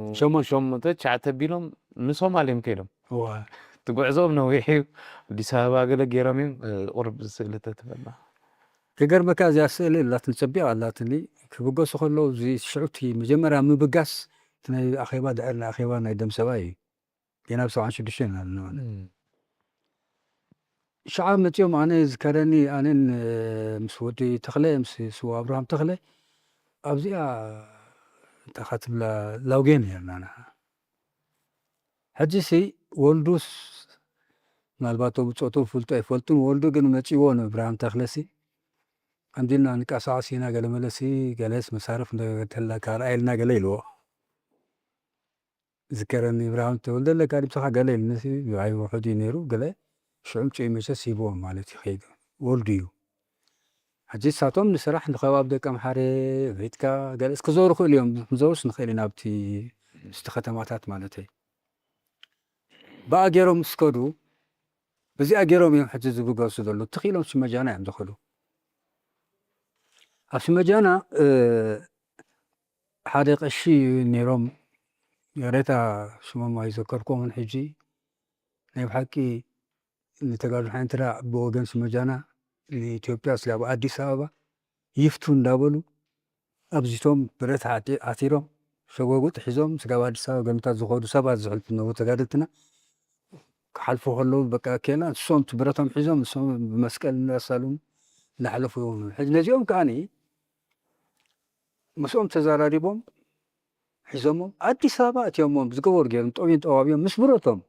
ሸሞንተ ትሽዓተ ቢሎም ንሶማል እዮም ከይዶም እቲ ጉዕዞኦም ነዊሕ እዩ ኣዲስ ኣበባ ገለ ገይሮም እዮም ቁርብ ስእሊ ተትበልና ክገርመካ እዚኣ ስእሊ ኣላትኒ ፀቢቕ ኣላትኒ ክብገሱ ከለዉ እዚ ሽዑቲ መጀመርያ ምብጋስ እቲ ናይ ኣኼባ፣ ድሕሪ ናይ ኣኼባ ናይ ደም ሰብኣይ እዩ። ገና ብ ሰብዓን ሽዱሽተን ኢና ዘለና። ሽዓ መጺኦም፣ ኣነ ዝከረኒ፣ ኣነን ምስ ወዲ ተኽለ፣ ምስ ስው ኣብርሃም ተኽለ ኣብዚኣ እንታይ ትብላ ላውጌን ነርና ንሕና። ሕጂ ሲ ወልዱስ ምናልባት ብጾቱ ፍልጦ ኣይፈልጡን፣ ወልዱ ግን መጺዎ ንእብርሃም ተኽለሲ ከምዚ ኢልና ንቀሳቐስ ኢና፣ ገለ መለሲ ገለስ መሳርፍ እንተተለካ ርኣየልና ገለ ኢልዎ። ዝከረኒ እብርሃም ተወልደ ኣለካ ድምፅኻ ገለ ኢልኒ ሲ፣ ኣይ ውሑድ እዩ ነይሩ ገለ። ሽዑ ምጭ መቸስ ሂብዎም ማለት እዩ ከይዱ። ወልዱ እዩ። ሕጂ ንሳቶም ንስራሕ ንኸባብ ደቂ ኣምሓረ ቤትካ ገለ እስክዞሩ ክእል እዮም። ክንዘውርስ ንኽእል ኢና ኣብቲ ምስቲ ከተማታት ማለት እዩ። ብኣ ገይሮም እስከዱ፣ ብዚኣ ገይሮም እዮም ሕጂ ዝብገሱ ዘለዉ። ትኽኢሎም ሽመጃና እዮም ዝኽእሉ። ኣብ ሽመጃና ሓደ ቀሺ ነይሮም፣ የሬታ ሽሞም ኣይዘከርኩምን ሕጂ። ናይ ብሓቂ ንተጋድሎ ሓንቲ ደኣ ብወገን ሽመጃና ንኢትዮጵያ ስለ ኣብ ኣዲስ ኣበባ ይፍቱ እንዳበሉ ኣብዚቶም ብረት ዓጢ-፣ ዓቲሮም ሸጎጉጥ ሒዞም ስጋብ ኣዲስ ኣበባ ገምታት ዝኸዱ ሰባት ዝሕልፉ ነበሩ ተጋደልትና። ክሓልፉ ከለዉ በቃ ኬላ ንሶም እቲ ብረቶም ሒዞም ንሶም ብመስቀል እንዳሳሉም እንዳሕለፉ እዮም። ሕጂ ነዚኦም ከዓኒ ምስኦም ተዘራሪቦም ሒዞሞም ኣዲስ ኣበባ ኣትዮሞም ዝገበሩ ገይሮም ጠውዮም ጠዋብዮም ምስ ብረቶም።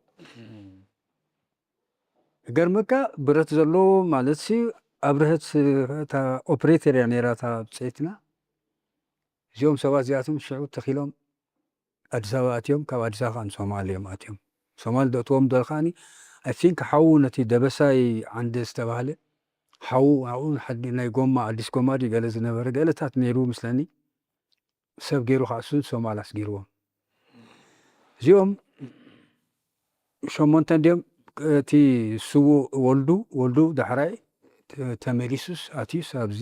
ገርመካ ብረት ዘለዎ ማለት ሲ ኣብርሀት እታ ኦፕሬተር እያ ነይራ እታ ብፀይትና። እዚኦም ሰባት እዚኣቶም ሽዑ ተኺሎም ኣዲስ ኣበባ ኣትዮም፣ ካብ ኣዲስ ኣበባ ከዓ ንሶማል እዮም ኣትዮም። ሶማል ደእትዎም ዶ ከዓኒ፣ I think ሓዉ ነቲ ደበሳይ ዓንደ ዝተባህለ ሓዉ ኣብኡ ሓዲ ናይ ጎማ፣ ኣዲስ ጎማ ድዩ ገለ ዝነበረ ገለታት ነይሩ ምስለኒ። ሰብ ገይሩ ከዓ እሱን ሶማል ኣስጊርዎም። እዚኦም ሸሞንተ እንዲኦም፣ እቲ ስዉእ ወልዱ፣ ወልዱ ዳሕራይ ተ-፣ ተመሊሱስ ኣትዩስ ኣብዚ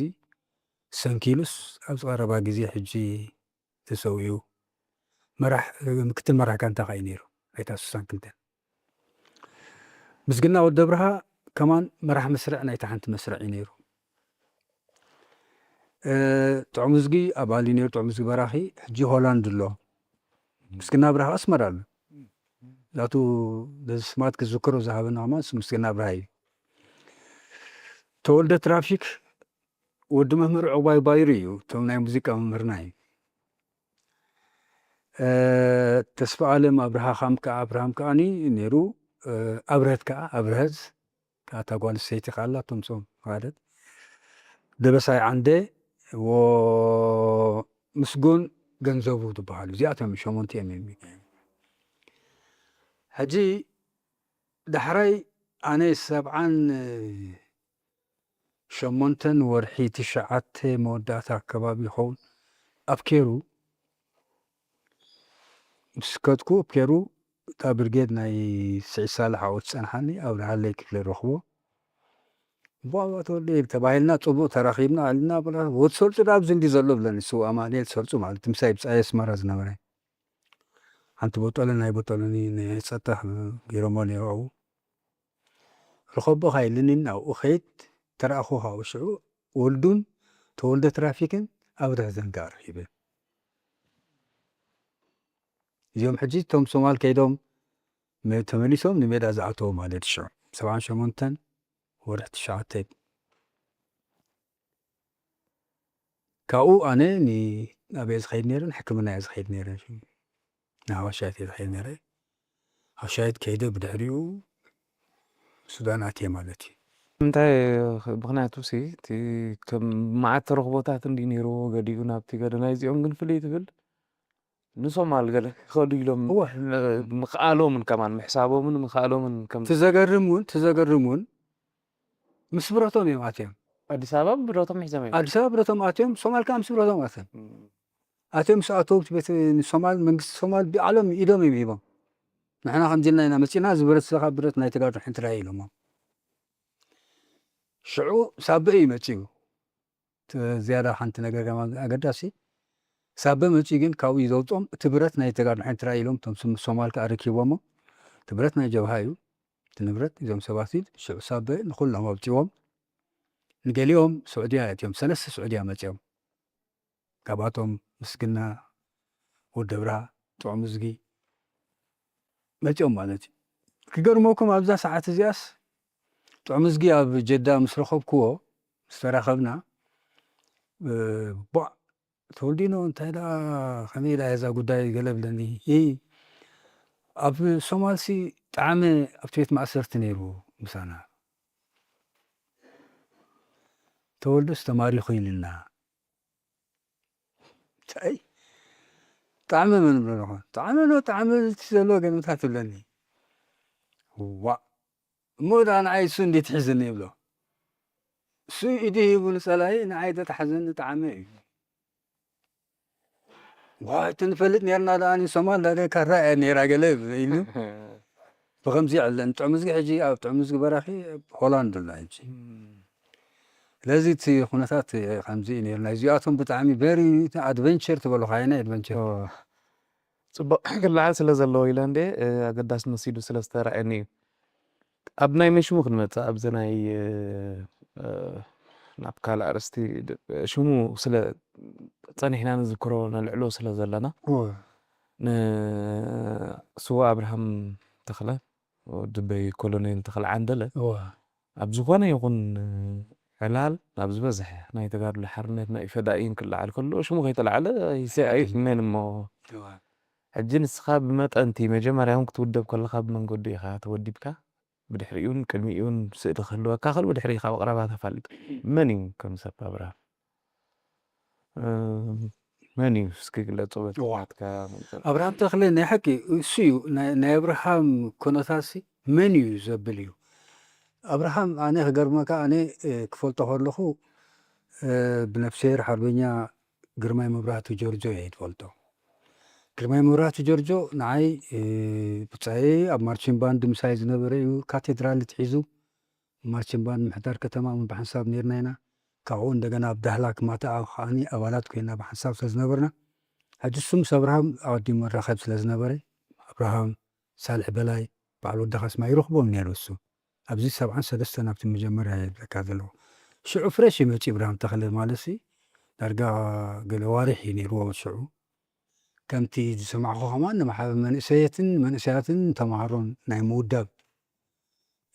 ሰንኪሉስ ኣብዚ ቀረባ ግዜ ሕጂ ተሰዊኡ። መራሕ፣ ምክትል መራሕ ጋንታ ከዓ እዩ ነይሩ፣ ኣይታ ሱሳን ክልተን። ምስግና ወዲ ኣብርሃ ከማን መራሕ መስርዕ ናይታ ሓንቲ መስርዕ እዩ ነይሩ። እ፣ ጥዑምዝጊ ኣባል እዩ ነይሩ፣ ጥዑምዝጊ በራኺ፣ ሕጂ ሆላንድ ኣሎ። ምስግና ኣብርሃ ኣስመራ ኣሎ። ዛቱ በዚ ስማት ክዝክሮ ዝሃበና ከማን እሱ ምስግና ኣብርሃ እዩ። ተወልደ ትራፊክ፣ ወዲ መምህር ዕቑባይ ባይሩ እዩ፣ እቶም ናይ ሙዚቃ መምህርና እዩ። እ፣ ተስፋ ኣለም ኣብርሃ ካም-፣ ከኣ፣ ኣብርሃም ከኣኒ ነይሩ፣ እ፣ ኣብርሀት ከኣ፣ ኣብርሀት ከኣ እታ ጓል ኣንስተይቲ ከኣ ኣላ፣ እቶም ጾም ማለት ደበሳይ ዓንደ፣ ወ-፣ ምስጉን ገንዘቡ ዝበሃሉ፣ እዚኣቶም ሸሞንተ እዮም። ሕጂ ዳሕራይ ኣነ ሰብዓን ሸሞንተን ወርሒ ትሽዓተ መወዳእታ ኣከባቢ ይኸውን። ኣብ ኬሩ ምስ ከድኩ፣ ኣብ ኬሩ እታ ብርጌድ ናይ ስዒድ ሳልሕ ኣብኡ ትጸንሓኒ፣ ኣብርሃለይ ክፍለ ረኽቦ። እሞ ተወልደ ተባሂልና፣ ጽቡቕ ተራኺብና፣ ኣልና፣ በላ፣ ወዲ ሰርጹ ዳ ኣብዚ እንዲ ዘሎ ብለኒ፣ ስው ኣማኑኤል ሰርጹ ማለት፣ ምሳይ ብጻይ ኣስመራ ዝነበረ። ሓንቲ ቦጠለ፣ ናይ ቦጠለኒ፣ ናይ ጸጥታ ገይሮሞ ነይሩ ኣብኡ። ርኸቦ ካይልኒን ኣብኡ ኸይድ ተረኣኹ። ካብኡ ሽዑ ወልዱን ተወልደ ትራፊክን ኣብርሀ ዘንጋ ረኺበ። እዚኦም ሕጂ እቶም ሶማል ከይዶም መ-፣ ተመሊሶም ንሜዳ ዝኣተዉ ማለት ሽዑ ሰብዓን ሸሞንተን ወርሒ ትሽዓተ። ካብኡ ኣነ ን-፣ ናበይ ዝኸይድ ነይረ? ንሕክምና እየ ዝኸይድ ነይረ። ንሃዋሻይት እየ ዝኸይድ ነይረ። ሃዋሻይት ከይደ ብድሕሪኡ ሱዳን ኣትየ ማለት እዩ። እንታይ ምኽንያቱ ሲ እቲ ከም መዓት ተረኽቦታት እንዲ ነይርዎ ገዲኡ ናብቲ ገደ ናይ እዚኦም ግን ፍልይ ትብል ንሶማል ገለ ክኸዱ ኢሎም እወ። ን-፣ ምኽኣሎምን ከማን ምሕሳቦምን ምኽኣሎምን ከም እቲ ዘገርም እውን፣ እቲ ዘገርም እውን ምስ ብረቶም እዮም ኣትዮም። ኣዲስ ኣበባ ብረቶም ሒዞም እዮም። ኣዲስ ኣበባ ብረቶም ኣትዮም፣ ሶማል ከዓ ምስ ብረቶም ኣትዮም። እም። ኣትዮም ምስ ኣተው እቲ ቤት ንሶማል፣ መንግስቲ ሶማል ብዓሎም ኢዶም እዮም ሂቦም። ንሕና ከምዚ ኢልና ኢና መፂና፣ እዚ ብረት፣ እዚ ከዓ ብረት ናይ ተጋድሎ ሓንቲ ራእይ ኢሎሞም። ሽዑ ሳበ እዩ መፂኡ። እቲ ዝያዳ ሓንቲ ነገር ከማን ኣገዳሲ፣ ሳበ መፂኡ ግን ካብኡ እዩ ዘውፅኦም። እቲ ብረት ናይ ተጋድሎ ሓንቲ ራእይ ኢሎም፣ እቶም ስም ሶማል ከዓ ረኪቦሞ። እቲ ብረት ናይ ጀብሃ እዩ። እቲ ንብረት እዞም ሰባት እዩ። ሽዑ ሳበ ንኹሎም ኣውፂዎም። ንገሊኦም ስዑድያ ኣትዮም፣ ሰለስተ ስዑድያ መፂኦም። ካብኣቶም ምስግና ወዲ ኣብርሃ፣ ጥዑምዝጊ መጺኦም ማለት እዩ። ክገርመኩም ኣብዛ ሰዓት እዚኣስ ጥዑምዝጊ ኣብ ጀዳ ምስ ረኸብክዎ፣ ምስ ተራኸብና፣ እ፣ "ቧዕ፣ ተወልዲኖ እንታይ ደኣ፣ ከመይ ደኣ እዛ ጉዳይ?" ገለ ብለኒ። "እ፣ ኣብ ሶማልሲ ጠዓመ ኣብቲ ቤት ማእሰርቲ ነይሩ ምሳና። ተወልደስ ተማሪኹ ኢሉና።" እንታይ? ጠዓመ መን ብሎ ደኾን? ጠዓመ ዶ፣ ጠዓመ እቲ ዘሎ ገለመታት ትብለኒ። ዋእ! እሞ ደኣ ንዓይ እሱ እንዴት ሒዝኒ ይብሎ። እሱ ኢዱ ሂቡ ንጸላኢ፣ ንዓይ ተታሕዘኒ ጠዓመ እዩ። ዋይ፣ እቲ ንፈልጥ ኔርና ደኣ ንሶማል ዳደ ካራ እያ ኔራ ገለ ኢሉ። ብኸምዚ ይዕለን። ጥዑምዝጊ ሕጂ ኣብ ጥዑምዝጊ በራኺ ሆላንድ ኣሎ ሕጂ። እም። ስለዚ እቲ ኩነታት ከምዚ እዩ ኔሩ። ናይዚኣቶም ብጣዕሚ ቨሪ ኣድቨንቸር ትበሎ፣ ካይና ኣድቨንቸር። ኦ። ጽቡቕ ክለዓል ስለ ዘለዎ ኢለ እንዴ፣ እ፣ ኣገዳሲ መሲሉ ስለ ዝተረኣየኒ እዩ። ኣብ ናይ መሽሙ ክንመጽእ፣ ኣብዚ ናይ፣ እ፣ እ፣ ናብ ካልእ ኣርእስቲ ድ-፣ ሽሙ ስለ ጸኒሕና ንዝክሮ ነልዕሎ ስለ ዘለና፣ እወ። ንስዉእ ኣብርሃም ተኽለ፣ ወዲ በይ ኮሎኔል ተኽለ ዓንደለ፣ እወ። ኣብ ዝኾነ ይኹን ዕላል፣ ናብ ዝበዝሐ ናይ ተጋድሎ ሓርነት ናይ ፈዳኢን ክለዓል ከሎ፣ ሽሙ ከይተላዕለ ኣይስ-፣ ኣይስመን እሞ። እወ። ሕጂ ንስኻ ብመጠንቲ መጀመርያ እውን ክትውደብ ከለኻ ብመንገዱ ኢኻ ተወዲብካ፣ ብድሕሪኡን ቅድሚኡን ስእሊ ክህልወካ ከሎ ብድሕሪ ኢኻ ብቐረባ ተፋልጥ። መን እዩ ከም ሰብ ኣብርሃም? እ፣ መን እዩ እስኪ ግለጾ በቲ እዋ። ናትካ መጠን። ኣብርሃም ተኽለ ናይ ሓቂ እሱ እዩ። ናይ፣ ናይ ኣብርሃም ኩነታሲ መን እዩ ዘብል እዩ። ኣብርሃም ኣነ ክገርመካ፣ ኣነ፣ እ፣ ክፈልጦ ከለኹ፣ እ፣ ብነፍስሄር ሓርበኛ ግርማይ መብራህቱ ጆርጆ እየ ዝፈልጦ። ግርማይ መብራህቱ ጆርጆ ንዓይ፣ እ፣ ብጻየይ ኣብ ማርቺን ባንድ ምሳይ ዝነበረ እዩ። ካቴድራል ትሒዙ ማርቺን ባንድ ምሕዳር ከተማ እውን ብሓንሳብ ኔርና ኢና። ካብኡ እንደገና ኣብ ዳህላክ ማታ ከዓኒ ኣባላት ኮይና ብሓንሳብ ስለ ዝነበርና፣ ሕጂ እሱ ምስ ኣብርሃም ኣቐዲሙ መራኸብ ስለ ዝነበረ፣ ኣብርሃም፣ ሳልሕ በላይ፣ በዓል ወዲ ካስማ ይረኽቦም ነይሩ እሱ። ኣብዚ ሰብዓን ሰለስተን ኣብቲ መጀመርያ እየ ዝብለካ ዘለኹ። ሽዑ ፍሬሽ እዩ መጺኡ ኣብርሃም ተኽለ ማለትሲ፣ ዳርጋ ገለ ዋርሕ እዩ ነይርዎ ሽዑ። ከምቲ ዝሰማዕኹ ከማን ንማሕበር መንእሰያትን መንእሰያትን ተምሃሮን ናይ ምውዳብ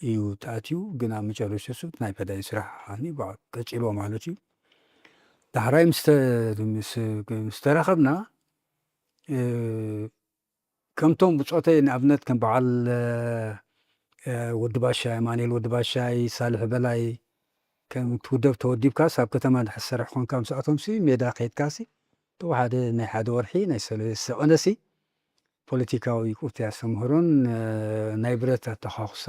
እዩ ተኣትዩ። ግን ኣብ መጨረሽቱ ናይ ፈዳይ ስራሕ ከዓኒ ባዕ ቀጺልዎ ማለት እዩ። ዳሕራይ ምስ ተ-፣ ምስ፣ ምስ ተራኸብና፣ እ፣ ከምቶም ብጾተይ ንኣብነት ከም በዓል፣ እ፣ ወዲ ባሻይ፣ ኣማኑኤል ወዲ ባሻይ፣ ሳልሕ በላይ፣ ከም ትውደብ ተወዲብካስ ኣብ ከተማ እንድሕር ትሰርሕ ኮንካ ምስኣቶምሲ ሜዳ ከይድካሲ ተወሓደ ናይ ሓደ ወርሒ ናይ ሰለስተ ቀነሲ ፖለቲካዊ ቁርቲ ኣስተምህሮን፣ እ፣ ናይ ብረት ኣተኻኹሳ፣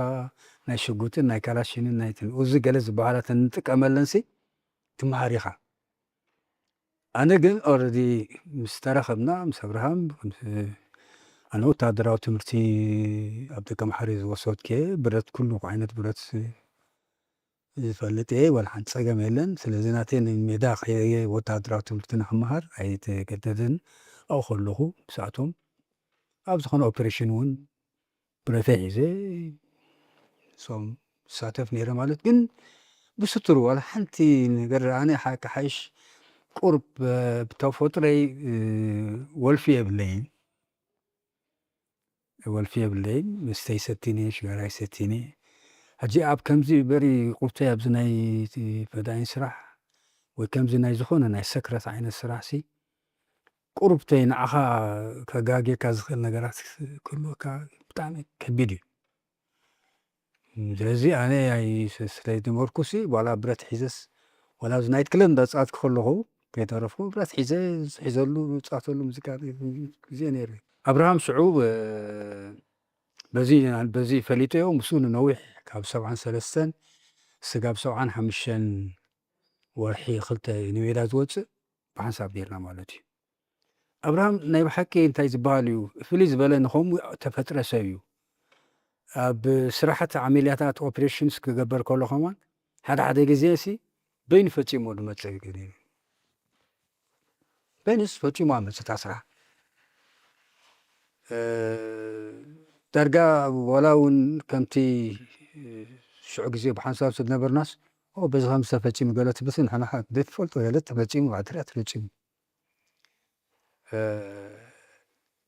ናይ ሽጉጥን ናይ ካላሽንን ናይትን ኡዚ ገለ ዝበሃላ ተንጥቀመለንሲ ትመሃር ኢኻ። ኣነ ግን ኦረዲ ምስ ተራኸብና ምስ ኣብርሃም፣ ምስ፣ ኣነ ወታደራዊ ትምህርቲ ኣብ ደቀምሓረ ዝወሰድኩ እየ። ብረት፣ ኩሉ ዓይነት ብረት ዝፈልጥ እየ፣ ዋላ ሓንቲ ጸገም የለን። ስለዚ ናተይ ንሜዳ ከየ ወታደራዊ ትምህርቲ ንክመሃር ኣይተገደደን። ኣብኡ ከለኹ ምስኣቶም ኣብ ዝኾነ ኦፕሬሽን እውን ብረተይ ሒዘ ሶም ዝሳተፍ ነይረ ማለት ግን ብስቱር ዋላ ሓንቲ ነገር ኣነ ሓ-፣ ክሓይሽ ቁርብ፣ እ፣ ብተፈጥሮይ፣ እ፣ ወልፊ የብለይን። ወልፊ የብለይን። መስተይ ሰቲኒ፣ ሽጋራይ ሰቲኒ። ሕጂ ኣብ ከምዚ በሪ ቁርተይ ኣብዚ ናይ ፈዳይን ስራሕ ወይ ከምዚ ናይ ዝኾነ ናይ ሰክረት ዓይነት ስራሕሲ ቁሩብተይ ንዓኻ ከጋግየካ ዝኽእል ነገራት ክህልወካ ብጣዕሚ ከቢድ እዩ። ስለዚ ኣነ ኣይ-፣ ስ-፣ ስለ ዝነበርኩሲ ዋላ ብረት ሒዘስ፣ ዋላ ኣብዚ ናይት ክለብ እንዳጻወትኩ ከለኹ ከይተረፍኩ ብረት ሒዘ ዝሕዘሉ ዝጻወተሉ ሙዚቃ ግዜ ነይሩ። ኣብርሃም ሽዑ፣ እ፣ በዚ፣ በዚ ፈሊጠዮ፣ ምስኡ ንነዊሕ ካብ ሰብዓን ሰለስተን ስጋብ ሰብዓን ሓሙሽተን ወርሒ ክልተ ንሜዳ ዝወጽእ ብሓንሳብ ኔርና ማለት እዩ። ኣብርሃም ናይ ብሓቂ እንታይ ዝበሃል እዩ፣ ፍልይ ዝበለ ንኸምኡ ተፈጥረ ሰብ እዩ። ኣብ ስራሓት ዓመልያታት ኦፕሬሽንስ ክገበር ከሎ ከማን ሓደ ሓደ ግዜ ሲ በይኑ ፈጺሞ ዝመጽእ ግን እዩ። በይኑስ ፈጺሙ ኣብ መጽእ እታ ስራሕ። እ፣ ዳርጋ ዋላ እውን ከምቲ ሽዑ ግዜ ብሓንሳብ ስለ ዝነበርናስ፣ "ኦ፣ በዚ ከም ዝተፈጺሙ ገለ ትብስ ንሕና ኸ ዘይትፈልጦ ገለ ተፈጺሙ፣ ባትርያ ተፈጺሙ።" እ፣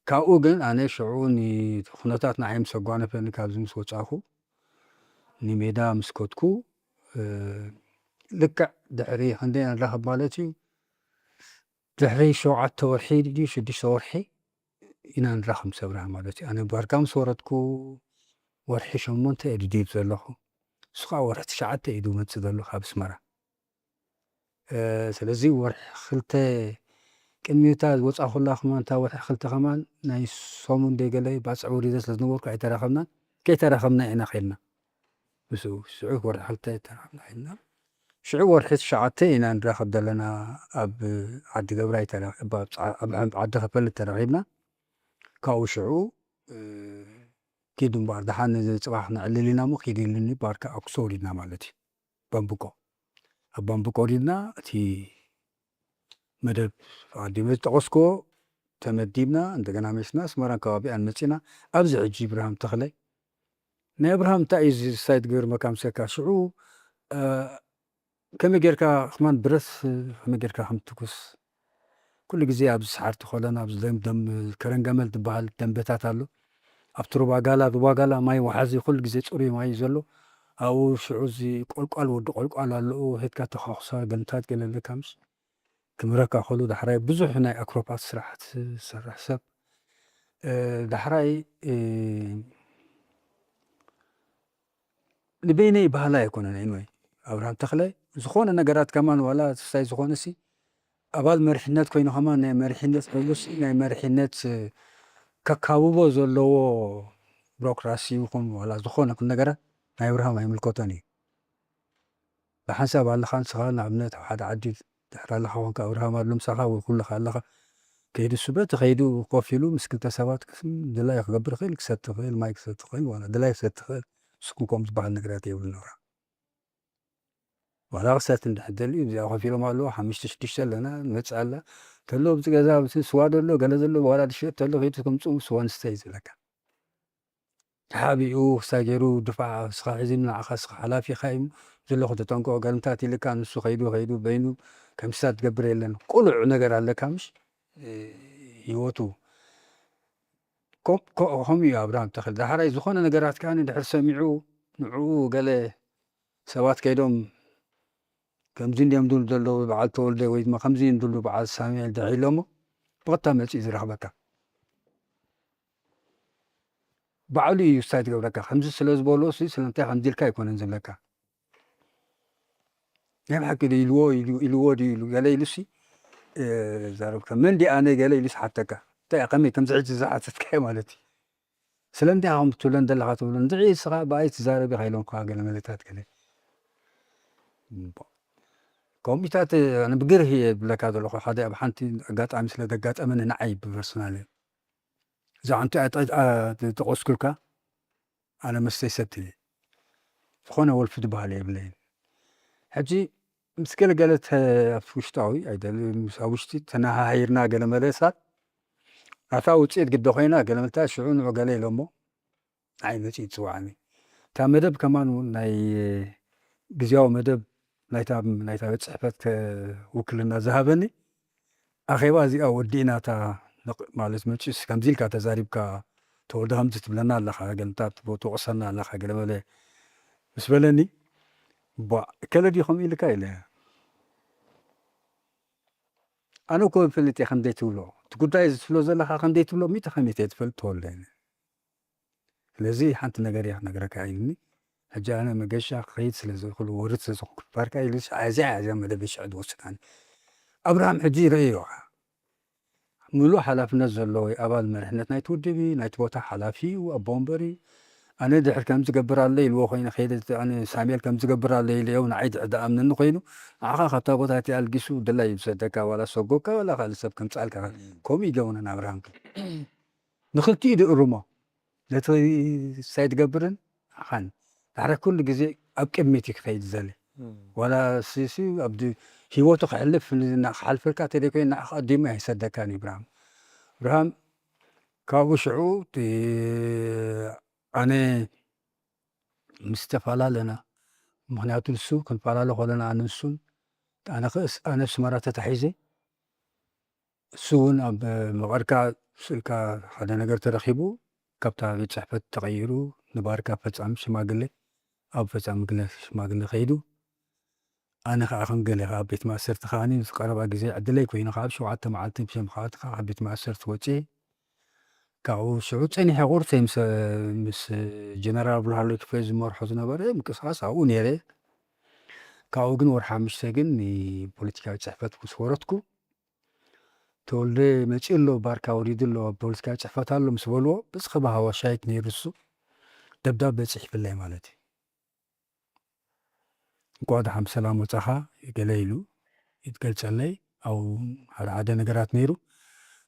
ካብኡ ግን ኣነ ሽዑ ንኩነታት ንዓይ ምስ ኣጓነፈኒ፣ ካብዚ ምስ ወጻኹ፣ ንሜዳ ምስ ከድኩ፣ እ፣ ልክዕ ድሕሪ ክንደይ ንራኸብ ማለት እዩ? ድሕሪ ሸውዓተ ወርሒ ድዩ ሽዱሽተ ወርሒ ኢና ንራኸብ ምስ ኣብርሃም ማለት እዩ። ኣነ ባርካ ምስ ወረድኩ ወርሒ ሸሞንተ እየ ድዴብ ዘለኹ። ንሱ ከዓ ወርሒ ትሽዓተ እዩ ዝመጽእ ዘሎ ካብ ኣስመራ። እ፣ ስለዚ ወርሒ ክልተ ቅድሚ እታ ዝወጻኹላ ከማን፣ እታ ወርሒ ክልተ ከማን ናይ ሰሙን ደይ ገለ ባጽዕ ወሪደ ስለ ዝነበርኩ ኣይተራኸብናን። ከይተራኸብና ኢና ኸድና። ምስኡ ሽዑ ወርሒ ክልተ ተራኸብና ኸድና። ሽዑ ወርሒ ትሽዓተ ኢና ንራኸብ ዘለና ኣብ ዓዲ ገብራይ ተራ-፣ ኣብ ዓ-፣ ኣብ ዓዲ ከፈል ተራኺብና። ካብኡ ሽዑ፣ እ፣ ኪድ እምበኣር ደሓን ንጽባሕ ነዕልል ኢና እሞ ኪድ ኢሉኒ ባርካ ኣኩሶ ወሪድና ማለት እዩ። ባምብቆ። ኣብ ባምብቆ ወሪድና እቲ መደብ ኣቐዲመ ዝጠቐስክዎ ተመዲብና፣ እንደገና መሲና ኣስመራን ከባቢኣን መጺና። ኣብዚ ሕጂ እብርሃም ተኽለ፣ ናይ እብርሃም እንታይ እዩ እዚ ሳይት ገይሩ መካምሰካ? ሽዑ፣ እ፣ ከመይ ጌርካ ከማን ብረት ከመይ ጌርካ ከም ትኩስ? ኩሉ ግዜ ኣብዚ ሰዓርቲ ኮለና፣ ኣብዚ ደም፣ ደም ከረንገመል ዝበሃል ደንበታት ኣሎ። ኣብቲ ሩባ ጋላ፣ ሩባ ጋላ ማይ ወሓዚ ኩሉ ግዜ ጽሩይ ማይ እዩ ዘሎ። ኣብኡ ሽዑ እዚ ቆልቋል፣ ወዲ ቆልቋል ኣለኡ፣ ሄድካ ተኳኹሳ፣ ገልምታት ገለ ኣለካ ምሽ? ክምረካ ከሉ ዳሕራይ ብዙሕ ናይ ኣክሮባት ስራሓት ዝሰርሕ ሰብ። እ፣ ዳሕራይ፣ እ፣ ንበይነይ ባህላ ኣይኮነን። ኤንወይ ኣብርሃም ተኽለ ዝኾነ ነገራት ከማን ዋላ ትስታይ ዝኾነ ሲ ኣባል መሪሕነት ኮይኑ ከማን ናይ መሪሕነት ኮይኑስ ናይ መሪሕነት፣ እ፣ ከካብቦ ዘለዎ ቢሮክራሲ ይኹን ዋላ ዝኾነ ነገራት ናይ ኣብርሃም ኣይምልከቶን እዩ። ብሓንሳብ ኣለኻ ንስኻ ንኣብነት ኣብ ሓደ ዓዲ ድሕሪ ኣለኻ ኮንካ ኣብርሃም ኣሎ ምሳኻ ወይ ኩልኻ ኣለኻ ከይዱ እሱ በቲ ከይዱ ኮፍ ኢሉ ምስ ክልተ ሰባት ክስ-፣ ድላዩ ክገብር ይኽእል፣ ክሰቲ ይኽእል፣ ማይ ክሰቲ ይኽእል፣ ዋላ ድላዩ ክሰቲ ይኽእል። ንስኩም ከምኡ ዝበሃል ነገራት የብሉን ኣብርሃም። ዋላ ክሰቲ እንድሕር ደልዩ እዚኣ ኮፍ ኢሎም ኣለዉ፣ ሓሙሽተ ሽዱሽተ ኣለና፣ ንመጽእ ኣላ። ተሎ ኣብዚ ገዛ፣ ኣብዚ ስዋ ደሎ፣ ገለ ዘሎ፣ ዋላ ድሽየጥ ተሎ፣ ከይዱ ከምጽኡ ስዋ ንስተ እዩ ዝብለካ። ተሓቢኡ፣ ክሳይ ገይሩ፣ ድፋዕ፣ ንስኻ ሒዙ ንዓኻ፣ ንስኻ ሓላፊ ኢኻ እዩ፣ ዘለኹ ተጠንቀቑ፣ ገልምታት ኢልካ፣ ንሱ ከይዱ፣ ከይዱ፣ በይኑ፣ ከምስታት ትገብር የለን። ቁሉዕ ነገር ኣለካ፣ ምሽ? እ፣ ህይወቱ። ኮ-፣ ኮ-፣ ከምኡ እዩ ኣብርሃም ተኽለ። ዳሕራይ ዝኾነ ነገራት ከኣ ድሕሪ ሰሚዑ፣ ንዕኡ ገለ ሰባት ከይዶም፣ ከምዚ እንድዮም ድሉ ዘለዉ በዓል ተወልደ ወይ ድማ ከምዚ እንድሉ በዓል ሳሙኤል ድሕሪ ኢሎሞ፣ ብቐጥታ መጺኡ ዝረኽበካ። ባዕሉ እዩ ሳይ ትገብረካ። ከምዚ ስለ ዝበሎ ሲ ስለምንታይ ከምዚ ኢልካ ኣይኮነን ዝብለካ። ናይ ብሓቂ ድዩ ኢልዎ ኢሉ-፣ ኢልዎ ድዩ ኢሉ ገለ ኢሉሲ፣ እ፣ ዛረብካ። መን ድየ ኣነ ገለ ኢሉስ ሓተካ። እንታይ እያ ከመይ ከምዚ ሕጂ ዝሓተትካዮ ማለት እዩ። ስለምንታይ ኢኻ ከምዚ ትብለን ዘለኻ ትብሎ። እንድዒ ንስኻ ብኣይ ትዛረብ ኢኻ ኢሎምካ ገለ መለታት ገለ። እምቦ። ከምኡታት ኣነ ብግርህ እየ ዝብለካ ዘለኹ። ሓደ ኣብ ሓንቲ ኣጋጣሚ ስለ ዘጋጠመኒ ንዓይ ብፐርሶናል እየ። እዛ ሓንቲ ኣጥ-፣ ኣጥ-፣ ኣ-፣ ዝጠቐስኩልካ ኣነ መስተ ይሰቲ እየ። ዝኾነ ወልፊ ዝበሃል የብለይን። ሕጂ ምስ ገለገለ ተ-፣ ኣብ ውሽጣዊ ኣይደል-፣ ምስ ኣብ ውሽጢ ተነሃሂርና ገለ መለሳት ናታ ውፅኢት ግደ ኮይና ገለ መልታ ሽዑ ንዑ ገለ ኢሎሞ ንዓይ መፂኡ ይፅዋዕኒ። እታ መደብ ከማን እውን ናይ ግዝያዊ መደብ ናይታ፣ ናይታ ቤት ጽሕፈት ከ-፣ ውክልና ዝሃበኒ፣ ኣኼባ እዚኣ ወዲእና እታ ንቕ-፣ ማለት መጪስ ከምዚ ኢልካ ተዛሪብካ፣ ተወልደ ከምዚ ትብለና ኣለኻ፣ ገለታት ትወቕሰና ኣለኻ፣ ገለ መለ ምስ በለኒ፣ "ቧ፣ እከለ ድዩ ከምኡ ኢልካ?" ኢለ። ኣነ እኮ ይፈልጥ እየ ከምዘይ ትብሎ። እቲ ጉዳይ እዚ ትብሎ ዘለኻ ከምዘይ ትብሎ ሚእቲ ከሚእቲ እየ ዝፈልጥ ተወልደ። ስለዚ ሓንቲ ነገር እያ ክነግረካ ኢሉኒ። ሕጂ ኣነ መገሻ ክኸይድ ስለ ዘይክእል፣ ወርድ ስለ ዝኾንኩ፣ ባርካ ኢሉ፣ እዚኣ እያ እዛ መደብ ሽዑ ዝወስዳኒ። ኣብርሃም ሕጂ ይርእዮ። ምሉእ ሓላፍነት ዘለዎ ኣባል መሪሕነት ናይቲ ውድብ እዩ፣ ናይቲ ቦታ ሓላፊ እዩ፣ ኣቦ ወንበር እዩ። ኣነ ድሕር ከምዚ ገብር ኣለ ኢልዎ ኮይነ፣ ከይደ ኣነ ሳሙኤል ከምዚ ገብር ኣለ ኢለዮ፣ ንዓይ ድሕር ዝኣምነኒ ኮይኑ፣ ንዓኻ ካብታ ቦታ እቲኣ ኣልጊሱ ድላይ እዩ ዝሰደካ፣ ዋላ ሰጎካ፣ ዋላ ካልእ ሰብ ከምጽኣልካ። ከምኡ ይገብረን ኣብርሃም። ንኽልቲኡ ድእርሞ። ነቲ ሳይ ትገብርን ንዓኻን። ዳሕራይ ኩሉ ግዜ ኣብ ቅድሚት እዩ ክኸይድ ዝደሊ። እም። ዋላ ሲ-፣ ሲ-፣ ኣብ ድ-፣ ህይወቱ ክሕልፍ ን-፣ ና-፣ ክሓልፈልካ ተደይኮይኑ ንዓኻ ቀዲሙ ኣይሰደካን እዩ ብርሃም። ብርሃም ካብኡ ሽዑ እቲ ኣነ ምስ ተፈላለና፣ ምኽንያቱ ንሱ ክንፈላለ ከለና ኣነ ንሱን፣ ኣነ ክእስ-፣ ኣነ ኣስመራ ተታሒዘ፣ እሱ እውን ኣብ መቐርካ ስእልካ ሓደ ነገር ተረኺቡ፣ ካብታ ቤት ጽሕፈት ተቐይሩ፣ ንባርካ ፈጻሚ ሽማግሌ፣ ኣብ ፈጻሚ ግለ ሽማግሌ ከይዱ። ኣነ ኸዓ ከም ገለ ኣብ ቤት ማእሰርቲ ከዓኒ ምስ ቀረባ ግዜ ዕድለይ ኮይኑ፣ ካብ ሸውዓተ መዓልቲ ብሸም ከዓቲ ካብ ቤት ማእሰርቲ ወጺኤ። ካብኡ ሽዑ ጸኒሐ ቁርሰይ ምስ፣ ምስ ጀነራል ብርሃኑ ክፍለ ዝመርሖ ዝነበረ ምንቅስቓስ ኣብኡ ነይረ። ካብኡ ግን ወርሒ ሓሙሽተ ግን ንፖለቲካዊ ጽሕፈት ምስ ወረድኩ፣ "ተወልደ መጺኡ ኣሎ፣ ባርካ ወሪዱ ኣሎ፣ ኣብ ፖለቲካዊ ጽሕፈት ኣሎ" ምስ በልዎ፣ ብጽ ክባሃዋ ሻይት ነይሩ እሱ፣ ደብዳበ ጽሒፍለይ ማለት እዩ። "እንኳዕ ደሓን ብሰላም ወጻኻ" ገለ ኢሉ ይገልጸለይ። ኣብኡ ሓደ ሓደ ነገራት ነይሩ።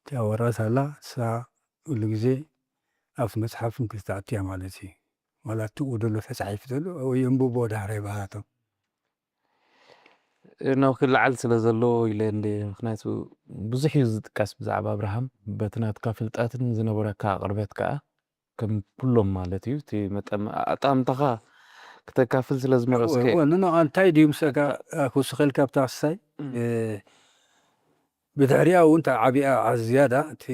እቲኣ ወረቐት ኣላ፣ እሳ ኩሉ ግዜ ኣብቲ መጽሓፍ እውን ክትኣቱ እያ ማለት እዩ። ዋላ እቲ ደሎ ተጻሒፉ ዘሎ፣ ወይ የንብቦ ዳሕራይ በሃላቶም። ናብ ክለዓል ስለ ዘለዎ ኢለ እንደ፣ ምክንያቱ ብዙሕ እዩ ዝጥቀስ ብዛዕባ ኣብርሃም፣ በቲ ናትካ ፍልጠትን ዝነበረካ ቅርበት ከኣ ከም ኩሎም ማለት እዩ፣ እቲ መጠን ኣጣምታኻ ክተካፍል ስለ ዝመረጽከ። እወ፣ ንኖ፣ እንታይ ድዩ ምሰካ ክውስኸልካ ኣብታ ክሳይ? እ፣ ብድሕሪኣ እውን እንታይ ዓቢኣ ዝያዳ፣ እቲ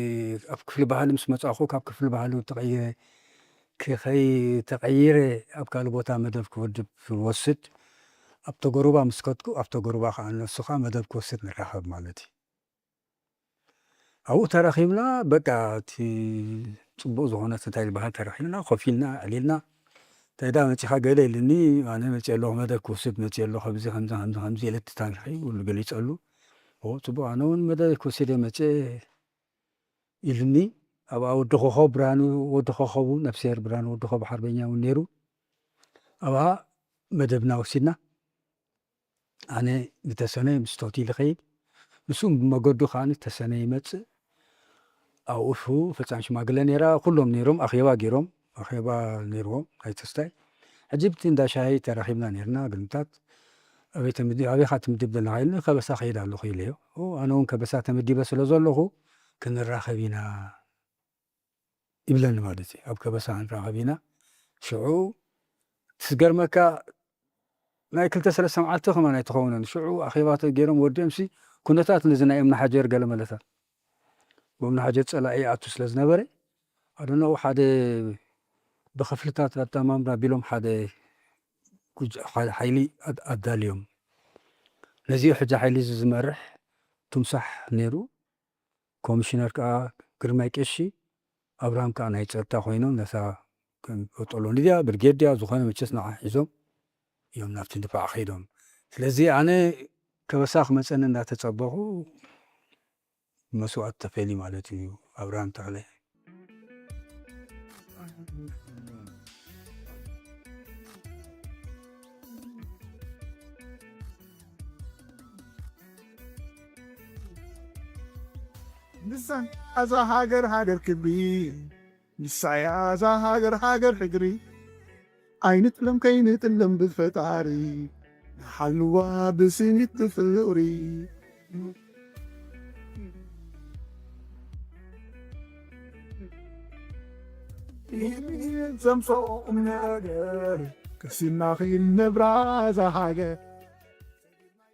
ኣብ ክፍሊ ባህሊ ምስ መጻኹ፣ ካብ ክፍሊ ባህሊ እውን ተቐይረ፣ ክኸይ-፣ ተቐይረ ኣብ ካልእ ቦታ መደብ ክወድብ፣ ክወስድ፣ ኣብ ተጎሩባ ምስ ከድኩ፣ ኣብ ተጎሩባ ከዓ ንሱ ከዓ መደብ ክወስድ ንራኸብ ማለት እዩ። ኣብኡ ተራኺብና፣ በቃ፣ እቲ ጽቡቕ ዝኾነ እንታይ ዝበሃል ተራኺብና፣ ኮፍ ኢልና፣ ኣዕሊልና፣ እንታይ ዳ መጺኻ ገለ ኢልኒ፣ ኣነ መጺአ ኣለኹ፣ መደብ ክወስድ መጺአ ኣለኹ፣ ከምዚ፣ ከምዚ፣ ከምዚ፣ ከምዚ ኢለ እቲ ታሪኸይ ኩሉ ገሊጸሉ። ኦ፣ ጽቡቕ፣ ኣነ እውን መደብ ክወስድ እየ መጺአ ኢልኒ። ኣብኣ ወዲ ኮኾብ ብርሃኑ፣ ወዲ ኮኾቡ፣ ነፍስሄር ብርሃኑ ወዲ ኮኾብ ሓርበኛ እውን ነይሩ። ኣብኣ መደብና ወሲድና። ኣነ ንተሰነ ምስ ቶቲ ልኸይድ፣ ንሱ ብመገዱ ከኣ ተሰነ ይመጽእ። ኣብኡ ፈጻሚ ሽማግለ ነይራ፣ ኩሎም ነይሮም፣ ኣኼባ ገይሮም፣ ኣኼባ ነይርዎም፣ ናይ ተስታይ። ሕጂ ብቲ እንዳ ሻሂ ተራኺብና ነይርና፣ ግርምታት። "ኣበይ ተምዲ-፣ ኣበይኻ ትምድብ ዘለኻ?" ኢሉ፣ "ከበሳ ከይድ ኣለኹ" ኢለዮ። "ኦ፣ ኣነ እውን ከበሳ ተመዲበ ስለ ዘለኹ ክንራኸብ ኢና" ይብለኒ ማለት እዩ። ኣብ ከበሳ ክንራኸብ ኢና። ሽዑ ትዝገርመካ ናይ ክልተ ሰለስተ መዓልቲ ከማን ኣይትኸውንን። ሽዑ ኣኼባ ተ-፣ ገይሮም ወዲኦምሲ ኩነታት ነዚ ናይ እምኒ ሓጀር ገለ መለታት። ብእምኒ ሓጀር ጸላኢ ይኣቱ ስለ ዝነበረ፣ ኣደነቑ ሓደ ብኽፍልታት ኣጠማምራ ቢሎም ሓደ ጉጅ-፣ ሓደ ሓይሊ ኣድ-፣ ኣዳልዮም። ነዚኡ ሕጂ ሓይሊ እዚ ዝመርሕ ቱምሳሕ ነይሩ። ኮሚሽነር ከኣ ግርማይ ቀሺ፣ ኣብርሃም ከኣ ናይ ጸጥታ ኮይኖም ነታ ከም ቀጠሎ ድያ ብርጌድ ድያ ዝኾነ መቸስ ንዓ ሒዞም እዮም ናብቲ ድፋዕ ከይዶም። ስለዚ ኣነ ከበሳ ክመጸኒ እንዳተጸበኹ መስዋእቲ ተፈልዩ ማለት እዩ ኣብርሃም ተኽለ። ንሳ እዛ ሃገር ሃገር ክብሪ፣ ንሳ እያ እዛ ሃገር ሃገር ሕድሪ። ኣይንጥለም ከይንጥለም ብፈጣሪ፣ ንሓልዋ ብስኒት ብፍቕሪ። ዘምፅኦ ቁም ነገር፣ ቀሲና ከይንነብራ እዛ ሃገር።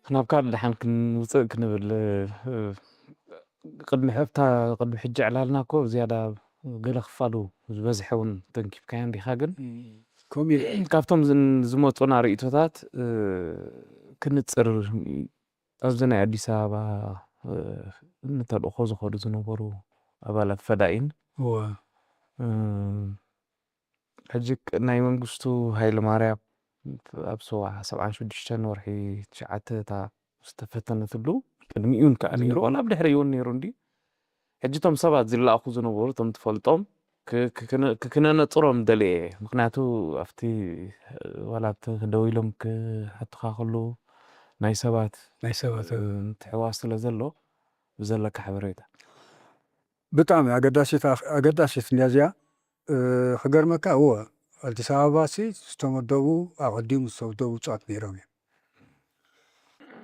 ናብ ካልእ ደሓን ክንውፅእ ክንብል፣ እ፣ ቅድሚ ሕፍታ፣ ቅድሚ ሕጂ ዕላልና እኮ ዝያዳ ገለ ክፋሉ ዝበዝሐ እውን ተንኪፍካዮ እንዲኻ፣ ግን እም፣ ከምኡ እዩ። ካብቶም ዝን-፣ ዝመፁና ርእይቶታት፣ እ፣ ክንፅር ኣብዚ ናይ ኣዲስ ኣበባ፣ እ፣ ንተልእኾ ዝኸዱ ዝነበሩ ኣባላት ፈዳኢን፣ እወ። እ፣ ሕጂ ቅ-፣ ናይ መንግስቱ ሃይለማርያም ኣብ ሰብዓ፣ ሰብዓን ሽዱሽተን ወርሒ ትሽዓተ እታ ዝተፈተነትሉ ቅድሚኡን ከኣ ነይሩ፣ ዋላ ኣብ ድሕሪኡን ነይሩ እንድዩ። ሕጂ እቶም ሰባት ዝለኣኹ ዝነበሩ፣ እቶም ትፈልጦም፣ ክ-፣ ክ-፣ ክነ-፣ ክ-፣ ክነነጽሮም ደልየ እየ። ምኽንያቱ ኣብቲ፣ ዋላ ኣብቲ ደው ኢሎም ክሓቱኻ ከለዉ ናይ ሰባት፣ ናይ ሰባት፣ እ፣ ምትሕውዋስ ስለ ዘሎ ብዘለካ ሓበሬታ። ብጣዕሚ ኣገዳሲት ኣኽ-፣ ኣገዳሲት እንድያ እዚኣ። እ፣ ክገርመካ፣ እወ፣ ኣዲስ ኣበባ ሲ ዝተመደቡ፣ ኣቐዲሙ ዝተመደቡ እጹኣት ነይሮም እዮም።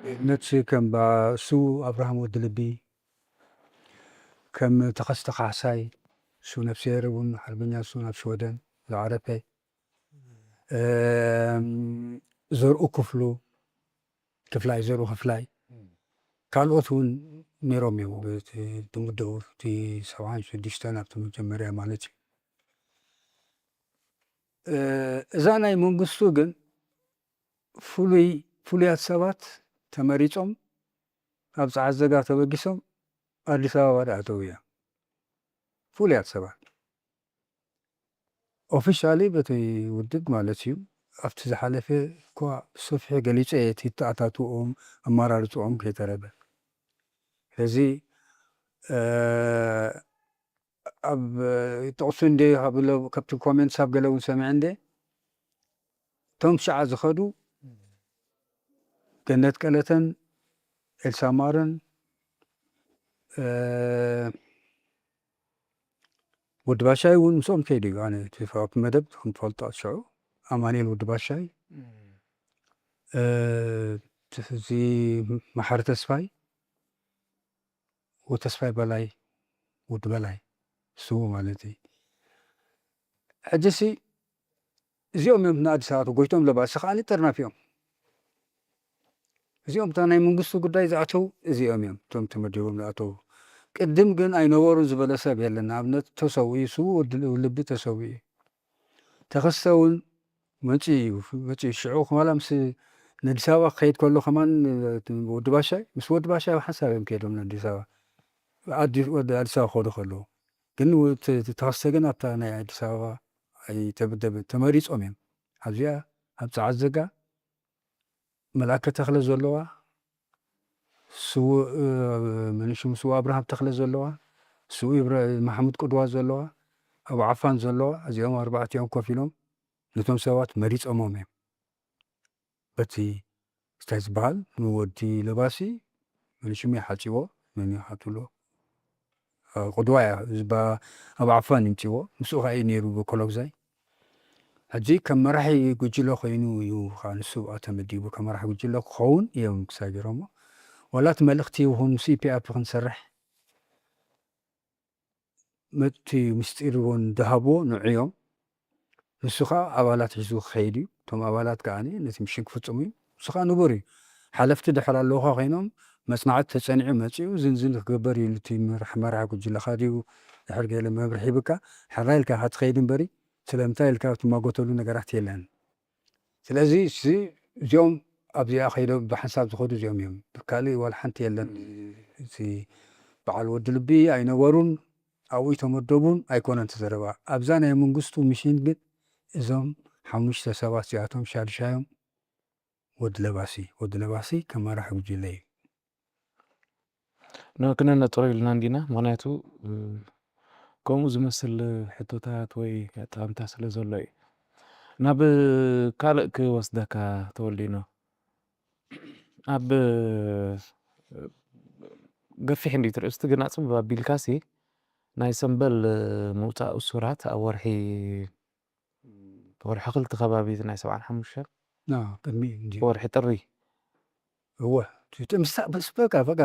ንኣብነት ከም ባ-፣ እሱ ኣብርሃም ወዲ ልቢ፣ ከም ተኸስተ ካሕሳይ፣ እሱ ነፍስሄር እውን ሓርበኛ፣ እሱ ናብ ሽወደን ዝዓረፈ፣ እም፣ ዘርኡ ክፍሉ፣ ክፍላይ፣ ዘርኡ ክፍላይ፣ ካልኦት እውን ነይሮም እዮም። እቲ ዝምደቡ እቲ ሰብዓን ሽዱሽተን ኣብቲ መጀመርያ ማለት እዩ። እ፣ እዛ ናይ መንግስቱ ግን ፍሉይ፣ ፍሉያት ሰባት ተመሪጾም ኣብ ጸዓት ዘጋ ተበጊሶም ኣዲስ ኣበባ ዝኣተዉ እዮም። ፍሉያት ሰባት። ኦፊሻሊ በቲ ውድብ ማለት እዩ። ኣብቲ ዝሓለፈ እኳ ብሰፊሑ ገሊጸ እየ እቲ ኣተኣታትውኦም፣ ኣመራርጽኦም ከይተረፈ። ስለዚ፣ እ፣ ኣብ ጥቕሱ እንደ ካብሎ፣ ካብቲ ኮሜንትስ ኣብ ገለ እውን ሰሚዐ እንደ፣ እቶም ሽዓ ዝኸዱ ገነት ቀለተን፣ ኤልሳ ማረን፣ እ፣ ወዲ ባሻይ እውን ምስኦም ከይዱ እዩ። ኣነ እቲ ኣብቲ መደብ ከም ትፈልጦ ሽዑ ኣማኑኤል ወዲ ባሻይ፣ እም። እ፣ እዚ መሓሪ ተስፋይ፣ ወተስፋይ በላይ፣ ወዲ በላይ፣ ስዉእ ማለት እዩ። ሕጂሲ እዚኦም እዮም ንኣዲስ ኣበባ ተጎይቶም፣ ለባሲ ከኣ ጥርናፊ እዮም። እዚኦም እታ ናይ መንግስቱ ጉዳይ ዝኣተዉ እዚኦም እዮም፣ እቶም ተመዲቦም ዝኣተዉ። ቅድም ግን ኣይነበሩን ዝበለ ሰብ የለን። ንኣብነት ተሰዊኡ፣ ስዉእ ወዲ ልቢ ተሰዊኡ እዩ። ተኸስተ እውን መጺኡ እዩ፣ መጺኡ ሽዑ ከማላ ምስ ንኣዲስ ኣበባ ክኸይድ ከሎ ከማን፣ እ፣ ወዲ ባሻይ፣ ምስ ወዲ ባሻይ ብሓንሳብ እዮም ከይዶም ንኣዲስ ኣበባ። ኣዲ-፣ ወዲ ኣዲስ ኣበባ ክኸዱ ከለዉ። ግን ው-፣ ተ-፣ ተ-፣ ተኸስተ ግን ኣብታ ናይ ኣዲስ ኣበባ ኣይተመደበን፣ ተመሪጾም እዮም። ኣብዚኣ፣ ኣብ ጸዓት ዘጋ፣ መልኣከ ተኽለ ዘለዋ፣ ስዉእ፣ እ፣ መን ሽሙ፣ ስዉእ ኣብርሃም ተኽለ ዘለዋ፣ ስዉእ ይብረ-፣ ማሕሙድ ቅድዋ ዘለዋ፣ ኣብ ዓፋን ዘለዋ፣ እዚኦም ኣርባዕቲኦም ኮፍ ኢሎም ነቶም ሰባት መሪጾሞም እዮም። በቲ እንታይ ዝበሃል ንወዲ ለባሲ መን ሽሙ ሓጺዎ፣ መን እዩ ሓትሎ? እ፣ ቅድዋ እያ፣ እዚ ባ-፣ ኣብ ዓፋን ይምጽዎ፣ ምስኡ ኸኣ እዩ ነይሩ ብኮሎግዛይ። ሕጂ ከም መራሒ ጉጅለ ኮይኑ እዩ ኸኣ ንሱ ተመዲቡ፣ ከም መራሒ ጉጅለ ክኸውን እዮም ክሳብ ገይሮሞ። ዋላ እቲ መልእኽቲ ይኹን ምስ ኢ ፒ ኣፕ ክንሰርሕ፣ መ-፣ እቲ ምስጢር እውን ዝሃብዎ ንዑ እዮም። ንሱ ኸኣ ኣባላት ሒዙ ክኸይድ እዩ። እቶም ኣባላት ከኣ ነቲ ሚሽን ክፍጽሙ እዩ። ንሱ ኸኣ ንቡር እዩ። ሓለፍቲ ድሕር ኣለውኻ ኮይኖም፣ መጽናዕቲ ተጸኒዑ መጺኡ ዝንዝን ክግበር እዩ። እቲ መራሕ-፣ መራሒ ጉጅለኻ ድዩ ድሕር ገለ መብርሒ ሂብካ፣ ሕራይ ኢልካ ኢኻ ትኸይድ እምበሪ፣ ስለምንታይ ኢልካ ትማጎተሉ ነገራት የለን። ስለዚ፣ እዚ፣ እዚኦም ኣብዚኣ ከይዶም ብሓንሳብ ዝኸዱ እዚኦም እዮም። ካልእ ዋላ ሓንቲ የለን። እም። እቲ በዓል ወዲ ልቢ ኣይነበሩን፣ ኣብኡ ኣይተመደቡን ኣይኮነን እቲ ዘረባ። ኣብዛ ናይ መንግስቱ ሚሽን ግን እዞም ሓሙሽተ ሰባት እዚኣቶም ሻድሻዮም ወዲ ለባሲ፣ ወዲ ለባሲ ከም መራሒ ጉጅለ እዩ። ን-፣ ክነነጥሮ ኢልና እንዲና፣ ምኽንያቱ፣ እ፣ ከምኡ ዝመስል ሕቶታት ወይ ኣጠቓምታ ስለ ዘሎ እዩ። ናብ ካልእ ክወስደካ ተወልዲኖ። ኣብ፣ እ፣ ገፊሕ እንዲ ትርእስቲ ግን ኣጽብብ ኣቢልካሲ ናይ ሰምበል፣ እ፣ ምውጻእ እሱራት ኣብ ወርሒ ወርሒ ክልተ ከባቢ ናይ ሰብዓን ሓሙሽተን። ና፣ ቅድሚ እንጂ። ወርሒ ጥሪ። እወ፣ እቲ ምስታ-፣ ምስ በቃ፣ በቃ፣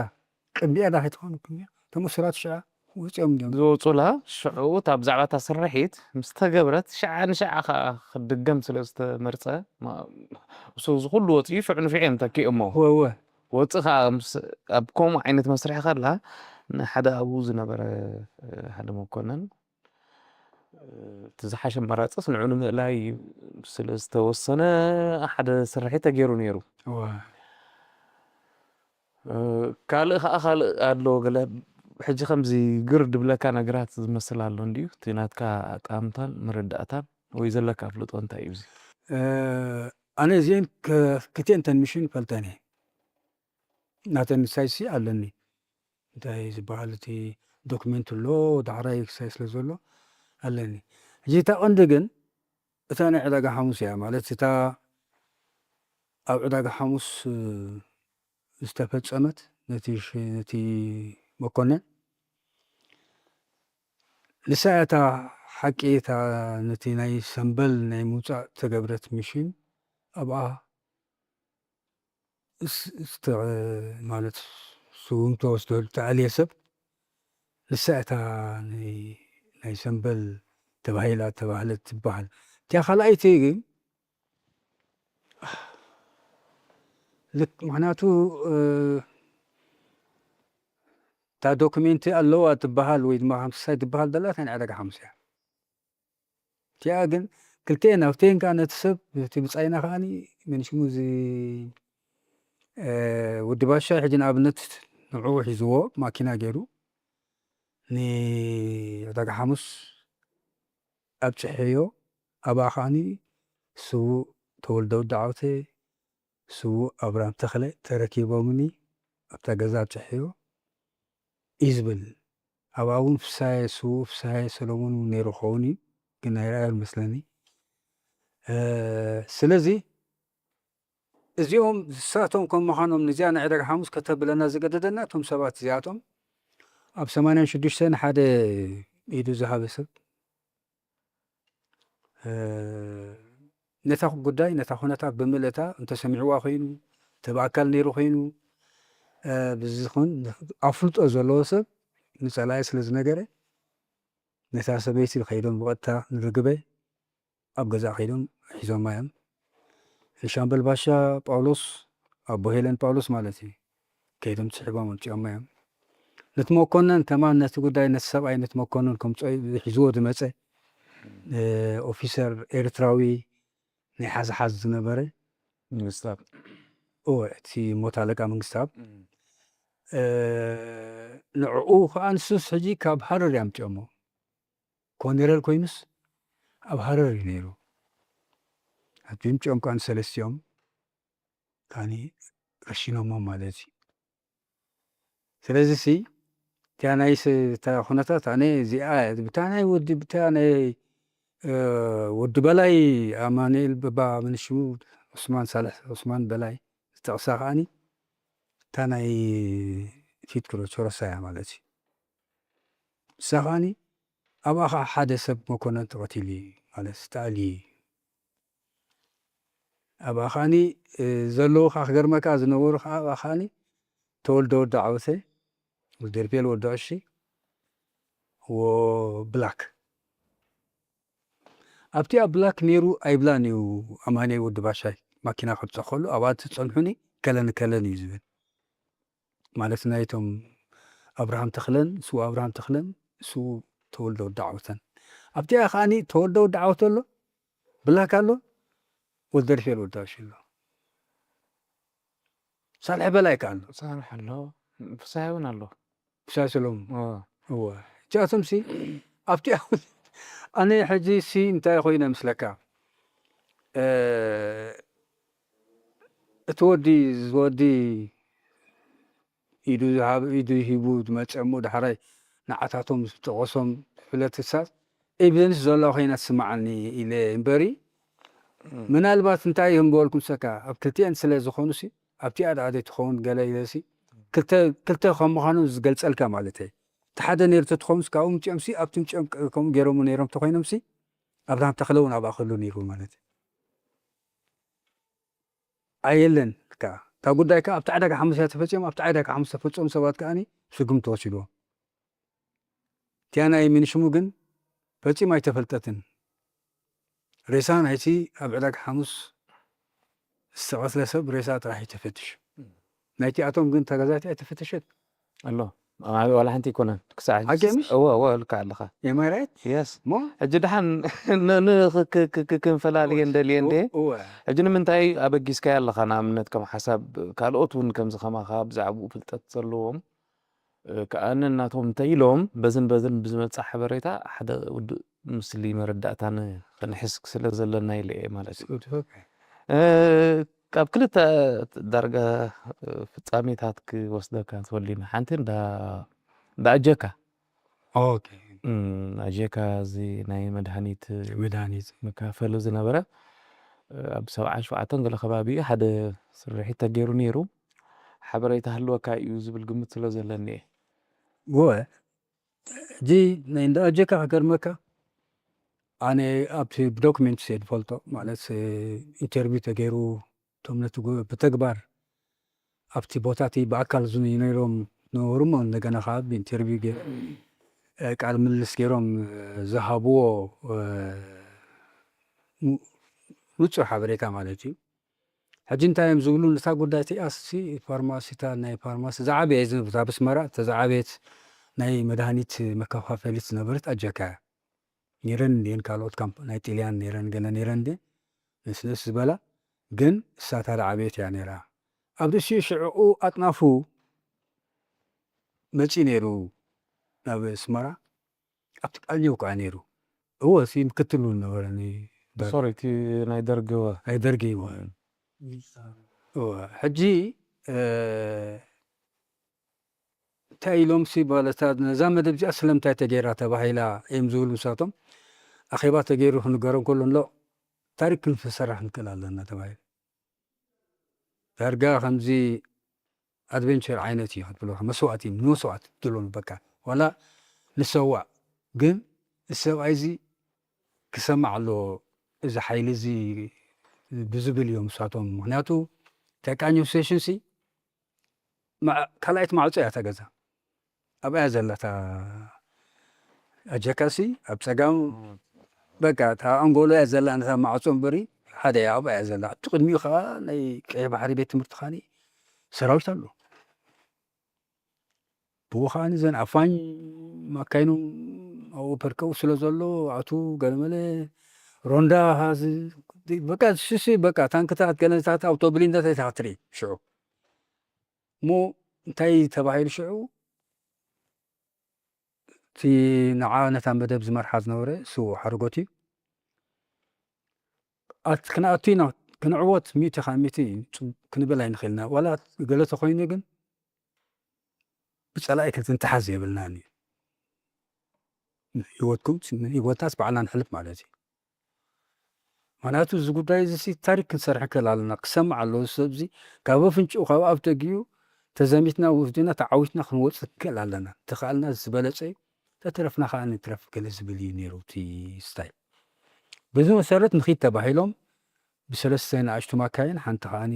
ቅድሚኣ ዳኺ ትኾኑ ቅድሚኣ። እቶም እሱራት ሽዓ ወፂኦም እዮም። ዝወፁላ ሽዑ እታ ብዛዕባ እታ ስርሒት ምስ ተገብረት ሽዓ ንሽዓ ከዓ ክድገም ስለ ዝተመርፀ፣ ማ-፣ እሱ እዚ ኩሉ ወፂኡ ሽዑ ንሽዑ እዮም ተኪኦሞ። እወ፣ እወ። ወፂ ከዓ ምስ፣ ኣብ ከምኡ ዓይነት መስርሒ ከላ ንሓደ ኣብኡ ዝነበረ፣ እ፣ ሓደ መኮነን እቲ ዝሓሸ ኣማራፅስ ንዑ ንምእላይ ስለ ዝተወሰነ ሓደ ስርሒት ተገይሩ ነይሩ። እወ። እ፣ ካልእ ከዓ ካልእ ኣሎ ገለ ሕጂ ከምዚ ግር ድብለካ ነገራት ዝመስል ኣሎ እንድዩ። እቲ ናትካ ኣጠማምታን መረዳእታን ወይ ዘለካ ኣፍልጦ እንታይ እዩ እዚ? እ፣ ኣነ እዚአን ከ-፣ ክልቲአን ተን ሚሽን ይፈልጠን እየ። ናተን ሳይሲ ኣለኒ። እንታይ ዝበሃል እቲ ዶክመንት ኣሎ፣ ዳሕራይ ክሳይ ስለ ዘሎ ኣለኒ። ሕጂ እታ ቀንዲ ግን እታ ናይ ዕዳጋ ሓሙስ እያ። ማለት እታ ኣብ ዕዳጋ ሓሙስ፣ እ፣ ዝተፈጸመት ነቲ ሽ-፣ ነቲ መኮነን ንሳ እያ እታ ሓቂ፣ እታ ነቲ ናይ ሰምበል ናይ ምውጻእ ተገብረት ሚሽን ኣብኣ እስ-፣ እስተ-፣ ማለት ስጉምቲ ወስደሉ ተኣልየ ሰብ፣ ንሳ እታ ናይ፣ ናይ ሰምበል ተባሂላ ተባህለት ትበሃል። እቲኣ ካልኣይቲ ግን፣ ልክ፣ ምኽንያቱ፣ እ፣ እታ ዶክሜንት ኣለዋ ትበሃል ወይ ድማ ከም ስሳይ ትበሃል ዘላ እታ ናይ ዕዳጋ ሓሙስ እያ። እቲኣ ግን ክልቲኤን ኣብተን ከኣ ነቲ ሰብ እቲ ብጻይና ከኣ መን ሽሙ እዚ ወዲ ባሻ ሕጂ ንኣብነት ንዕኡ ሒዝዎ ማኪና ገይሩ ንዕዳጋ ሓሙስ ኣብጽሐዮ። ኣብኣ ከኣ ስዉእ ተወልደ ወዲ ዓውተ፣ ስዉእ ኣብርሃም ተኽለ ተረኪቦምኒ ኣብታ ገዛ ኣብጽሐዮ እዩ ዝብል። ኣብኣ እውን ፍሳየ፣ ስዉእ ፍሳየ ሰሎሞን እውን ነይሩ ክኸውን እዩ፣ ግን ኣይረኣዮን መስለኒ። ስለዚ እዚኦም ዝሳቶም ከም ምዃኖም ንዚኣ ናይ ዕዳጋ ሓሙስ ከተብለና ዝገደደና እቶም ሰባት እዚኣቶም ኣብ ሰማንያን ሽዱሽተን ሓደ ኢዱ ዝሃበ ሰብ ነታ ጉዳይ ነታ ኩነታት ብምልእታ እንተሰሚዕዋ ኮይኑ ተብኣካል ነይሩ ኮይኑ ብዝኹን ኣፍልጦ ዘለዎ ሰብ ንፀላኢ ስለ ዝነገረ ነታ ሰበይቲ ከይዶም ብቐጥታ ንርግበ ኣብ ገዛ ከይዶም ሒዞማ እዮም። ንሻምበል ባሻ ጳውሎስ ኣቦ ሄለን ጳውሎስ ማለት እዩ ከይዶም ስሒቦም ኣምፂኦማ እዮም። ነቲ መኮነን ከማን ነቲ ጉዳይ ነቲ ሰብኣይ ነቲ መኮነን ከምፅኦ ሒዝዎ ዝመፀ ኦፊሰር ኤርትራዊ ናይ ሓዝሓዝ ዝነበረ መንግስታብ እወ እቲ ሞት ኣለቃ መንግስታብ ንዕኡ ከዓ ንሱስ ሕጂ ካብ ሃረር እዮም ኣምፂኦሞ ኮኔረል ኮይኑስ ኣብ ሃረር እዩ ነይሩ። ኣቢምጭኦም ከኣ ንሰለስቲኦም ካኒ ረሺኖሞም ማለት እዩ። ስለዚ ሲ እቲያ ናይ እታ ኩነታት ኣነ እዚኣ ብታ ናይ ወዲ ብታ ናይ ወዲ በላይ ኣማኑኤል በባ ምንሽሙ ዑስማን ሳልሕ ዑስማን በላይ ዝጠቕሳ ከኣኒ እታ ናይ ፊት ክሮች ረሳያ ማለት እዩ። ንሳ ከኣኒ ኣብኣ ከዓ ሓደ ሰብ መኮነን ተቐቲሉ እዩ ማለት ተኣልዩ እዩ። ኣብኣ ከኣኒ ዘለዉ ከዓ ክገርመካ ዝነበሩ ከዓ ኣብኣ ከኣኒ ተወልደ ወዲ ዓወተ፣ ወልደርቤል ወዲ ዕሺ፣ ወ ብላክ ኣብቲ ኣብ ብላክ ነይሩ ኣይብላን እዩ ኣማኑኤል ወዲ ባሻይ ማኪና ከብፀ ከሉ ኣብኣ ትፀንሑኒ ከለን ከለን እዩ ዝብል ማለት ናይቶም ኣብርሃም ተኽለን ስው ኣብርሃም ተኽለን ስው ተወልደ ወዲ ዓወተን ኣብቲኣ ከዓኒ ተወልደ ወዲ ዓወተ ኣሎ ብላክ ኣሎ ወልደርፌል ወዲ ዕሺ ኣሎ ሳልሒ በላይ ከ ኣሎ ሳልሒ ኣሎ ፍሳይ እውን ኣሎ ፍሳይ ሰሎም እወ እቲኣቶም ሲ ኣብቲ ኣነ ሕጂ ሲ እንታይ ኮይነ ምስለካ እቲ ወዲ ዝወዲ ኢዱ ዝሃብ ኢዱ ሂቡ ዝመፀ እሞ ዳሕራይ ንዓታቶም ዝጠቐሶም ዝፍለጥ ክሳብ ኤቪደንስ ዘሎ ኮይና ትስምዓኒ ኢለ እምበሪ ምናልባት እንታይ እዮም ዝበልኩም ሰካ ኣብ ክልቲኤን ስለ ዝኾኑ ሲ ኣብቲኣ ደኣ ዘይትኸውን ገለ ኢለ ሲ ክልተ ከም ምዃኑ ዝገልፀልካ ማለት እየ እቲ ሓደ ነይሩ ተትኸውን ካብኡ ምፅኦም ሲ ኣብቲ ምፅኦም ከምኡ ገይሮም ነይሮም ተኮይኖም ሲ ኣብርሃም ተኽለ እውን ኣብኣ ክህሉ ነይሩ ማለት እዩ ኣየለን ከዓ እታ ጉዳይ ከዓ ኣብቲ ዕዳጋ ሓሙስ እያ ተፈፂሙ ኣብቲ ዕዳጋ ሓሙስ ተፈፀሙ ሰባት ከዓ ስጉም ተወሲድዎም እቲኣ ናይ ሚኒሽሙ ግን ፈፂሙ ኣይተፈልጠትን ሬሳ ናይቲ ኣብ ዕዳጋ ሓሙስ ዝተቐትለ ሰብ ሬሳ ጥራሕ እዩ ተፈትሹ ናይቲኣቶም ግን ተጋዛቲ ኣይተፈተሸት ኣሎ ዋላ ሓንቲ ኣይኮነን ክሳዕ ሕጂ ኣገምሽ? እወ እወ ልካ ኣለኻ የማይ ራይት የስ ሞ ሕጂ ደሓን ን- ን- ክ- ክ- ክ- ክንፈላልየን ደልየን ደ እወ ሕጂ ንምንታይ ኣበጊስካዮ ኣለኻ ንኣብነት ከም ሓሳብ ካልኦት እውን ከምዚ ከማኻ ብዛዕባኡ ፍልጠት ዘለዎም እ፣ ከኣ ነናቶም እንተ ኢሎም በዝን በዝን ብዝመጽእ ሓበሬታ ሓደ ውዱእ ምስሊ መረዳእታ ን- ክንሕዝ ስለ ዘለና ኢለ እየ ማለት እዩ። እ፣ ካብ ክልተ ዳርጋ እ፣ ፍጻሜታት ክወስደካ ትወሊና ሓንቲ እንዳ እንዳ ኣጀካ ኦኬ። እም፣ ኣጀካ እዚ ናይ መድሃኒት መድሃኒት መካፈሉ ዝነበረ እ፣ ኣብ ሰብዓን ሸውዓተን ገለ ከባቢ ሓደ ስርሒት ተገይሩ ነይሩ። ሓበሬታ ህልወካ እዩ ዝብል ግምት ስለ ዘለኒ እየ። ወ ሕጂ ናይ እንዳ ኣጀካ ክገርመካ ኣነ ኣብቲ ብዶክሜንት እየ ዝፈልጦ ማለት ኢንተርቪው ተገይሩ እቶም ነቲ ብተግባር ኣብቲ ቦታ እቲ ብኣካል ዝነይሮም ዝነበሩ እሞ እንደገና ከዓ ብኢንተርቪው ገይሮም ቃል ምልልስ ገይሮም ዝሃብዎ ንፁር ሓበሬታ ማለት እዩ ሕጂ እንታይ እዮም ዝብሉ? ነታ ጉዳይ እቲኣሲ ፋርማሲታት፣ ናይ ፋርማሲ ዝዓበየ ዝነበረት ኣብ ኣስመራ፣ እታ ዝዓበየት ናይ መድሃኒት መከፋፈሊት ዝነበረት ኣጀካ እያ። ነይረን እንድየን ካልኦት ካምፕ-፣ ናይ ጥልያን ነይረን፣ ገለ ነይረን እንድየን፣ ንስንስ ዝበላ፣ ግን እሳታ ዝዓበየት እያ ነይራ። ኣብ ርእሲኡ ሽዕኡ ኣጥናፉ መጺኡ ነይሩ ናብ ኣስመራ፣ ኣብቲ ቃኘው ከኣ ነይሩ። እወ፣ እቲ ምክትሉ ነበረ፣ ኒ-፣ ሶሪ፣ እቲ ናይ ደርግ፣ እወ። ናይ ደርግ፣ እወ። እወ፣ ሕጂ፣ እ፣ እንታይ ኢሎም ሲ ማለት ነዛ መደብ እዚኣ ስለምንታይ ተገይራ ተባሂላ እዮም ዝብሉ ንሳቶም። ኣኼባ ተገይሩ ክንገሮም ከሎ፣ እንሎ፣ ታሪክ ክንሰርሕ ንክእል ኣለና ተባሂሉ። ዳርጋ ከምዚ ኣድቨንቸር ዓይነት እዩ ክትብሎ፣ መስዋእቲ፣ ንመስዋእቲ ትብሎ በቃ። ዋላ ንሰዋእ፣ ግን እዚ ሰብኣይ እዚ ክሰማዕ ኣለዎ፣ እዚ ሓይሊ እዚ ብዝብል እዮም ንሳቶም። ምኽንያቱ፣ ተቃኘው ስቴሽን ሲ፣ ማ-፣ ካልኣይቲ ማዕጾ እያ እታ ገዛ። ኣብኣ እያ ዘላ እታ ኣጀካሲ፣ ኣብ ጸጋም፣ በቃ፣ እታ ኣንጎሎ እያ ዘላ፣ ነታ ማዕጾ እምበሪ፣ ሓደ እያ፣ ኣብኣ እያ ዘላ። ኣብቲ ቅድሚኡ ከኣ ናይ ቀይሕ ባሕሪ ቤት ትምህርቲ ኻኒ ሰራዊት ኣሎ። ብኡ ኸኣ ንዘን ኣፋኝ ማካይኑ ኣብኡ ፐርከው ስለ ዘሎ፣ ኣቱ ገለመለ ሮንዳ ሃዝ-፣ በቃ፣ ሽሽ፣ በቃ፣ ታንክታት፣ ገለታት፣ ኣውቶብሊንዳት ኢኻ ትርኢ ሽዑ። እሞ እንታይ ተባሂሉ ሽዑ? እቲ ንዓ ነታ መደብ ዝመርሓ ዝነበረ ስዉእ ሓርጎት እዩ። ኣት-፣ ክንኣቱ ኢና፣ ክንዕወት፣ ሚእቲ ካብ ሚእቲ ጽ-፣ ክንብል ኣይንኽእልና። ዋላ ገለ ተኾይኑ ግን፣ ብጸላኢ ክንትንተሓዝ የብልናን እዩ። ንህይወትኩም፣ ንህይወትናስ ባዕልና ንሕልፍ ማለት እዩ። ምኽንያቱ፣ እዚ ጉዳይ እዚ ሲ ታሪክ ክንሰርሕ ክእል ኣለና። ክሰማዕ ኣለዎ፣ እዚ ሰብ እዚ ካብ ኣፍንጭኡ፣ ካብ ኣፍ ደጊኡ ተዘሚትና፣ ወስድና፣ ተዓዊትና ክንወጽእ ክእል ኣለና። እንተኸኣልና ዝበለጸ እዩ። ተተረፍና ከኣ ንትረፍ ገለ ዝብል እዩ ነይሩ እቲ ስታይል። በዚ መሰረት ንኺድ ተባሂሎም ብሰለስተ ንኣሽቱ ማካይን፣ ሓንቲ ከኣኒ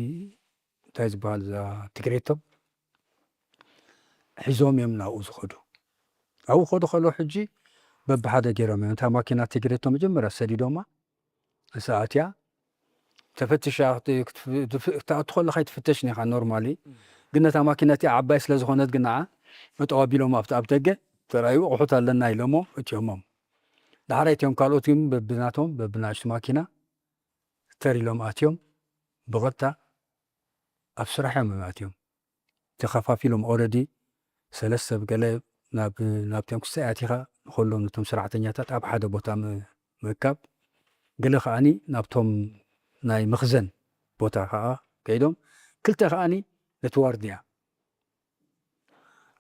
እንታይ ዝበሃል፣ እዛ ትግሬቶ ሒዞም እዮም ናብኡ ዝኸዱ። ኣብኡ ከዱ ከለዉ ሕጂ በብሓደ ገይሮም እዮም። እታ ማኪና ትግሬቶ መጀመርያ ሰዲዶማ፣ እሳ ኣትያ ተፈትሻ፣ ክት-፣ ክትፍ-፣ ትፍ-፣ ክትኣቱ ከለኻ ኣይትፍተሽን ኢኻ ኖርማሊ። ግን ነታ ማኪና እቲኣ ዓባይ ስለ ዝኾነት ግን ንዓ ጠጠው ኣቢሎም ኣብቲ ኣብ ደገ ተራእዩ ኣቑሑት ኣለና ኢሎሞ እትዮሞም። ዳሕራይ እቲኦም ካልኦት ግን በብናቶም በብናእሽቱ ማኪና ተር ኢሎም ኣትዮም ብቐጥታ ኣብ ስራሕ እዮም ኣትዮም። ተኸፋፊሎም ኦረዲ ሰለስተ ብገለ ናብ፣ ናብቶም ክስታይ ኣቲኻ ንኸሎም ነቶም ሰራሕተኛታት ኣብ ሓደ ቦታ ም-፣ ምእካብ፣ ገለ ከኣኒ ናብቶም ናይ መኽዘን ቦታ ከኣ ከይዶም፣ ክልተ ከኣኒ ነቲ ዋርድያ።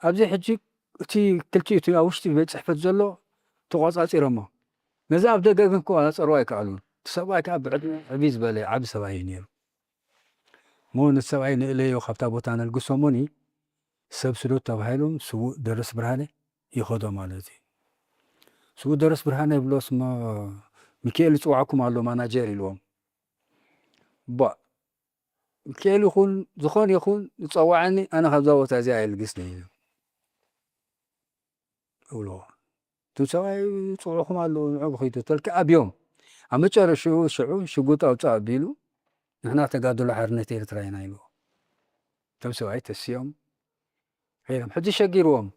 ኣብዚ ሕጂ እቲ ክልቲኡ እቲ ኣብ ውሽጢ ቤት ጽሕፈት ዘሎ ተቖጻጺሮሞ። ነዚ ኣብ ደገ ግን ክቆጻጸርዎ ኣይከኣሉን። እቲ ሰብኣይ ከኣ ብዕድመ ዕብይ ዝበለ ዓቢ ሰብኣይ እዩ ነይሩ። እሞ ነቲ ሰብኣይ ንእለዮ ካብታ ቦታ ነልግሶ እሞኒ ሰብ ስደዱ ተባሂሎም ስዉእ ደረስ ብርሃነ ይኸዶ ማለት እዩ። ስዉእ ደረስ ብርሃነ ይብሎስ እሞ ሚካኤል ይጽውዓኩም ኣሎ ማናጀር ኢልዎም። ቧእ፣ ሚካኤል ይኹን ዝኾነ ይኹን ዝጸውዓኒ ኣነ ካብዛ ቦታ እዚኣ ኣይልግስን እየ። እብልዎ። እቶም ሰብኣይ ይጽውዑኹም ኣለዉ፣ ንዑ ብኺዱ ተልካ ኣብዮም። ኣብ መጨረሽኡ ሽዑ ሽጉጥ ኣውጽእ ኣቢሉ፣ ንሕና ተጋድሎ ሓርነት ኤርትራ ኢና ኢልዎ። እቶም ሰብኣይ ተሲኦም ኸይዶም። ሕጂ ሸጊርዎም።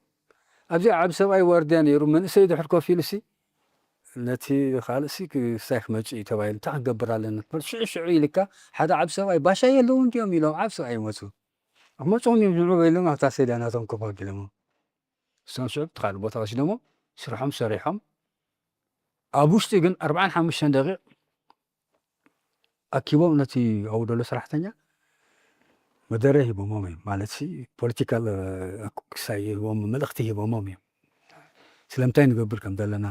ኣብዚ ዓቢ ሰብኣይ ዋርድያ ነይሩ፣ መንእሰይ ድሕር ኮፍ ኢሉሲ፣ ነቲ ካልእሲ ክሳይ ክመጽእ እዩ ተባሂሉ፣ እንታይ ክንገብር ኣለና? ሽዑ ሽዑ ኢልካ፣ ሓደ ዓቢ ሰብኣይ ባሻይ ኣለዉ እንድዮም ኢሎም፣ ዓቢ ሰብኣይ ይመጹ። ክመጹ እዮም ንዑ በሎም፣ ኣብታ ሰድያ ናቶም ኮፍ ኣቢሎሞ። እሶም ሽዑ እቲ ካልእ ቦታ ወሲዶሞ ስርሖም ሰሪሖም። ኣብ ውሽጢ ግን ኣርብዓን ሓሙሽተን ደቂቕ ኣኪቦም ነቲ ኣብኡ ዘሎ ሰራሕተኛ መደረ ሂቦሞም እዮም። ማለት ሲ ፖለቲካል፣ እ፣ ክሳይ ሂቦም፣ መልእኽቲ ሂቦሞም እዮም። ስለምንታይ ንገብር ከም ዘለና፣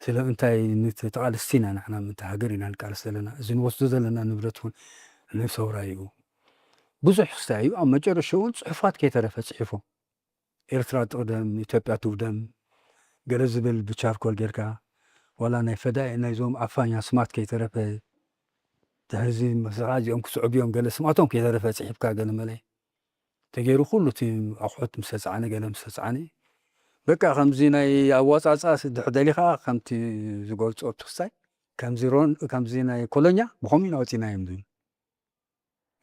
ስለምንታይ ንቲ ተቓለስቲ ኢና ንሕና፣ ምእንቲ ሃገር ኢና ንቃለስ ዘለና፣ እዚ ንወስዶ ዘለና ንብረት እውን ንሰውራ እዩ። ብዙሕ ክስታይ እዩ። ኣብ መጨረሽኡ እውን ጽሑፋት ከይተረፈ ጽሒፎም። ኤርትራ ትቕደም፣ ኢትዮጵያ ትውደም፣ ገለ ዝብል ብቻርኮል ጌርካ፣ ዋላ ናይ ፈዳኢ ናይዞም ኣፋኛ ስማት ከይተረፈ፣ ድሕርዚ መስኻ እዚኦም ክስዕቡ እዮም፣ ገለ ስማቶም ከይተረፈ ጽሒፍካ፣ ገለ መለ ተገይሩ፣ ኩሉ እቲ ኣቑሑት ምስ ተጻዕነ፣ ገለ ምስ ተጻዕነ፣ በቃ ከምዚ ናይ ኣዋጻጻ ስ-፣ ድሕ-፣ ደሊኻ ከምቲ ዝገልጾ እቲ ክስታይ፣ ከምዚ ሮን-፣ ከምዚ ናይ ኮሎኛ ብኸምኡ ኢና ወጺናዮም ዝብል።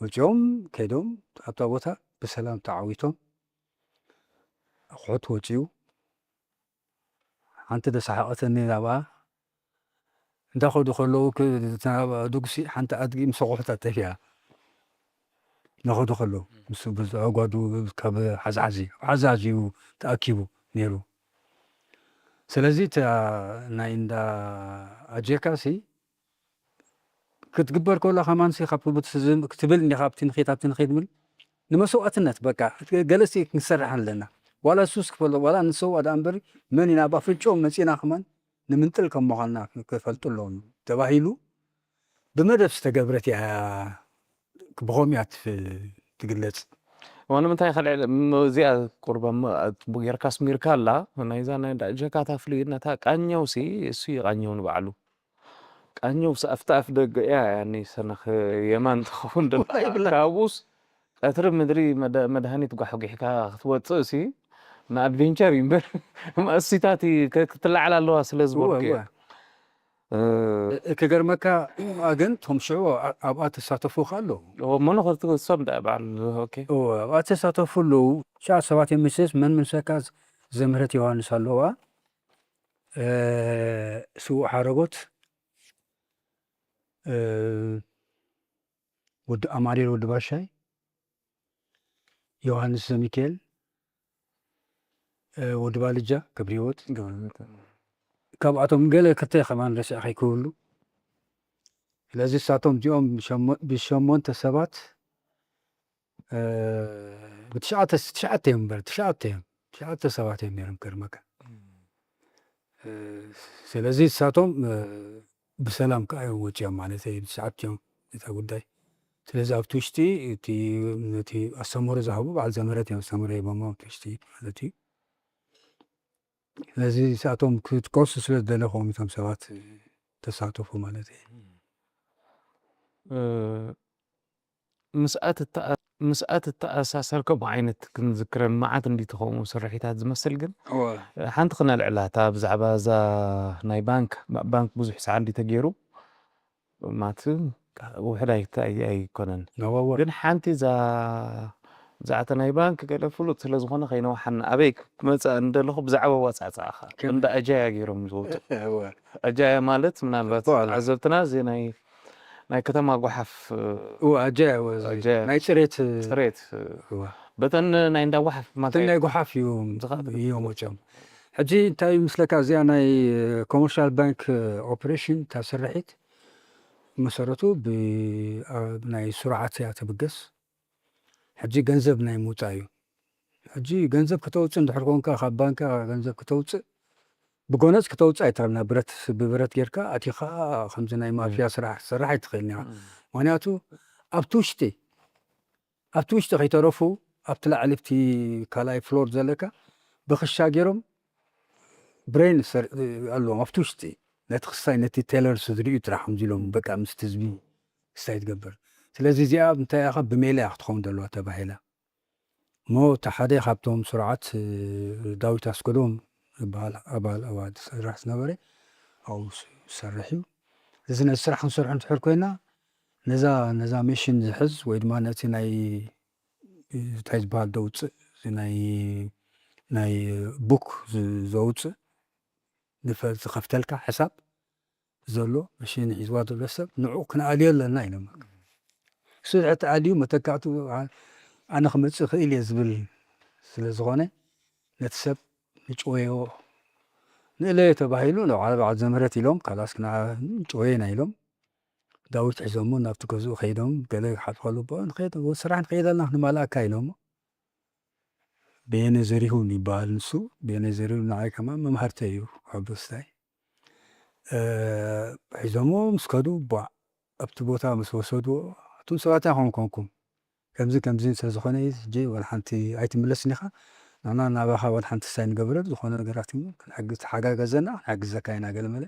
ወፂኦም ከይዶም ኣብታ ቦታ ብሰላም ተዓዊቶም። ኣቑሑት ወፂኡ። ሓንቲ ደሳሓቐተኒ ናብኣ እንዳኸዱ ከለዉ፣ ክ-፣ ናብኣ ድጉሲ ሓንቲ ኣድጊ ምስ ኣቑሑታ ጠፊኣ። እናኸዱ ከለዉ ምስ ብዝዖ ጓዱ ካብ ሓዝሓዚ፣ ሓዝሓዚ እዩ ተኣኪቡ ነይሩ። ስለዚ እታ ናይ እንዳ ኣጀካሲ ክትግበር ከላ ከማንሲ ካብ ክቡት ዝም-፣ ክትብል እንዲኻ ኣብቲ ንኺድ፣ ኣብቲ ንኺድ ብል ንመስዋእትነት በቃ ገለሲ ክንሰርሕ ኣለና። ዋላ ሱስ ክፈሎ፣ ዋላ ንሰዋ ደኣ እምበሪ መን ኢና ኣብ ኣፍንጭኦም መጺና ከማን ንምንጥል ከም ምዃንና ክፈልጡ ኣለዎም ተባሂሉ ብመደብ ዝተገብረት እያ። ብኸምኡ እያ ትፍ-፣ ትግለጽ። እሞ ንምንታይ ከልዕል-፣ እሞ እዚኣ ቁርባ እሞ ጽቡቅ ጌርካ ኣስሚርካ ኣላ። ናይዛ ናይ እንዳ ኣጀካ እታ ፍሉይነታ ቃኘውሲ እሱ ይቃኘው ንባዕሉ። ቃኘውሲ ኣብቲ ኣፍ ደገ እያ፣ ያኒ ሰነኽ የማን ትኸውን ደላ። እኮ ይብላ። ካብኡስ ቀትሪ ምድሪ መድ-፣ መድሃኒት ጓሕጒሕካ ክትወጽእ ሲ ንኣድቬንቸር እዩ እምበር መእሲታት ይ-፣ ከ-፣ ክትለዓል ኣለዋ ስለ እወ፣ ዝበልኩ እየ። እወ። እ፣ እ-፣ ክገርመካ ግን ቶም ሽዑ ኣ-፣ ኣብኣ ተሳተፉ ከ ኣለዉ። እወ፣ መኑ ከ-፣ እሶም ደኣ በዓል፣ ኦኬ። እወ፣ ኣብኣ ተሳተፉ ኣለዉ። ሽዓ ሰባት እዮም ምስስ መን ምሰካ ዘምህረት ዮሃንስ ኣለዋ። እ፣ ስዉእ ሓረጎት፣ እ፣ ወዲ ኣማኑኤል ወዲ ባሻይ፣ ዮሃንስ ዘሚካኤል፣ እ፣ ወዲ ባልጃ ክብሪ ህይወት። ገብረህይወት። ካብኣቶም ገለ ክልተ ከማን ረሲዐ ከይክህሉ። ስለዚ እሳቶም እዚኦም ብሸሞ-፣ ብሸሞንተ ሰባት፣ እ፣ ብትሽዓተ፣ ትሽዓተ እዮም እምበር፣ ትሽዓተ እዮም። ትሽዓተ ሰባት እዮም ነይሮም ክገርመካ። እ፣ ስለዚ እሳቶም፣ እ፣ ብሰላም ከኣ እዮም ወጺኦም ማለት እዩ፣ ብትሽዓተ እዮም ነታ ጉዳይ። ስለዚ ኣብቲ ውሽጢ እቲ፣ ነቲ ኣስተምህሮ ዝሃቡ በዓል ዘምህረት እዮም ኣስተምህሮ ሂቦሞ ኣብቲ ውሽጢ ማለት እዩ። ስለዚ እሳቶም ክጥቀሱ ስለ ዝደለኹም እቶም ሰባት ተሳተፉ ማለት እዩ። እ፣ ምስኣ ትተኣ-፣ ምስኣ ትተኣሳሰር ከምኡ ዓይነት ክንዝክረን መዓት እንዲ ትኸምኡ ስርሒታት ዝመስል ግን እወ። ሓንቲ ክነልዕላ እታ ብዛዕባ እዛ ናይ ባንክ፣ ባ-፣ ባንክ ብዙሕ ሰዓት እንዲ ተገይሩ ማለት ውሕድ ኣይተ-፣ ኣይ-፣ ኣይኮነን። እወ፣ እወ። ግን ሓንቲ እዛ ብዛዕባ ናይ ባንክ ገለ ፍሉጥ ስለ ዝኾነ ከይነውሓና ኣበይ ክመጽእ እንደለኹ ብዛዕባ ዋጻዕጻዕኻ ከመይ? እንዳ ኣጃያ ገይሮም ዝወጡ። እወ። ኣጃያ ማለት ምናልባት እወ፣ ኣላ። ዓዘብትና እዚ ናይ፣ ናይ ከተማ ጓሓፍ፣ እወ፣ ኣጃያ እወ፣ እዚ ኣጃያ። ናይ ጽሬት፣ ጽሬት። እወ። በተን ናይ እንዳ ጓሓፍ እተን ማታይ ናይ ጓሓፍ እዩ፣ ዝኻት እዮም ወጭኦም። ሕጂ እንታይ ምስለካ እዚኣ ናይ ኮመርሻል ባንክ ኦፕሬሽን እታ ስርሒት መሰረቱ ብ-፣ ኣብ ናይ ስርዓት እያ ትብገስ። ሕጂ ገንዘብ ናይ ምውጻእ እዩ። ሕጂ ገንዘብ ከተውጽእ እንድሕር ኮንካ ካብ ባንካ ገንዘብ ከተውጽእ ብጎነጽ ከተውጽእ ኣይትኽእልና። ብረት፣ ብብረት ጌርካ ኣቲኻ ከምዚ ናይ ማፍያ ስራሕ ክትሰርሕ ኣይትኽእልን ኢኻ። እም። ምኽንያቱ ኣብቲ ውሽጢ፣ ኣብቲ ውሽጢ ከይተረፉ ኣብቲ ላዕሊ ኣብቲ ካልኣይ ፍሎር ዘለካ ብኽሻ ጌሮም ብሬን ሰር-፣ ኣለዎም ኣብቲ ውሽጢ። ነቲ ክስታይ ነቲ ቴለር ዝርእዩ ጥራሕ ከምዚ ኢሎም በቃ ምስቲ ህዝቢ ክስታይ ትገብር። ስለዚ እዚኣ እንታይ ኢኻ ብሜላ እያ ክትኸውን ዘለዋ ተባሂላ። እሞ እቲ ሓደ ካብቶም ስሩዓት፣ እ፣ ዳዊት ኣስገዶም ዝበሃል ኣባል ኣብኣ ዝሰርሕ ዝነበረ ኣብኡ ስ-፣ ዝሰርሕ እዩ። እዚ ነዚ ስራሕ ክንሰርሖ እንድሕር ኮይና ነዛ፣ ነዛ ሜሽን ዝሕዝ ወይ ድማ ነቲ ናይ፣ እ፣ እንታይ ዝበሃል ደውፅእ፣ እዚ ናይ፣ ናይ ቡክ ዝ-፣ ዘውፅእ ንፈ-፣ ዝኸፍተልካ ሕሳብ ዘሎ መሽን ሒዝዋ ዘሎ ሰብ ንዕኡ ክንኣልዮ ኣለና ኢሎም። እሱ ድሕር ተኣልዩ መተካእቱ ኣ-፣ ኣነ ክመጽእ እኽእል እየ ዝብል ስለ ዝኾነ ነቲ ሰብ ንጭወዮ ንእለዮ ተባሂሉ ንባዕሉ በዓል ዘምህረት ኢሎም ካላስ ክና ንጭወዮ ኢና ኢሎም ዳዊት ሒዞሞ ናብቲ ገዝኡ ከይዶም ገለ ክሓልፈሉ ቦ ንኸይድ ስራሕ ንኸይድ ኣለና ክንማልኣካ ኢሎሞ በየነ ዘሪሁን ይበሃል ንሱ። በየነ ዘሪሁን ንዓይ ከማን መምሃርተይ እዩ። ሓጎስታይ፣ እ፣ ሒዞሞ ምስ ከዱ፣ ቧዕ፣ ኣብቲ ቦታ ምስ ወሰድዎ፣ "ኣቱም ሰባት እንታይ ኮን ኮንኩም? ከምዚ ከምዚ ስለ ዝኾነ እዩ፣ ሕጂ ዋላ ሓንቲ ኣይትምለስን ኢኻ። ንሕና ናባኻ ዋላ ሓንቲ ሳይ ንገብረሉ፣ ዝኾነ ነገራት እሞ ክንሕግዝ፣ ተሓጋገዘና፣ ክንሕግዘካ ኢና" ገለ መለ።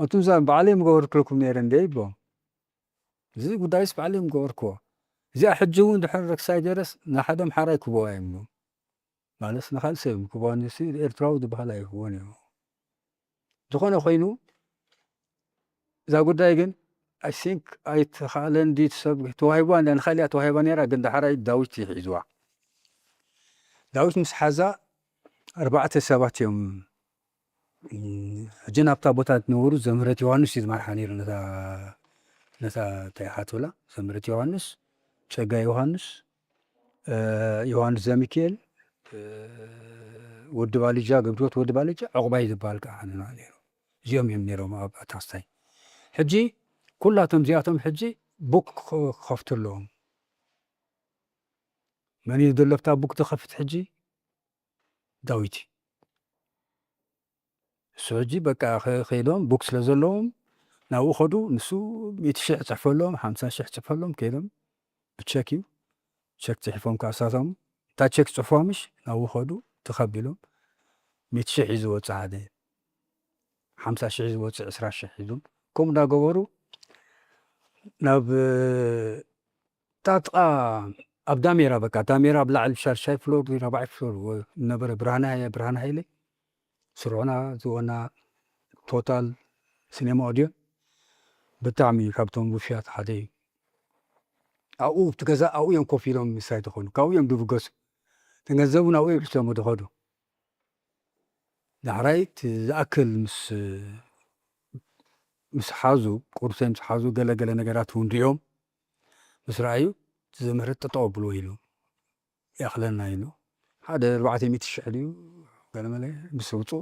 "ኣቱም እዛ ባዕለይ ምገበርኩልኩም ነይረ እንደ" ይብሎም። እዚ ጉዳይስ ባዕለይ ምገበርክዎ። እዚኣ ሕጂ እውን ድሕሪ ረክሳይ ደረስ ንሓደ ኣምሓራይ ክህቦ እዮም። ማለት ንኻልእ ሰብ ክህቦ፣ ንሱ ኤርትራዊ ዝበሃል ኣይህቦን እዩ። ዝኾነ ኮይኑ፣ እዛ ጉዳይ ግን I think ኣይተኻእለን ድዩ እቲ ሰብ ተዋሂባ እንዳ ንኻልያ ተዋሂባ ነይራ፣ ግን ዳሕራይ ዳዊት እዩ ሒዝዋ። ዳዊት ምስ ሓዛ ኣርባዕተ ሰባት እዮም። እም፣ ሕጂ ናብታ ቦታ ዝነበሩ ዘምህረት ዮሃንስ እዩ ዝመርሓ ነይሩ። ነታ ነታ እንታይ ሓትብላ ዘምህረት ዮሃንስ፣ ጨጋ ዮሃንስ፣ እ፣ ዮሃንስ ዘሚካኤል፣ እ፣ ወዲ ባልጃ፣ ገብረህይወት ወዲ ባልጃ፣ ዕቑባይ ዝበሃል ከዓ ሓንና ነይሩ። እዚኦም እዮም ነይሮም ኣብ ኣታክስታይ። ሕጂ ኩላቶም እዚኣቶም ሕጂ ቡክ ክኸፍቱ ኣለዎም። መን እዩ ዘሎ ኣብታ ቡክ ዝኸፍት ሕጂ? ዳዊት እዩ። እሱ ሕጂ በቃ ከ-፣ ከይዶም ቡክ ስለ ዘለዎም ናብኡ ኸዱ። ንሱ ሚእቲ ሽሕ ጽሕፈሎም፣ ሓምሳ ሽሕ ጽሕፈሎም፣ ከይዶም ብቸክ እዩ። ቸክ ጽሒፎም ከኣ ሳቶም፣ እታ ቸክ ጽሑፋ ምሽ ናብኡ ኸዱ፣ ተኸቢሎም። ሚእቲ ሽሕ እዩ ዝወጽእ ሓደ፣ ሓምሳ ሽሕ እዩ ዝወጽእ፣ ዕስራ ሽሕ ሒዞም። ከምኡ እንዳገበሩ ናብ፣ እ፣ ጣጥቓ ኣብ ዳሜራ፣ በቃ ዳሜራ ኣብ ላዕሊ ሻድሻይ ፍሎር ወይ ራብዓይ ፍሎር ወ-፣ ነበረ ብርሃነ ሃይ-፣ ብርሃነ ሃይለ ስርዑና ዝወና ቶታል ሲኔማ ኦድዮን ብጣዕሚ ካብቶም ውፍያት ሓደ እዩ። ኣብኡ እቲ ገዛ ኣብኡ እዮም ኮፍ ኢሎም ምሳይ ዝኾኑ፣ ካብኡ እዮም ዝብገሱ። እቲ ገንዘብ እውን ኣብኡ እዮም ሒዞሞ ዝኸዱ። ዳሕራይ እቲ ዝኣክል ምስ፣ ምስ ሓዙ፣ ቁርሶም ምስ ሓዙ፣ ገለ ገለ ነገራት እውን ሪኦም ምስ ረኣዩ፣ እቲ ዘምህረት ጠጠው ኣብልዎ ኢሉ፣ "ይኣኽለና" ኢሉ። ሓደ ኣርባዕተ ሚእቲ ሽሕ ድዩ ገለመለ ምስ ኣውፅኡ፣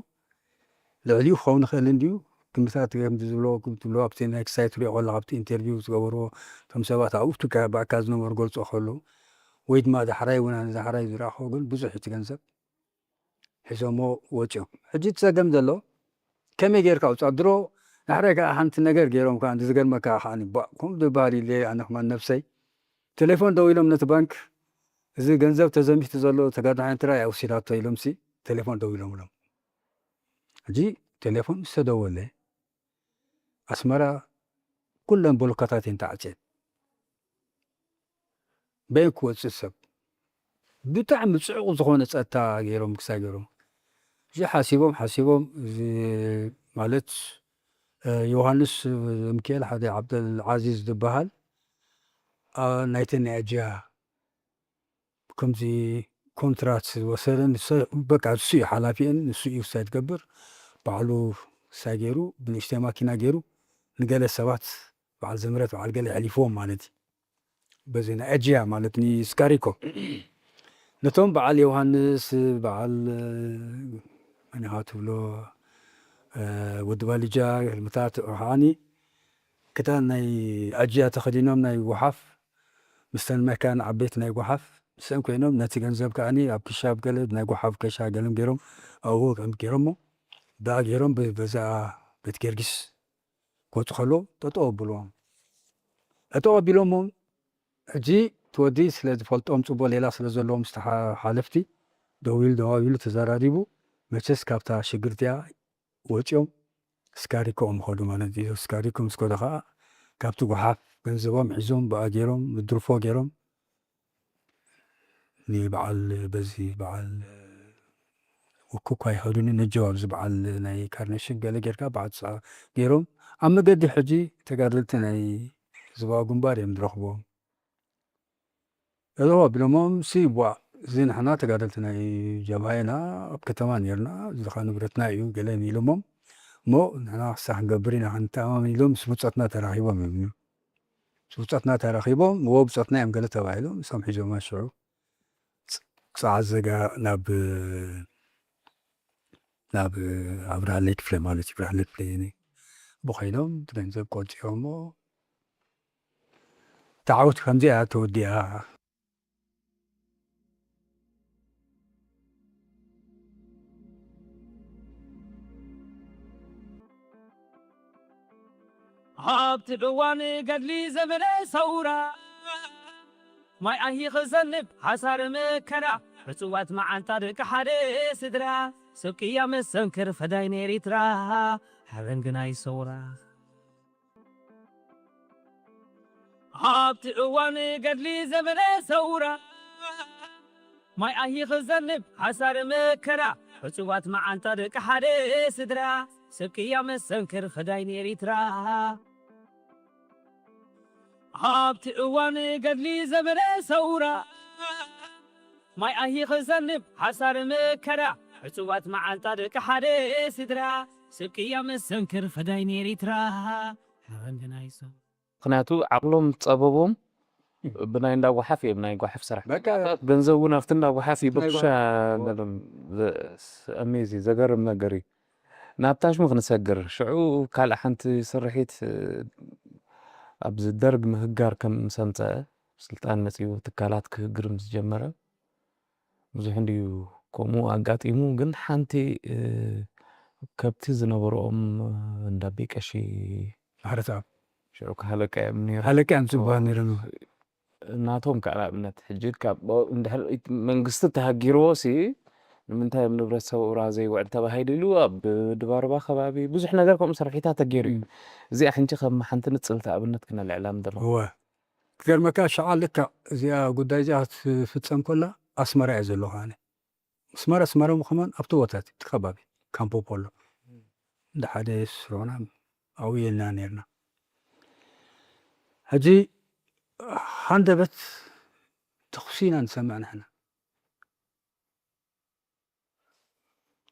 ልዕሊኡ ክኸውን ይኽእል እንድዩ። ግምታት ከምዚ ዝብሎ፣ ዝብሎ ኣብቲ ናይ ክሳይ ትሪኦ ከለኻ፣ ኣብቲ ኢንተርቪው ዝገበርዎ፣ እቶም ሰባት ኣብኡ ብትካ-፣ ብኣካል ዝነበሩ ገልጾ ከለዉ፣ ወይ ድማ ዳሕራይ እውን ኣነ ዳሕራይ ዝረኣኽዎ ግን ብዙሕ እቲ ገንዘብ ሒዞሞ ወፂኦም። ሕጂ እቲ ፀገም ዘሎ ከመይ ጌርካ ውፃእ? ድሮ ዳሕራይ ከዓ ሓንቲ ነገር ገይሮም ከዓ፣ እንዲ ዝገርመካ ከዓ፣ ባ-፣ ከምኡ ዝበሃል ኢለ ኣነ ከማን ነብሰይ ቴሌፎን ደዊሎም ነቲ ባንክ፣ "እዚ ገንዘብ ተዘሚቱ ዘሎ ተጋዳሓይ ኤርትራ እያ ወሲዳቶ" ኢሎምሲ ቴሌፎን ደዊሎምሎም። ሕጂ ቴሌፎን ዝተደወለ ኣስመራ ኩለን ቦሎካታት እየን ተዓፅየን። በየን ክወፅእ ሰብ? ብጣዕሚ ጽዑቕ ዝኾነ ጸጥታ ገይሮም ክሳይ ገይሮም። እዚ ሓሲቦም፣ ሓሲቦም፣ እዚ ማለት፣ እ፣ ዮሃንስ ሚካኤል ሓደ ዓብደልዓዚዝ ዝበሃል፣ ኣ፣ ናይተን ናይ ኣጅያ ከምዚ ኮንትራት ዝወሰደ ንሰ-፣ በቃ ንሱ እዩ ሓላፊአን፣ ንሱ እዩ ውሳይ ትገብር። ባዕሉ ውሳይ ገይሩ፣ ብንእሽተይ ማኪና ገይሩ ንገለ ሰባት በዓል ዘምረት፣ በዓል ገለ የሕሊፍዎም ማለት እዩ። በዚ ናይ ኣጅያ ማለት ንስካሪኮ። ነቶም በዓል ዮሃንስ፣ በዓል፣ እ፣ መን ኢኻ ትብሎ፣ እ፣ ወዲ ባልጃ፣ ህልምታት፣ ከዓኒ ክዳን ናይ ኣጅያ ተኸዲኖም፣ ናይ ጓሓፍ፣ ምስተን መካን ዓበይቲ ናይ ጓሓፍ፣ ምስአን ኮይኖም ነቲ ገንዘብ ከዓኒ ኣብ ክሻ፣ ኣብ ገለ ናይ ጓሓፍ ከሻ ገለም ገይሮም፣ ኣብኡ ከም ገይሮሞ፣ ብኣ ገይሮም ብ-፣ በዛ ቤት ጊዮርጊስ ክወፁ ከለዉ ጠጠው ኣብልዎም። ጠጠው ኣቢሎሞም፣ ሕጂ እቲ ወዲ ስለ ዝፈልጦም፣ ጽቡቕ ሌላ ስለ ዘለዎም፣ ምስቲ ሓ-፣ ሓለፍቲ ደዊሉ፣ ደዋዊሉ፣ ተዘራሪቡ፣ መቸስ ካብታ ሽግር እቲኣ ወጺኦም ስካሪኮኦም ኸዱ ማለት እዩ። ስካሪኮ ምስ ከዱ ኸዓ ካብቲ ጓሓፍ ገንዘቦም ሒዞም፣ ብኣ ገይሮም፣ ድርፎ ገይሮም፣ ንበዓል፣ በዚ በዓል ውኩኳ ይኸዱኒ፣ ነጀው ኣብዚ በዓል ናይ ካርኔሽን ገለ ጌርካ ብዓጻ ገይሮም፣ ኣብ መገዲ ሕጂ ተጋደልቲ ናይ ህዝባዊ ግንባር እዮም ዝረኽብዎም። እዞ ኣቢሎሞም፣ "ሲ ቧ፣ እዚ ንሕና ተጋደልቲ ናይ ጀብሃ ኢና፣ ኣብ ከተማ ኔርና፣ እዚ ኸኣ ንብረትና እዩ" ገለ ኢሎሞም፣ እሞ ንሕና ክሳዕ ክንገብር ኢና ክንተኣማመን ኢሎም ምስ ብጾትና ተራኺቦም እዮም። ምስ ብጾትና ተራኺቦም፣ እዎ ብጾትና እዮም ገለ ተባሂሎም፣ ንሶም ሒዞማ ሽዑ ጸ-፣ ጸዓት ዘጋ ናብ፣ ናብ ኣብርሃለይ ክፍለ ማለት እዩ፣ ኣብርሃለይ ክፍለ ብኸይዶም እቲ ገንዘብ ቆጺሮሞ፣ እታ ዓወት ከምዚኣ እያ ተወዲኣ። ኣብቲ እዋን ገድሊ ዘመነ ሰውራ፣ ማይ ኣሂ ክዘንብ ሓሳር መከራ፣ ሕጹዋት መዓንጣ ደቂ ሓደ ስድራ፣ ሰብ ቅያ መሰንክር ፈዳይን ኤሪትራ፣ ሓበን ግናይ ሰውራ። ኣብቲ እዋን ገድሊ ዘመነ ሰውራ፣ ማይ ኣሂ ክዘንብ ሓሳር መከራ፣ ሕጹባት መዓንጣ ደቂ ሓደ ስድራ፣ ሰብ ቅያ መሰንክር ፈዳይን ኤሪትራ። ኣብቲ እዋን ገድሊ ዘመነ ሰውራ ማይ ኣሂ ክዘንብ ሓሳር መከራ ዕጹባት መዓልታ ደቂ ሓደ ስድራ ስቅያ መሰንክር ፈዳይ ነይሪትራ ሓበን ገናይሶ ምክንያቱ ዓቕሎም ጸበቦም ብናይ እንዳ ጓሓፍ እዮም ናይ ጓሓፍ ስራሕ በቃ ገንዘብ እውን ኣብቲ እንዳ ጓሓፍ እዩ ብክሻ ኣሜዚ ዘገርም ነገር እዩ። ናብ ታሽሙ ክንሰግር ሽዑ ካልእ ሓንቲ ስርሒት ኣብዚ ደርግ ምህጋር ከም ሰምፀ ስልጣን መፅኡ ትካላት ክህግር ምስ ጀመረ ብዙሕ እንድዩ ከምኡ ኣጋጢሙ። ግን ሓንቲ ከብቲ ዝነበረኦም እንዳቤ ቀሺ ማሕረሰኣብ ሽዑ ከሃለቀ እዮም ነይሮም። ሃለቀ እዮም ዝበሃል ነይሮም። ናቶም ከዓ ንኣብነት ሕጂ ካብ እንድሕር መንግስቲ ተሃጊርዎ ሲ ንምንታይ ኣብ ንብረት ሰብ ኡራ ዘይውዕል ተባሂሉ ኢሉ ኣብ ድባርባ ከባቢ ብዙሕ ነገር ከምኡ ስርሒታት ተገይሩ እዩ። እዚኣ ሕንጂ ከም ሓንቲ ንፅልቲ ኣብነት ክነልዕላ ምደለኹ። እወ ክገርመካ ሸዓ ልካ እዚኣ ጉዳይ እዚኣ ትፍፀም ከላ ኣስመራ እየ ዘለኹ ኣነ። ኣስመራ ኣስመራ ምኸማን ኣብቲ ቦታ እቲ ከባቢ ካምፖ ፖሎ እንደ ሓደ ስሮና ኣብኡ የልና ነርና። ሕጂ ሃንደበት ተኹሲ ኢና ንሰምዕ ንሕና።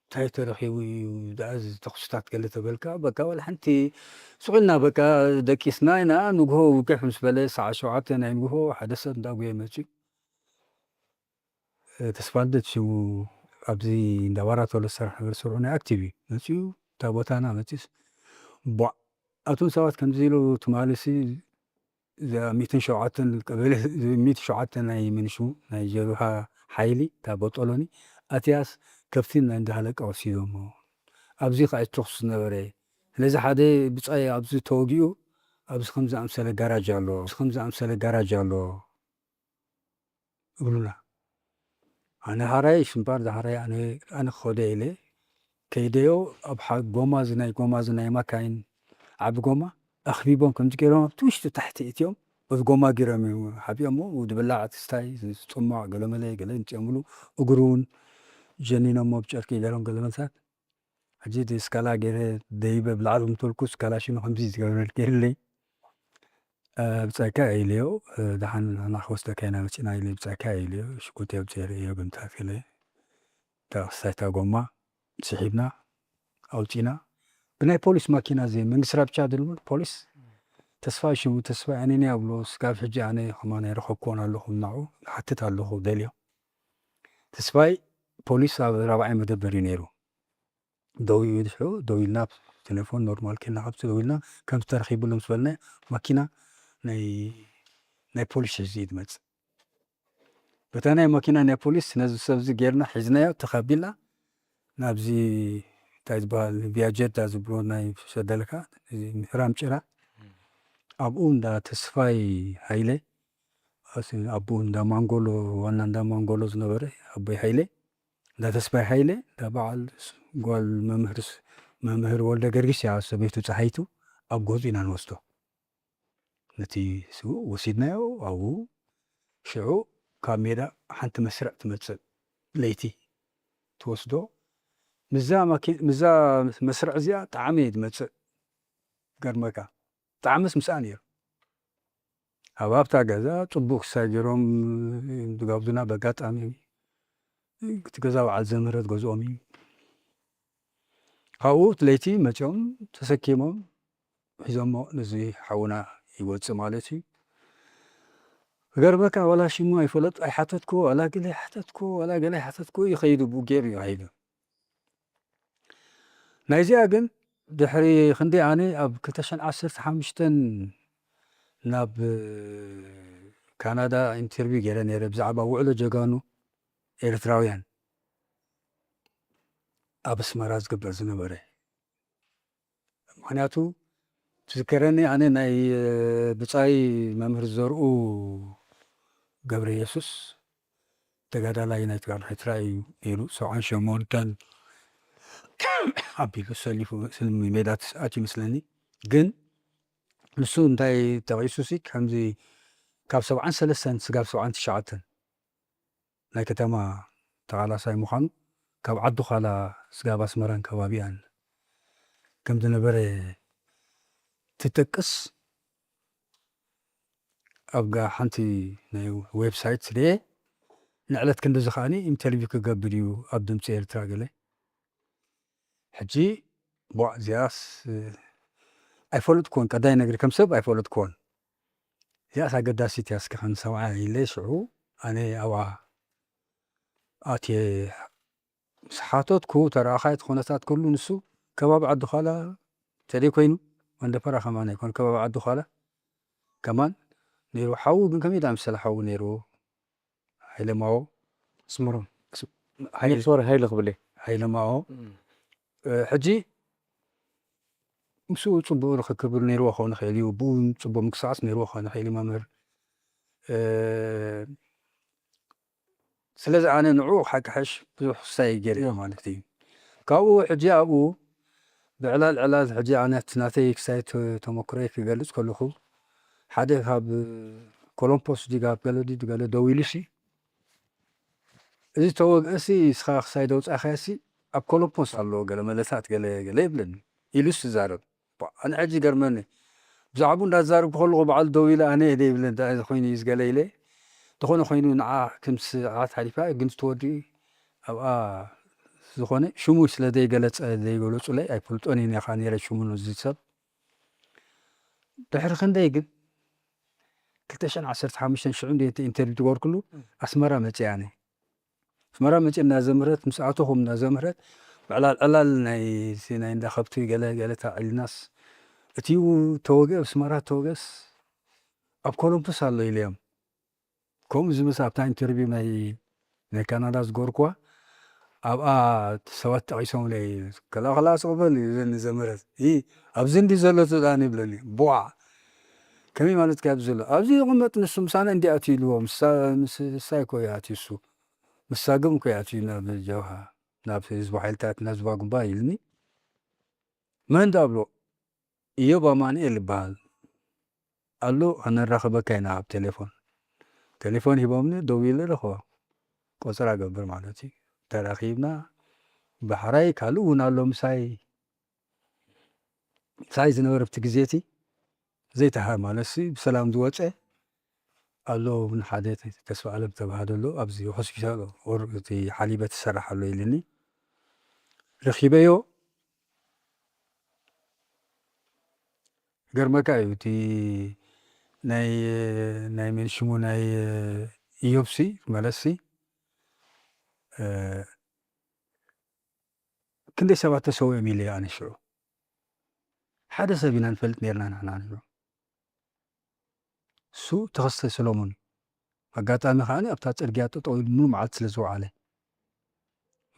እንታይ ተረኺቡ እዩ ደኣ እዚ ተኹስታት ገለ ተበልካ በቃ ዋላ ሓንቲ ስቕ ኢልና በቃ ደቂስና ኢና። ንግሆ ውግሕ ምስ በለ ሰዓት ሸውዓተ ናይ ንግሆ ሓደ ሰብ እንዳጉየ መፅዩ ተስፋልደት ሽሙ ኣብዚ እንዳ ባራቶሎ ዝሰርሕ ነበረ ስርሑ ናይ ኣክቲቭ እዩ መፅዩ እታ ቦታና መፅዩስ ቧዕ ኣቱም ሰባት ከምዚ ኢሉ ትማሊ ሲ እዛ ሚእትን ሸውዓተን ቀበሌ ሚእቲ ሸውዓተ ናይ ምንሹ ናይ ጀብሃ ሓይሊ እታ ቦጦሎኒ ኣትያስ ከብቲ ናይ እንዳሃለቀ ወሲዶሞ ኣብዚ ከዓ ተኹስ ዝነበረ ስለዚ ሓደ ብፃይ ኣብዚ ተወጊኡ ኣብዚ ከምዚ ኣምሰለ ጋራጅ ኣሎ እዚ ከምዚ ኣምሰለ ጋራጅ ኣሎ እብሉና። ኣነ ሃራይ ሽምባር ዳሃራይ ኣነ ኣነ ክኸደ ኢለ ከይደዮ ኣብ ሓ- ጎማ እዚ ናይ ጎማ እዚ ናይ ማካይን ዓቢ ጎማ ኣኽቢቦም ከምዚ ገይሮም ኣብቲ ውሽጢ ታሕቲ እትዮም በዚ ጎማ ገይሮም እዮም ሓቢኦሞ ድብላዕ ትስታይ ዝፅሟቕ ገለመለ ገለ ምፅኦምሉ እግሩ እውን ጀኒኖሞ ብጨርቂ ገይሮም ገለመልታት ሕጂ እቲ ስካላ ገይረ ደይበ ብላዕሊ ምተልኩስ ካላሽኑ ከምዚ ዝገበረል ገይርለይ ብጻይካ ኢለዮ ደሓን ንዓና ክወስደካ ኢና መጺና ኢለ ብጻይካ ኢለዮ ሽጉጥ የብጽ የርእዮ ብምታት ገለ እታ ክሳይታ ጎማ ስሒብና ኣውጺና ብናይ ፖሊስ ማኪና ዘይ መንግስቲ ራብቻ ድልብል ፖሊስ ተስፋ ሽሙ ተስፋ ኣነኒ ኣብሎ ስጋብ ሕጂ ኣነ ከማን ኣይረኸብኩዎን ኣለኹ ናዑ ሓትት ኣለኹ ደልዮ ተስፋይ ፖሊስ ኣብ ራብዓይ መደበር እዩ ነይሩ ደው ይብል ሽዑ ደው ኢልና ቴሌፎን ኖርማል ኬና ካብቲ ደው ኢልና ከም ዝተረኺብሉ ምስ በልና ማኪና ናይ ናይ ፖሊስ ሒዙ እዩ ዝመፅእ በታ ናይ ማኪና ናይ ፖሊስ ነዚ ሰብዚ ጌርና ሒዝናዮ ተኸቢልና ናብዚ እንታይ ዝበሃል ቪያጀዳ ዝብሎ ናይ ሸደልካ ምሕራም ጭራ ኣብኡ እንዳ ተስፋይ ሃይለ ኣብኡ እንዳ ማንጎሎ ዋና እንዳ ማንጎሎ ዝነበረ ኣቦይ ሃይለ እንዳ ተስፋይ ሃይለ እንዳ በዓል ጓል መምህር መምህር ወልደ ገርጊስ እያ ሰበይቱ ፀሃይቱ ኣብ ገዙ ኢና ንወስዶ ነቲ ስውእ ወሲድናዮ ኣብኡ ሽዑ ካብ ሜዳ ሓንቲ መስርዕ ትመፅእ ለይቲ ትወስዶ ምዛ መስርዕ እዚኣ ጣዕሚ እየ ትመፅእ ገርመካ ጣዕምስ ምስኣ ነይሩ ኣብ ኣብታ ገዛ ፅቡቅ ክሳይ ገይሮም ዝጋብዙና በጋጣሚ እቲ ገዛ በዓል ዘምህረት ገዝኦም እዩ ካብኡ እቲ ለይቲ መፂኦም ተሰኪሞም ሒዞሞ ነዚ ሓውና ይወፅእ ማለት እዩ ክገርመካ ዋላ ሽሙ ኣይፈለጡ ኣይሓተትኩ ዋላ ገለ ሓተትኩ ዋላ ገለ ሓተትኩ ይኸይዱ ብኡ ገይሩ ይኸይዱ ናይዚኣ ግን ድሕሪ ክንደይ ኣነ ኣብ ክልተ ሽሕን ዓሰርተ ሓሙሽተን ናብ ካናዳ ኢንተርቪው ገይረ ነይረ ብዛዕባ ውዕሎ ጀጋኑ ኤርትራውያን ኣብ ኣስመራ ዝግበር ዝነበረ ምክንያቱ ትዝከረኒ ኣነ ናይ ብፃይ መምህር ዘርኡ ገብረ የሱስ ተጋዳላይ ናይ ተጋድሎ ኤርትራ እዩ ነይሩ ሰብዓን ሸሞንተን ኣቢሉ ሰሊፉ ስልሚ ሜዳ ትስኣት ይመስለኒ ግን ንሱ እንታይ ጠቂሱ ሲ ከምዚ ካብ ሰብዓን ሰለስተን ስጋብ ሰብዓን ትሽዓተን ናይ ከተማ ተቓላሳይ ምዃኑ ካብ ዓዲ ዃላ ስጋብ ኣስመራን ከባቢኣን ከም ዝነበረ ትጠቅስ ኣብ ጋ ሓንቲ ናይ ዌብሳይት ርኤ፣ ንዕለት ክንድዚ ከኣኒ ኢንተርቪው ክገብር እዩ ኣብ ድምፂ ኤርትራ ገለ። ሕጂ፣ ቧዕ፣ እዚኣስ ኣይፈለጥኩዎን፣ ቀዳይ ነግሪ ከም ሰብ ኣይፈለጥኩዎን። እዚኣስ ኣገዳሲት እያ፣ እስኪ ክንሰምዓ ኢለ ሽዑ ኣነ ኣብኣ ኣትየ ምስ ሓተትኩ፣ ተረኣኻይ እቲ ኩነታት ኩሉ ንሱ ከባቢ ዓዲ ዃላ ተደይ ኮይኑ፣ መንደፈራ ከማን ኣይኮን፣ ከባቢ ዓዲ ዃላ ከማን ነይሩ። ሓዉ ግን ከመይ ደኣ መሰለ ሓዉ ነይሩ፣ ሃይለ ማዎ። ኣስመሮም። ኣስ-፣ ሃይለ፣ ሶሪ፣ ሃይለ ክብል እየ። ሃይለ ማዎ። እም። እ፣ ሕጂ ምስኡ ጽቡቕ ርክክብ ነይርዎ ክኸውን ይኽእል እዩ፣ ብኡ ጽቡቕ ምንቅስቓስ ነይርዎ ክኸውን ይኽእል እዩ መምህር። እ፣ ስለዚ ኣነ ንዕኡ ሓቂ ሓሽ ብዙሕ ክሳይ ገይረ እየ ማለት እዩ። ካብኡ ሕጂ ኣብኡ ብዕላል ዕላል ሕጂ ኣነ እቲ ናተይ ክሳይ ተ-፣ ተመክሮይ ክገልጽ ከለኹ፣ ሓደ ካብ ኮሎምፖስ ድዩ ካብ ገለ ድዩ ገለ ደዊሉሲ፣ "እዚ ተወግአሲ ንስኻ ክሳይ ደውጻኻያሲ ኣብ ኮሎምፖስ ኣሎ ገለ መለታት ገለ ገለ" ይብለኒ። ኢሉስ ይዛረብ። ባ-፣ ኣነ ሕጂ ይገርመኒ። ብዛዕባኡ እንዳዛረብኩ ከለኹ በዓሉ ደው ኢለ፣ "ኣነ እየ" ይብለኒ፣ "እንታይ ኮይኑ እዩ ዝገለ?" ኢለ። እንተኾነ ኮይኑ ንዓ ከም ስርዓት ሓሊፋ ግን ትወዲ ኣብኣ ዝኾነ ሽሙ ስለ ዘይገለጸ፣ ዘይገለጹለይ ኣይፈልጦን እየ ነኻ ነይረ ሽሙ ነዚ ሰብ። ድሕሪ ክንደይ ግን ክልተ ሽሕን ዓሰርተ ሓሙሽተን ሽዑ እንደ ኢንተርቪው ዝገበርኩሉ ኣስመራ መጽእ ኣነ። ኣስመራ መጽእ እናዘምረት፣ ምስ ኣተኹም እናዘምረት፣ ብዕላል ዕላል ናይ፣ ናይ እንዳ ከብቲ ገለ፣ ገለ ተዓሊልናስ፣ እቲ ተወግአ፣ ኣስመራ ተወግአስ ኣብ ኮሎምፖስ ኣሎ ኢለዮም። ከምኡ ዝምስ ኣብታ ኢንተርቪው ናይ፣ ናይ ካናዳ ዝገበርኩዋ፣ ኣብኣ ሰባት ጠቒሶምለይ፣ "ከላ፣ ከላ፣ ስቕ በል" ይብለኒ ዘመረት። "ይ-፣ ኣብዚ እንዲ ዘሎ ትብላኒ" ይብለኒ። ቧዕ! ከመይ ማለት ከ ኣብዚ ዘሎ? "ኣብዚ ይቕመጥ ንሱ፣ ምሳና እንዲ ኣትዩ" ኢልዎ። "ምሳ-፣ ምስ-፣ ንሳ እኮ እዩ ኣትዩ እሱ። ምስ ሳግም እኮ እዩ ኣትዩ ናብ ጀብሃ፣ ናብ ህዝባዊ ሓይልታት፣ ናብ ህዝባዊ ግንባር" ኢልኒ። "መን ዳብሎ?" "እዮብ ኣማኑኤል ይበሃል ኣሎ፣ ኣነራኽበካ ኢና ኣብ ቴሌፎን።" ቴሌፎን ሂቦምኒ፣ ደዊለ ረኽቦ። ቆጸራ ገብር ማለት እዩ። ተራኺብና፣ ባሕራይ ካልእ እውን ኣሎ ምሳይ፣ ምሳይ ዝነበረ ኣብቲ ግዜ እቲ ዘይተሃ-፣ ማለትሲ ብሰላም ዝወጸ ኣሎ፣ እውን ሓደ ተስፋ ኣለም ዝተባህለ ኣሎ፣ ኣብዚ ሆስፒታል ኦር እቲ ሓሊበት ዝሰርሕ ኣሎ ኢልኒ። ረኺበዮ። ገርመካ እዩ እቲ ናይ፣ ናይ መን ሽሙ ናይ እዮብሲ መለስሲ፣ እ፣ ክንደይ ሰባት ተሰዊኦም ኢለ ኣነ ሽዑ። ሓደ ሰብ ኢና ንፈልጥ ነርና ንሕና ንብሎ። እሱ ተኸስተ ሰሎሞን። ኣጋጣሚ ከኣ ኣብታ ጽርግያ ጠጠው ኢሉ ሙሉ መዓልቲ ስለ ዝወዓለ።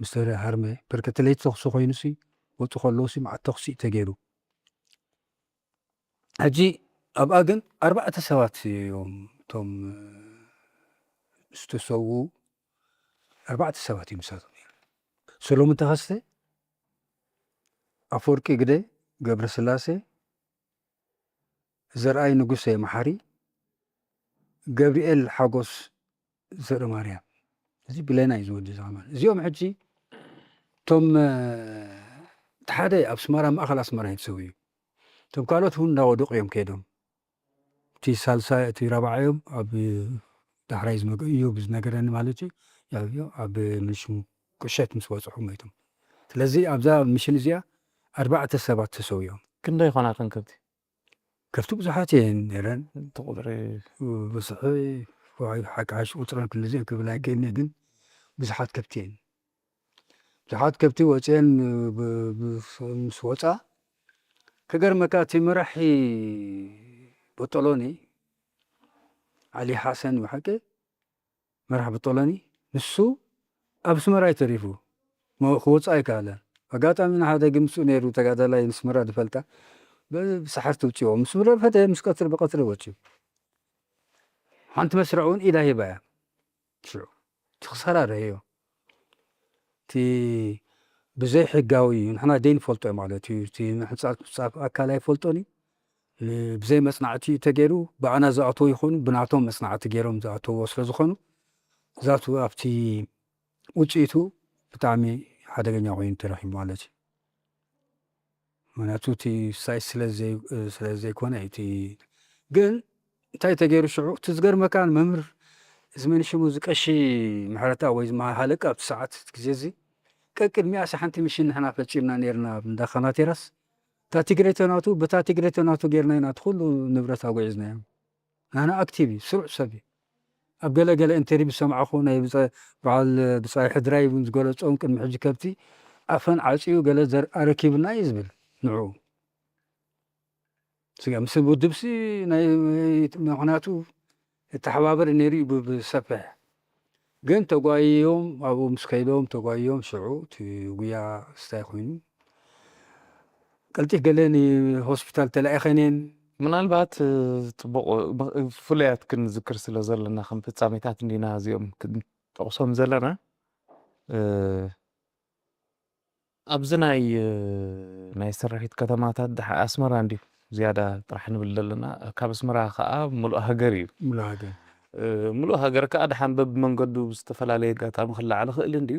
ምስ ተሃርመ፣ ብርክቲ ለይቲ ተኹሲ ኮይኑሲ፣ ወጹ ከለውሲ መዓት ተኹሲ እዩ ተገይሩ። ሕጂ ኣብኣ ግን ኣርባዕተ ሰባት እዮም እቶም ዝተሰዉ፣ ኣርባዕተ ሰባት እዮም ምሳቶም ነይሮም። ሰሎሙን ተኸስተ፣ ኣፈወርቂ ግደ፣ ገብረስላሴ፣ ዘርኣይ ንጉሴ መሓሪ፣ ገብርኤል ሓጎስ ዘርእማርያም። እዚ ብሌና እዩ ዝወዲ እዚ ከማን። እዚኦም ሕጂ እቶም፣ እ፣ እቲ ሓደ ኣብ ኣስመራ፣ ማእከል ኣስመራ እዩ ተሰዊኡ። እቶም ካልኦት እውን እንዳወደቑ እዮም ከይዶም። እቲ ሳልሳይ፣ እቲ ራብዓዮም ኣብ ዳሕራይ ዝመገ-፣ እዩ ብዝነገረኒ ማለት እዩ። ያው፣ ያው ኣብ ምንሽሙ ቁሸት ምስ በጽሑ ሞይቶም። ስለዚ ኣብዛ ምሽን እዚኣ ኣርባዕተ ሰባት ተሰዊኦም። ክንደይ ይኾና እተን ከብቲ? ከብቲ ብዙሓት እየን ነይረን። እቲ ቁጽሪ ብዝሒ፣ ዋይ፣ ሓቂ ሓሽ ቁጽረን ክንድዚ ክብል ኣይክእልን እየ፣ ግን ብዙሓት ከብቲ እየን። ብዙሓት ከብቲ ወጺአን ብ-፣ ብ-፣ ምስ ወጻ፣ ክገርመካ እቲ መራሒ ቦጦሎኒ፣ ዓሊ ሓሰን እዩ ሓቂ፣ መራሕ ብጦሎኒ፣ ንሱ ኣብ ኣስመራ እዩ ተሪፉ። ሞ-፣ ክወጽእ ኣይከኣለን። ኣጋጣሚ ንሓደ ግምሱ ነይሩ፣ ተጋዳላይ ንስመራ ዝፈልጣ፣ ብ-፣ ብሰሓርቲ ውጽእዎ። ምስ ረፈደ፣ ምስ ቀትሪ፣ ብቐትሪ ወጽዩ። ሓንቲ መስርዕ እውን ኢዳ ሂባ እያ። ሽዑ፣ እቲ ክሳራ ረእዮ። እቲ ብዘይ ሕጋዊ እዩ። ንሕና ደይንፈልጦ ማለት እዩ። እቲ ምሕጻጽ ምሕጻብ ኣካል ኣይፈልጦን እዩ። እ፣ ብዘይ መጽናዕቲ እዩ ተገይሩ። ብኣና ዝኣተዉ ይኹኑ፣ ብናቶም መጽናዕቲ ገይሮም ዝኣተውዎ ስለ ዝኾኑ፣ ዛቱ ኣብቲ ውጽኢቱ ብጣዕሚ ሓደገኛ ኮይኑ ተረኺቡ ማለት እዩ። ምኽንያቱ እቲ ሳይት ስለ ዘይ-፣ ስለ ዘይኮነ እቲ ግን እንታይ ተገይሩ ሽዑ? እቲ ዝገርመካ፣ መምህር እዚ መን ሽሙ፣ እዚ ቀሺ ምሕረተኣብ ወይ እዚ ሃለቃ ኣብቲ ሰዓት፣ እቲ ግዜ እዚ፣ ቀቅድሚኣስ ሓንቲ ምሽን ንሕና ፈጺምና ነይርና ኣብ እንዳ ካናቴራስ። እታ ትግሬቶ ናቱ፣ በታ ትግሬቶ ናቱ ጌርና ኢና እቲ ኩሉ ንብረት ኣጓዒዝናዮ። ናህና ኣክቲቭ እዩ፣ ስሩዕ ሰብ እዩ። ኣብ ገለ ገለ ኢንተርቪው ዝሰማዕኹ፣ ናይ ብጸ-፣ በዓል ብጻይ ሕድራይ እውን ዝገለጾም፣ ቅድሚ ሕጂ ከብቲ ኣፈን ዓጽዩ ገለ ዘር-፣ ኣረኪብና እዩ ዝብል ንዕኡ። ስጋ ምስ ውድብሲ ናይ፣ ምኽንያቱ እተሓባበር ነይሩ እዩ ብ-፣ ብሰፊሕ። ግን ተጓይዮም፣ ኣብኡ ምስ ከይዶም ተጓይዮም፣ ሽዑ እቲ ጉያ ስታይ ኮይኑ፣ ቀልጢፍ ገለ ንሆስፒታል ተላኢኸን እየን። ምናልባት፣ እ፣ ጽቡቕ፣ እ፣ ፍሉያት ክንዝክር ስለ ዘለና፣ ከም ፍጻሜታት እንዲና እዚኦም ክንጠቕሶም ዘለና። እ፣ ኣብዚ ናይ፣ እ፣ ናይ ስርሒት ከተማታት ድሓ-፣ ኣስመራ እንድዩ ዝያዳ ጥራሕ ንብል ዘለና። ካብ ኣስመራ ከኣ ምሉእ ሃገር እዩ። ምሉእ ሃገር። እ፣ ምሉእ ሃገር ከኣ ድሓን በብመንገዱ ብዝተፈላለየ ኣጋጣሚ ክለዓል ይኽእል እንድዩ።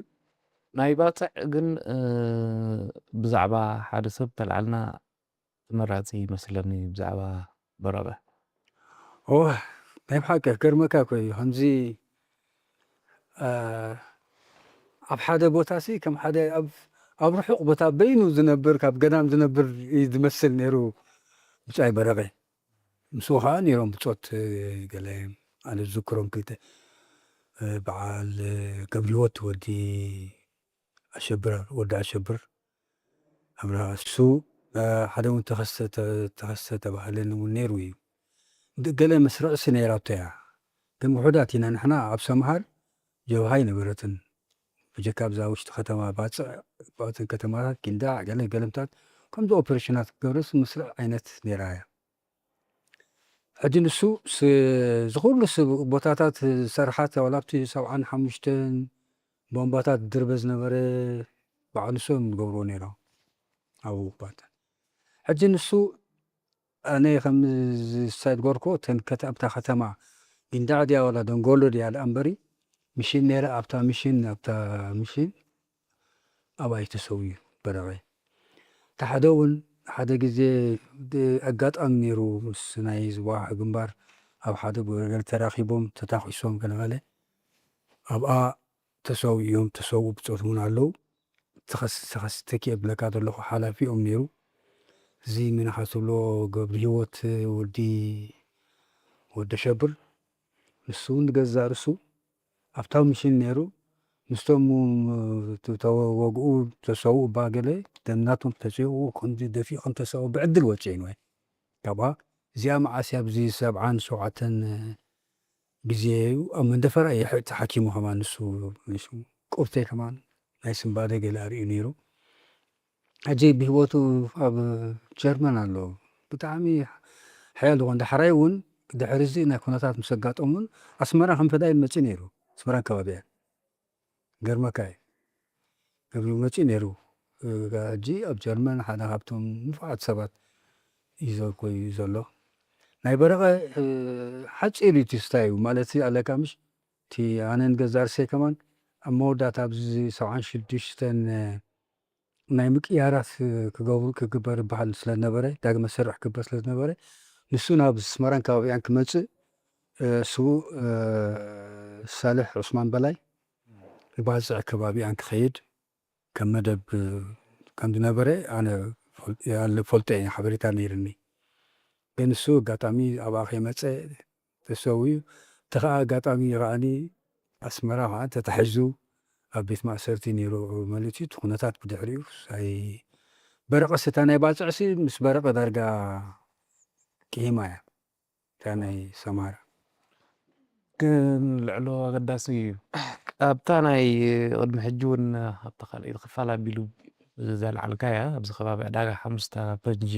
ናይ ባጽዕ ግን፣ እ፣ ብዛዕባ ሓደ ሰብ ተልዓልና ተመራጺ ይመስለኒ፣ ብዛዕባ በረቐ። ኦ፣ ናይ ብሓቂ ክገርመካ እኮ እዩ። ከምዚ፣ እ፣ ኣብ ሓደ ቦታሲ ከም ሓደ ኣብ፣ ኣብ ርሑቕ ቦታ በይኑ ዝነብር፣ ካብ ገዳም ዝነብር እዩ ዝመስል ነይሩ ብጻይ በረቐ። ምስኡ ኸዓ ነይሮም ብጾት፣ እ፣ ገለ ኣነ ዝዝክሮም ክልተ፣ እ፣ በዓል፣ እ፣ ገብረህይወት ወዲ ኣሸብር፣ ወዲ ኣሸብር ኣብርሃ፣ እሱ፣ እ፣ ሓደ እውን ተኸስተ፣ ተ-፣ ተኸስተ ተባህለ እውን ነይሩ እዩ። ድ-፣ ገለ መስርዕሲ ነይራቶ እያ። ግን ውሑዳት ኢና ንሕና። ኣብ ሰምሃር ጀብሃ ኣይነበረትን። ብጀካ ኣብዛ ውሽጢ ከተማ ባጽዕ፣ ባጽዕን ከተማታት ጊንዳዕ፣ ገለ ገለምታት ከምዚ ኦፐሬሽናት ክገብረስ መስርዕ ዓይነት ነይራ እያ። ሕጂ ንሱ ስ-፣ ዝኹሉ ስ-፣ ቦታታት ዝሰርሓት፣ ዋላ ኣብቲ ሰብዓን ሓሙሽተን ቦምባታት ድርበ ዝነበረ ባዕሉ ንሶም ዝገብርዎ ነይሮም ኣብኡ ባታ። ሕጂ ንሱ፣ ኣነ ከም ዝሳይ ዝገርኮ፣ እተን ከተ-፣ ኣብታ ከተማ ጊንዳዕ ድያ ዋላ ደንጎሎ ድያ ደኣ እምበሪ፣ ምሽን ነይረ። ኣብታ ምሽን፣ ኣብታ ምሽን ኣብኣ እዩ ተሰውዩ በረቐ። እቲ ሓደ እውን ሓደ ግዜ ድ-፣ ኣጋጣሚ ነይሩ፣ ምስ ናይ ዝወሓ ግንባር ኣብ ሓደ ገለ ተራኺቦም፣ ተታኺሶም ገለ ገለ፣ ኣብኣ ተሰውኡ እዮም። ተሰውኡ ብጾት እውን ኣለዉ። ተኸስ-፣ ተኸስ-፣ ተኪኤ ብለካ ዘለኹ ሓላፊኦም ነይሩ። እዚ ምንኻ ትብሎ ገብረህይወት ወዲ፣ ወዲ ሸብር፣ ንሱ እውን ንገዛእ ርእሱ ኣብታ ምሽን ነይሩ። ምስቶም ተ-፣ ተወግኡ፣ ተሰውኡ እባ ገለ ደም ናቶም ተጽኡ፣ ከምዚ ደፊኦም ተሰውኡ ብዕድል ወጺኤን ወይ። ካብኣ እዚኣ መዓስ እያ? ኣብዚ ሰብዓን ሸውዓተን ግዜ እዩ። ኣብ መንደፈራ እዩ ሕ-፣ ተሓኪሙ ከማን ንሱ፣ ንሱ ቁርተይ ከማን ናይ ስንባደ ገለ ኣርእዩ ነይሩ። ሕጂ ብህይወቱ ኣብ ጀርመን ኣሎ። ብጣዕሚ ሓያል ዝኾነ ዳሕራይ እውን ድሕሪ እዚ ናይ ኩነታት ምስ ኣጋጠሙን ኣስመራ ከም ፈዳይን መጺኡ ነይሩ። ኣስመራን ከባቢያን። ገርመካ እዩ። ገብሩ መጺኡ ነይሩ። እ፣ ሕጂ ኣብ ጀርመን ሓደ ካብቶም ንፉዓት ሰባት እዩ ዘ-፣ ኮይኑ ዘሎ። ናይ በረቐ፣ እ፣ ሓጺር እዩ እቲ ስታይ እዩ። ማለት ኣለካ ምሽ፣ እቲ ኣነን ገዛ ርእሰይ ከማን ኣብ መወዳእታ ኣብዚ ሰብዓን ሽዱሽተን ናይ ምቅያራት ክገብሩ፣ ክግበር ይበሃል ስለ ዝነበረ፣ ዳግመ ስርሕ ክግበር ስለ ዝነበረ፣ ንሱ ናብ ኣስመራን ከባቢኣን ክመጽእ፣ እ፣ ስዉእ፣ እ፣ ሳልሕ ዑስማን በላይ ባጽዕ ከባቢኣን ክኸይድ ከም መደብ፣ እ፣ ከም ዝነበረ ኣነ ፎል-፣ ኣነ ፈልጦ እየ፣ ሓበሬታ ነይርኒ። ግን ንሱ ኣጋጣሚ ኣብኣ ከይመጸ ተሰውዩ። እቲ ኸኣ ኣጋጣሚ ኸኣኒ ኣስመራ ኸኣ ተታሒዙ ኣብ ቤት ማእሰርቲ ነይሩ። ማለት እዩ፣ እቲ ኩነታት ብድሕሪኡ ሳይ በረቐስ፣ እታ ናይ ባጽዕሲ ምስ በረቐ ዳርጋ ቅሂማ እያ፣ እታ ናይ ሰማራ። ግን ልዕሎ ኣገዳሲ እዩ። ኣብታ ናይ ቅድሚ ሕጂ እውን ኣብታ ካልኣይቲ ክፋል ኣቢሉ ዘልዓልካያ፣ ኣብዚ ከባቢ ዕዳጋ ሓሙስታ ፈንጂ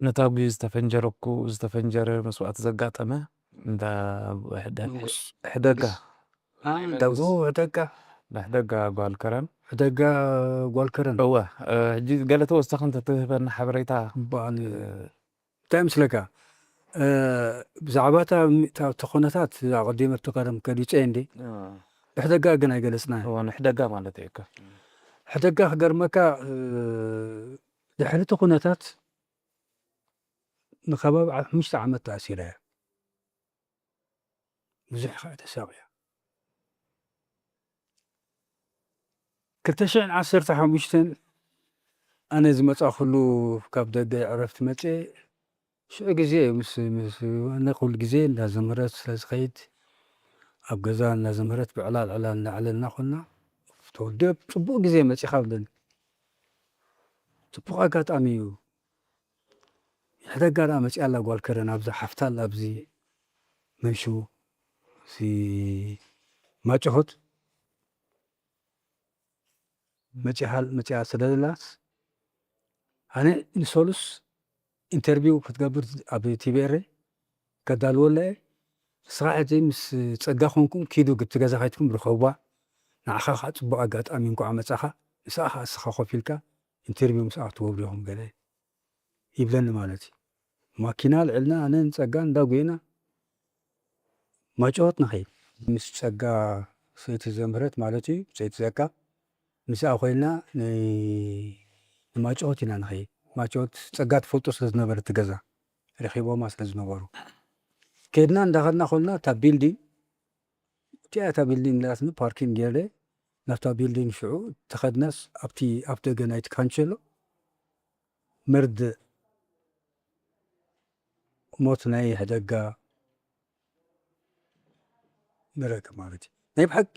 ነታጒ ዝተፈንጀረኩ-፣ ዝተፈንጀረ መስዋእቲ ዘጋጠመ እንዳ ሕደ-፣ ንጉስ። ሕደጋ። አ፣ እንዳ ንጉስ። ሕደጋ። እንዳ ሕደጋ ጓል ከረን። ሕደጋ ጓል ከረን። እወ፣ እ፣ ሕጂ ገለ ተወሳኺ እንተትህበና ሓበሬታ። በዓል፣ እ፣ እንታይ ምስለካ? እ፣ ብዛዕባ እታ ሚ-፣ እታ፣ እታ ኩነታት ኣቐዲመ ኣብቲ ቀደም ገሊጸ እንዴ? እ። ብሕደጋ ግን ኣይገለጽናን። እወ፣ ንሕደጋ ማለት እዩ እኮ። ሕደጋ ክገርመካ፣ እ፣ ድሕሪ እቲ ኩነታት ንከባቢ ኣብ ሓሙሽተ ዓመት ተኣሲራ እያ። ብዙሕ ከዓ ተሳቕያ። ክልተ ሽሕን ዓሰርተ ሓሙሽተን ኣነ ዝመጻእኩሉ ካብ ደገ ዕረፍቲ መጽኤ ሽዑ ግዜ ምስ ምስ ኣነ ኩሉ ግዜ እንዳዘመረት ስለ ዝኸይድ ኣብ ገዛ እንዳዘመረት ብዕላል ዕላል እንዳዕለልና ኮና ተወዲ ጽቡቕ ግዜ መጺኻ ብለኒ። ጽቡቕ ኣጋጣሚ እዩ። ሕደጋ ደኣ መጺኣ ኣላ ጓል ከረን ኣብዛ ሓፍታ ኣላ ኣብዚ መንሽው እዚ ማጭሆት መጺኣ መጺኣ ስለ ዘላስ ኣነ ንሰሉስ ኢንተርቪው ክትገብር ኣብ ቲቪኤረ ከዳልወላ እየ። ንስኻ ሕጂ ምስ ጸጋ ኮንኩም ኪዱ ግብቲ ገዛ ከይድኩም ርኸብዋ። ንዓኻ ከዓ ጽቡቕ ኣጋጣሚ እንኳዕ መጻኻ። ንስኻ ከዓ እስኻ ኮፍ ኢልካ ኢንተርቪው ምስኣ ክትገብሩ ኢኹም ገለ ይብለኒ ማለት እዩ። ማኪና ኣልዕልና ኣነ ንጸጋ እንዳጎየና ማጨወት ንኸይድ። ምስ ጸጋ ሰይቲ ዘምህረት ማለት እዩ፣ ሰይቲ ጸጋ ምስኣ ኮይና ን-፣ ንማጨወት ኢና ንኸይድ። ማጨወት ጸጋ ትፈልጦ ስለ ዝነበረ እቲ ገዛ ረኺቦማ ስለ ዝነበሩ ከድና እንዳኸድና ኮልና እታ ቢልዲንግ እቲኣ እታ ቢልዲንግ ላትኒ ፓርኪንግ ገይረ ናብታ ቢልዲንግ ሽዑ ተኸድናስ ኣብቲ ኣብ ደገ ናይቲ ካንቸሎ መርድእ ሞት ናይ ሕደጋ ንረክብ ማለት እዩ። ናይ ብሓቂ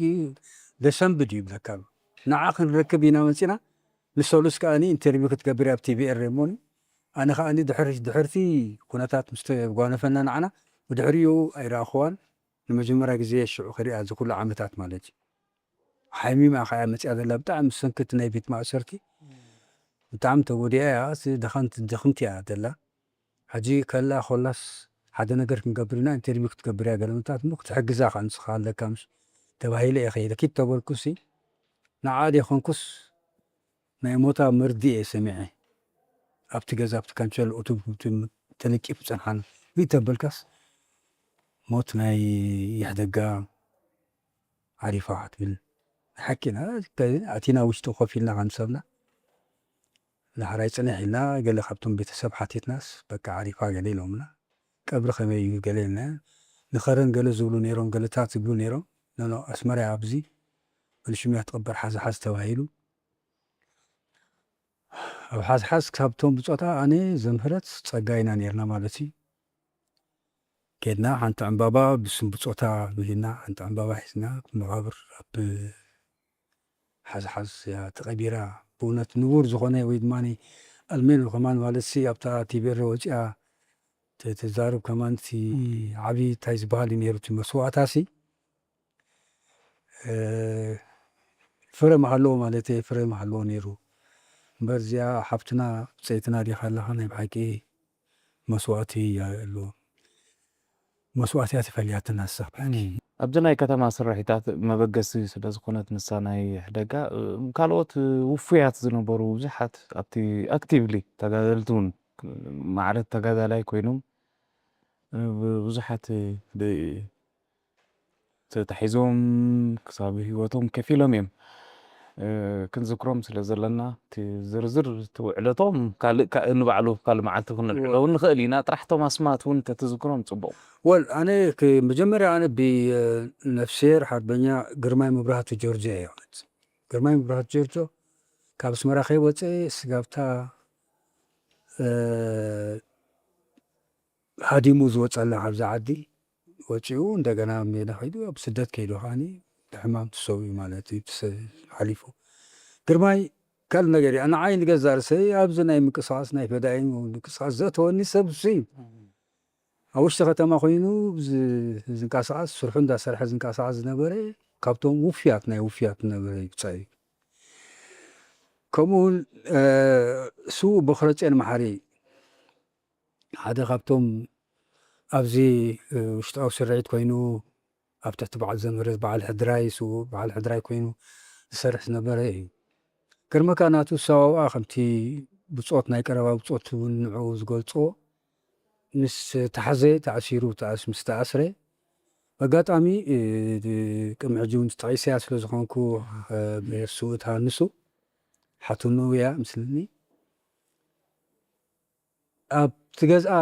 ደሰንብድ እዩ ይብለካ ኣሎ። ንዓ ክንረክብ ኢና መጺና፣ ንሰሉስ ከኣኒ ኢንተርቪው ክትገብር ኣብ ቲቪኤር እሞኒ፣ ኣነ ከኣኒ ድሕሪ-፣ ድሕርቲ ኩነታት ምስ ተጓነፈና ንዓና፣ ብድሕሪኡ ኣይረኣኽዋን። ንመጀመርያ ግዜ ሽዑ ክሪኣ እዚ ኩሉ ዓመታት ማለት እዩ። ሓሚማ ከኣ መጺኣ ዘላ ብጣዕሚ ሰንክቲ ናይ ቤት ማእሰርቲ። ብጣዕሚ ተጎዲኣ እያ፣ ስ-፣ ደኸምቲ-፣ ድኽምቲ እያ ዘላ። ሕጂ ከላ ኮላስ ሓደ ነገር ክንገብር ኢና፣ ኢንተርቪው ክትገብር እያ ገለ ምታት እሞ ክትሕግዛ ከኣ ንስኻ ኣለካ ምስ ተባሂለ እየ ከይደ። ኪድ ተበልኩሲ ንዓ ደይኮንኩስ ናይ ሞታ መርድእ እየ ሰሚዐ። ኣብቲ ገዛ ኣብቲ ካንቸል እቱ ተለቂፉ ጸንሓና። ኪድ ተበልካስ ሞት ናይ ይሕደጋ ዓሪፋ ክትብል ሓቂና ኣቲና ውሽጢ ኮፍ ኢልና ከም ሰብና ዳሕራይ ጽንሕ ኢልና ገለ ካብቶም ቤተሰብ ሓቲትናስ በቃ ዓሪፋ ገለ ኢሎምና። ቀብሪ ከመይ እዩ ገለ ኢልና ንኸረን ገለ ዝብሉ ነይሮም ገለታት ዝብሉ ነይሮም። ኖኖ ኣስመራ ኣብዚ ብልሽምያ ትቕበር ሓዝሓዝ ተባሂሉ ኣብ ሓዝሓዝ ካብቶም ብጾታ ኣነ ዘምህረት ጸጋ ኢና ነይርና ማለት እዩ። ኬድና ሓንቲ ዕምባባ ብስም ብጾታ ብሂና ሓንቲ ዕምባባ ሒዝና መቓብር ኣብ ሓዝሓዝ እያ ተቐቢራ። ብእውነት ንቡር ዝኾነ ወይ ድማ ኣልሜኖ ከማን ማለት ሲ ኣብታ ቲቤረ ወፂኣ ተ-፣ ተዛርብ ከማን ሲ ዓብዪ እንታይ ዝበሃል እዩ ነይሩ እቲ መስዋእታ ሲ እ፣ ፍረ ምሃለዎ ማለት እየ፣ ፍረ ምሃለዎ ነይሩ። እምበር እዚኣ ሓፍትና ብፀይትና ዲኻ ኣለኻ ናይ ብሓቂ መስዋእቲ እያ ኣለዎ። መስዋእቲ እያ ተፈልያትና ንሳ። ኣብዚ ናይ ከተማ ስርሒታት መበገሲ ስለ ዝኾነት ንሳ ናይ ሕደጋ፣ እ፣ ካልኦት ውፉያት ዝነበሩ ብዙሓት ኣብቲ ኣክቲቭሊ ተጋደልቲ እውን ማዕረ ተጋዳላይ ኮይኖም፣ እ፣ ብ-፣ ብዙሓት ብ-፣ ተታሒዞም ክሳብ ህይወቶም ከፊሎም እዮም። እ፣ ክንዝክሮም ስለ ዘለና እቲ ዝርዝር እቲ ውዕለቶም ካልእ ካ-፣ ንባዕሉ ካልእ መዓልቲ ክንዕሎ እውን ንኽእል ኢና። ጥራሕ እቶም ኣስማት እውን ተትዝክሮም ጽቡቕ። ወል ኣነ ክ-፣ መጀመርያ ኣነ ብ-፣ ነፍስሄር ሓርበኛ ግርማይ መብራህቱ ጆርጆ እየ። ግርማይ መብራህቱ ጆርጆ ካብ ኣስመራ ከይወፀ ስጋብታ፣ እ፣ ሃዲሙ ዝወፀላ ካብዛ ዓዲ ወፂኡ እንደገና ኣብ ሜዳ ከይዱ ኣብ ስደት ከይዱ ከዓኒ ብሕማም ተሰዊኡ ማለት እዩ፣ ተሰ-፣ ሓሊፉ። ግርማይ ካልእ ነገር እዩ። ንዓይ ንገዛእ ርእሰይ ኣብዚ ናይ ምንቅስቓስ ናይ ፈዳይን ምንቅስቓስ ዘእተወኒ ሰብ እሱ እዩ። ኣብ ውሽጢ ከተማ ኮይኑ ዝ-፣ ዝንቀሳቐስ፣ ስርሑ እንዳሰርሐ ዝንቀሳቐስ ዝነበረ ካብቶም ውፉያት ናይ ውፉያት ዝነበረ እዩ ብጻይ። ከምኡ እውን፣ እ፣ ስዉእ ቦኽረጼን መሓሪ ሓደ ካብቶም ኣብዚ፣ እ፣ ውሽጣዊ ስርዒት ኮይኑ ኣብ ትሕቲ በዓል ዘምህረት በዓል ሕድራይ ስዉእ በዓል ሕድራይ ኮይኑ ዝሰርሕ ዝነበረ እዩ። ግርመካ ናቱ ኣሰዋውኣ ከምቲ ብጾት ናይ ቀረባ ብጾት እውን ንዕኡ ዝገልጾ ምስ ተሓዘ ተኣሲሩ ተኣስ-፣ ምስ ተኣስረ በጋጣሚ፣ እ፣ ቅድሚ ሕጂ እውን ተጠቒሰያ ስለ ዝኾንኩ፣ እ፣ ስዉእ ተሃንሱ ሓትኑ እያ ምስልኒ። ኣብቲ ገዝኣ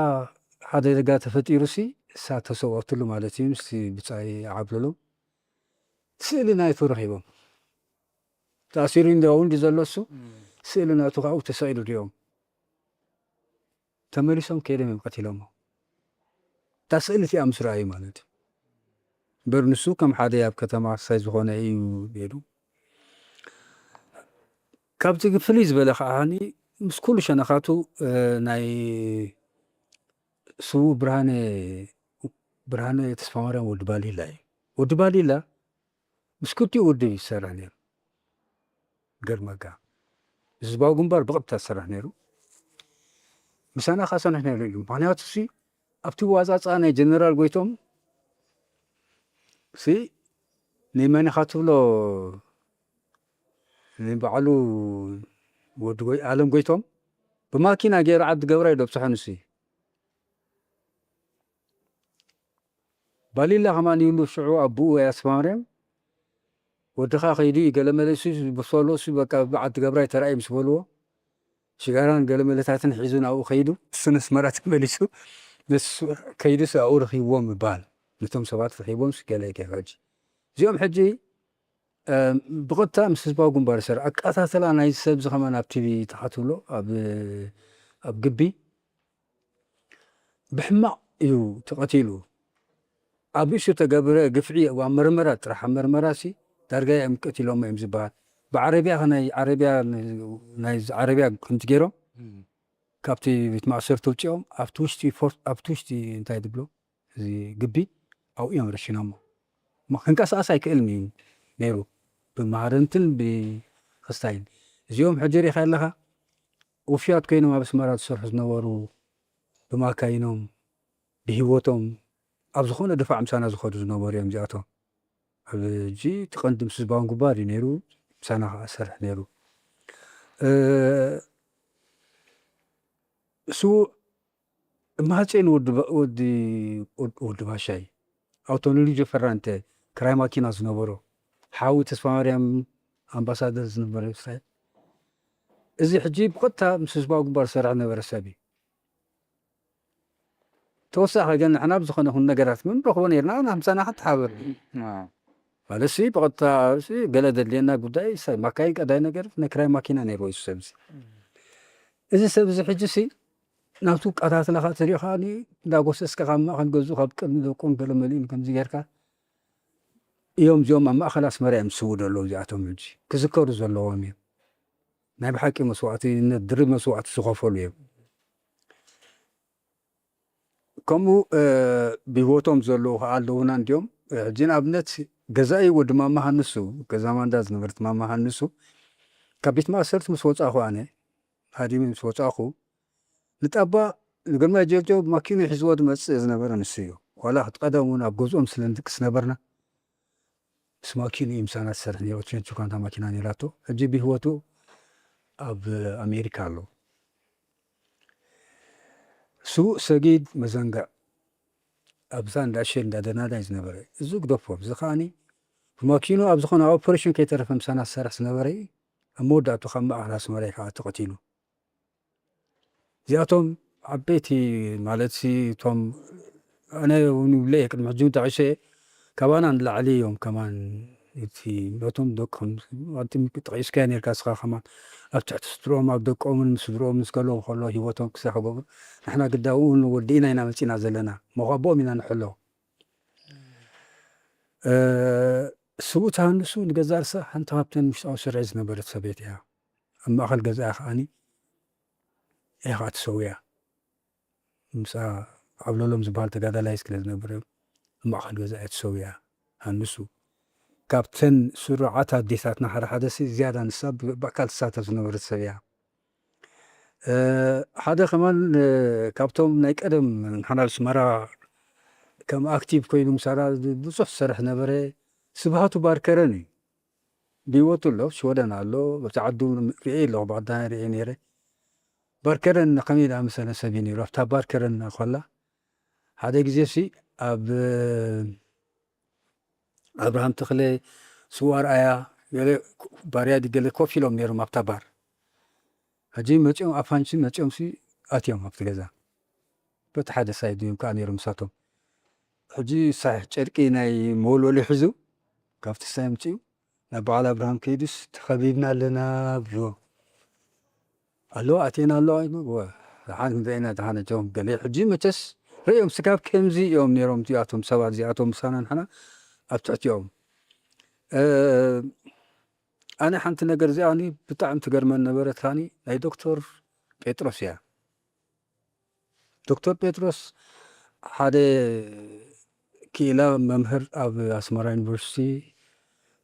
ሓደ ደጋ ተፈጢሩ ሲ እሳ ተሰወትሉ ማለት እዩ። ምስቲ ብጻይ ዓብለሎም ስእሊ ናይቱ ረኺቦም። ተኣሲሩ እንዲኸውን ድዩ ዘሎ እሱ? ስእሊ ናቱ ካብኡ ተሰቒሉ ድዮም? ተመሊሶም ከይዶም እዮም ቀቲሎሞ። እታ ስእሊ እቲኣ ምስ ረኣዩ ማለት እዩ። እምበር ንሱ ከም ሓደ ኣብ ከተማ ክሳይ ዝኾነ እዩ ነይሩ። ካብቲ ግን ፍልይ ዝበለ ከዓኒ ምስ ኩሉ ሸነኻቱ፣ እ፣ ናይ ስዉእ ብርሃነ፣ ብርሃነ ተስፋማርያም ወዲ ባሊላ እዩ። ወዲ ባሊላ ምስ ክልቲኡ ውድብ እዩ ዝሰርሕ ነይሩ። ገርመካ። ህዝባዊ ግንባር ብቐጥታ ዝሰርሕ ነይሩ። ምሳና ከኣ ዝሰርሕ ነይሩ እዩ። ምኽንያቱ ሲ ኣብቲ ዋጻጻ ናይ ጀነራል ጎይቶም ሲ ንመን ኢኻ ትብሎ ንበዓሉ ወዲ ጎይ-፣ ኣለም ጎይቶም ብማኪና ገይሩ ዓዲ ገብራ እዩ ደብጽሖ ንሱ እዩ። ባሊላ ከማን ይብሉ ሽዑ ኣቦኡ ኣስማርያም ወድኻ ከይዱ እዩ ገለ መለ እሱ በሰሎ እሱ በቃ ብዓዲ ገብራይ ተራእዩ ምስ በልዎ ሽጋራን ገለ መለታትን ሒዙ ናብኡ ከይዱ እሱ ነስመራ ተመሊሱ ነሱ ከይዱ ኣብኡ ረኺብዎም ይበሃል። ነቶም ሰባት ረኺቦም ስ ገለ ይከ ሕጂ እዚኦም ሕጂ፣ እ፣ ብቐጥታ ምስ ህዝባዊ ግንባር ዝሰርሕ ኣቀታተላ ናይ ሰብ ዝኸመን ኣብ ቲቪ ተኻትብሎ ኣብ፣ ኣብ ግቢ ብሕማቕ እዩ ተቐቲሉ። ኣብ ርእሱ ተገብረ ግፍዒ ኣብ መርመራ ጥራሕ ኣብ መርመራ ሲ ዳርጋ እዮም ቀቲሎሞ እዮም ዝበሃል። ብዓረብያ ከ ናይ ዓረብያ ናይ ዓረብያ ከምቲ ገይሮም ካብቲ ቤት ማእሰርቲ ውፅኦም ኣብቲ ውሽጢ ፎርት ኣብቲ ውሽጢ እንታይ ትብሎ እዚ ግቢ ኣብኡ እዮም ረሽኖሞ። እሞ ክንቀሳቐስ ኣይክእልን እዩ ነይሩ ብማህረምትን ብክስታይን። እዚኦም ሕጂ ሪኢኻ ኣለኻ ውፍያት ኮይኖም ኣብ ኣስመራ ዝሰርሑ ዝነበሩ ብማካይኖም ብህይወቶም ኣብ ዝኾነ ድፋዕ ምሳና ዝኸዱ ዝነበሩ እዮም እዚኣቶም። ኣብ ሕጂ እቲ ቀንዲ ምስ ህዝባውን ግንባር እዩ ነይሩ፣ ምሳና ከዓ ዝሰርሕ ነይሩ። እ፣ ስዉእ እማሃፀይን ወዲ ባ-፣ ወዲ፣ ወዲ፣ ወዲ ባሻይ፣ ኣውቶኖሊ ጀፈራንተ፣ ክራይ ማኪና ዝነበሮ፣ ሓዊ ተስፋ ማርያም ኣምባሳደር ዝነበረ እስራኤል። እዚ ሕጂ ብቐጥታ ምስ ህዝባዊ ግንባር ዝሰርሕ ነበረ ሰብ እዩ። ተወሳኺ ግን ንሕና ብዝኾነ ይኹን ነገራት ግን ንረኽቦ ነርና፣ ንሕምሳና ሓንቲ ሓበር። ኣዎ። ማለት ሲ ብቐጥታ ሲ ገለ ዘድልየና ጉዳይ ሲ ማካይን ቀዳይ ነገር ናይ ክራይ ማኪና ነይርዎ እዩ ሰብ እዚ። እዚ ሰብ እዚ ሕጂ ሲ ናብቱ ቀታትላኻ ተሪእኻ ኒ እንዳጎሰስካ ካብ ማእኸል ገዝኡ ካብ ቅድሚ ደቁን ገለ መሊኡን ከምዚ ጌርካ እዮም እዚኦም ኣብ ማእኸል ኣስመራ እዮም ዝስዉ ዘለዉ እዚኣቶም ሕጂ ክዝከሩ ዘለዎም እዮም። ናይ ብሓቂ መስዋእትነት ድርብ መስዋእቲ ዝኸፈሉ እዮም። ከምኡ፣ እ፣ ብህይወቶም ዘለዉ ከኣ ኣለዉና እንድዮም። እ፣ ሕጂ ንኣብነት ገዛኢ ወዲ ማማ ሃንሱ፣ ገዛ ማንዳ ዝነበረት ማማ ሃንሱ፣ ካብ ቤት ማእሰርቲ ምስ ወጻኹ ኣነ፣ ሃዲሙ ምስ ወጻኹ፣ ንጣባ ንግርማይ ጀርጆ ብማኪኑ ሒዝዎ ዝመጽእ ዝነበረ ንሱ እዩ። ዋላ እቲ ቀደም እውን ኣብ ገዝኦም ስለ ንድቅስ ነበርና። ምስ ማኪኑ እዩ ምሳና ዝሰርሕ ነይሩ። ትሬንት ቹካንታ ማኪና ነይራቶ። ሕጂ ብህይወቱ ኣብ ኣሜሪካ ኣሎ። ስዉእ ሰጊድ መዘንግዕ ኣብዛ እንዳ ሼል እንዳ ደናዳ እዩ ዝነበረ። እዚ ግደፎ። እዚ ከኣኒ ብማኪኑ ኣብ ዝኾነ ኦፐሬሽን ከይተረፈ ምሳና ዝሰርሕ ዝነበረ እዩ። ኣብ መወዳእቱ ካብ ማእኸል ኣስመራ እዩ ከዓ ተቐቲሉ። እዚኣቶም ዓበይቲ ማለት ሲ እቶም ኣነ እውን ይብለ እየ ቅድሚ ሕጂ እውን ጠቒሰ እየ። ካባና ንላዕሊ እዮም ከማን እቲ ነቶም ደቆም ኣንቲ ጠቒስካዮ ነርካ እስኻ ከማን ኣብ ትሕቲ ስድሮኦም ኣብ ደቆምን ምስ ስድሮኦም ምስ ገለዎም ከሎ ህይወቶም ክሳዕ ክገብሩ ንሕና ግዳኡ እውን ወዲእና ኢና መፂና ዘለና እሞ ካብኦም ኢና ንሕሎ። እ፣ ስዉእ ተሃንሱ ንገዛ ርሳ ሓንቲ ካብተን ውሽጣዊ ስርዒ ዝነበረት ሰበይቲ እያ። ኣብ ማእኸል ገዛኣ ከዓኒ እያ ከዓ ተሰዊኣ። ምስኣ ዓብለሎም ዝበሃል ተጋዳላይ ስለ ዝነበረ ኣብ ማእኸል ገዛኣ እያ ተሰዊኣ። ሃንሱ ካብተን ስሩዓት ኣዴታትና ሓደ ሓደ ሲ ዝያዳ ንሳ ብ-፣ ብኣካል ትሳተፍ ዝነበረት ሰብ እያ። እ፣ ሓደ ከማን፣ እ፣ ካብቶም ናይ ቀደም ንሓና ኣስመራ ከም ኣክቲቭ ኮይኑ ምሳና ብዙሕ ዝሰርሕ ነበረ ስብሃቱ ባርከረን እዩ። ብህይወቱ ኣሎ፣ ሽወደን ኣሎ፣ ኣብቲ ዓዱ ርእየ ኣለኹ፣ ብቐዳማይ ርእየ ነይረ። ባርከረን ከመይ ዝኣመሰለ ሰብ እዩ ነይሩ። ኣብታ ባርከረን ከላ ሓደ ግዜ ሲ ኣብ ኣብርሃም ተኽለ፣ ስዋ ኣርኣያ፣ ገለ ባርያ ድዩ ገለ ኮፍ ኢሎም ነይሮም ኣብታ ባር። ሕጂ መጺኦም ኣፋንሲ መጺኦም ሲ ኣትዮም ኣብቲ ገዛ። በቲ ሓደ ሳይድ እዮም ከዓ ነይሮም ምሳቶም። ሕጂ ሳሕ ጨርቂ ናይ መወልወሊ ሒዙ ካብቲ ሳይ ምፅኡ ናብ በዓል ኣብርሃም ከይዱስ ተኸቢብና ኣለና ብሎ ኣሎ ኣቴና ኣሎ ኣይኑ ወ ሓን ዘና ተሓነጆም ገለ ሕጂ መቸስ ርእዮም ስጋብ ከምዚ እዮም ነይሮም እዚኣቶም ሰባት እዚኣቶም ምሳና ንሕና ኣብ ትሕቲኦም። ኣነ ሓንቲ ነገር እዚኣ ብጣዕሚ ትገርመን ነበረት ካኒ ናይ ዶክተር ጴጥሮስ እያ። ዶክተር ጴጥሮስ ሓደ ክኢላ መምህር ኣብ ኣስመራ ዩኒቨርሲቲ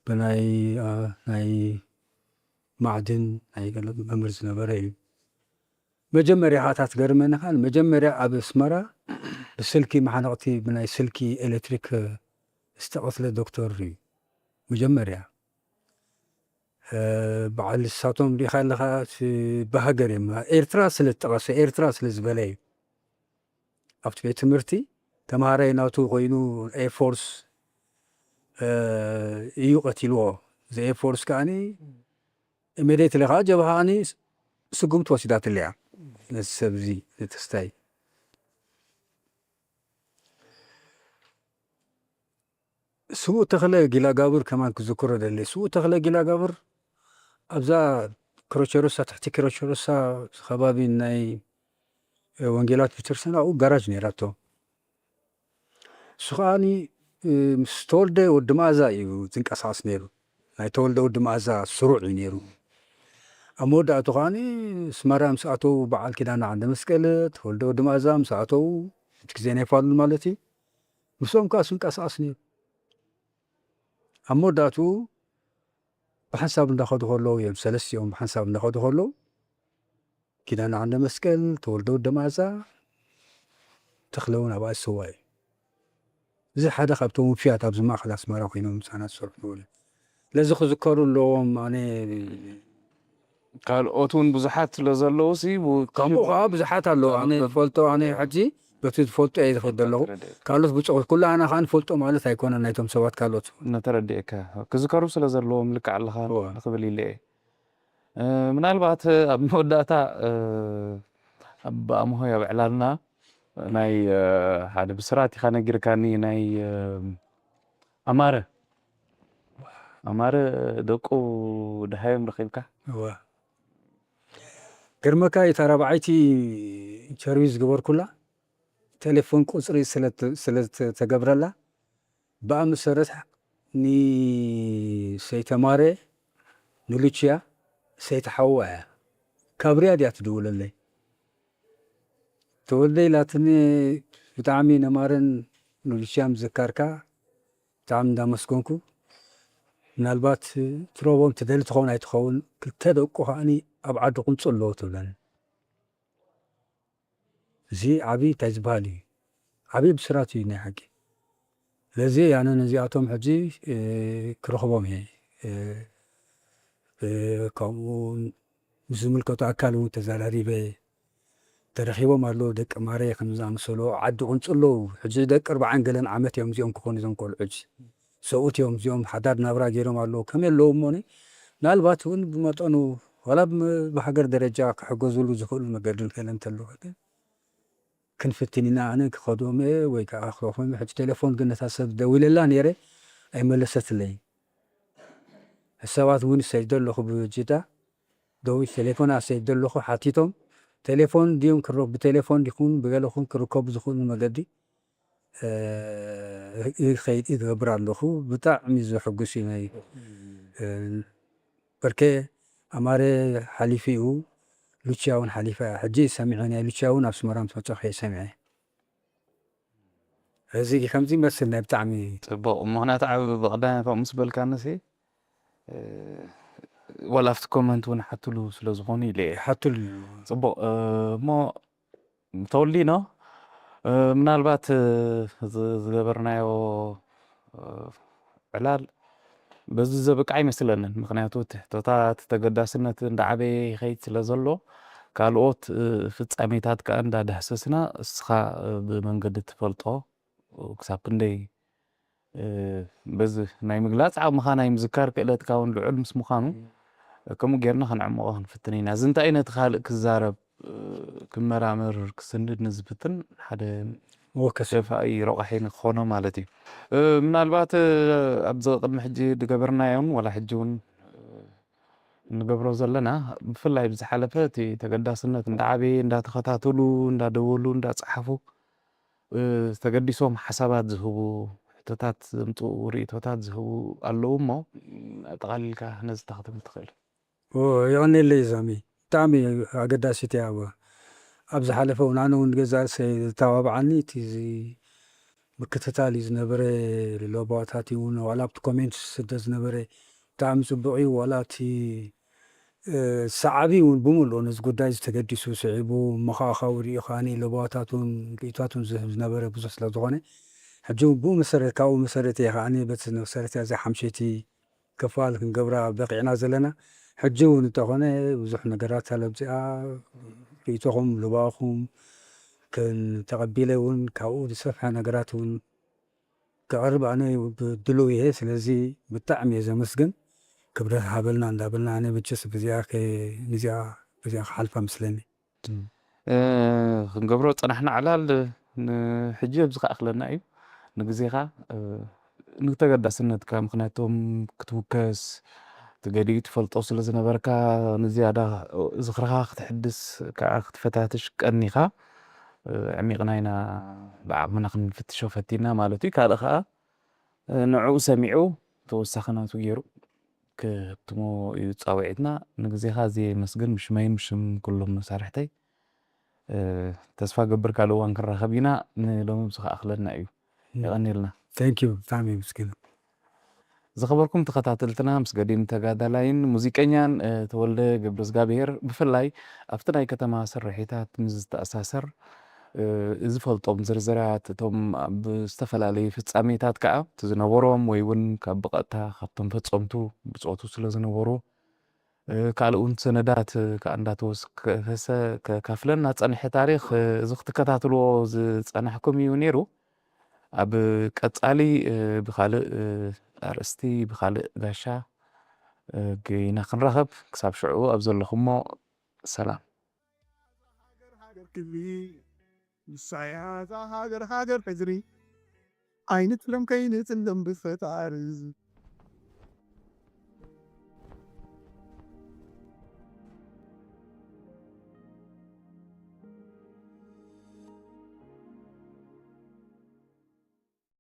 ብናይ ናይ ማዕድን ናይ መምህር ዝነበረ እዩ። መጀመርያ እታ ትገርመኒ ከዓ መጀመርያ ኣብ ኣስመራ ብስልኪ መሓነቕቲ ብናይ ስልኪ ኤሌክትሪክ ዝተቐትለ ዶክተር እዩ። መጀመርያ በዓል ንሳቶም ሪኢኻ ኣለኻ ብሃገር እዮም ኤርትራ ስለ ዝጠቐሰ ኤርትራ ስለ ዝበለ እዩ። ኣብቲ ቤት ትምህርቲ ተምሃራይ ናቱ ኮይኑ ኤርፎርስ እዩ ቀቲልዎ። እዚ ኤርፎርስ ከዓኒ ኢሜድየትሊ ከዓ ጀብሃ ከዓኒ ስጉምቲ ወሲዳትለያ ነዚ ሰብ እዚ ነተስታይ ስዉእ ተኽለ ጊላጋብር ከማን ክዝክሮ ደሊ። ስዉእ ተኽለ ጊላጋብር ኣብዛ ክሮቸሮሳ ትሕቲ ክሮቸሮሳ ከባቢ ናይ ወንጌላት ቤተክርስትያን ኣብኡ ጋራጅ ነይራቶ። እሱ ከዓኒ ምስ ተወልደ ወዲ መኣዛ እዩ ዝንቀሳቐስ ነይሩ። ናይ ተወልደ ወዲ መኣዛ ስሩዕ እዩ ነይሩ። ኣብ መወዳእቱ ከዓኒ ኣስመራ ምስ ኣተዉ በዓል ኪዳነ ዓንደ መስቀል ተወልደ ወዲ መኣዛ ምስ ኣተዉ እቲ ግዜ ናይ ፋሉል ማለት እዩ ምስኦም ከዓ ዝንቀሳቐስ ነይሩ። ኣብ መወዳእትኡ ብሓንሳብ እንዳኸዱ ከለዉ እዮም ሰለስቲኦም ብሓንሳብ እንዳኸዱ ከለዉ ኪዳነ ዓንደ መስቀል ተወልደ ወደ መኣዛ ተኽለውን ኣብኣ ዝሰዋ እዩ። እዚ ሓደ ካብቶም ውፍያት ኣብዚ ማእኸል ኣስመራ ኮይኖም ምሳና ዝሰርሑ ነበሩ። ስለዚ ክዝከሩ ኣለዎም ኣነ ካልኦት እውን ብዙሓት ስለ ዘለዉ ሲ ከምኡ ከዓ ብዙሓት ኣለዉ ኣነ ዝፈልጦ ኣነ ሕጂ በቲ ዝፈልጦ እየ ዝኸድ ዘለኹ። ካልኦት ብፁ ኩላና ከዓ ንፈልጦ ማለት ኣይኮነን ናይቶም ሰባት ካልኦት። ነተረዲእካ ክዝከሩ ስለ ዘለዎም ልክዕ ኣለኻ ንኽብል ኢለ እየ። ምናልባት ኣብ መወዳእታ ኣብ ኣምሆ ኣብ ዕላልና ናይ ሓደ ብስራት ኢኻ ነጊርካኒ ናይ ኣማረ ኣማረ ደቁ ደሃዮም ረኺብካ እወ ገርመካ እታ ራብዓይቲ ኢንተርቪው ዝገበርኩላ ቴሌፎን ቁፅሪ ስለተገብረላ ብኣመሰረት ንሰይተማረ ንሉችያ ሰይተሓዋ እያ ካብ ሪያድ እያ ትድውለለይ ተወልደ ኢላትኒ ብጣዕሚ ነማረን ንሉችያ ምዝካርካ ብጣዕሚ እንዳመስገንኩ ምናልባት ትረቦም ትደሊ ትኸውን ኣይትኸውን ክልተ ደቁ ከዓኒ ኣብ ዓዲ ቁንፁ ኣለዎ ትብለኒ እዚ ዓብዪ እንታይ ዝበሃል እዩ ዓብዪ ብስራት እዩ ናይ ሓቂ ስለዚ ኣነ ነዚኣቶም ሕጂ ክረኽቦም እየ ከምኡ ምስ ዝምልከቱ ኣካል እውን ተዘራሪበ ተረኺቦም ኣለዉ ደቂ ማረ ከም ዝኣመሰሉ ዓዲ ቁንፅለዉ ሕጂ ደቂ ኣርባዓን ገለን ዓመት እዮም እዚኦም ክኾኑ እዞም ቆልዑ ሕጂ ሰብኡት እዮም እዚኦም ሓዳር ናብራ ገይሮም ኣለዉ ከመይ ኣለዉ እሞኒ ምናልባት እውን ብመጠኑ ዋላ ብሃገር ደረጃ ክሕገዝሉ ዝኽእሉ መገዲ ንክእል እንተለዉ ክንፍትን ኢና ኣነ ክኸድዎም እየ ወይ ከዓ ክረኽቦም ሕጂ ቴሌፎን ግን ነታ ሰብ ደዊለላ ነይረ ኣይመለሰትለይ ሰባት እውን ሰይደ ኣለኹ ብጅዳ ደዊ ቴሌፎን ኣሰይደ ኣለኹ ሓቲቶም ቴሌፎን ድዮም ክረ ብቴሌፎን ዲኹን ብገለኹን ክርከቡ ዝኽእሉ መገዲ ይኸይድ ይገብር ኣለኹ ብጣዕሚ ዘሐጉስ እዩ ናይ በርከ ኣማረ ሓሊፉ እዩ ሉችያ እውን ሓሊፋ እያ ሕጂ ሰሚዐ ናይ ሉችያ እውን ኣብ ስመራ ምስ መፀኹ እየ ሰሚዐ እዚ ከምዚ ይመስል ናይ ብጣዕሚ ፅቡቕ ምኽንያቱ ዓብ ብቐዳማይ ከምኡ ምስ በልካንሲ ዋላ ኣብቲ ኮመንት እውን ሓትሉ ስለ ዝኾኑ ኢለ እየ ሓትሉ ፅቡቕ እሞ ተወልዲኖ ምናልባት ዝገበርናዮ ዕላል በዚ ዘብቃ ኣይመስለንን። ምኽንያቱ ትሕቶታት ተገዳስነት እንዳዓበየ ይኸይድ ስለ ዘሎ ካልኦት ፍጻሜታት ከኣ እንዳዳህሰስና እስኻ ብመንገዲ ትፈልጦ ክሳብ ክንደይ በዚ ናይ ምግላጽ ዓቕምኻ ናይ ምዝካር ክእለትካ እውን ልዑል ምስ ምዃኑ ከምኡ ጌርና ከነዕምቖ ክንፍትን ኢና። እዚ እንታይ እዩ ነቲ ካልእ ክዛረብ ክመራመር ክስንድ ንዝፍትን ሓደ ወከስ ደፋኢ ረቋሒ ንክኾኖ ማለት እዩ። ምናልባት ኣብዚ ቅድሚ ሕጂ ዝገበርናዮን ዋላ ሕጂ እውን እንገብሮ ዘለና፣ ብፍላይ ብዝሓለፈ እቲ ተገዳስነት እንዳዓበየ እንዳተኸታተሉ እንዳደወሉ እንዳፀሓፉ ተገዲሶም ሓሳባት ዝህቡ፣ ሕቶታት ዘምፅኡ፣ ርእቶታት ዝህቡ ኣለዉ እሞ፣ ኣጠቓሊልካ ነዚ ተኽትም ትኽእል። የቐኔለይ ዛሚ። ብጣዕሚ ኣገዳሲት እያ። ኣብ ኣብ ዝሓለፈ እውን ኣነ እውን ገዛ ዝተባብዓኒ እቲ እዚ ምክትታል እዩ ዝነበረ። ለባዋታት እውን ዋላ ኣብቲ ኮሜንት ስደ ዝነበረ ብጣዕሚ ፅቡቅ እዩ። ዋላ እቲ ሰዓቢ እውን ብምልኡ ነዚ ጉዳይ ዝተገዲሱ ስዒቡ መኻእኻዊ ሪኡ ከዓኒ ለባዋታት እውን ርእቶታት እውን ዝህብ ዝነበረ ብዙሕ ስለ ዝኾነ ሕጂ እውን ብኡ መሰረት ካብኡ መሰረት እየ ከዓኒ በቲ መሰረት እያ እዚኣ ሓምሸይቲ ክፋል ክንገብራ በቂዕና ዘለና። ሕጂ እውን እንተኾነ ብዙሕ ነገራት ኣለብዚኣ ርእቶኹም ልባኹም ክንተቐቢለ እውን ካብኡ ዝሰፍሐ ነገራት እውን ክቐርብ ኣነ ብድሉው እየ። ስለዚ ብጣዕሚ እየ ዘመስግን። ክብረት ሃበልና እንዳበልና ኣነ መቸስ ብዚኣ ከ- ንዚኣ ብዚኣ ክሓልፋ ምስለኒ። ክንገብሮ ዝፀናሕና ዕላል ንሕጂ ኣብዚ ክኣኽለና እዩ። ንግዜኻ ንተገዳስነትካ ምክንያቶም ክትውከስ ትገዲኡ ትፈልጦ ስለ ዝነበርካ ንዝያዳ ዝኽርኻ ክትሕድስ ከዓ ክትፈታትሽ ቀኒኻ ዕሚቕና ኢና ብዓቕምና ክንፍትሾ ፈቲና ማለት እዩ። ካልእ ከዓ ንዕኡ ሰሚዑ ተወሳኺ ናቱ ገይሩ ክህብትሞ እዩ ፃውዒትና። ንግዜኻ ኣዝየ የመስግን ብሽመይን ብሽም ኩሎም መሳርሕተይ። ተስፋ ገብር ካልእ እዋን ክንራኸብ ኢና። ንሎሚ ብዝኸኣኽለና እዩ። የቐኒልና። Thank you ብጣዕሚ የመስግን። ዝኸበርኩም ተኸታተልትና ምስ ገዲም ተጋዳላይን ሙዚቀኛን ተወልደ ገብረዝጋብሄር ብፍላይ ኣብቲ ናይ ከተማ ስርሒታት ምስ ዝተኣሳሰር ዝፈልጦም ዝርዝራት እቶም ኣብ ዝተፈላለዩ ፍጻሜታት ከዓ እቲ ዝነበሮም ወይ እውን ካብ ብቐጥታ ካብቶም ፈጸምቱ ብጾቱ ስለ ዝነበሩ ካልእ እውን ሰነዳት ከዓ እንዳተወስከሰ ከካፍለና ጸንሐ ታሪኽ እዚ ክትከታተልዎ ዝጸናሕኩም እዩ ነይሩ። ኣብ ቀጻሊ ብኻልእ ኣርእስቲ ብኻልእ ጋሻ ገይና ክንራኸብ ክሳብ ሽዑ ኣብ ዘለኹሞ ሰላም። ሃገር ሃገር ክብሪ ንሳያ እዛ ሃገር ሃገር ሕድሪ ኣይንጥለም ከይንጥለም ብፈጣሪ